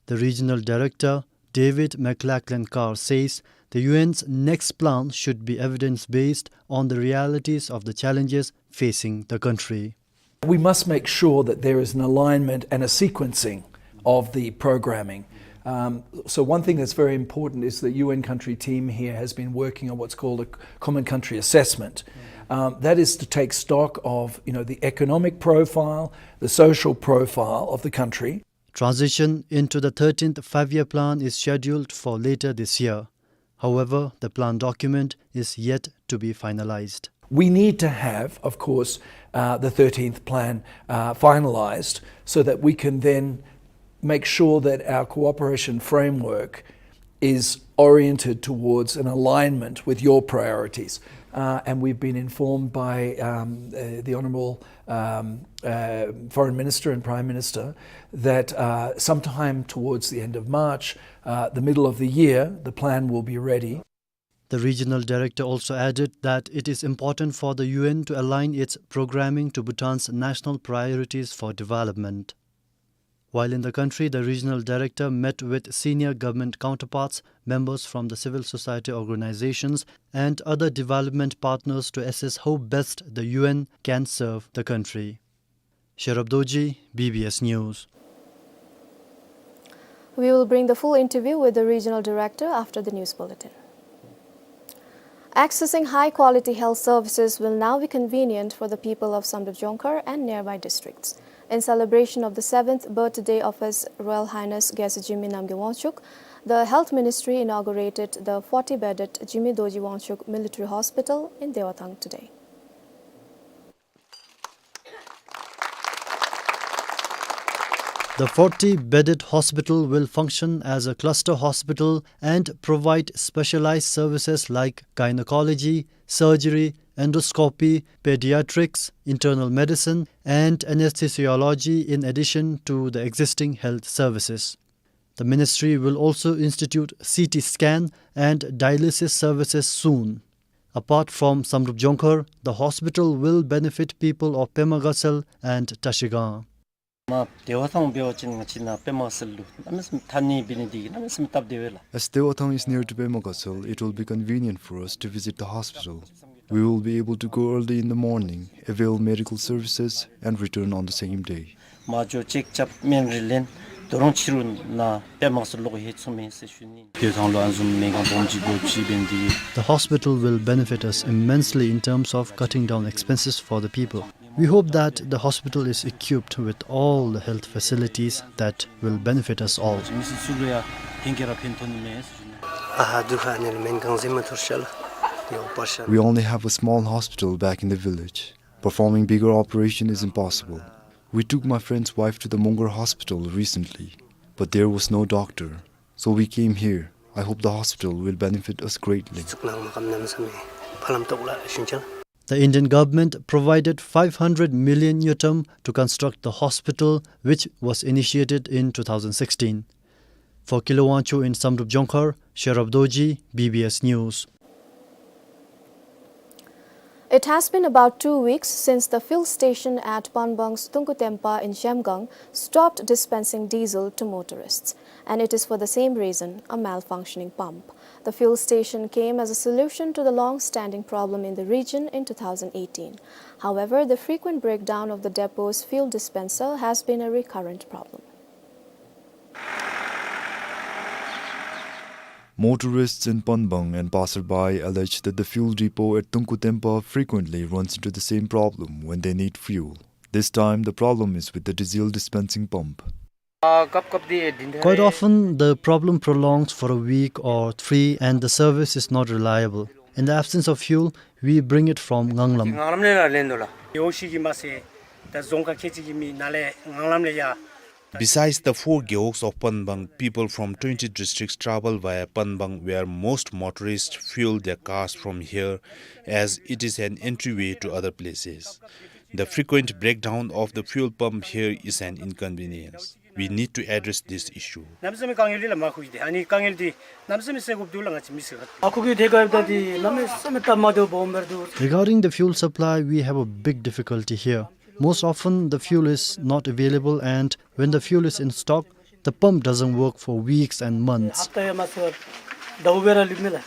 The regional director, David McLachlan Carr, says the U N's next plan should be evidence-based on the realities of the challenges facing the country. We must make sure that there is an alignment and a sequencing of the programming. Um, so one thing that's very important is the U N country team here has been working on what's called a c-, common country assessment. Um, that is to take stock of, you know, the economic profile, the social profile of the country. Transition into the thirteenth Five-Year Plan is scheduled for later this year. However, the plan document is yet to be finalized. We need to have, of course, uh, the thirteenth plan, uh, finalized so that we can then make sure that our cooperation framework is oriented towards an alignment with your priorities. Uh, and we've been informed by, um, uh, the Honourable, um, uh, Foreign Minister and Prime Minister that, uh, sometime towards the end of March, uh, the middle of the year, the plan will be ready. The regional director also added that it is important for the U N to align its programming to Bhutan's national priorities for development. While in the country, the regional director met with senior government counterparts, members from the civil society organizations, and other development partners to assess how best the U N can serve the country. Sherab Dorji, B B S News. We will bring the full interview with the regional director after the news bulletin. Accessing high-quality health services will now be convenient for the people of Samdrup Jongkhar and nearby districts. In celebration of the seventh birthday of His Royal Highness Gyaltsur Jigme Namgyel Wangchuck, the Health Ministry inaugurated the forty-bedded Jigme Dorji Wangchuck Military Hospital in Dewathang today. The forty-bedded hospital will function as a cluster hospital and provide specialized services like gynecology, surgery, endoscopy, pediatrics, internal medicine, and anesthesiology, in addition to the existing health services. The ministry will also institute C T scan and dialysis services soon. Apart from Samdrup Jongkhar, the hospital will benefit people of Pema Gatshel and Trashigang. ང་དེ་བ་ཐང་འབད་བ་ཅིན་ང་བཅས་ནཱ་པདྨ་གསལ་ལུ་གནམ་མེད་ས་མེད་ཐ་སྙད་འབད་ནི་འདི་གིས་གནམ་མེད་ས་མེད་སྟབས་བདེ་བས་ལགས། As Dewathang is near to Pema Gatshel, it will be convenient for us to visit the hospital. We will be able to go early in the morning, avail medical services, and return on the same day. མ་འགྱོ་ཅེཀ་རྐྱབ་སྨན་རིལ་ལེན། དོ་རུང་ཕྱི་རུ་ནཱ་པདྨ་གསལ་ལུ་ལོག་ཡང་ཚུགས་མས་ཟེར་ཞུ་ནི། དེ་བ་ཐང་ལུ་ཨ་ནི་བཟུམ་སྨན་ཁང་སྦོམ་ཅིག་དགོཔ་ཅིག་འབད་ནི་འདི་གིས། The hospital will benefit us immensely in terms of cutting down expenses for the people. We hope that the hospital is equipped with all the health facilities that will benefit us all. མི་སེར་ཚུ་ལུ་ཡང་ཕན་ཁེ་ར་ཕན་ཐོགས་ནི་མས་ཟེར་ཞུ་ནི། ཨ་ཧ་དུ་ཧ་ནི་ལུ་སྨན་ཁང་ཟེར་མ་ཐུར་ཤ་ལ་ཡོད་པར་ཤ། We only have a small hospital back in the village. Performing bigger operation is impossible. We took my friend's wife to the Mongar hospital recently, but there was no doctor. So we came here. I hope the hospital will benefit us greatly. ཚུགས་གནང་མ་ཀམ་གནམ་མེད་ས་མེད་ཕ་ལམ་ཏོག་ལ་ཤུན་ཆལ། The Indian government provided five hundred million ngultrum to construct the hospital, which was initiated in two thousand sixteen. For Kilo Wangchuk in Samdrup Jongkhar, Sherab Dorji, B B S News. It has been about two weeks since the fuel station at Panbang's Tunku Tempa in Zhemgang stopped dispensing diesel to motorists, and it is for the same reason, a malfunctioning pump. The fuel station came as a solution to the long-standing problem in the region in two thousand eighteen. However, the frequent breakdown of the depot's fuel dispenser has been a recurrent problem. Motorists in Panbang and passerby allege that the fuel depot at Tunku Tempa frequently runs into the same problem when they need fuel. This time, the problem is with the diesel dispensing pump. Quite often, the problem prolongs for a week or three and the service is not reliable. In the absence of fuel, we bring it from Nganglam. ངང་ལམ་ལས་ལ་ལེན་དོ་ལགས། ཡོ་ཤི་གི་མ་སེ་ད་རྫོང་ཁག་ཁལ་གཅིག་གི་མི་ནཱ་ལས་ངང་ལམ་ལས་ཡར། Besides the four gewogs of Panbang, people from twenty districts travel via Panbang, where most motorists fuel their cars from here, as it is an entryway to other places. The frequent breakdown of the fuel pump here is an inconvenience. We need to address this issue. གནམ་མེད་ས་མེད་དཀའ་ངལ་འདི་ལ་མ་ཁུག་སྟེ་ཨ་ནི་དཀའ་ངལ་འདི་གནམ་མེད་ས་མེད་སེལ་དགོཔ་འདུག་ལགས། ང་བཅས་མི་སེར་ག་ཨ་ཁུག་གི་དེ་ག་ཡོད་ད་འདི་གནམ་མེད་ས་མེད་སྟབས་མ་བདེཝ་སྦོམ་སྦེ་ར་འདུག། Regarding the fuel supply, we have a big difficulty here. Most often, the fuel is not available, and when the fuel is in stock, the pump doesn't work for weeks and months. ཧབ་ཏ་ཡང་མ་ཚུགས་པར་ཟླཝ་སྦེ་ར་ལུས་མས་ལགས།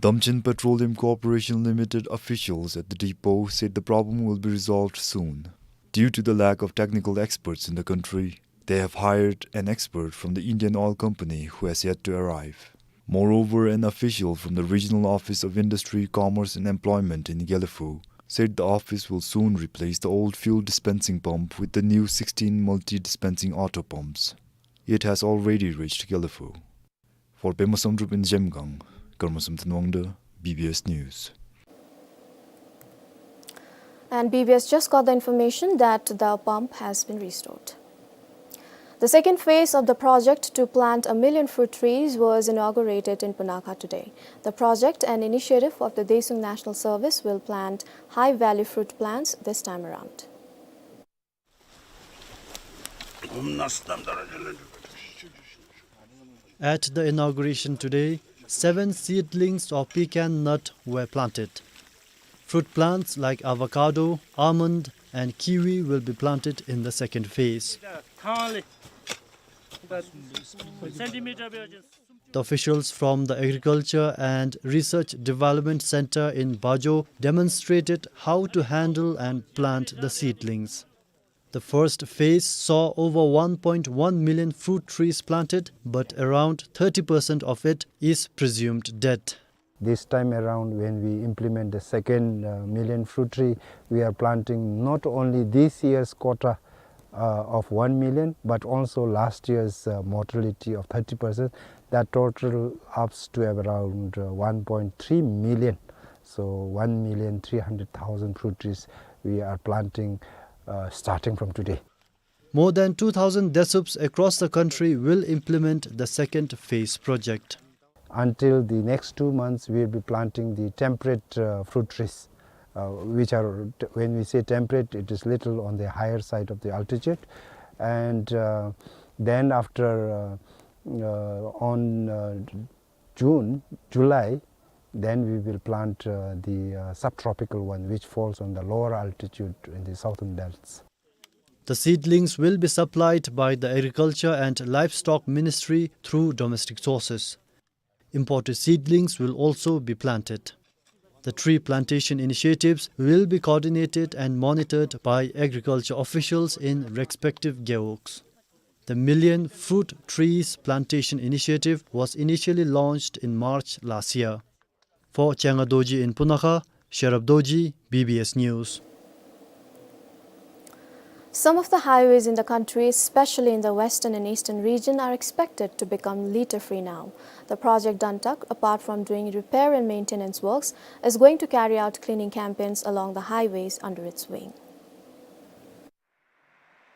Damchin Petroleum Corporation Limited officials at the depot said the problem will be resolved soon. Due to the lack of technical experts in the country, they have hired an expert from the Indian Oil Company who has yet to arrive. Moreover, an official from the Regional Office of Industry, Commerce and Employment in Gelephu said the office will soon replace the old fuel dispensing pump with the new sixteen multi-dispensing auto pumps. It has already reached Gelephu. For Pema Samdrup in Zhemgang, Karma Samten Wangda, B B S News. And B B S just got the information that the pump has been restored. The second phase of the project to plant a million fruit trees was inaugurated in Punakha today. The project, an initiative of the Daesung National Service, will plant high-value fruit plants this time around. At the inauguration today, seven seedlings of pecan nut were planted. Fruit plants like avocado, almond, and kiwi will be planted in the second phase. The officials from the Agriculture and Research Development Center in Bajo demonstrated how to handle and plant the seedlings. The first phase saw over one point one million fruit trees planted, but around thirty percent of it is presumed dead. This time around, when we implement the second, uh, million fruit tree, we are planting not only this year's quota, uh, of one million, but also last year's, uh, mortality of thirty percent. That total ups to around, uh, one point three million. So one million three hundred thousand fruit trees we are planting, uh, starting from today. More than two thousand Desups across the country will implement the second phase project. Until the next two months, we'll be planting the temperate, uh, fruit trees, uh, which are, when we say temperate, it is little on the higher side of the altitude. And, uh, then after, uh, uh, on, uh, June, July, then we will plant, uh, the, uh, subtropical one, which falls on the lower altitude in the southern belts. The seedlings will be supplied by the Agriculture and Livestock Ministry through domestic sources. Imported seedlings will also be planted. The tree plantation initiatives will be coordinated and monitored by agriculture officials in respective gewogs. The Million Fruit Trees Plantation Initiative was initially launched in March last year. For Changa Dorji in Punakha, Sherab Dorji, B B S News. Some of the highways in the country, especially in the western and eastern region, are expected to become litter-free now. The Project Dantak, apart from doing repair and maintenance works, is going to carry out cleaning campaigns along the highways under its wing.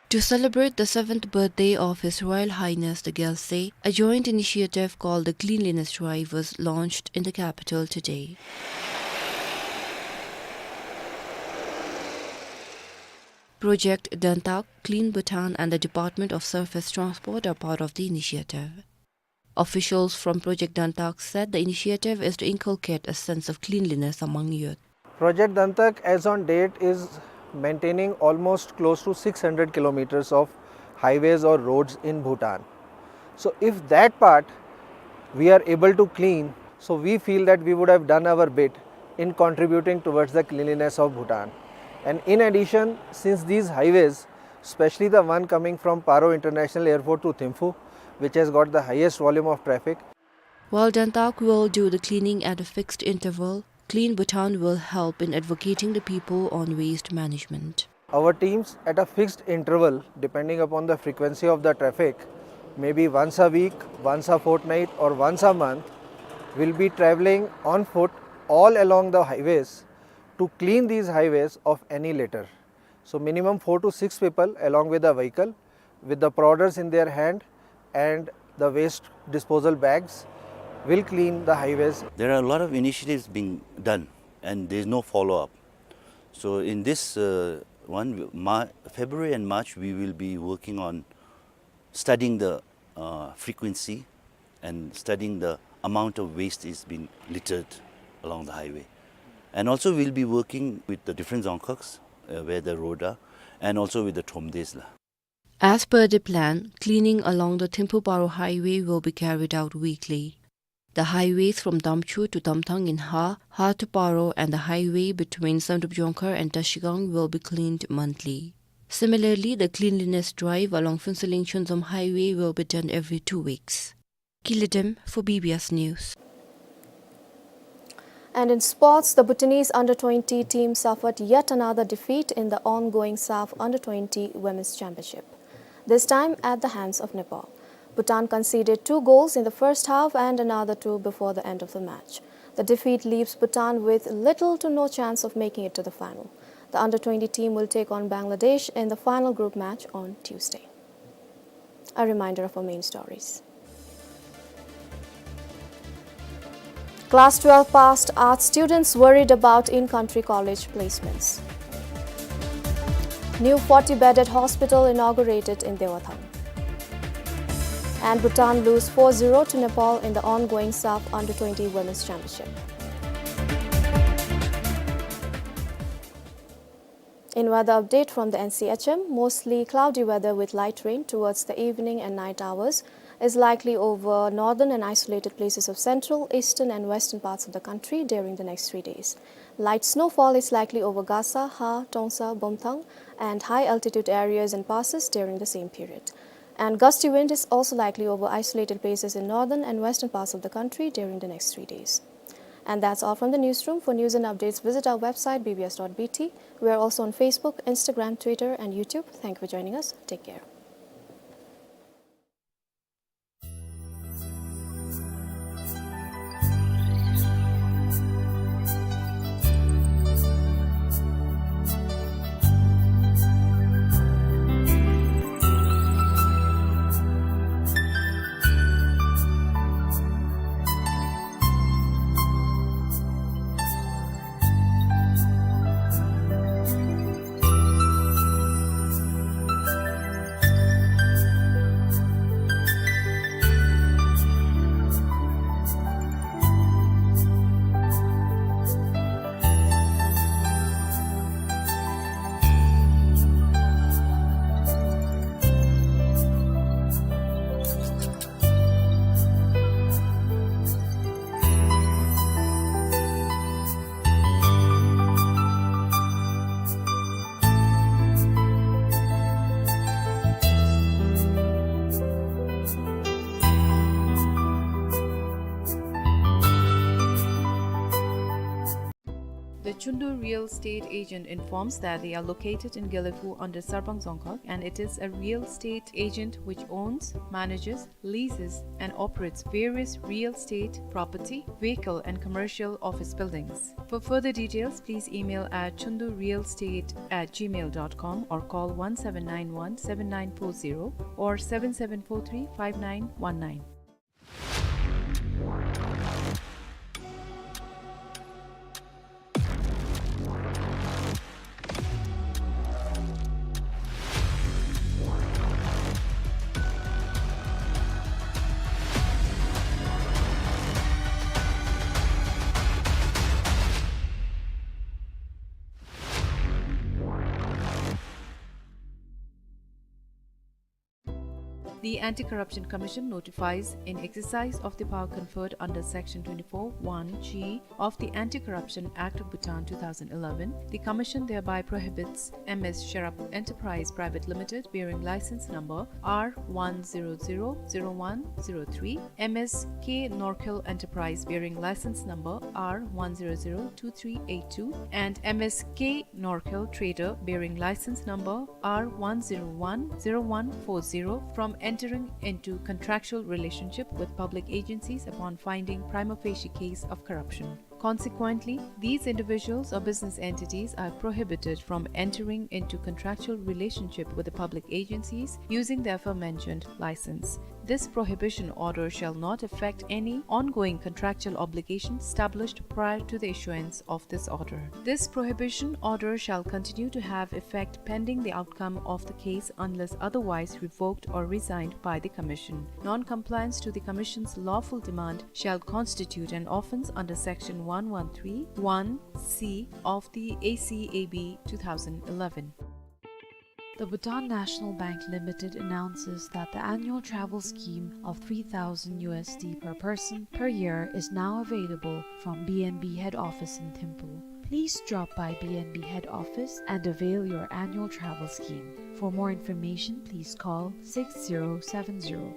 To celebrate the seventh birthday of His Royal Highness the Gyaltsuen, a joint initiative called the Cleanliness Drive was launched in the capital today. Project Dantak, Clean Bhutan and the Department of Surface Transport are part of the initiative. Officials from Project Dantak said the initiative is to inculcate a sense of cleanliness among youth. Project Dantak, as on date, is maintaining almost close to six hundred kilometers of highways or roads in Bhutan. So if that part we are able to clean, so we feel that we would have done our bit in contributing towards the cleanliness of Bhutan. And in addition, since these highways, especially the one coming from Paro International Airport to Thimphu, which has got the highest volume of traffic. While Dantak will do the cleaning at a fixed interval, Clean Bhutan will help in advocating the people on waste management. Our teams, at a fixed interval, depending upon the frequency of the traffic, maybe once a week, once a fortnight, or once a month, will be traveling on foot all along the highways to clean these highways of any litter. So minimum four to six people along with the vehicle, with the prodders in their hand and the waste disposal bags, will clean the highways. There are a lot of initiatives being done, and there is no follow-up. So in this, uh, one, Mar-, February and March, we will be working on studying the, uh, frequency and studying the amount of waste is being littered along the highway. And also we'll be working with the different dzongkhags, uh, where the road are, and also with the thromdes la. As per the plan, cleaning along the Thimphu-Paro highway will be carried out weekly. The highways from Damchu to Damthang in Har, Har to Paro, and the highway between Samdrup Jongkhar and Trashigang will be cleaned monthly. Similarly, the cleanliness drive along Phuentsholing-Chunzom highway will be done every two weeks. Kili Dem for B B S News. And in sports, the Bhutanese under twenty team suffered yet another defeat in the ongoing SAFF under twenty Women's Championship, this time at the hands of Nepal. Bhutan conceded two goals in the first half and another two before the end of the match. The defeat leaves Bhutan with little to no chance of making it to the final. The under twenty team will take on Bangladesh in the final group match on Tuesday. A reminder of our main stories. Class twelve passed arts students worried about in-country college placements. New forty-bedded hospital inaugurated in Dewathang. And Bhutan lose four zero to Nepal in the ongoing SAFF under twenty Women's Championship. In weather update from the N C H M, mostly cloudy weather with light rain towards the evening and night hours is likely over northern and isolated places of central, eastern and western parts of the country during the next three days. Light snowfall is likely over Gasa, Ha, Tongsa, Bomthang and high altitude areas and passes during the same period. And gusty wind is also likely over isolated places in northern and western parts of the country during the next three days. And that's all from the newsroom. For news and updates, visit our website, B B S dot B T. We are also on Facebook, Instagram, Twitter, and YouTube. Thank you for joining us. Take care. The Chundu Real Estate Agent informs that they are located in Gelephu under Sarbang Dzongkhag, and it is a real estate agent which owns, manages, leases and operates various real estate, property, vehicle and commercial office buildings. For further details, please email at chundu real estate at gmail dot com or call one seven nine one seven nine four zero or seven seven four three five nine one nine. The Anti-Corruption Commission notifies, in exercise of the power conferred under Section twenty-four one G of the Anti-Corruption Act of Bhutan two thousand eleven, the Commission thereby prohibits M S Sherab Enterprise Private Limited, bearing license number R one zero zero zero one zero three, M S K Norkhel Enterprise, bearing license number R one zero zero two three eight two, and M S K Norkhel Trader, bearing license number R one zero one zero one four zero, from entering into contractual relationship with public agencies upon finding prima facie case of corruption. Consequently, these individuals or business entities are prohibited from entering into contractual relationship with the public agencies using the aforementioned license. This prohibition order shall not affect any ongoing contractual obligation established prior to the issuance of this order. This prohibition order shall continue to have effect pending the outcome of the case unless otherwise revoked or resigned by the Commission. Non-compliance to the Commission's lawful demand shall constitute an offence under Section one one three one C of the A C A B two thousand eleven. The Bhutan National Bank Limited announces that the annual travel scheme of three thousand U S D per person per year is now available from B N B head office in Thimphu. Please drop by B N B head office and avail your annual travel scheme. For more information, please call six zero seven zero.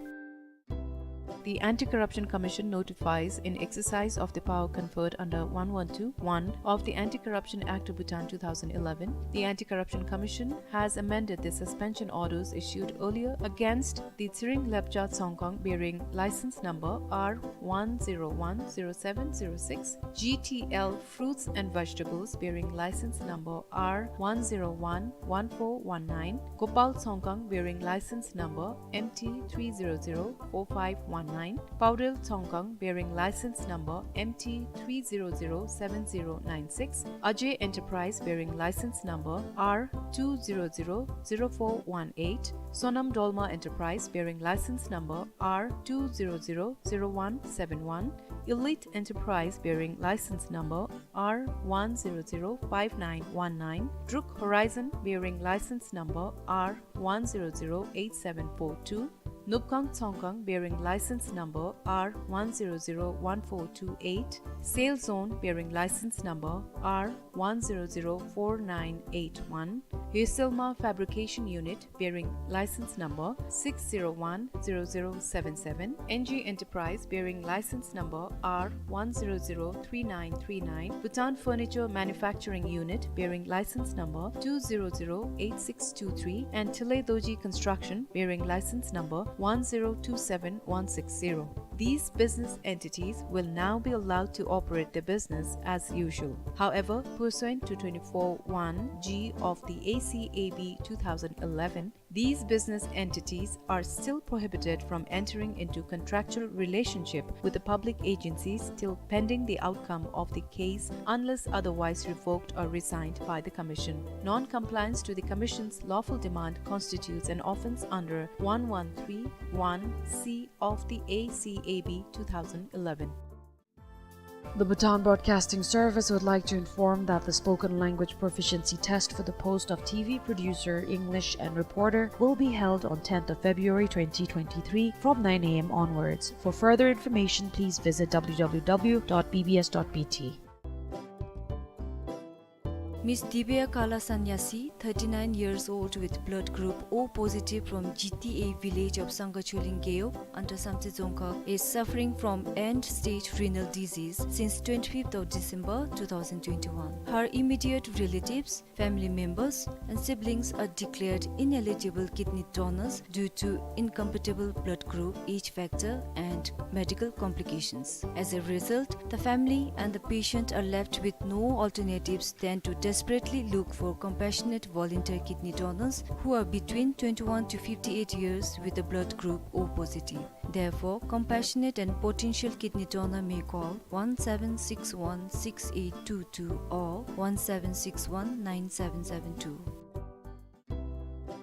The Anti-Corruption Commission notifies, in exercise of the power conferred under one one two one of the Anti-Corruption Act of Bhutan two thousand eleven, the Anti-Corruption Commission has amended the suspension orders issued earlier against the Tshering Lepcha Tsongkhang, bearing license number R one zero one zero seven zero six, G T L Fruits and Vegetables, bearing license number R one zero one one four one nine, Gopal Tsongkhang, bearing license number M T three zero zero four five one nine, Paurel Tsongkhang, bearing license number M T three zero zero seven zero nine six, Ajay Enterprise, bearing license number R two zero zero zero four one eight, Sonam Dolma Enterprise, bearing license number R two zero zero zero one seven one, Elite Enterprise, bearing license number R one zero zero five nine one nine, Druk Horizon, bearing license number R one zero zero eight seven four two, Nupkang Tsongkhang, bearing license number R one zero zero one four two eight, Sale Zone, bearing license number R one zero zero four nine eight one, Heselma Fabrication Unit, bearing license number six zero one zero zero seven seven, N G Enterprise, bearing license number R one zero zero three nine three nine, Bhutan Furniture Manufacturing Unit, bearing license number two zero zero eight six two three, and Tile Doji Construction, bearing license number one zero two seven one six zero. These business entities will now be allowed to operate their business as usual. However, pursuant to twenty-four one G of the A C A B two thousand eleven, these business entities are still prohibited from entering into contractual relationship with the public agencies till pending the outcome of the case, unless otherwise revoked or resigned by the Commission. Non-compliance to the Commission's lawful demand constitutes an offence under one one three one C of the A C A B two thousand eleven. The Bhutan Broadcasting Service would like to inform that the spoken language proficiency test for the post of T V producer, English, and reporter will be held on tenth of February twenty twenty-three from nine A M onwards. For further information, please visit W W W dot B B S dot B T. Miss Divya Kala Sanyasi, thirty-nine years old, with blood group O positive, from G T A village of Sangha Choling Gewog under Samtse Dzongkhag, is suffering from end-stage renal disease since twenty-fifth of December two thousand twenty-one. Her immediate relatives, family members, and siblings are declared ineligible kidney donors due to incompatible blood group, age factor, and medical complications. As a result, the family and the patient are left with no alternatives than to desperately look for compassionate volunteer kidney donors who are between twenty-one to fifty-eight years with the blood group O positive. Therefore, compassionate and potential kidney donor may call one seven six one six eight two two or one seven six one nine seven seven two.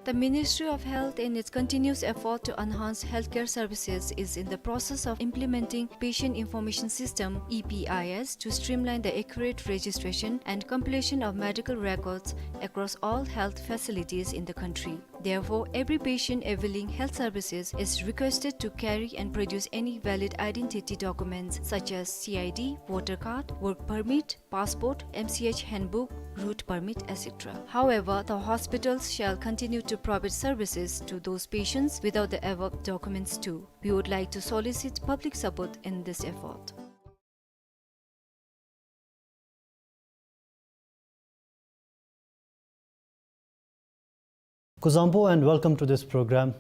The Ministry of Health, in its continuous effort to enhance healthcare services, is in the process of implementing Patient Information System, E P I S, to streamline the accurate registration and compilation of medical records across all health facilities in the country. Therefore, every patient availing health services is requested to carry and produce any valid identity documents such as C I D, voter card, work permit, passport, M C H handbook, route permit, et cetera. However, the hospitals shall continue to provide services to those patients without the above documents too. We would like to solicit public support in this effort. Kuzuzangpo and welcome to this program.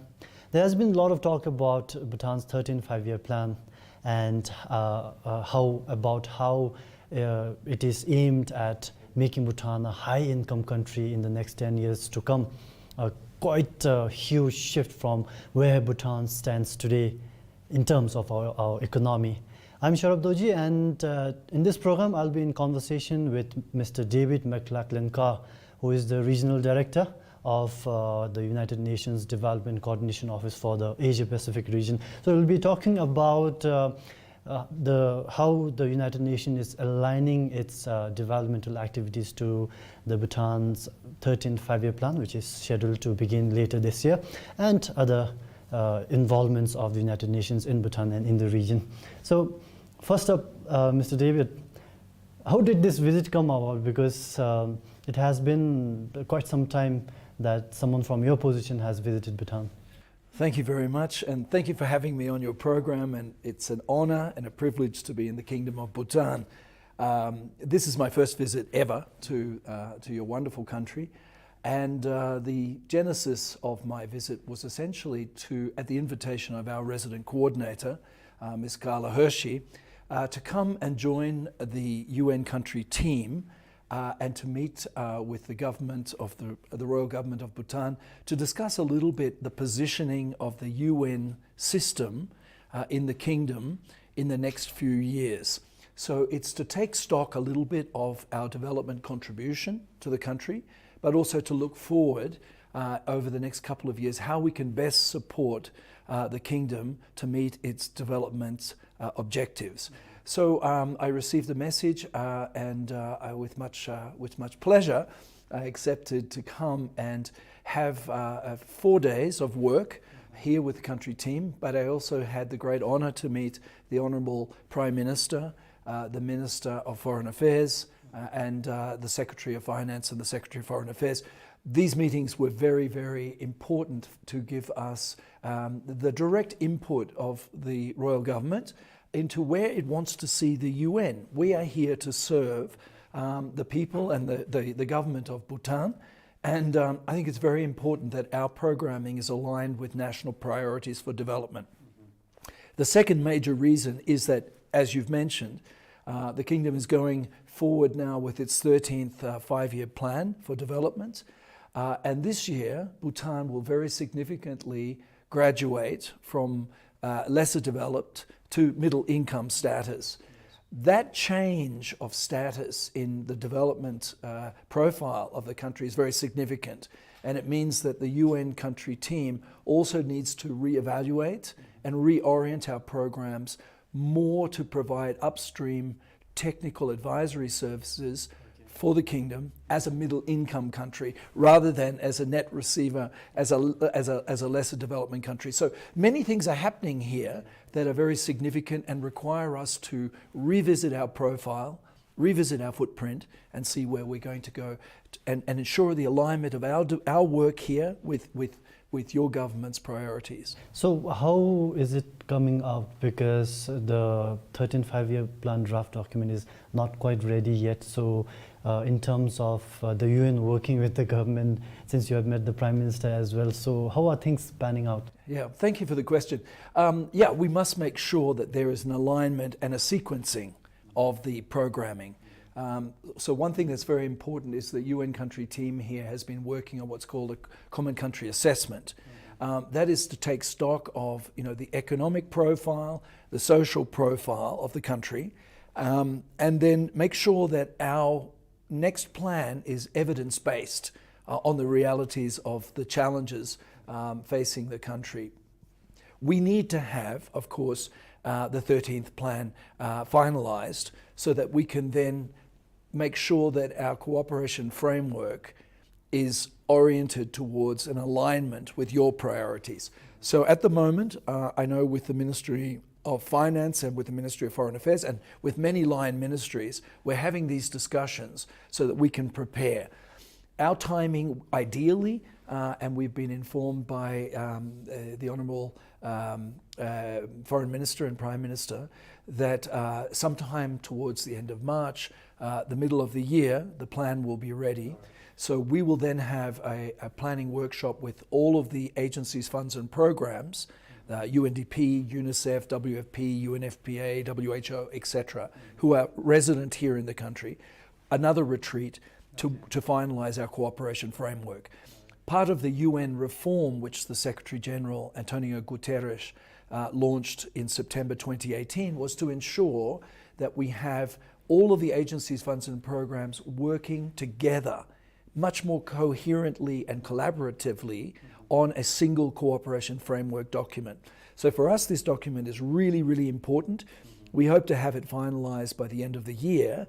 There has been a lot of talk about Bhutan's thirteenth Five-Year Plan and, uh, uh, how, about how, uh, it is aimed at making Bhutan a high-income country in the next ten years to come. Uh, quite a huge shift from where Bhutan stands today in terms of our, our economy. I'm Sharab Dorji, and, uh, in this program, I'll be in conversation with Mister David McLachlan-Carr, who is the Regional Director of, uh, the United Nations Development Coordination Office for the Asia Pacific region. So we'll be talking about, uh, uh, the, how the United Nations is aligning its, uh, developmental activities to the Bhutan's thirteenth Five-Year Plan, which is scheduled to begin later this year, and other, uh, involvements of the United Nations in Bhutan and in the region. So, first up, uh, Mister David, how did this visit come about? Because, um, it has been quite some time that someone from your position has visited Bhutan. Thank you very much, and thank you for having me on your program, and it's an honor and a privilege to be in the Kingdom of Bhutan. Um, this is my first visit ever to, uh, to your wonderful country, and, uh, the genesis of my visit was essentially to, at the invitation of our resident coordinator, uh, Miss Carla Hershey, uh, to come and join the U N country team, uh, and to meet, uh, with the government of the, the Royal Government of Bhutan to discuss a little bit the positioning of the U N system, uh, in the kingdom in the next few years. So it's to take stock a little bit of our development contribution to the country, but also to look forward, uh, over the next couple of years, how we can best support, uh, the kingdom to meet its development, uh, objectives. So, um, I received the message, uh, and, uh, I, with much, uh, with much pleasure, I accepted to come and have, uh, uh, four days of work here with the country team, but I also had the great honor to meet the Honorable Prime Minister, uh, the Minister of Foreign Affairs, uh, and, uh, the Secretary of Finance and the Secretary of Foreign Affairs. These meetings were very, very important to give us, um, the direct input of the royal government into where it wants to see the U N. We are here to serve, um, the people and the, the, the government of Bhutan. And, um, I think it's very important that our programming is aligned with national priorities for development. The second major reason is that, as you've mentioned, uh, the kingdom is going forward now with its thirteenth, uh, five-year plan for development. Uh, and this year, Bhutan will very significantly graduate from, uh, lesser developed to middle income status. That change of status in the development, uh, profile of the country is very significant, and it means that the U N country team also needs to reevaluate and reorient our programs more to provide upstream technical advisory services for the kingdom as a middle income country rather than as a net receiver, as a, as a, as a lesser development country. So many things are happening here that are very significant and require us to revisit our profile, revisit our footprint, and see where we're going to go, t-, and, and ensure the alignment of our do-, our work here with, with, with your government's priorities. So how is it coming out? Because the thirteenth five-year plan draft document is not quite ready yet. So, uh, in terms of, uh, the U N working with the government, since you have met the Prime Minister as well, so how are things panning out? Yeah, thank you for the question. Um, yeah, we must make sure that there is an alignment and a sequencing of the programming. Um, so one thing that's very important is the U N country team here has been working on what's called a common country assessment. Um, that is to take stock of, you know, the economic profile, the social profile of the country, um, and then make sure that our next plan is evidence-based, uh, on the realities of the challenges, um, facing the country. We need to have, of course, uh, the thirteenth plan, uh, finalized so that we can then make sure that our cooperation framework is oriented towards an alignment with your priorities. So at the moment, uh, I know with the Ministry of Finance and with the Ministry of Foreign Affairs and with many line ministries, we're having these discussions so that we can prepare. Our timing, ideally, uh, and we've been informed by, um, uh, the Honourable, um, uh, Foreign Minister and Prime Minister, that, uh, sometime towards the end of March, uh, the middle of the year, the plan will be ready. So we will then have a, a planning workshop with all of the agencies, funds and programs, uh, U N D P, UNICEF, W F P, U N F P A, W H O, et cetera, who are resident here in the country, another retreat to, to finalize our cooperation framework. Part of the U N reform, which the Secretary General, Antonio Guterres, uh, launched in September twenty eighteen, was to ensure that we have all of the agencies, funds and programs working together much more coherently and collaboratively on a single cooperation framework document. So for us, this document is really, really important. We hope to have it finalized by the end of the year.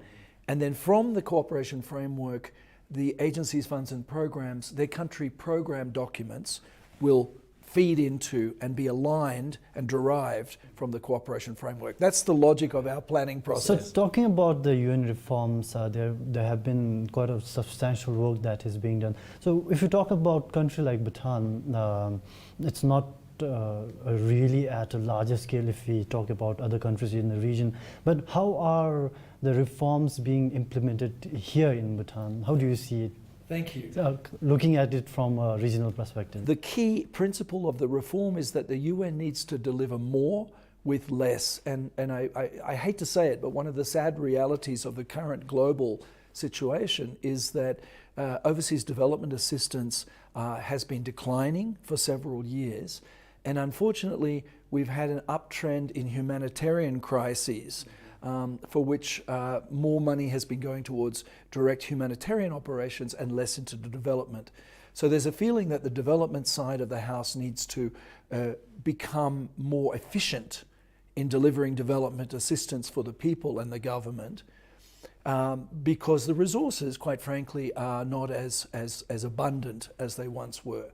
And then from the cooperation framework, the agencies, funds and programs, their country program documents will feed into and be aligned and derived from the cooperation framework. That's the logic of our planning process. So talking about the U N reforms, uh, there, there have been quite a substantial work that is being done. So if you talk about country like Bhutan, um, it's not uh, really at a larger scale if we talk about other countries in the region. But how are the reforms being implemented here in Bhutan? How do you see it? Thank you. Uh, looking at it from a regional perspective. The key principle of the reform is that the U N needs to deliver more with less. And, and I, I, I hate to say it, but one of the sad realities of the current global situation is that uh, overseas development assistance uh, has been declining for several years. And unfortunately, we've had an uptrend in humanitarian crises, um, for which uh, more money has been going towards direct humanitarian operations and less into the development. So there's a feeling that the development side of the house needs to uh, become more efficient in delivering development assistance for the people and the government, um, because the resources, quite frankly, are not as, as, as abundant as they once were.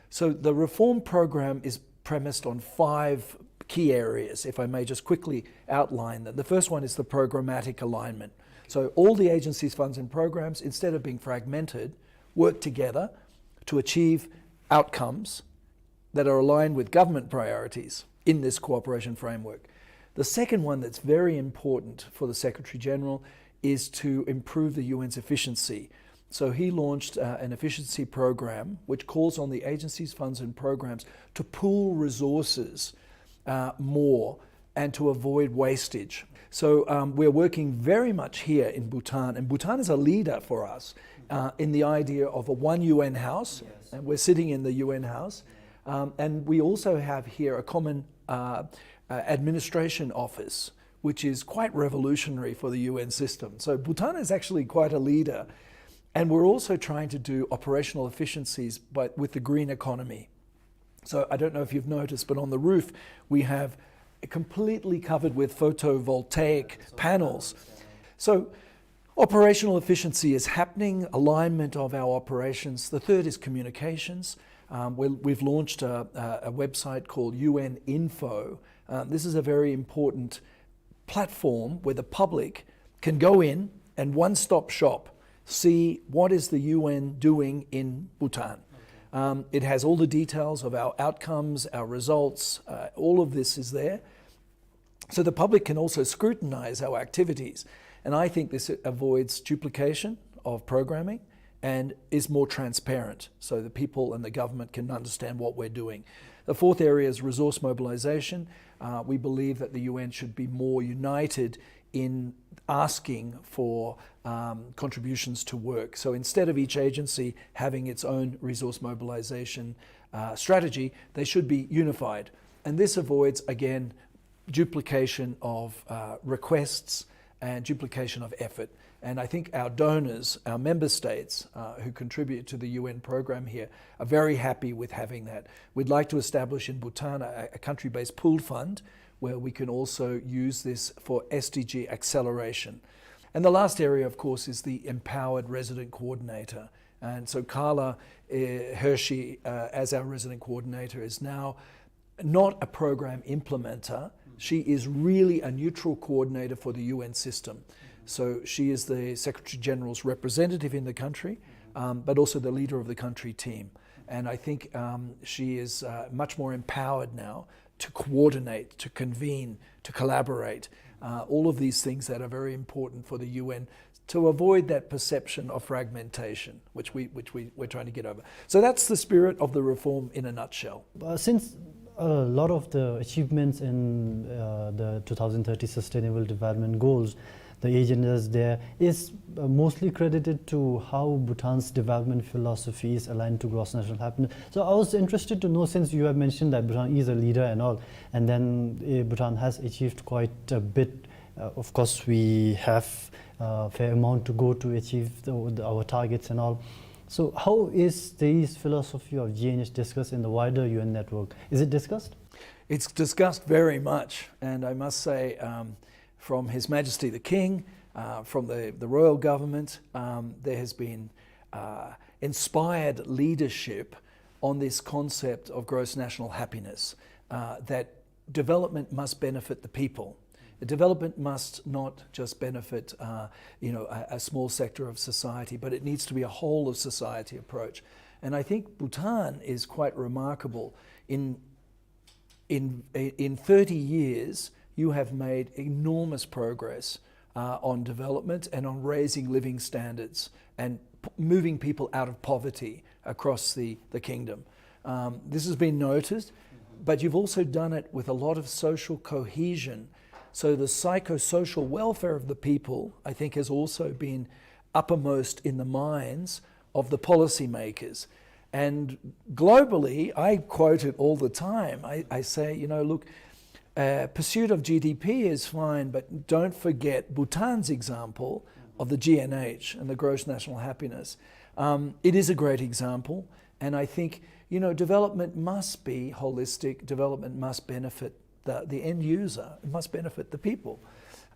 So the reform program is premised on five key areas, if I may just quickly outline them. The first one is the programmatic alignment. So all the agencies, funds, and programs, instead of being fragmented, work together to achieve outcomes that are aligned with government priorities in this cooperation framework. The second one that's very important for the Secretary General is to improve the U N's efficiency. So he launched uh, an efficiency program which calls on the agencies, funds, and programs to pool resources uh, more and to avoid wastage. So um, we're working very much here in Bhutan, and Bhutan is a leader for us uh, in the idea of a one U N house, and we're sitting in the U N house. Um, and we also have here a common uh, uh, administration office, which is quite revolutionary for the U N system. So Bhutan is actually quite a leader. And we're also trying to do operational efficiencies, but with the green economy. So I don't know if you've noticed, but on the roof we have completely covered with photovoltaic panels. So operational efficiency is happening, alignment of our operations. The third is communications. Um, we, we've launched a, a, a website called U N Info. Um, this is a very important platform where the public can go in and one-stop shop, see what is the U N doing in Bhutan. Um, it has all the details of our outcomes, our results, uh, all of this is there. So the public can also scrutinize our activities. And I think this avoids duplication of programming and is more transparent, so the people and the government can understand what we're doing. The fourth area is resource mobilization. Uh, we believe that the U N should be more united in asking for um, contributions to work. So instead of each agency having its own resource mobilization uh, strategy, they should be unified. And this avoids, again, duplication of uh, requests and duplication of effort. And I think our donors, our member states uh, who contribute to the U N program here, are very happy with having that. We'd like to establish in Bhutan a, a country-based pooled fund where we can also use this for S D G acceleration. And the last area, of course, is the empowered resident coordinator. And so Carla uh, Hershey, uh, as our resident coordinator, is now not a program implementer. She is really a neutral coordinator for the U N system. So she is the Secretary General's representative in the country, um, but also the leader of the country team. And I think um, she is uh, much more empowered now to coordinate, to convene, to collaborate. Uh, all of these things that are very important for the U N to avoid that perception of fragmentation, which, we, which we, we're trying to get over. So that's the spirit of the reform in a nutshell. Uh, since a lot of the achievements in uh, the two thousand thirty Sustainable Development Goals, the agendas there, is uh, mostly credited to how Bhutan's development philosophy is aligned to gross national happiness. So I was interested to know, since you have mentioned that Bhutan is a leader and all, and then uh, Bhutan has achieved quite a bit. Uh, of course, we have a uh, fair amount to go to achieve the, the, our targets and all. So how is this philosophy of G N H discussed in the wider U N network? Is it discussed? It's discussed very much, and I must say, um, from His Majesty the King, uh, from the, the royal government, um, there has been uh, inspired leadership on this concept of gross national happiness, uh, that development must benefit the people. The development must not just benefit, uh, you know, a, a small sector of society, but it needs to be a whole of society approach. And I think Bhutan is quite remarkable in In, in thirty years, you have made enormous progress uh, on development and on raising living standards and p- moving people out of poverty across the, the kingdom. Um, this has been noticed, but you've also done it with a lot of social cohesion. So the psychosocial welfare of the people, I think, has also been uppermost in the minds of the policymakers. And globally, I quote it all the time. I, I say, you know, look, uh, pursuit of G D P is fine, but don't forget Bhutan's example of the G N H and the gross national happiness. Um, it is a great example, and I think, you know, development must be holistic, development must benefit the, the end user, it must benefit the people.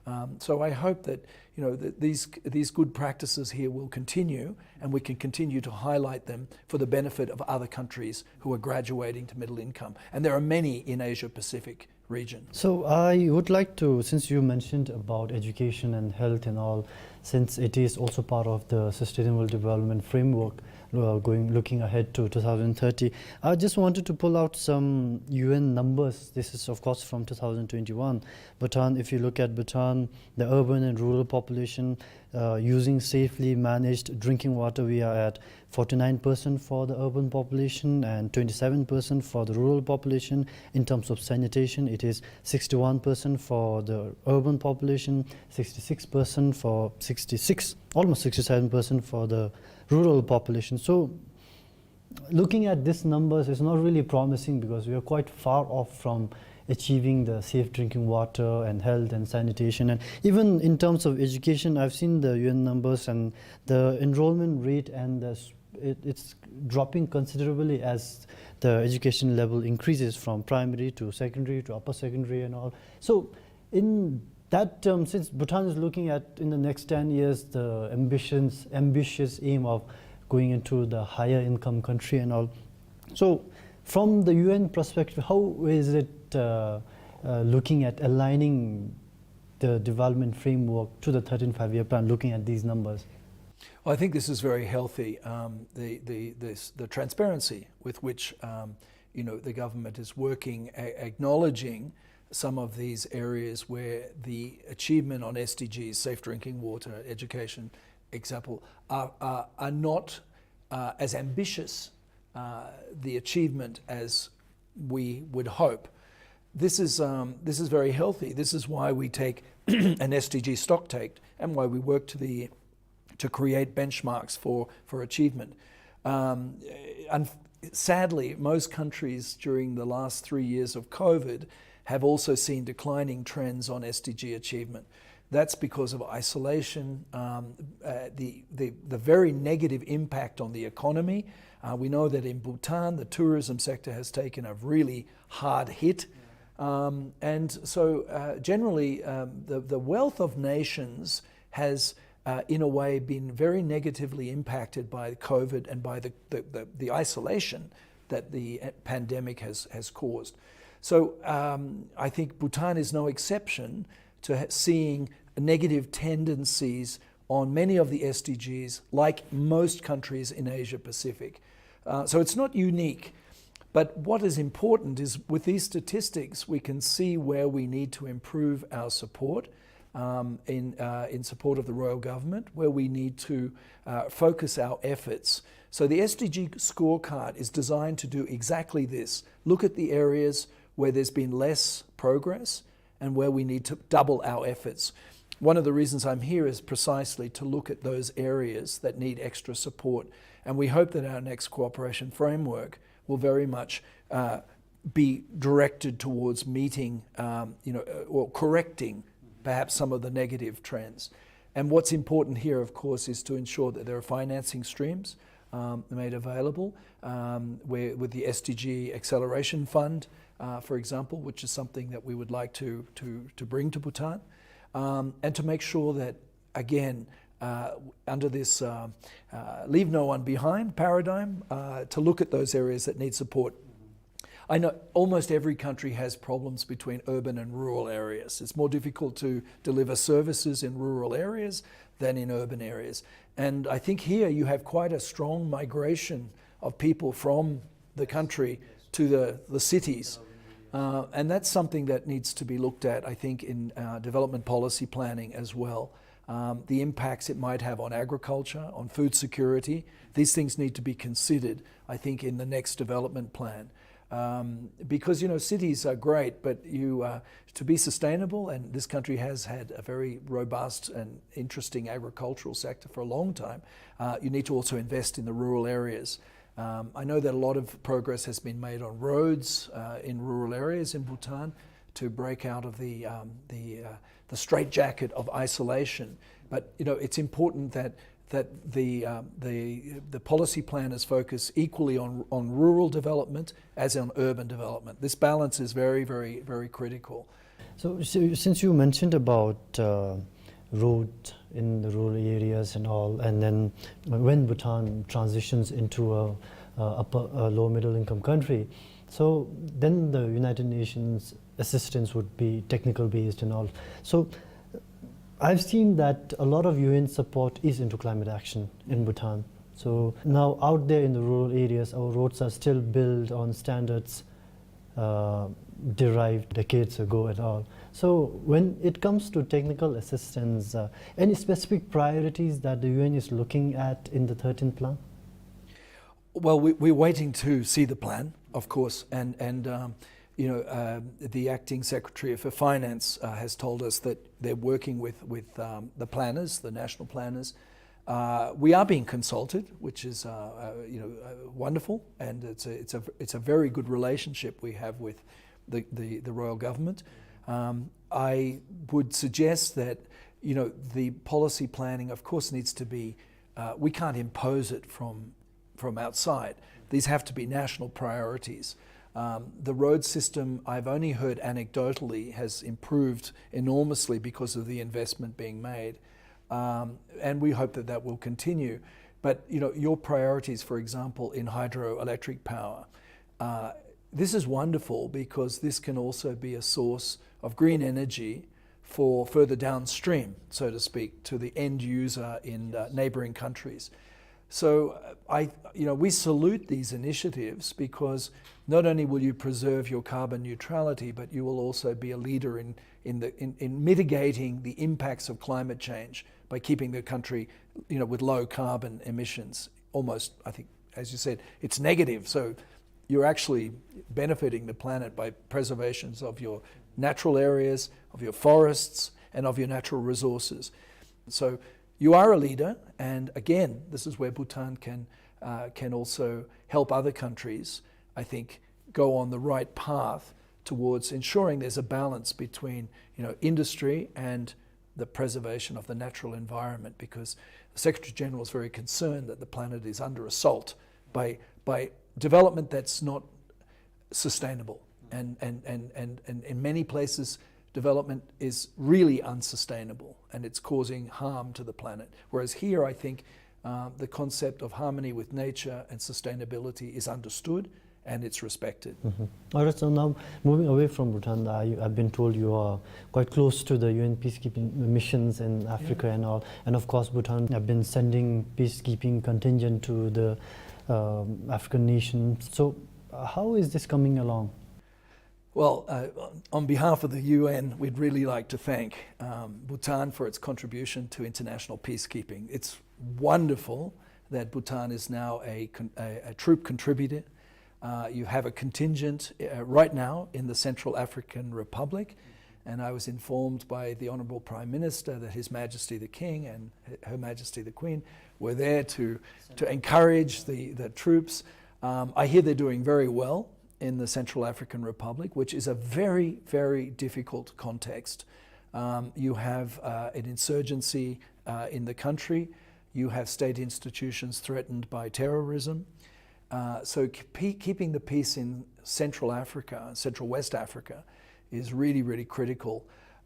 Um, so I hope that, you know, that these, these good practices here will continue, and we can continue to highlight them for the benefit of other countries who are graduating to middle income. And there are many in Asia Pacific region. So I would like to, since you mentioned about education and health and all, since it is also part of the sustainable development framework, uh, going, looking ahead to two thousand thirty, I just wanted to pull out some U N numbers. This is, of course, from two thousand twenty-one. Bhutan, if you look at Bhutan, the urban and rural population uh, using safely managed drinking water, we are at forty-nine percent for the urban population and twenty-seven percent for the rural population. In terms of sanitation, it is sixty-one percent for the urban population, sixty-six percent for sixty-six, almost sixty-seven percent for the rural population. So looking at these numbers, it's not really promising because we are quite far off from achieving the safe drinking water and health and sanitation. And even in terms of education, I've seen the U N numbers and the enrollment rate and the s- it, it's dropping considerably as the education level increases from primary to secondary to upper secondary and all. So in that term, since Bhutan is looking at in the next ten years the ambitions, ambitious aim of going into the higher income country and all, so from the U N perspective, how is it uh, uh, looking at aligning the development framework to the thirteenth Five-Year Plan, looking at these numbers? Well, I think this is very healthy. Um, the, the, this, the transparency with which um, you know, the government is working, a- acknowledging some of these areas where the achievement on S D Gs, safe drinking water, education, example, are, are, are not uh, as ambitious uh, the achievement as we would hope. This is, um, this is very healthy. This is why we take an S D G stock take and why we work to the to create benchmarks for, for achievement. Um, and sadly, most countries during the last three years of COVID have also seen declining trends on S D G achievement. That's because of isolation, um, uh, the, the, the very negative impact on the economy. Uh, we know that in Bhutan, the tourism sector has taken a really hard hit. Um, and so, uh, generally, um, the, the wealth of nations has, uh, in a way, been very negatively impacted by COVID and by the, the, the, the isolation that the, uh, pandemic has, has caused. So, um, I think Bhutan is no exception to ha- seeing negative tendencies on many of the S D Gs, like most countries in Asia Pacific. Uh, so it's not unique. But what is important is with these statistics, we can see where we need to improve our support um, in, uh, in support of the royal government, where we need to uh, focus our efforts. So the S D G scorecard is designed to do exactly this. Look at the areas where there's been less progress and where we need to double our efforts. One of the reasons I'm here is precisely to look at those areas that need extra support. And we hope that our next cooperation framework will very much uh, be directed towards meeting, um, you know, uh, or correcting perhaps some of the negative trends. And what's important here, of course, is to ensure that there are financing streams um, made available, um, where, with the S D G Acceleration Fund, uh, for example, which is something that we would like to, to, to bring to Bhutan, um, and to make sure that, again, uh, under this uh, uh, leave no one behind paradigm, uh, to look at those areas that need support. I know almost every country has problems between urban and rural areas. It's more difficult to deliver services in rural areas than in urban areas. And I think here you have quite a strong migration of people from the country to the, the cities. Uh, and that's something that needs to be looked at, I think, in uh, development policy planning as well. Um, the impacts it might have on agriculture, on food security, these things need to be considered, I think, in the next development plan. Um, because, you know, cities are great, but you, uh, to be sustainable, and this country has had a very robust and interesting agricultural sector for a long time, uh, you need to also invest in the rural areas. Um, I know that a lot of progress has been made on roads uh, in rural areas in Bhutan to break out of the, um, the, uh, the straitjacket of isolation. But, you know, it's important that, that the, um, the, the policy planners focus equally on, on rural development as on urban development. This balance is very, very, very critical. So, so since you mentioned about uh, road in the rural areas and all, and then when Bhutan transitions into a, a upper, a low middle income country, so then the United Nations assistance would be technical based and all. So I've seen that a lot of U N support is into climate action in Bhutan. So now out there in the rural areas, our roads are still built on standards uh, derived decades ago and all. So when it comes to technical assistance, uh, any specific priorities that the U N is looking at in the thirteenth plan? Well, we, we're waiting to see the plan, of course, and, and um, you know, uh, the acting secretary for finance uh, has told us that they're working with, with um, the planners, the national planners. Uh, we are being consulted, which is uh, uh, you know uh, wonderful, and it's a, it's a, it's a very good relationship we have with the, the, the royal government. Um, I would suggest that you know the policy planning, of course, needs to be. Uh, we can't impose it from from outside. These have to be national priorities. Um, the road system, I've only heard anecdotally, has improved enormously because of the investment being made. Um, and we hope that that will continue. But you know, your priorities, for example, in hydroelectric power, uh, this is wonderful because this can also be a source of green energy for further downstream, so to speak, to the end user in uh, neighboring countries. So uh, I, you know, we salute these initiatives because not only will you preserve your carbon neutrality, but you will also be a leader in, in, the, in, in mitigating the impacts of climate change by keeping the country, you know, with low carbon emissions. Almost, I think, as you said, it's negative. So you're actually benefiting the planet by preservations of your natural areas, of your forests, and of your natural resources. So you are a leader, and again, this is where Bhutan can, uh, can also help other countries, I think, go on the right path towards ensuring there's a balance between, you know, industry and the preservation of the natural environment, because the Secretary General is very concerned that the planet is under assault by, by development that's not sustainable. And, and, and, and, and in many places, development is really unsustainable and it's causing harm to the planet. Whereas here, I think uh, the concept of harmony with nature and sustainability is understood and it's respected. Mm-hmm. All right, so now moving away from Bhutan, I, I've been told you are quite close to the U N peacekeeping missions in Africa yeah. and all. And of course, Bhutan have been sending peacekeeping contingent to the um, African nation. So uh, how is this coming along? Well, uh, on behalf of the U N, we'd really like to thank um, Bhutan for its contribution to international peacekeeping. It's wonderful that Bhutan is now a, a, a troop contributor. Uh, you have a contingent uh, right now in the Central African Republic, and I was informed by the Honorable Prime Minister that His Majesty the King and Her Majesty the Queen were there to, to encourage the, the troops. Um, I hear they're doing very well in the Central African Republic, which is a very, very difficult context. Um, you have uh, an insurgency uh, in the country. You have state institutions threatened by terrorism. Uh, so keep, keeping the peace in Central Africa, Central West Africa, is really, really critical.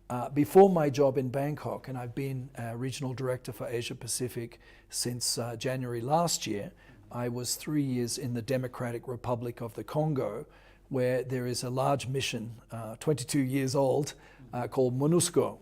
Uh, before my job in Bangkok, and I've been uh, regional director for Asia Pacific since uh, January last year, I was three years in the Democratic Republic of the Congo, where there is a large mission, uh, twenty-two years old, uh, called MONUSCO.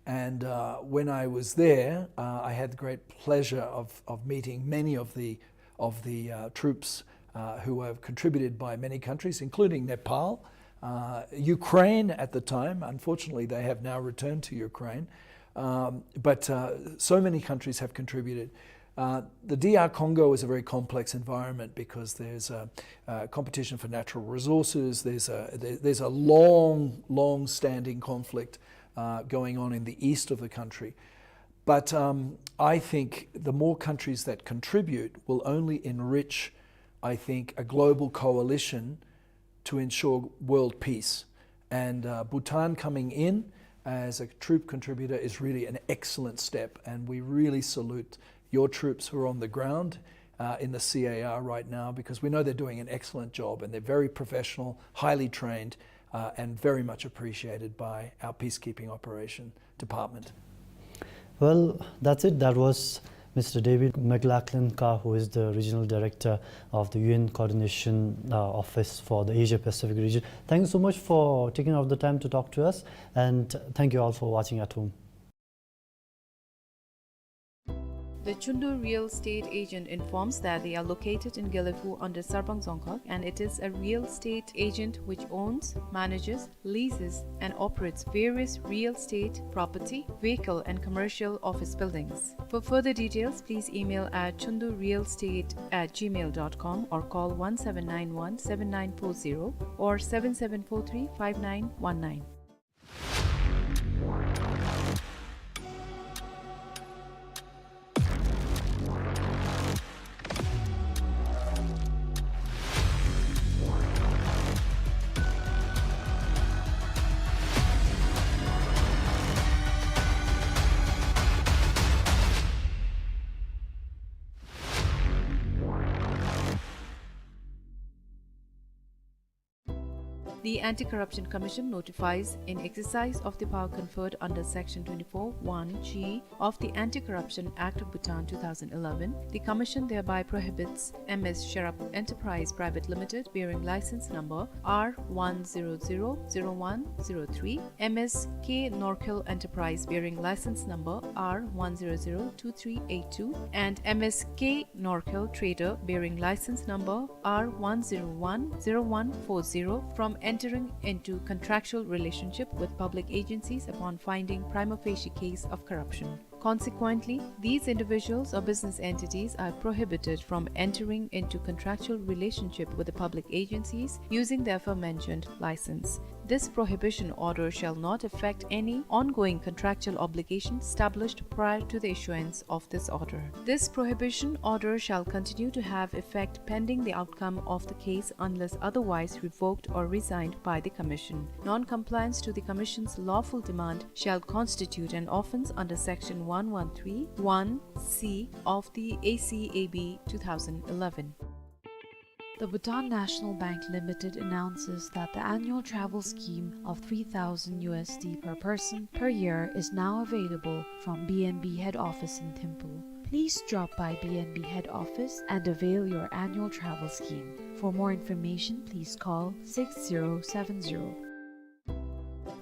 And uh, when I was there, uh, I had the great pleasure of, of meeting many of the, of the uh, troops uh, who were contributed by many countries, including Nepal, Uh, Ukraine at the time, unfortunately, they have now returned to Ukraine, um, but, uh, so many countries have contributed. Uh, the D R Congo is a very complex environment because there's a, uh, competition for natural resources. There's a, there, there's a long, long-standing conflict, uh, going on in the east of the country. But, um, I think the more countries that contribute will only enrich, I think, a global coalition to ensure world peace. And, uh, Bhutan coming in as a troop contributor is really an excellent step, and we really salute your troops who are on the ground, uh, in the C A R right now, because we know they're doing an excellent job, and they're very professional, highly trained, uh, and very much appreciated by our peacekeeping operation department. Well, that's it. That was Mister David McLachlan Kah, who is the Regional Director of the U N Coordination, uh, Office for the Asia Pacific region. Thank you so much for taking out the time to talk to us, and thank you all for watching at home. The Chundu Real Estate Agent informs that they are located in Gelephu under Sarpang Dzongkhag, and it is a real estate agent which owns, manages, leases, and operates various real estate, property, vehicle, and commercial office buildings. For further details, please email at chundu real estate at gmail dot com or call one seven nine one seven nine four zero or seven seven four three five nine one nine. The Anti-Corruption Commission notifies, in exercise of the power conferred under Section twenty-four one G of the Anti-Corruption Act of Bhutan two thousand eleven, the Commission thereby prohibits M S Sherab Enterprise Private Limited, bearing license number R one zero zero zero one zero three, M S K Norkel Enterprise, bearing license number R one zero zero two three eight two, and M S K Norkel Trader, bearing license number R one zero one zero one four zero, from entering into contractual relationship with public agencies upon finding prima facie case of corruption. Consequently, these individuals or business entities are prohibited from entering into contractual relationship with the public agencies using the aforementioned license. This prohibition order shall not affect any ongoing contractual obligation established prior to the issuance of this order. This prohibition order shall continue to have effect pending the outcome of the case unless otherwise revoked or resigned by the Commission. Non-compliance to the Commission's lawful demand shall constitute an offence under Section one one three one C of the A C A B two thousand eleven. The Bhutan National Bank Limited announces that the annual travel scheme of three thousand U S D per person per year is now available from B N B head office in Thimphu. Please drop by B N B head office and avail your annual travel scheme. For more information, please call six zero seven zero.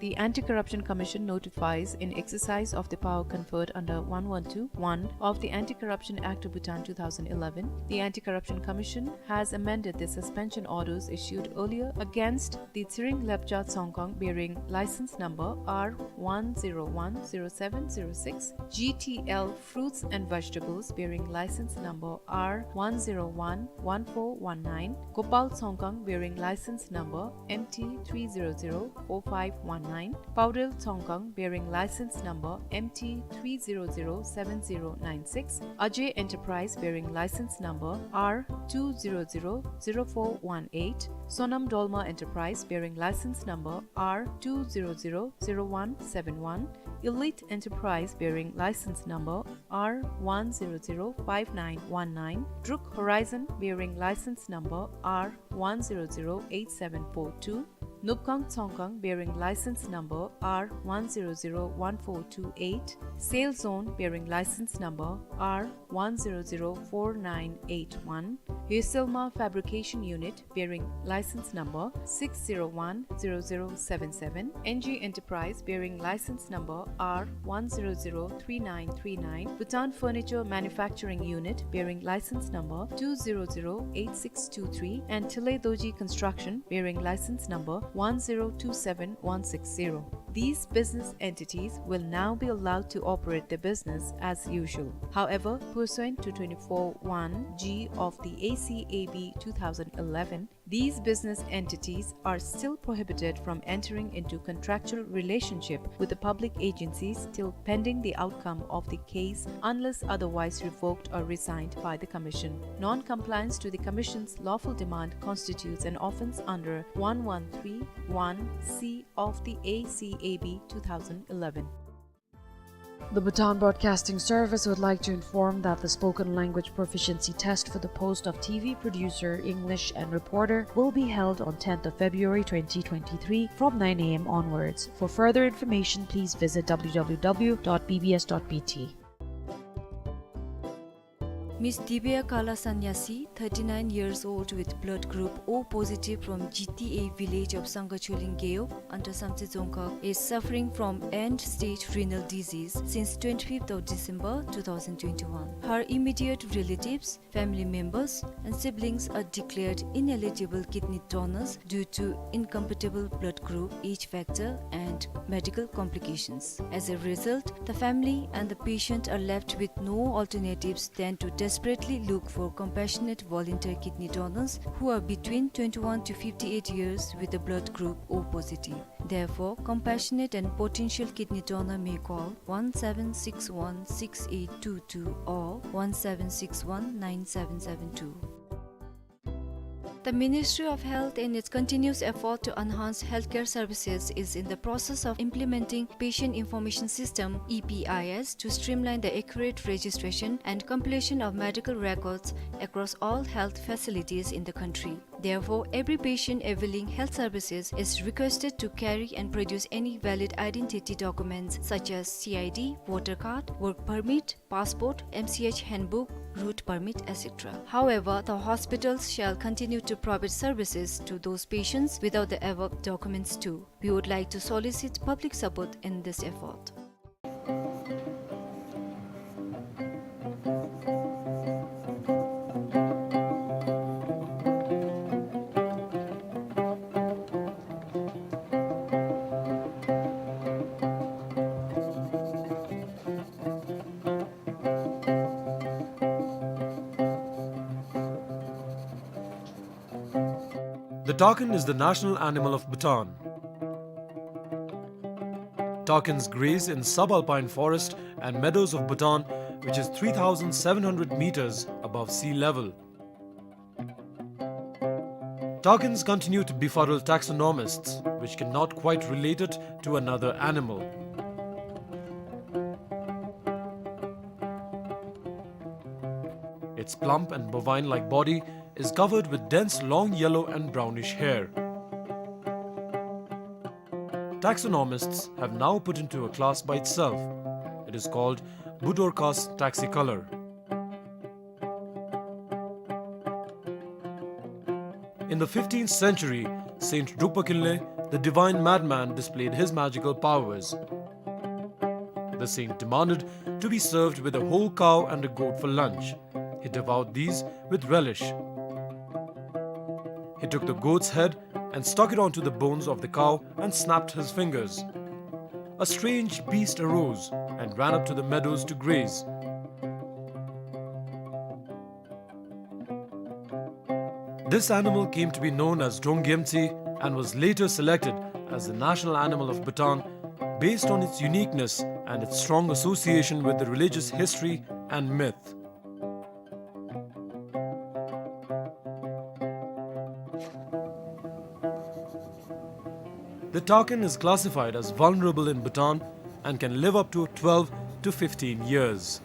The Anti-Corruption Commission notifies, in exercise of the power conferred under one one two one of the Anti-Corruption Act of Bhutan two thousand eleven, the Anti-Corruption Commission has amended the suspension orders issued earlier against the Tsiring Lepcha Tsongkhang, bearing license number R one zero one zero seven zero six, G T L Fruits and Vegetables, bearing license number R one zero one one four one nine, Gopal Tsongkhang, bearing license number M T three zero zero four five one nine, Paudel Tsongkhang, bearing license number M T three zero zero seven zero nine six, Ajay Enterprise, bearing license number R two zero zero zero four one eight, Sonam Dolma Enterprise, bearing license number R two zero zero zero one seven one, Elite Enterprise, bearing license number R one zero zero five nine one nine, Druk Horizon, bearing license number R one zero zero eight seven four two, Nupkang Tsongkhang, bearing license number R one zero zero one four two eight, Sale Zone, bearing license number R one zero zero four nine eight one, Hyoeselma Fabrication Unit bearing license number six zero one zero zero seven seven, N G Enterprise bearing license number R one zero zero three nine three nine, Bhutan Furniture Manufacturing Unit bearing license number two zero zero eight six two three, and Tile Dorji Construction bearing license number one zero two seven one six zero. These business entities will now be allowed to operate their business as usual. However, pursuant to twenty-four one G of the A C A B two thousand eleven, these business entities are still prohibited from entering into contractual relationship with the public agencies till pending the outcome of the case, unless otherwise revoked or resigned by the Commission. Non-compliance to the Commission's lawful demand constitutes an offence under one one three one C of the A C A B two thousand eleven. The Bhutan Broadcasting Service would like to inform that the spoken language proficiency test for the post of T V producer, English, and reporter will be held on tenth of February twenty twenty-three from nine A M onwards. For further information, please visit W W W dot B B S dot B T. Miss Divya Kala Sanyasi, thirty-nine years old, with blood group O positive from G T A village of Sangha Choling Gewog under Samtse Dzongkhag, is suffering from end-stage renal disease since twenty-fifth of December two thousand twenty-one. Her immediate relatives, family members, and siblings are declared ineligible kidney donors due to incompatible blood group, age factor, and medical complications. As a result, the family and the patient are left with no alternatives than to desperately look for compassionate volunteer kidney donors who are between twenty-one to fifty-eight years with the blood group O positive. Therefore, compassionate and potential kidney donor may call one seven six one six eight two two or one seven six one nine seven seven two. The Ministry of Health, in its continuous effort to enhance healthcare services, is in the process of implementing Patient Information System, E P I S, to streamline the accurate registration and compilation of medical records across all health facilities in the country. Therefore, every patient availing health services is requested to carry and produce any valid identity documents such as C I D, voter card, work permit, passport, M C H handbook, route permit, et cetera. However, the hospitals shall continue to provide services to those patients without the above documents too. We would like to solicit public support in this effort. The takin is the national animal of Bhutan. Takins graze in subalpine forest and meadows of Bhutan, which is three thousand seven hundred meters above sea level. Takins continue to befuddle taxonomists, which cannot quite relate it to another animal. Its plump and bovine-like body is covered with dense long yellow and brownish hair. Taxonomists have now put into a class by itself. It is called Budorcas taxicolor. In the fifteenth century, Saint Drukpa Kinley, the divine madman, displayed his magical powers. The saint demanded to be served with a whole cow and a goat for lunch. He devoured these with relish. He took the goat's head and stuck it onto the bones of the cow and snapped his fingers. A strange beast arose and ran up to the meadows to graze. This animal came to be known as Drong Gyemtse and was later selected as the national animal of Bhutan based on its uniqueness and its strong association with the religious history and myth. The takin is classified as vulnerable in Bhutan and can live up to twelve to fifteen years.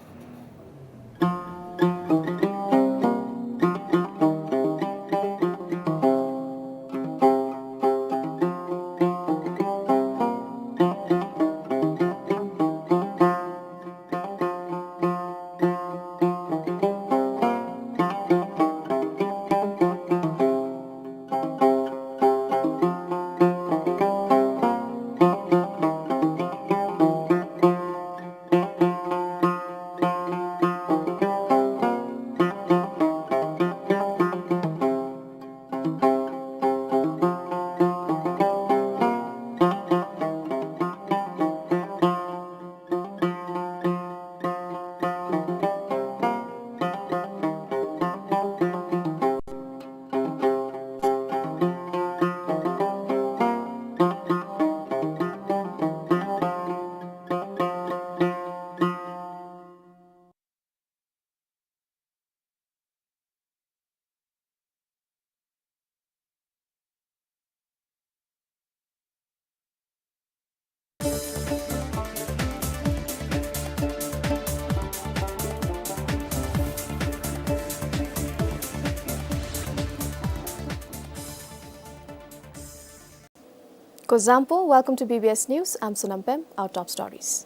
Gozampo, welcome to B B S News. I'm Sonam Pem. Our top stories.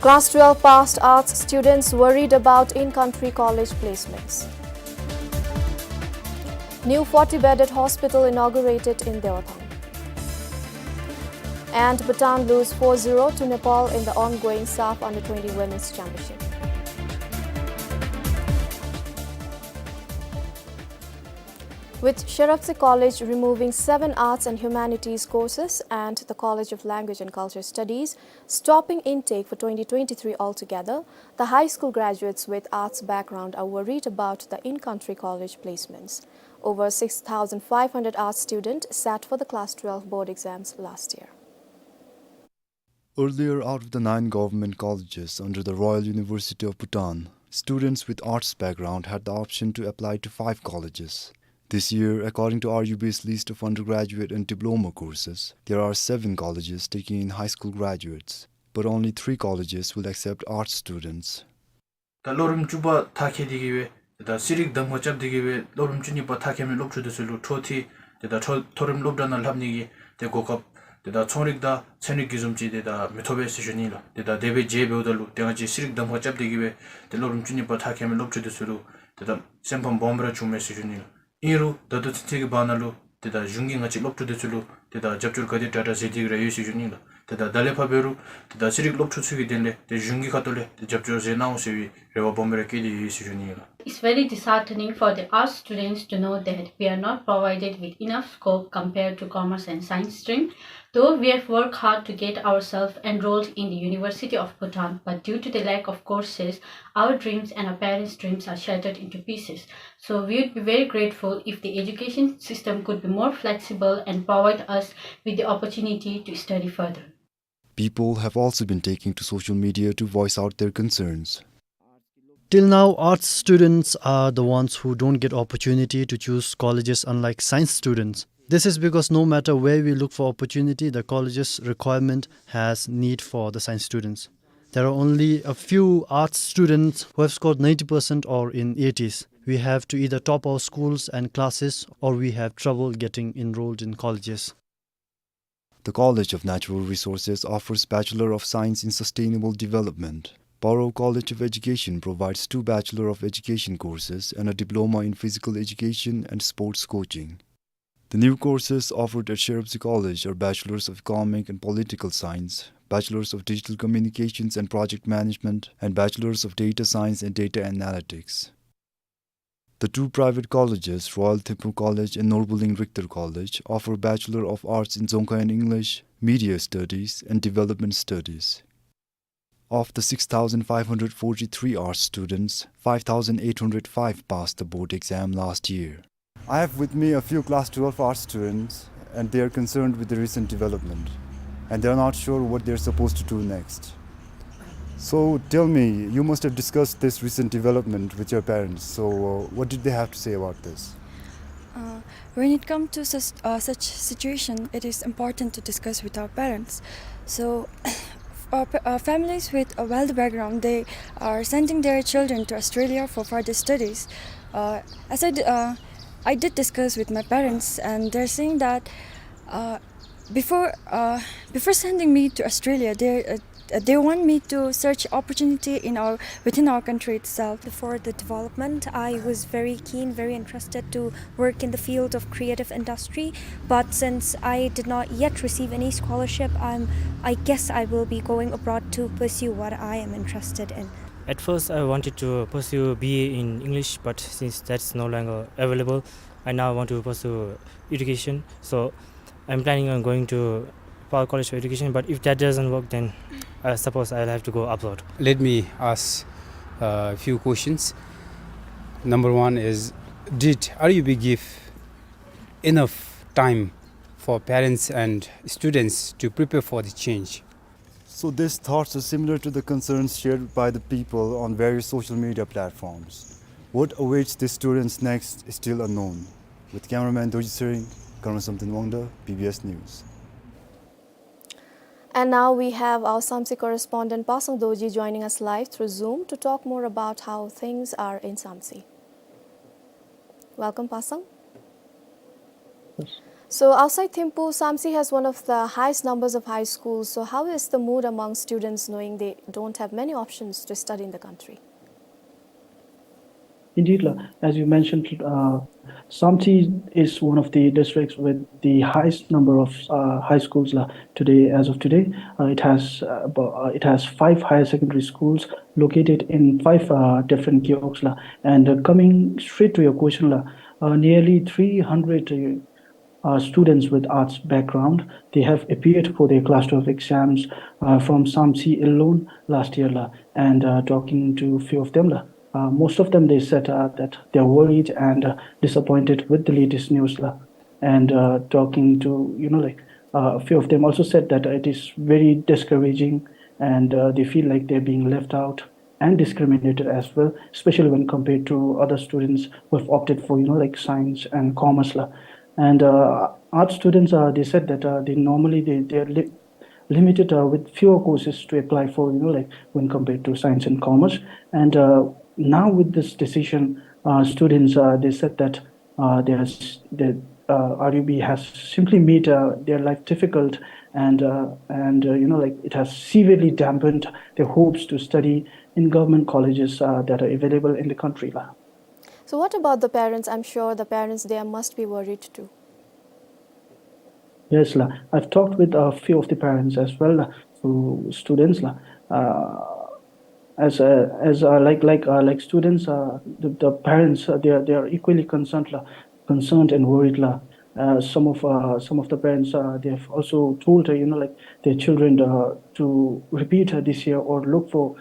Class twelve passed arts students worried about in-country college placements. New forty-bedded hospital inaugurated in Dewathang. And Bhutan lose four zero to Nepal in the ongoing SAFF Under twenty Women's Championship. With Sherabtse College removing seven arts and humanities courses and the College of Language and Culture Studies stopping intake for twenty twenty-three altogether, the high school graduates with arts background are worried about the in-country college placements. Over six thousand five hundred arts students sat for the class twelve board exams last year. Earlier, out of the nine government colleges under the Royal University of Bhutan, students with arts background had the option to apply to five colleges. This year, according to R U B's list of undergraduate and diploma courses, there are seven colleges taking in high school graduates, but only three colleges will accept arts students. ད་སློབ་རིམ་བཅུ་པ་མཐར་འཁྱོལ་ཏེ་གི་སྦེ་ཏེ་ད་ཤེས་རིག་གདམ་ཁ་རྐྱབ་སྟེ་གི་སྦེ་སློབ་རིམ་བཅུ་གཉིས་པ་མཐར་འཁྱོལ་མི་སློབ་ཕྲུག་འདི་ཚུ་ལུ་འཕྲོ་མཐུད་དེ་ད་མཐོ་མཐོ་རིམ་སློབ་གྲྭ་ནང་ལྷབ་ནི་གི་ཏེ་གོ་སྐབས་ཏེ་ད་ཚོང་རིག་དང་ཚན་རིག་གི་བཟུམ་ཅིག་ཏེ་ད་མི་ཐོབ་པས་ཟེར་ཞུ་ནི་ལགས། ཏེ་ད་དེ་སྦེ་མཇལ་འབདཝ་ད་ལུ་ཏེ་ང་བཅས་ཤེས་རིག་གདམ་ཁ་རྐྱབ་སྟེ་གི་སྦེ་ཏེ་སློབ་རིམ་བཅུ་གཉིས་པ་མཐར་འཁྱོལ་མི་སློབ་ཕྲུག་འདི་ཚུ་ལུ་ཏེ་ད་སེམས་ཕམ་སྦོམ་ར་བྱུངམ་མས་ཟེར་ཞུ་ནི་ལགས། ཨིན་རུང་ད་ལྟོ་ཚུན་ཚོད་ཀྱི་བར་ན་ལུ་ཏེ་ད་གཞུང་གིས་ང་བཅས་སློབ་ཕྲུག་འདི་ཚུ་ལུ་ཏེ་ད་རྒྱབ་སྐྱོར་ག་དེ་དྲག་དྲག་མཛད་དེ་གི་ར་ཡོད་ཟེར་ཞུ་ནི་ལགས། ཏེ་ད་ད་ལས་ཕར་འབད་རུང་ཏེ་ད་ཤེས་རིག་སློབ་ཕྲུག་ཚུ་གི་དོན་ལས་ཏེ་གཞུང་གི་ཁ་ཐུག་ལས་ཏེ་རྒྱབ་སྐྱོར་མཛད་གནང་འོང་ཟེར་བའི་རེ་བ་སྦོམ་ར་བསྐྱེད་དེ་ཡོད་ཟེར་ཞུ་ནི་ལགས། It's very disheartening for the arts students to know that we are not provided with enough scope compared to commerce and science stream. Though we have worked hard to get ourselves enrolled in the University of Bhutan, but due to the lack of courses, our dreams and our parents' dreams are shattered into pieces. So we would be very grateful if the education system could be more flexible and provide us with the opportunity to study further. People have also been taking to social media to voice out their concerns. Till now, arts students are the ones who don't get opportunity to choose colleges, unlike science students. This is because no matter where we look for opportunity, the college's requirement has need for the science students. There are only a few arts students who have scored ninety percent or in eighties. We have to either top our schools and classes, or we have trouble getting enrolled in colleges. The College of Natural Resources offers Bachelor of Science in Sustainable Development. Paro College of Education provides two Bachelor of Education courses and a diploma in physical education and sports coaching. The new courses offered at Sherabtse College are Bachelors of Economic and Political Science, Bachelors of Digital Communications and Project Management, and Bachelors of Data Science and Data Analytics. The two private colleges, Royal Thimphu College and Norbuling Richter College, offer Bachelor of Arts in Dzongkha and English, Media Studies, and Development Studies. Of the six thousand five hundred forty-three arts students, five thousand eight hundred five passed the board exam last year. I have with me a few class twelve arts students, and they are concerned with the recent development, and they are not sure what they are supposed to do next. So tell me, you must have discussed this recent development with your parents. So, uh, what did they have to say about this? Uh, when it comes to such, uh, such situation, it is important to discuss with our parents. So, uh, pa-, uh, families with a wealthy background, they are sending their children to Australia for further studies. Uh, as I d-, uh, I did discuss with my parents, and they're saying that, uh, before, uh, before sending me to Australia, they, uh, uh, they want me to search opportunity in our, within our country itself. For the development, I was very keen, very interested to work in the field of creative industry, but since I did not yet receive any scholarship, I'm, I guess I will be going abroad to pursue what I am interested in. At first, I wanted to pursue B A in English, but since that's no longer available, I now want to pursue education. So I'm planning on going to Paro College for Education, but if that doesn't work, then I suppose I'll have to go abroad. Let me ask a few questions. Number one is, did R U B give enough time for parents and students to prepare for the change? So these thoughts are similar to the concerns shared by the people on various social media platforms. What awaits the students next is still unknown. With cameraman Dorji Tshering, Karma Samten Wangda, B B S News. And now we have our Samtse correspondent Pasang Dorji joining us live through Zoom to talk more about how things are in Samtse. Welcome, Pasang. So outside Thimphu, Samtse has one of the highest numbers of high schools. So how is the mood among students knowing they don't have many options to study in the country? Indeed, la, as you mentioned, uh, Samtse is one of the districts with the highest number of, uh, high schools, la, today, as of today. Uh, it has, uh, abo-, uh, it has five higher secondary schools located in five, uh, different gewogs, la. And, uh, coming straight to your question, la, uh, nearly three hundred, uh, uh, students with arts background, they have appeared for their class twelve exams, uh, from Samtse alone last year, la. And, uh, talking to few of them, la, uh, most of them, they said, uh, that they're worried and, uh, disappointed with the latest news, la. And, uh, talking to, you know, like, uh, a few of them also said that it is very discouraging and, uh, they feel like they're being left out and discriminated as well, especially when compared to other students who have opted for, you know, like, science and commerce, la. And, uh, art students, uh, they said that, uh, they normally, they, they are li-, limited, uh, with fewer courses to apply for, you know, like, when compared to science and commerce. And, uh, now with this decision, uh, students, uh, they said that, uh, there's, the, uh, R U B has simply made, uh, their life difficult, and, uh, and, uh, you know, like, it has severely dampened their hopes to study in government colleges, uh, that are available in the country, la. So what about the parents? I'm sure the parents there must be worried too. Yes, la. I've talked with a few of the parents as well, la, to students, la. Uh, as, uh, as, uh, like, like, uh, like students, uh, the, the parents, uh, they are, they are equally concerned, la, concerned and worried, la. Uh, some of, uh, some of the parents, uh, they have also told, uh, you know, like, their children, uh, to repeat, uh, this year or look for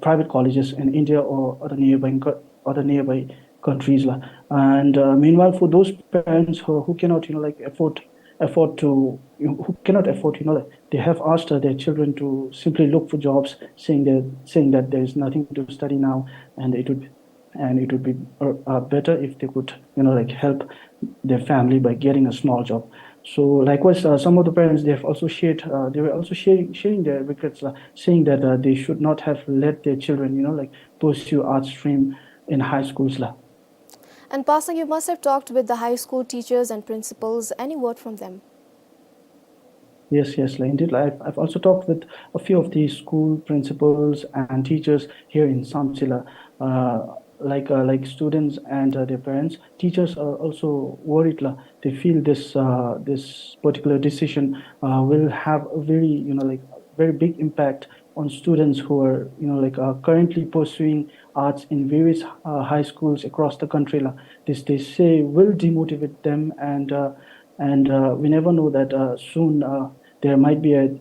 private colleges in India or other nearby co-, other nearby countries, la. And, uh, meanwhile, for those parents who, who cannot, you know, like, afford, afford to, who cannot afford, you know, like, they have asked, uh, their children to simply look for jobs, saying that, saying that there is nothing to study now, and it would, and it would be, uh, uh, better if they could, you know, like, help their family by getting a small job. So likewise, uh, some of the parents, they have also shared, uh, they were also sharing, sharing their regrets, la, saying that, uh, they should not have let their children, you know, like, pursue art stream in high schools, la. And Pasang, you must have talked with the high school teachers and principals. Any word from them? Yes, yes, la, indeed, la, I've, I've also talked with a few of the school principals and teachers here in Samtse, la. Uh, like, uh, like students and, uh, their parents, teachers are also worried, la. They feel this, uh, this particular decision, uh, will have a very, you know, like, very big impact on students who are, you know, like, uh, currently pursuing arts in various, uh, high schools across the country, la. This, they say, will demotivate them, and, uh, and, uh, we never know that, uh, soon, uh, there might be a,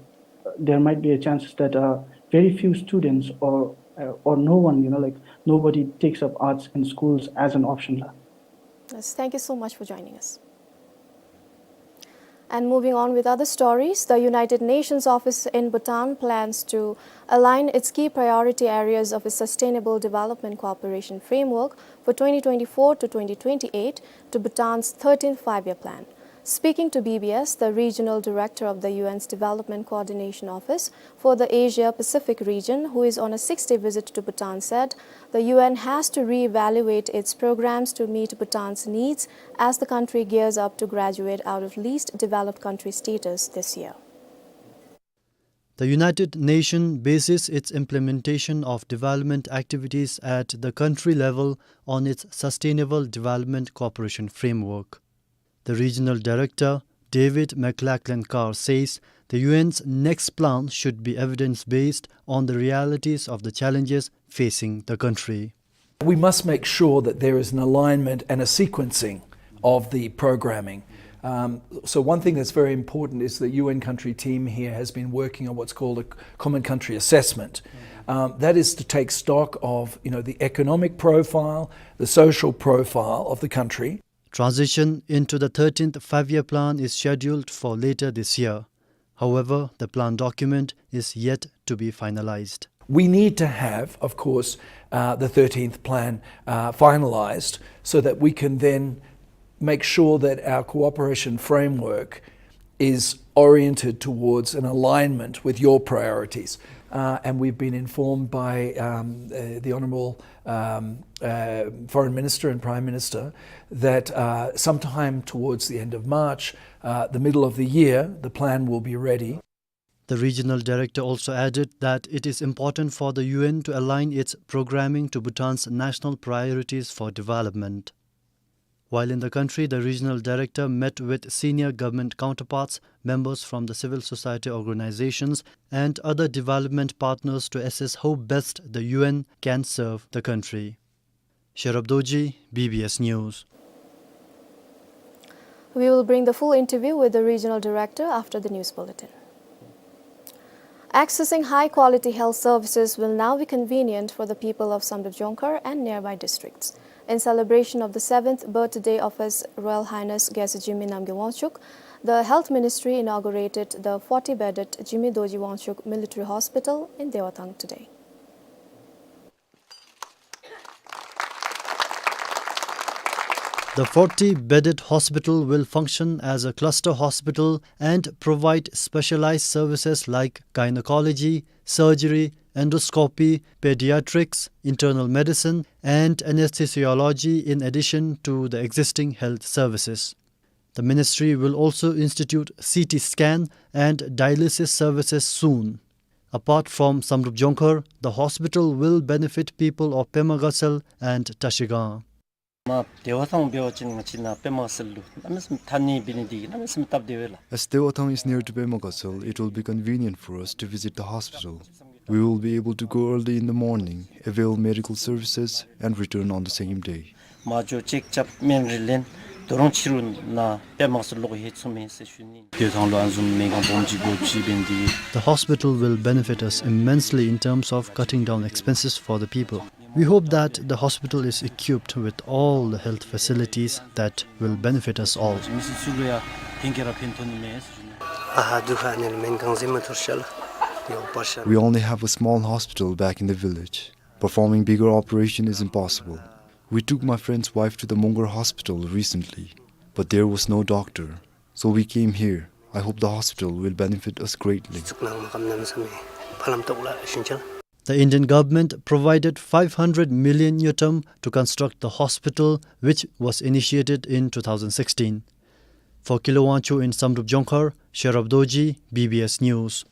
there might be a chances that, uh, very few students or, uh, or no one, you know, like, nobody takes up arts in schools as an option, la. Yes, thank you so much for joining us. And moving on with other stories, the United Nations office in Bhutan plans to align its key priority areas of its Sustainable Development Cooperation Framework for twenty twenty-four to twenty twenty-eight to Bhutan's thirteenth Five-Year Plan. Speaking to B B S, the regional director of the U N's Development Coordination Office for the Asia-Pacific region, who is on a six-day visit to Bhutan, said the U N has to reevaluate its programs to meet Bhutan's needs as the country gears up to graduate out of least developed country status this year. The United Nations bases its implementation of development activities at the country level on its Sustainable Development Cooperation Framework. The regional director, David McLachlan Carr, says the U N's next plan should be evidence-based on the realities of the challenges facing the country. We must make sure that there is an alignment and a sequencing of the programming. Um, so one thing that's very important is the U N country team here has been working on what's called a c-, common country assessment. Um, that is to take stock of, you know, the economic profile, the social profile of the country. Transition into the thirteenth Five-Year Plan is scheduled for later this year. However, the plan document is yet to be finalized. We need to have, of course, uh, the thirteenth plan, uh, finalized so that we can then make sure that our cooperation framework is oriented towards an alignment with your priorities. Uh, and we've been informed by, um, uh, the Honourable, um, uh, Foreign Minister and Prime Minister that, uh, sometime towards the end of March, uh, the middle of the year, the plan will be ready. The regional director also added that it is important for the U N to align its programming to Bhutan's national priorities for development. While in the country, the regional director met with senior government counterparts, members from the civil society organizations, and other development partners to assess how best the U N can serve the country. Sherab Dorji, B B S News. We will bring the full interview with the regional director after the news bulletin. Accessing high-quality health services will now be convenient for the people of Samdrup Jongkhar and nearby districts. In celebration of the seventh birthday of His Royal Highness Gyaltsur Jigme Namgyel Wangchuk, the Health Ministry inaugurated the forty-bedded Jigme Dorji Wangchuk Military Hospital in Dewathang today. The forty-bedded hospital will function as a cluster hospital and provide specialized services like gynecology, surgery, endoscopy, pediatrics, internal medicine, and anesthesiology, in addition to the existing health services. The ministry will also institute C T scan and dialysis services soon. Apart from Samdrup Jongkhar, the hospital will benefit people of Pema Gatshel and Trashigang. མ་དེ་བ་ཐང་འབད་བ་ཅིན་ང་བཅས་ནཱ་པདྨ་གསལ་ལུ་གནམ་མེད་ས་མེད་ཐ་སྙད་འབད་ནི་འདི་གནམ་མེད་ས་མེད་སྟབས་བདེ་བས་ལགས། As Dewathang is near to Pema Gatshel, it will be convenient for us to visit the hospital. We will be able to go early in the morning, avail medical services, and return on the same day. མ་འགྱོ་ཅེཀ་རྐྱབ་སྨན་རིལ་ལེན་དོ་རུང་ཕྱི་རུ་ནཱ་པདྨ་གསལ་ལུ་ལོག་ཡང་ཚུགས་མས་ཟེར་ཞུ་ནི། དེ་ཐང་ལུ་ཨ་ནི་བཟུམ་སྨན་ཁང་སྦོམ་ཅིག་དགོ་ཅིག་འབད་ནི་འདི། The hospital will benefit us immensely in terms of cutting down expenses for the people. We hope that the hospital is equipped with all the health facilities that will benefit us all. མི་སེར་ཚུ་ལུ་ཡང་ཕན་ཁེ་ར་ཕན་ཐོགས་ནི་མས་ཟེར་ཞུ་ནི། ཨ་ཧ་དུ་ཧ་ནི་ལུ་སྨན་ཁང་ཟེར་མ་ཐུར་ཤ་ལགས། ཡོག་པར་ཤ་ལགས། We only have a small hospital back in the village. Performing bigger operation is impossible. We took my friend's wife to the Mongar hospital recently, but there was no doctor. So we came here. I hope the hospital will benefit us greatly. ཚུགས་ནང་མ་ཀམ་གནམ་མེད་ས་མེད་ཕ་ལམ་ཏོག་ལ་ཤིན་ཅལ། The Indian government provided five hundred million ngultrum to construct the hospital, which was initiated in two thousand sixteen. For Kilo Wangchuk in Samdrup Jongkhar, Sherab Dorji, B B S News.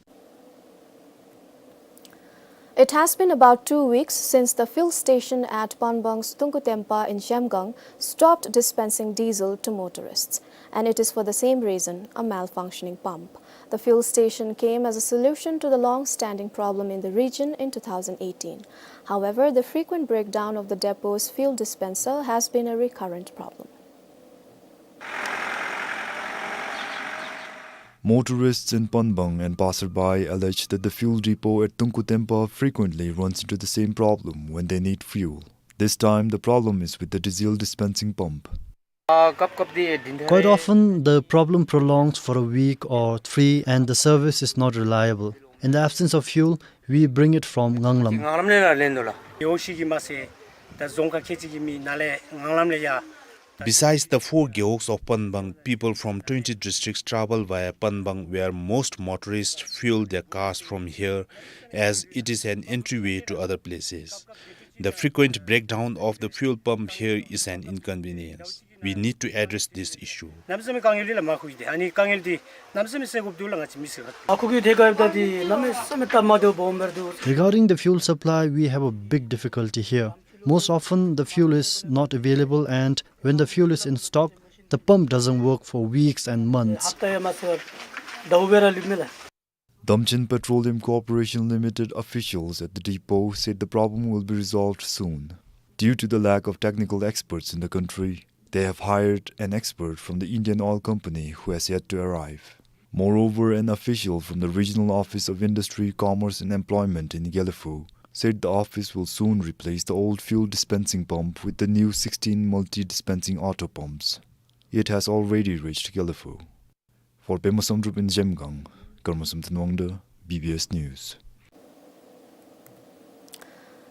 It has been about two weeks since the fuel station at Panbang's Tungku Tempa in Zhemgang stopped dispensing diesel to motorists, and it is for the same reason, a malfunctioning pump. The fuel station came as a solution to the long-standing problem in the region in two thousand eighteen. However, the frequent breakdown of the depot's fuel dispenser has been a recurrent problem. Motorists in Panbang and passerby allege that the fuel depot at Tungku Tempa frequently runs into the same problem when they need fuel. This time, the problem is with the diesel dispensing pump. Quite often, the problem prolongs for a week or three and the service is not reliable. In the absence of fuel, we bring it from Nganglam. ངང་ལམ་ལས་ལ་ལེན་དོ་ལགས། ཡོ་ཤི་གི་མ་ཚད་ད་རྫོང་ཁག་ཁལ་གཅིག་གི་མི་ནཱ་ལས་ངང་ལམ་ལས་ཡར། Besides the four gewogs of Panbang, people from twenty districts travel via Panbang, where most motorists fuel their cars from here, as it is an entryway to other places. The frequent breakdown of the fuel pump here is an inconvenience. We need to address this issue. གནམ་མེད་ས་མེད་དཀའ་ངལ་འདི་ལགས་མ་ཁུག་ཡི་དེ། ཨ་ནི་དཀའ་ངལ་འདི་གནམ་མེད་ས་མེད་སེལ་དགོཔ་འདུག་ལགས། ང་བཅས་མི་སེར་ཁ་ཐུག་ཨ་ཁུག་ཡི་དེ་ག་ཡོདཔ་ད་འདི་གནམ་མེད་ས་མེད་སྟབས་མ་བདེཝ་སྦོམ་སྦེ་ར་འདུག། Regarding the fuel supply, we have a big difficulty here. Most often, the fuel is not available, and when the fuel is in stock, the pump doesn't work for weeks and months. ཧབ་ཏ་ཡང་མ་ཚར་ཟླཝ་སྦེ་ར་ལུས་མས་ལགས། Damchin Petroleum Corporation Limited officials at the depot said the problem will be resolved soon. Due to the lack of technical experts in the country, they have hired an expert from the Indian Oil Company who has yet to arrive. Moreover, an official from the Regional Office of Industry, Commerce and Employment in Gelephu said the office will soon replace the old fuel dispensing pump with the new sixteen multi-dispensing auto pumps. It has already reached Gelephu. For Pema Samdrup in Zhemgang, Karma Samten Wangda, B B S News.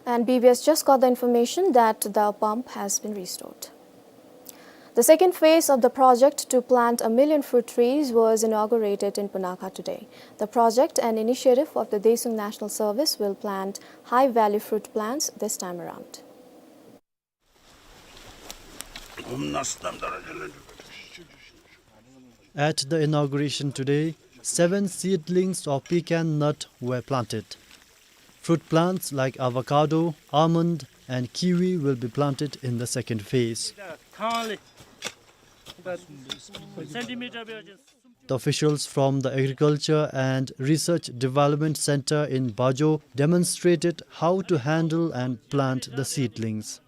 And B B S just got the information that the pump has been restored. The second phase of the project to plant a million fruit trees was inaugurated in Punakha today. The project, an initiative of the Daesung National Service, will plant high-value fruit plants this time around. At the inauguration today, seven seedlings of pecan nut were planted. Fruit plants like avocado, almond, and kiwi will be planted in the second phase. The officials from the Agriculture and Research Development Center in Bajo demonstrated how to handle and plant the seedlings.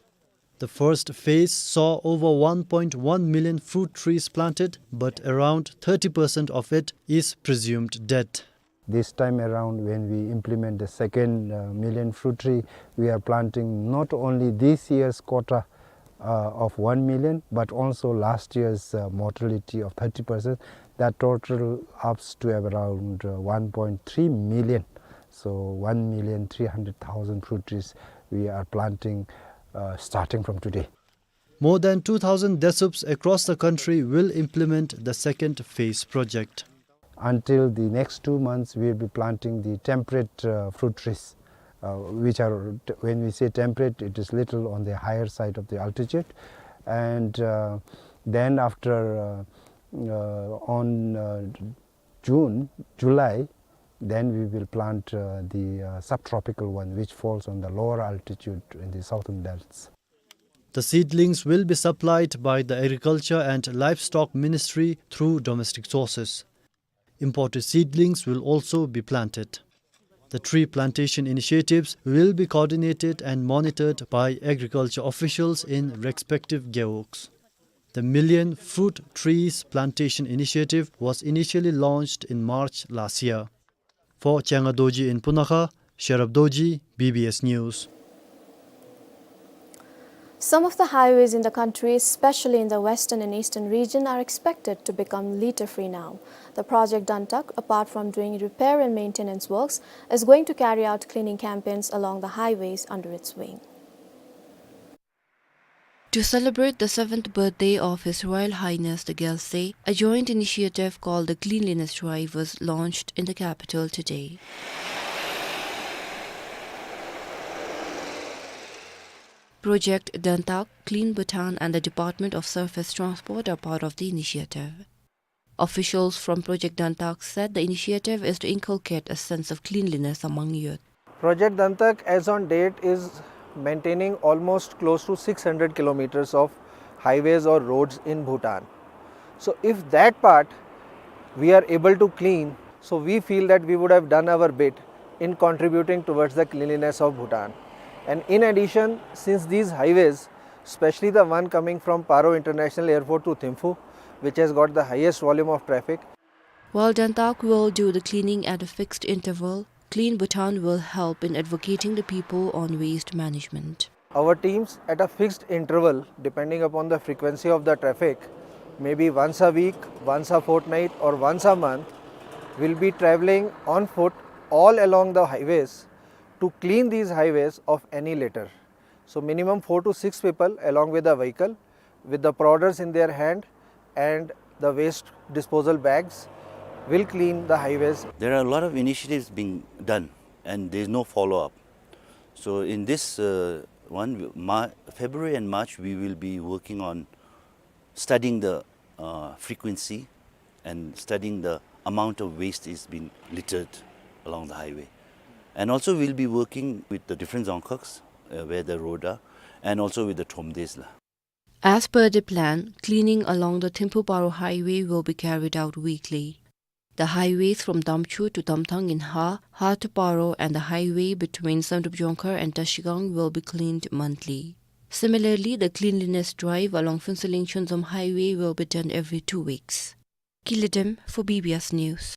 The first phase saw over one point one million fruit trees planted, but around thirty percent of it is presumed dead. This time around, when we implement the second, uh, million fruit tree, we are planting not only this year's quota, uh, of one million, but also last year's, uh, mortality of thirty percent. That total ups to around, uh, one point three million. So one million three hundred thousand fruit trees we are planting, uh, starting from today. More than two thousand DASUPs across the country will implement the second phase project. Until the next two months, we will be planting the temperate, uh, fruit trees, uh, which are, when we say temperate, it is little on the higher side of the altitude. And, uh, then after, uh, uh, on, uh, June, July, then we will plant, uh, the, uh, subtropical one, which falls on the lower altitude in the southern belts. The seedlings will be supplied by the Agriculture and Livestock Ministry through domestic sources. Imported seedlings will also be planted. The tree plantation initiatives will be coordinated and monitored by agriculture officials in respective gewogs. The Million Fruit Trees Plantation Initiative was initially launched in March last year. For Changa Dorji in Punakha, Sherab Dorji, B B S News. Some of the highways in the country, especially in the western and eastern region, are expected to become litter-free now. The Project Dantak, apart from doing repair and maintenance works, is going to carry out cleaning campaigns along the highways under its wing. To celebrate the seventh birthday of His Royal Highness the Gyaltsary, a joint initiative called the Cleanliness Drive was launched in the capital today. Project Dantak, Clean Bhutan and the Department of Surface Transport are part of the initiative. Officials from Project Dantak said the initiative is to inculcate a sense of cleanliness among youth. Project Dantak, as on date, is maintaining almost close to six hundred kilometers of highways or roads in Bhutan. So if that part we are able to clean, so we feel that we would have done our bit in contributing towards the cleanliness of Bhutan. And in addition, since these highways, especially the one coming from Paro International Airport to Thimphu, which has got the highest volume of traffic. While Dantak will do the cleaning at a fixed interval, Clean Bhutan will help in advocating the people on waste management. Our teams at a fixed interval, depending upon the frequency of the traffic, maybe once a week, once a fortnight, or once a month, will be traveling on foot all along the highways to clean these highways of any litter. So minimum four to six people along with a vehicle, with the prodders in their hand and the waste disposal bags, will clean the highways. There are a lot of initiatives being done and there is no follow-up. So in this, uh, one, Mar-, February and March, we will be working on studying the, uh, frequency and studying the amount of waste is being littered along the highway. And also we'll be working with the different dzongkhags, uh, where the road are, and also with the thromdes la. As per the plan, cleaning along the Thimphu-Paro highway will be carried out weekly. The highways from Damchu to Damthang in Ha, Ha to Paro, and the highway between Samdrup Jongkhar and Trashigang will be cleaned monthly. Similarly, the cleanliness drive along Phuentsholing Chonzom highway will be done every two weeks. Kili Dem for B B S News.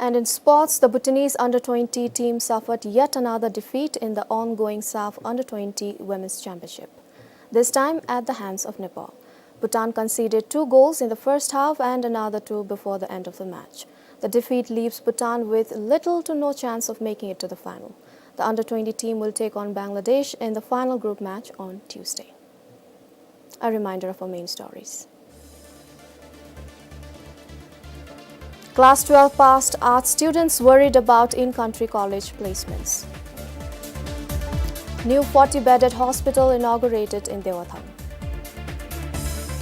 And in sports, the Bhutanese under twenty team suffered yet another defeat in the ongoing SAFF under twenty Women's Championship, this time at the hands of Nepal. Bhutan conceded two goals in the first half and another two before the end of the match. The defeat leaves Bhutan with little to no chance of making it to the final. The under twenty team will take on Bangladesh in the final group match on Tuesday. A reminder of our main stories. Class twelve passed arts students worried about in-country college placements. New forty-bedded hospital inaugurated in Dewathang.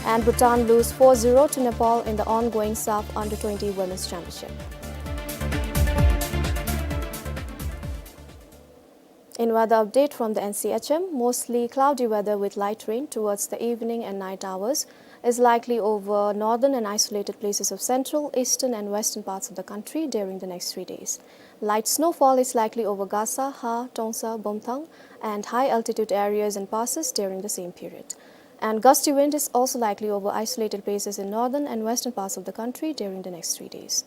And Bhutan lose four zero to Nepal in the ongoing SAFF Under twenty Women's Championship. In weather update from the N C H M, mostly cloudy weather with light rain towards the evening and night hours is likely over northern and isolated places of central, eastern and western parts of the country during the next three days. Light snowfall is likely over Gasa, Ha, Tongsa, Bomthang and high altitude areas and passes during the same period. And gusty wind is also likely over isolated places in northern and western parts of the country during the next three days.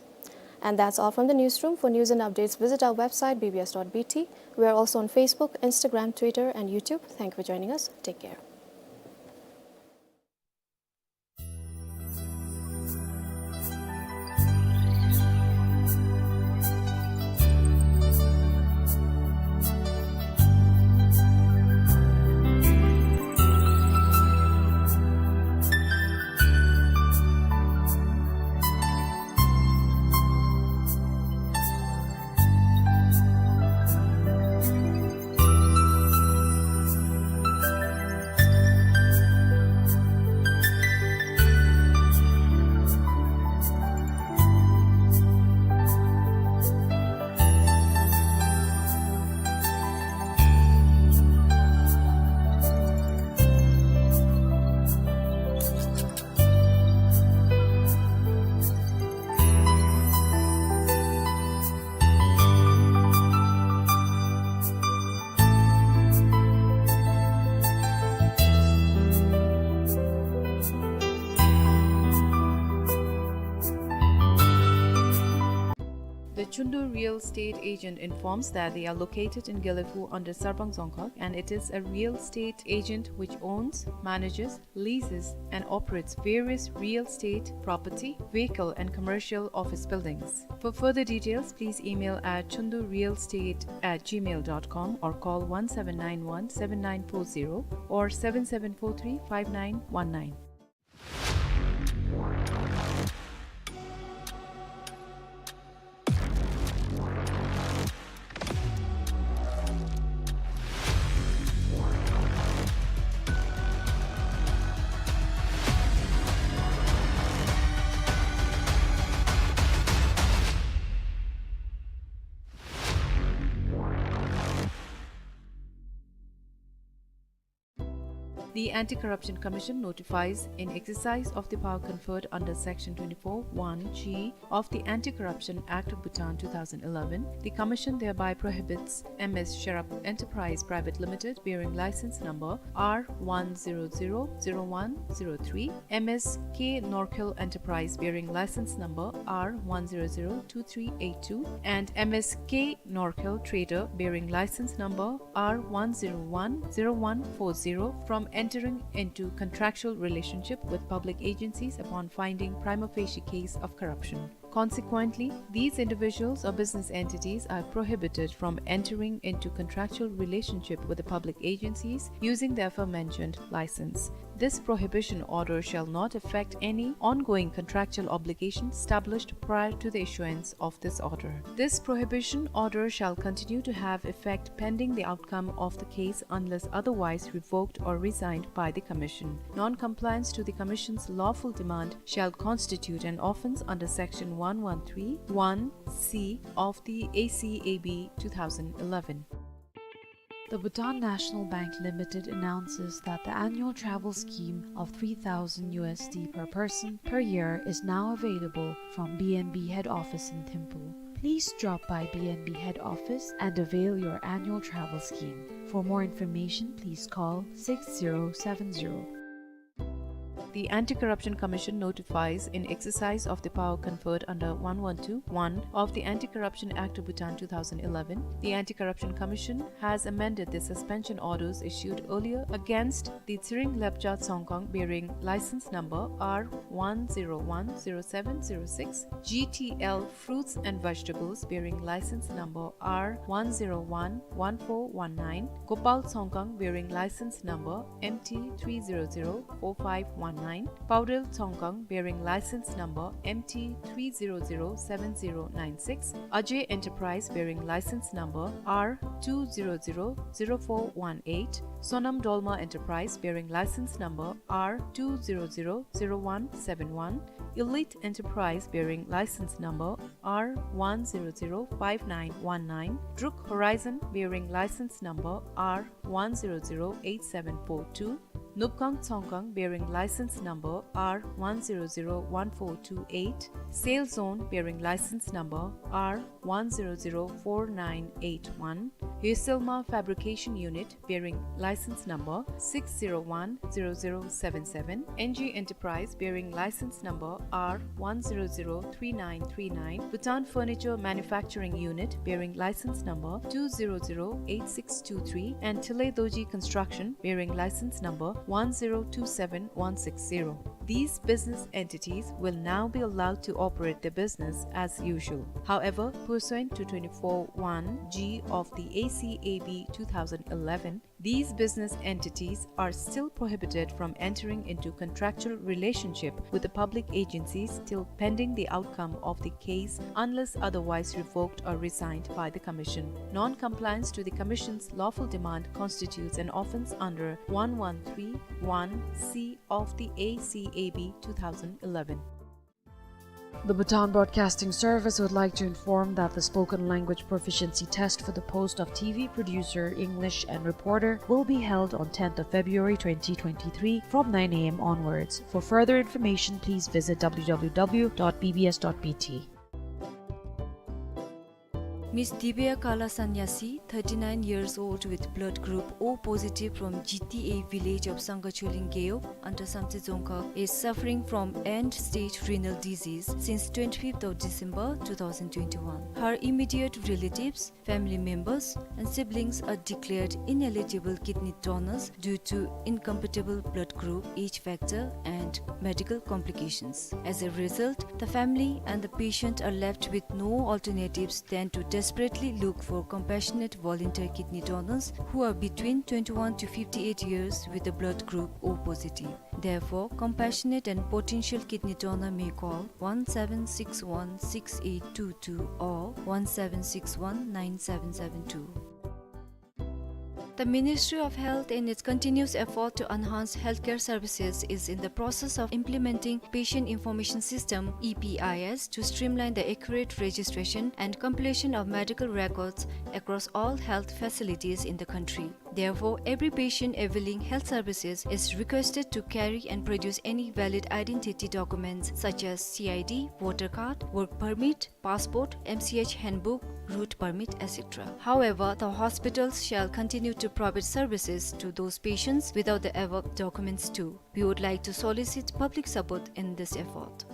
And that's all from the newsroom. For news and updates, visit our website B B S dot B T. We are also on Facebook, Instagram, Twitter and YouTube. Thank you for joining us. Take care. The Chundu Real Estate Agent informs that they are located in Gelephu under Sarpang Dzongkhag, and it is a real estate agent which owns, manages, leases and operates various real estate, property, vehicle and commercial office buildings. For further details, please email at chundu real estate at gmail dot com or call one seven nine one seven nine four zero or seven seven four three five nine one nine. The Anti-Corruption Commission notifies, in exercise of the power conferred under Section twenty-four one G of the Anti-Corruption Act of Bhutan two thousand eleven, the Commission thereby prohibits M S Sherab Enterprise Private Limited, bearing license number R one zero zero zero one zero three, M S K Norkhel Enterprise, bearing license number R one zero zero two three eight two, and M S K Norkhel Trader, bearing license number R one zero one zero one four zero, from entering into contractual relationship with public agencies upon finding prima facie case of corruption. Consequently, these individuals or business entities are prohibited from entering into contractual relationship with the public agencies using the aforementioned license. This prohibition order shall not affect any ongoing contractual obligation established prior to the issuance of this order. This prohibition order shall continue to have effect pending the outcome of the case unless otherwise revoked or resigned by the Commission. Non-compliance to the Commission's lawful demand shall constitute an offence under Section one one three one C of the A C A B two thousand eleven. The Bhutan National Bank Limited announces that the annual travel scheme of three thousand U S D per person per year is now available from B N B head office in Thimphu. Please drop by B N B head office and avail your annual travel scheme. For more information, please call six zero seven zero. The Anti-Corruption Commission notifies, in exercise of the power conferred under one one two one of the Anti-Corruption Act of Bhutan two thousand eleven, the Anti-Corruption Commission has amended the suspension orders issued earlier against the Tsering Lepcha Tsongkhang, bearing license number R one zero one zero seven zero six, G T L Fruits and Vegetables, bearing license number R one zero one one four one nine, Gopal Tsongkhang, bearing license number M T three zero zero four five one nine, nine, Paudel Tsongkhang, bearing license number M T three zero zero seven zero nine six, Ajay Enterprise, bearing license number R two zero zero zero four one eight, Sonam Dolma Enterprise, bearing license number R two zero zero zero one seven one, Elite Enterprise, bearing license number R one zero zero five nine one nine, Druk Horizon, bearing license number R one zero zero eight seven four two, Nupkang Tsongkhang, bearing license number R one zero zero one four two eight, Sale Zone, bearing license number R one zero zero four nine eight one, Hyeselma Fabrication Unit, bearing license number six zero one zero zero seven seven, N G Enterprise, bearing license number R one zero zero three nine three nine, Bhutan Furniture Manufacturing Unit, bearing license number two zero zero eight six two three, and Tile Doji Construction, bearing license number one zero two seven one six zero. These business entities will now be allowed to operate their business as usual. However, pursuant to twenty-four one G of the A C A B two thousand eleven, these business entities are still prohibited from entering into contractual relationship with the public agencies till pending the outcome of the case, unless otherwise revoked or resigned by the Commission. Non-compliance to the Commission's lawful demand constitutes an offence under one one three one C of the A C A B two thousand eleven. The Bhutan Broadcasting Service would like to inform that the spoken language proficiency test for the post of T V producer, English, and reporter will be held on tenth of February twenty twenty-three from nine A M onwards. For further information, please visit W W W dot B B S dot B T. Miss Dibya Kala Sanyasi, thirty-nine years old, with blood group O positive, from G T A village of Sangha Choling Gewog under Samtse Dzongkhag, is suffering from end-stage renal disease since twenty-fifth of December two thousand twenty-one. Her immediate relatives, family members, and siblings are declared ineligible kidney donors due to incompatible blood group, age factor, and medical complications. As a result, the family and the patient are left with no alternatives than to desperately look for compassionate volunteer kidney donors who are between twenty-one to fifty-eight years with the blood group O positive. Therefore, compassionate and potential kidney donor may call one seven six one six eight two two or one seven six one nine seven seven two. The Ministry of Health, in its continuous effort to enhance healthcare services, is in the process of implementing Patient Information System, E P I S, to streamline the accurate registration and compilation of medical records across all health facilities in the country. Therefore, every patient availing health services is requested to carry and produce any valid identity documents such as C I D, voter card, work permit, passport, M C H handbook, route permit, et cetera. However, the hospitals shall continue to provide services to those patients without the above documents too. We would like to solicit public support in this effort.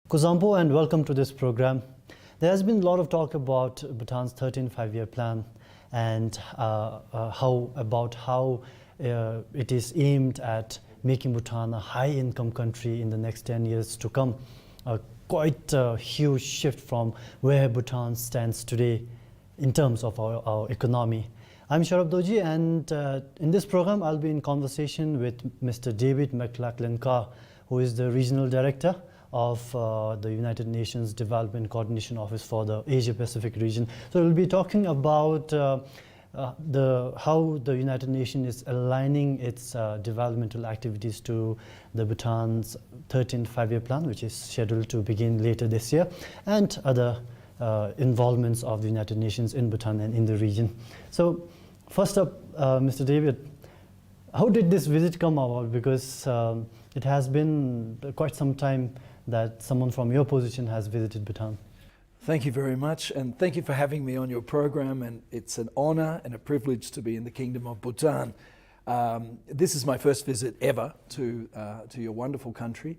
Kuzuzangpo and welcome to this program. There has been a lot of talk about Bhutan's thirteenth Five-Year Plan and, uh, uh, how, about how, uh, it is aimed at making Bhutan a high-income country in the next ten years to come. Uh, quite a huge shift from where Bhutan stands today in terms of our, our economy. I'm Sharab Dorji, and, uh, in this program, I'll be in conversation with Mister David McLachlan-Carr, who is the Regional Director of, uh, the United Nations Development Coordination Office for the Asia Pacific region. So we'll be talking about, uh, uh, the, how the United Nations is aligning its, uh, developmental activities to the Bhutan's thirteenth Five-Year Plan, which is scheduled to begin later this year, and other, uh, involvements of the United Nations in Bhutan and in the region. So, first up, uh, Mister David, how did this visit come about? Because, um, it has been quite some time that someone from your position has visited Bhutan. Thank you very much, and thank you for having me on your program, and it's an honor and a privilege to be in the Kingdom of Bhutan. Um, this is my first visit ever to, uh, to your wonderful country,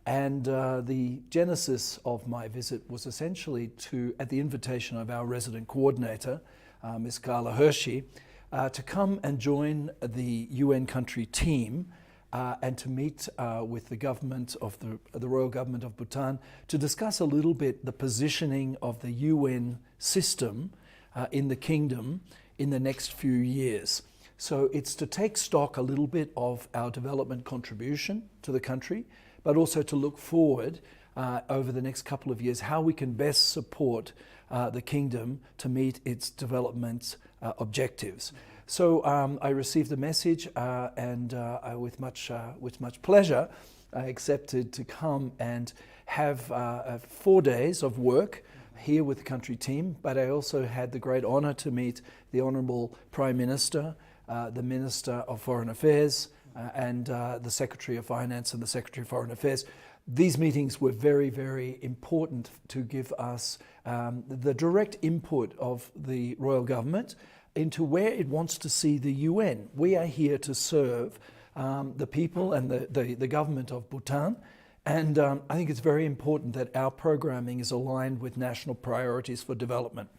and, uh, the genesis of my visit was essentially to, at the invitation of our resident coordinator, uh, Miss Carla Hershey, uh, to come and join the U N country team, uh, and to meet, uh, with the government of the, the Royal Government of Bhutan to discuss a little bit the positioning of the U N system, uh, in the kingdom in the next few years. So it's to take stock a little bit of our development contribution to the country, but also to look forward, uh, over the next couple of years, how we can best support, uh, the kingdom to meet its development, uh, objectives. So, um, I received the message, uh, and, uh, I, with much, uh, with much pleasure, I accepted to come and have, uh, uh, four days of work here with the country team, but I also had the great honor to meet the Honorable Prime Minister, uh, the Minister of Foreign Affairs, uh, and, uh, the Secretary of Finance and the Secretary of Foreign Affairs. These meetings were very, very important to give us, um, the direct input of the royal government into where it wants to see the U N. We are here to serve, um, the people and the, the, the government of Bhutan. And, um, I think it's very important that our programming is aligned with national priorities for development.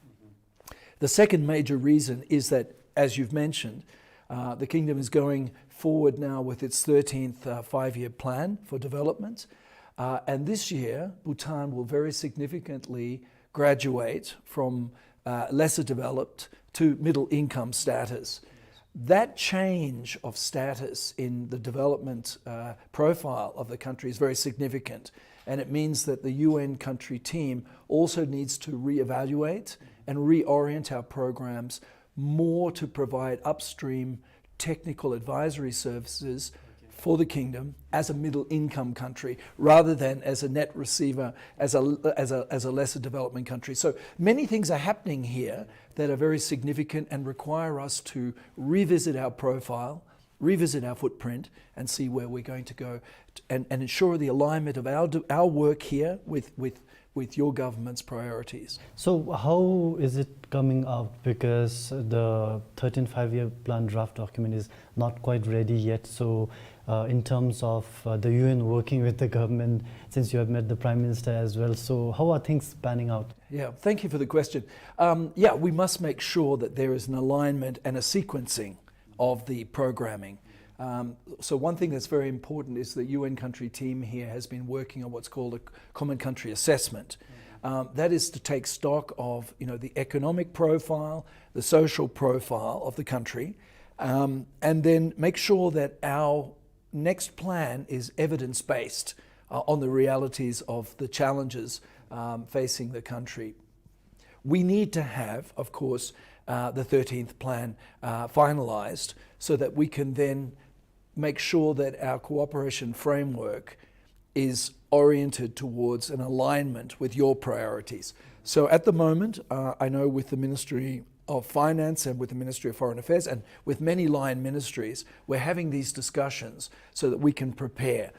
The second major reason is that, as you've mentioned, uh, the kingdom is going forward now with its thirteenth, uh, five-year plan for development. Uh, and this year, Bhutan will very significantly graduate from, uh, lesser developed to middle income status. That change of status in the development, uh, profile of the country is very significant, and it means that the U N country team also needs to reevaluate and reorient our programs more to provide upstream technical advisory services for the kingdom as a middle income country rather than as a net receiver, as a, as a, as a lesser development country. So many things are happening here that are very significant and require us to revisit our profile, revisit our footprint, and see where we're going to go, and, and ensure the alignment of our, our work here with, with, with your government's priorities. So how is it coming out? Because the thirteenth five-year plan draft document is not quite ready yet. So, uh, in terms of, uh, the U N working with the government, since you have met the Prime Minister as well, so how are things panning out? Yeah, thank you for the question. Um, yeah, we must make sure that there is an alignment and a sequencing of the programming. Um, so one thing that's very important is the U N country team here has been working on what's called a c-, common country assessment. Um, that is to take stock of, you know, the economic profile, the social profile of the country, um, and then make sure that our next plan is evidence-based, uh, on the realities of the challenges, um, facing the country. We need to have, of course, uh, the thirteenth plan, uh, finalized so that we can then make sure that our cooperation framework is oriented towards an alignment with your priorities. So at the moment, uh, I know with the Ministry of Finance and with the Ministry of Foreign Affairs and with many line ministries, we're having these discussions so that we can prepare.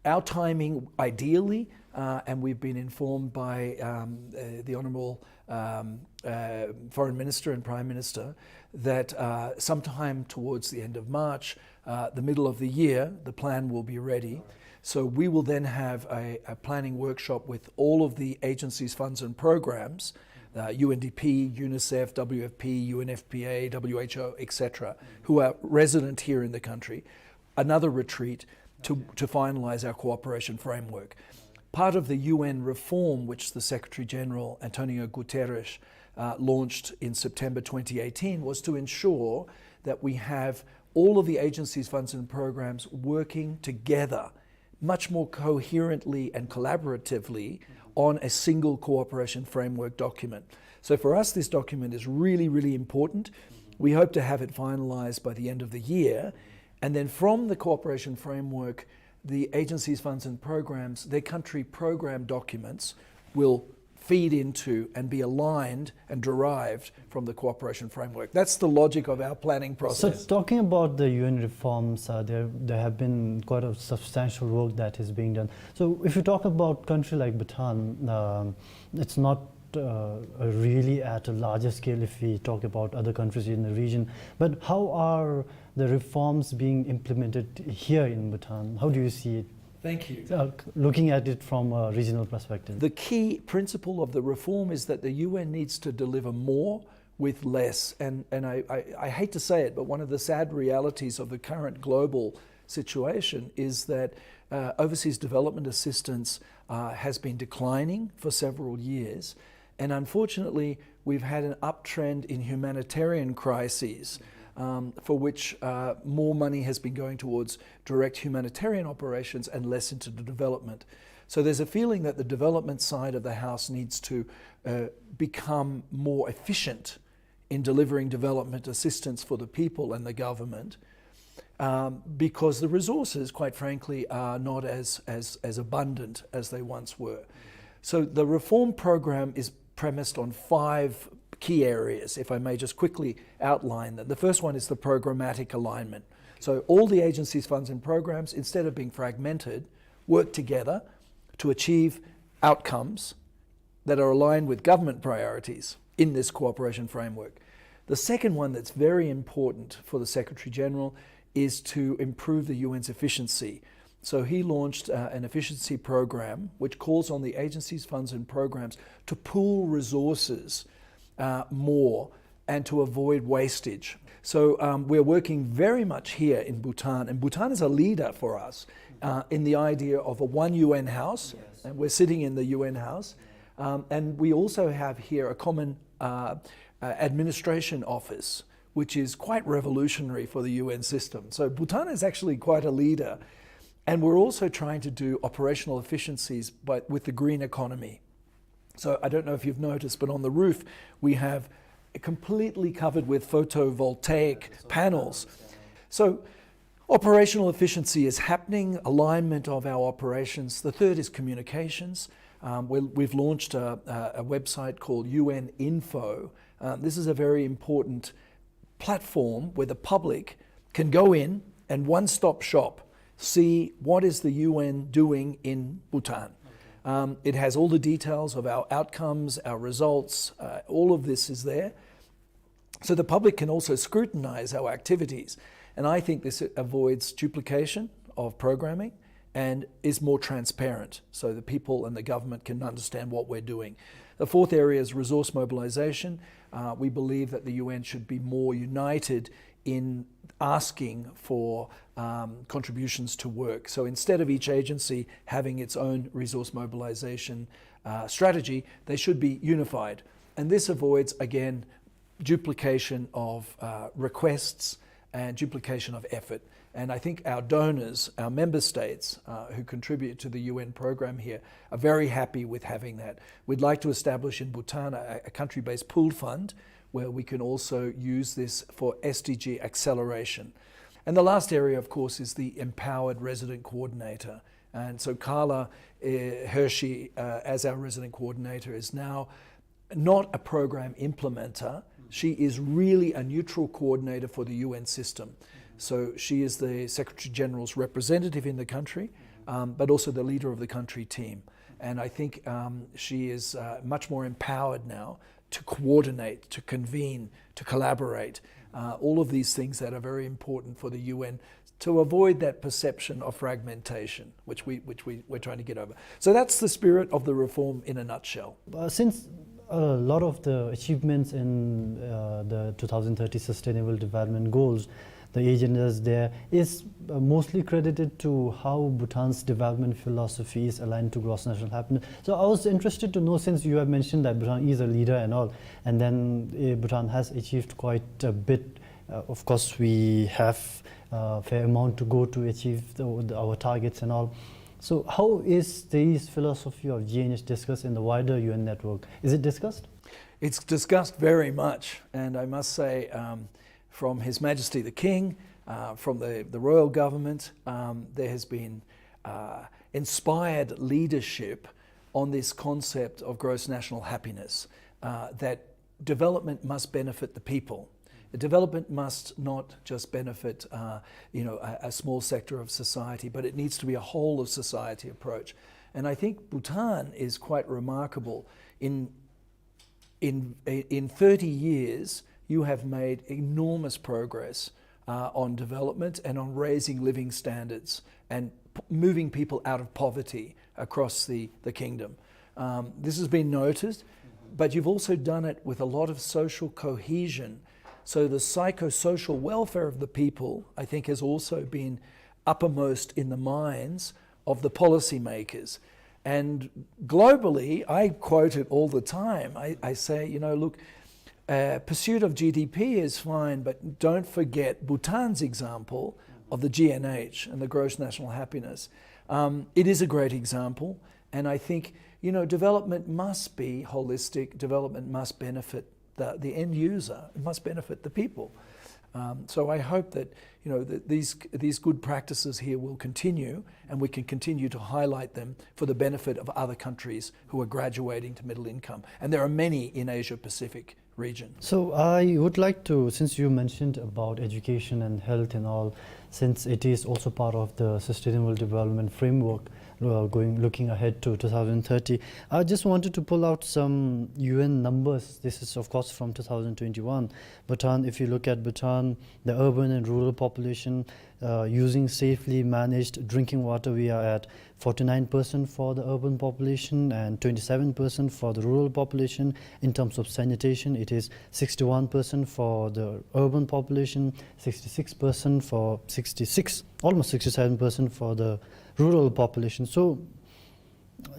Our timing, ideally, uh, and we've been informed by, um, uh, the Honourable, um, uh, Foreign Minister and Prime Minister, that, uh, sometime towards the end of March, uh, the middle of the year, the plan will be ready. So we will then have a, a planning workshop with all of the agencies, funds and programs, uh, U N D P, UNICEF, W F P, U N F P A, W H O, et cetera, who are resident here in the country, another retreat to, to finalize our cooperation framework. Part of the U N reform, which the Secretary General, Antonio Guterres, uh, launched in September twenty eighteen, was to ensure that we have all of the agencies, funds and programs working together much more coherently and collaboratively on a single cooperation framework document. So for us, this document is really, really important. We hope to have it finalized by the end of the year. And then from the cooperation framework, the agencies, funds and programs, their country program documents will feed into and be aligned and derived from the cooperation framework. That's the logic of our planning process. So talking about the U N reforms, uh, there, there have been quite a substantial work that is being done. So if you talk about country like Bhutan, um, it's not, uh, really at a larger scale if we talk about other countries in the region. But how are the reforms being implemented here in Bhutan? How do you see it? Thank you. Uh, looking at it from a regional perspective. The key principle of the reform is that the U N needs to deliver more with less. And, and I, I, I hate to say it, but one of the sad realities of the current global situation is that, uh, overseas development assistance, uh, has been declining for several years. And unfortunately, we've had an uptrend in humanitarian crises, um, for which, uh, more money has been going towards direct humanitarian operations and less into the development. So there's a feeling that the development side of the house needs to, uh, become more efficient in delivering development assistance for the people and the government, um, because the resources, quite frankly, are not as, as, as abundant as they once were. So the reform program is premised on five key areas, if I may just quickly outline them. The first one is the programmatic alignment. So all the agencies, funds and programs, instead of being fragmented, work together to achieve outcomes that are aligned with government priorities in this cooperation framework. The second one that's very important for the Secretary General is to improve the U N's efficiency. So he launched, uh, an efficiency program which calls on the agencies, funds and programs to pool resources, uh, more and to avoid wastage. So, um, we're working very much here in Bhutan, and Bhutan is a leader for us, uh, in the idea of a one U N house, and we're sitting in the U N house. Um, and we also have here a common, uh, uh, administration office, which is quite revolutionary for the U N system. So Bhutan is actually quite a leader. And we're also trying to do operational efficiencies, but with the green economy. So I don't know if you've noticed, but on the roof we have completely covered with photovoltaic panels. So operational efficiency is happening, alignment of our operations. The third is communications. Um, we, we've launched a, a, a website called U N Info. Um, this is a very important platform where the public can go in and one-stop shop, see what is the U N doing in Bhutan. Um, it has all the details of our outcomes, our results, uh, all of this is there. So the public can also scrutinize our activities. And I think this avoids duplication of programming and is more transparent, so the people and the government can understand what we're doing. The fourth area is resource mobilization. Uh, we believe that the U N should be more united in asking for, um, contributions to work. So instead of each agency having its own resource mobilization, uh, strategy, they should be unified. And this avoids, again, duplication of, uh, requests and duplication of effort. And I think our donors, our member states, uh, who contribute to the U N program here, are very happy with having that. We'd like to establish in Bhutan a, a country-based pooled fund where we can also use this for S D G acceleration. And the last area, of course, is the empowered resident coordinator. And so Carla, uh, Hershey, uh, as our resident coordinator, is now not a program implementer. She is really a neutral coordinator for the U N system. So she is the Secretary General's representative in the country, um, but also the leader of the country team. And I think, um, she is, uh, much more empowered now to coordinate, to convene, to collaborate. Uh, all of these things that are very important for the U N to avoid that perception of fragmentation, which we, which we, we're trying to get over. So that's the spirit of the reform in a nutshell. Uh, since a lot of the achievements in, uh, the two thousand thirty Sustainable Development Goals, the agendas there is, uh, mostly credited to how Bhutan's development philosophy is aligned to gross national happiness. So I was interested to know, since you have mentioned that Bhutan is a leader and all, and then, uh, Bhutan has achieved quite a bit. Uh, of course, we have a fair amount to go to achieve the, the, our targets and all. So how is this philosophy of G N H discussed in the wider U N network? Is it discussed? It's discussed very much, and I must say, um, from His Majesty the King, uh, from the, the royal government, um, there has been, uh, inspired leadership on this concept of gross national happiness, uh, that development must benefit the people. The development must not just benefit, uh, you know, a, a small sector of society, but it needs to be a whole of society approach. And I think Bhutan is quite remarkable. In, in, in thirty years, you have made enormous progress, uh, on development and on raising living standards and p-, moving people out of poverty across the, the kingdom. Um, this has been noticed, but you've also done it with a lot of social cohesion. So the psychosocial welfare of the people, I think, has also been uppermost in the minds of the policymakers. And globally, I quote it all the time. I, I say, you know, look, uh, pursuit of G D P is fine, but don't forget Bhutan's example of the G N H and the gross national happiness. Um, it is a great example, and I think, you know, development must be holistic, development must benefit the, the end user, it must benefit the people. Um, so I hope that, you know, that these, these good practices here will continue, and we can continue to highlight them for the benefit of other countries who are graduating to middle income. And there are many in Asia Pacific region. So I would like to, since you mentioned about education and health and all, since it is also part of the Sustainable Development Framework, uh, going, looking ahead to two thousand thirty, I just wanted to pull out some U N numbers. This is, of course, from two thousand twenty-one. Bhutan, if you look at Bhutan, the urban and rural population, uh, using safely managed drinking water, we are at forty-nine percent for the urban population and twenty-seven percent for the rural population. In terms of sanitation, it is sixty-one percent for the urban population, sixty-six percent for, sixty-six, almost sixty-seven percent for the rural population. So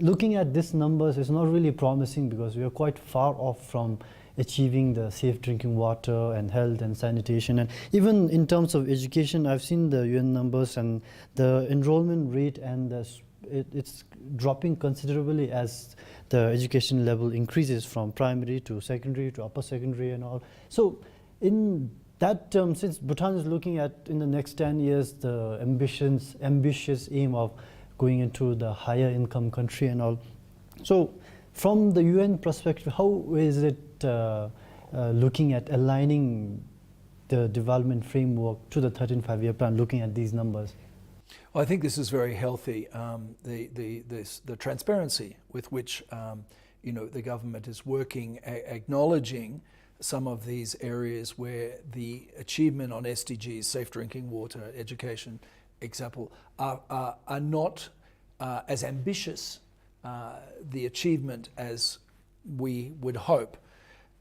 looking at these numbers, it's not really promising because we are quite far off from achieving the safe drinking water and health and sanitation. And even in terms of education, I've seen the U N numbers, and the enrollment rate and the s-, it, it's dropping considerably as the education level increases from primary to secondary to upper secondary and all. So in that term, since Bhutan is looking at, in the next ten years, the ambitions, ambitious aim of going into the higher income country and all, so from the U N perspective, how is it, uh, uh, looking at aligning the development framework to the thirteenth Five-Year Plan, looking at these numbers? Well, I think this is very healthy, um, the, the, this, the transparency with which, um, you know, the government is working, a-, acknowledging some of these areas where the achievement on S D Gs, safe drinking water, education, example, are, are, are not, uh, as ambitious, uh, the achievement as we would hope.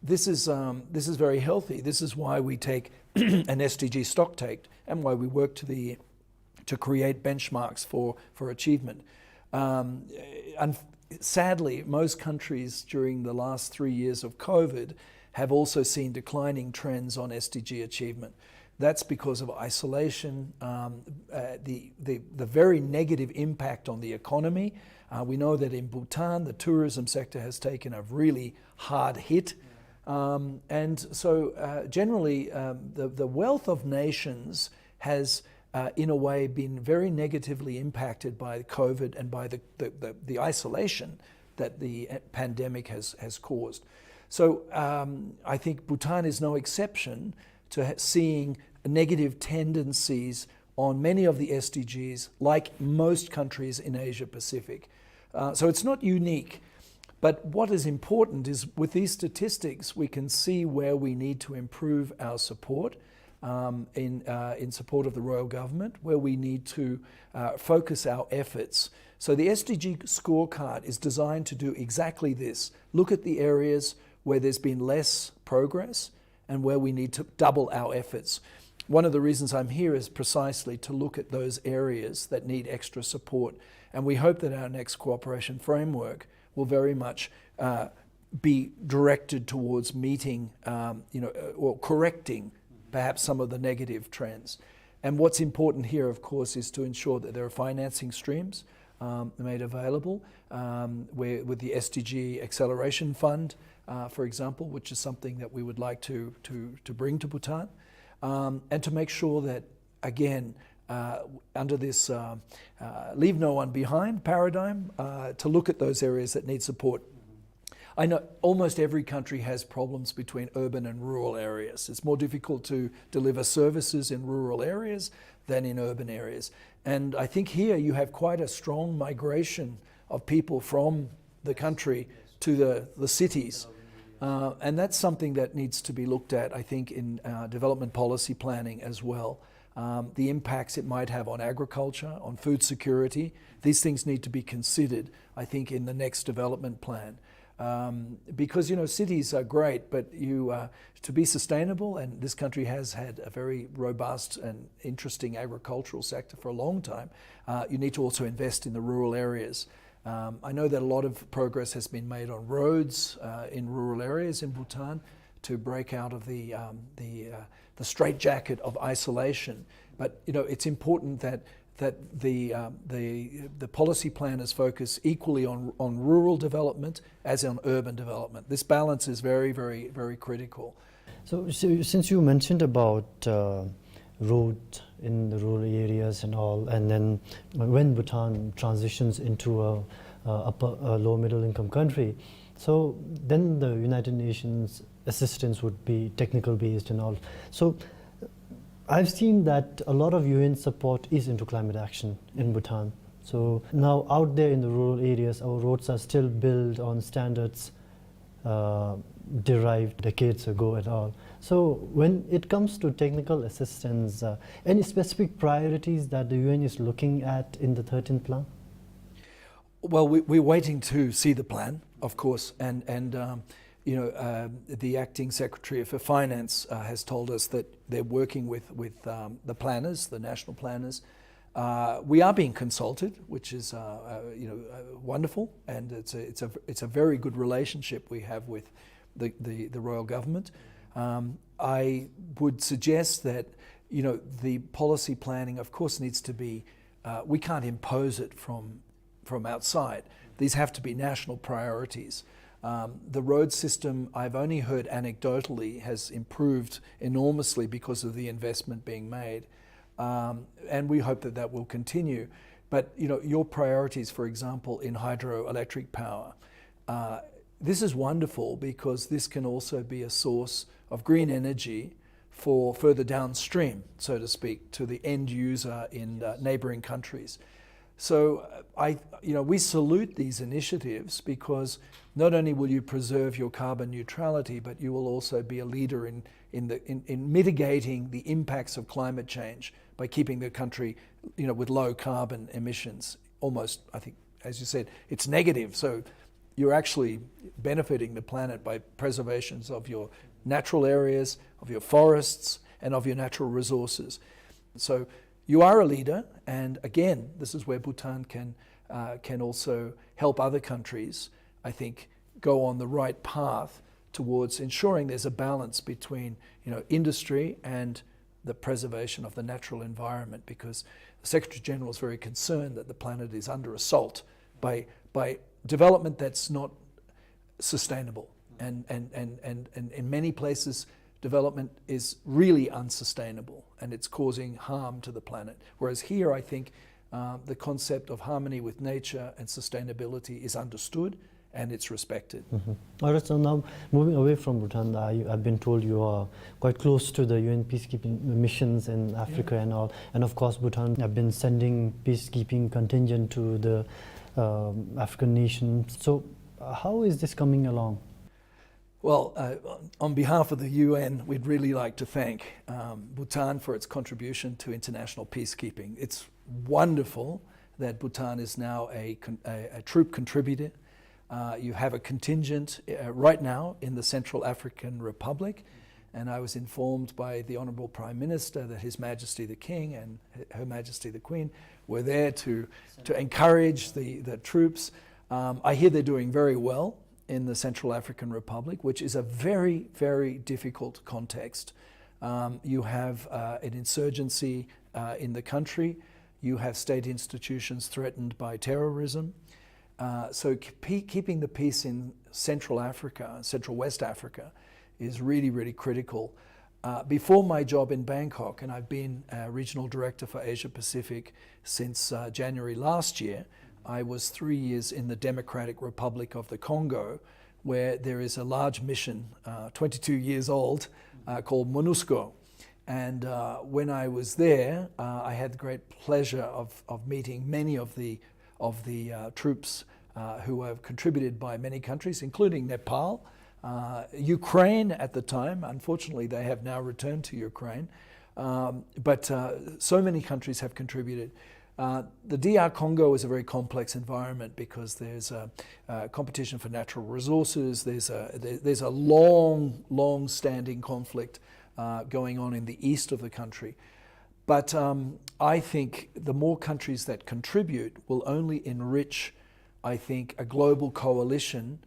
This is, um, this is very healthy. This is why we take an S D G stock take and why we work to the, to create benchmarks for, for achievement. Um, and sadly, most countries during the last three years of COVID have also seen declining trends on S D G achievement. That's because of isolation, um, uh, the, the, the very negative impact on the economy. Uh, we know that in Bhutan, the tourism sector has taken a really hard hit. Um, and so, uh, generally, um, the, the wealth of nations has, uh, in a way, been very negatively impacted by COVID and by the, the, the, the isolation that the, uh, pandemic has, has caused. So, um, I think Bhutan is no exception to ha-, seeing negative tendencies on many of the S D Gs, like most countries in Asia Pacific. Uh, so it's not unique. But what is important is, with these statistics, we can see where we need to improve our support, um, in, uh, in support of the royal government, where we need to, uh, focus our efforts. So the S D G scorecard is designed to do exactly this. Look at the areas where there's been less progress and where we need to double our efforts. One of the reasons I'm here is precisely to look at those areas that need extra support. And we hope that our next cooperation framework will very much, uh, be directed towards meeting, um, you know, uh, or correcting perhaps some of the negative trends. And what's important here, of course, is to ensure that there are financing streams, um, made available, um, where, with the S D G Acceleration Fund, uh, for example, which is something that we would like to, to, to bring to Bhutan, um, and to make sure that, again, uh, under this, uh, uh, leave no one behind paradigm, uh, to look at those areas that need support. I know almost every country has problems between urban and rural areas. It's more difficult to deliver services in rural areas than in urban areas. And I think here you have quite a strong migration of people from the country to the, the cities. Uh, and that's something that needs to be looked at, I think, in, uh, development policy planning as well. Um, the impacts it might have on agriculture, on food security, these things need to be considered, I think, in the next development plan. Um, because, you know, cities are great, but you, uh, to be sustainable, and this country has had a very robust and interesting agricultural sector for a long time, uh, you need to also invest in the rural areas. Um, I know that a lot of progress has been made on roads uh, in rural areas in Bhutan to break out of the, um, the, uh, the straitjacket of isolation. But you know, it's important that that the, um, the, the policy plan is focused equally on, on rural development as on urban development. This balance is very, very, very critical. So, so since you mentioned about uh, road in the rural areas and all, and then when Bhutan transitions into a, a upper, a low middle income country, so then the United Nations assistance would be technical based and all. So I've seen that a lot of U N support is into climate action in Bhutan. So now out there in the rural areas, our roads are still built on standards uh, derived decades ago and all. So when it comes to technical assistance, uh, any specific priorities that the U N is looking at in the thirteenth plan? Well, we, we're waiting to see the plan, of course, and, and um, you know, uh, the acting secretary for finance uh, has told us that they're working with, with um, the planners, the national planners. Uh, we are being consulted, which is uh, uh, you know, uh, wonderful, and it's a, it's, a, it's a very good relationship we have with the, the, the royal government. Um, I would suggest that, you know, the policy planning, of course, needs to be, uh, we can't impose it from from outside. These have to be national priorities. Um, the road system, I've only heard anecdotally, has improved enormously because of the investment being made. Um, and we hope that that will continue. But you know, your priorities, for example, in hydroelectric power, uh, this is wonderful because this can also be a source of green energy for further downstream, so to speak, to the end user in uh, neighboring countries. So uh, I, you know, we salute these initiatives because not only will you preserve your carbon neutrality, but you will also be a leader in, in, the, in, in mitigating the impacts of climate change by keeping the country, you know, with low carbon emissions. Almost, I think, as you said, it's negative. So you're actually benefiting the planet by preservations of your natural areas, of your forests, and of your natural resources. So you are a leader, and again, this is where Bhutan can, uh, can also help other countries, I think, go on the right path towards ensuring there's a balance between, you know, industry and the preservation of the natural environment, because the Secretary General is very concerned that the planet is under assault by, by development that's not sustainable. And, and, and, and, and in many places, development is really unsustainable and it's causing harm to the planet. Whereas here, I think uh, the concept of harmony with nature and sustainability is understood and it's respected. Mm-hmm. All right, so now moving away from Bhutan, I, I've been told you are quite close to the U N peacekeeping missions in Africa yeah. and all. And of course, Bhutan have been sending peacekeeping contingent to the um, African nation. So, uh, how is this coming along? Well, uh, on behalf of the U N, we'd really like to thank um, Bhutan for its contribution to international peacekeeping. It's wonderful that Bhutan is now a, a, a troop contributor. Uh, you have a contingent uh, right now in the Central African Republic, and I was informed by the Honorable Prime Minister that His Majesty the King and Her Majesty the Queen were there to, to encourage the, the troops. Um, I hear they're doing very well in the Central African Republic, which is a very, very difficult context. Um, you have uh, an insurgency uh, in the country. You have state institutions threatened by terrorism. Uh, so keep, keeping the peace in Central Africa, Central West Africa, is really, really critical. Uh, before my job in Bangkok, and I've been uh, regional director for Asia Pacific since uh, January last year, I was three years in the Democratic Republic of the Congo, where there is a large mission, uh, twenty-two years old, uh, called MONUSCO. And uh, when I was there, uh, I had the great pleasure of, of meeting many of the, of the uh, troops uh, who were contributed by many countries, including Nepal, uh, Ukraine at the time. Unfortunately, they have now returned to Ukraine. Um, but uh, so many countries have contributed. Uh, the D R Congo is a very complex environment because there's a, a competition for natural resources. There's a, there, there's a long, long standing conflict uh, going on in the east of the country. But um, I think the more countries that contribute will only enrich I think, a global coalition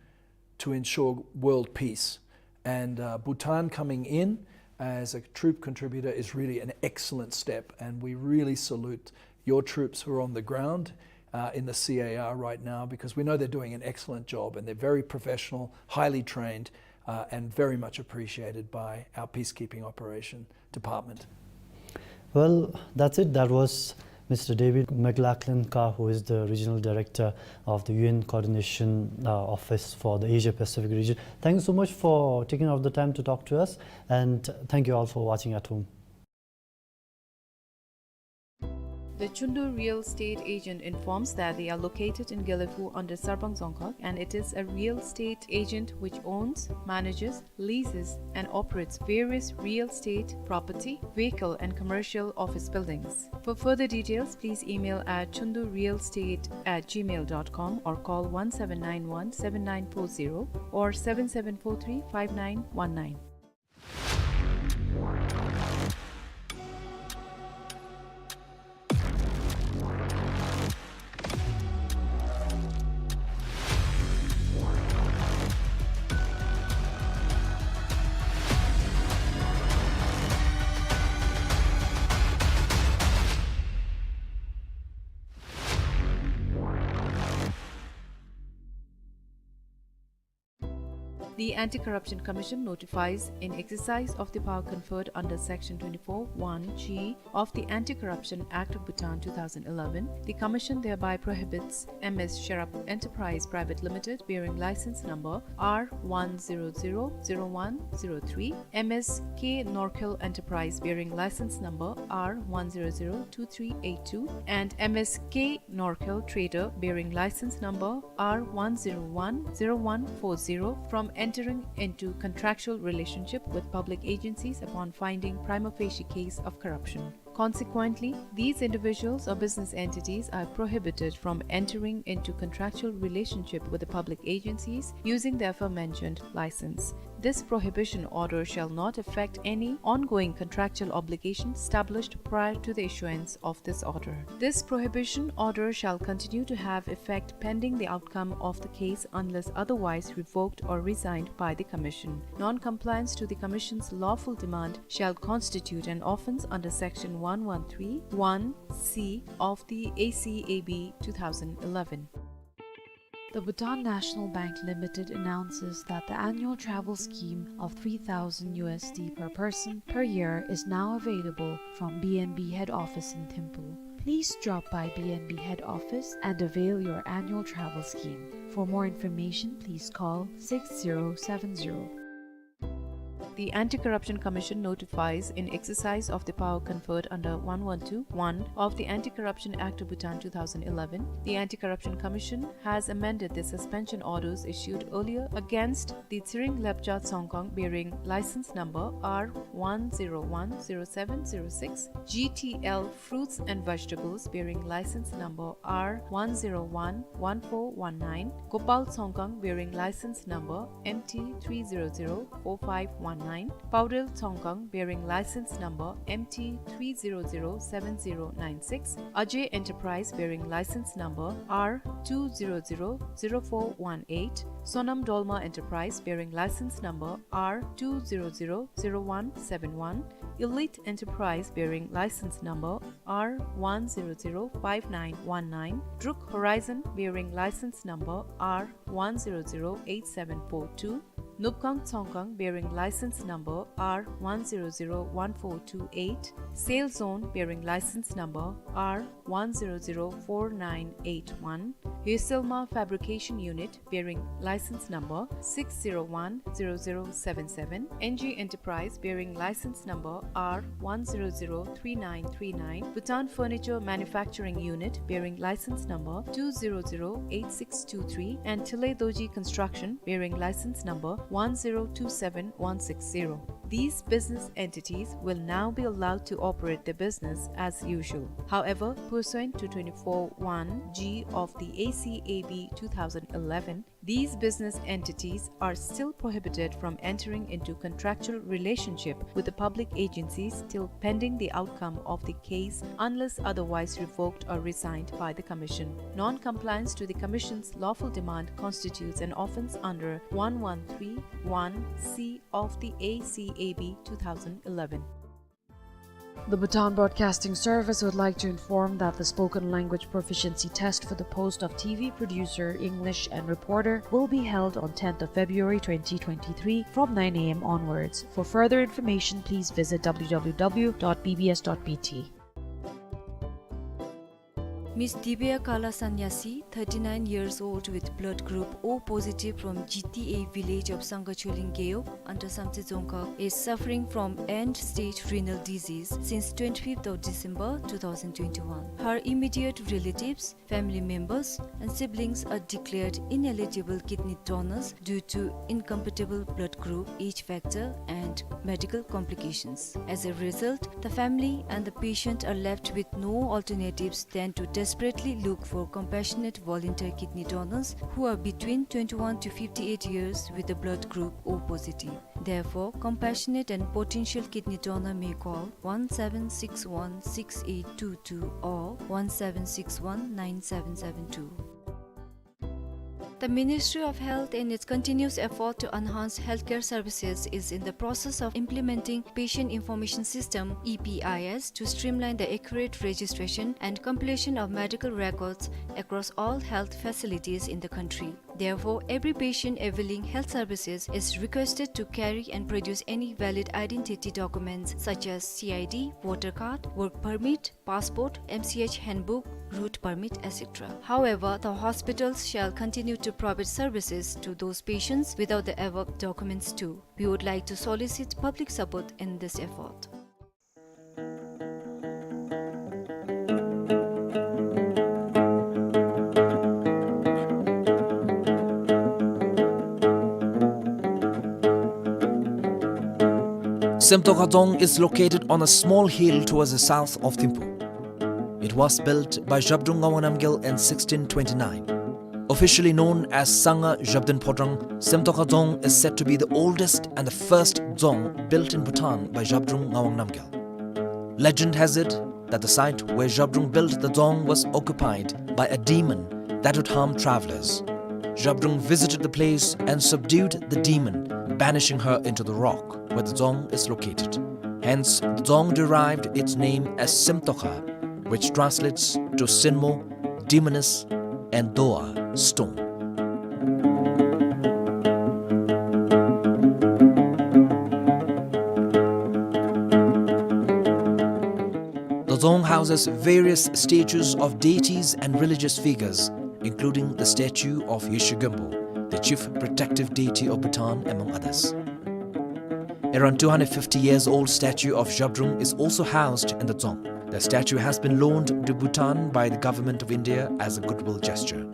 to ensure world peace. And, uh, Bhutan coming in as a troop contributor is really an excellent step, and we really salute your troops who are on the ground, uh, in the C A R right now, because we know they're doing an excellent job and they're very professional, highly trained, uh, and very much appreciated by our peacekeeping operation department. Well, that's it. That was Mister David McLachlan-Carr, who is the Regional Director of the U N Coordination, uh, Office for the Asia Pacific region. Thank you so much for taking out the time to talk to us, and thank you all for watching at home. The Chundu Real Estate Agent informs that they are located in Gelephu under Sarpang Dzongkhag, and it is a real estate agent which owns, manages, leases, and operates various real estate, property, vehicle, and commercial office buildings. For further details, please email at chundurealestate at gmail dot com or call one seven nine one seven nine four zero or seven seven four three five nine one nine. The Anti-Corruption Commission notifies, in exercise of the power conferred under Section twenty-four one G of the Anti-Corruption Act of Bhutan two thousand eleven, the Commission thereby prohibits M S Sherab Enterprise Private Limited, bearing license number R one zero zero zero one zero three, M S K Norkhel Enterprise, bearing license number R one zero zero two three eight two, and M S K Norkhel Trader, bearing license number R one zero one zero one four zero, from entering into contractual relationship with public agencies upon finding prima facie case of corruption. Consequently, these individuals or business entities are prohibited from entering into contractual relationship with the public agencies using the aforementioned license. This prohibition order shall not affect any ongoing contractual obligation established prior to the issuance of this order. This prohibition order shall continue to have effect pending the outcome of the case unless otherwise revoked or resigned by the Commission. Non-compliance to the Commission's lawful demand shall constitute an offence under Section one one three one C of the A C A B two thousand eleven. The Bhutan National Bank Limited announces that the annual travel scheme of three thousand U S D per person per year is now available from B N B head office in Thimphu. Please drop by B N B head office and avail your annual travel scheme. For more information, please call six zero seven zero. The Anti-Corruption Commission notifies, in exercise of the power conferred under one one two one of the Anti-Corruption Act of Bhutan two thousand eleven, the Anti-Corruption Commission has amended the suspension orders issued earlier against the Tsering Lepcha Tsongkhang, bearing license number R one zero one zero seven zero six, G T L Fruits and Vegetables, bearing license number R one zero one one four one nine, Gopal Tsongkhang, bearing license number M T three zero zero four five one nine, Paudel Tsongkhang, bearing license number M T three zero zero seven zero nine six, Ajay Enterprise, bearing license number R two zero zero zero four one eight, Sonam Dolma Enterprise, bearing license number R two zero zero zero one seven one, Elite Enterprise, bearing license number R one zero zero five nine one nine, Druk Horizon, bearing license number R one zero zero eight seven four two, Nupkang Tsongkhang, bearing license number R one zero zero one four two eight, Sale Zone, bearing license number R one zero zero four nine eight one, Hyeselma Fabrication Unit, bearing license number six zero one zero zero seven seven, N G Enterprise, bearing license number R one zero zero three nine three nine, Bhutan Furniture Manufacturing Unit, bearing license number two zero zero eight six two three, and Tile Doji Construction, bearing license number one zero two seven one six zero. These business entities will now be allowed to operate their business as usual. However, pursuant to twenty-four one G of the A C A B two thousand eleven, These business entities are still prohibited from entering into contractual relationship with the public agencies till pending the outcome of the case, unless otherwise revoked or resigned by the Commission. Non-compliance to the Commission's lawful demand constitutes an offence under one one three one C of the A C A B two thousand eleven. The Bhutan Broadcasting Service would like to inform that the spoken language proficiency test for the post of T V producer, English, and reporter will be held on tenth of February twenty twenty-three from nine A M onwards. For further information, please visit W W W dot B B S dot B T. Miss Divya Kala Sanyasi, thirty-nine years old, with blood group O positive, from G T A village of Sangha Choling Gewog under Samtse Dzongkhag, is suffering from end-stage renal disease since twenty-fifth of December two thousand twenty-one. Her immediate relatives, family members, and siblings are declared ineligible kidney donors due to incompatible blood group, age factor, and medical complications. As a result, the family and the patient are left with no alternatives than to desperately look for compassionate volunteer kidney donors who are between twenty-one to fifty-eight years with the blood group O positive. Therefore, compassionate and potential kidney donor may call one seven six one six eight two two or one seven six one nine seven seven two. The Ministry of Health, in its continuous effort to enhance healthcare services, is in the process of implementing Patient Information System, E P I S, to streamline the accurate registration and completion of medical records across all health facilities in the country. Therefore, every patient availing health services is requested to carry and produce any valid identity documents such as C I D, voter card, work permit, passport, M C H handbook, route permit, et cetera. However, the hospitals shall continue to provide services to those patients without the above documents too. We would like to solicit public support in this effort. Semtokha Dzong is located on a small hill towards the south of Thimphu. It was built by Zhabdrung Ngawang Namgyal in sixteen twenty-nine. Officially known as Sangha Zhabdrung Phodrang, Semtokha Dzong is said to be the oldest and the first dzong built in Bhutan by Zhabdrung Ngawang Namgyal. Legend has it that the site where Zhabdrung built the dzong was occupied by a demon that would harm travelers. Zhabdrung visited the place and subdued the demon, banishing her into the rock where the dzong is located. Hence, the dzong derived its name as Semtokha, which translates to Sinmo, demoness, and Doa, stone. The dzong houses various statues of deities and religious figures, including the statue of Yeshe Gönpo, the chief protective deity of Bhutan, among others. Around two hundred fifty years old statue of Zhabdrung is also housed in the dzong. The statue has been loaned to Bhutan by the Government of India as a goodwill gesture.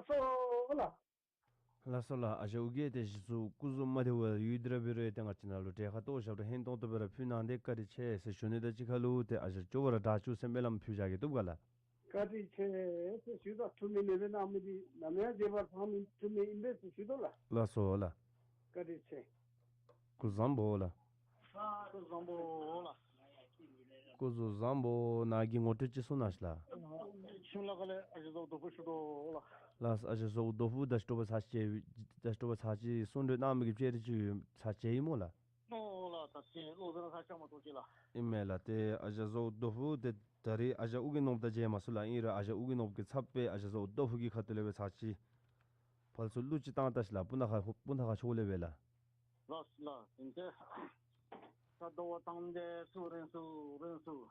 སོ་ལགས། ལགས་སོ་ལགས། ཨ་ཞང་ཨོ་རྒྱན་ཏེ་གཞི་བཙུགས་སྐུ་གཟུགས་མ་བདེཝ་ཡོད་དེ་ར་འབད་རུང་ཏེ་ང་བཅས་ནང་ལུ་གྲལ་ཁར་གཏོགས་ཞབས་ཏོག་ཧན་ཏོང་ཏོ་སྦེ་ར་ཕུལ་གནང་སྟེ་བཀའ་དྲིན་ཆེ་ཟེར་ཞུ་ནི་དང་གཅིག་ཁར་ལུ་ཏེ་ཨ་ཞང་ཅོག་པ་ར་དྲག་ཅུང་སེམས་པའི་ལམ་ཕུལ་བཞག་གེ་བཏུབ་ག་ལགས། བཀའ་དྲིན་ཆེ་ཟེར་ཞུ་དོ། འཁྲུལ་མེད་ལེགས་པའི་གནང་མི་འདི་ནམ་ཡང་བརྗེད་པར་ཐང་མི་འཁྲུལ་མེད་ཨིན་པས་ཟེར་ཞུ་དོ་ལགས། ལགས་སོ་ལགས། བཀའ་དྲིན་ཆེ། སྐུ་བཟང་པོ་ལགས། སྐུ་བཟང་པོ་ལགས། སྐུ་གཟུགས་བཟང་པོ། ནཱ་གི་ངོ་སྤྲོད་ཅིག་གསུང་གནང་ཤིག་ལགས། ཁྱིམ་ལ་ཁ་ལས་ཨ་ཞང་ཟོ་རྡོ་ཕུ་ཞུ་དོ་ལགས། ལགས། ཨ་ཞང་ཟོ་རྡོ་ཕུ་ད་ཅི་དྲོ་པ་ཚར་ཅིག་ད་ཅི་དྲོ་པ་ཚར་ཅིག་གསུང་གྲོས་གནང་མི་གི་བཅར་ཏེ་ཅིག་ཚར་ཅིག་ཨིན་སྨོ་ལགས། ཨོ་ལགས། ད་ཅི་ལོ་ཟེར་ན་ཚར་ཅིག་མ་གཏོགས་ཅིག་ལགས། ཨིན་མས་ལགས། ཏེ་ཨ་ཞང་ཟོ་རྡོ་ཕུ་ཏེ་ད་རིས་ཨ་ཞང་ཨོ་རྒྱན་ནོར་བུ་དང་མཇལ་མ་ཚུགས་ལགས། ཨིན་རུང་ཨ་ཞང་ཨོ་རྒྱན་ནོར་བུ་གི་ཚབ་སྦེ་ཨ་ཞང་ཟོ་རྡོ་ཕུ་གི་ཁ་ཐུག་ལས་སྦེ་ཚར་ཅིག་ཕར་ཚུར་གླུ་ཅིག་བཏང་ད་ཤིག་ལགས། སྤུ་ན་ཁ་སྤུ་ན་ཁ་ཕྱོགས་ལས་སྦེ་ལགས། ལགས་ལགས། ཨིན་ཏེ། ད་དོ་བ་དང་འདི་སུ་རིང་སུ་རིང་སུ།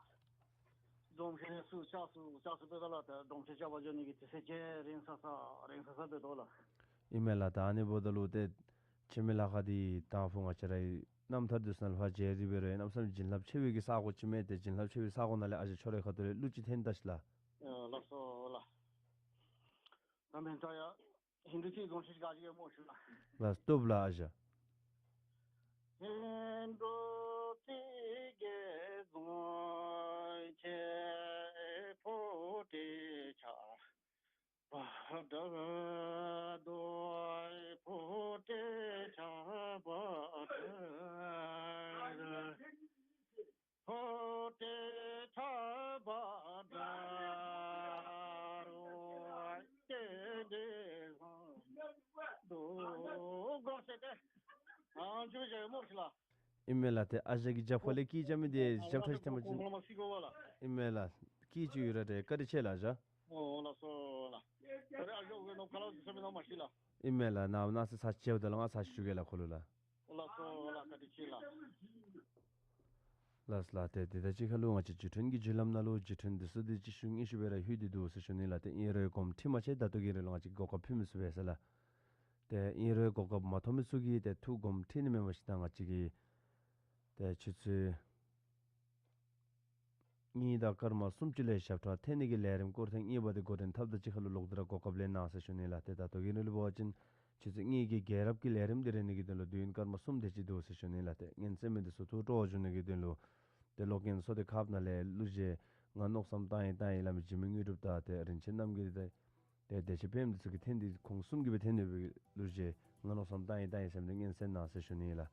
སྒྲོམ་གཞི་རིང་སུ་ལྕགས་སུ་ལྕགས་སུ་སྦེ་ད་ལགས། ད་སྒྲོམ་གཞི་རྐྱབ་པར་འགྱོ་ནི་གི་དུས་ཚོད་ཅིག་རིང་ས་ས་རིང་ས་ས་འབད་དོ་ལགས། ཨིན་མས་ལགས། ད་ཨ་ནི་འབདཝ་ད་ལུ་ཏེ་ཁྱིམ་མི་ལཱ་ཁག་འདི་དང་ཕུ་ང་བཅས་རའི་རྣམ་ཐར་འདི་ཚུ་ནང་ལུ་ཕར་མཇལ་ཏེ་འབད་རུང་གནམ་མེད་ས་མེད་བྱིན་རླབས་ཆེ་བའི་གི་ས་གོ་ཅིག་མས། ཏེ་བྱིན་རླབས་ཆེ་བའི་ས་གོ་ནང་ལས་ཨ་ཞང་ཁྱོད་རའི་ཁ་ཐུག་ལས་གླུ་ཅིག་འཐེན་ད་ཤིག་ལགས། ཨ་ལགས་སོ་ལགས། ད་མེན་ད་ཡ། ཧིན་དུ་ཅིག་སྒྲོམ་གཞི་ཅིག་ག་ཅི་གེ་སྨོ་ཞུ་ལགས། ལགས་བཏུབ་ལགས་ཨ་ཞང་། ཨིན་མས་ལགས། ཏེ་ཨ་ཞང་གི་རྒྱབ་ཁ་ལས་སྐད་རྐྱབ་མི་འདི་རྒྱབ་ཁ་ཅིག་འཐེན་པ་ཅིན། ཨིན་མས་ལགས། སྐད་ཅིག་ཡོད་ར། ཏེ་བཀའ་དྲིན་ཆེ་ལགས་ཨ་ཞང་། ཨོ་ལགས་སོ་ལགས། ད་རིས་ཨ་ཞང་ཨོ་རྒྱན་ནོར་བུ་ཁ་ལས་ཟེར་མི་ནང་མ་ཤེས་ལགས། ཨིན་མས་ལགས། ནཱ་ནཱ་ཚར་ཅིག་འབདཝ་ད་ལུ་ང་ཚར་ཅིག་ཞུ་གེ་ལགས་ཁོ་ལུ་ལགས། ལགས་སོ་ལགས། བཀའ་དྲིན་ཆེ་ལགས། ལགས་ལགས། ཏེ་དེ་དང་གཅིག་ཁར་ལུ་ང་བཅས་རྒྱུད་འཕྲིན་གྱི་རྒྱུད་ལམ་ནང་ལུ་རྒྱུད་འཕྲིན་འདི་ཚུ་འདི་གཅིག་ཤུལ་གཉིས་ཤུལ་སྦེ་ར་ལྷོད་དེ་འདུག་ཟེར་ཞུ་ནི་ལགས། ཏེ་ཨིན་རུང་གོམས་འདྲིས་མ་ཆད་ད་ལྟོ་གི་རིང་ལུ་ང་བཅས་གོ་སྐབས་ཕུལ་མི་ཚུགས་པས་ཟེར་ལགས། ཏེ་ཨིན་རུང་གོ་སྐབས་མ་ཐོབ་མི་ཚུ་གིས་ཏེ་ཐུགས་གོམས་འདྲིས་ནི་མེན་པ་ཅིག་ད་ང་བཅས་ཀྱིས་ཏེ་ཆུ་ཚོད་གཉིས་དང་སྐར་མ་སུམ་ཅུ་ལས་ཞབས་ཁྲ་འཐེན་ནི་གི་ལས་རིམ་སྐོར་ཐེངས་གཉིས་པ་འདི་འགོ་འདྲེན་འཐབ་ད་གཅིག་ཁར་ལུ་ལོག་སྟེ་ར་གོ་སྐབས་ལེན་གནང་ཟེར་ཞུ་ནི་ལགས། ཏེ་ད་ལྟོ་གི་རིང་ལུ་འབད་བ་ཅིན་ཆུ་ཚོད་གཉིས་ཀྱི་རྒྱལ་རབས་ཀྱི་ལས་རིམ་འདི་རེག་ནི་གི་དོན་ལུ་དུས་ཡུན་སྐར་མ་གསུམ་དེ་ཅིག་འདུག་ཟེར་ཞུ་ནི་ལགས། ཏེ་ཉན་གསན་མི་འདི་ཚུ་ཐུགས་སྤྲོ་བ་འབྱུང་ནི་གི་དོན་ལུ་ཏེ་གློག་རྒྱན་སོ་ཏེ་ཁབ་ནང་ལས་གླུ་གཞས་ང་མནོ་བསམ་བཏང་ཡི་བཏང་ཡི་སླབ་མི་འཇིགས་མེད་དངོས་གྲུབ་དང་ཏེ་རིན་ཆེན་རྣམ་རྒྱལ་དང་ཏེ་བདེ་ཆེན་ཕེབས་འདི་ཚུ་གིས་འཐེན་ཏེ་ཁོང་གསུམ་གྱིས་སྦེ་འཐེན་ཡོད་པའི་གླུ་གཞས་ང་མནོ་བསམ་བཏང་ཡི་བཏང་ཡི་ཟེར་མི་འདི་ཉན་གསན་གནང་ཟེར་ཞུ་ནི་ལགས།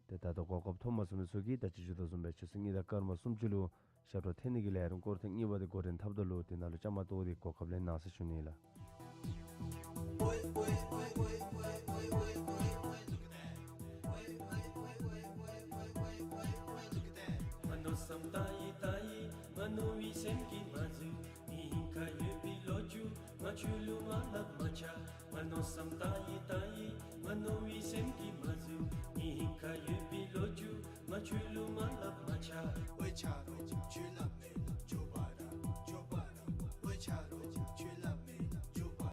ཏེ་ད་ལྟོ་གོ་སྐབས་ཐོབ་མ་ཚུགས་མི་ཚུ་གིས་ད་ཅི་ཞུ་དོ་བཟུམ་སྦེ་ཆུ་ཚོད་གཉིས་དང་སྐར་མ་སུམ་ཅུ་ལུ་ཞབས་ཁྲ་འཐེན་ནི་གི་ལས་རིམ་སྐོར་ཐེངས་གཉིས་པ་འདི་འགོ་འདྲེན་འཐབ་ད་ལུ་དེ་ནང་ལུ་བཅའ་མར་གཏོགས་ཏེ་གོ་སྐབས་ལེན་གནང་ཟེར་ཞུ་ནི་ལགས། མནོ་བསམ་བཏང་ཡི་བཏང་ཡི་མ་མནོ་བའི་སེམས་ཀྱིས་མ་བཟོད། ངེའི་ཁ་ཡོད་པའི་ལོ་རྒྱུས་ང་ཁྱོད་ལུ་མ་སླབ་མ་ཆགས། མནོ་བསམ་བཏང་ཡི་བཏང་ཡི་མ་མནོ་བའི་སེམས་ཀྱིས་མ་བཟོད། ངེའི་ཁ་ཡོད་པའི་ལོ་རྒྱུས་ང་ཁྱོད་ལུ་མ་སླབ་མ་ཆགས།